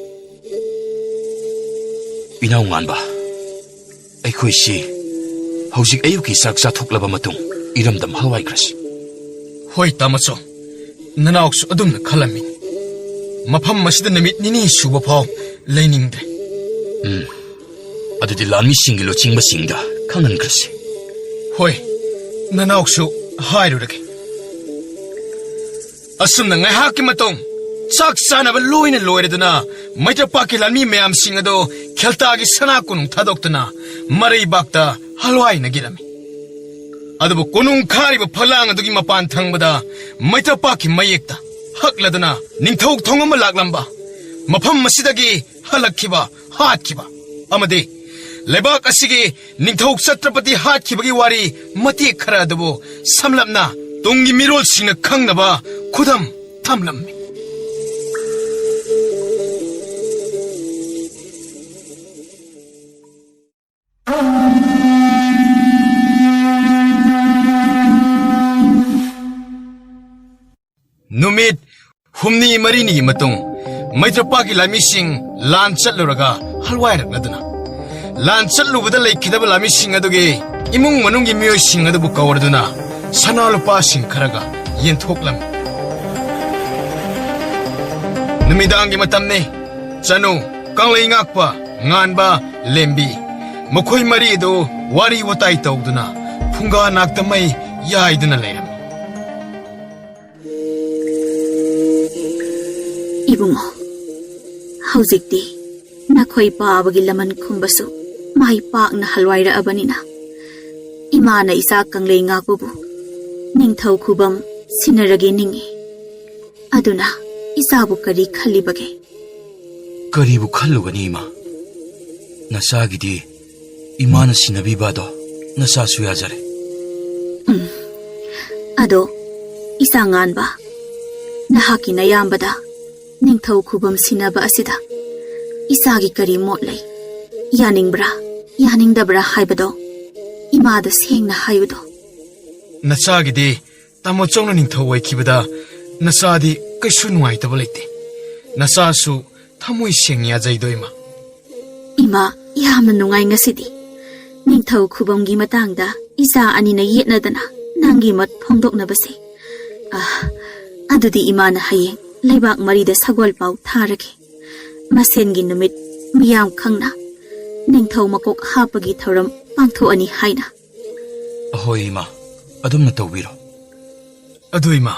ꯏꯅꯥꯎ ꯉꯥꯟꯕ, ꯑꯩꯈꯣꯏꯁꯤ ꯍꯧꯖꯤꯛ ꯑꯌꯨꯛꯀꯤ ꯆꯥꯛ ꯆꯥꯊꯣꯛꯂꯕ ꯃꯇꯨꯡ ꯏꯔꯝꯗꯝ ꯍꯜꯋꯥꯏꯈ꯭ꯔꯁꯤ꯫ ꯍꯣꯏ, ꯇꯥꯃꯣꯆꯧ, ꯅꯅꯥꯎꯁꯨ ꯑꯗꯨꯝꯅ ꯈꯜꯂꯝꯃꯤ꯫ ꯃꯐꯝ ꯑꯁꯤꯗ ꯅꯨꯃꯤꯠ ꯅꯤꯅꯤ ꯁꯨꯕ ꯐꯥꯎ ꯂꯩꯅꯤꯡꯗ꯭ꯔꯦ꯫ ꯎꯝ, ꯑꯗꯨꯗꯤ ꯂꯥꯟꯃꯤꯁꯤꯡꯒꯤ ꯂꯨꯆꯤꯡꯕꯁꯤꯡꯗ ꯈꯪꯍꯟꯈ꯭ꯔꯁꯤ꯫ ꯍꯣꯏ, ꯅꯅꯥꯎꯁꯨ ꯍꯥꯏꯔꯨꯔꯒꯦ꯫ ꯑꯁꯨꯝꯅ ꯉꯥꯏꯍꯥꯛꯀꯤ ꯃꯇꯨꯡ ꯆꯥꯛ ꯆꯥꯅꯕ ꯂꯣꯏꯅ ꯂꯣꯏꯔꯗꯨꯅ ꯃꯩꯇ꯭ꯔꯄꯥꯛꯀꯤ ꯂꯥꯟꯃꯤ ꯃꯌꯥꯝꯁꯤꯡ ꯑꯗꯨ ꯈꯦꯜꯇꯥꯒꯤ ꯁꯅꯥ ꯀꯣꯅꯨꯡ ꯊꯥꯗꯣꯛꯇꯨꯅ ꯃꯔꯩꯕꯥꯛꯇ ꯍꯜꯋꯥꯏꯅꯈꯤꯔꯝꯃꯤ꯫ ꯑꯗꯨꯕꯨ ꯀꯣꯅꯨꯡ ꯈꯥꯔꯤꯕ ꯐꯛꯂꯥꯡ ꯑꯗꯨꯒꯤ ꯃꯄꯥꯟ ꯊꯪꯕꯗ ꯃꯩꯇ꯭ꯔꯄꯥꯛꯀꯤ ꯃꯌꯦꯛꯇ ꯍꯛꯂꯗꯨꯅ ꯅꯤꯡꯊꯧ ꯊꯣꯡ ꯑꯃ ꯂꯥꯛꯂꯝꯕ, ꯃꯐꯝ ꯑꯁꯤꯗꯒꯤ ꯍꯜꯂꯛꯈꯤꯕ, ꯍꯥꯠꯈꯤꯕ ꯑꯃꯗꯤ ꯂꯩꯕꯥꯛ ꯑꯁꯤꯒꯤ ꯅꯤꯡꯊꯧ ꯆꯇ꯭ꯔꯄꯇꯤ ꯍꯥꯠꯈꯤꯕꯒꯤ ꯋꯥꯔꯤ ꯃꯇꯦꯛ ꯈꯔ ꯑꯗꯨꯕꯨ ꯁꯝꯂꯞꯅ ꯇꯨꯡꯒꯤ ꯃꯤꯔꯣꯜꯁꯤꯡꯅ ꯈꯪꯅꯕ ꯈꯨꯗꯝ ꯊꯝꯂꯝꯃꯤ꯫ ꯅꯨꯃꯤꯠ ꯍꯨꯝꯅꯤ ꯃꯔꯤꯅꯤꯒꯤ ꯃꯇꯨꯡ ꯃꯩꯇ꯭ꯔꯄꯥꯛꯀꯤ ꯂꯥꯟꯃꯤꯁꯤꯡ ꯂꯥꯟ ꯆꯠꯂꯨꯔꯒ ꯍꯜꯋꯥꯏꯔꯛꯂꯗꯨꯅ, ꯂꯥꯟ ꯆꯠꯂꯨꯕꯗ ꯂꯩꯈꯤꯗꯕ ꯂꯥꯟꯃꯤꯁꯤꯡ ꯑꯗꯨꯒꯤ ꯏꯃꯨꯡ ꯃꯅꯨꯡꯒꯤ ꯃꯤꯑꯣꯏꯁꯤꯡ ꯑꯗꯨꯕꯨ ꯀꯧꯔꯗꯨꯅ ꯁꯅꯥ ꯂꯨꯄꯥꯁꯤꯡ ꯈꯔꯒ ꯌꯦꯟꯊꯣꯛꯂꯝꯃꯤ꯫ ꯅꯨꯃꯤꯗꯥꯡꯒꯤ ꯃꯇꯝꯅꯤ꯫ ꯆꯅꯨ, ꯀꯪꯂꯩ ꯉꯥꯛꯄ, ꯉꯥꯟꯕ, ꯂꯦꯝꯕꯤ, ꯃꯈꯣꯏ ꯃꯔꯤ ꯑꯗꯨ ꯋꯥꯔꯤ ꯋꯥꯇꯥꯏ ꯇꯧꯗꯨꯅ ꯐꯨꯡꯒꯥ ꯅꯥꯛꯇ ꯃꯩ ꯌꯥꯏꯗꯨꯅ ꯂꯩꯔꯝꯃꯤ꯫ ꯏꯕꯨꯡꯉꯣ, ꯍꯧꯖꯤꯛꯇꯤ ꯅꯈꯣꯏ ꯄꯥꯕꯒꯤ ꯂꯃꯟ ꯈꯨꯝꯕꯁꯨ ꯃꯥꯏ ꯄꯥꯛꯅ ꯍꯜꯋꯥꯏꯔꯛꯑꯕꯅꯤꯅ, ꯏꯃꯥꯅ ꯏꯆꯥ ꯀꯪꯂꯩ ꯉꯥꯛꯄꯕꯨ ꯅꯤꯡꯊꯧ ꯈꯨꯕꯝ ꯁꯤꯟꯅꯔꯒꯦ ꯅꯤꯡꯏ꯫ ꯑꯗꯨꯅ ꯏꯆꯥꯕꯨ ꯀꯔꯤ ꯈꯜꯂꯤꯕꯒꯦ? ꯀꯔꯤꯕꯨ ꯈꯜꯂꯨꯒꯅꯤ, ꯏꯃꯥ? ꯅꯆꯥꯒꯤꯗꯤ ꯏꯃꯥꯅ ꯁꯤꯟꯅꯕꯤꯕ ꯑꯗꯣ ꯅꯆꯥꯁꯨ ꯌꯥꯖꯔꯦ꯫ ꯎꯝ꯫ ꯑꯗꯣ, ꯏꯆꯥ ꯉꯥꯟꯕ, ꯅꯍꯥꯛꯀꯤ ꯅꯌꯥꯝꯕꯗ ꯅꯤꯡꯊꯧ ꯈꯨꯕꯝ ꯁꯤꯟꯅꯕ ꯑꯁꯤꯗ ꯏꯆꯥꯒꯤ ꯀꯔꯤ ꯃꯣꯠ ꯂꯩ? ꯌꯥꯅꯤꯡꯕ꯭ꯔꯥ, ꯌꯥꯅꯤꯡꯗꯕ꯭ꯔꯥ ꯍꯥꯏꯕꯗꯣ ꯏꯃꯥꯗ ꯁꯦꯡꯅ ꯍꯥꯏꯌꯨꯗꯣ꯫ ꯅꯆꯥꯒꯤꯗꯤ ꯇꯥꯃꯣ ꯆꯧꯅ ꯅꯤꯡꯊꯧ ꯑꯣꯏꯈꯤꯕꯗ ꯅꯆꯥꯗꯤ ꯀꯩꯁꯨ ꯅꯨꯡꯉꯥꯏꯇꯕ ꯂꯩꯇꯦ꯫ ꯅꯆꯥꯁꯨ ꯊꯃꯣꯏ ꯁꯦꯡꯅ ꯌꯥꯖꯩꯗꯣ, ꯏꯃꯥ꯫ ꯏꯃꯥ, ꯌꯥꯝꯅ ꯅꯨꯡꯉꯥꯏ ꯉꯁꯤꯗꯤ꯫ ꯅꯤꯡꯊꯧ ꯈꯨꯕꯝꯒꯤ ꯃꯇꯥꯡꯗ ꯏꯆꯥ ꯑꯅꯤꯅ ꯌꯦꯠꯅꯗꯅ ꯅꯪꯒꯤ ꯃꯣꯠ ꯐꯣꯡꯗꯣꯛꯅꯕꯁꯦ꯫ ꯑ, ꯑꯗꯨꯗꯤ ꯏꯃꯥꯅ ꯍꯌꯦꯡ ꯂꯩꯕꯥꯛ ꯃꯔꯤꯗ ꯁꯒꯣꯜ ꯄꯥꯎ ꯊꯥꯔꯒꯦ꯫ ꯃꯁꯦꯟꯒꯤ ꯅꯨꯃꯤꯠ ꯃꯤꯌꯥꯝ ꯈꯪꯅ ꯅꯤꯡꯊꯧ ꯃꯀꯣꯛ ꯍꯥꯞꯄꯒꯤ ꯊꯧꯔꯝ ꯄꯥꯡꯊꯣꯛꯑꯅꯤ ꯍꯥꯏꯅ꯫ ꯑꯍꯣꯏ ꯏꯃꯥ, ꯑꯗꯨꯝꯅ ꯇꯧꯕꯤꯔꯣ꯫ ꯑꯗꯨ ꯏꯃꯥ,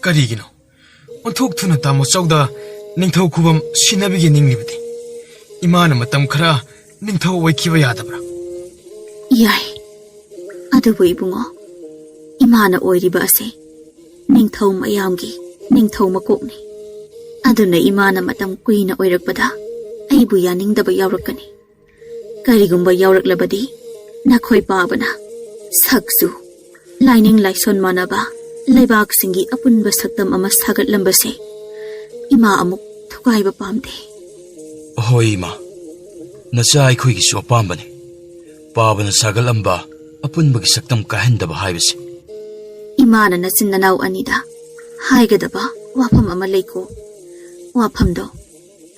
ꯀꯔꯤꯒꯤꯅꯣ ꯑꯣꯟꯊꯣꯛ ꯊꯨꯅ ꯇꯥꯃꯣ ꯆꯧꯗ ꯅꯤꯡꯊꯧ ꯈꯨꯕꯝ ꯁꯤꯟꯅꯕꯤꯒꯦ ꯅꯤꯡꯂꯤꯕꯗꯤ? ꯏꯃꯥꯅ ꯃꯇꯝ ꯈꯔ ꯅꯤꯡꯊꯧ ꯑꯣꯏꯈꯤꯕ ꯌꯥꯗꯕ꯭ꯔꯥ? ꯌꯥꯏ, ꯑꯗꯨꯕꯨ ꯏꯕꯨꯡꯉꯣ, ꯏꯃꯥꯅ ꯑꯣꯏꯔꯤꯕ ꯑꯁꯦ ꯅꯤꯡꯊꯧ ꯃꯌꯥꯝꯒꯤ ꯅꯤꯡꯊꯧ ꯃꯀꯣꯛꯅꯤ꯫ ꯑꯗꯨꯅ ꯏꯃꯥꯅ ꯃꯇꯝ ꯀꯨꯏꯅ ꯑꯣꯏꯔꯛꯄꯗ ꯑꯩꯕꯨ ꯌꯥꯅꯤꯡꯗꯕ ꯌꯥꯎꯔꯛꯀꯅꯤ꯫ ꯀꯔꯤꯒꯨꯝꯕ ꯌꯥꯎꯔꯛꯂꯕꯗꯤ ꯅꯈꯣꯏ ꯄꯥꯕꯅ ꯁꯛꯁꯨ ꯂꯥꯏꯅꯤꯡ ꯂꯥꯏꯁꯣꯟ ꯃꯥꯟꯅꯕ ꯂꯩꯕꯥꯛꯁꯤꯡꯒꯤ ꯑꯄꯨꯟꯕ ꯁꯛꯇꯝ ꯑꯃ ꯁꯥꯒꯠꯂꯝꯕꯁꯦ ꯏꯃꯥ ꯑꯃꯨꯛ ꯊꯨꯒꯥꯏꯕ ꯄꯥꯝꯗꯦ꯫ ꯍꯣꯏ ꯏꯃꯥ, ꯅꯆꯥ ꯑꯩꯈꯣꯏꯒꯤꯁꯨ ꯑꯄꯥꯝꯕꯅꯤ꯫ ꯄꯥꯕꯅ ꯁꯥꯒꯠꯂꯝꯕ ꯑꯄꯨꯟꯕꯒꯤ ꯁꯛꯇꯝ ꯀꯥꯏꯍꯟꯗꯕ ꯍꯥꯏꯕꯁꯦ꯫ ꯏꯃꯥꯅ ꯅꯆꯤꯟ ꯅꯅꯥꯎ ꯑꯅꯤꯗ ꯍꯥꯏꯒꯗꯕ ꯋꯥꯐꯝ ꯑꯃ ꯂꯩꯀꯣ꯫ ꯋꯥꯐꯝꯗꯣ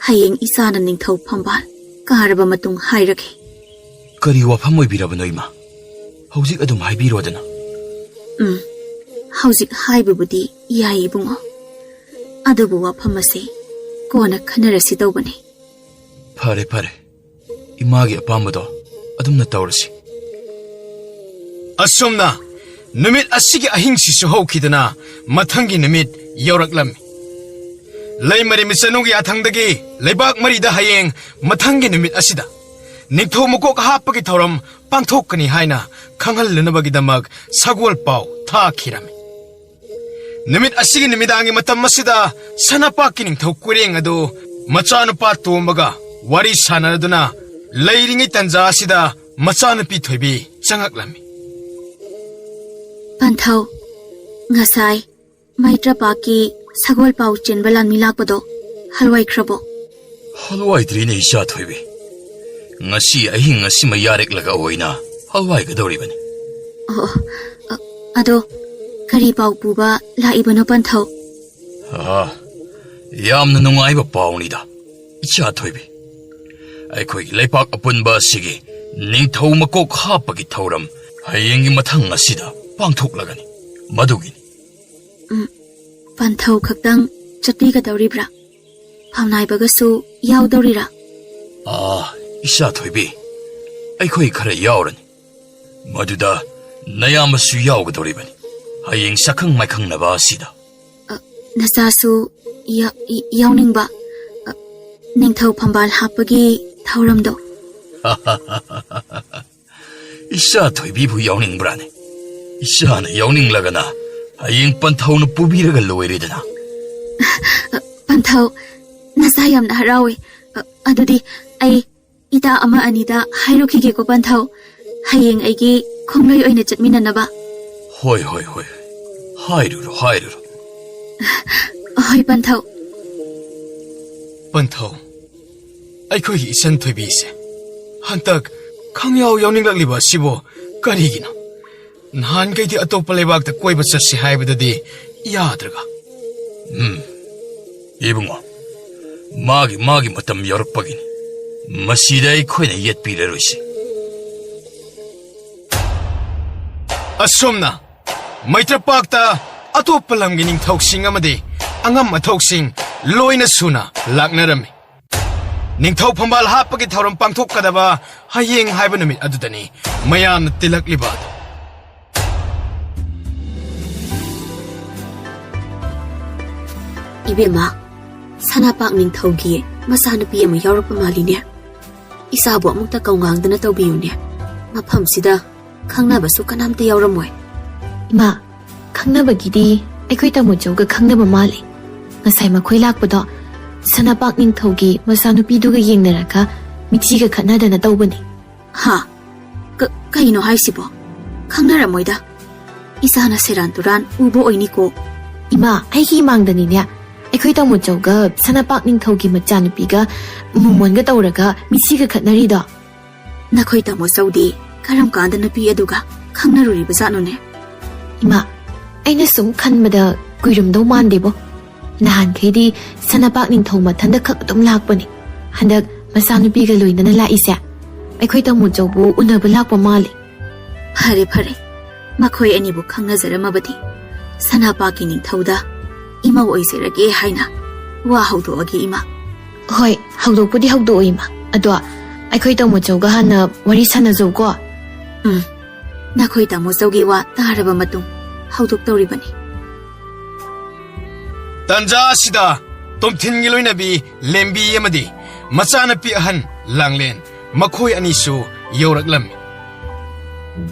ꯍꯌꯦꯡ ꯏꯆꯥꯅ ꯅꯤꯡꯊꯧ ꯐꯝꯕꯥꯜ ꯀꯥꯔꯕ ꯃꯇꯨꯡ ꯍꯥꯏꯔꯒꯦ꯫ ꯀꯔꯤ ꯋꯥꯐꯝ ꯑꯣꯏꯕꯤꯔꯕꯅꯣ ꯏꯃꯥ? ꯍꯧꯖꯤꯛ ꯑꯗꯨꯝ ꯍꯥꯏꯕꯤꯔꯣꯗꯅ꯫ ꯎꯝ, ꯍꯧꯖꯤꯛ ꯍꯥꯏꯕꯕꯨꯗꯤ ꯌꯥꯏ ꯏꯕꯨꯡꯉꯣ, ꯑꯗꯨꯕꯨ ꯋꯥꯐꯝ ꯑꯁꯤ ꯀꯣꯟꯅ ꯈꯟꯅꯔꯁꯤ ꯇꯧꯕꯅꯤ꯫ ꯐꯔꯦ ꯐꯔꯦ, ꯏꯃꯥꯒꯤ ꯑꯄꯥꯝꯕꯗꯣ ꯑꯗꯨꯝꯅ ꯇꯧꯔꯁꯤ꯫ ꯑꯁꯨꯝꯅ ꯅꯨꯃꯤꯠ ꯑꯁꯤꯒꯤ ꯑꯍꯤꯡꯁꯤꯁꯨ ꯍꯧꯈꯤꯗꯨꯅ ꯃꯊꯪꯒꯤ ꯅꯨꯃꯤꯠ ꯌꯧꯔꯛꯂꯝꯃꯤ꯫ ꯂꯩꯃꯔꯦꯝꯕꯤ ꯆꯅꯨꯒꯤ ꯌꯥꯊꯪꯗꯒꯤ ꯂꯩꯕꯥꯛ ꯃꯔꯤꯗ ꯍꯌꯦꯡ ꯃꯊꯪꯒꯤ ꯅꯨꯃꯤꯠ ꯑꯁꯤꯗ ꯅꯤꯡꯊꯧ ꯃꯀꯣꯛ ꯍꯥꯞꯄꯒꯤ ꯊꯧꯔꯝ ꯄꯥꯡꯊꯣꯛꯀꯅꯤ ꯍꯥꯏꯅ ꯈꯪꯍꯜꯂꯨꯅꯕꯒꯤꯗꯃꯛ ꯁꯒꯣꯜ ꯄꯥꯎ ꯊꯥꯈꯤꯔꯝꯃꯤ꯫ ꯅꯨꯃꯤꯠ ꯑꯁꯤꯒꯤ ꯅꯨꯃꯤꯗꯥꯡꯒꯤ ꯃꯇꯝ ꯑꯁꯤꯗ ꯁꯅꯥꯄꯥꯛꯀꯤ ꯅꯤꯡꯊꯧ ꯀꯣꯏꯔꯦꯡ ꯑꯗꯨ ꯃꯆꯥꯅꯨꯄꯥ ꯇꯣꯝꯕꯒ ꯋꯥꯔꯤ ꯁꯥꯟꯅꯗꯨꯅ ꯂꯩꯔꯤꯉꯩ ꯇꯟꯖꯥ ꯑꯁꯤꯗ ꯃꯆꯥꯅꯨꯄꯤ ꯊꯣꯏꯕꯤ ꯆꯪꯉꯛꯂꯝꯃꯤ꯫ ꯄꯟꯊꯧ, ꯉꯁꯥꯏ ꯃꯩꯇ꯭ꯔꯄꯥꯛꯀꯤ ꯁꯒꯣꯜ ꯄꯥꯎ ꯆꯦꯟꯕ ꯂꯥꯟꯃꯤ ꯂꯥꯛꯄꯗꯣ ꯍꯜꯋꯥꯏꯈ꯭ꯔꯕꯣ? ꯍꯜꯋꯥꯏꯗ꯭ꯔꯤꯅꯦ ꯏꯆꯥ ꯊꯣꯏꯕꯤ꯫ ꯉꯁꯤ ꯑꯍꯤꯡ ꯑꯁꯤꯃ ꯌꯥꯔꯦꯛꯂꯒ ꯑꯣꯏꯅ ꯍꯜꯋꯥꯏꯒꯗꯧꯔꯤꯕꯅꯤ꯫ ꯑꯣ, ꯑ-, ꯑꯗꯣ ꯀꯔꯤ ꯄꯥꯎ ꯄꯨꯕ ꯂꯥꯛꯏꯕꯅꯣ ꯄꯟꯊꯧ? ꯑꯥ, ꯌꯥꯝꯅ ꯅꯨꯡꯉꯥꯏꯕ ꯄꯥꯎꯅꯤꯗ ꯏꯆꯥ ꯊꯣꯏꯕꯤ꯫ ꯑꯩꯈꯣꯏꯒꯤ ꯂꯩꯄꯥꯛ ꯑꯄꯨꯟꯕ ꯑꯁꯤꯒꯤ ꯅꯤꯡꯊꯧ ꯃꯀꯣꯛ ꯍꯥꯞꯄꯒꯤ ꯊꯧꯔꯝ ꯍꯌꯦꯡꯒꯤ ꯃꯊꯪ ꯑꯁꯤꯗ ꯄꯥꯡꯊꯣꯛꯂꯒꯅꯤ꯫ ꯃꯗꯨꯒꯤꯅꯤ꯫ ꯎꯝ, ꯄꯟꯊꯧ ꯈꯛꯇꯪ ꯆꯠꯄꯤꯒꯗꯧꯔꯤꯕ꯭ꯔꯥ? ꯐꯝꯅꯥꯏꯕꯒꯁꯨ ꯌꯥꯎꯗꯧꯔꯤꯔꯥ? ꯑꯥ, ꯏꯆꯥ ꯊꯣꯏꯕꯤ, ꯑꯩꯈꯣꯏ ꯈꯔ ꯌꯥꯎꯔꯅꯤ꯫ ꯃꯗꯨꯗ ꯅꯌꯥꯝꯕꯁꯨ ꯌꯥꯎꯒꯗꯧꯔꯤꯕꯅꯤ꯫ ꯍꯌꯦꯡ ꯁꯛꯈꯪ ꯃꯥꯏꯈꯪꯅꯕ ꯑꯁꯤꯗ꯫ ꯑ, ꯅꯆꯥꯁꯨ ꯌꯥ-, ꯏ-, ꯌꯥꯎꯅꯤꯡꯕ? ꯑ, ꯅꯤꯡꯊꯧ ꯐꯝꯕꯥꯜ ꯍꯥꯞꯄꯒꯤ ꯊꯧꯔꯝꯗꯣ? ꯏꯆꯥ ꯊꯣꯏꯕꯤꯕꯨ ꯌꯥꯎꯅꯤꯡꯕ꯭ꯔꯥꯅꯦ? ꯏꯆꯥꯅ ꯌꯥꯎꯅꯤꯡꯂꯒꯅ ꯍꯌꯦꯡ ꯄꯟꯊꯧꯅ ꯄꯨꯕꯤꯔꯒ ꯂꯣꯏꯔꯦꯗꯅ꯫ ꯑ, ꯄꯟꯊꯧ, ꯅꯆꯥ ꯌꯥꯝꯅ ꯍꯔꯥꯎꯏ꯫ ꯑ, ꯑꯗꯨꯗꯤ ꯑꯩ ꯏꯇꯥ ꯑꯃ ꯑꯅꯤꯗ ꯍꯥꯏꯔꯨꯈꯤꯒꯦꯀꯣ, ꯄꯟꯊꯧ꯫ ꯍꯌꯦꯡ ꯑꯩꯒꯤ ꯈꯣꯡꯂꯣꯏ ꯑꯣꯏꯅ ꯆꯠꯃꯤꯟꯅꯅꯕ꯫ ꯍꯣꯏ, ꯍꯣꯏ, ꯍꯣꯏ꯫ ꯍꯥꯏꯔꯨꯔꯣ, ꯍꯥꯏꯔꯨꯔꯣ꯫ ꯍꯣꯏ, ꯄꯟꯊꯧ꯫ ꯄꯟꯊꯧ, ꯑꯩꯈꯣꯏꯒꯤ ꯏꯆꯟ ꯊꯣꯏꯕꯤꯁꯦ ꯍꯟꯇꯛ ꯈꯪꯌꯥꯎ ꯌꯥꯎꯅꯤꯡꯂꯛꯂꯤꯕ ꯑꯁꯤꯕꯨ ꯀꯔꯤꯒꯤꯅꯣ? ꯅꯍꯥꯟꯈꯩꯗꯤ ꯑꯇꯣꯞꯄ ꯂꯩꯕꯥꯛꯇ ꯀꯣꯏꯕ ꯆꯠꯁꯤ ꯍꯥꯏꯕꯗꯗꯤ ꯌꯥꯗ꯭ꯔꯒ꯫ ꯎꯝ, ꯏꯕꯨꯡꯉꯣ, ꯃꯥꯒꯤ, ꯃꯥꯒꯤ ꯃꯇꯝ ꯌꯧꯔꯛꯄꯒꯤꯅꯤ꯫ ꯃꯁꯤꯗ ꯑꯩꯈꯣꯏꯅ ꯌꯦꯠꯄꯤꯔꯔꯣꯏꯁꯤ꯫ ꯑꯁꯨꯝꯅ ꯃꯩꯇ꯭ꯔꯄꯥꯛꯇ ꯑꯇꯣꯞꯄ ꯂꯝꯒꯤ ꯅꯤꯡꯊꯧꯁꯤꯡ ꯑꯃꯗꯤ ꯑꯉꯝ ꯑꯊꯧꯁꯤꯡ ꯂꯣꯏꯅ ꯁꯨꯅ ꯂꯥꯛꯅꯔꯝꯃꯤ꯫ ꯅꯤꯡꯊꯧ ꯐꯝꯕꯥꯜ ꯍꯥꯞꯄꯒꯤ ꯊꯧꯔꯝ ꯄꯥꯡꯊꯣꯛꯀꯗꯕ ꯍꯌꯦꯡ ꯍꯥꯏꯕ ꯅꯨꯃꯤꯠ ꯑꯗꯨꯗꯅꯤ ꯃꯌꯥꯝꯅ ꯇꯤꯜꯂꯛꯂꯤꯕ ꯑꯗꯨ꯫ ꯏꯕꯦꯝꯃ, ꯁꯅꯥꯄꯥꯛ ꯅꯤꯡꯊꯧꯒꯤ ꯃꯆꯥꯅꯨꯄꯤ ꯑꯃ ꯌꯥꯎꯔꯛꯄ ꯃꯥꯜꯂꯤꯅꯦ꯫ ꯏꯆꯥꯕꯨ ꯑꯃꯨꯛꯇ ꯀꯧꯉꯥꯡꯗꯅ ꯇꯧꯕꯤꯌꯨꯅꯦ꯫ ꯃꯐꯝꯁꯤꯗ ꯈꯪꯅꯕꯁꯨ ꯀꯅꯥꯝꯇ ꯌꯥꯎꯔꯝꯃꯣꯏ꯫ ꯏꯃꯥ, ꯈꯪꯅꯕꯒꯤꯗꯤ ꯑꯩꯈꯣꯏ ꯇꯥꯃꯣ ꯆꯧꯒ ꯈꯪꯅꯕ ꯃꯥꯜꯂꯤ꯫ ꯉꯁꯥꯏ ꯃꯈꯣꯏ ꯂꯥꯛꯄꯗꯣ ꯁꯅꯥꯄꯥꯛ ꯅꯤꯡꯊꯧꯒꯤ ꯃꯆꯥꯅꯨꯄꯤꯗꯨꯒ ꯌꯦꯡꯅꯔꯒ ꯃꯤꯊꯤꯒ ꯈꯠꯅꯗꯅ ꯇꯧꯕꯅꯤ꯫ ꯍꯥ? ꯀ-, ꯀꯩꯅꯣ ꯍꯥꯏꯁꯤꯕꯣ? ꯈꯪꯅꯔꯝꯃꯣꯏꯗ꯫ ꯏꯆꯥꯅ ꯁꯦꯔꯥꯟ ꯇꯨꯔꯥꯟ ꯎꯕ ꯑꯣꯏꯅꯤꯀꯣ꯫ ꯏꯃꯥ, ꯑꯩꯒꯤ ꯏꯃꯥꯡꯗꯅꯤꯅꯦ ꯑꯩꯈꯣꯏ ꯇꯥꯃꯣ ꯆꯧꯒ ꯁꯅꯥꯄꯥꯛ ꯅꯤꯡꯊꯧꯒꯤ ꯃꯆꯥꯅꯨꯄꯤꯒ ꯃꯣꯃꯣꯟꯒ ꯇꯧꯔꯒ ꯃꯤꯊꯤꯒ ꯈꯠꯅꯔꯤꯗꯣ꯫ ꯅꯈꯣꯏ ꯇꯥꯃꯣ ꯆꯧꯗꯤ ꯀꯔꯝ ꯀꯥꯟꯗ ꯅꯨꯄꯤ ꯑꯗꯨꯒ ꯈꯪꯅꯔꯨꯔꯤꯕꯖꯥꯠꯅꯣꯅꯦ? ꯏꯃꯥ, ꯑꯩꯅ ꯁꯨꯝ ꯈꯟꯕꯗ ꯀꯨꯏꯔꯝꯗꯧ ꯃꯥꯟꯗꯦꯕꯣ꯫ ꯅꯍꯥꯟꯈꯩꯗꯤ ꯁꯅꯥꯄꯥꯛ ꯅꯤꯡꯊꯧ ꯃꯊꯟꯗ ꯈꯛ ꯑꯗꯨꯝ ꯂꯥꯛꯄꯅꯤ꯫ ꯍꯟꯗꯛ ꯃꯆꯥꯅꯨꯄꯤꯒ ꯂꯣꯏꯅꯅ ꯂꯥꯛꯏꯁꯦ ꯑꯩꯈꯣꯏ ꯇꯥꯃꯣ ꯆꯧꯕꯨ ꯎꯅꯕ ꯂꯥꯛꯄ ꯃꯥꯜꯂꯤ꯫ ꯐꯔꯦ, ꯐꯔꯦ꯫ ꯃꯈꯣꯏ ꯑꯅꯤꯕꯨ ꯈꯪꯅꯖꯔꯝꯃꯕꯗꯤ ꯁꯅꯥꯄꯥꯛꯀꯤ ꯅꯤꯡꯊꯧꯗ ꯏꯃꯧ ꯑꯣꯏꯖꯔꯒꯦ ꯍꯥꯏꯅ ꯋꯥ ꯍꯧꯗꯣꯛꯑꯒꯦ, ꯏꯃꯥ꯫ ꯍꯣꯏ, ꯍꯧꯗꯣꯛꯄꯨꯗꯤ ꯍꯧꯗꯣꯛꯑꯣ, ꯏꯃꯥ꯫ ꯑꯗꯣ ꯑꯩꯈꯣꯏ ꯇꯥꯃꯣꯆꯧꯒ ꯍꯥꯟꯅ ꯋꯥꯔꯤ ꯁꯥꯟꯅꯖꯧꯀꯣ꯫ ꯎꯝ, ꯅꯈꯣꯏ ꯇꯥꯃꯣꯆꯧꯒꯤ ꯋꯥ ꯇꯥꯔꯕ ꯃꯇꯨꯡ ꯍꯧꯗꯣꯛꯇꯧꯔꯤꯕꯅꯤ꯫ ꯇꯟꯖꯥ ꯑꯁꯤꯗ ꯇꯣꯝꯊꯤꯟꯒꯤ ꯂꯣꯏꯅꯕꯤ ꯂꯦꯝꯕꯤ ꯑꯃꯗꯤ ꯃꯆꯥꯅꯨꯄꯤ ꯑꯍꯟ ꯂꯥꯡꯂꯦꯟ, ꯃꯈꯣꯏ ꯑꯅꯤꯁꯨ ꯌꯧꯔꯛꯂꯝꯃꯤ꯫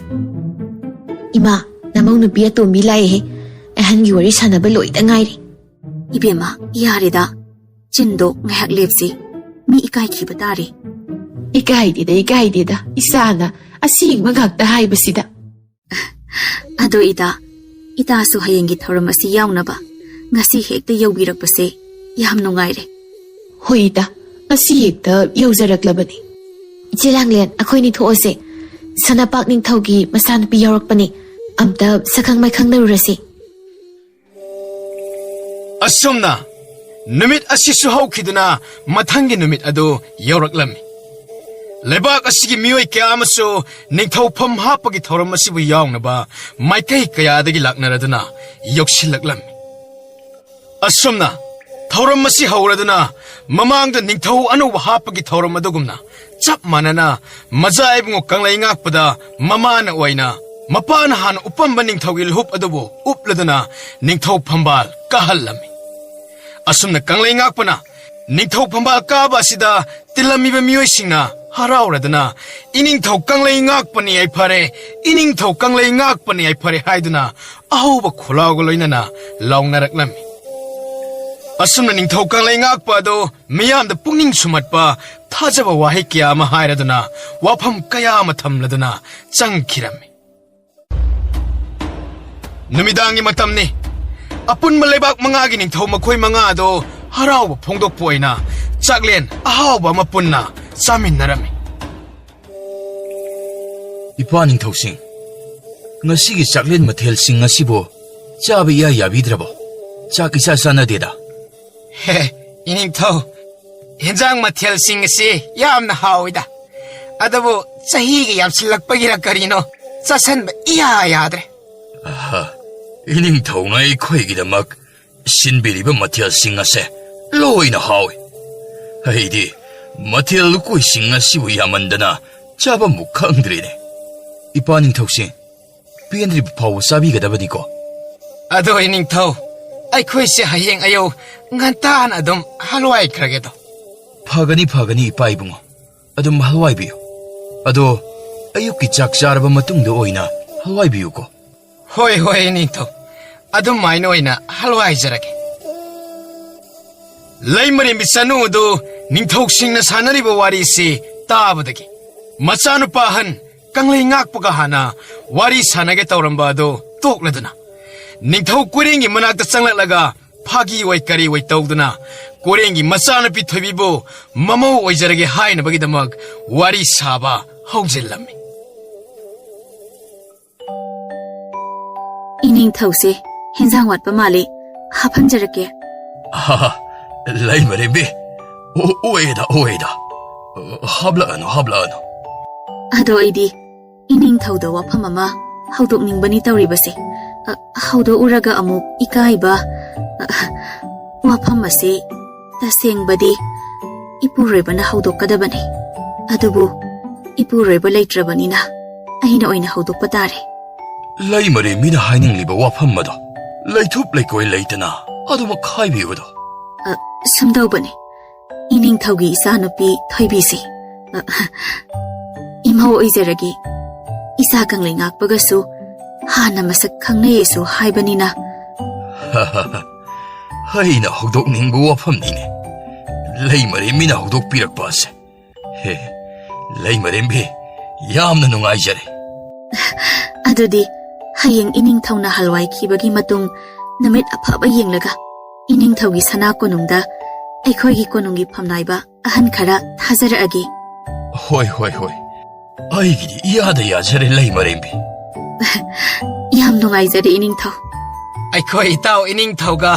ꯏꯃꯥ, ꯅꯃꯧ ꯅꯨꯄꯤ ꯑꯇꯣꯝꯕꯤ ꯂꯥꯛꯑꯦꯍꯦ꯫ ꯑꯍꯟꯒꯤ ꯋꯥꯔꯤ ꯁꯥꯟꯅꯕ ꯂꯣꯏꯗ ꯉꯥꯏꯔꯤ꯫ ꯏꯕꯦꯝꯃ, ꯌꯥꯔꯦꯗ꯫ ꯆꯤꯟꯗꯣ ꯉꯥꯏꯍꯥꯛ ꯂꯦꯞꯁꯤ꯫ ꯃꯤ ꯏꯀꯥꯏꯈꯤꯕ ꯇꯥꯔꯦ꯫ ꯏꯀꯥꯏꯗꯦꯗ, ꯏꯀꯥꯏꯗꯦꯗ, ꯏꯆꯥꯅ ꯑꯁꯦꯡꯕ ꯉꯥꯛꯇ ꯍꯥꯏꯕꯁꯤꯗ꯫ ꯑꯗꯣ ꯏꯇꯥ, ꯏꯇꯥꯁꯨ ꯍꯌꯦꯡꯒꯤ ꯊꯧꯔꯝ ꯑꯁꯤ ꯌꯥꯎꯅꯕ ꯉꯁꯤ ꯍꯦꯛꯇ ꯌꯧꯕꯤꯔꯛꯄꯁꯦ ꯌꯥꯝ ꯅꯨꯡꯉꯥꯏꯔꯦ꯫ ꯍꯣꯏ ꯏꯇꯥ, ꯉꯁꯤ ꯍꯦꯛꯇ ꯌꯧꯖꯔꯛꯂꯕꯅꯤ꯫ ꯏꯆꯦ ꯂꯥꯡꯂꯦꯟ, ꯑꯩꯈꯣꯏꯅꯤ ꯊꯣꯛꯑꯁꯦ꯫ ꯁꯅꯥꯄꯥꯛ ꯅꯤꯡꯊꯧꯒꯤ ꯃꯆꯥꯅꯨꯄꯤ ꯌꯥꯎꯔꯛꯄꯅꯤ꯫ ꯑꯝꯇ ꯁꯛꯈꯪ ꯃꯥꯏꯈꯪꯅꯔꯨꯔꯁꯤ꯫ ꯑꯁꯨꯝꯅ ꯅꯨꯃꯤꯠ ꯑꯁꯤꯁꯨ ꯍꯧꯈꯤꯗꯨꯅ ꯃꯊꯪꯒꯤ ꯅꯨꯃꯤꯠ ꯑꯗꯨ ꯌꯧꯔꯛꯂꯝꯃꯤ꯫ ꯂꯩꯕꯥꯛ ꯑꯁꯤꯒꯤ ꯃꯤꯑꯣꯏ ꯀꯌꯥ ꯑꯃꯁꯨ ꯅꯤꯡꯊꯧꯐꯝ ꯍꯥꯞꯄꯒꯤ ꯊꯧꯔꯝ ꯑꯁꯤꯕꯨ ꯌꯥꯎꯅꯕ ꯃꯥꯏꯀꯩ ꯀꯌꯥꯗꯒꯤ ꯂꯥꯛꯅꯔꯗꯨꯅ ꯌꯧꯁꯤꯜꯂꯛꯂꯝꯃꯤ꯫ ꯑꯁꯨꯝꯅ ꯊꯧꯔꯝ ꯑꯁꯤ ꯍꯧꯔꯗꯨꯅ ꯃꯃꯥꯡꯗ ꯅꯤꯡꯊꯧ ꯑꯅꯧꯕ ꯍꯥꯞꯄꯒꯤ ꯊꯧꯔꯝ ꯑꯗꯨꯒꯨꯝꯅ ꯆꯞ ꯃꯥꯟꯅꯅ ꯃꯖꯥ ꯏꯕꯨꯡꯉꯣ ꯀꯪꯂꯩꯉꯥꯛꯄꯗ ꯃꯃꯥꯅ ꯑꯣꯏꯅ ꯃꯄꯥꯅ ꯍꯥꯟꯅ ꯎꯞꯄꯝꯕ ꯅꯤꯡꯊꯧꯒꯤ ꯂꯨꯍꯨꯞ ꯑꯗꯨꯕꯨ ꯎꯞꯂꯗꯨꯅ ꯅꯤꯡꯊꯧ ꯐꯝꯕꯥꯜ ꯀꯥꯍꯜꯂꯝꯃꯤ꯫ ꯑꯁꯨꯝꯅ ꯀꯪꯂꯩꯉꯥꯛꯄꯅ ꯅꯤꯡꯊꯧ ꯐꯝꯕꯥꯜ ꯀꯥꯕ ꯑꯁꯤꯗ ꯇꯤꯜꯂꯝꯃꯤꯕ ꯃꯤꯑꯣꯏꯁꯤꯡꯅ ꯍꯔꯥꯎꯔꯗꯨꯅ, "ꯏꯅꯤꯡꯊꯧ ꯀꯪꯂꯩꯉꯥꯛꯄꯅ ꯌꯥꯏꯐꯔꯦ, ꯏꯅꯤꯡꯊꯧ ꯀꯪꯂꯩꯉꯥꯛꯄꯅ ꯌꯥꯏꯐꯔꯦ" ꯍꯥꯏꯗꯨꯅ ꯑꯍꯧꯕ ꯈꯣꯜꯂꯥꯎꯒ ꯂꯣꯏꯅꯅ ꯂꯥꯎꯅꯔꯛꯂꯝꯃꯤ꯫ ꯑꯁꯨꯝꯅ ꯅꯤꯡꯊꯧ ꯀꯪꯂꯩꯉꯥꯛꯄ ꯑꯗꯨ ꯃꯤꯌꯥꯝꯗ ꯄꯨꯛꯅꯤꯡ ꯁꯨꯝꯍꯠꯄ ꯊꯥꯖꯕ ꯋꯥꯍꯩ ꯀꯌꯥ ꯑꯃ ꯍꯥꯏꯔꯗꯨꯅ ꯋꯥꯐꯝ ꯀꯌꯥ ꯑꯃ ꯊꯝꯂꯗꯨꯅ ꯆꯪꯈꯤꯔꯝꯃꯤ꯫ ꯅꯨꯃꯤꯗꯥꯡꯒꯤ ꯃꯇꯝꯅꯤ꯫ ꯑꯄꯨꯟꯕ ꯂꯩꯕꯥꯛ ꯃꯉꯥꯒꯤ ꯅꯤꯡꯊꯧ ꯃꯈꯣꯏ ꯃꯉꯥ ꯑꯗꯨ ꯍꯔꯥꯎꯕ ꯐꯣꯡꯗꯣꯛꯄ ꯑꯣꯏꯅ ꯆꯥꯛꯂꯦꯟ ꯑꯍꯥꯎꯕ ꯑꯃ ꯄꯨꯟꯅ ꯆꯥꯃꯤꯟꯅꯔꯝꯃꯤ꯫ ꯏꯄꯥ ꯅꯤꯡꯊꯧꯁꯤꯡ, ꯉꯁꯤꯒꯤ ꯆꯥꯛꯂꯦꯟ ꯃꯊꯦꯜꯁꯤꯡ ꯑꯁꯤꯕꯨ ꯆꯥꯕ ꯏꯌꯥ ꯌꯥꯕꯤꯗ꯭ꯔꯕꯣ? ꯆꯥꯛ ꯏꯆꯥ ꯆꯥꯅꯗꯦꯗ꯫ ꯍꯦ, ꯏꯅꯤꯡꯊꯧ, ꯍꯦꯟꯖꯥꯡ ꯃꯊꯦꯜꯁꯤꯡ ꯑꯁꯤ ꯌꯥꯝꯅ ꯍꯥꯎꯏꯗ꯫ ꯑꯗꯨꯕꯨ ꯆꯍꯤꯒ ꯌꯥꯝꯁꯤꯜꯂꯛꯄꯒꯤꯔ ꯀꯔꯤꯅꯣ, ꯆꯥꯁꯟꯕ ꯏꯌꯥ ꯌꯥꯗ꯭ꯔꯦ꯫ ꯑꯍ, ꯏꯅꯤꯡꯊꯧꯅ ꯑꯩꯈꯣꯏꯒꯤꯗꯃꯛ ꯁꯤꯟꯕꯤꯔꯤꯕ ꯃꯊꯦꯜꯁꯤꯡ ꯑꯁꯦ ꯂꯣꯏꯅ ꯍꯥꯎꯏ꯫ ꯑꯩꯗꯤ ꯃꯊꯦꯜ ꯂꯨꯀꯣꯏꯁꯤꯡ ꯑꯁꯤꯕꯨ ꯌꯥꯝꯃꯟꯗꯅ ꯆꯥꯐꯝꯕꯨ ꯈꯪꯗ꯭ꯔꯦꯅꯦ꯫ ꯏꯄꯥ ꯅꯤꯡꯊꯧꯁꯦ, ꯄꯦꯟꯗ꯭ꯔꯤꯕ ꯐꯥꯎꯕ ꯆꯥꯕꯤꯒꯗꯕꯅꯤꯀꯣ꯫ ꯑꯗꯣ ꯏꯅꯤꯡꯊꯧ, ꯑꯩꯈꯣꯏꯁꯦ ꯍꯌꯦꯡ ꯑꯌꯧ ꯉꯟꯇꯥꯅ ꯑꯗꯨꯝ ꯍꯜꯋꯥꯏꯈ꯭ꯔꯒꯦꯗꯣ꯫ ꯐꯒꯅꯤ, ꯐꯒꯅꯤ, ꯏꯄꯥ ꯏꯕꯨꯡꯉꯣ꯫ ꯑꯗꯨꯝ ꯍꯜꯋꯥꯏꯕꯤꯌꯨ꯫ ꯑꯗꯣ ꯑꯌꯨꯛꯀꯤ ꯆꯥꯛ ꯆꯥꯔꯕ ꯃꯇꯨꯡꯗ ꯑꯣꯏꯅ ꯍꯜꯋꯥꯏꯕꯤꯌꯨꯀꯣ꯫ ꯍꯣꯏ, ꯍꯣꯏ, ꯏꯅꯤꯡꯊꯧ꯫ ꯑꯗꯨꯃꯥꯏꯅ ꯑꯣꯏꯅ ꯍꯜꯋꯥꯏꯖꯔꯒꯦ꯫ ꯂꯩꯃꯔꯦꯝꯕꯤ ꯆꯅꯨ ꯑꯗꯨ ꯅꯤꯡꯊꯧꯁꯤꯡꯅ ꯁꯥꯟꯅꯔꯤꯕ ꯋꯥꯔꯤꯁꯤ ꯇꯥꯕꯗꯒꯤ ꯃꯆꯥꯅꯨꯄꯥ ꯑꯍꯟ ꯀꯪꯂꯩ ꯉꯥꯛꯄꯒ ꯍꯥꯟꯅ ꯋꯥꯔꯤ ꯁꯥꯟꯅꯒꯦ ꯇꯧꯔꯝꯕ ꯑꯗꯨ ꯇꯣꯛꯂꯗꯨꯅ ꯅꯤꯡꯊꯧ ꯀꯣꯏꯔꯦꯡꯒꯤ ꯃꯅꯥꯛꯇ ꯆꯪꯂꯛꯂꯒ ꯐꯥꯒꯤ ꯑꯣꯏ ꯀꯔꯤ ꯑꯣꯏ ꯇꯧꯗꯨꯅ ꯀꯣꯏꯔꯦꯡꯒꯤ ꯃꯆꯥꯅꯨꯄꯤ ꯊꯣꯏꯕꯤꯕꯨ ꯃꯃꯧ ꯑꯣꯏꯖꯔꯒꯦ ꯍꯥꯏꯅꯕꯒꯤꯗꯃꯛ ꯋꯥꯔꯤ ꯁꯥꯕ ꯍꯧꯖꯤꯜꯂꯝꯃꯤ꯫ ꯏꯅꯤꯡꯊꯧꯁꯦ ꯍꯦꯟꯖꯥꯡ ꯋꯥꯠꯄ ꯃꯥꯜꯂꯤ, ꯍꯥꯞꯍꯟꯖꯔꯛꯀꯦ꯫ ꯑꯍꯥ, ꯂꯩꯃꯔꯦꯝꯕꯤ, ꯑꯣ, ꯑꯣꯏꯗ, ꯑꯣꯏꯗ꯫ ꯍꯥꯞꯂꯛꯑꯅꯨ, ꯍꯥꯞꯂꯛꯑꯅꯨ꯫ ꯑꯗꯣ ꯑꯩꯗꯤ ꯏꯅꯤꯡꯊꯧꯗ ꯋꯥꯐꯝ ꯑꯃ ꯍꯧꯗꯣꯛꯅꯤꯡꯕꯅꯤ ꯇꯧꯔꯤꯕꯁꯦ꯫ ꯑ, ꯍꯧꯗꯣꯛꯎꯔꯒ ꯑꯃꯨꯛ ꯏꯀꯥꯏꯕ꯫ ꯑ, ꯋꯥꯐꯝ ꯑꯁꯤ ꯇꯁꯦꯡꯕꯗꯤ ꯏꯄꯨꯔꯣꯏꯕꯅ ꯍꯧꯗꯣꯛꯀꯗꯕꯅꯤ꯫ ꯑꯗꯨꯕꯨ ꯏꯄꯨꯔꯣꯏꯕ ꯂꯩꯇ꯭ꯔꯕꯅꯤꯅ ꯑꯩꯅ ꯑꯣꯏꯅ ꯍꯧꯗꯣꯛꯄ ꯇꯥꯔꯦ꯫ ꯂꯩꯃꯔꯦꯝꯕꯤꯅ ꯍꯥꯏꯅꯤꯡꯂꯤꯕ ꯋꯥꯐꯝ ꯑꯗꯣ ꯂꯩꯊꯨꯞ ꯂꯩꯀꯣꯏ ꯂꯩꯇꯅ ꯑꯗꯨꯃꯛ ꯍꯥꯏꯕꯤꯌꯨꯗꯣ꯫ ꯑ, ꯁꯨꯝꯗꯧꯕꯅꯤ, ꯏꯅꯤꯡꯊꯧꯒꯤ ꯏꯆꯥꯅꯨꯄꯤ ꯊꯣꯏꯕꯤꯁꯦ, ꯑ, ꯏꯃꯧ ꯑꯣꯏꯖꯔꯒꯦ꯫ ꯏꯆꯥ ꯀꯪꯂꯩ ꯉꯥꯛꯄꯒꯁꯨ ꯍꯥꯟꯅ ꯃꯁꯛ ꯈꯪꯅꯩꯌꯦꯁꯨ ꯍꯥꯏꯕꯅꯤꯅ꯫ ꯑꯩꯅ ꯍꯧꯗꯣꯛꯅꯤꯡꯕ ꯋꯥꯐꯝꯅꯤꯅꯦ, ꯂꯩꯃꯔꯦꯝꯕꯤꯅ ꯍꯧꯗꯣꯛꯄꯤꯔꯛꯄ ꯑꯁꯦ꯫ ꯍꯦ, ꯂꯩꯃꯔꯦꯝꯕꯤ, ꯌꯥꯝꯅ ꯅꯨꯡꯉꯥꯏꯖꯔꯦ꯫ ꯑꯗꯨꯗꯤ ꯍꯌꯦꯡ ꯏꯅꯤꯡꯊꯧꯅ ꯍꯜꯋꯥꯏꯈꯤꯕꯒꯤ ꯃꯇꯨꯡ ꯅꯨꯃꯤꯠ ꯑꯐꯕ ꯌꯦꯡꯂꯒ ꯏꯅꯤꯡꯊꯧꯒꯤ ꯁꯅꯥ ꯀꯣꯅꯨꯡꯗ ꯑꯩꯈꯣꯏꯒꯤ ꯀꯣꯅꯨꯡꯒꯤ ꯐꯝꯅꯥꯏꯕ ꯑꯍꯟ ꯈꯔ ꯊꯥꯖꯔꯛꯑꯒꯦ꯫ ꯍꯣꯏ, ꯍꯣꯏ, ꯍꯣꯏ꯫ ꯑꯩꯒꯤꯗꯤ ꯏꯌꯥꯗ ꯌꯥꯖꯔꯦ, ꯂꯩꯃꯔꯦꯝꯕꯤ꯫ ꯌꯥꯝ ꯅꯨꯡꯉꯥꯏꯖꯔꯦ, ꯏꯅꯤꯡꯊꯧ꯫ ꯑꯩꯈꯣꯏ ꯏꯇꯥꯎ ꯏꯅꯤꯡꯊꯧꯒ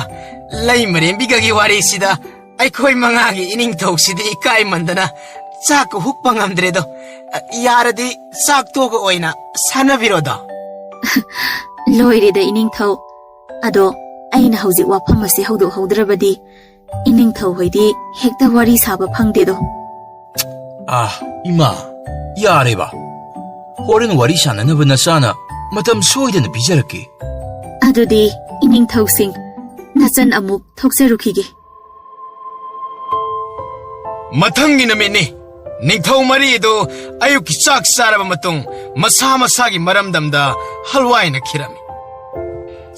ꯂꯩꯃꯔꯦꯝꯕꯤꯒꯒꯤ ꯋꯥꯔꯤꯁꯤꯗ ꯑꯩꯈꯣꯏ ꯃꯉꯥꯒꯤ ꯏꯅꯤꯡꯊꯧꯁꯤꯗꯤ ꯏꯀꯥꯏꯃꯟꯗꯅ ꯆꯥꯛꯀ ꯍꯨꯛꯄ ꯉꯝꯗ꯭ꯔꯦꯗꯣ꯫ ꯌꯥꯔꯗꯤ ꯆꯥꯛ ꯇꯣꯛꯑꯒ ꯑꯣꯏꯅ ꯁꯥꯟꯅꯕꯤꯔꯣꯗꯣ꯫ ꯂꯣꯏꯔꯦꯗ, ꯏꯅꯤꯡꯊꯧ꯫ ꯑꯗꯣ ꯑꯩꯅ ꯍꯧꯖꯤꯛ ꯋꯥꯐꯝ ꯑꯁꯤ ꯍꯧꯗꯣꯛꯍꯧꯗ꯭ꯔꯕꯗꯤ ꯏꯅꯤꯡꯊꯧ ꯍꯣꯏꯗꯤ ꯍꯦꯛꯇ ꯋꯥꯔꯤ ꯁꯥꯕ ꯐꯪꯗꯦꯗꯣ꯫ ꯑꯥ, ꯏꯃꯥ, ꯌꯥꯔꯦꯕ꯫ ꯍꯣꯔꯦꯟ ꯋꯥꯔꯤ ꯁꯥꯟꯅꯅꯕ ꯅꯆꯥꯅ ꯃꯇꯝ ꯁꯣꯏꯗꯅ ꯄꯤꯖꯔꯛꯀꯦ꯫ ꯑꯗꯨꯗꯤ ꯏꯅꯤꯡꯊꯧꯁꯤꯡ, ꯅꯆꯟ ꯑꯃꯨꯛ ꯊꯣꯛꯆꯔꯨꯈꯤꯒꯦ꯫ ꯃꯊꯪꯒꯤ ꯅꯨꯃꯤꯠꯅꯤ꯫ ꯅꯤꯡꯊꯧ ꯃꯔꯤ ꯑꯗꯨ ꯑꯌꯨꯛꯀꯤ ꯆꯥꯛ ꯆꯥꯔꯕ ꯃꯇꯨꯡ ꯃꯁꯥ ꯃꯁꯥꯒꯤ ꯃꯔꯝꯗꯝꯗ ꯍꯜꯋꯥꯏꯅꯈꯤꯔꯝꯃꯤ꯫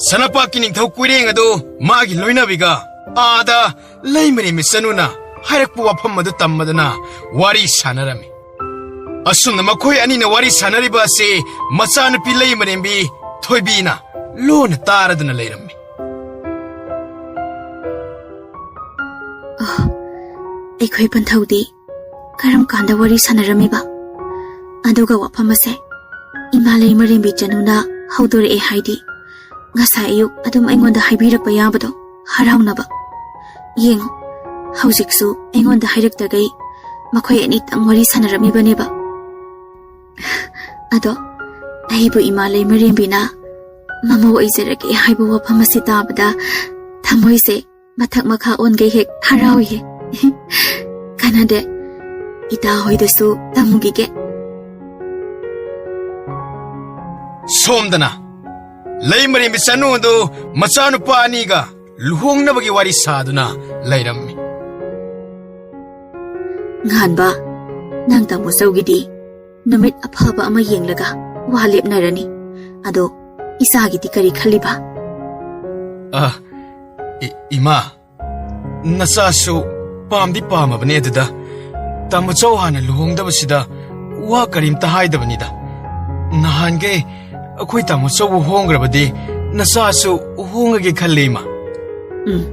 ꯁꯅꯥꯄꯥꯛꯀꯤ ꯅꯤꯡꯊꯧ ꯀꯨꯏꯔꯦꯡ ꯑꯗꯨ ꯃꯥꯒꯤ ꯂꯣꯏꯅꯕꯤꯒ ꯑꯥꯗ ꯂꯩꯃꯔꯦꯝꯕꯤ ꯆꯅꯨꯅ ꯍꯥꯏꯔꯛꯄ ꯋꯥꯐꯝ ꯑꯗꯨ ꯇꯝꯃꯗꯅ ꯋꯥꯔꯤ ꯁꯥꯟꯅꯔꯝꯃꯤ꯫ ꯑꯁꯨꯝꯅ ꯃꯈꯣꯏ ꯑꯅꯤꯅ ꯋꯥꯔꯤ ꯁꯥꯟꯅꯔꯤꯕ ꯑꯁꯤ ꯃꯆꯥꯅꯨꯄꯤ ꯂꯩꯃꯔꯦꯝꯕꯤ ꯊꯣꯏꯕꯤꯅ ꯂꯣꯟꯅ ꯇꯥꯔꯗꯨꯅ ꯂꯩꯔꯝꯃꯤ꯫ ꯑ, ꯑꯩꯈꯣꯏ ꯄꯟꯊꯧꯗꯤ ꯀꯔꯝ ꯀꯥꯟꯗ ꯋꯥꯔꯤ ꯁꯥꯟꯅꯔꯝꯃꯤꯕ? ꯑꯗꯨꯒ ꯋꯥꯐꯝ ꯑꯁꯦ ꯏꯃꯥ ꯂꯩꯃꯔꯦꯝꯕꯤ ꯆꯅꯨꯅ ꯍꯧꯗꯣꯔꯛꯑꯦ ꯍꯥꯏꯗꯤ, ꯉꯁꯥꯏ ꯑꯌꯨꯛ ꯑꯗꯨꯝ ꯑꯩꯉꯣꯟꯗ ꯍꯥꯏꯕꯤꯔꯛꯄ ꯌꯥꯕꯗꯣ, ꯍꯔꯥꯎꯅꯕ꯫ ꯌꯦꯡꯉꯣ, ꯍꯧꯖꯤꯛꯁꯨ ꯑꯩꯉꯣꯟꯗ ꯍꯥꯏꯔꯛꯇꯈꯩ ꯃꯈꯣꯏ ꯑꯅꯤꯇꯪ ꯋꯥꯔꯤ ꯁꯥꯟꯅꯔꯝꯃꯤꯕꯅꯦꯕ꯫ ꯑꯗꯣ ꯑꯩꯕꯨ ꯏꯃꯥ ꯂꯩꯃꯔꯦꯝꯕꯤꯅ ꯃꯃꯧ ꯑꯣꯏꯖꯔꯒꯦ ꯍꯥꯏꯕ ꯋꯥꯐꯝ ꯑꯁꯤ ꯇꯥꯕꯗ ꯊꯃꯣꯏꯁꯦ ꯃꯊꯛ ꯃꯈꯥ ꯑꯣꯟꯒꯩ ꯍꯦꯛ ꯍꯔꯥꯎꯏꯍꯦ꯫ ꯀꯥꯟꯅꯗꯦ, ꯏꯇꯥ ꯍꯣꯏꯗꯁꯨ ꯇꯝꯃꯨꯈꯤꯒꯦ꯫ ꯁꯣꯝꯗꯅ ꯂꯩꯃꯔꯦꯝꯕꯤ ꯆꯅꯨ ꯑꯗꯨ ꯃꯆꯥꯅꯨꯄꯥ ꯑꯅꯤꯒ ꯂꯨꯍꯣꯡꯅꯕꯒꯤ ꯋꯥꯔꯤ ꯁꯥꯗꯨꯅ ꯂꯩꯔꯝꯃꯤ꯫ ꯉꯥꯟꯕ, ꯅꯪ ꯇꯥꯃꯣ ꯆꯧꯒꯤꯗꯤ ꯅꯨꯃꯤꯠ ꯑꯐꯕ ꯑꯃ ꯌꯦꯡꯂꯒ ꯋꯥ ꯂꯦꯞꯅꯔꯅꯤ꯫ ꯑꯗꯣ ꯏꯆꯥꯒꯤꯗꯤ ꯀꯔꯤ ꯈꯜꯂꯤꯕ? ꯑ, ꯏ-, ꯏꯃꯥ, ꯅꯆꯥꯁꯨ ꯄꯥꯝꯗꯤ ꯄꯥꯝꯃꯕꯅꯦ, ꯑꯗꯨꯗ ꯇꯥꯃꯣ ꯆꯧ ꯍꯥꯟꯅ ꯂꯨꯍꯣꯡꯗꯕꯁꯤꯗ ꯋꯥ ꯀꯔꯤꯝꯇ ꯍꯥꯏꯗꯕꯅꯤꯗ꯫ ꯅꯍꯥꯟꯈꯩ ꯑꯩꯈꯣꯏ ꯇꯥꯃꯣ ꯆꯧꯕꯨ ꯍꯣꯡꯈ꯭ꯔꯕꯗꯤ ꯅꯆꯥꯁꯨ ꯍꯣꯡꯉꯒꯦ ꯈꯜꯂꯦ, ꯏꯃꯥ꯫ ꯎꯝ,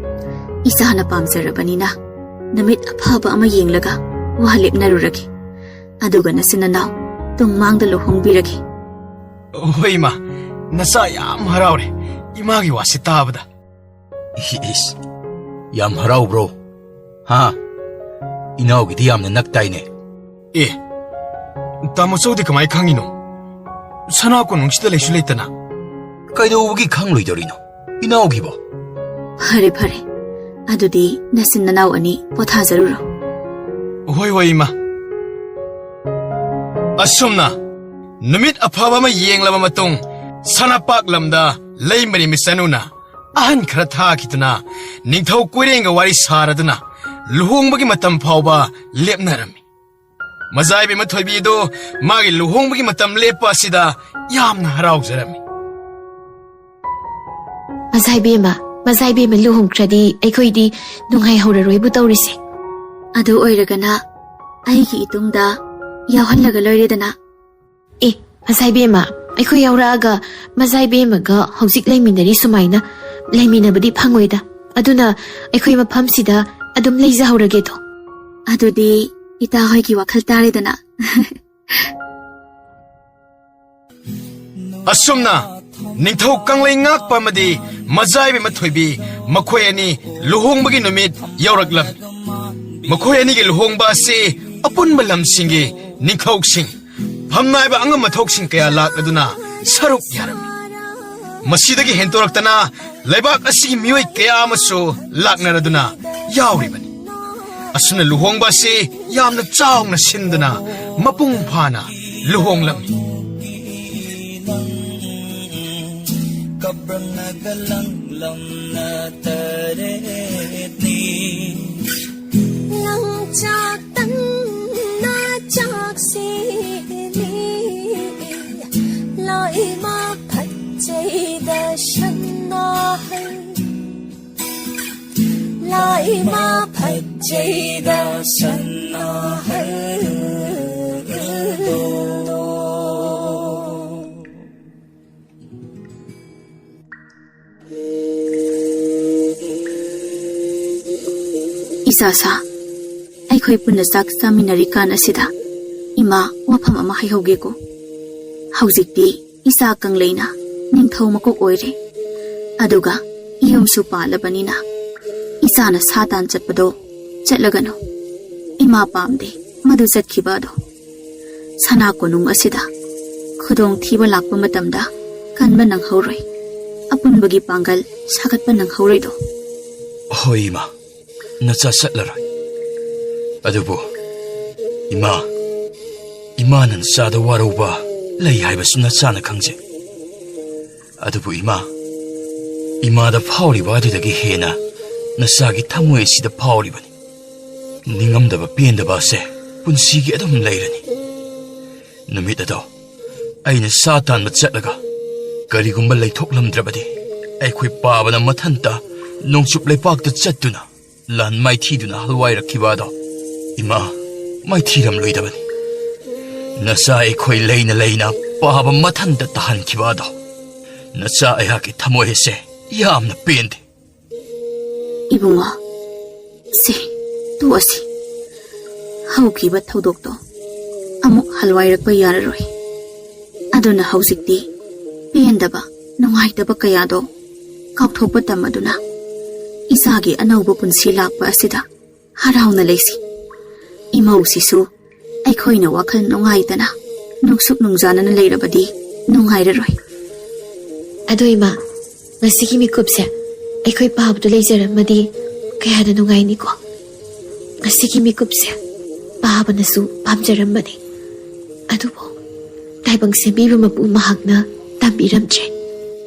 ꯏꯆꯥꯅ ꯄꯥꯝꯖꯔꯕꯅꯤꯅ ꯅꯨꯃꯤꯠ ꯑꯐꯕ ꯑꯃ ꯌꯦꯡꯂꯒ ꯋꯥ ꯂꯦꯞꯅꯔꯨꯔꯒꯦ꯫ ꯑꯗꯨꯒ ꯅꯆꯤꯟ ꯅꯅꯥꯎ ꯇꯨꯡ ꯃꯥꯡꯗ ꯂꯨꯍꯣꯡꯕꯤꯔꯒꯦ꯫ ꯍꯣꯏ, ꯏꯃꯥ, ꯅꯆꯥ ꯌꯥꯝ ꯍꯔꯥꯎꯔꯦ ꯏꯃꯥꯒꯤ ꯋꯥꯁꯤ ꯇꯥꯕꯗ꯫ ꯏꯁ, ꯏꯁ, ꯌꯥꯝ ꯍꯔꯥꯎꯕ꯭ꯔꯣ? ꯍꯥ? ꯏꯅꯥꯎꯒꯤꯗꯤ ꯌꯥꯝꯅ ꯅꯛꯇꯥꯏꯅꯦ꯫ ꯑꯦ, ꯇꯥꯃꯣ ꯆꯧꯗꯤ ꯀꯃꯥꯏ ꯈꯪꯉꯤꯅꯣ? ꯁꯅꯥ ꯀꯣꯅꯨꯡꯁꯤꯗ ꯂꯩꯁꯨ ꯂꯩꯇꯅ꯫ ꯀꯩꯗꯧꯕꯒꯤ ꯈꯪꯂꯣꯏꯗꯧꯔꯤꯅꯣ ꯏꯅꯥꯎꯒꯤꯕꯣ? ꯐꯔꯦ, ꯐꯔꯦ, ꯑꯗꯨꯗꯤ ꯅꯆꯤꯟ ꯅꯅꯥꯎ ꯑꯅꯤ ꯄꯣꯊꯥꯖꯔꯨꯔꯣ꯫ ꯍꯣꯏ, ꯍꯣꯏ, ꯏꯃꯥ꯫ ꯑꯁꯨꯝꯅ ꯅꯨꯃꯤꯠ ꯑꯐꯕ ꯑꯃ ꯌꯦꯡꯂꯕ ꯃꯇꯨꯡ, ꯁꯅꯥꯄꯥꯛ ꯂꯝꯗ ꯂꯩꯃꯔꯦꯝꯕꯤ ꯆꯅꯨꯅ ꯑꯍꯟ ꯈꯔ ꯊꯥꯈꯤꯗꯨꯅ ꯅꯤꯡꯊꯧ ꯀꯣꯏꯔꯦꯡꯒ ꯋꯥꯔꯤ ꯁꯥꯔꯗꯨꯅ ꯂꯨꯍꯣꯡꯕꯒꯤ ꯃꯇꯝ ꯐꯥꯎꯕ ꯂꯦꯞꯅꯔꯝꯃꯤ꯫ ꯃꯖꯥꯏꯕꯦꯝꯃ ꯊꯣꯏꯕꯤꯗꯨ ꯃꯥꯒꯤ ꯂꯨꯍꯣꯡꯕꯒꯤ ꯃꯇꯝ ꯂꯦꯞꯄ ꯑꯁꯤꯗ ꯌꯥꯝꯅ ꯍꯔꯥꯎꯖꯔꯝꯃꯤ꯫ ꯃꯖꯥꯏꯕꯦꯝꯃ, ꯃꯖꯥꯏꯕꯦꯝꯃ ꯂꯨꯍꯣꯡꯈ꯭ꯔꯗꯤ ꯑꯩꯈꯣꯏꯗꯤ ꯅꯨꯡꯉꯥꯏꯍꯧꯔꯔꯣꯏꯕꯨ ꯇꯧꯔꯤꯁꯦ꯫ ꯑꯗꯨ ꯑꯣꯏꯔꯒꯅ ꯑꯩꯒꯤ ꯏꯇꯨꯡꯗ ꯌꯥꯎꯍꯜꯂꯒ ꯂꯣꯏꯔꯦꯗꯅ꯫ ꯑꯦ, ꯃꯖꯥꯏꯕꯦꯝꯃ, ꯑꯩꯈꯣꯏ ꯌꯥꯎꯔꯛꯑꯒ ꯃꯖꯥꯏꯕꯦꯝꯃꯒ ꯍꯧꯖꯤꯛ ꯂꯩꯃꯤꯟꯅꯔꯤ ꯁꯨꯃꯥꯏꯅ ꯂꯩꯃꯤꯟꯅꯕꯗꯤ ꯐꯪꯉꯣꯏꯗ꯫ ꯑꯗꯨꯅ ꯑꯩꯈꯣꯏ ꯃꯐꯝꯁꯤꯗ ꯑꯗꯨꯝ ꯂꯩꯖꯍꯧꯔꯒꯦꯗꯣ꯫ ꯑꯗꯨꯗꯤ ꯏꯇꯥ ꯍꯣꯏꯒꯤ ꯋꯥꯈꯜ ꯇꯥꯔꯦꯗꯅ꯫ ꯑꯁꯨꯝꯅ ꯅꯤꯡꯊꯧ ꯀꯪꯂꯩ ꯉꯥꯛꯄ ꯑꯃꯗꯤ ꯃꯖꯥꯏꯕꯦꯝꯃ ꯊꯣꯏꯕꯤ ꯃꯈꯣꯏ ꯑꯅꯤ ꯂꯨꯍꯣꯡꯕꯒꯤ ꯅꯨꯃꯤꯠ ꯌꯧꯔꯛꯂꯝꯃꯤ꯫ ꯃꯈꯣꯏ ꯑꯅꯤꯒꯤ ꯂꯨꯍꯣꯡꯕ ꯑꯁꯤ ꯑꯄꯨꯟꯕ ꯂꯝꯁꯤꯡꯒꯤ ꯅꯤꯡꯊꯧꯁꯤꯡ, ꯐꯝꯅꯥꯏꯕ ꯑꯉꯝ ꯑꯊꯧꯁꯤꯡ ꯀꯌꯥ ꯂꯥꯛꯂꯗꯨꯅ ꯁꯔꯨꯛ ꯌꯥꯔꯝꯃꯤ꯫ ꯃꯁꯤꯗꯒꯤ ꯍꯦꯟꯗꯣꯔꯛꯇꯅ ꯂꯩꯕꯥꯛ ꯑꯁꯤꯒꯤ ꯃꯤꯑꯣꯏ ꯀꯌꯥ ꯑꯃꯁꯨ ꯂꯥꯛꯅꯔꯗꯨꯅ ꯌꯥꯎꯔꯤꯕꯅꯤ꯫ ꯑꯁꯨꯝꯅ ꯂꯨꯍꯣꯡꯕ ꯑꯁꯤ ꯌꯥꯝꯅ ꯆꯥꯎꯅ ꯁꯤꯟꯗꯨꯅ ꯃꯄꯨꯡ ꯐꯥꯅ ꯂꯨꯍꯣꯡꯂꯝꯃꯤ꯫ ꯀꯞꯔꯝꯂꯒ ꯂꯪꯂꯝꯅ ꯇꯔꯦꯠꯅꯤ꯫ ꯂꯪꯆꯥꯛꯇꯪꯅ ꯆꯥꯛꯁꯤ ꯂꯥꯛꯏꯃ ꯐꯠꯆꯩꯗ ꯁꯟꯅꯥꯍꯩ꯫ ꯂꯥꯛꯏꯃ ꯐꯠꯆꯩꯗ ꯁꯟꯅꯥꯍꯩ꯫ ꯏꯆꯥꯁꯥ, ꯑꯩꯈꯣꯏ ꯄꯨꯟꯅ ꯆꯥꯛ ꯆꯥꯃꯤꯟꯅꯔꯤꯀꯥꯟ ꯑꯁꯤꯗ ꯏꯃꯥ ꯋꯥꯐꯝ ꯑꯃ ꯍꯥꯏꯍꯧꯒꯦꯀꯣ꯫ ꯍꯧꯖꯤꯛꯇꯤ ꯏꯆꯥ ꯀꯪꯂꯩꯅ ꯅꯤꯡꯊꯧ ꯃꯀꯣꯛ ꯑꯣꯏꯔꯦ꯫ ꯑꯗꯨꯒ ꯌꯨꯝꯁꯨ ꯄꯥꯜꯂꯕꯅꯤꯅ ꯏꯆꯥꯅ ꯁꯥ ꯇꯥꯟ ꯆꯠꯄꯗꯣ ꯆꯠꯂꯒꯅꯨ꯫ ꯏꯃꯥ ꯄꯥꯝꯗꯦ ꯃꯗꯨ ꯆꯠꯈꯤꯕ ꯑꯗꯣ꯫ ꯁꯅꯥ ꯀꯣꯅꯨꯡ ꯑꯁꯤꯗ ꯈꯨꯗꯣꯡꯊꯤꯕ ꯂꯥꯛꯄ ꯃꯇꯝꯗ ꯀꯟꯕ ꯅꯪꯍꯧꯔꯣꯏ꯫ ꯑꯄꯨꯟꯕꯒꯤ ꯄꯥꯡꯒꯜ ꯁꯥꯒꯠꯄ ꯅꯪꯍꯧꯔꯣꯏꯗꯣ꯫ ꯍꯣꯏ ꯏꯃꯥ, ꯅꯆꯥ ꯆꯠꯂꯔꯣꯏ꯫ ꯑꯗꯨꯕꯨ ꯏꯃꯥ, ꯏꯃꯥꯅ ꯅꯆꯥꯗ ꯋꯥꯔꯧꯕ ꯂꯩ ꯍꯥꯏꯕꯁꯨ ꯅꯆꯥꯅ ꯈꯪꯖꯩ꯫ ꯑꯗꯨꯕꯨ ꯏꯃꯥ, ꯏꯃꯥꯗ ꯐꯥꯎꯔꯤꯕ ꯑꯗꯨꯗꯒꯤ ꯍꯦꯟꯅ ꯅꯆꯥꯒꯤ ꯊꯃꯣꯏ ꯑꯁꯤꯗ ꯐꯥꯎꯔꯤꯕꯅꯤ꯫ ꯅꯤꯡꯉꯝꯗꯕ ꯄꯦꯟꯗꯕ ꯑꯁꯦ ꯄꯨꯟꯁꯤꯒꯤ ꯑꯗꯨꯝ ꯂꯩꯔꯅꯤ꯫ ꯅꯨꯃꯤꯠ ꯑꯗꯣ ꯑꯩꯅ ꯁꯥ ꯇꯥꯟꯕ ꯆꯠꯂꯒ ꯀꯔꯤꯒꯨꯝꯕ ꯂꯩꯊꯣꯛꯂꯝꯗ꯭ꯔꯕꯗꯤ, ꯑꯩꯈꯣꯏ ꯄꯥꯕꯅ ꯃꯊꯟꯇ ꯅꯣꯡꯆꯨꯞ ꯂꯩꯄꯥꯛꯇ ꯆꯠꯇꯨꯅ ꯂꯥꯟ ꯃꯥꯏꯊꯤꯗꯨꯅ ꯍꯜꯋꯥꯏꯔꯛꯈꯤꯕ ꯑꯗꯣ, ꯏꯃꯥ, ꯃꯥꯏꯊꯤꯔꯝꯂꯣꯏꯗꯕꯅꯤ꯫ ꯅꯆꯥ ꯑꯩꯈꯣꯏ ꯂꯩꯅ ꯂꯩꯅ ꯄꯥꯕ ꯃꯊꯟꯇ ꯇꯥꯍꯟꯈꯤꯕ ꯑꯗꯣ, ꯅꯆꯥ ꯑꯩꯍꯥꯛꯀꯤ ꯊꯃꯣꯏ ꯑꯁꯦ ꯌꯥꯝꯅ ꯄꯦꯟꯗꯦ꯫ ꯏꯕꯨꯡꯉꯣ, ꯁꯦ, ꯇꯣꯛꯑꯁꯤ꯫ ꯍꯧꯈꯤꯕ ꯊꯧꯗꯣꯛꯇꯣ ꯑꯃꯨꯛ ꯍꯜꯋꯥꯏꯔꯛꯄ ꯌꯥꯔꯔꯣꯏ꯫ ꯑꯗꯨꯅ ꯍꯧꯖꯤꯛꯇꯤ ꯄꯦꯟꯗꯕ, ꯅꯨꯡꯉꯥꯏꯇꯕ ꯀꯌꯥꯗꯣ ꯀꯥꯎꯊꯣꯛꯄ ꯇꯝꯃꯗꯨꯅ ꯏꯆꯥꯒꯤ ꯑꯅꯧꯕ ꯄꯨꯟꯁꯤ ꯂꯥꯛꯄ ꯑꯁꯤꯗ ꯍꯔꯥꯎꯅ ꯂꯩꯁꯤ꯫ ꯏꯃꯧꯁꯤꯁꯨ ꯑꯩꯈꯣꯏꯅ ꯋꯥꯈꯜ ꯅꯨꯡꯉꯥꯏꯇꯅ ꯅꯨꯡꯁꯨꯛ ꯅꯨꯡꯖꯥꯅꯅ ꯂꯩꯔꯕꯗꯤ ꯅꯨꯡꯉꯥꯏꯔꯔꯣꯏ꯫ ꯑꯗꯣ ꯏꯃꯥ, ꯉꯁꯤꯒꯤ ꯃꯤꯀꯨꯞꯁꯦ ꯑꯩꯈꯣꯏ ꯄꯥꯕꯗꯨ ꯂꯩꯖꯔꯝꯃꯗꯤ ꯀꯌꯥꯗ ꯅꯨꯡꯉꯥꯏꯅꯤꯀꯣ꯫ ꯉꯁꯤꯒꯤ ꯃꯤꯀꯨꯞꯁꯦ ꯄꯥꯕꯅꯁꯨ ꯄꯥꯝꯖꯔꯝꯕꯅꯤ꯫ ꯑꯗꯨꯕꯨ ꯇꯥꯏꯕꯪ ꯁꯦꯝꯕꯤꯕ ꯃꯄꯨ ꯃꯍꯥꯛꯅ ꯇꯝꯕꯤꯔꯝꯗ꯭ꯔꯦ꯫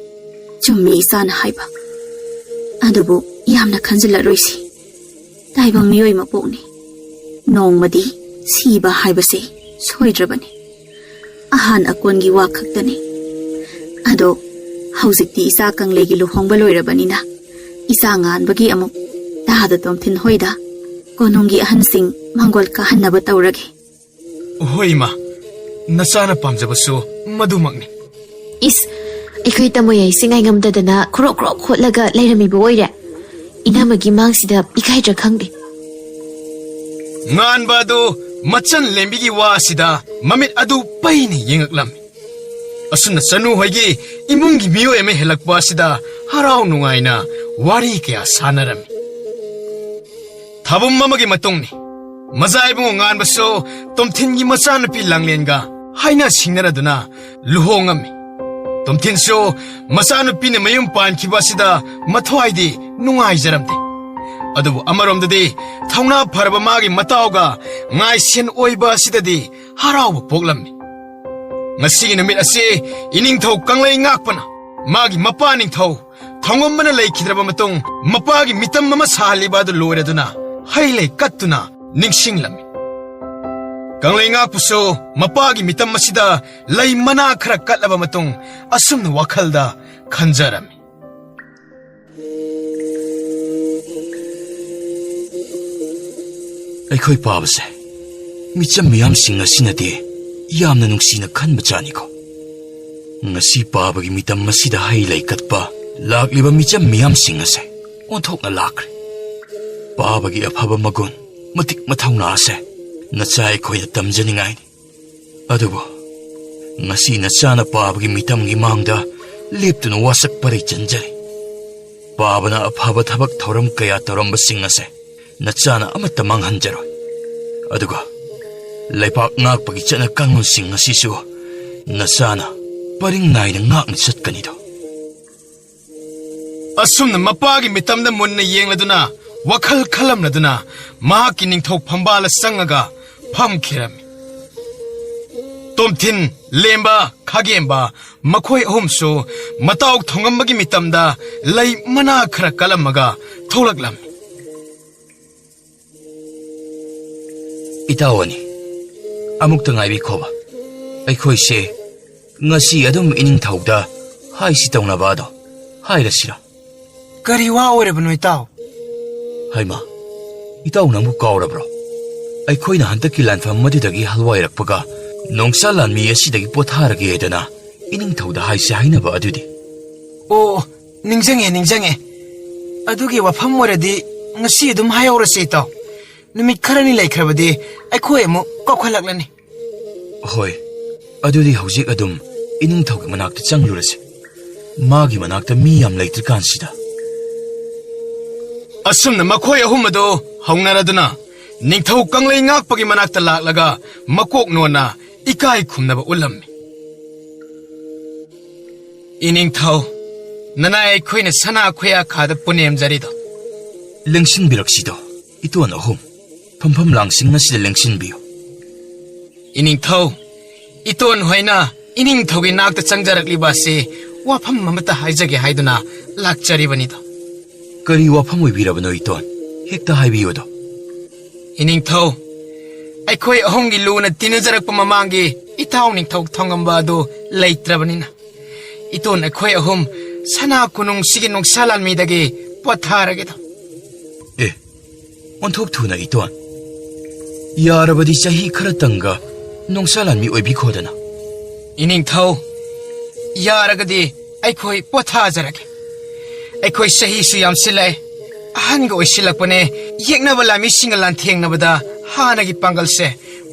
ꯆꯨꯝꯃꯤ ꯏꯆꯥꯅ ꯍꯥꯏꯕ꯫ ꯑꯗꯨꯕꯨ ꯌꯥꯝꯅ ꯈꯟꯖꯤꯜꯂꯔꯣꯏꯁꯤ꯫ ꯇꯥꯏꯕꯪ ꯃꯤꯑꯣꯏ ꯃꯄꯣꯛꯅꯤ꯫ ꯅꯣꯡꯃꯗꯤ ꯁꯤꯕ ꯍꯥꯏꯕꯁꯦ ꯁꯣꯏꯗ꯭ꯔꯕꯅꯤ꯫ ꯑꯍꯥꯟ ꯑꯀꯣꯟꯒꯤ ꯋꯥ ꯈꯛꯇꯅꯤ꯫ ꯑꯗꯣ ꯍꯧꯖꯤꯛꯇꯤ ꯏꯆꯥ ꯀꯪꯂꯩꯒꯤ ꯂꯨꯍꯣꯡꯕ ꯂꯣꯏꯔꯕꯅꯤꯅ, ꯏꯆꯥ ꯉꯥꯟꯕꯒꯤ ꯑꯃꯨꯛ ꯇꯥꯗ ꯇꯣꯝꯊꯤꯟ ꯍꯣꯏꯗ ꯀꯣꯅꯨꯡꯒꯤ ꯑꯍꯟꯁꯤꯡ ꯃꯥꯡꯒꯣꯜ ꯀꯥꯍꯟꯅꯕ ꯇꯧꯔꯒꯦ꯫ ꯍꯣꯏ ꯏꯃꯥ, ꯅꯆꯥꯅ ꯄꯥꯝꯖꯕꯁꯨ ꯃꯗꯨꯃꯛꯅꯤ꯫ ꯏꯁ, ꯑꯩꯈꯣꯏ ꯇꯃꯣꯌꯥꯏꯁꯦ ꯉꯥꯏꯉꯝꯗꯗꯅ ꯈ꯭ꯔꯣꯛ ꯈ꯭ꯔꯣꯛ ꯈꯣꯠꯂꯒ ꯂꯩꯔꯝꯃꯤꯕ ꯑꯣꯏꯔꯦ꯫ ꯏꯅꯝꯃꯒꯤ ꯃꯥꯡꯁꯤꯗ ꯏꯀꯥꯏꯗ꯭ꯔꯥ ꯈꯪꯗꯦ꯫ ꯉꯥꯟꯕ ꯑꯗꯨ ꯃꯆꯟ ꯂꯦꯝꯕꯤꯒꯤ ꯋꯥ ꯑꯁꯤꯗ ꯃꯃꯤꯠ ꯑꯗꯨ ꯄꯩꯅ ꯌꯦꯡꯉꯛꯂꯝꯃꯤ꯫ ꯑꯁꯨꯝꯅ ꯆꯅꯨ ꯍꯣꯏꯒꯤ ꯏꯃꯨꯡꯒꯤ ꯃꯤꯑꯣꯏ ꯑꯃ ꯍꯦꯜꯂꯛꯄ ꯑꯁꯤꯗ ꯍꯔꯥꯎ ꯅꯨꯡꯉꯥꯏꯅ ꯋꯥꯔꯤ ꯀꯌꯥ ꯁꯥꯟꯅꯔꯝꯃꯤ꯫ ꯊꯥꯕꯨꯝ ꯑꯃꯒꯤ ꯃꯇꯨꯡꯅꯤ꯫ ꯃꯖꯥ ꯏꯕꯨꯡꯉꯣ ꯉꯥꯟꯕꯁꯨ ꯇꯣꯝꯊꯤꯟꯒꯤ ꯃꯆꯥꯅꯨꯄꯤ ꯂꯥꯡꯂꯦꯟꯒ ꯍꯥꯏꯅ ꯁꯤꯡꯅꯔꯗꯨꯅ ꯂꯨꯍꯣꯡꯉꯝꯃꯤ꯫ ꯇꯣꯝꯊꯤꯟꯁꯨ ꯃꯆꯥꯅꯨꯄꯤꯅ ꯃꯌꯨꯝ ꯄꯥꯟꯈꯤꯕ ꯑꯁꯤꯗ ꯃꯊ꯭ꯋꯥꯏꯗꯤ ꯅꯨꯡꯉꯥꯏꯖꯔꯝꯗꯦ꯫ ꯑꯗꯨꯕꯨ ꯑꯃꯔꯣꯝꯗꯗꯤ ꯊꯧꯅꯥ ꯐꯔꯕ ꯃꯥꯒꯤ ꯃꯇꯥꯎꯒ ꯉꯥꯏꯁꯦꯟ ꯑꯣꯏꯕ ꯑꯁꯤꯗꯗꯤ ꯍꯔꯥꯎꯕ ꯄꯣꯛꯂꯝꯃꯤ꯫ ꯉꯁꯤꯒꯤ ꯅꯨꯃꯤꯠ ꯑꯁꯤ ꯏꯅꯤꯡꯊꯧ ꯀꯪꯂꯩ ꯉꯥꯛꯄꯅ ꯃꯥꯒꯤ ꯃꯄꯥ ꯅꯤꯡꯊꯧ ꯊꯧꯉꯝꯕꯅ ꯂꯩꯈꯤꯗ꯭ꯔꯕ ꯃꯇꯨꯡ ꯃꯄꯥꯒꯤ ꯃꯤꯇꯝ ꯑꯃ ꯁꯥꯍꯜꯂꯤꯕ ꯑꯗꯨ ꯂꯣꯏꯔꯗꯨꯅ ꯍꯩ ꯂꯩ ꯀꯠꯇꯨꯅ ꯅꯤꯡꯁꯤꯡꯂꯝꯃꯤ꯫ ꯀꯪꯂꯩ ꯉꯥꯛꯄꯁꯨ ꯃꯄꯥꯒꯤ ꯃꯤꯇꯝ ꯑꯁꯤꯗ ꯂꯩ ꯃꯅꯥ ꯈꯔ ꯀꯠꯂꯕ ꯃꯇꯨꯡ ꯑꯁꯨꯝꯅ ꯋꯥꯈꯜꯗ ꯈꯟꯖꯔꯝꯃꯤ꯫ ꯑꯩꯈꯣꯏ ꯄꯥꯕꯁꯦ ꯃꯤꯆꯝ ꯃꯤꯌꯥꯝꯁꯤꯡ ꯑꯁꯤꯅꯗꯤ ꯌꯥꯝꯅ ꯅꯨꯡꯁꯤꯅ ꯈꯟꯕꯖꯥꯠꯅꯤꯀꯣ꯫ ꯉꯁꯤ ꯄꯥꯕꯒꯤ ꯃꯤꯇꯝ ꯑꯁꯤꯗ ꯍꯩ ꯂꯩ ꯀꯠꯄ ꯂꯥꯛꯂꯤꯕ ꯃꯤꯆꯝ ꯃꯤꯌꯥꯝꯁꯤꯡ ꯑꯁꯦ ꯑꯣꯟꯊꯣꯛꯅ ꯂꯥꯛꯈ꯭ꯔꯦ꯫ ꯄꯥꯕꯒꯤ ꯑꯐꯕ ꯃꯒꯨꯟ, ꯃꯇꯤꯛ ꯃꯊꯧꯅꯥ ꯑꯁꯦ ꯅꯆꯥ ꯑꯩꯈꯣꯏꯅ ꯇꯝꯖꯅꯤꯡꯉꯥꯏꯅꯤ꯫ ꯑꯗꯨꯕꯨ ꯉꯁꯤ ꯅꯆꯥꯅ ꯄꯥꯕꯒꯤ ꯃꯤꯇꯝꯒꯤ ꯃꯥꯡꯗ ꯂꯦꯞꯇꯨꯅ ꯋꯥꯁꯛ ꯄꯔꯩ ꯆꯟꯖꯔꯤ꯫ ꯄꯥꯕꯅ ꯑꯐꯕ ꯊꯕꯛ ꯊꯧꯔꯝ ꯀꯌꯥ ꯇꯧꯔꯝꯕꯁꯤꯡ ꯑꯁꯦ ꯅꯆꯥꯅ ꯑꯃꯠꯇ ꯃꯥꯡꯍꯟꯖꯔꯣꯏ꯫ ꯑꯗꯨꯒ ꯂꯩꯄꯥꯛ ꯉꯥꯛꯄꯒꯤ ꯆꯠꯅ ꯀꯥꯡꯂꯣꯟꯁꯤꯡ ꯑꯁꯤꯁꯨ ꯅꯆꯥꯅ ꯄꯔꯤꯡ ꯅꯥꯏꯅ ꯉꯥꯛꯅ ꯆꯠꯀꯅꯤꯗꯣ꯫ ꯑꯁꯨꯝꯅ ꯃꯄꯥꯒꯤ ꯃꯤꯇꯝꯗ ꯃꯨꯟꯅ ꯌꯦꯡꯂꯗꯨꯅ ꯋꯥꯈꯜ ꯈꯜꯂꯝꯂꯗꯨꯅ ꯃꯍꯥꯛꯀꯤ ꯅꯤꯡꯊꯧ ꯐꯝꯕꯥꯜꯗ ꯆꯪꯉꯒ ꯐꯝꯈꯤꯔꯝꯃꯤ꯫ ꯇꯣꯝꯊꯤꯟ, ꯂꯦꯝꯕ, ꯈꯥꯒꯦꯝꯕ ꯃꯈꯣꯏ ꯑꯍꯨꯝꯁꯨ ꯃꯇꯥꯎ ꯊꯣꯡꯉꯝꯕꯒꯤ ꯃꯤꯇꯝꯗ ꯂꯩ ꯃꯅꯥ ꯈꯔ ꯀꯠꯂꯝꯃꯒ ꯊꯣꯛꯂꯛꯂꯝꯃꯤ꯫ ꯏꯇꯥꯎ ꯑꯅꯤ, ꯑꯃꯨꯛꯇ ꯉꯥꯏꯕꯤꯈꯣꯕ꯫ ꯑꯩꯈꯣꯏꯁꯦ ꯉꯁꯤ ꯑꯗꯨꯝ ꯏꯅꯤꯡꯊꯧꯗ ꯍꯥꯏꯁꯤ ꯇꯧꯅꯕ ꯑꯗꯣ ꯍꯥꯏꯔꯁꯤꯔ? ꯀꯔꯤ ꯋꯥ ꯑꯣꯏꯔꯕꯅꯣ, ꯏꯇꯥꯎ? ꯍꯩꯃꯥ, ꯏꯇꯥꯎ ꯅꯪꯕꯨ ꯀꯥꯎꯔꯕ꯭ꯔꯣ? ꯑꯩꯈꯣꯏꯅ ꯍꯟꯗꯛꯀꯤ ꯂꯥꯟꯐꯝ ꯑꯗꯨꯗꯒꯤ ꯍꯜꯋꯥꯏꯔꯛꯄꯒ ꯅꯣꯡꯁꯥ ꯂꯥꯟꯃꯤ ꯑꯁꯤꯗꯒꯤ ꯄꯣꯊꯥꯔꯒꯦ ꯍꯥꯏꯗꯅ ꯏꯅꯤꯡꯊꯧꯗ ꯍꯥꯏꯁꯤ ꯍꯥꯏꯅꯕ ꯑꯗꯨꯗꯤ꯫ ꯑꯣ, ꯅꯤꯡꯁꯤꯡꯉꯦ, ꯅꯤꯡꯁꯤꯡꯉꯦ꯫ ꯑꯗꯨꯒꯤ ꯋꯥꯐꯝ ꯑꯣꯏꯔꯗꯤ ꯉꯁꯤ ꯑꯗꯨꯝ ꯍꯥꯏꯍꯧꯔꯁꯦ, ꯏꯇꯥꯎ꯫ ꯅꯨꯃꯤꯠ ꯈꯔꯅꯤ ꯂꯩꯈ꯭ꯔꯕꯗꯤ ꯑꯩꯈꯣꯏ ꯑꯃꯨꯛ ꯀꯥꯎꯈꯠꯂꯛꯂꯅꯤ꯫ ꯍꯣꯏ, ꯑꯗꯨꯗꯤ ꯍꯧꯖꯤꯛ ꯑꯗꯨꯝ ꯏꯅꯤꯡꯊꯧꯒꯤ ꯃꯅꯥꯛꯇ ꯆꯪꯂꯨꯔꯁꯤ꯫ ꯃꯥꯒꯤ ꯃꯅꯥꯛꯇ ꯃꯤ ꯌꯥꯝ ꯂꯩꯇ꯭ꯔꯤꯀꯥꯟꯁꯤꯗ꯫ ꯑꯁꯨꯝꯅ ꯃꯈꯣꯏ ꯑꯍꯨꯝ ꯑꯗꯨ ꯍꯧꯅꯔꯗꯨꯅ ꯅꯤꯡꯊꯧ ꯀꯪꯂꯩ ꯉꯥꯛꯄꯒꯤ ꯃꯅꯥꯛꯇ ꯂꯥꯛꯂꯒ ꯃꯀꯣꯛ ꯅꯣꯟꯅ ꯏꯀꯥꯏ ꯈꯨꯝꯅꯕ ꯎꯠꯂꯝꯃꯤ꯫ ꯏꯅꯤꯡꯊꯧ, ꯅꯅꯥꯏ ꯑꯩꯈꯣꯏꯅ ꯁꯅꯥ ꯈꯨꯌꯥꯈꯥꯗ ꯄꯨꯅꯦꯝꯖꯔꯤꯗꯣ꯫ ꯂꯦꯡꯁꯤꯟꯕꯤꯔꯛꯁꯤꯗꯣ, ꯏꯇꯣꯟ ꯑꯍꯨꯝ꯫ ꯐꯝꯐꯝ ꯂꯥꯡꯁꯤꯡ ꯑꯁꯤꯗ ꯂꯦꯡꯁꯤꯟꯕꯤꯌꯨ꯫ ꯏꯅꯤꯡꯊꯧ, ꯏꯇꯣꯟ ꯍꯣꯏꯅ ꯏꯅꯤꯡꯊꯧꯒꯤ ꯅꯥꯛꯇ ꯆꯪꯖꯔꯛꯂꯤꯕ ꯑꯁꯤ ꯋꯥꯐꯝ ꯑꯃꯠꯇ ꯍꯥꯏꯖꯒꯦ ꯍꯥꯏꯗꯨꯅ ꯂꯥꯛꯆꯔꯤꯕꯅꯤꯗꯣ꯫ ꯀꯔꯤ ꯋꯥꯐꯝ ꯑꯣꯏꯕꯤꯔꯕꯅꯣ ꯏꯇꯣꯟ? ꯍꯦꯛꯇ ꯍꯥꯏꯕꯤꯌꯨꯗꯣ꯫ ꯏꯅꯤꯡꯊꯧ, ꯑꯩꯈꯣꯏ ꯑꯍꯨꯝꯒꯤ ꯂꯨꯅ ꯇꯤꯟꯅꯖꯔꯛꯄ ꯃꯃꯥꯡꯒꯤ ꯏꯇꯥꯎ ꯅꯤꯡꯊꯧ ꯊꯣꯡꯉꯝꯕ ꯑꯗꯨ ꯂꯩꯇ꯭ꯔꯕꯅꯤꯅ, ꯏꯇꯣꯟ ꯑꯩꯈꯣꯏ ꯑꯍꯨꯝ ꯁꯅꯥ ꯀꯣꯅꯨꯡꯁꯤꯒꯤ ꯅꯨꯡꯁꯥ ꯂꯥꯟꯃꯤꯗꯒꯤ ꯄꯣꯊꯥꯔꯒꯦꯗꯣ꯫ ꯑꯦ, ꯑꯣꯟꯊꯣꯛ ꯊꯨꯅ ꯏꯇꯣꯟ꯫ ꯌꯥꯔꯕꯗꯤ ꯆꯍꯤ ꯈꯔꯇꯪꯒ ꯅꯨꯡꯁꯥ ꯂꯥꯟꯃꯤ ꯑꯣꯏꯕꯤꯈꯣꯗꯅ꯫ ꯏꯅꯤꯡꯊꯧ, ꯌꯥꯔꯒꯗꯤ ꯑꯩꯈꯣꯏ ꯄꯣꯊꯥꯖꯔꯒꯦ꯫ ꯑꯩꯈꯣꯏ ꯆꯍꯤꯁꯨ ꯌꯥꯝꯁꯤꯜꯂꯛꯑꯦ, ꯑꯍꯟꯒ ꯑꯣꯏꯁꯤꯜꯂꯛꯄꯅꯦ꯫ ꯌꯦꯛꯅꯕ ꯂꯥꯟꯃꯤꯁꯤꯡꯒ ꯂꯥꯟꯊꯦꯡꯅꯕꯗ ꯍꯥꯟꯅꯒꯤ ꯄꯥꯡꯒꯜꯁꯦ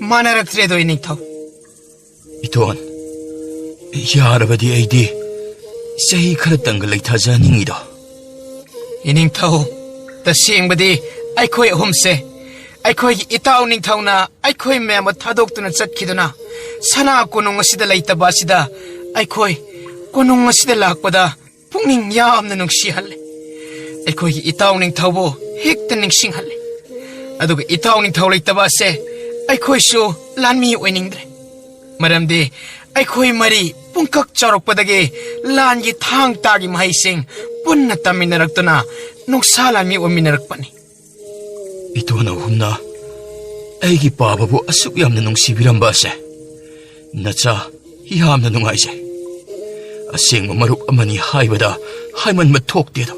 ꯃꯥꯟꯅꯔꯛꯇ꯭ꯔꯦꯗꯣ ꯏꯅꯤꯡꯊꯧ꯫ ꯏꯇꯣꯟ, ꯌꯥꯔꯕꯗꯤ ꯑꯩꯗꯤ ꯆꯍꯤ ꯈꯔꯇꯪꯒ ꯂꯩꯊꯖꯅꯤꯡꯉꯤꯗꯣ꯫ ꯏꯅꯤꯡꯊꯧ, ꯇꯁꯦꯡꯕꯗꯤ ꯑꯩꯈꯣꯏ ꯑꯍꯨꯝꯁꯦ, ꯑꯩꯈꯣꯏꯒꯤ ꯏꯇꯥꯎ ꯅꯤꯡꯊꯧꯅ ꯑꯩꯈꯣꯏ ꯃꯌꯥꯝꯕꯨ ꯊꯥꯗꯣꯛꯇꯨꯅ ꯆꯠꯈꯤꯗꯨꯅ, ꯁꯅꯥ ꯀꯣꯅꯨꯡ ꯑꯁꯤꯗ ꯂꯩꯇꯕ ꯑꯁꯤꯗ ꯑꯩꯈꯣꯏ ꯀꯣꯅꯨꯡ ꯑꯁꯤꯗ ꯂꯥꯛꯄꯗ ꯄꯨꯛꯅꯤꯡ ꯌꯥꯝꯅ ꯅꯨꯡꯁꯤꯍꯜꯂꯦ꯫ ꯑꯩꯈꯣꯏꯒꯤ ꯏꯇꯥꯎ ꯅꯤꯡꯊꯧꯕꯨ ꯍꯦꯛꯇ ꯅꯤꯡꯁꯤꯡꯍꯜꯂꯦ꯫ ꯑꯗꯨꯒ ꯏꯇꯥꯎ ꯅꯤꯡꯊꯧ ꯂꯩꯇꯕ ꯑꯁꯦ ꯑꯩꯈꯣꯏꯁꯨ ꯂꯥꯟꯃꯤ ꯑꯣꯏꯅꯤꯡꯗ꯭ꯔꯦ꯫ ꯃꯔꯝꯗꯤ ꯑꯩꯈꯣꯏ ꯃꯔꯤ ꯄꯨꯡꯀꯛ ꯆꯥꯎꯔꯛꯄꯗꯒꯤ ꯂꯥꯟꯒꯤ ꯊꯥꯡ ꯇꯥꯒꯤ ꯃꯍꯩꯁꯤꯡ ꯄꯨꯟꯅ ꯇꯝꯃꯤꯟꯅꯔꯛꯇꯨꯅ ꯅꯨꯡꯁꯥ ꯂꯥꯟꯃꯤ ꯑꯣꯏꯃꯤꯟꯅꯔꯛꯄꯅꯤ꯫ ꯏꯇꯣꯟ ꯑꯍꯨꯝꯅ ꯑꯩꯒꯤ ꯄꯥꯕꯕꯨ ꯑꯁꯨꯛ ꯌꯥꯝꯅ ꯅꯨꯡꯁꯤꯕꯤꯔꯝꯕ ꯑꯁꯦ ꯅꯆꯥ, ꯌꯥꯝꯅ ꯅꯨꯡꯉꯥꯏꯖꯩ꯫ ꯑꯁꯦꯡꯕ ꯃꯔꯨꯞ ꯑꯃꯅꯤ ꯍꯥꯏꯕꯗ ꯍꯥꯏꯃꯟꯕ ꯊꯣꯛꯇꯦꯗꯣ꯫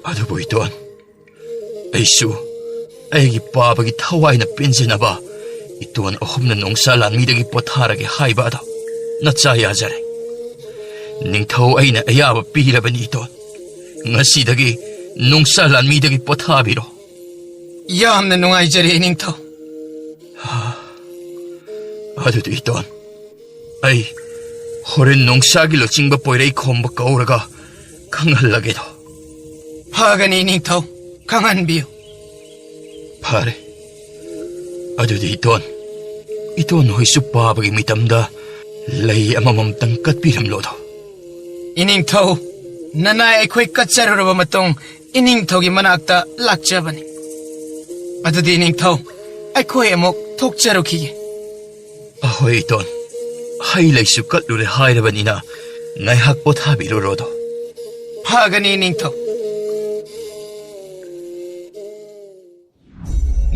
ꯑꯗꯨꯕꯨ ꯏꯇꯣꯟ, ꯑꯩꯁꯨ ꯑꯩꯒꯤ ꯄꯥꯕꯒꯤ ꯊꯋꯥꯏꯅ ꯄꯦꯟꯖꯅꯕ ꯏꯇꯣꯟ ꯑꯍꯨꯝꯅ ꯅꯣꯡꯁꯥ ꯂꯥꯟꯃꯤꯗꯒꯤ ꯄꯣꯊꯥꯔꯒꯦ ꯍꯥꯏꯕ ꯑꯗꯣ ꯅꯆꯥ ꯌꯥꯖꯔꯦ꯫ ꯅꯤꯡꯊꯧ ꯑꯩꯅ ꯑꯌꯥꯕ ꯄꯤꯔꯕꯅꯤ ꯏꯇꯣꯟ꯫ ꯉꯁꯤꯗꯒꯤ ꯅꯣꯡꯁꯥ ꯂꯥꯟꯃꯤꯗꯒꯤ ꯄꯣꯊꯥꯕꯤꯔꯣ꯫ ꯌꯥꯝꯅ ꯅꯨꯡꯉꯥꯏꯖꯔꯦ ꯅꯤꯡꯊꯧ꯫ ꯑꯗꯨꯗꯤ ꯏꯇꯣꯟ, ꯑꯩ ꯍꯣꯔꯦꯟ ꯅꯣꯡꯁꯥꯒꯤ ꯂꯨꯆꯤꯡꯕ ꯄꯣꯏꯔꯩ ꯈꯣꯝꯕ ꯀꯧꯔꯒ ꯈꯪꯍꯜꯂꯒꯦꯗꯣ꯫ ꯐꯒꯅꯤ ꯅꯤꯡꯊꯧ, ꯈꯪꯍꯟꯕꯤꯌꯨ꯫ ꯐꯔꯦ꯫ ꯑꯗꯨꯗꯤ ꯏꯇꯣꯟ, ꯏꯇꯣꯟ ꯍꯣꯏꯁꯨ ꯄꯥꯕꯒꯤ ꯃꯤꯇꯝꯗ ꯂꯩ ꯑꯃꯃꯝꯇꯪ ꯀꯠꯄꯤꯔꯝꯂꯣꯗꯣ꯫ ꯏꯅꯤꯡꯊꯧ, ꯅꯅꯥꯏ ꯑꯩꯈꯣꯏ ꯀꯠꯆꯔꯨꯔꯕ ꯃꯇꯨꯡ ꯏꯅꯤꯡꯊꯧꯒꯤ ꯃꯅꯥꯛꯇ ꯂꯥꯛꯆꯕꯅꯤ꯫ ꯑꯗꯨꯗꯤ ꯏꯅꯤꯡꯊꯧ, ꯑꯩꯈꯣꯏ ꯑꯃꯨꯛ ꯊꯣꯛꯆꯔꯨꯈꯤꯒꯦ꯫ ꯑꯍꯣꯏ, ꯏꯇꯣꯟ꯫ ꯍꯩ ꯂꯩꯁꯨ ꯀꯠꯂꯨꯔꯦ ꯍꯥꯏꯔꯕꯅꯤꯅ ꯉꯥꯏꯍꯥꯛ ꯄꯣꯊꯥꯕꯤꯔꯨꯔꯣꯗꯣ꯫ ꯐꯒꯅꯤ, ꯅꯤꯡꯊꯧ꯫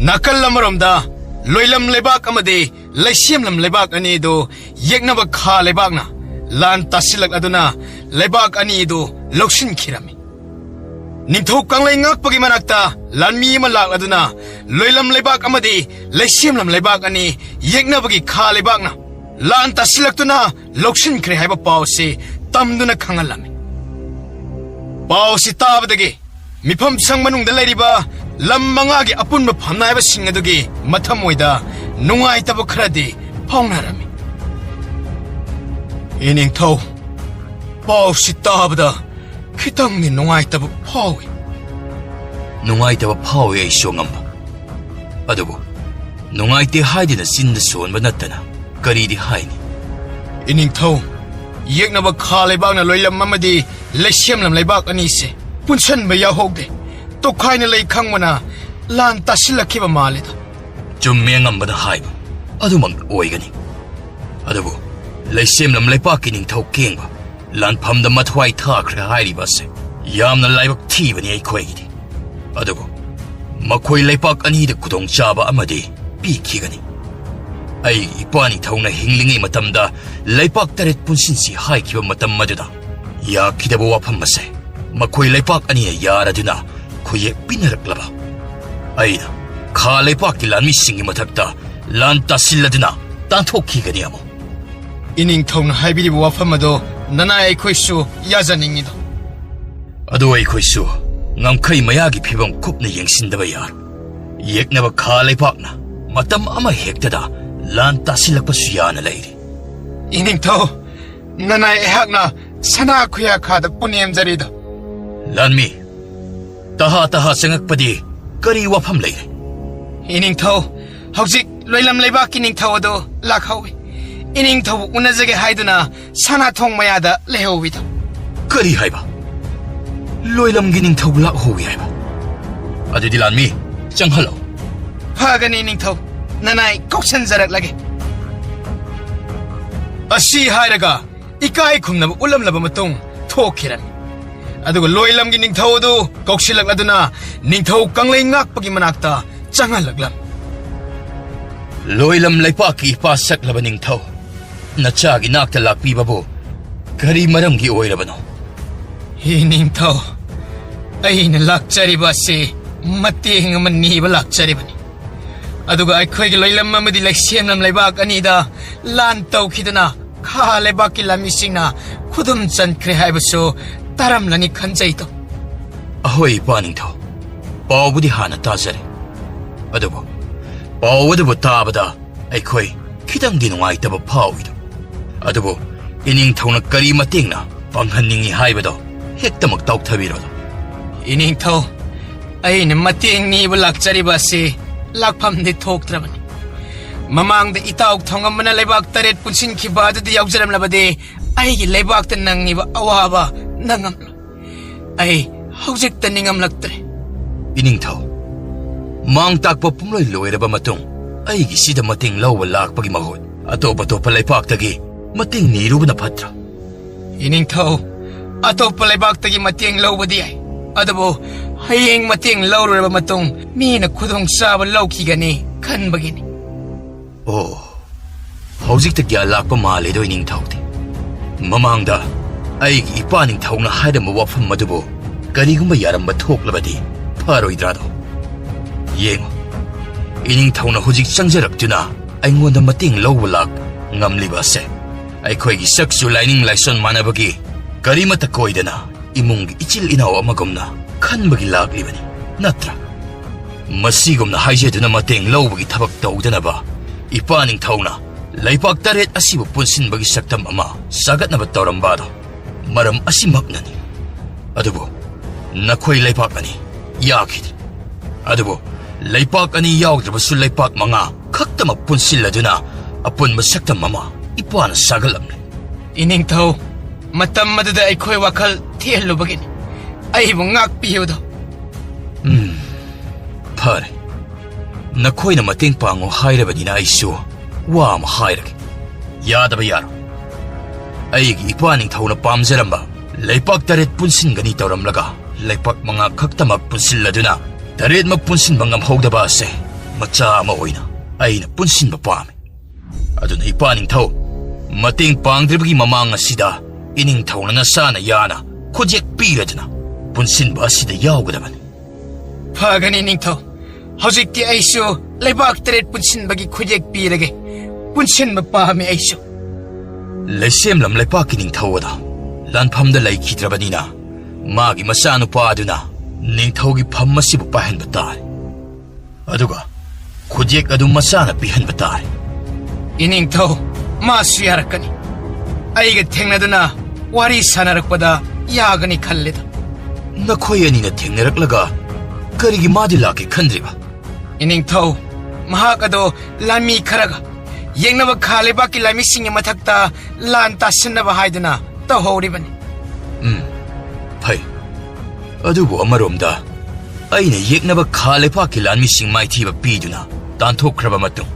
ꯅꯥꯀꯜ ꯑꯃꯔꯣꯝꯗ ꯂꯣꯏꯂꯝ ꯂꯩꯕꯥꯛ ꯑꯃꯗꯤ ꯂꯩꯁꯦꯝꯂꯝ ꯂꯩꯕꯥꯛ ꯑꯅꯤꯗꯨ ꯌꯦꯛꯅꯕ ꯈꯥ ꯂꯩꯕꯥꯛꯅ ꯂꯥꯟ ꯇꯥꯁꯤꯜꯂꯛꯂꯗꯨꯅ ꯂꯩꯕꯥꯛ ꯑꯅꯤꯗꯨ ꯂꯧꯁꯤꯟꯈꯤꯔꯝꯃꯤ꯫ ꯅꯤꯡꯊꯧ ꯀꯪꯂꯩ ꯉꯥꯛꯄꯒꯤ ꯃꯅꯥꯛꯇ ꯂꯥꯟꯃꯤ ꯑꯃ ꯂꯥꯛꯂꯗꯨꯅ ꯂꯣꯏꯂꯝ ꯂꯩꯕꯥꯛ ꯑꯃꯗꯤ ꯂꯩꯁꯦꯝꯂꯝ ꯂꯩꯕꯥꯛ ꯑꯅꯤ ꯌꯦꯛꯅꯕꯒꯤ ꯈꯥ ꯂꯩꯕꯥꯛꯅ ꯂꯥꯟ ꯇꯥꯁꯤꯜꯂꯛꯇꯨꯅ ꯂꯧꯁꯤꯟꯈ꯭ꯔꯦ ꯍꯥꯏꯕ ꯄꯥꯎꯁꯤ ꯇꯝꯗꯨꯅ ꯈꯪꯍꯜꯂꯝꯃꯤ꯫ ꯄꯥꯎꯁꯤ ꯇꯥꯕꯗꯒꯤ ꯃꯤꯐꯝ ꯁꯪ ꯃꯅꯨꯡꯗ ꯂꯩꯔꯤꯕ ꯂꯝ ꯃꯉꯥꯒꯤ ꯑꯄꯨꯟꯕ ꯐꯝꯅꯥꯏꯕꯁꯤꯡ ꯑꯗꯨꯒꯤ ꯃꯊꯃꯣꯏꯗ ꯅꯨꯡꯉꯥꯏꯇꯕ ꯈꯔꯗꯤ ꯐꯥꯎꯅꯔꯝꯃꯤ꯫ ꯏꯅꯤꯡꯊꯧ, ꯄꯥꯎꯁꯤ ꯇꯥꯕꯗ ꯈꯤꯇꯪꯗꯤ ꯅꯨꯡꯉꯥꯏꯇꯕ ꯐꯥꯎꯏ꯫ ꯅꯨꯡꯉꯥꯏꯇꯕ ꯐꯥꯎꯏ ꯑꯩꯁꯨ, ꯑꯉꯝꯕ꯫ ꯑꯗꯨꯕꯨ ꯅꯨꯡꯉꯥꯏꯇꯦ ꯍꯥꯏꯗꯨꯅ ꯆꯤꯟꯗ ꯁꯣꯟꯕ ꯅꯠꯇꯅ ꯀꯔꯤꯗꯤ ꯍꯥꯏꯅꯤ? ꯏꯅꯤꯡꯊꯧ, ꯌꯦꯛꯅꯕ ꯈꯥ ꯂꯩꯕꯥꯛꯅ ꯂꯣꯏꯂꯝ ꯑꯃꯗꯤ ꯂꯩꯁꯦꯝꯂꯝ ꯂꯩꯕꯥꯛ ꯑꯅꯤꯁꯦ ꯄꯨꯟꯁꯟꯕ ꯌꯥꯎꯍꯧꯗꯦ꯫ ꯇꯣꯈꯥꯏꯅ ꯂꯩ ꯈꯪꯕꯅ ꯂꯥꯟ ꯇꯥꯁꯤꯜꯂꯛꯈꯤꯕ ꯃꯥꯜꯂꯦꯗ꯫ ꯆꯨꯝꯃꯦ ꯑꯉꯝꯕꯅ ꯍꯥꯏꯕ, ꯑꯗꯨꯃꯛ ꯑꯣꯏꯒꯅꯤ꯫ ꯑꯗꯨꯕꯨ ꯂꯩꯁꯦꯝꯂꯝ ꯂꯩꯄꯥꯛꯀꯤ ꯅꯤꯡꯊꯧ ꯀꯦꯡꯕ ꯂꯥꯟꯐꯝꯗ ꯃꯊ꯭ꯋꯥꯏ ꯊꯥꯈ꯭ꯔꯦ ꯍꯥꯏꯔꯤꯕ ꯑꯁꯦ ꯌꯥꯝꯅ ꯂꯥꯏꯕꯛ ꯊꯤꯕꯅꯤ ꯑꯩꯈꯣꯏꯒꯤꯗꯤ꯫ ꯑꯗꯨꯕꯨ ꯃꯈꯣꯏ ꯂꯩꯄꯥꯛ ꯑꯅꯤꯗ ꯈꯨꯗꯣꯡꯆꯥꯕ ꯑꯃꯗꯤ ꯄꯤꯈꯤꯒꯅꯤ꯫ ꯑꯩꯒꯤ ꯏꯄꯥ ꯅꯤꯡꯊꯧꯅ ꯍꯤꯡꯂꯤꯉꯩ ꯃꯇꯝꯗ ꯂꯩꯄꯥꯛ ꯇꯔꯦꯠ ꯄꯨꯟꯁꯤꯟꯁꯤ ꯍꯥꯏꯈꯤꯕ ꯃꯇꯝ ꯑꯗꯨꯗ ꯌꯥꯈꯤꯗꯕ ꯋꯥꯐꯝ ꯑꯁꯦ ꯃꯈꯣꯏ ꯂꯩꯄꯥꯛ ꯑꯅꯤꯅ ꯌꯥꯔꯗꯨꯅ ꯈꯨꯌꯦꯛ ꯄꯤꯅꯔꯛꯂꯕ꯫ ꯑꯩꯅ ꯈꯥ ꯂꯩꯄꯥꯛꯀꯤ ꯂꯥꯟꯃꯤꯁꯤꯡꯒꯤ ꯃꯊꯛꯇ ꯂꯥꯟ ꯇꯥꯁꯤꯜꯂꯗꯨꯅ ꯇꯥꯟꯊꯣꯛꯈꯤꯒꯅꯤ ꯑꯃꯨꯛ꯫ ꯏꯅꯤꯡꯊꯧꯅ ꯍꯥꯏꯕꯤꯔꯤꯕ ꯋꯥꯐꯝ ꯑꯗꯣ ꯅꯅꯥꯏ ꯑꯩꯈꯣꯏꯁꯨ ꯌꯥꯖꯅꯤꯡꯉꯤꯗꯣ꯫ ꯑꯗꯣ ꯑꯩꯈꯣꯏꯁꯨ ꯉꯝꯈꯩ ꯃꯌꯥꯒꯤ ꯐꯤꯕꯝ ꯀꯨꯞꯅ ꯌꯦꯡꯁꯤꯟꯗꯕ ꯌꯥꯔꯣꯏ꯫ ꯌꯦꯛꯅꯕ ꯈꯥ ꯂꯩꯄꯥꯛꯅ ꯃꯇꯝ ꯑꯃ ꯍꯦꯛꯇꯗ ꯂꯥꯟ ꯇꯥꯁꯤꯜꯂꯛꯄꯁꯨ ꯌꯥꯅ ꯂꯩꯔꯤ꯫ ꯏꯅꯤꯡꯊꯧ, ꯅꯅꯥꯏ ꯑꯩꯍꯥꯛꯅ ꯁꯅꯥ ꯈꯨꯌꯥꯈꯥꯗ ꯄꯨꯅꯦꯝꯖꯔꯤꯗꯣ꯫ ꯂꯥꯟꯃꯤ, ꯇꯍꯥ ꯇꯍꯥ ꯆꯪꯉꯛꯄꯗꯤ ꯀꯔꯤ ꯋꯥꯐꯝ ꯂꯩꯔꯦ? ꯏꯅꯤꯡꯊꯧ, ꯍꯧꯖꯤꯛ ꯂꯣꯏꯂꯝ ꯂꯩꯕꯥꯛꯀꯤ ꯅꯤꯡꯊꯧ ꯑꯗꯨ ꯂꯥꯛꯍꯧꯏ꯫ ꯏꯅꯤꯡꯊꯧꯕꯨ ꯎꯅꯖꯒꯦ ꯍꯥꯏꯗꯨꯅ ꯁꯅꯥꯊꯣꯡ ꯃꯌꯥꯗ ꯂꯩꯍꯧꯋꯤꯗꯣ꯫ ꯀꯔꯤ ꯍꯥꯏꯕ? ꯂꯣꯏꯂꯝꯒꯤ ꯅꯤꯡꯊꯧ ꯂꯥꯛꯍꯧꯋꯤ ꯍꯥꯏꯕ? ꯑꯗꯨꯗꯤ ꯂꯥꯟꯃꯤ, ꯆꯪꯍꯜꯂꯣ꯫ ꯐꯒꯅꯤ ꯅꯤꯡꯊꯧ, ꯅꯅꯥꯏ ꯀꯧꯁꯟꯖꯔꯛꯂꯒꯦ꯫ ꯑꯁꯤ ꯍꯥꯏꯔꯒ ꯏꯀꯥꯏ ꯈꯨꯝꯅꯕ ꯎꯠꯂꯝꯂꯕ ꯃꯇꯨꯡ ꯊꯣꯛꯈꯤꯔꯝꯃꯤ꯫ ꯑꯗꯨꯒ ꯂꯣꯏꯂꯝꯒꯤ ꯅꯤꯡꯊꯧ ꯑꯗꯨ ꯀꯧꯁꯤꯜꯂꯛꯂꯗꯨꯅ ꯅꯤꯡꯊꯧ ꯀꯪꯂꯩ ꯉꯥꯛꯄꯒꯤ ꯃꯅꯥꯛꯇ ꯆꯪꯍꯜꯂꯛꯂꯝꯃꯤ꯫ ꯂꯣꯏꯂꯝ ꯂꯩꯄꯥꯛꯀꯤ ꯏꯄꯥ ꯁꯛꯂꯕ ꯅꯤꯡꯊꯧ, ꯅꯆꯥꯒꯤ ꯅꯥꯛꯇ ꯂꯥꯛꯄꯤꯕꯕꯨ ꯀꯔꯤ ꯃꯔꯝꯒꯤ ꯑꯣꯏꯔꯕꯅꯣ? ꯍꯤ ꯅꯤꯡꯊꯧ, ꯑꯩꯅ ꯂꯥꯛꯆꯔꯤꯕ ꯑꯁꯤ ꯃꯇꯦꯡ ꯑꯃ ꯅꯤꯕ ꯂꯥꯛꯆꯔꯤꯕꯅꯤ꯫ ꯑꯗꯨꯒ ꯑꯩꯈꯣꯏꯒꯤ ꯂꯣꯏꯂꯝ ꯑꯃꯗꯤ ꯂꯩꯁꯦꯝꯂꯝ ꯂꯩꯕꯥꯛ ꯑꯅꯤꯗ ꯂꯥꯟ ꯇꯧꯈꯤꯗꯨꯅ ꯈꯥ ꯂꯩꯕꯥꯛꯀꯤ ꯂꯥꯟꯃꯤꯁꯤꯡꯅ ꯈꯨꯗꯨꯝ ꯆꯟꯈ꯭ꯔꯦ ꯍꯥꯏꯕꯁꯨ ꯇꯥꯔꯝꯂꯅꯤ ꯈꯟꯖꯩꯗꯣ꯫ ꯑꯍꯣꯏ, ꯏꯄꯥ ꯅꯤꯡꯊꯧ, ꯄꯥꯎꯕꯨꯗꯤ ꯍꯥꯟꯅ ꯇꯥꯖꯔꯦ꯫ ꯑꯗꯨꯕꯨ ꯄꯥꯎ ꯑꯗꯨꯕꯨ ꯇꯥꯕꯗ ꯑꯩꯈꯣꯏ ꯈꯤꯇꯪꯗꯤ ꯅꯨꯡꯉꯥꯏꯇꯕ ꯐꯥꯎꯏꯗꯣ꯫ ꯑꯗꯨꯕꯨ ꯏꯅꯤꯡꯊꯧꯅ ꯀꯔꯤ ꯃꯇꯦꯡꯅ ꯄꯥꯡꯍꯟꯅꯤꯡꯏ ꯍꯥꯏꯕꯗꯣ ꯍꯦꯛꯇꯃꯛ ꯇꯥꯎꯊꯕꯤꯔꯣ꯫ ꯏꯅꯤꯡꯊꯧ, ꯑꯩꯅ ꯃꯇꯦꯡ ꯅꯤꯕ ꯂꯥꯛꯆꯔꯤꯕ ꯑꯁꯤ ꯂꯥꯛꯐꯝꯗꯤ ꯊꯣꯛꯇ꯭ꯔꯕꯅꯤ꯫ ꯃꯃꯥꯡꯗ ꯏꯇꯥꯎ ꯊꯣꯡꯉꯝꯕꯅ ꯂꯩꯕꯥꯛ ꯇꯔꯦꯠ ꯄꯨꯟꯁꯤꯟꯈꯤꯕ ꯑꯗꯨꯗ ꯌꯥꯎꯖꯔꯝꯂꯕꯗꯤ ꯑꯩꯒꯤ ꯂꯩꯕꯥꯛꯇ ꯅꯪꯉꯤꯕ ꯑꯋꯥꯕ ꯅꯪꯉꯝꯂꯣꯏ꯫ ꯑꯩ ꯍꯧꯖꯤꯛꯇ ꯅꯤꯡꯉꯝꯂꯛꯇ꯭ꯔꯦ꯫ ꯏꯅꯤꯡꯊꯧ, ꯃꯥꯡ ꯇꯥꯛꯄ ꯄꯨꯝꯂꯣꯏ ꯂꯣꯏꯔꯕ ꯃꯇꯨꯡ ꯑꯩꯒꯤꯁꯤꯗ ꯃꯇꯦꯡ ꯂꯧꯕ ꯂꯥꯛꯄꯒꯤ ꯃꯍꯨꯠ ꯑꯇꯣꯞ ꯑꯇꯣꯞꯄ ꯂꯩꯄꯥꯛꯇꯒꯤ ꯃꯇꯦꯡ ꯅꯤꯔꯨꯕꯅ ꯐꯠꯇ꯭ꯔꯥ? ꯏꯅꯤꯡꯊꯧ, ꯑꯇꯣꯞꯄ ꯂꯩꯕꯥꯛꯇꯒꯤ ꯃꯇꯦꯡ ꯂꯧꯕꯗꯤ ꯌꯥꯏ, ꯑꯗꯨꯕꯨ ꯍꯌꯦꯡ ꯃꯇꯦꯡ ꯂꯧꯔꯨꯔꯕ ꯃꯇꯨꯡ ꯃꯤꯅ ꯈꯨꯗꯣꯡꯆꯥꯕ ꯂꯧꯈꯤꯒꯅꯤ ꯈꯟꯕꯒꯤꯅꯤ꯫ ꯑꯣ, ꯍꯧꯖꯤꯛꯇ ꯒ꯭ꯌꯥꯟ ꯂꯥꯛꯄ ꯃꯥꯜꯂꯦꯗꯣ ꯏꯅꯤꯡꯊꯧꯗꯤ꯫ ꯃꯃꯥꯡꯗ ꯑꯩꯒꯤ ꯏꯄꯥ ꯅꯤꯡꯊꯧꯅ ꯍꯥꯏꯔꯝꯕ ꯋꯥꯐꯝ ꯑꯗꯨꯕꯨ ꯀꯔꯤꯒꯨꯝꯕ ꯌꯥꯔꯝꯕ ꯊꯣꯛꯂꯕꯗꯤ ꯐꯔꯣꯏꯗ꯭ꯔꯥꯗꯣ? ꯌꯦꯡꯉꯨ, ꯏꯅꯤꯡꯊꯧꯅ ꯍꯧꯖꯤꯛ ꯆꯪꯖꯔꯛꯇꯨꯅ ꯑꯩꯉꯣꯟꯗ ꯃꯇꯦꯡ ꯂꯧꯕ ꯂꯥꯛ ꯉꯝꯂꯤꯕ ꯑꯁꯦ ꯑꯩꯈꯣꯏꯒꯤ ꯁꯛꯁꯨ ꯂꯥꯏꯅꯤꯡ ꯂꯥꯏꯁꯣꯟ ꯃꯥꯟꯅꯕꯒꯤ ꯀꯔꯤꯃꯠꯇ ꯀꯣꯏꯗꯅ ꯏꯃꯨꯡꯒꯤ ꯏꯆꯤꯜ ꯏꯅꯥꯎ ꯑꯃꯒꯨꯝꯅ ꯈꯟꯕꯒꯤ ꯂꯥꯛꯂꯤꯕꯅꯤ, ꯅꯠꯇ꯭ꯔꯥ? ꯃꯁꯤꯒꯨꯝꯅ ꯍꯥꯏꯖꯗꯨꯅ ꯃꯇꯦꯡ ꯂꯧꯕꯒꯤ ꯊꯕꯛ ꯇꯧꯗꯅꯕ ꯏꯄꯥ ꯅꯤꯡꯊꯧꯅ ꯂꯩꯄꯥꯛ ꯇꯔꯦꯠ ꯑꯁꯤꯕꯨ ꯄꯨꯟꯁꯤꯟꯕꯒꯤ ꯁꯛꯇꯝ ꯑꯃ ꯁꯥꯒꯠꯅꯕ ꯇꯧꯔꯝꯕ ꯑꯗꯣ ꯃꯔꯝ ꯑꯁꯤꯃꯛꯅꯅꯤ꯫ ꯑꯗꯨꯕꯨ ꯅꯈꯣꯏ ꯂꯩꯄꯥꯛ ꯑꯅꯤ ꯌꯥꯈꯤꯗ꯭ꯔꯦ꯫ ꯑꯗꯨꯕꯨ ꯂꯩꯄꯥꯛ ꯑꯅꯤ ꯌꯥꯎꯗ꯭ꯔꯕꯁꯨ ꯂꯩꯄꯥꯛ ꯃꯉꯥ ꯈꯛꯇꯃꯛ ꯄꯨꯟꯁꯤꯜꯂꯗꯨꯅ ꯑꯄꯨꯟꯕ ꯁꯛꯇꯝ ꯑꯃ ꯏꯄꯥꯅ ꯁꯥꯒꯠꯂꯝꯂꯦ꯫ ꯏꯅꯤꯡꯊꯧ, ꯃꯇꯝ ꯑꯗꯨꯗ ꯑꯩꯈꯣꯏ ꯋꯥꯈꯜ ꯊꯤꯍꯜꯂꯨꯕꯒꯤꯅꯤ꯫ ꯑꯩꯕꯨ ꯉꯥꯛꯄꯤꯌꯨꯗꯣ꯫ ꯎꯝ, ꯐꯔꯦ꯫ ꯅꯈꯣꯏꯅ ꯃꯇꯦꯡ ꯄꯥꯡꯉꯨ ꯍꯥꯏꯔꯕꯅꯤꯅ ꯑꯩꯁꯨ ꯋꯥ ꯑꯃ ꯍꯥꯏꯔꯒꯦ꯫ ꯌꯥꯗꯕ ꯌꯥꯔꯣꯏ꯫ ꯑꯩꯒꯤ ꯏꯄꯥ ꯅꯤꯡꯊꯧꯅ ꯄꯥꯝꯖꯔꯝꯕ ꯂꯩꯄꯥꯛ ꯇꯔꯦꯠ ꯄꯨꯟꯁꯤꯟꯒꯅꯤ ꯇꯧꯔꯝꯂꯒ, ꯂꯩꯄꯥꯛ ꯃꯉꯥ ꯈꯛꯇꯃꯛ ꯄꯨꯟꯁꯤꯜꯂꯗꯨꯅ ꯇꯔꯦꯠꯃꯛ ꯄꯨꯟꯁꯤꯟꯕ ꯉꯝꯍꯧꯗꯕ ꯑꯁꯦ, ꯃꯆꯥ ꯑꯃ ꯑꯣꯏꯅ ꯑꯩꯅ ꯄꯨꯟꯁꯤꯟꯕ ꯄꯥꯝꯃꯤ꯫ ꯑꯗꯨꯅ ꯏꯄꯥ ꯅꯤꯡꯊꯧ, ꯃꯇꯦꯡ ꯄꯥꯡꯗ꯭ꯔꯤꯕꯒꯤ ꯃꯃꯥꯡ ꯑꯁꯤꯗ ꯏꯅꯤꯡꯊꯧꯅ ꯅꯁꯥꯅ ꯌꯥꯅ ꯈꯨꯠꯌꯦꯛ ꯄꯤꯔꯗꯨꯅ ꯄꯨꯟꯁꯤꯟꯕ ꯑꯁꯤꯗ ꯌꯥꯎꯒꯗꯕꯅꯤ꯫ ꯐꯒꯅꯤ ꯅꯤꯡꯊꯧ꯫ ꯍꯧꯖꯤꯛꯇꯤ ꯑꯩꯁꯨ ꯂꯩꯕꯥꯛ ꯇꯔꯦꯠ ꯄꯨꯟꯁꯤꯟꯕꯒꯤ ꯈꯨꯠꯌꯦꯛ ꯄꯤꯔꯒꯦ꯫ ꯄꯨꯟꯁꯤꯟꯕ ꯄꯥꯝꯃꯤ ꯑꯩꯁꯨ꯫ ꯂꯩꯁꯦꯝꯂꯝ ꯂꯩꯄꯥꯛꯀꯤ ꯅꯤꯡꯊꯧ ꯑꯗꯣ ꯂꯥꯟꯐꯝꯗ ꯂꯩꯈꯤꯗ꯭ꯔꯕꯅꯤꯅ, ꯃꯥꯒꯤ ꯃꯆꯥꯅꯨꯄꯥ ꯑꯗꯨꯅ ꯅꯤꯡꯊꯧꯒꯤ ꯐꯝ ꯑꯁꯤꯕꯨ ꯄꯥꯏꯍꯟꯕ ꯇꯥꯔꯦ꯫ ꯑꯗꯨꯒ ꯈꯨꯠꯌꯦꯛ ꯑꯗꯨ ꯃꯆꯥꯅ ꯄꯤꯍꯟꯕ ꯇꯥꯔꯦ꯫ ꯏꯅꯤꯡꯊꯧ, ꯃꯥꯁꯨ ꯌꯥꯔꯛꯀꯅꯤ꯫ ꯑꯩꯒ ꯊꯦꯡꯅꯗꯨꯅ ꯋꯥꯔꯤ ꯁꯥꯟꯅꯔꯛꯄꯗ ꯌꯥꯒꯅꯤ ꯈꯜꯂꯦꯗ꯫ ꯅꯈꯣꯏ ꯑꯅꯤꯅ ꯊꯦꯡꯅꯔꯛꯂꯒ ꯀꯔꯤꯒꯤ ꯃꯥꯗꯤ ꯂꯥꯛꯀꯦ ꯈꯟꯗ꯭ꯔꯤꯕ? ꯏꯅꯤꯡꯊꯧ, ꯃꯍꯥꯛ ꯑꯗꯣ ꯂꯥꯟꯃꯤ ꯈꯔꯒ ꯌꯦꯛꯅꯕ ꯈꯥ ꯂꯩꯕꯥꯛꯀꯤ ꯂꯥꯟꯃꯤꯁꯤꯡꯒꯤ ꯃꯊꯛꯇ ꯂꯥꯟ ꯇꯥꯁꯤꯟꯅꯕ ꯍꯥꯏꯗꯨꯅ ꯇꯧꯍꯧꯔꯤꯕꯅꯤ꯫ ꯎꯝ, ꯐꯩ꯫ ꯑꯗꯨꯕꯨ ꯑꯃꯔꯣꯝꯗ, ꯑꯩꯅ ꯌꯦꯛꯅꯕ ꯈꯥ ꯂꯩꯄꯥꯛꯀꯤ ꯂꯥꯟꯃꯤꯁꯤꯡ ꯃꯥꯏꯊꯤꯕ ꯄꯤꯗꯨꯅ ꯇꯥꯟꯊꯣꯛꯈ꯭ꯔꯕ ꯃꯇꯨꯡ,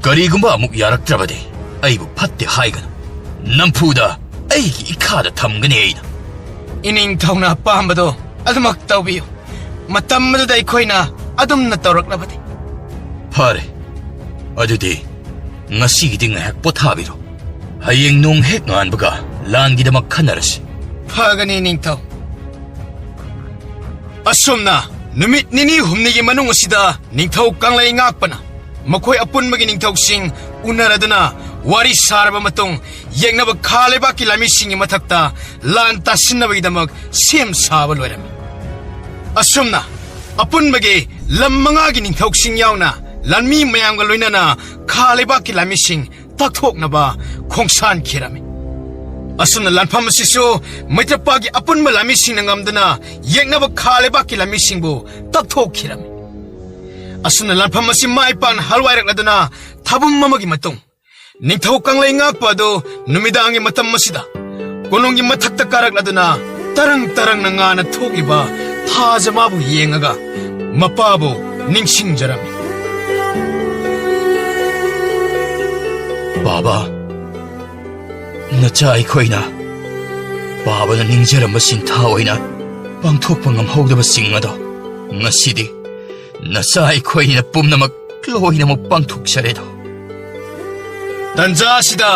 ꯀꯔꯤꯒꯨꯝꯕ ꯑꯃꯨꯛ ꯌꯥꯔꯛꯇ꯭ꯔꯕꯗꯤ, ꯑꯩꯕꯨ ꯐꯠꯇꯦ ꯍꯥꯏꯒꯅꯨ꯫ ꯅꯝꯐꯨꯗ ꯑꯩꯒꯤ ꯏꯈꯥꯗ ꯊꯝꯒꯅꯤ ꯑꯩꯅ꯫ ꯏꯅꯤꯡꯊꯧꯅ ꯑꯄꯥꯝꯕꯗꯣ ꯑꯗꯨꯃꯛ ꯇꯧꯕꯤꯌꯨ꯫ ꯃꯇꯝ ꯑꯗꯨꯗ ꯑꯩꯈꯣꯏꯅ ꯑꯗꯨꯝꯅ ꯇꯧꯔꯛꯂꯕꯗꯤ꯫ ꯐꯔꯦ, ꯑꯗꯨꯗꯤ ꯉꯁꯤꯒꯤꯗꯤ ꯉꯥꯏꯍꯥꯛ ꯄꯣꯊꯥꯕꯤꯔꯣ꯫ ꯍꯌꯦꯡ ꯅꯣꯡ ꯍꯦꯛ ꯉꯥꯟꯕꯒ ꯂꯥꯟꯒꯤꯗꯃꯛ ꯈꯟꯅꯔꯁꯤ꯫ ꯐꯒꯅꯤ, ꯅꯤꯡꯊꯧ꯫ ꯑꯁꯨꯝꯅ ꯅꯨꯃꯤꯠ ꯅꯤꯅꯤ ꯍꯨꯝꯅꯤꯒꯤ ꯃꯅꯨꯡ ꯑꯁꯤꯗ ꯅꯤꯡꯊꯧ ꯀꯪꯂꯩ ꯉꯥꯛꯄꯅ ꯃꯈꯣꯏ ꯑꯄꯨꯟꯕꯒꯤ ꯅꯤꯡꯊꯧꯁꯤꯡ ꯎꯅꯔꯗꯨꯅ ꯋꯥꯔꯤ ꯁꯥꯔꯕ ꯃꯇꯨꯡ, ꯌꯦꯛꯅꯕ ꯈꯥ ꯂꯩꯕꯥꯛꯀꯤ ꯂꯥꯟꯃꯤꯁꯤꯡꯒꯤ ꯃꯊꯛꯇ ꯂꯥꯟ ꯇꯥꯁꯤꯟꯅꯕꯒꯤꯗꯃꯛ ꯁꯦꯝ ꯁꯥꯕ ꯂꯣꯏꯔꯝꯃꯤ꯫ ꯑꯁꯨꯝꯅ ꯑꯄꯨꯟꯕꯒꯤ ꯂꯝ ꯃꯉꯥꯒꯤ ꯅꯤꯡꯊꯧꯁꯤꯡ ꯌꯥꯎꯅ ꯂꯥꯟꯃꯤ ꯃꯌꯥꯝꯒ ꯂꯣꯏꯅꯅ ꯈꯥ ꯂꯩꯕꯥꯛꯀꯤ ꯂꯥꯟꯃꯤꯁꯤꯡ ꯇꯛꯊꯣꯛꯅꯕ ꯈꯣꯡꯁꯥꯟꯈꯤꯔꯝꯃꯤ꯫ ꯑꯁꯨꯝꯅ ꯂꯥꯟꯐꯝ ꯑꯁꯤꯁꯨ ꯃꯩꯇ꯭ꯔꯄꯥꯒꯤ ꯑꯄꯨꯟꯕ ꯂꯥꯟꯃꯤꯁꯤꯡꯅ ꯉꯝꯗꯨꯅ ꯌꯦꯛꯅꯕ ꯈꯥ ꯂꯩꯕꯥꯛꯀꯤ ꯂꯥꯟꯃꯤꯁꯤꯡꯕꯨ ꯇꯛꯊꯣꯛꯈꯤꯔꯝꯃꯤ꯫ ꯑꯁꯨꯝꯅ ꯂꯥꯟꯐꯝ ꯑꯁꯤ ꯃꯥꯏ ꯄꯥꯛꯅ ꯍꯜꯋꯥꯏꯔꯛꯂꯗꯨꯅ ꯊꯥꯕꯨꯝ ꯑꯃꯒꯤ ꯃꯇꯨꯡ, ꯅꯤꯡꯊꯧ ꯀꯪꯂꯩ ꯉꯥꯛꯄ ꯑꯗꯨ ꯅꯨꯃꯤꯗꯥꯡꯒꯤ ꯃꯇꯝ ꯑꯁꯤꯗ ꯀꯣꯅꯨꯡꯒꯤ ꯃꯊꯛꯇ ꯀꯥꯔꯛꯂꯗꯨꯅ ꯇꯔꯪ ꯇꯔꯪꯅ ꯉꯥꯅ ꯊꯣꯛꯂꯤꯕ ꯊꯥꯖ ꯃꯥꯕꯨ ꯌꯦꯡꯉꯒ ꯃꯄꯥꯕꯨ ꯅꯤꯡꯁꯤꯡꯖꯔꯝꯃꯤ꯫ ꯕꯥꯕꯥ, ꯅꯆꯥ ꯑꯩꯈꯣꯏꯅ ꯄꯥꯕꯅ ꯅꯤꯡꯖꯔꯝꯕ ꯁꯤꯟꯊꯥ ꯑꯣꯏꯅ ꯄꯥꯡꯊꯣꯛꯄ ꯉꯝꯍꯧꯗꯕꯁꯤꯡ ꯑꯗꯣ ꯉꯁꯤꯗꯤ ꯅꯆꯥ ꯑꯩꯈꯣꯏꯅ ꯄꯨꯝꯅꯃꯛ ꯂꯣꯏꯅꯃꯛ ꯄꯥꯡꯊꯣꯛꯆꯔꯦꯗꯣ꯫ ꯇꯟꯖꯥ ꯑꯁꯤꯗ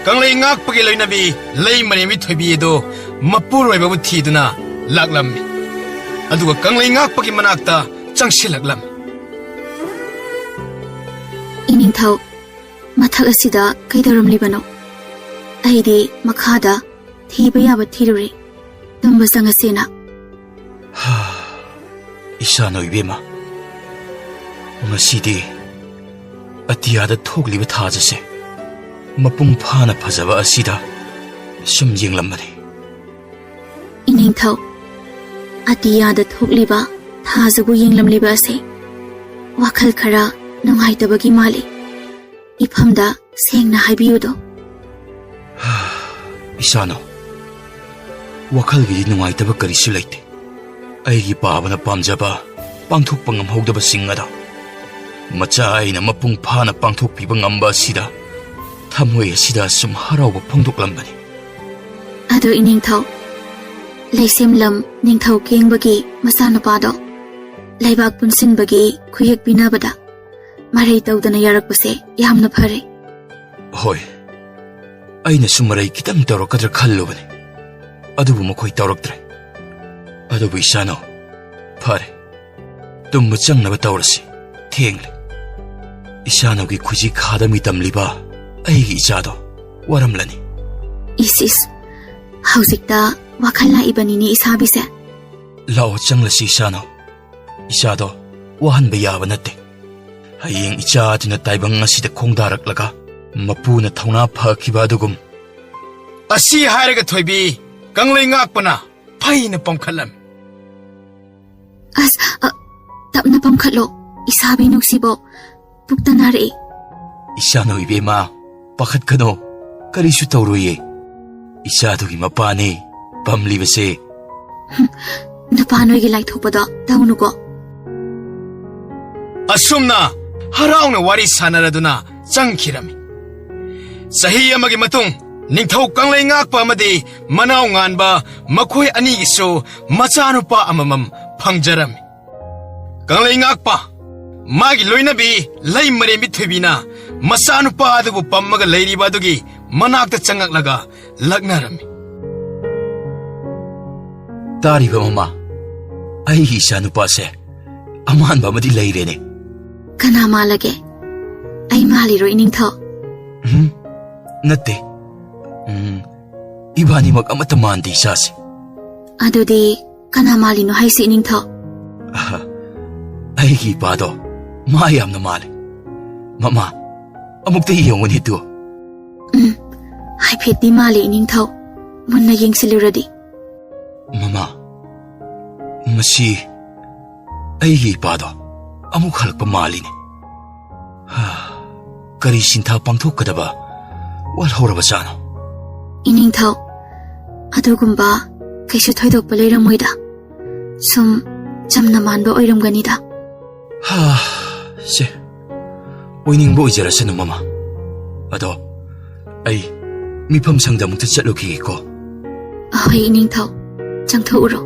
ꯀꯪꯂꯩ ꯉꯥꯛꯄꯒꯤ ꯂꯣꯏꯅꯕꯤ ꯂꯩꯃꯔꯦꯝꯕꯤ ꯊꯣꯏꯕꯤ ꯑꯗꯨ ꯃꯄꯨꯔꯣꯏꯕꯕꯨ ꯊꯤꯗꯨꯅ ꯂꯥꯛꯂꯝꯃꯤ꯫ ꯑꯗꯨꯒ ꯀꯪꯂꯩ ꯉꯥꯛꯄꯒꯤ ꯃꯅꯥꯛꯇ ꯆꯪꯁꯤꯜꯂꯛꯂꯝꯃꯤ꯫ ꯏꯅꯤꯡꯊꯧ, ꯃꯊꯛ ꯑꯁꯤꯗ ꯀꯩꯗꯧꯔꯝꯂꯤꯕꯅꯣ? ꯑꯩꯗꯤ ꯃꯈꯥꯗ ꯊꯤꯕ ꯌꯥꯕ ꯊꯤꯔꯨꯔꯦ꯫ ꯇꯨꯝꯕ ꯆꯪꯉꯁꯦꯅ꯫ ꯏꯁꯥꯅ ꯏꯕꯦꯝꯃ, ꯉꯁꯤꯗꯤ ꯑꯇꯤꯌꯥꯗ ꯊꯣꯛꯂꯤꯕ ꯊꯥꯖꯁꯦ ꯃꯄꯨꯡ ꯐꯥꯅ ꯐꯖꯕ ꯑꯁꯤꯗ ꯁꯨꯝ ꯌꯦꯡꯂꯝꯕꯅꯤ꯫ ꯏꯅꯤꯡꯊꯧ, ꯑꯇꯤꯌꯥꯗ ꯊꯣꯛꯂꯤꯕ ꯊꯥꯖꯕꯨ ꯌꯦꯡꯂꯝꯂꯤꯕ ꯑꯁꯦ ꯋꯥꯈꯜ ꯈꯔ ꯅꯨꯡꯉꯥꯏꯇꯕꯒꯤ ꯃꯥꯜꯂꯤ꯫ ꯏꯐꯝꯗ ꯁꯦꯡꯅ ꯍꯥꯏꯕꯤꯌꯨꯗꯣ꯫ ꯏꯁꯥꯅ ꯋꯥꯈꯜꯒꯤꯗꯤ ꯅꯨꯡꯉꯥꯏꯇꯕ ꯀꯔꯤꯁꯨ ꯂꯩꯇꯦ꯫ ꯑꯩꯒꯤ ꯄꯥꯕꯅ ꯄꯥꯝꯖꯕ ꯄꯥꯡꯊꯣꯛꯄ ꯉꯝꯍꯧꯗꯕꯁꯤꯡ ꯑꯗꯣ ꯃꯆꯥ ꯑꯩꯅ ꯃꯄꯨꯡ ꯐꯥꯅ ꯄꯥꯡꯊꯣꯛꯄꯤꯕ ꯉꯝꯕ ꯑꯁꯤꯗ ꯊꯃꯣꯏ ꯑꯁꯤꯗ ꯑꯁꯨꯝ ꯍꯔꯥꯎꯕ ꯐꯣꯡꯗꯣꯛꯂꯝꯕꯅꯤ꯫ ꯑꯗꯣ ꯏꯅꯤꯡꯊꯧ, ꯂꯩꯁꯦꯝꯂꯝ ꯅꯤꯡꯊꯧ ꯀꯦꯡꯕꯒꯤ ꯃꯆꯥꯅꯨꯄꯥꯗꯣ ꯂꯩꯕꯥꯛ ꯄꯨꯟꯁꯤꯟꯕꯒꯤ ꯈꯨꯌꯦꯛ ꯄꯤꯅꯕꯗ ꯃꯔꯩ ꯇꯧꯗꯅ ꯌꯥꯔꯛꯄꯁꯦ ꯌꯥꯝꯅ ꯐꯔꯦ꯫ ꯍꯣꯏ, ꯑꯩꯅꯁꯨ ꯃꯔꯩ ꯈꯤꯇꯪ ꯇꯧꯔꯛꯀꯗ꯭ꯔꯥ ꯈꯜꯂꯨꯕꯅꯤ, ꯑꯗꯨꯕꯨ ꯃꯈꯣꯏ ꯇꯧꯔꯛꯇ꯭ꯔꯦ꯫ ꯑꯗꯨꯕꯨ ꯏꯁꯥꯅꯧ, ꯐꯔꯦ, ꯇꯨꯝꯕ ꯆꯪꯅꯕ ꯇꯧꯔꯁꯤ, ꯊꯦꯡꯂꯦ꯫ ꯏꯁꯥꯅꯧꯒꯤ ꯈꯨꯖꯤ ꯈꯥꯗ ꯃꯤꯇꯝꯂꯤꯕ ꯑꯩꯒꯤ ꯏꯆꯥꯗꯣ ꯋꯥꯔꯝꯂꯅꯤ꯫ ꯏꯁ ꯏꯁ, ꯍꯧꯖꯤꯛꯇ ꯋꯥꯈꯜ ꯂꯥꯛꯏꯕꯅꯤꯅꯦ ꯏꯁꯥꯕꯤꯁꯦ꯫ ꯂꯥꯛꯑꯣ, ꯆꯪꯂꯁꯤ ꯏꯁꯥꯅꯧ꯫ ꯏꯆꯥꯗꯣ ꯋꯥꯍꯟꯕ ꯌꯥꯕ ꯅꯠꯇꯦ꯫ ꯍꯌꯦꯡ ꯏꯆꯥ ꯑꯗꯨꯅ ꯇꯥꯏꯕꯪ ꯑꯁꯤꯗ ꯈꯣꯡꯗꯥꯔꯛꯂꯒ ꯃꯄꯨꯅ ꯊꯧꯅꯥ ꯐꯈꯤꯕ ꯑꯗꯨꯒꯨꯝ꯫ ꯑꯁꯤ ꯍꯥꯏꯔꯒ ꯊꯣꯏꯕꯤ ꯀꯪꯂꯩ ꯉꯥꯛꯄꯅ ꯐꯩꯅ ꯄꯝꯈꯠꯂꯝꯃꯤ꯫ ꯑꯁ, ꯑ, ꯇꯞꯅ ꯄꯝꯈꯠꯂꯣ, ꯏꯁꯥꯕꯤ ꯅꯨꯡꯁꯤꯕꯣ, ꯄꯨꯛꯇ ꯅꯥꯔꯛꯑꯦ꯫ ꯏꯆꯥꯅꯧ ꯏꯕꯦꯝꯃ, ꯄꯥꯈꯠꯀꯅꯣ, ꯀꯔꯤꯁꯨ ꯇꯧꯔꯣꯏꯌꯦ꯫ ꯏꯆꯥꯗꯨꯒꯤ ꯃꯄꯥꯅꯦ ꯄꯝꯂꯤꯕꯁꯦ꯫ ꯍꯨꯝ, ꯅꯨꯄꯥ ꯅꯣꯏꯒꯤ ꯂꯥꯏꯊꯣꯛꯄꯗꯣ ꯇꯧꯅꯨꯀꯣ꯫ ꯑꯁꯨꯝꯅ ꯍꯔꯥꯎꯅ ꯋꯥꯔꯤ ꯁꯥꯟꯅꯔꯗꯨꯅ ꯆꯪꯈꯤꯔꯝꯃꯤ꯫ ꯆꯍꯤ ꯑꯃꯒꯤ ꯃꯇꯨꯡ ꯅꯤꯡꯊꯧ ꯀꯪꯂꯩꯉꯥꯛꯄ ꯑꯃꯗꯤ ꯃꯅꯥꯎ ꯉꯥꯟꯕ, ꯃꯈꯣꯏ ꯑꯅꯤꯒꯤꯁꯨ ꯃꯆꯥꯅꯨꯄꯥ ꯑꯃꯃꯝ ꯐꯪꯖꯔꯝꯃꯤ꯫ ꯀꯪꯂꯩꯉꯥꯛꯄ ꯃꯥꯒꯤ ꯂꯣꯏꯅꯕꯤ ꯂꯩꯃꯔꯦꯝꯕꯤ ꯊꯣꯏꯕꯤꯅ ꯃꯆꯥꯅꯨꯄꯥ ꯑꯗꯨꯕꯨ ꯄꯝꯃꯒ ꯂꯩꯔꯤꯕ ꯑꯗꯨꯒꯤ ꯃꯅꯥꯛꯇ ꯆꯪꯉꯛꯂꯒ ꯂꯛꯅꯔꯝꯃꯤ꯫ "ꯇꯥꯔꯤꯕ ꯃꯃꯥ, ꯑꯩꯒꯤ ꯏꯆꯥꯅꯨꯄꯥꯁꯦ ꯑꯃꯥꯟꯕ ꯑꯃꯗꯤ ꯂꯩꯔꯦꯅꯦ꯫" "ꯀꯅꯥ ꯃꯥꯜꯂꯒꯦ? ꯑꯩ ꯃꯥꯜꯂꯤꯔꯣ, ꯏꯅꯤꯡꯊꯧ?" "ꯎꯝ, ꯅꯠꯇꯦ꯫ ꯎꯝ, ꯏꯕꯥꯅꯤꯃꯛ ꯑꯃꯠꯇ ꯃꯥꯟꯗꯦ, ꯏꯆꯥꯁꯦ꯫" "ꯑꯗꯨꯗꯤ ꯀꯅꯥ ꯃꯥꯜꯂꯤꯅꯣ ꯍꯥꯏꯁꯤ, ꯏꯅꯤꯡꯊꯧ?" "ꯑꯍ, ꯑꯩꯒꯤ ꯏꯄꯥꯗꯣ ꯃꯥ ꯌꯥꯝꯅ ꯃꯥꯜꯂꯤ꯫ ꯃꯃꯥ, ꯑꯃꯨꯛꯇ ꯌꯦꯡꯉꯨꯅꯦ ꯑꯗꯨ꯫" "ꯎꯝ, ꯍꯥꯏꯐꯦꯠꯇꯤ ꯃꯥꯜꯂꯤ, ꯏꯅꯤꯡꯊꯧ꯫ ꯃꯨꯟꯅ ꯌꯦꯡꯁꯤꯜꯂꯨꯔꯗꯤ꯫" "ꯃꯃꯥ, ꯃꯁꯤ ꯑꯩꯒꯤ ꯏꯄꯥꯗꯣ ꯑꯃꯨꯛ ꯍꯜꯂꯛꯄ ꯃꯥꯜꯂꯤꯅꯦ꯫ ꯍꯥ, ꯀꯔꯤ ꯁꯤꯟꯊꯥ ꯄꯥꯡꯊꯣꯛꯀꯗꯕ ꯋꯥꯠꯍꯧꯔꯕꯖꯥꯠꯅꯣ?" "ꯏꯅꯤꯡꯊꯧ, ꯑꯗꯨꯒꯨꯝꯕ ꯀꯩꯁꯨ ꯊꯣꯏꯗꯣꯛꯄ ꯂꯩꯔꯝꯃꯣꯏꯗ꯫ ꯁꯨꯝ ꯆꯝꯅ ꯃꯥꯟꯕ ꯑꯣꯏꯔꯝꯒꯅꯤꯗ꯫" "ꯍꯥ, ꯁꯦ, ꯑꯣꯏꯅꯤꯡꯕ ꯑꯣꯏꯖꯔꯁꯅꯨ, ꯃꯃꯥ꯫ ꯑꯗꯣ ꯑꯩ ꯃꯤꯐꯝ ꯁꯪꯗ ꯑꯃꯨꯛꯇ ꯆꯠꯂꯨꯈꯤꯒꯦꯀꯣ꯫" "ꯍꯣꯏ, ꯏꯅꯤꯡꯊꯧ, ꯆꯪꯊꯣꯛꯎꯔꯣ꯫"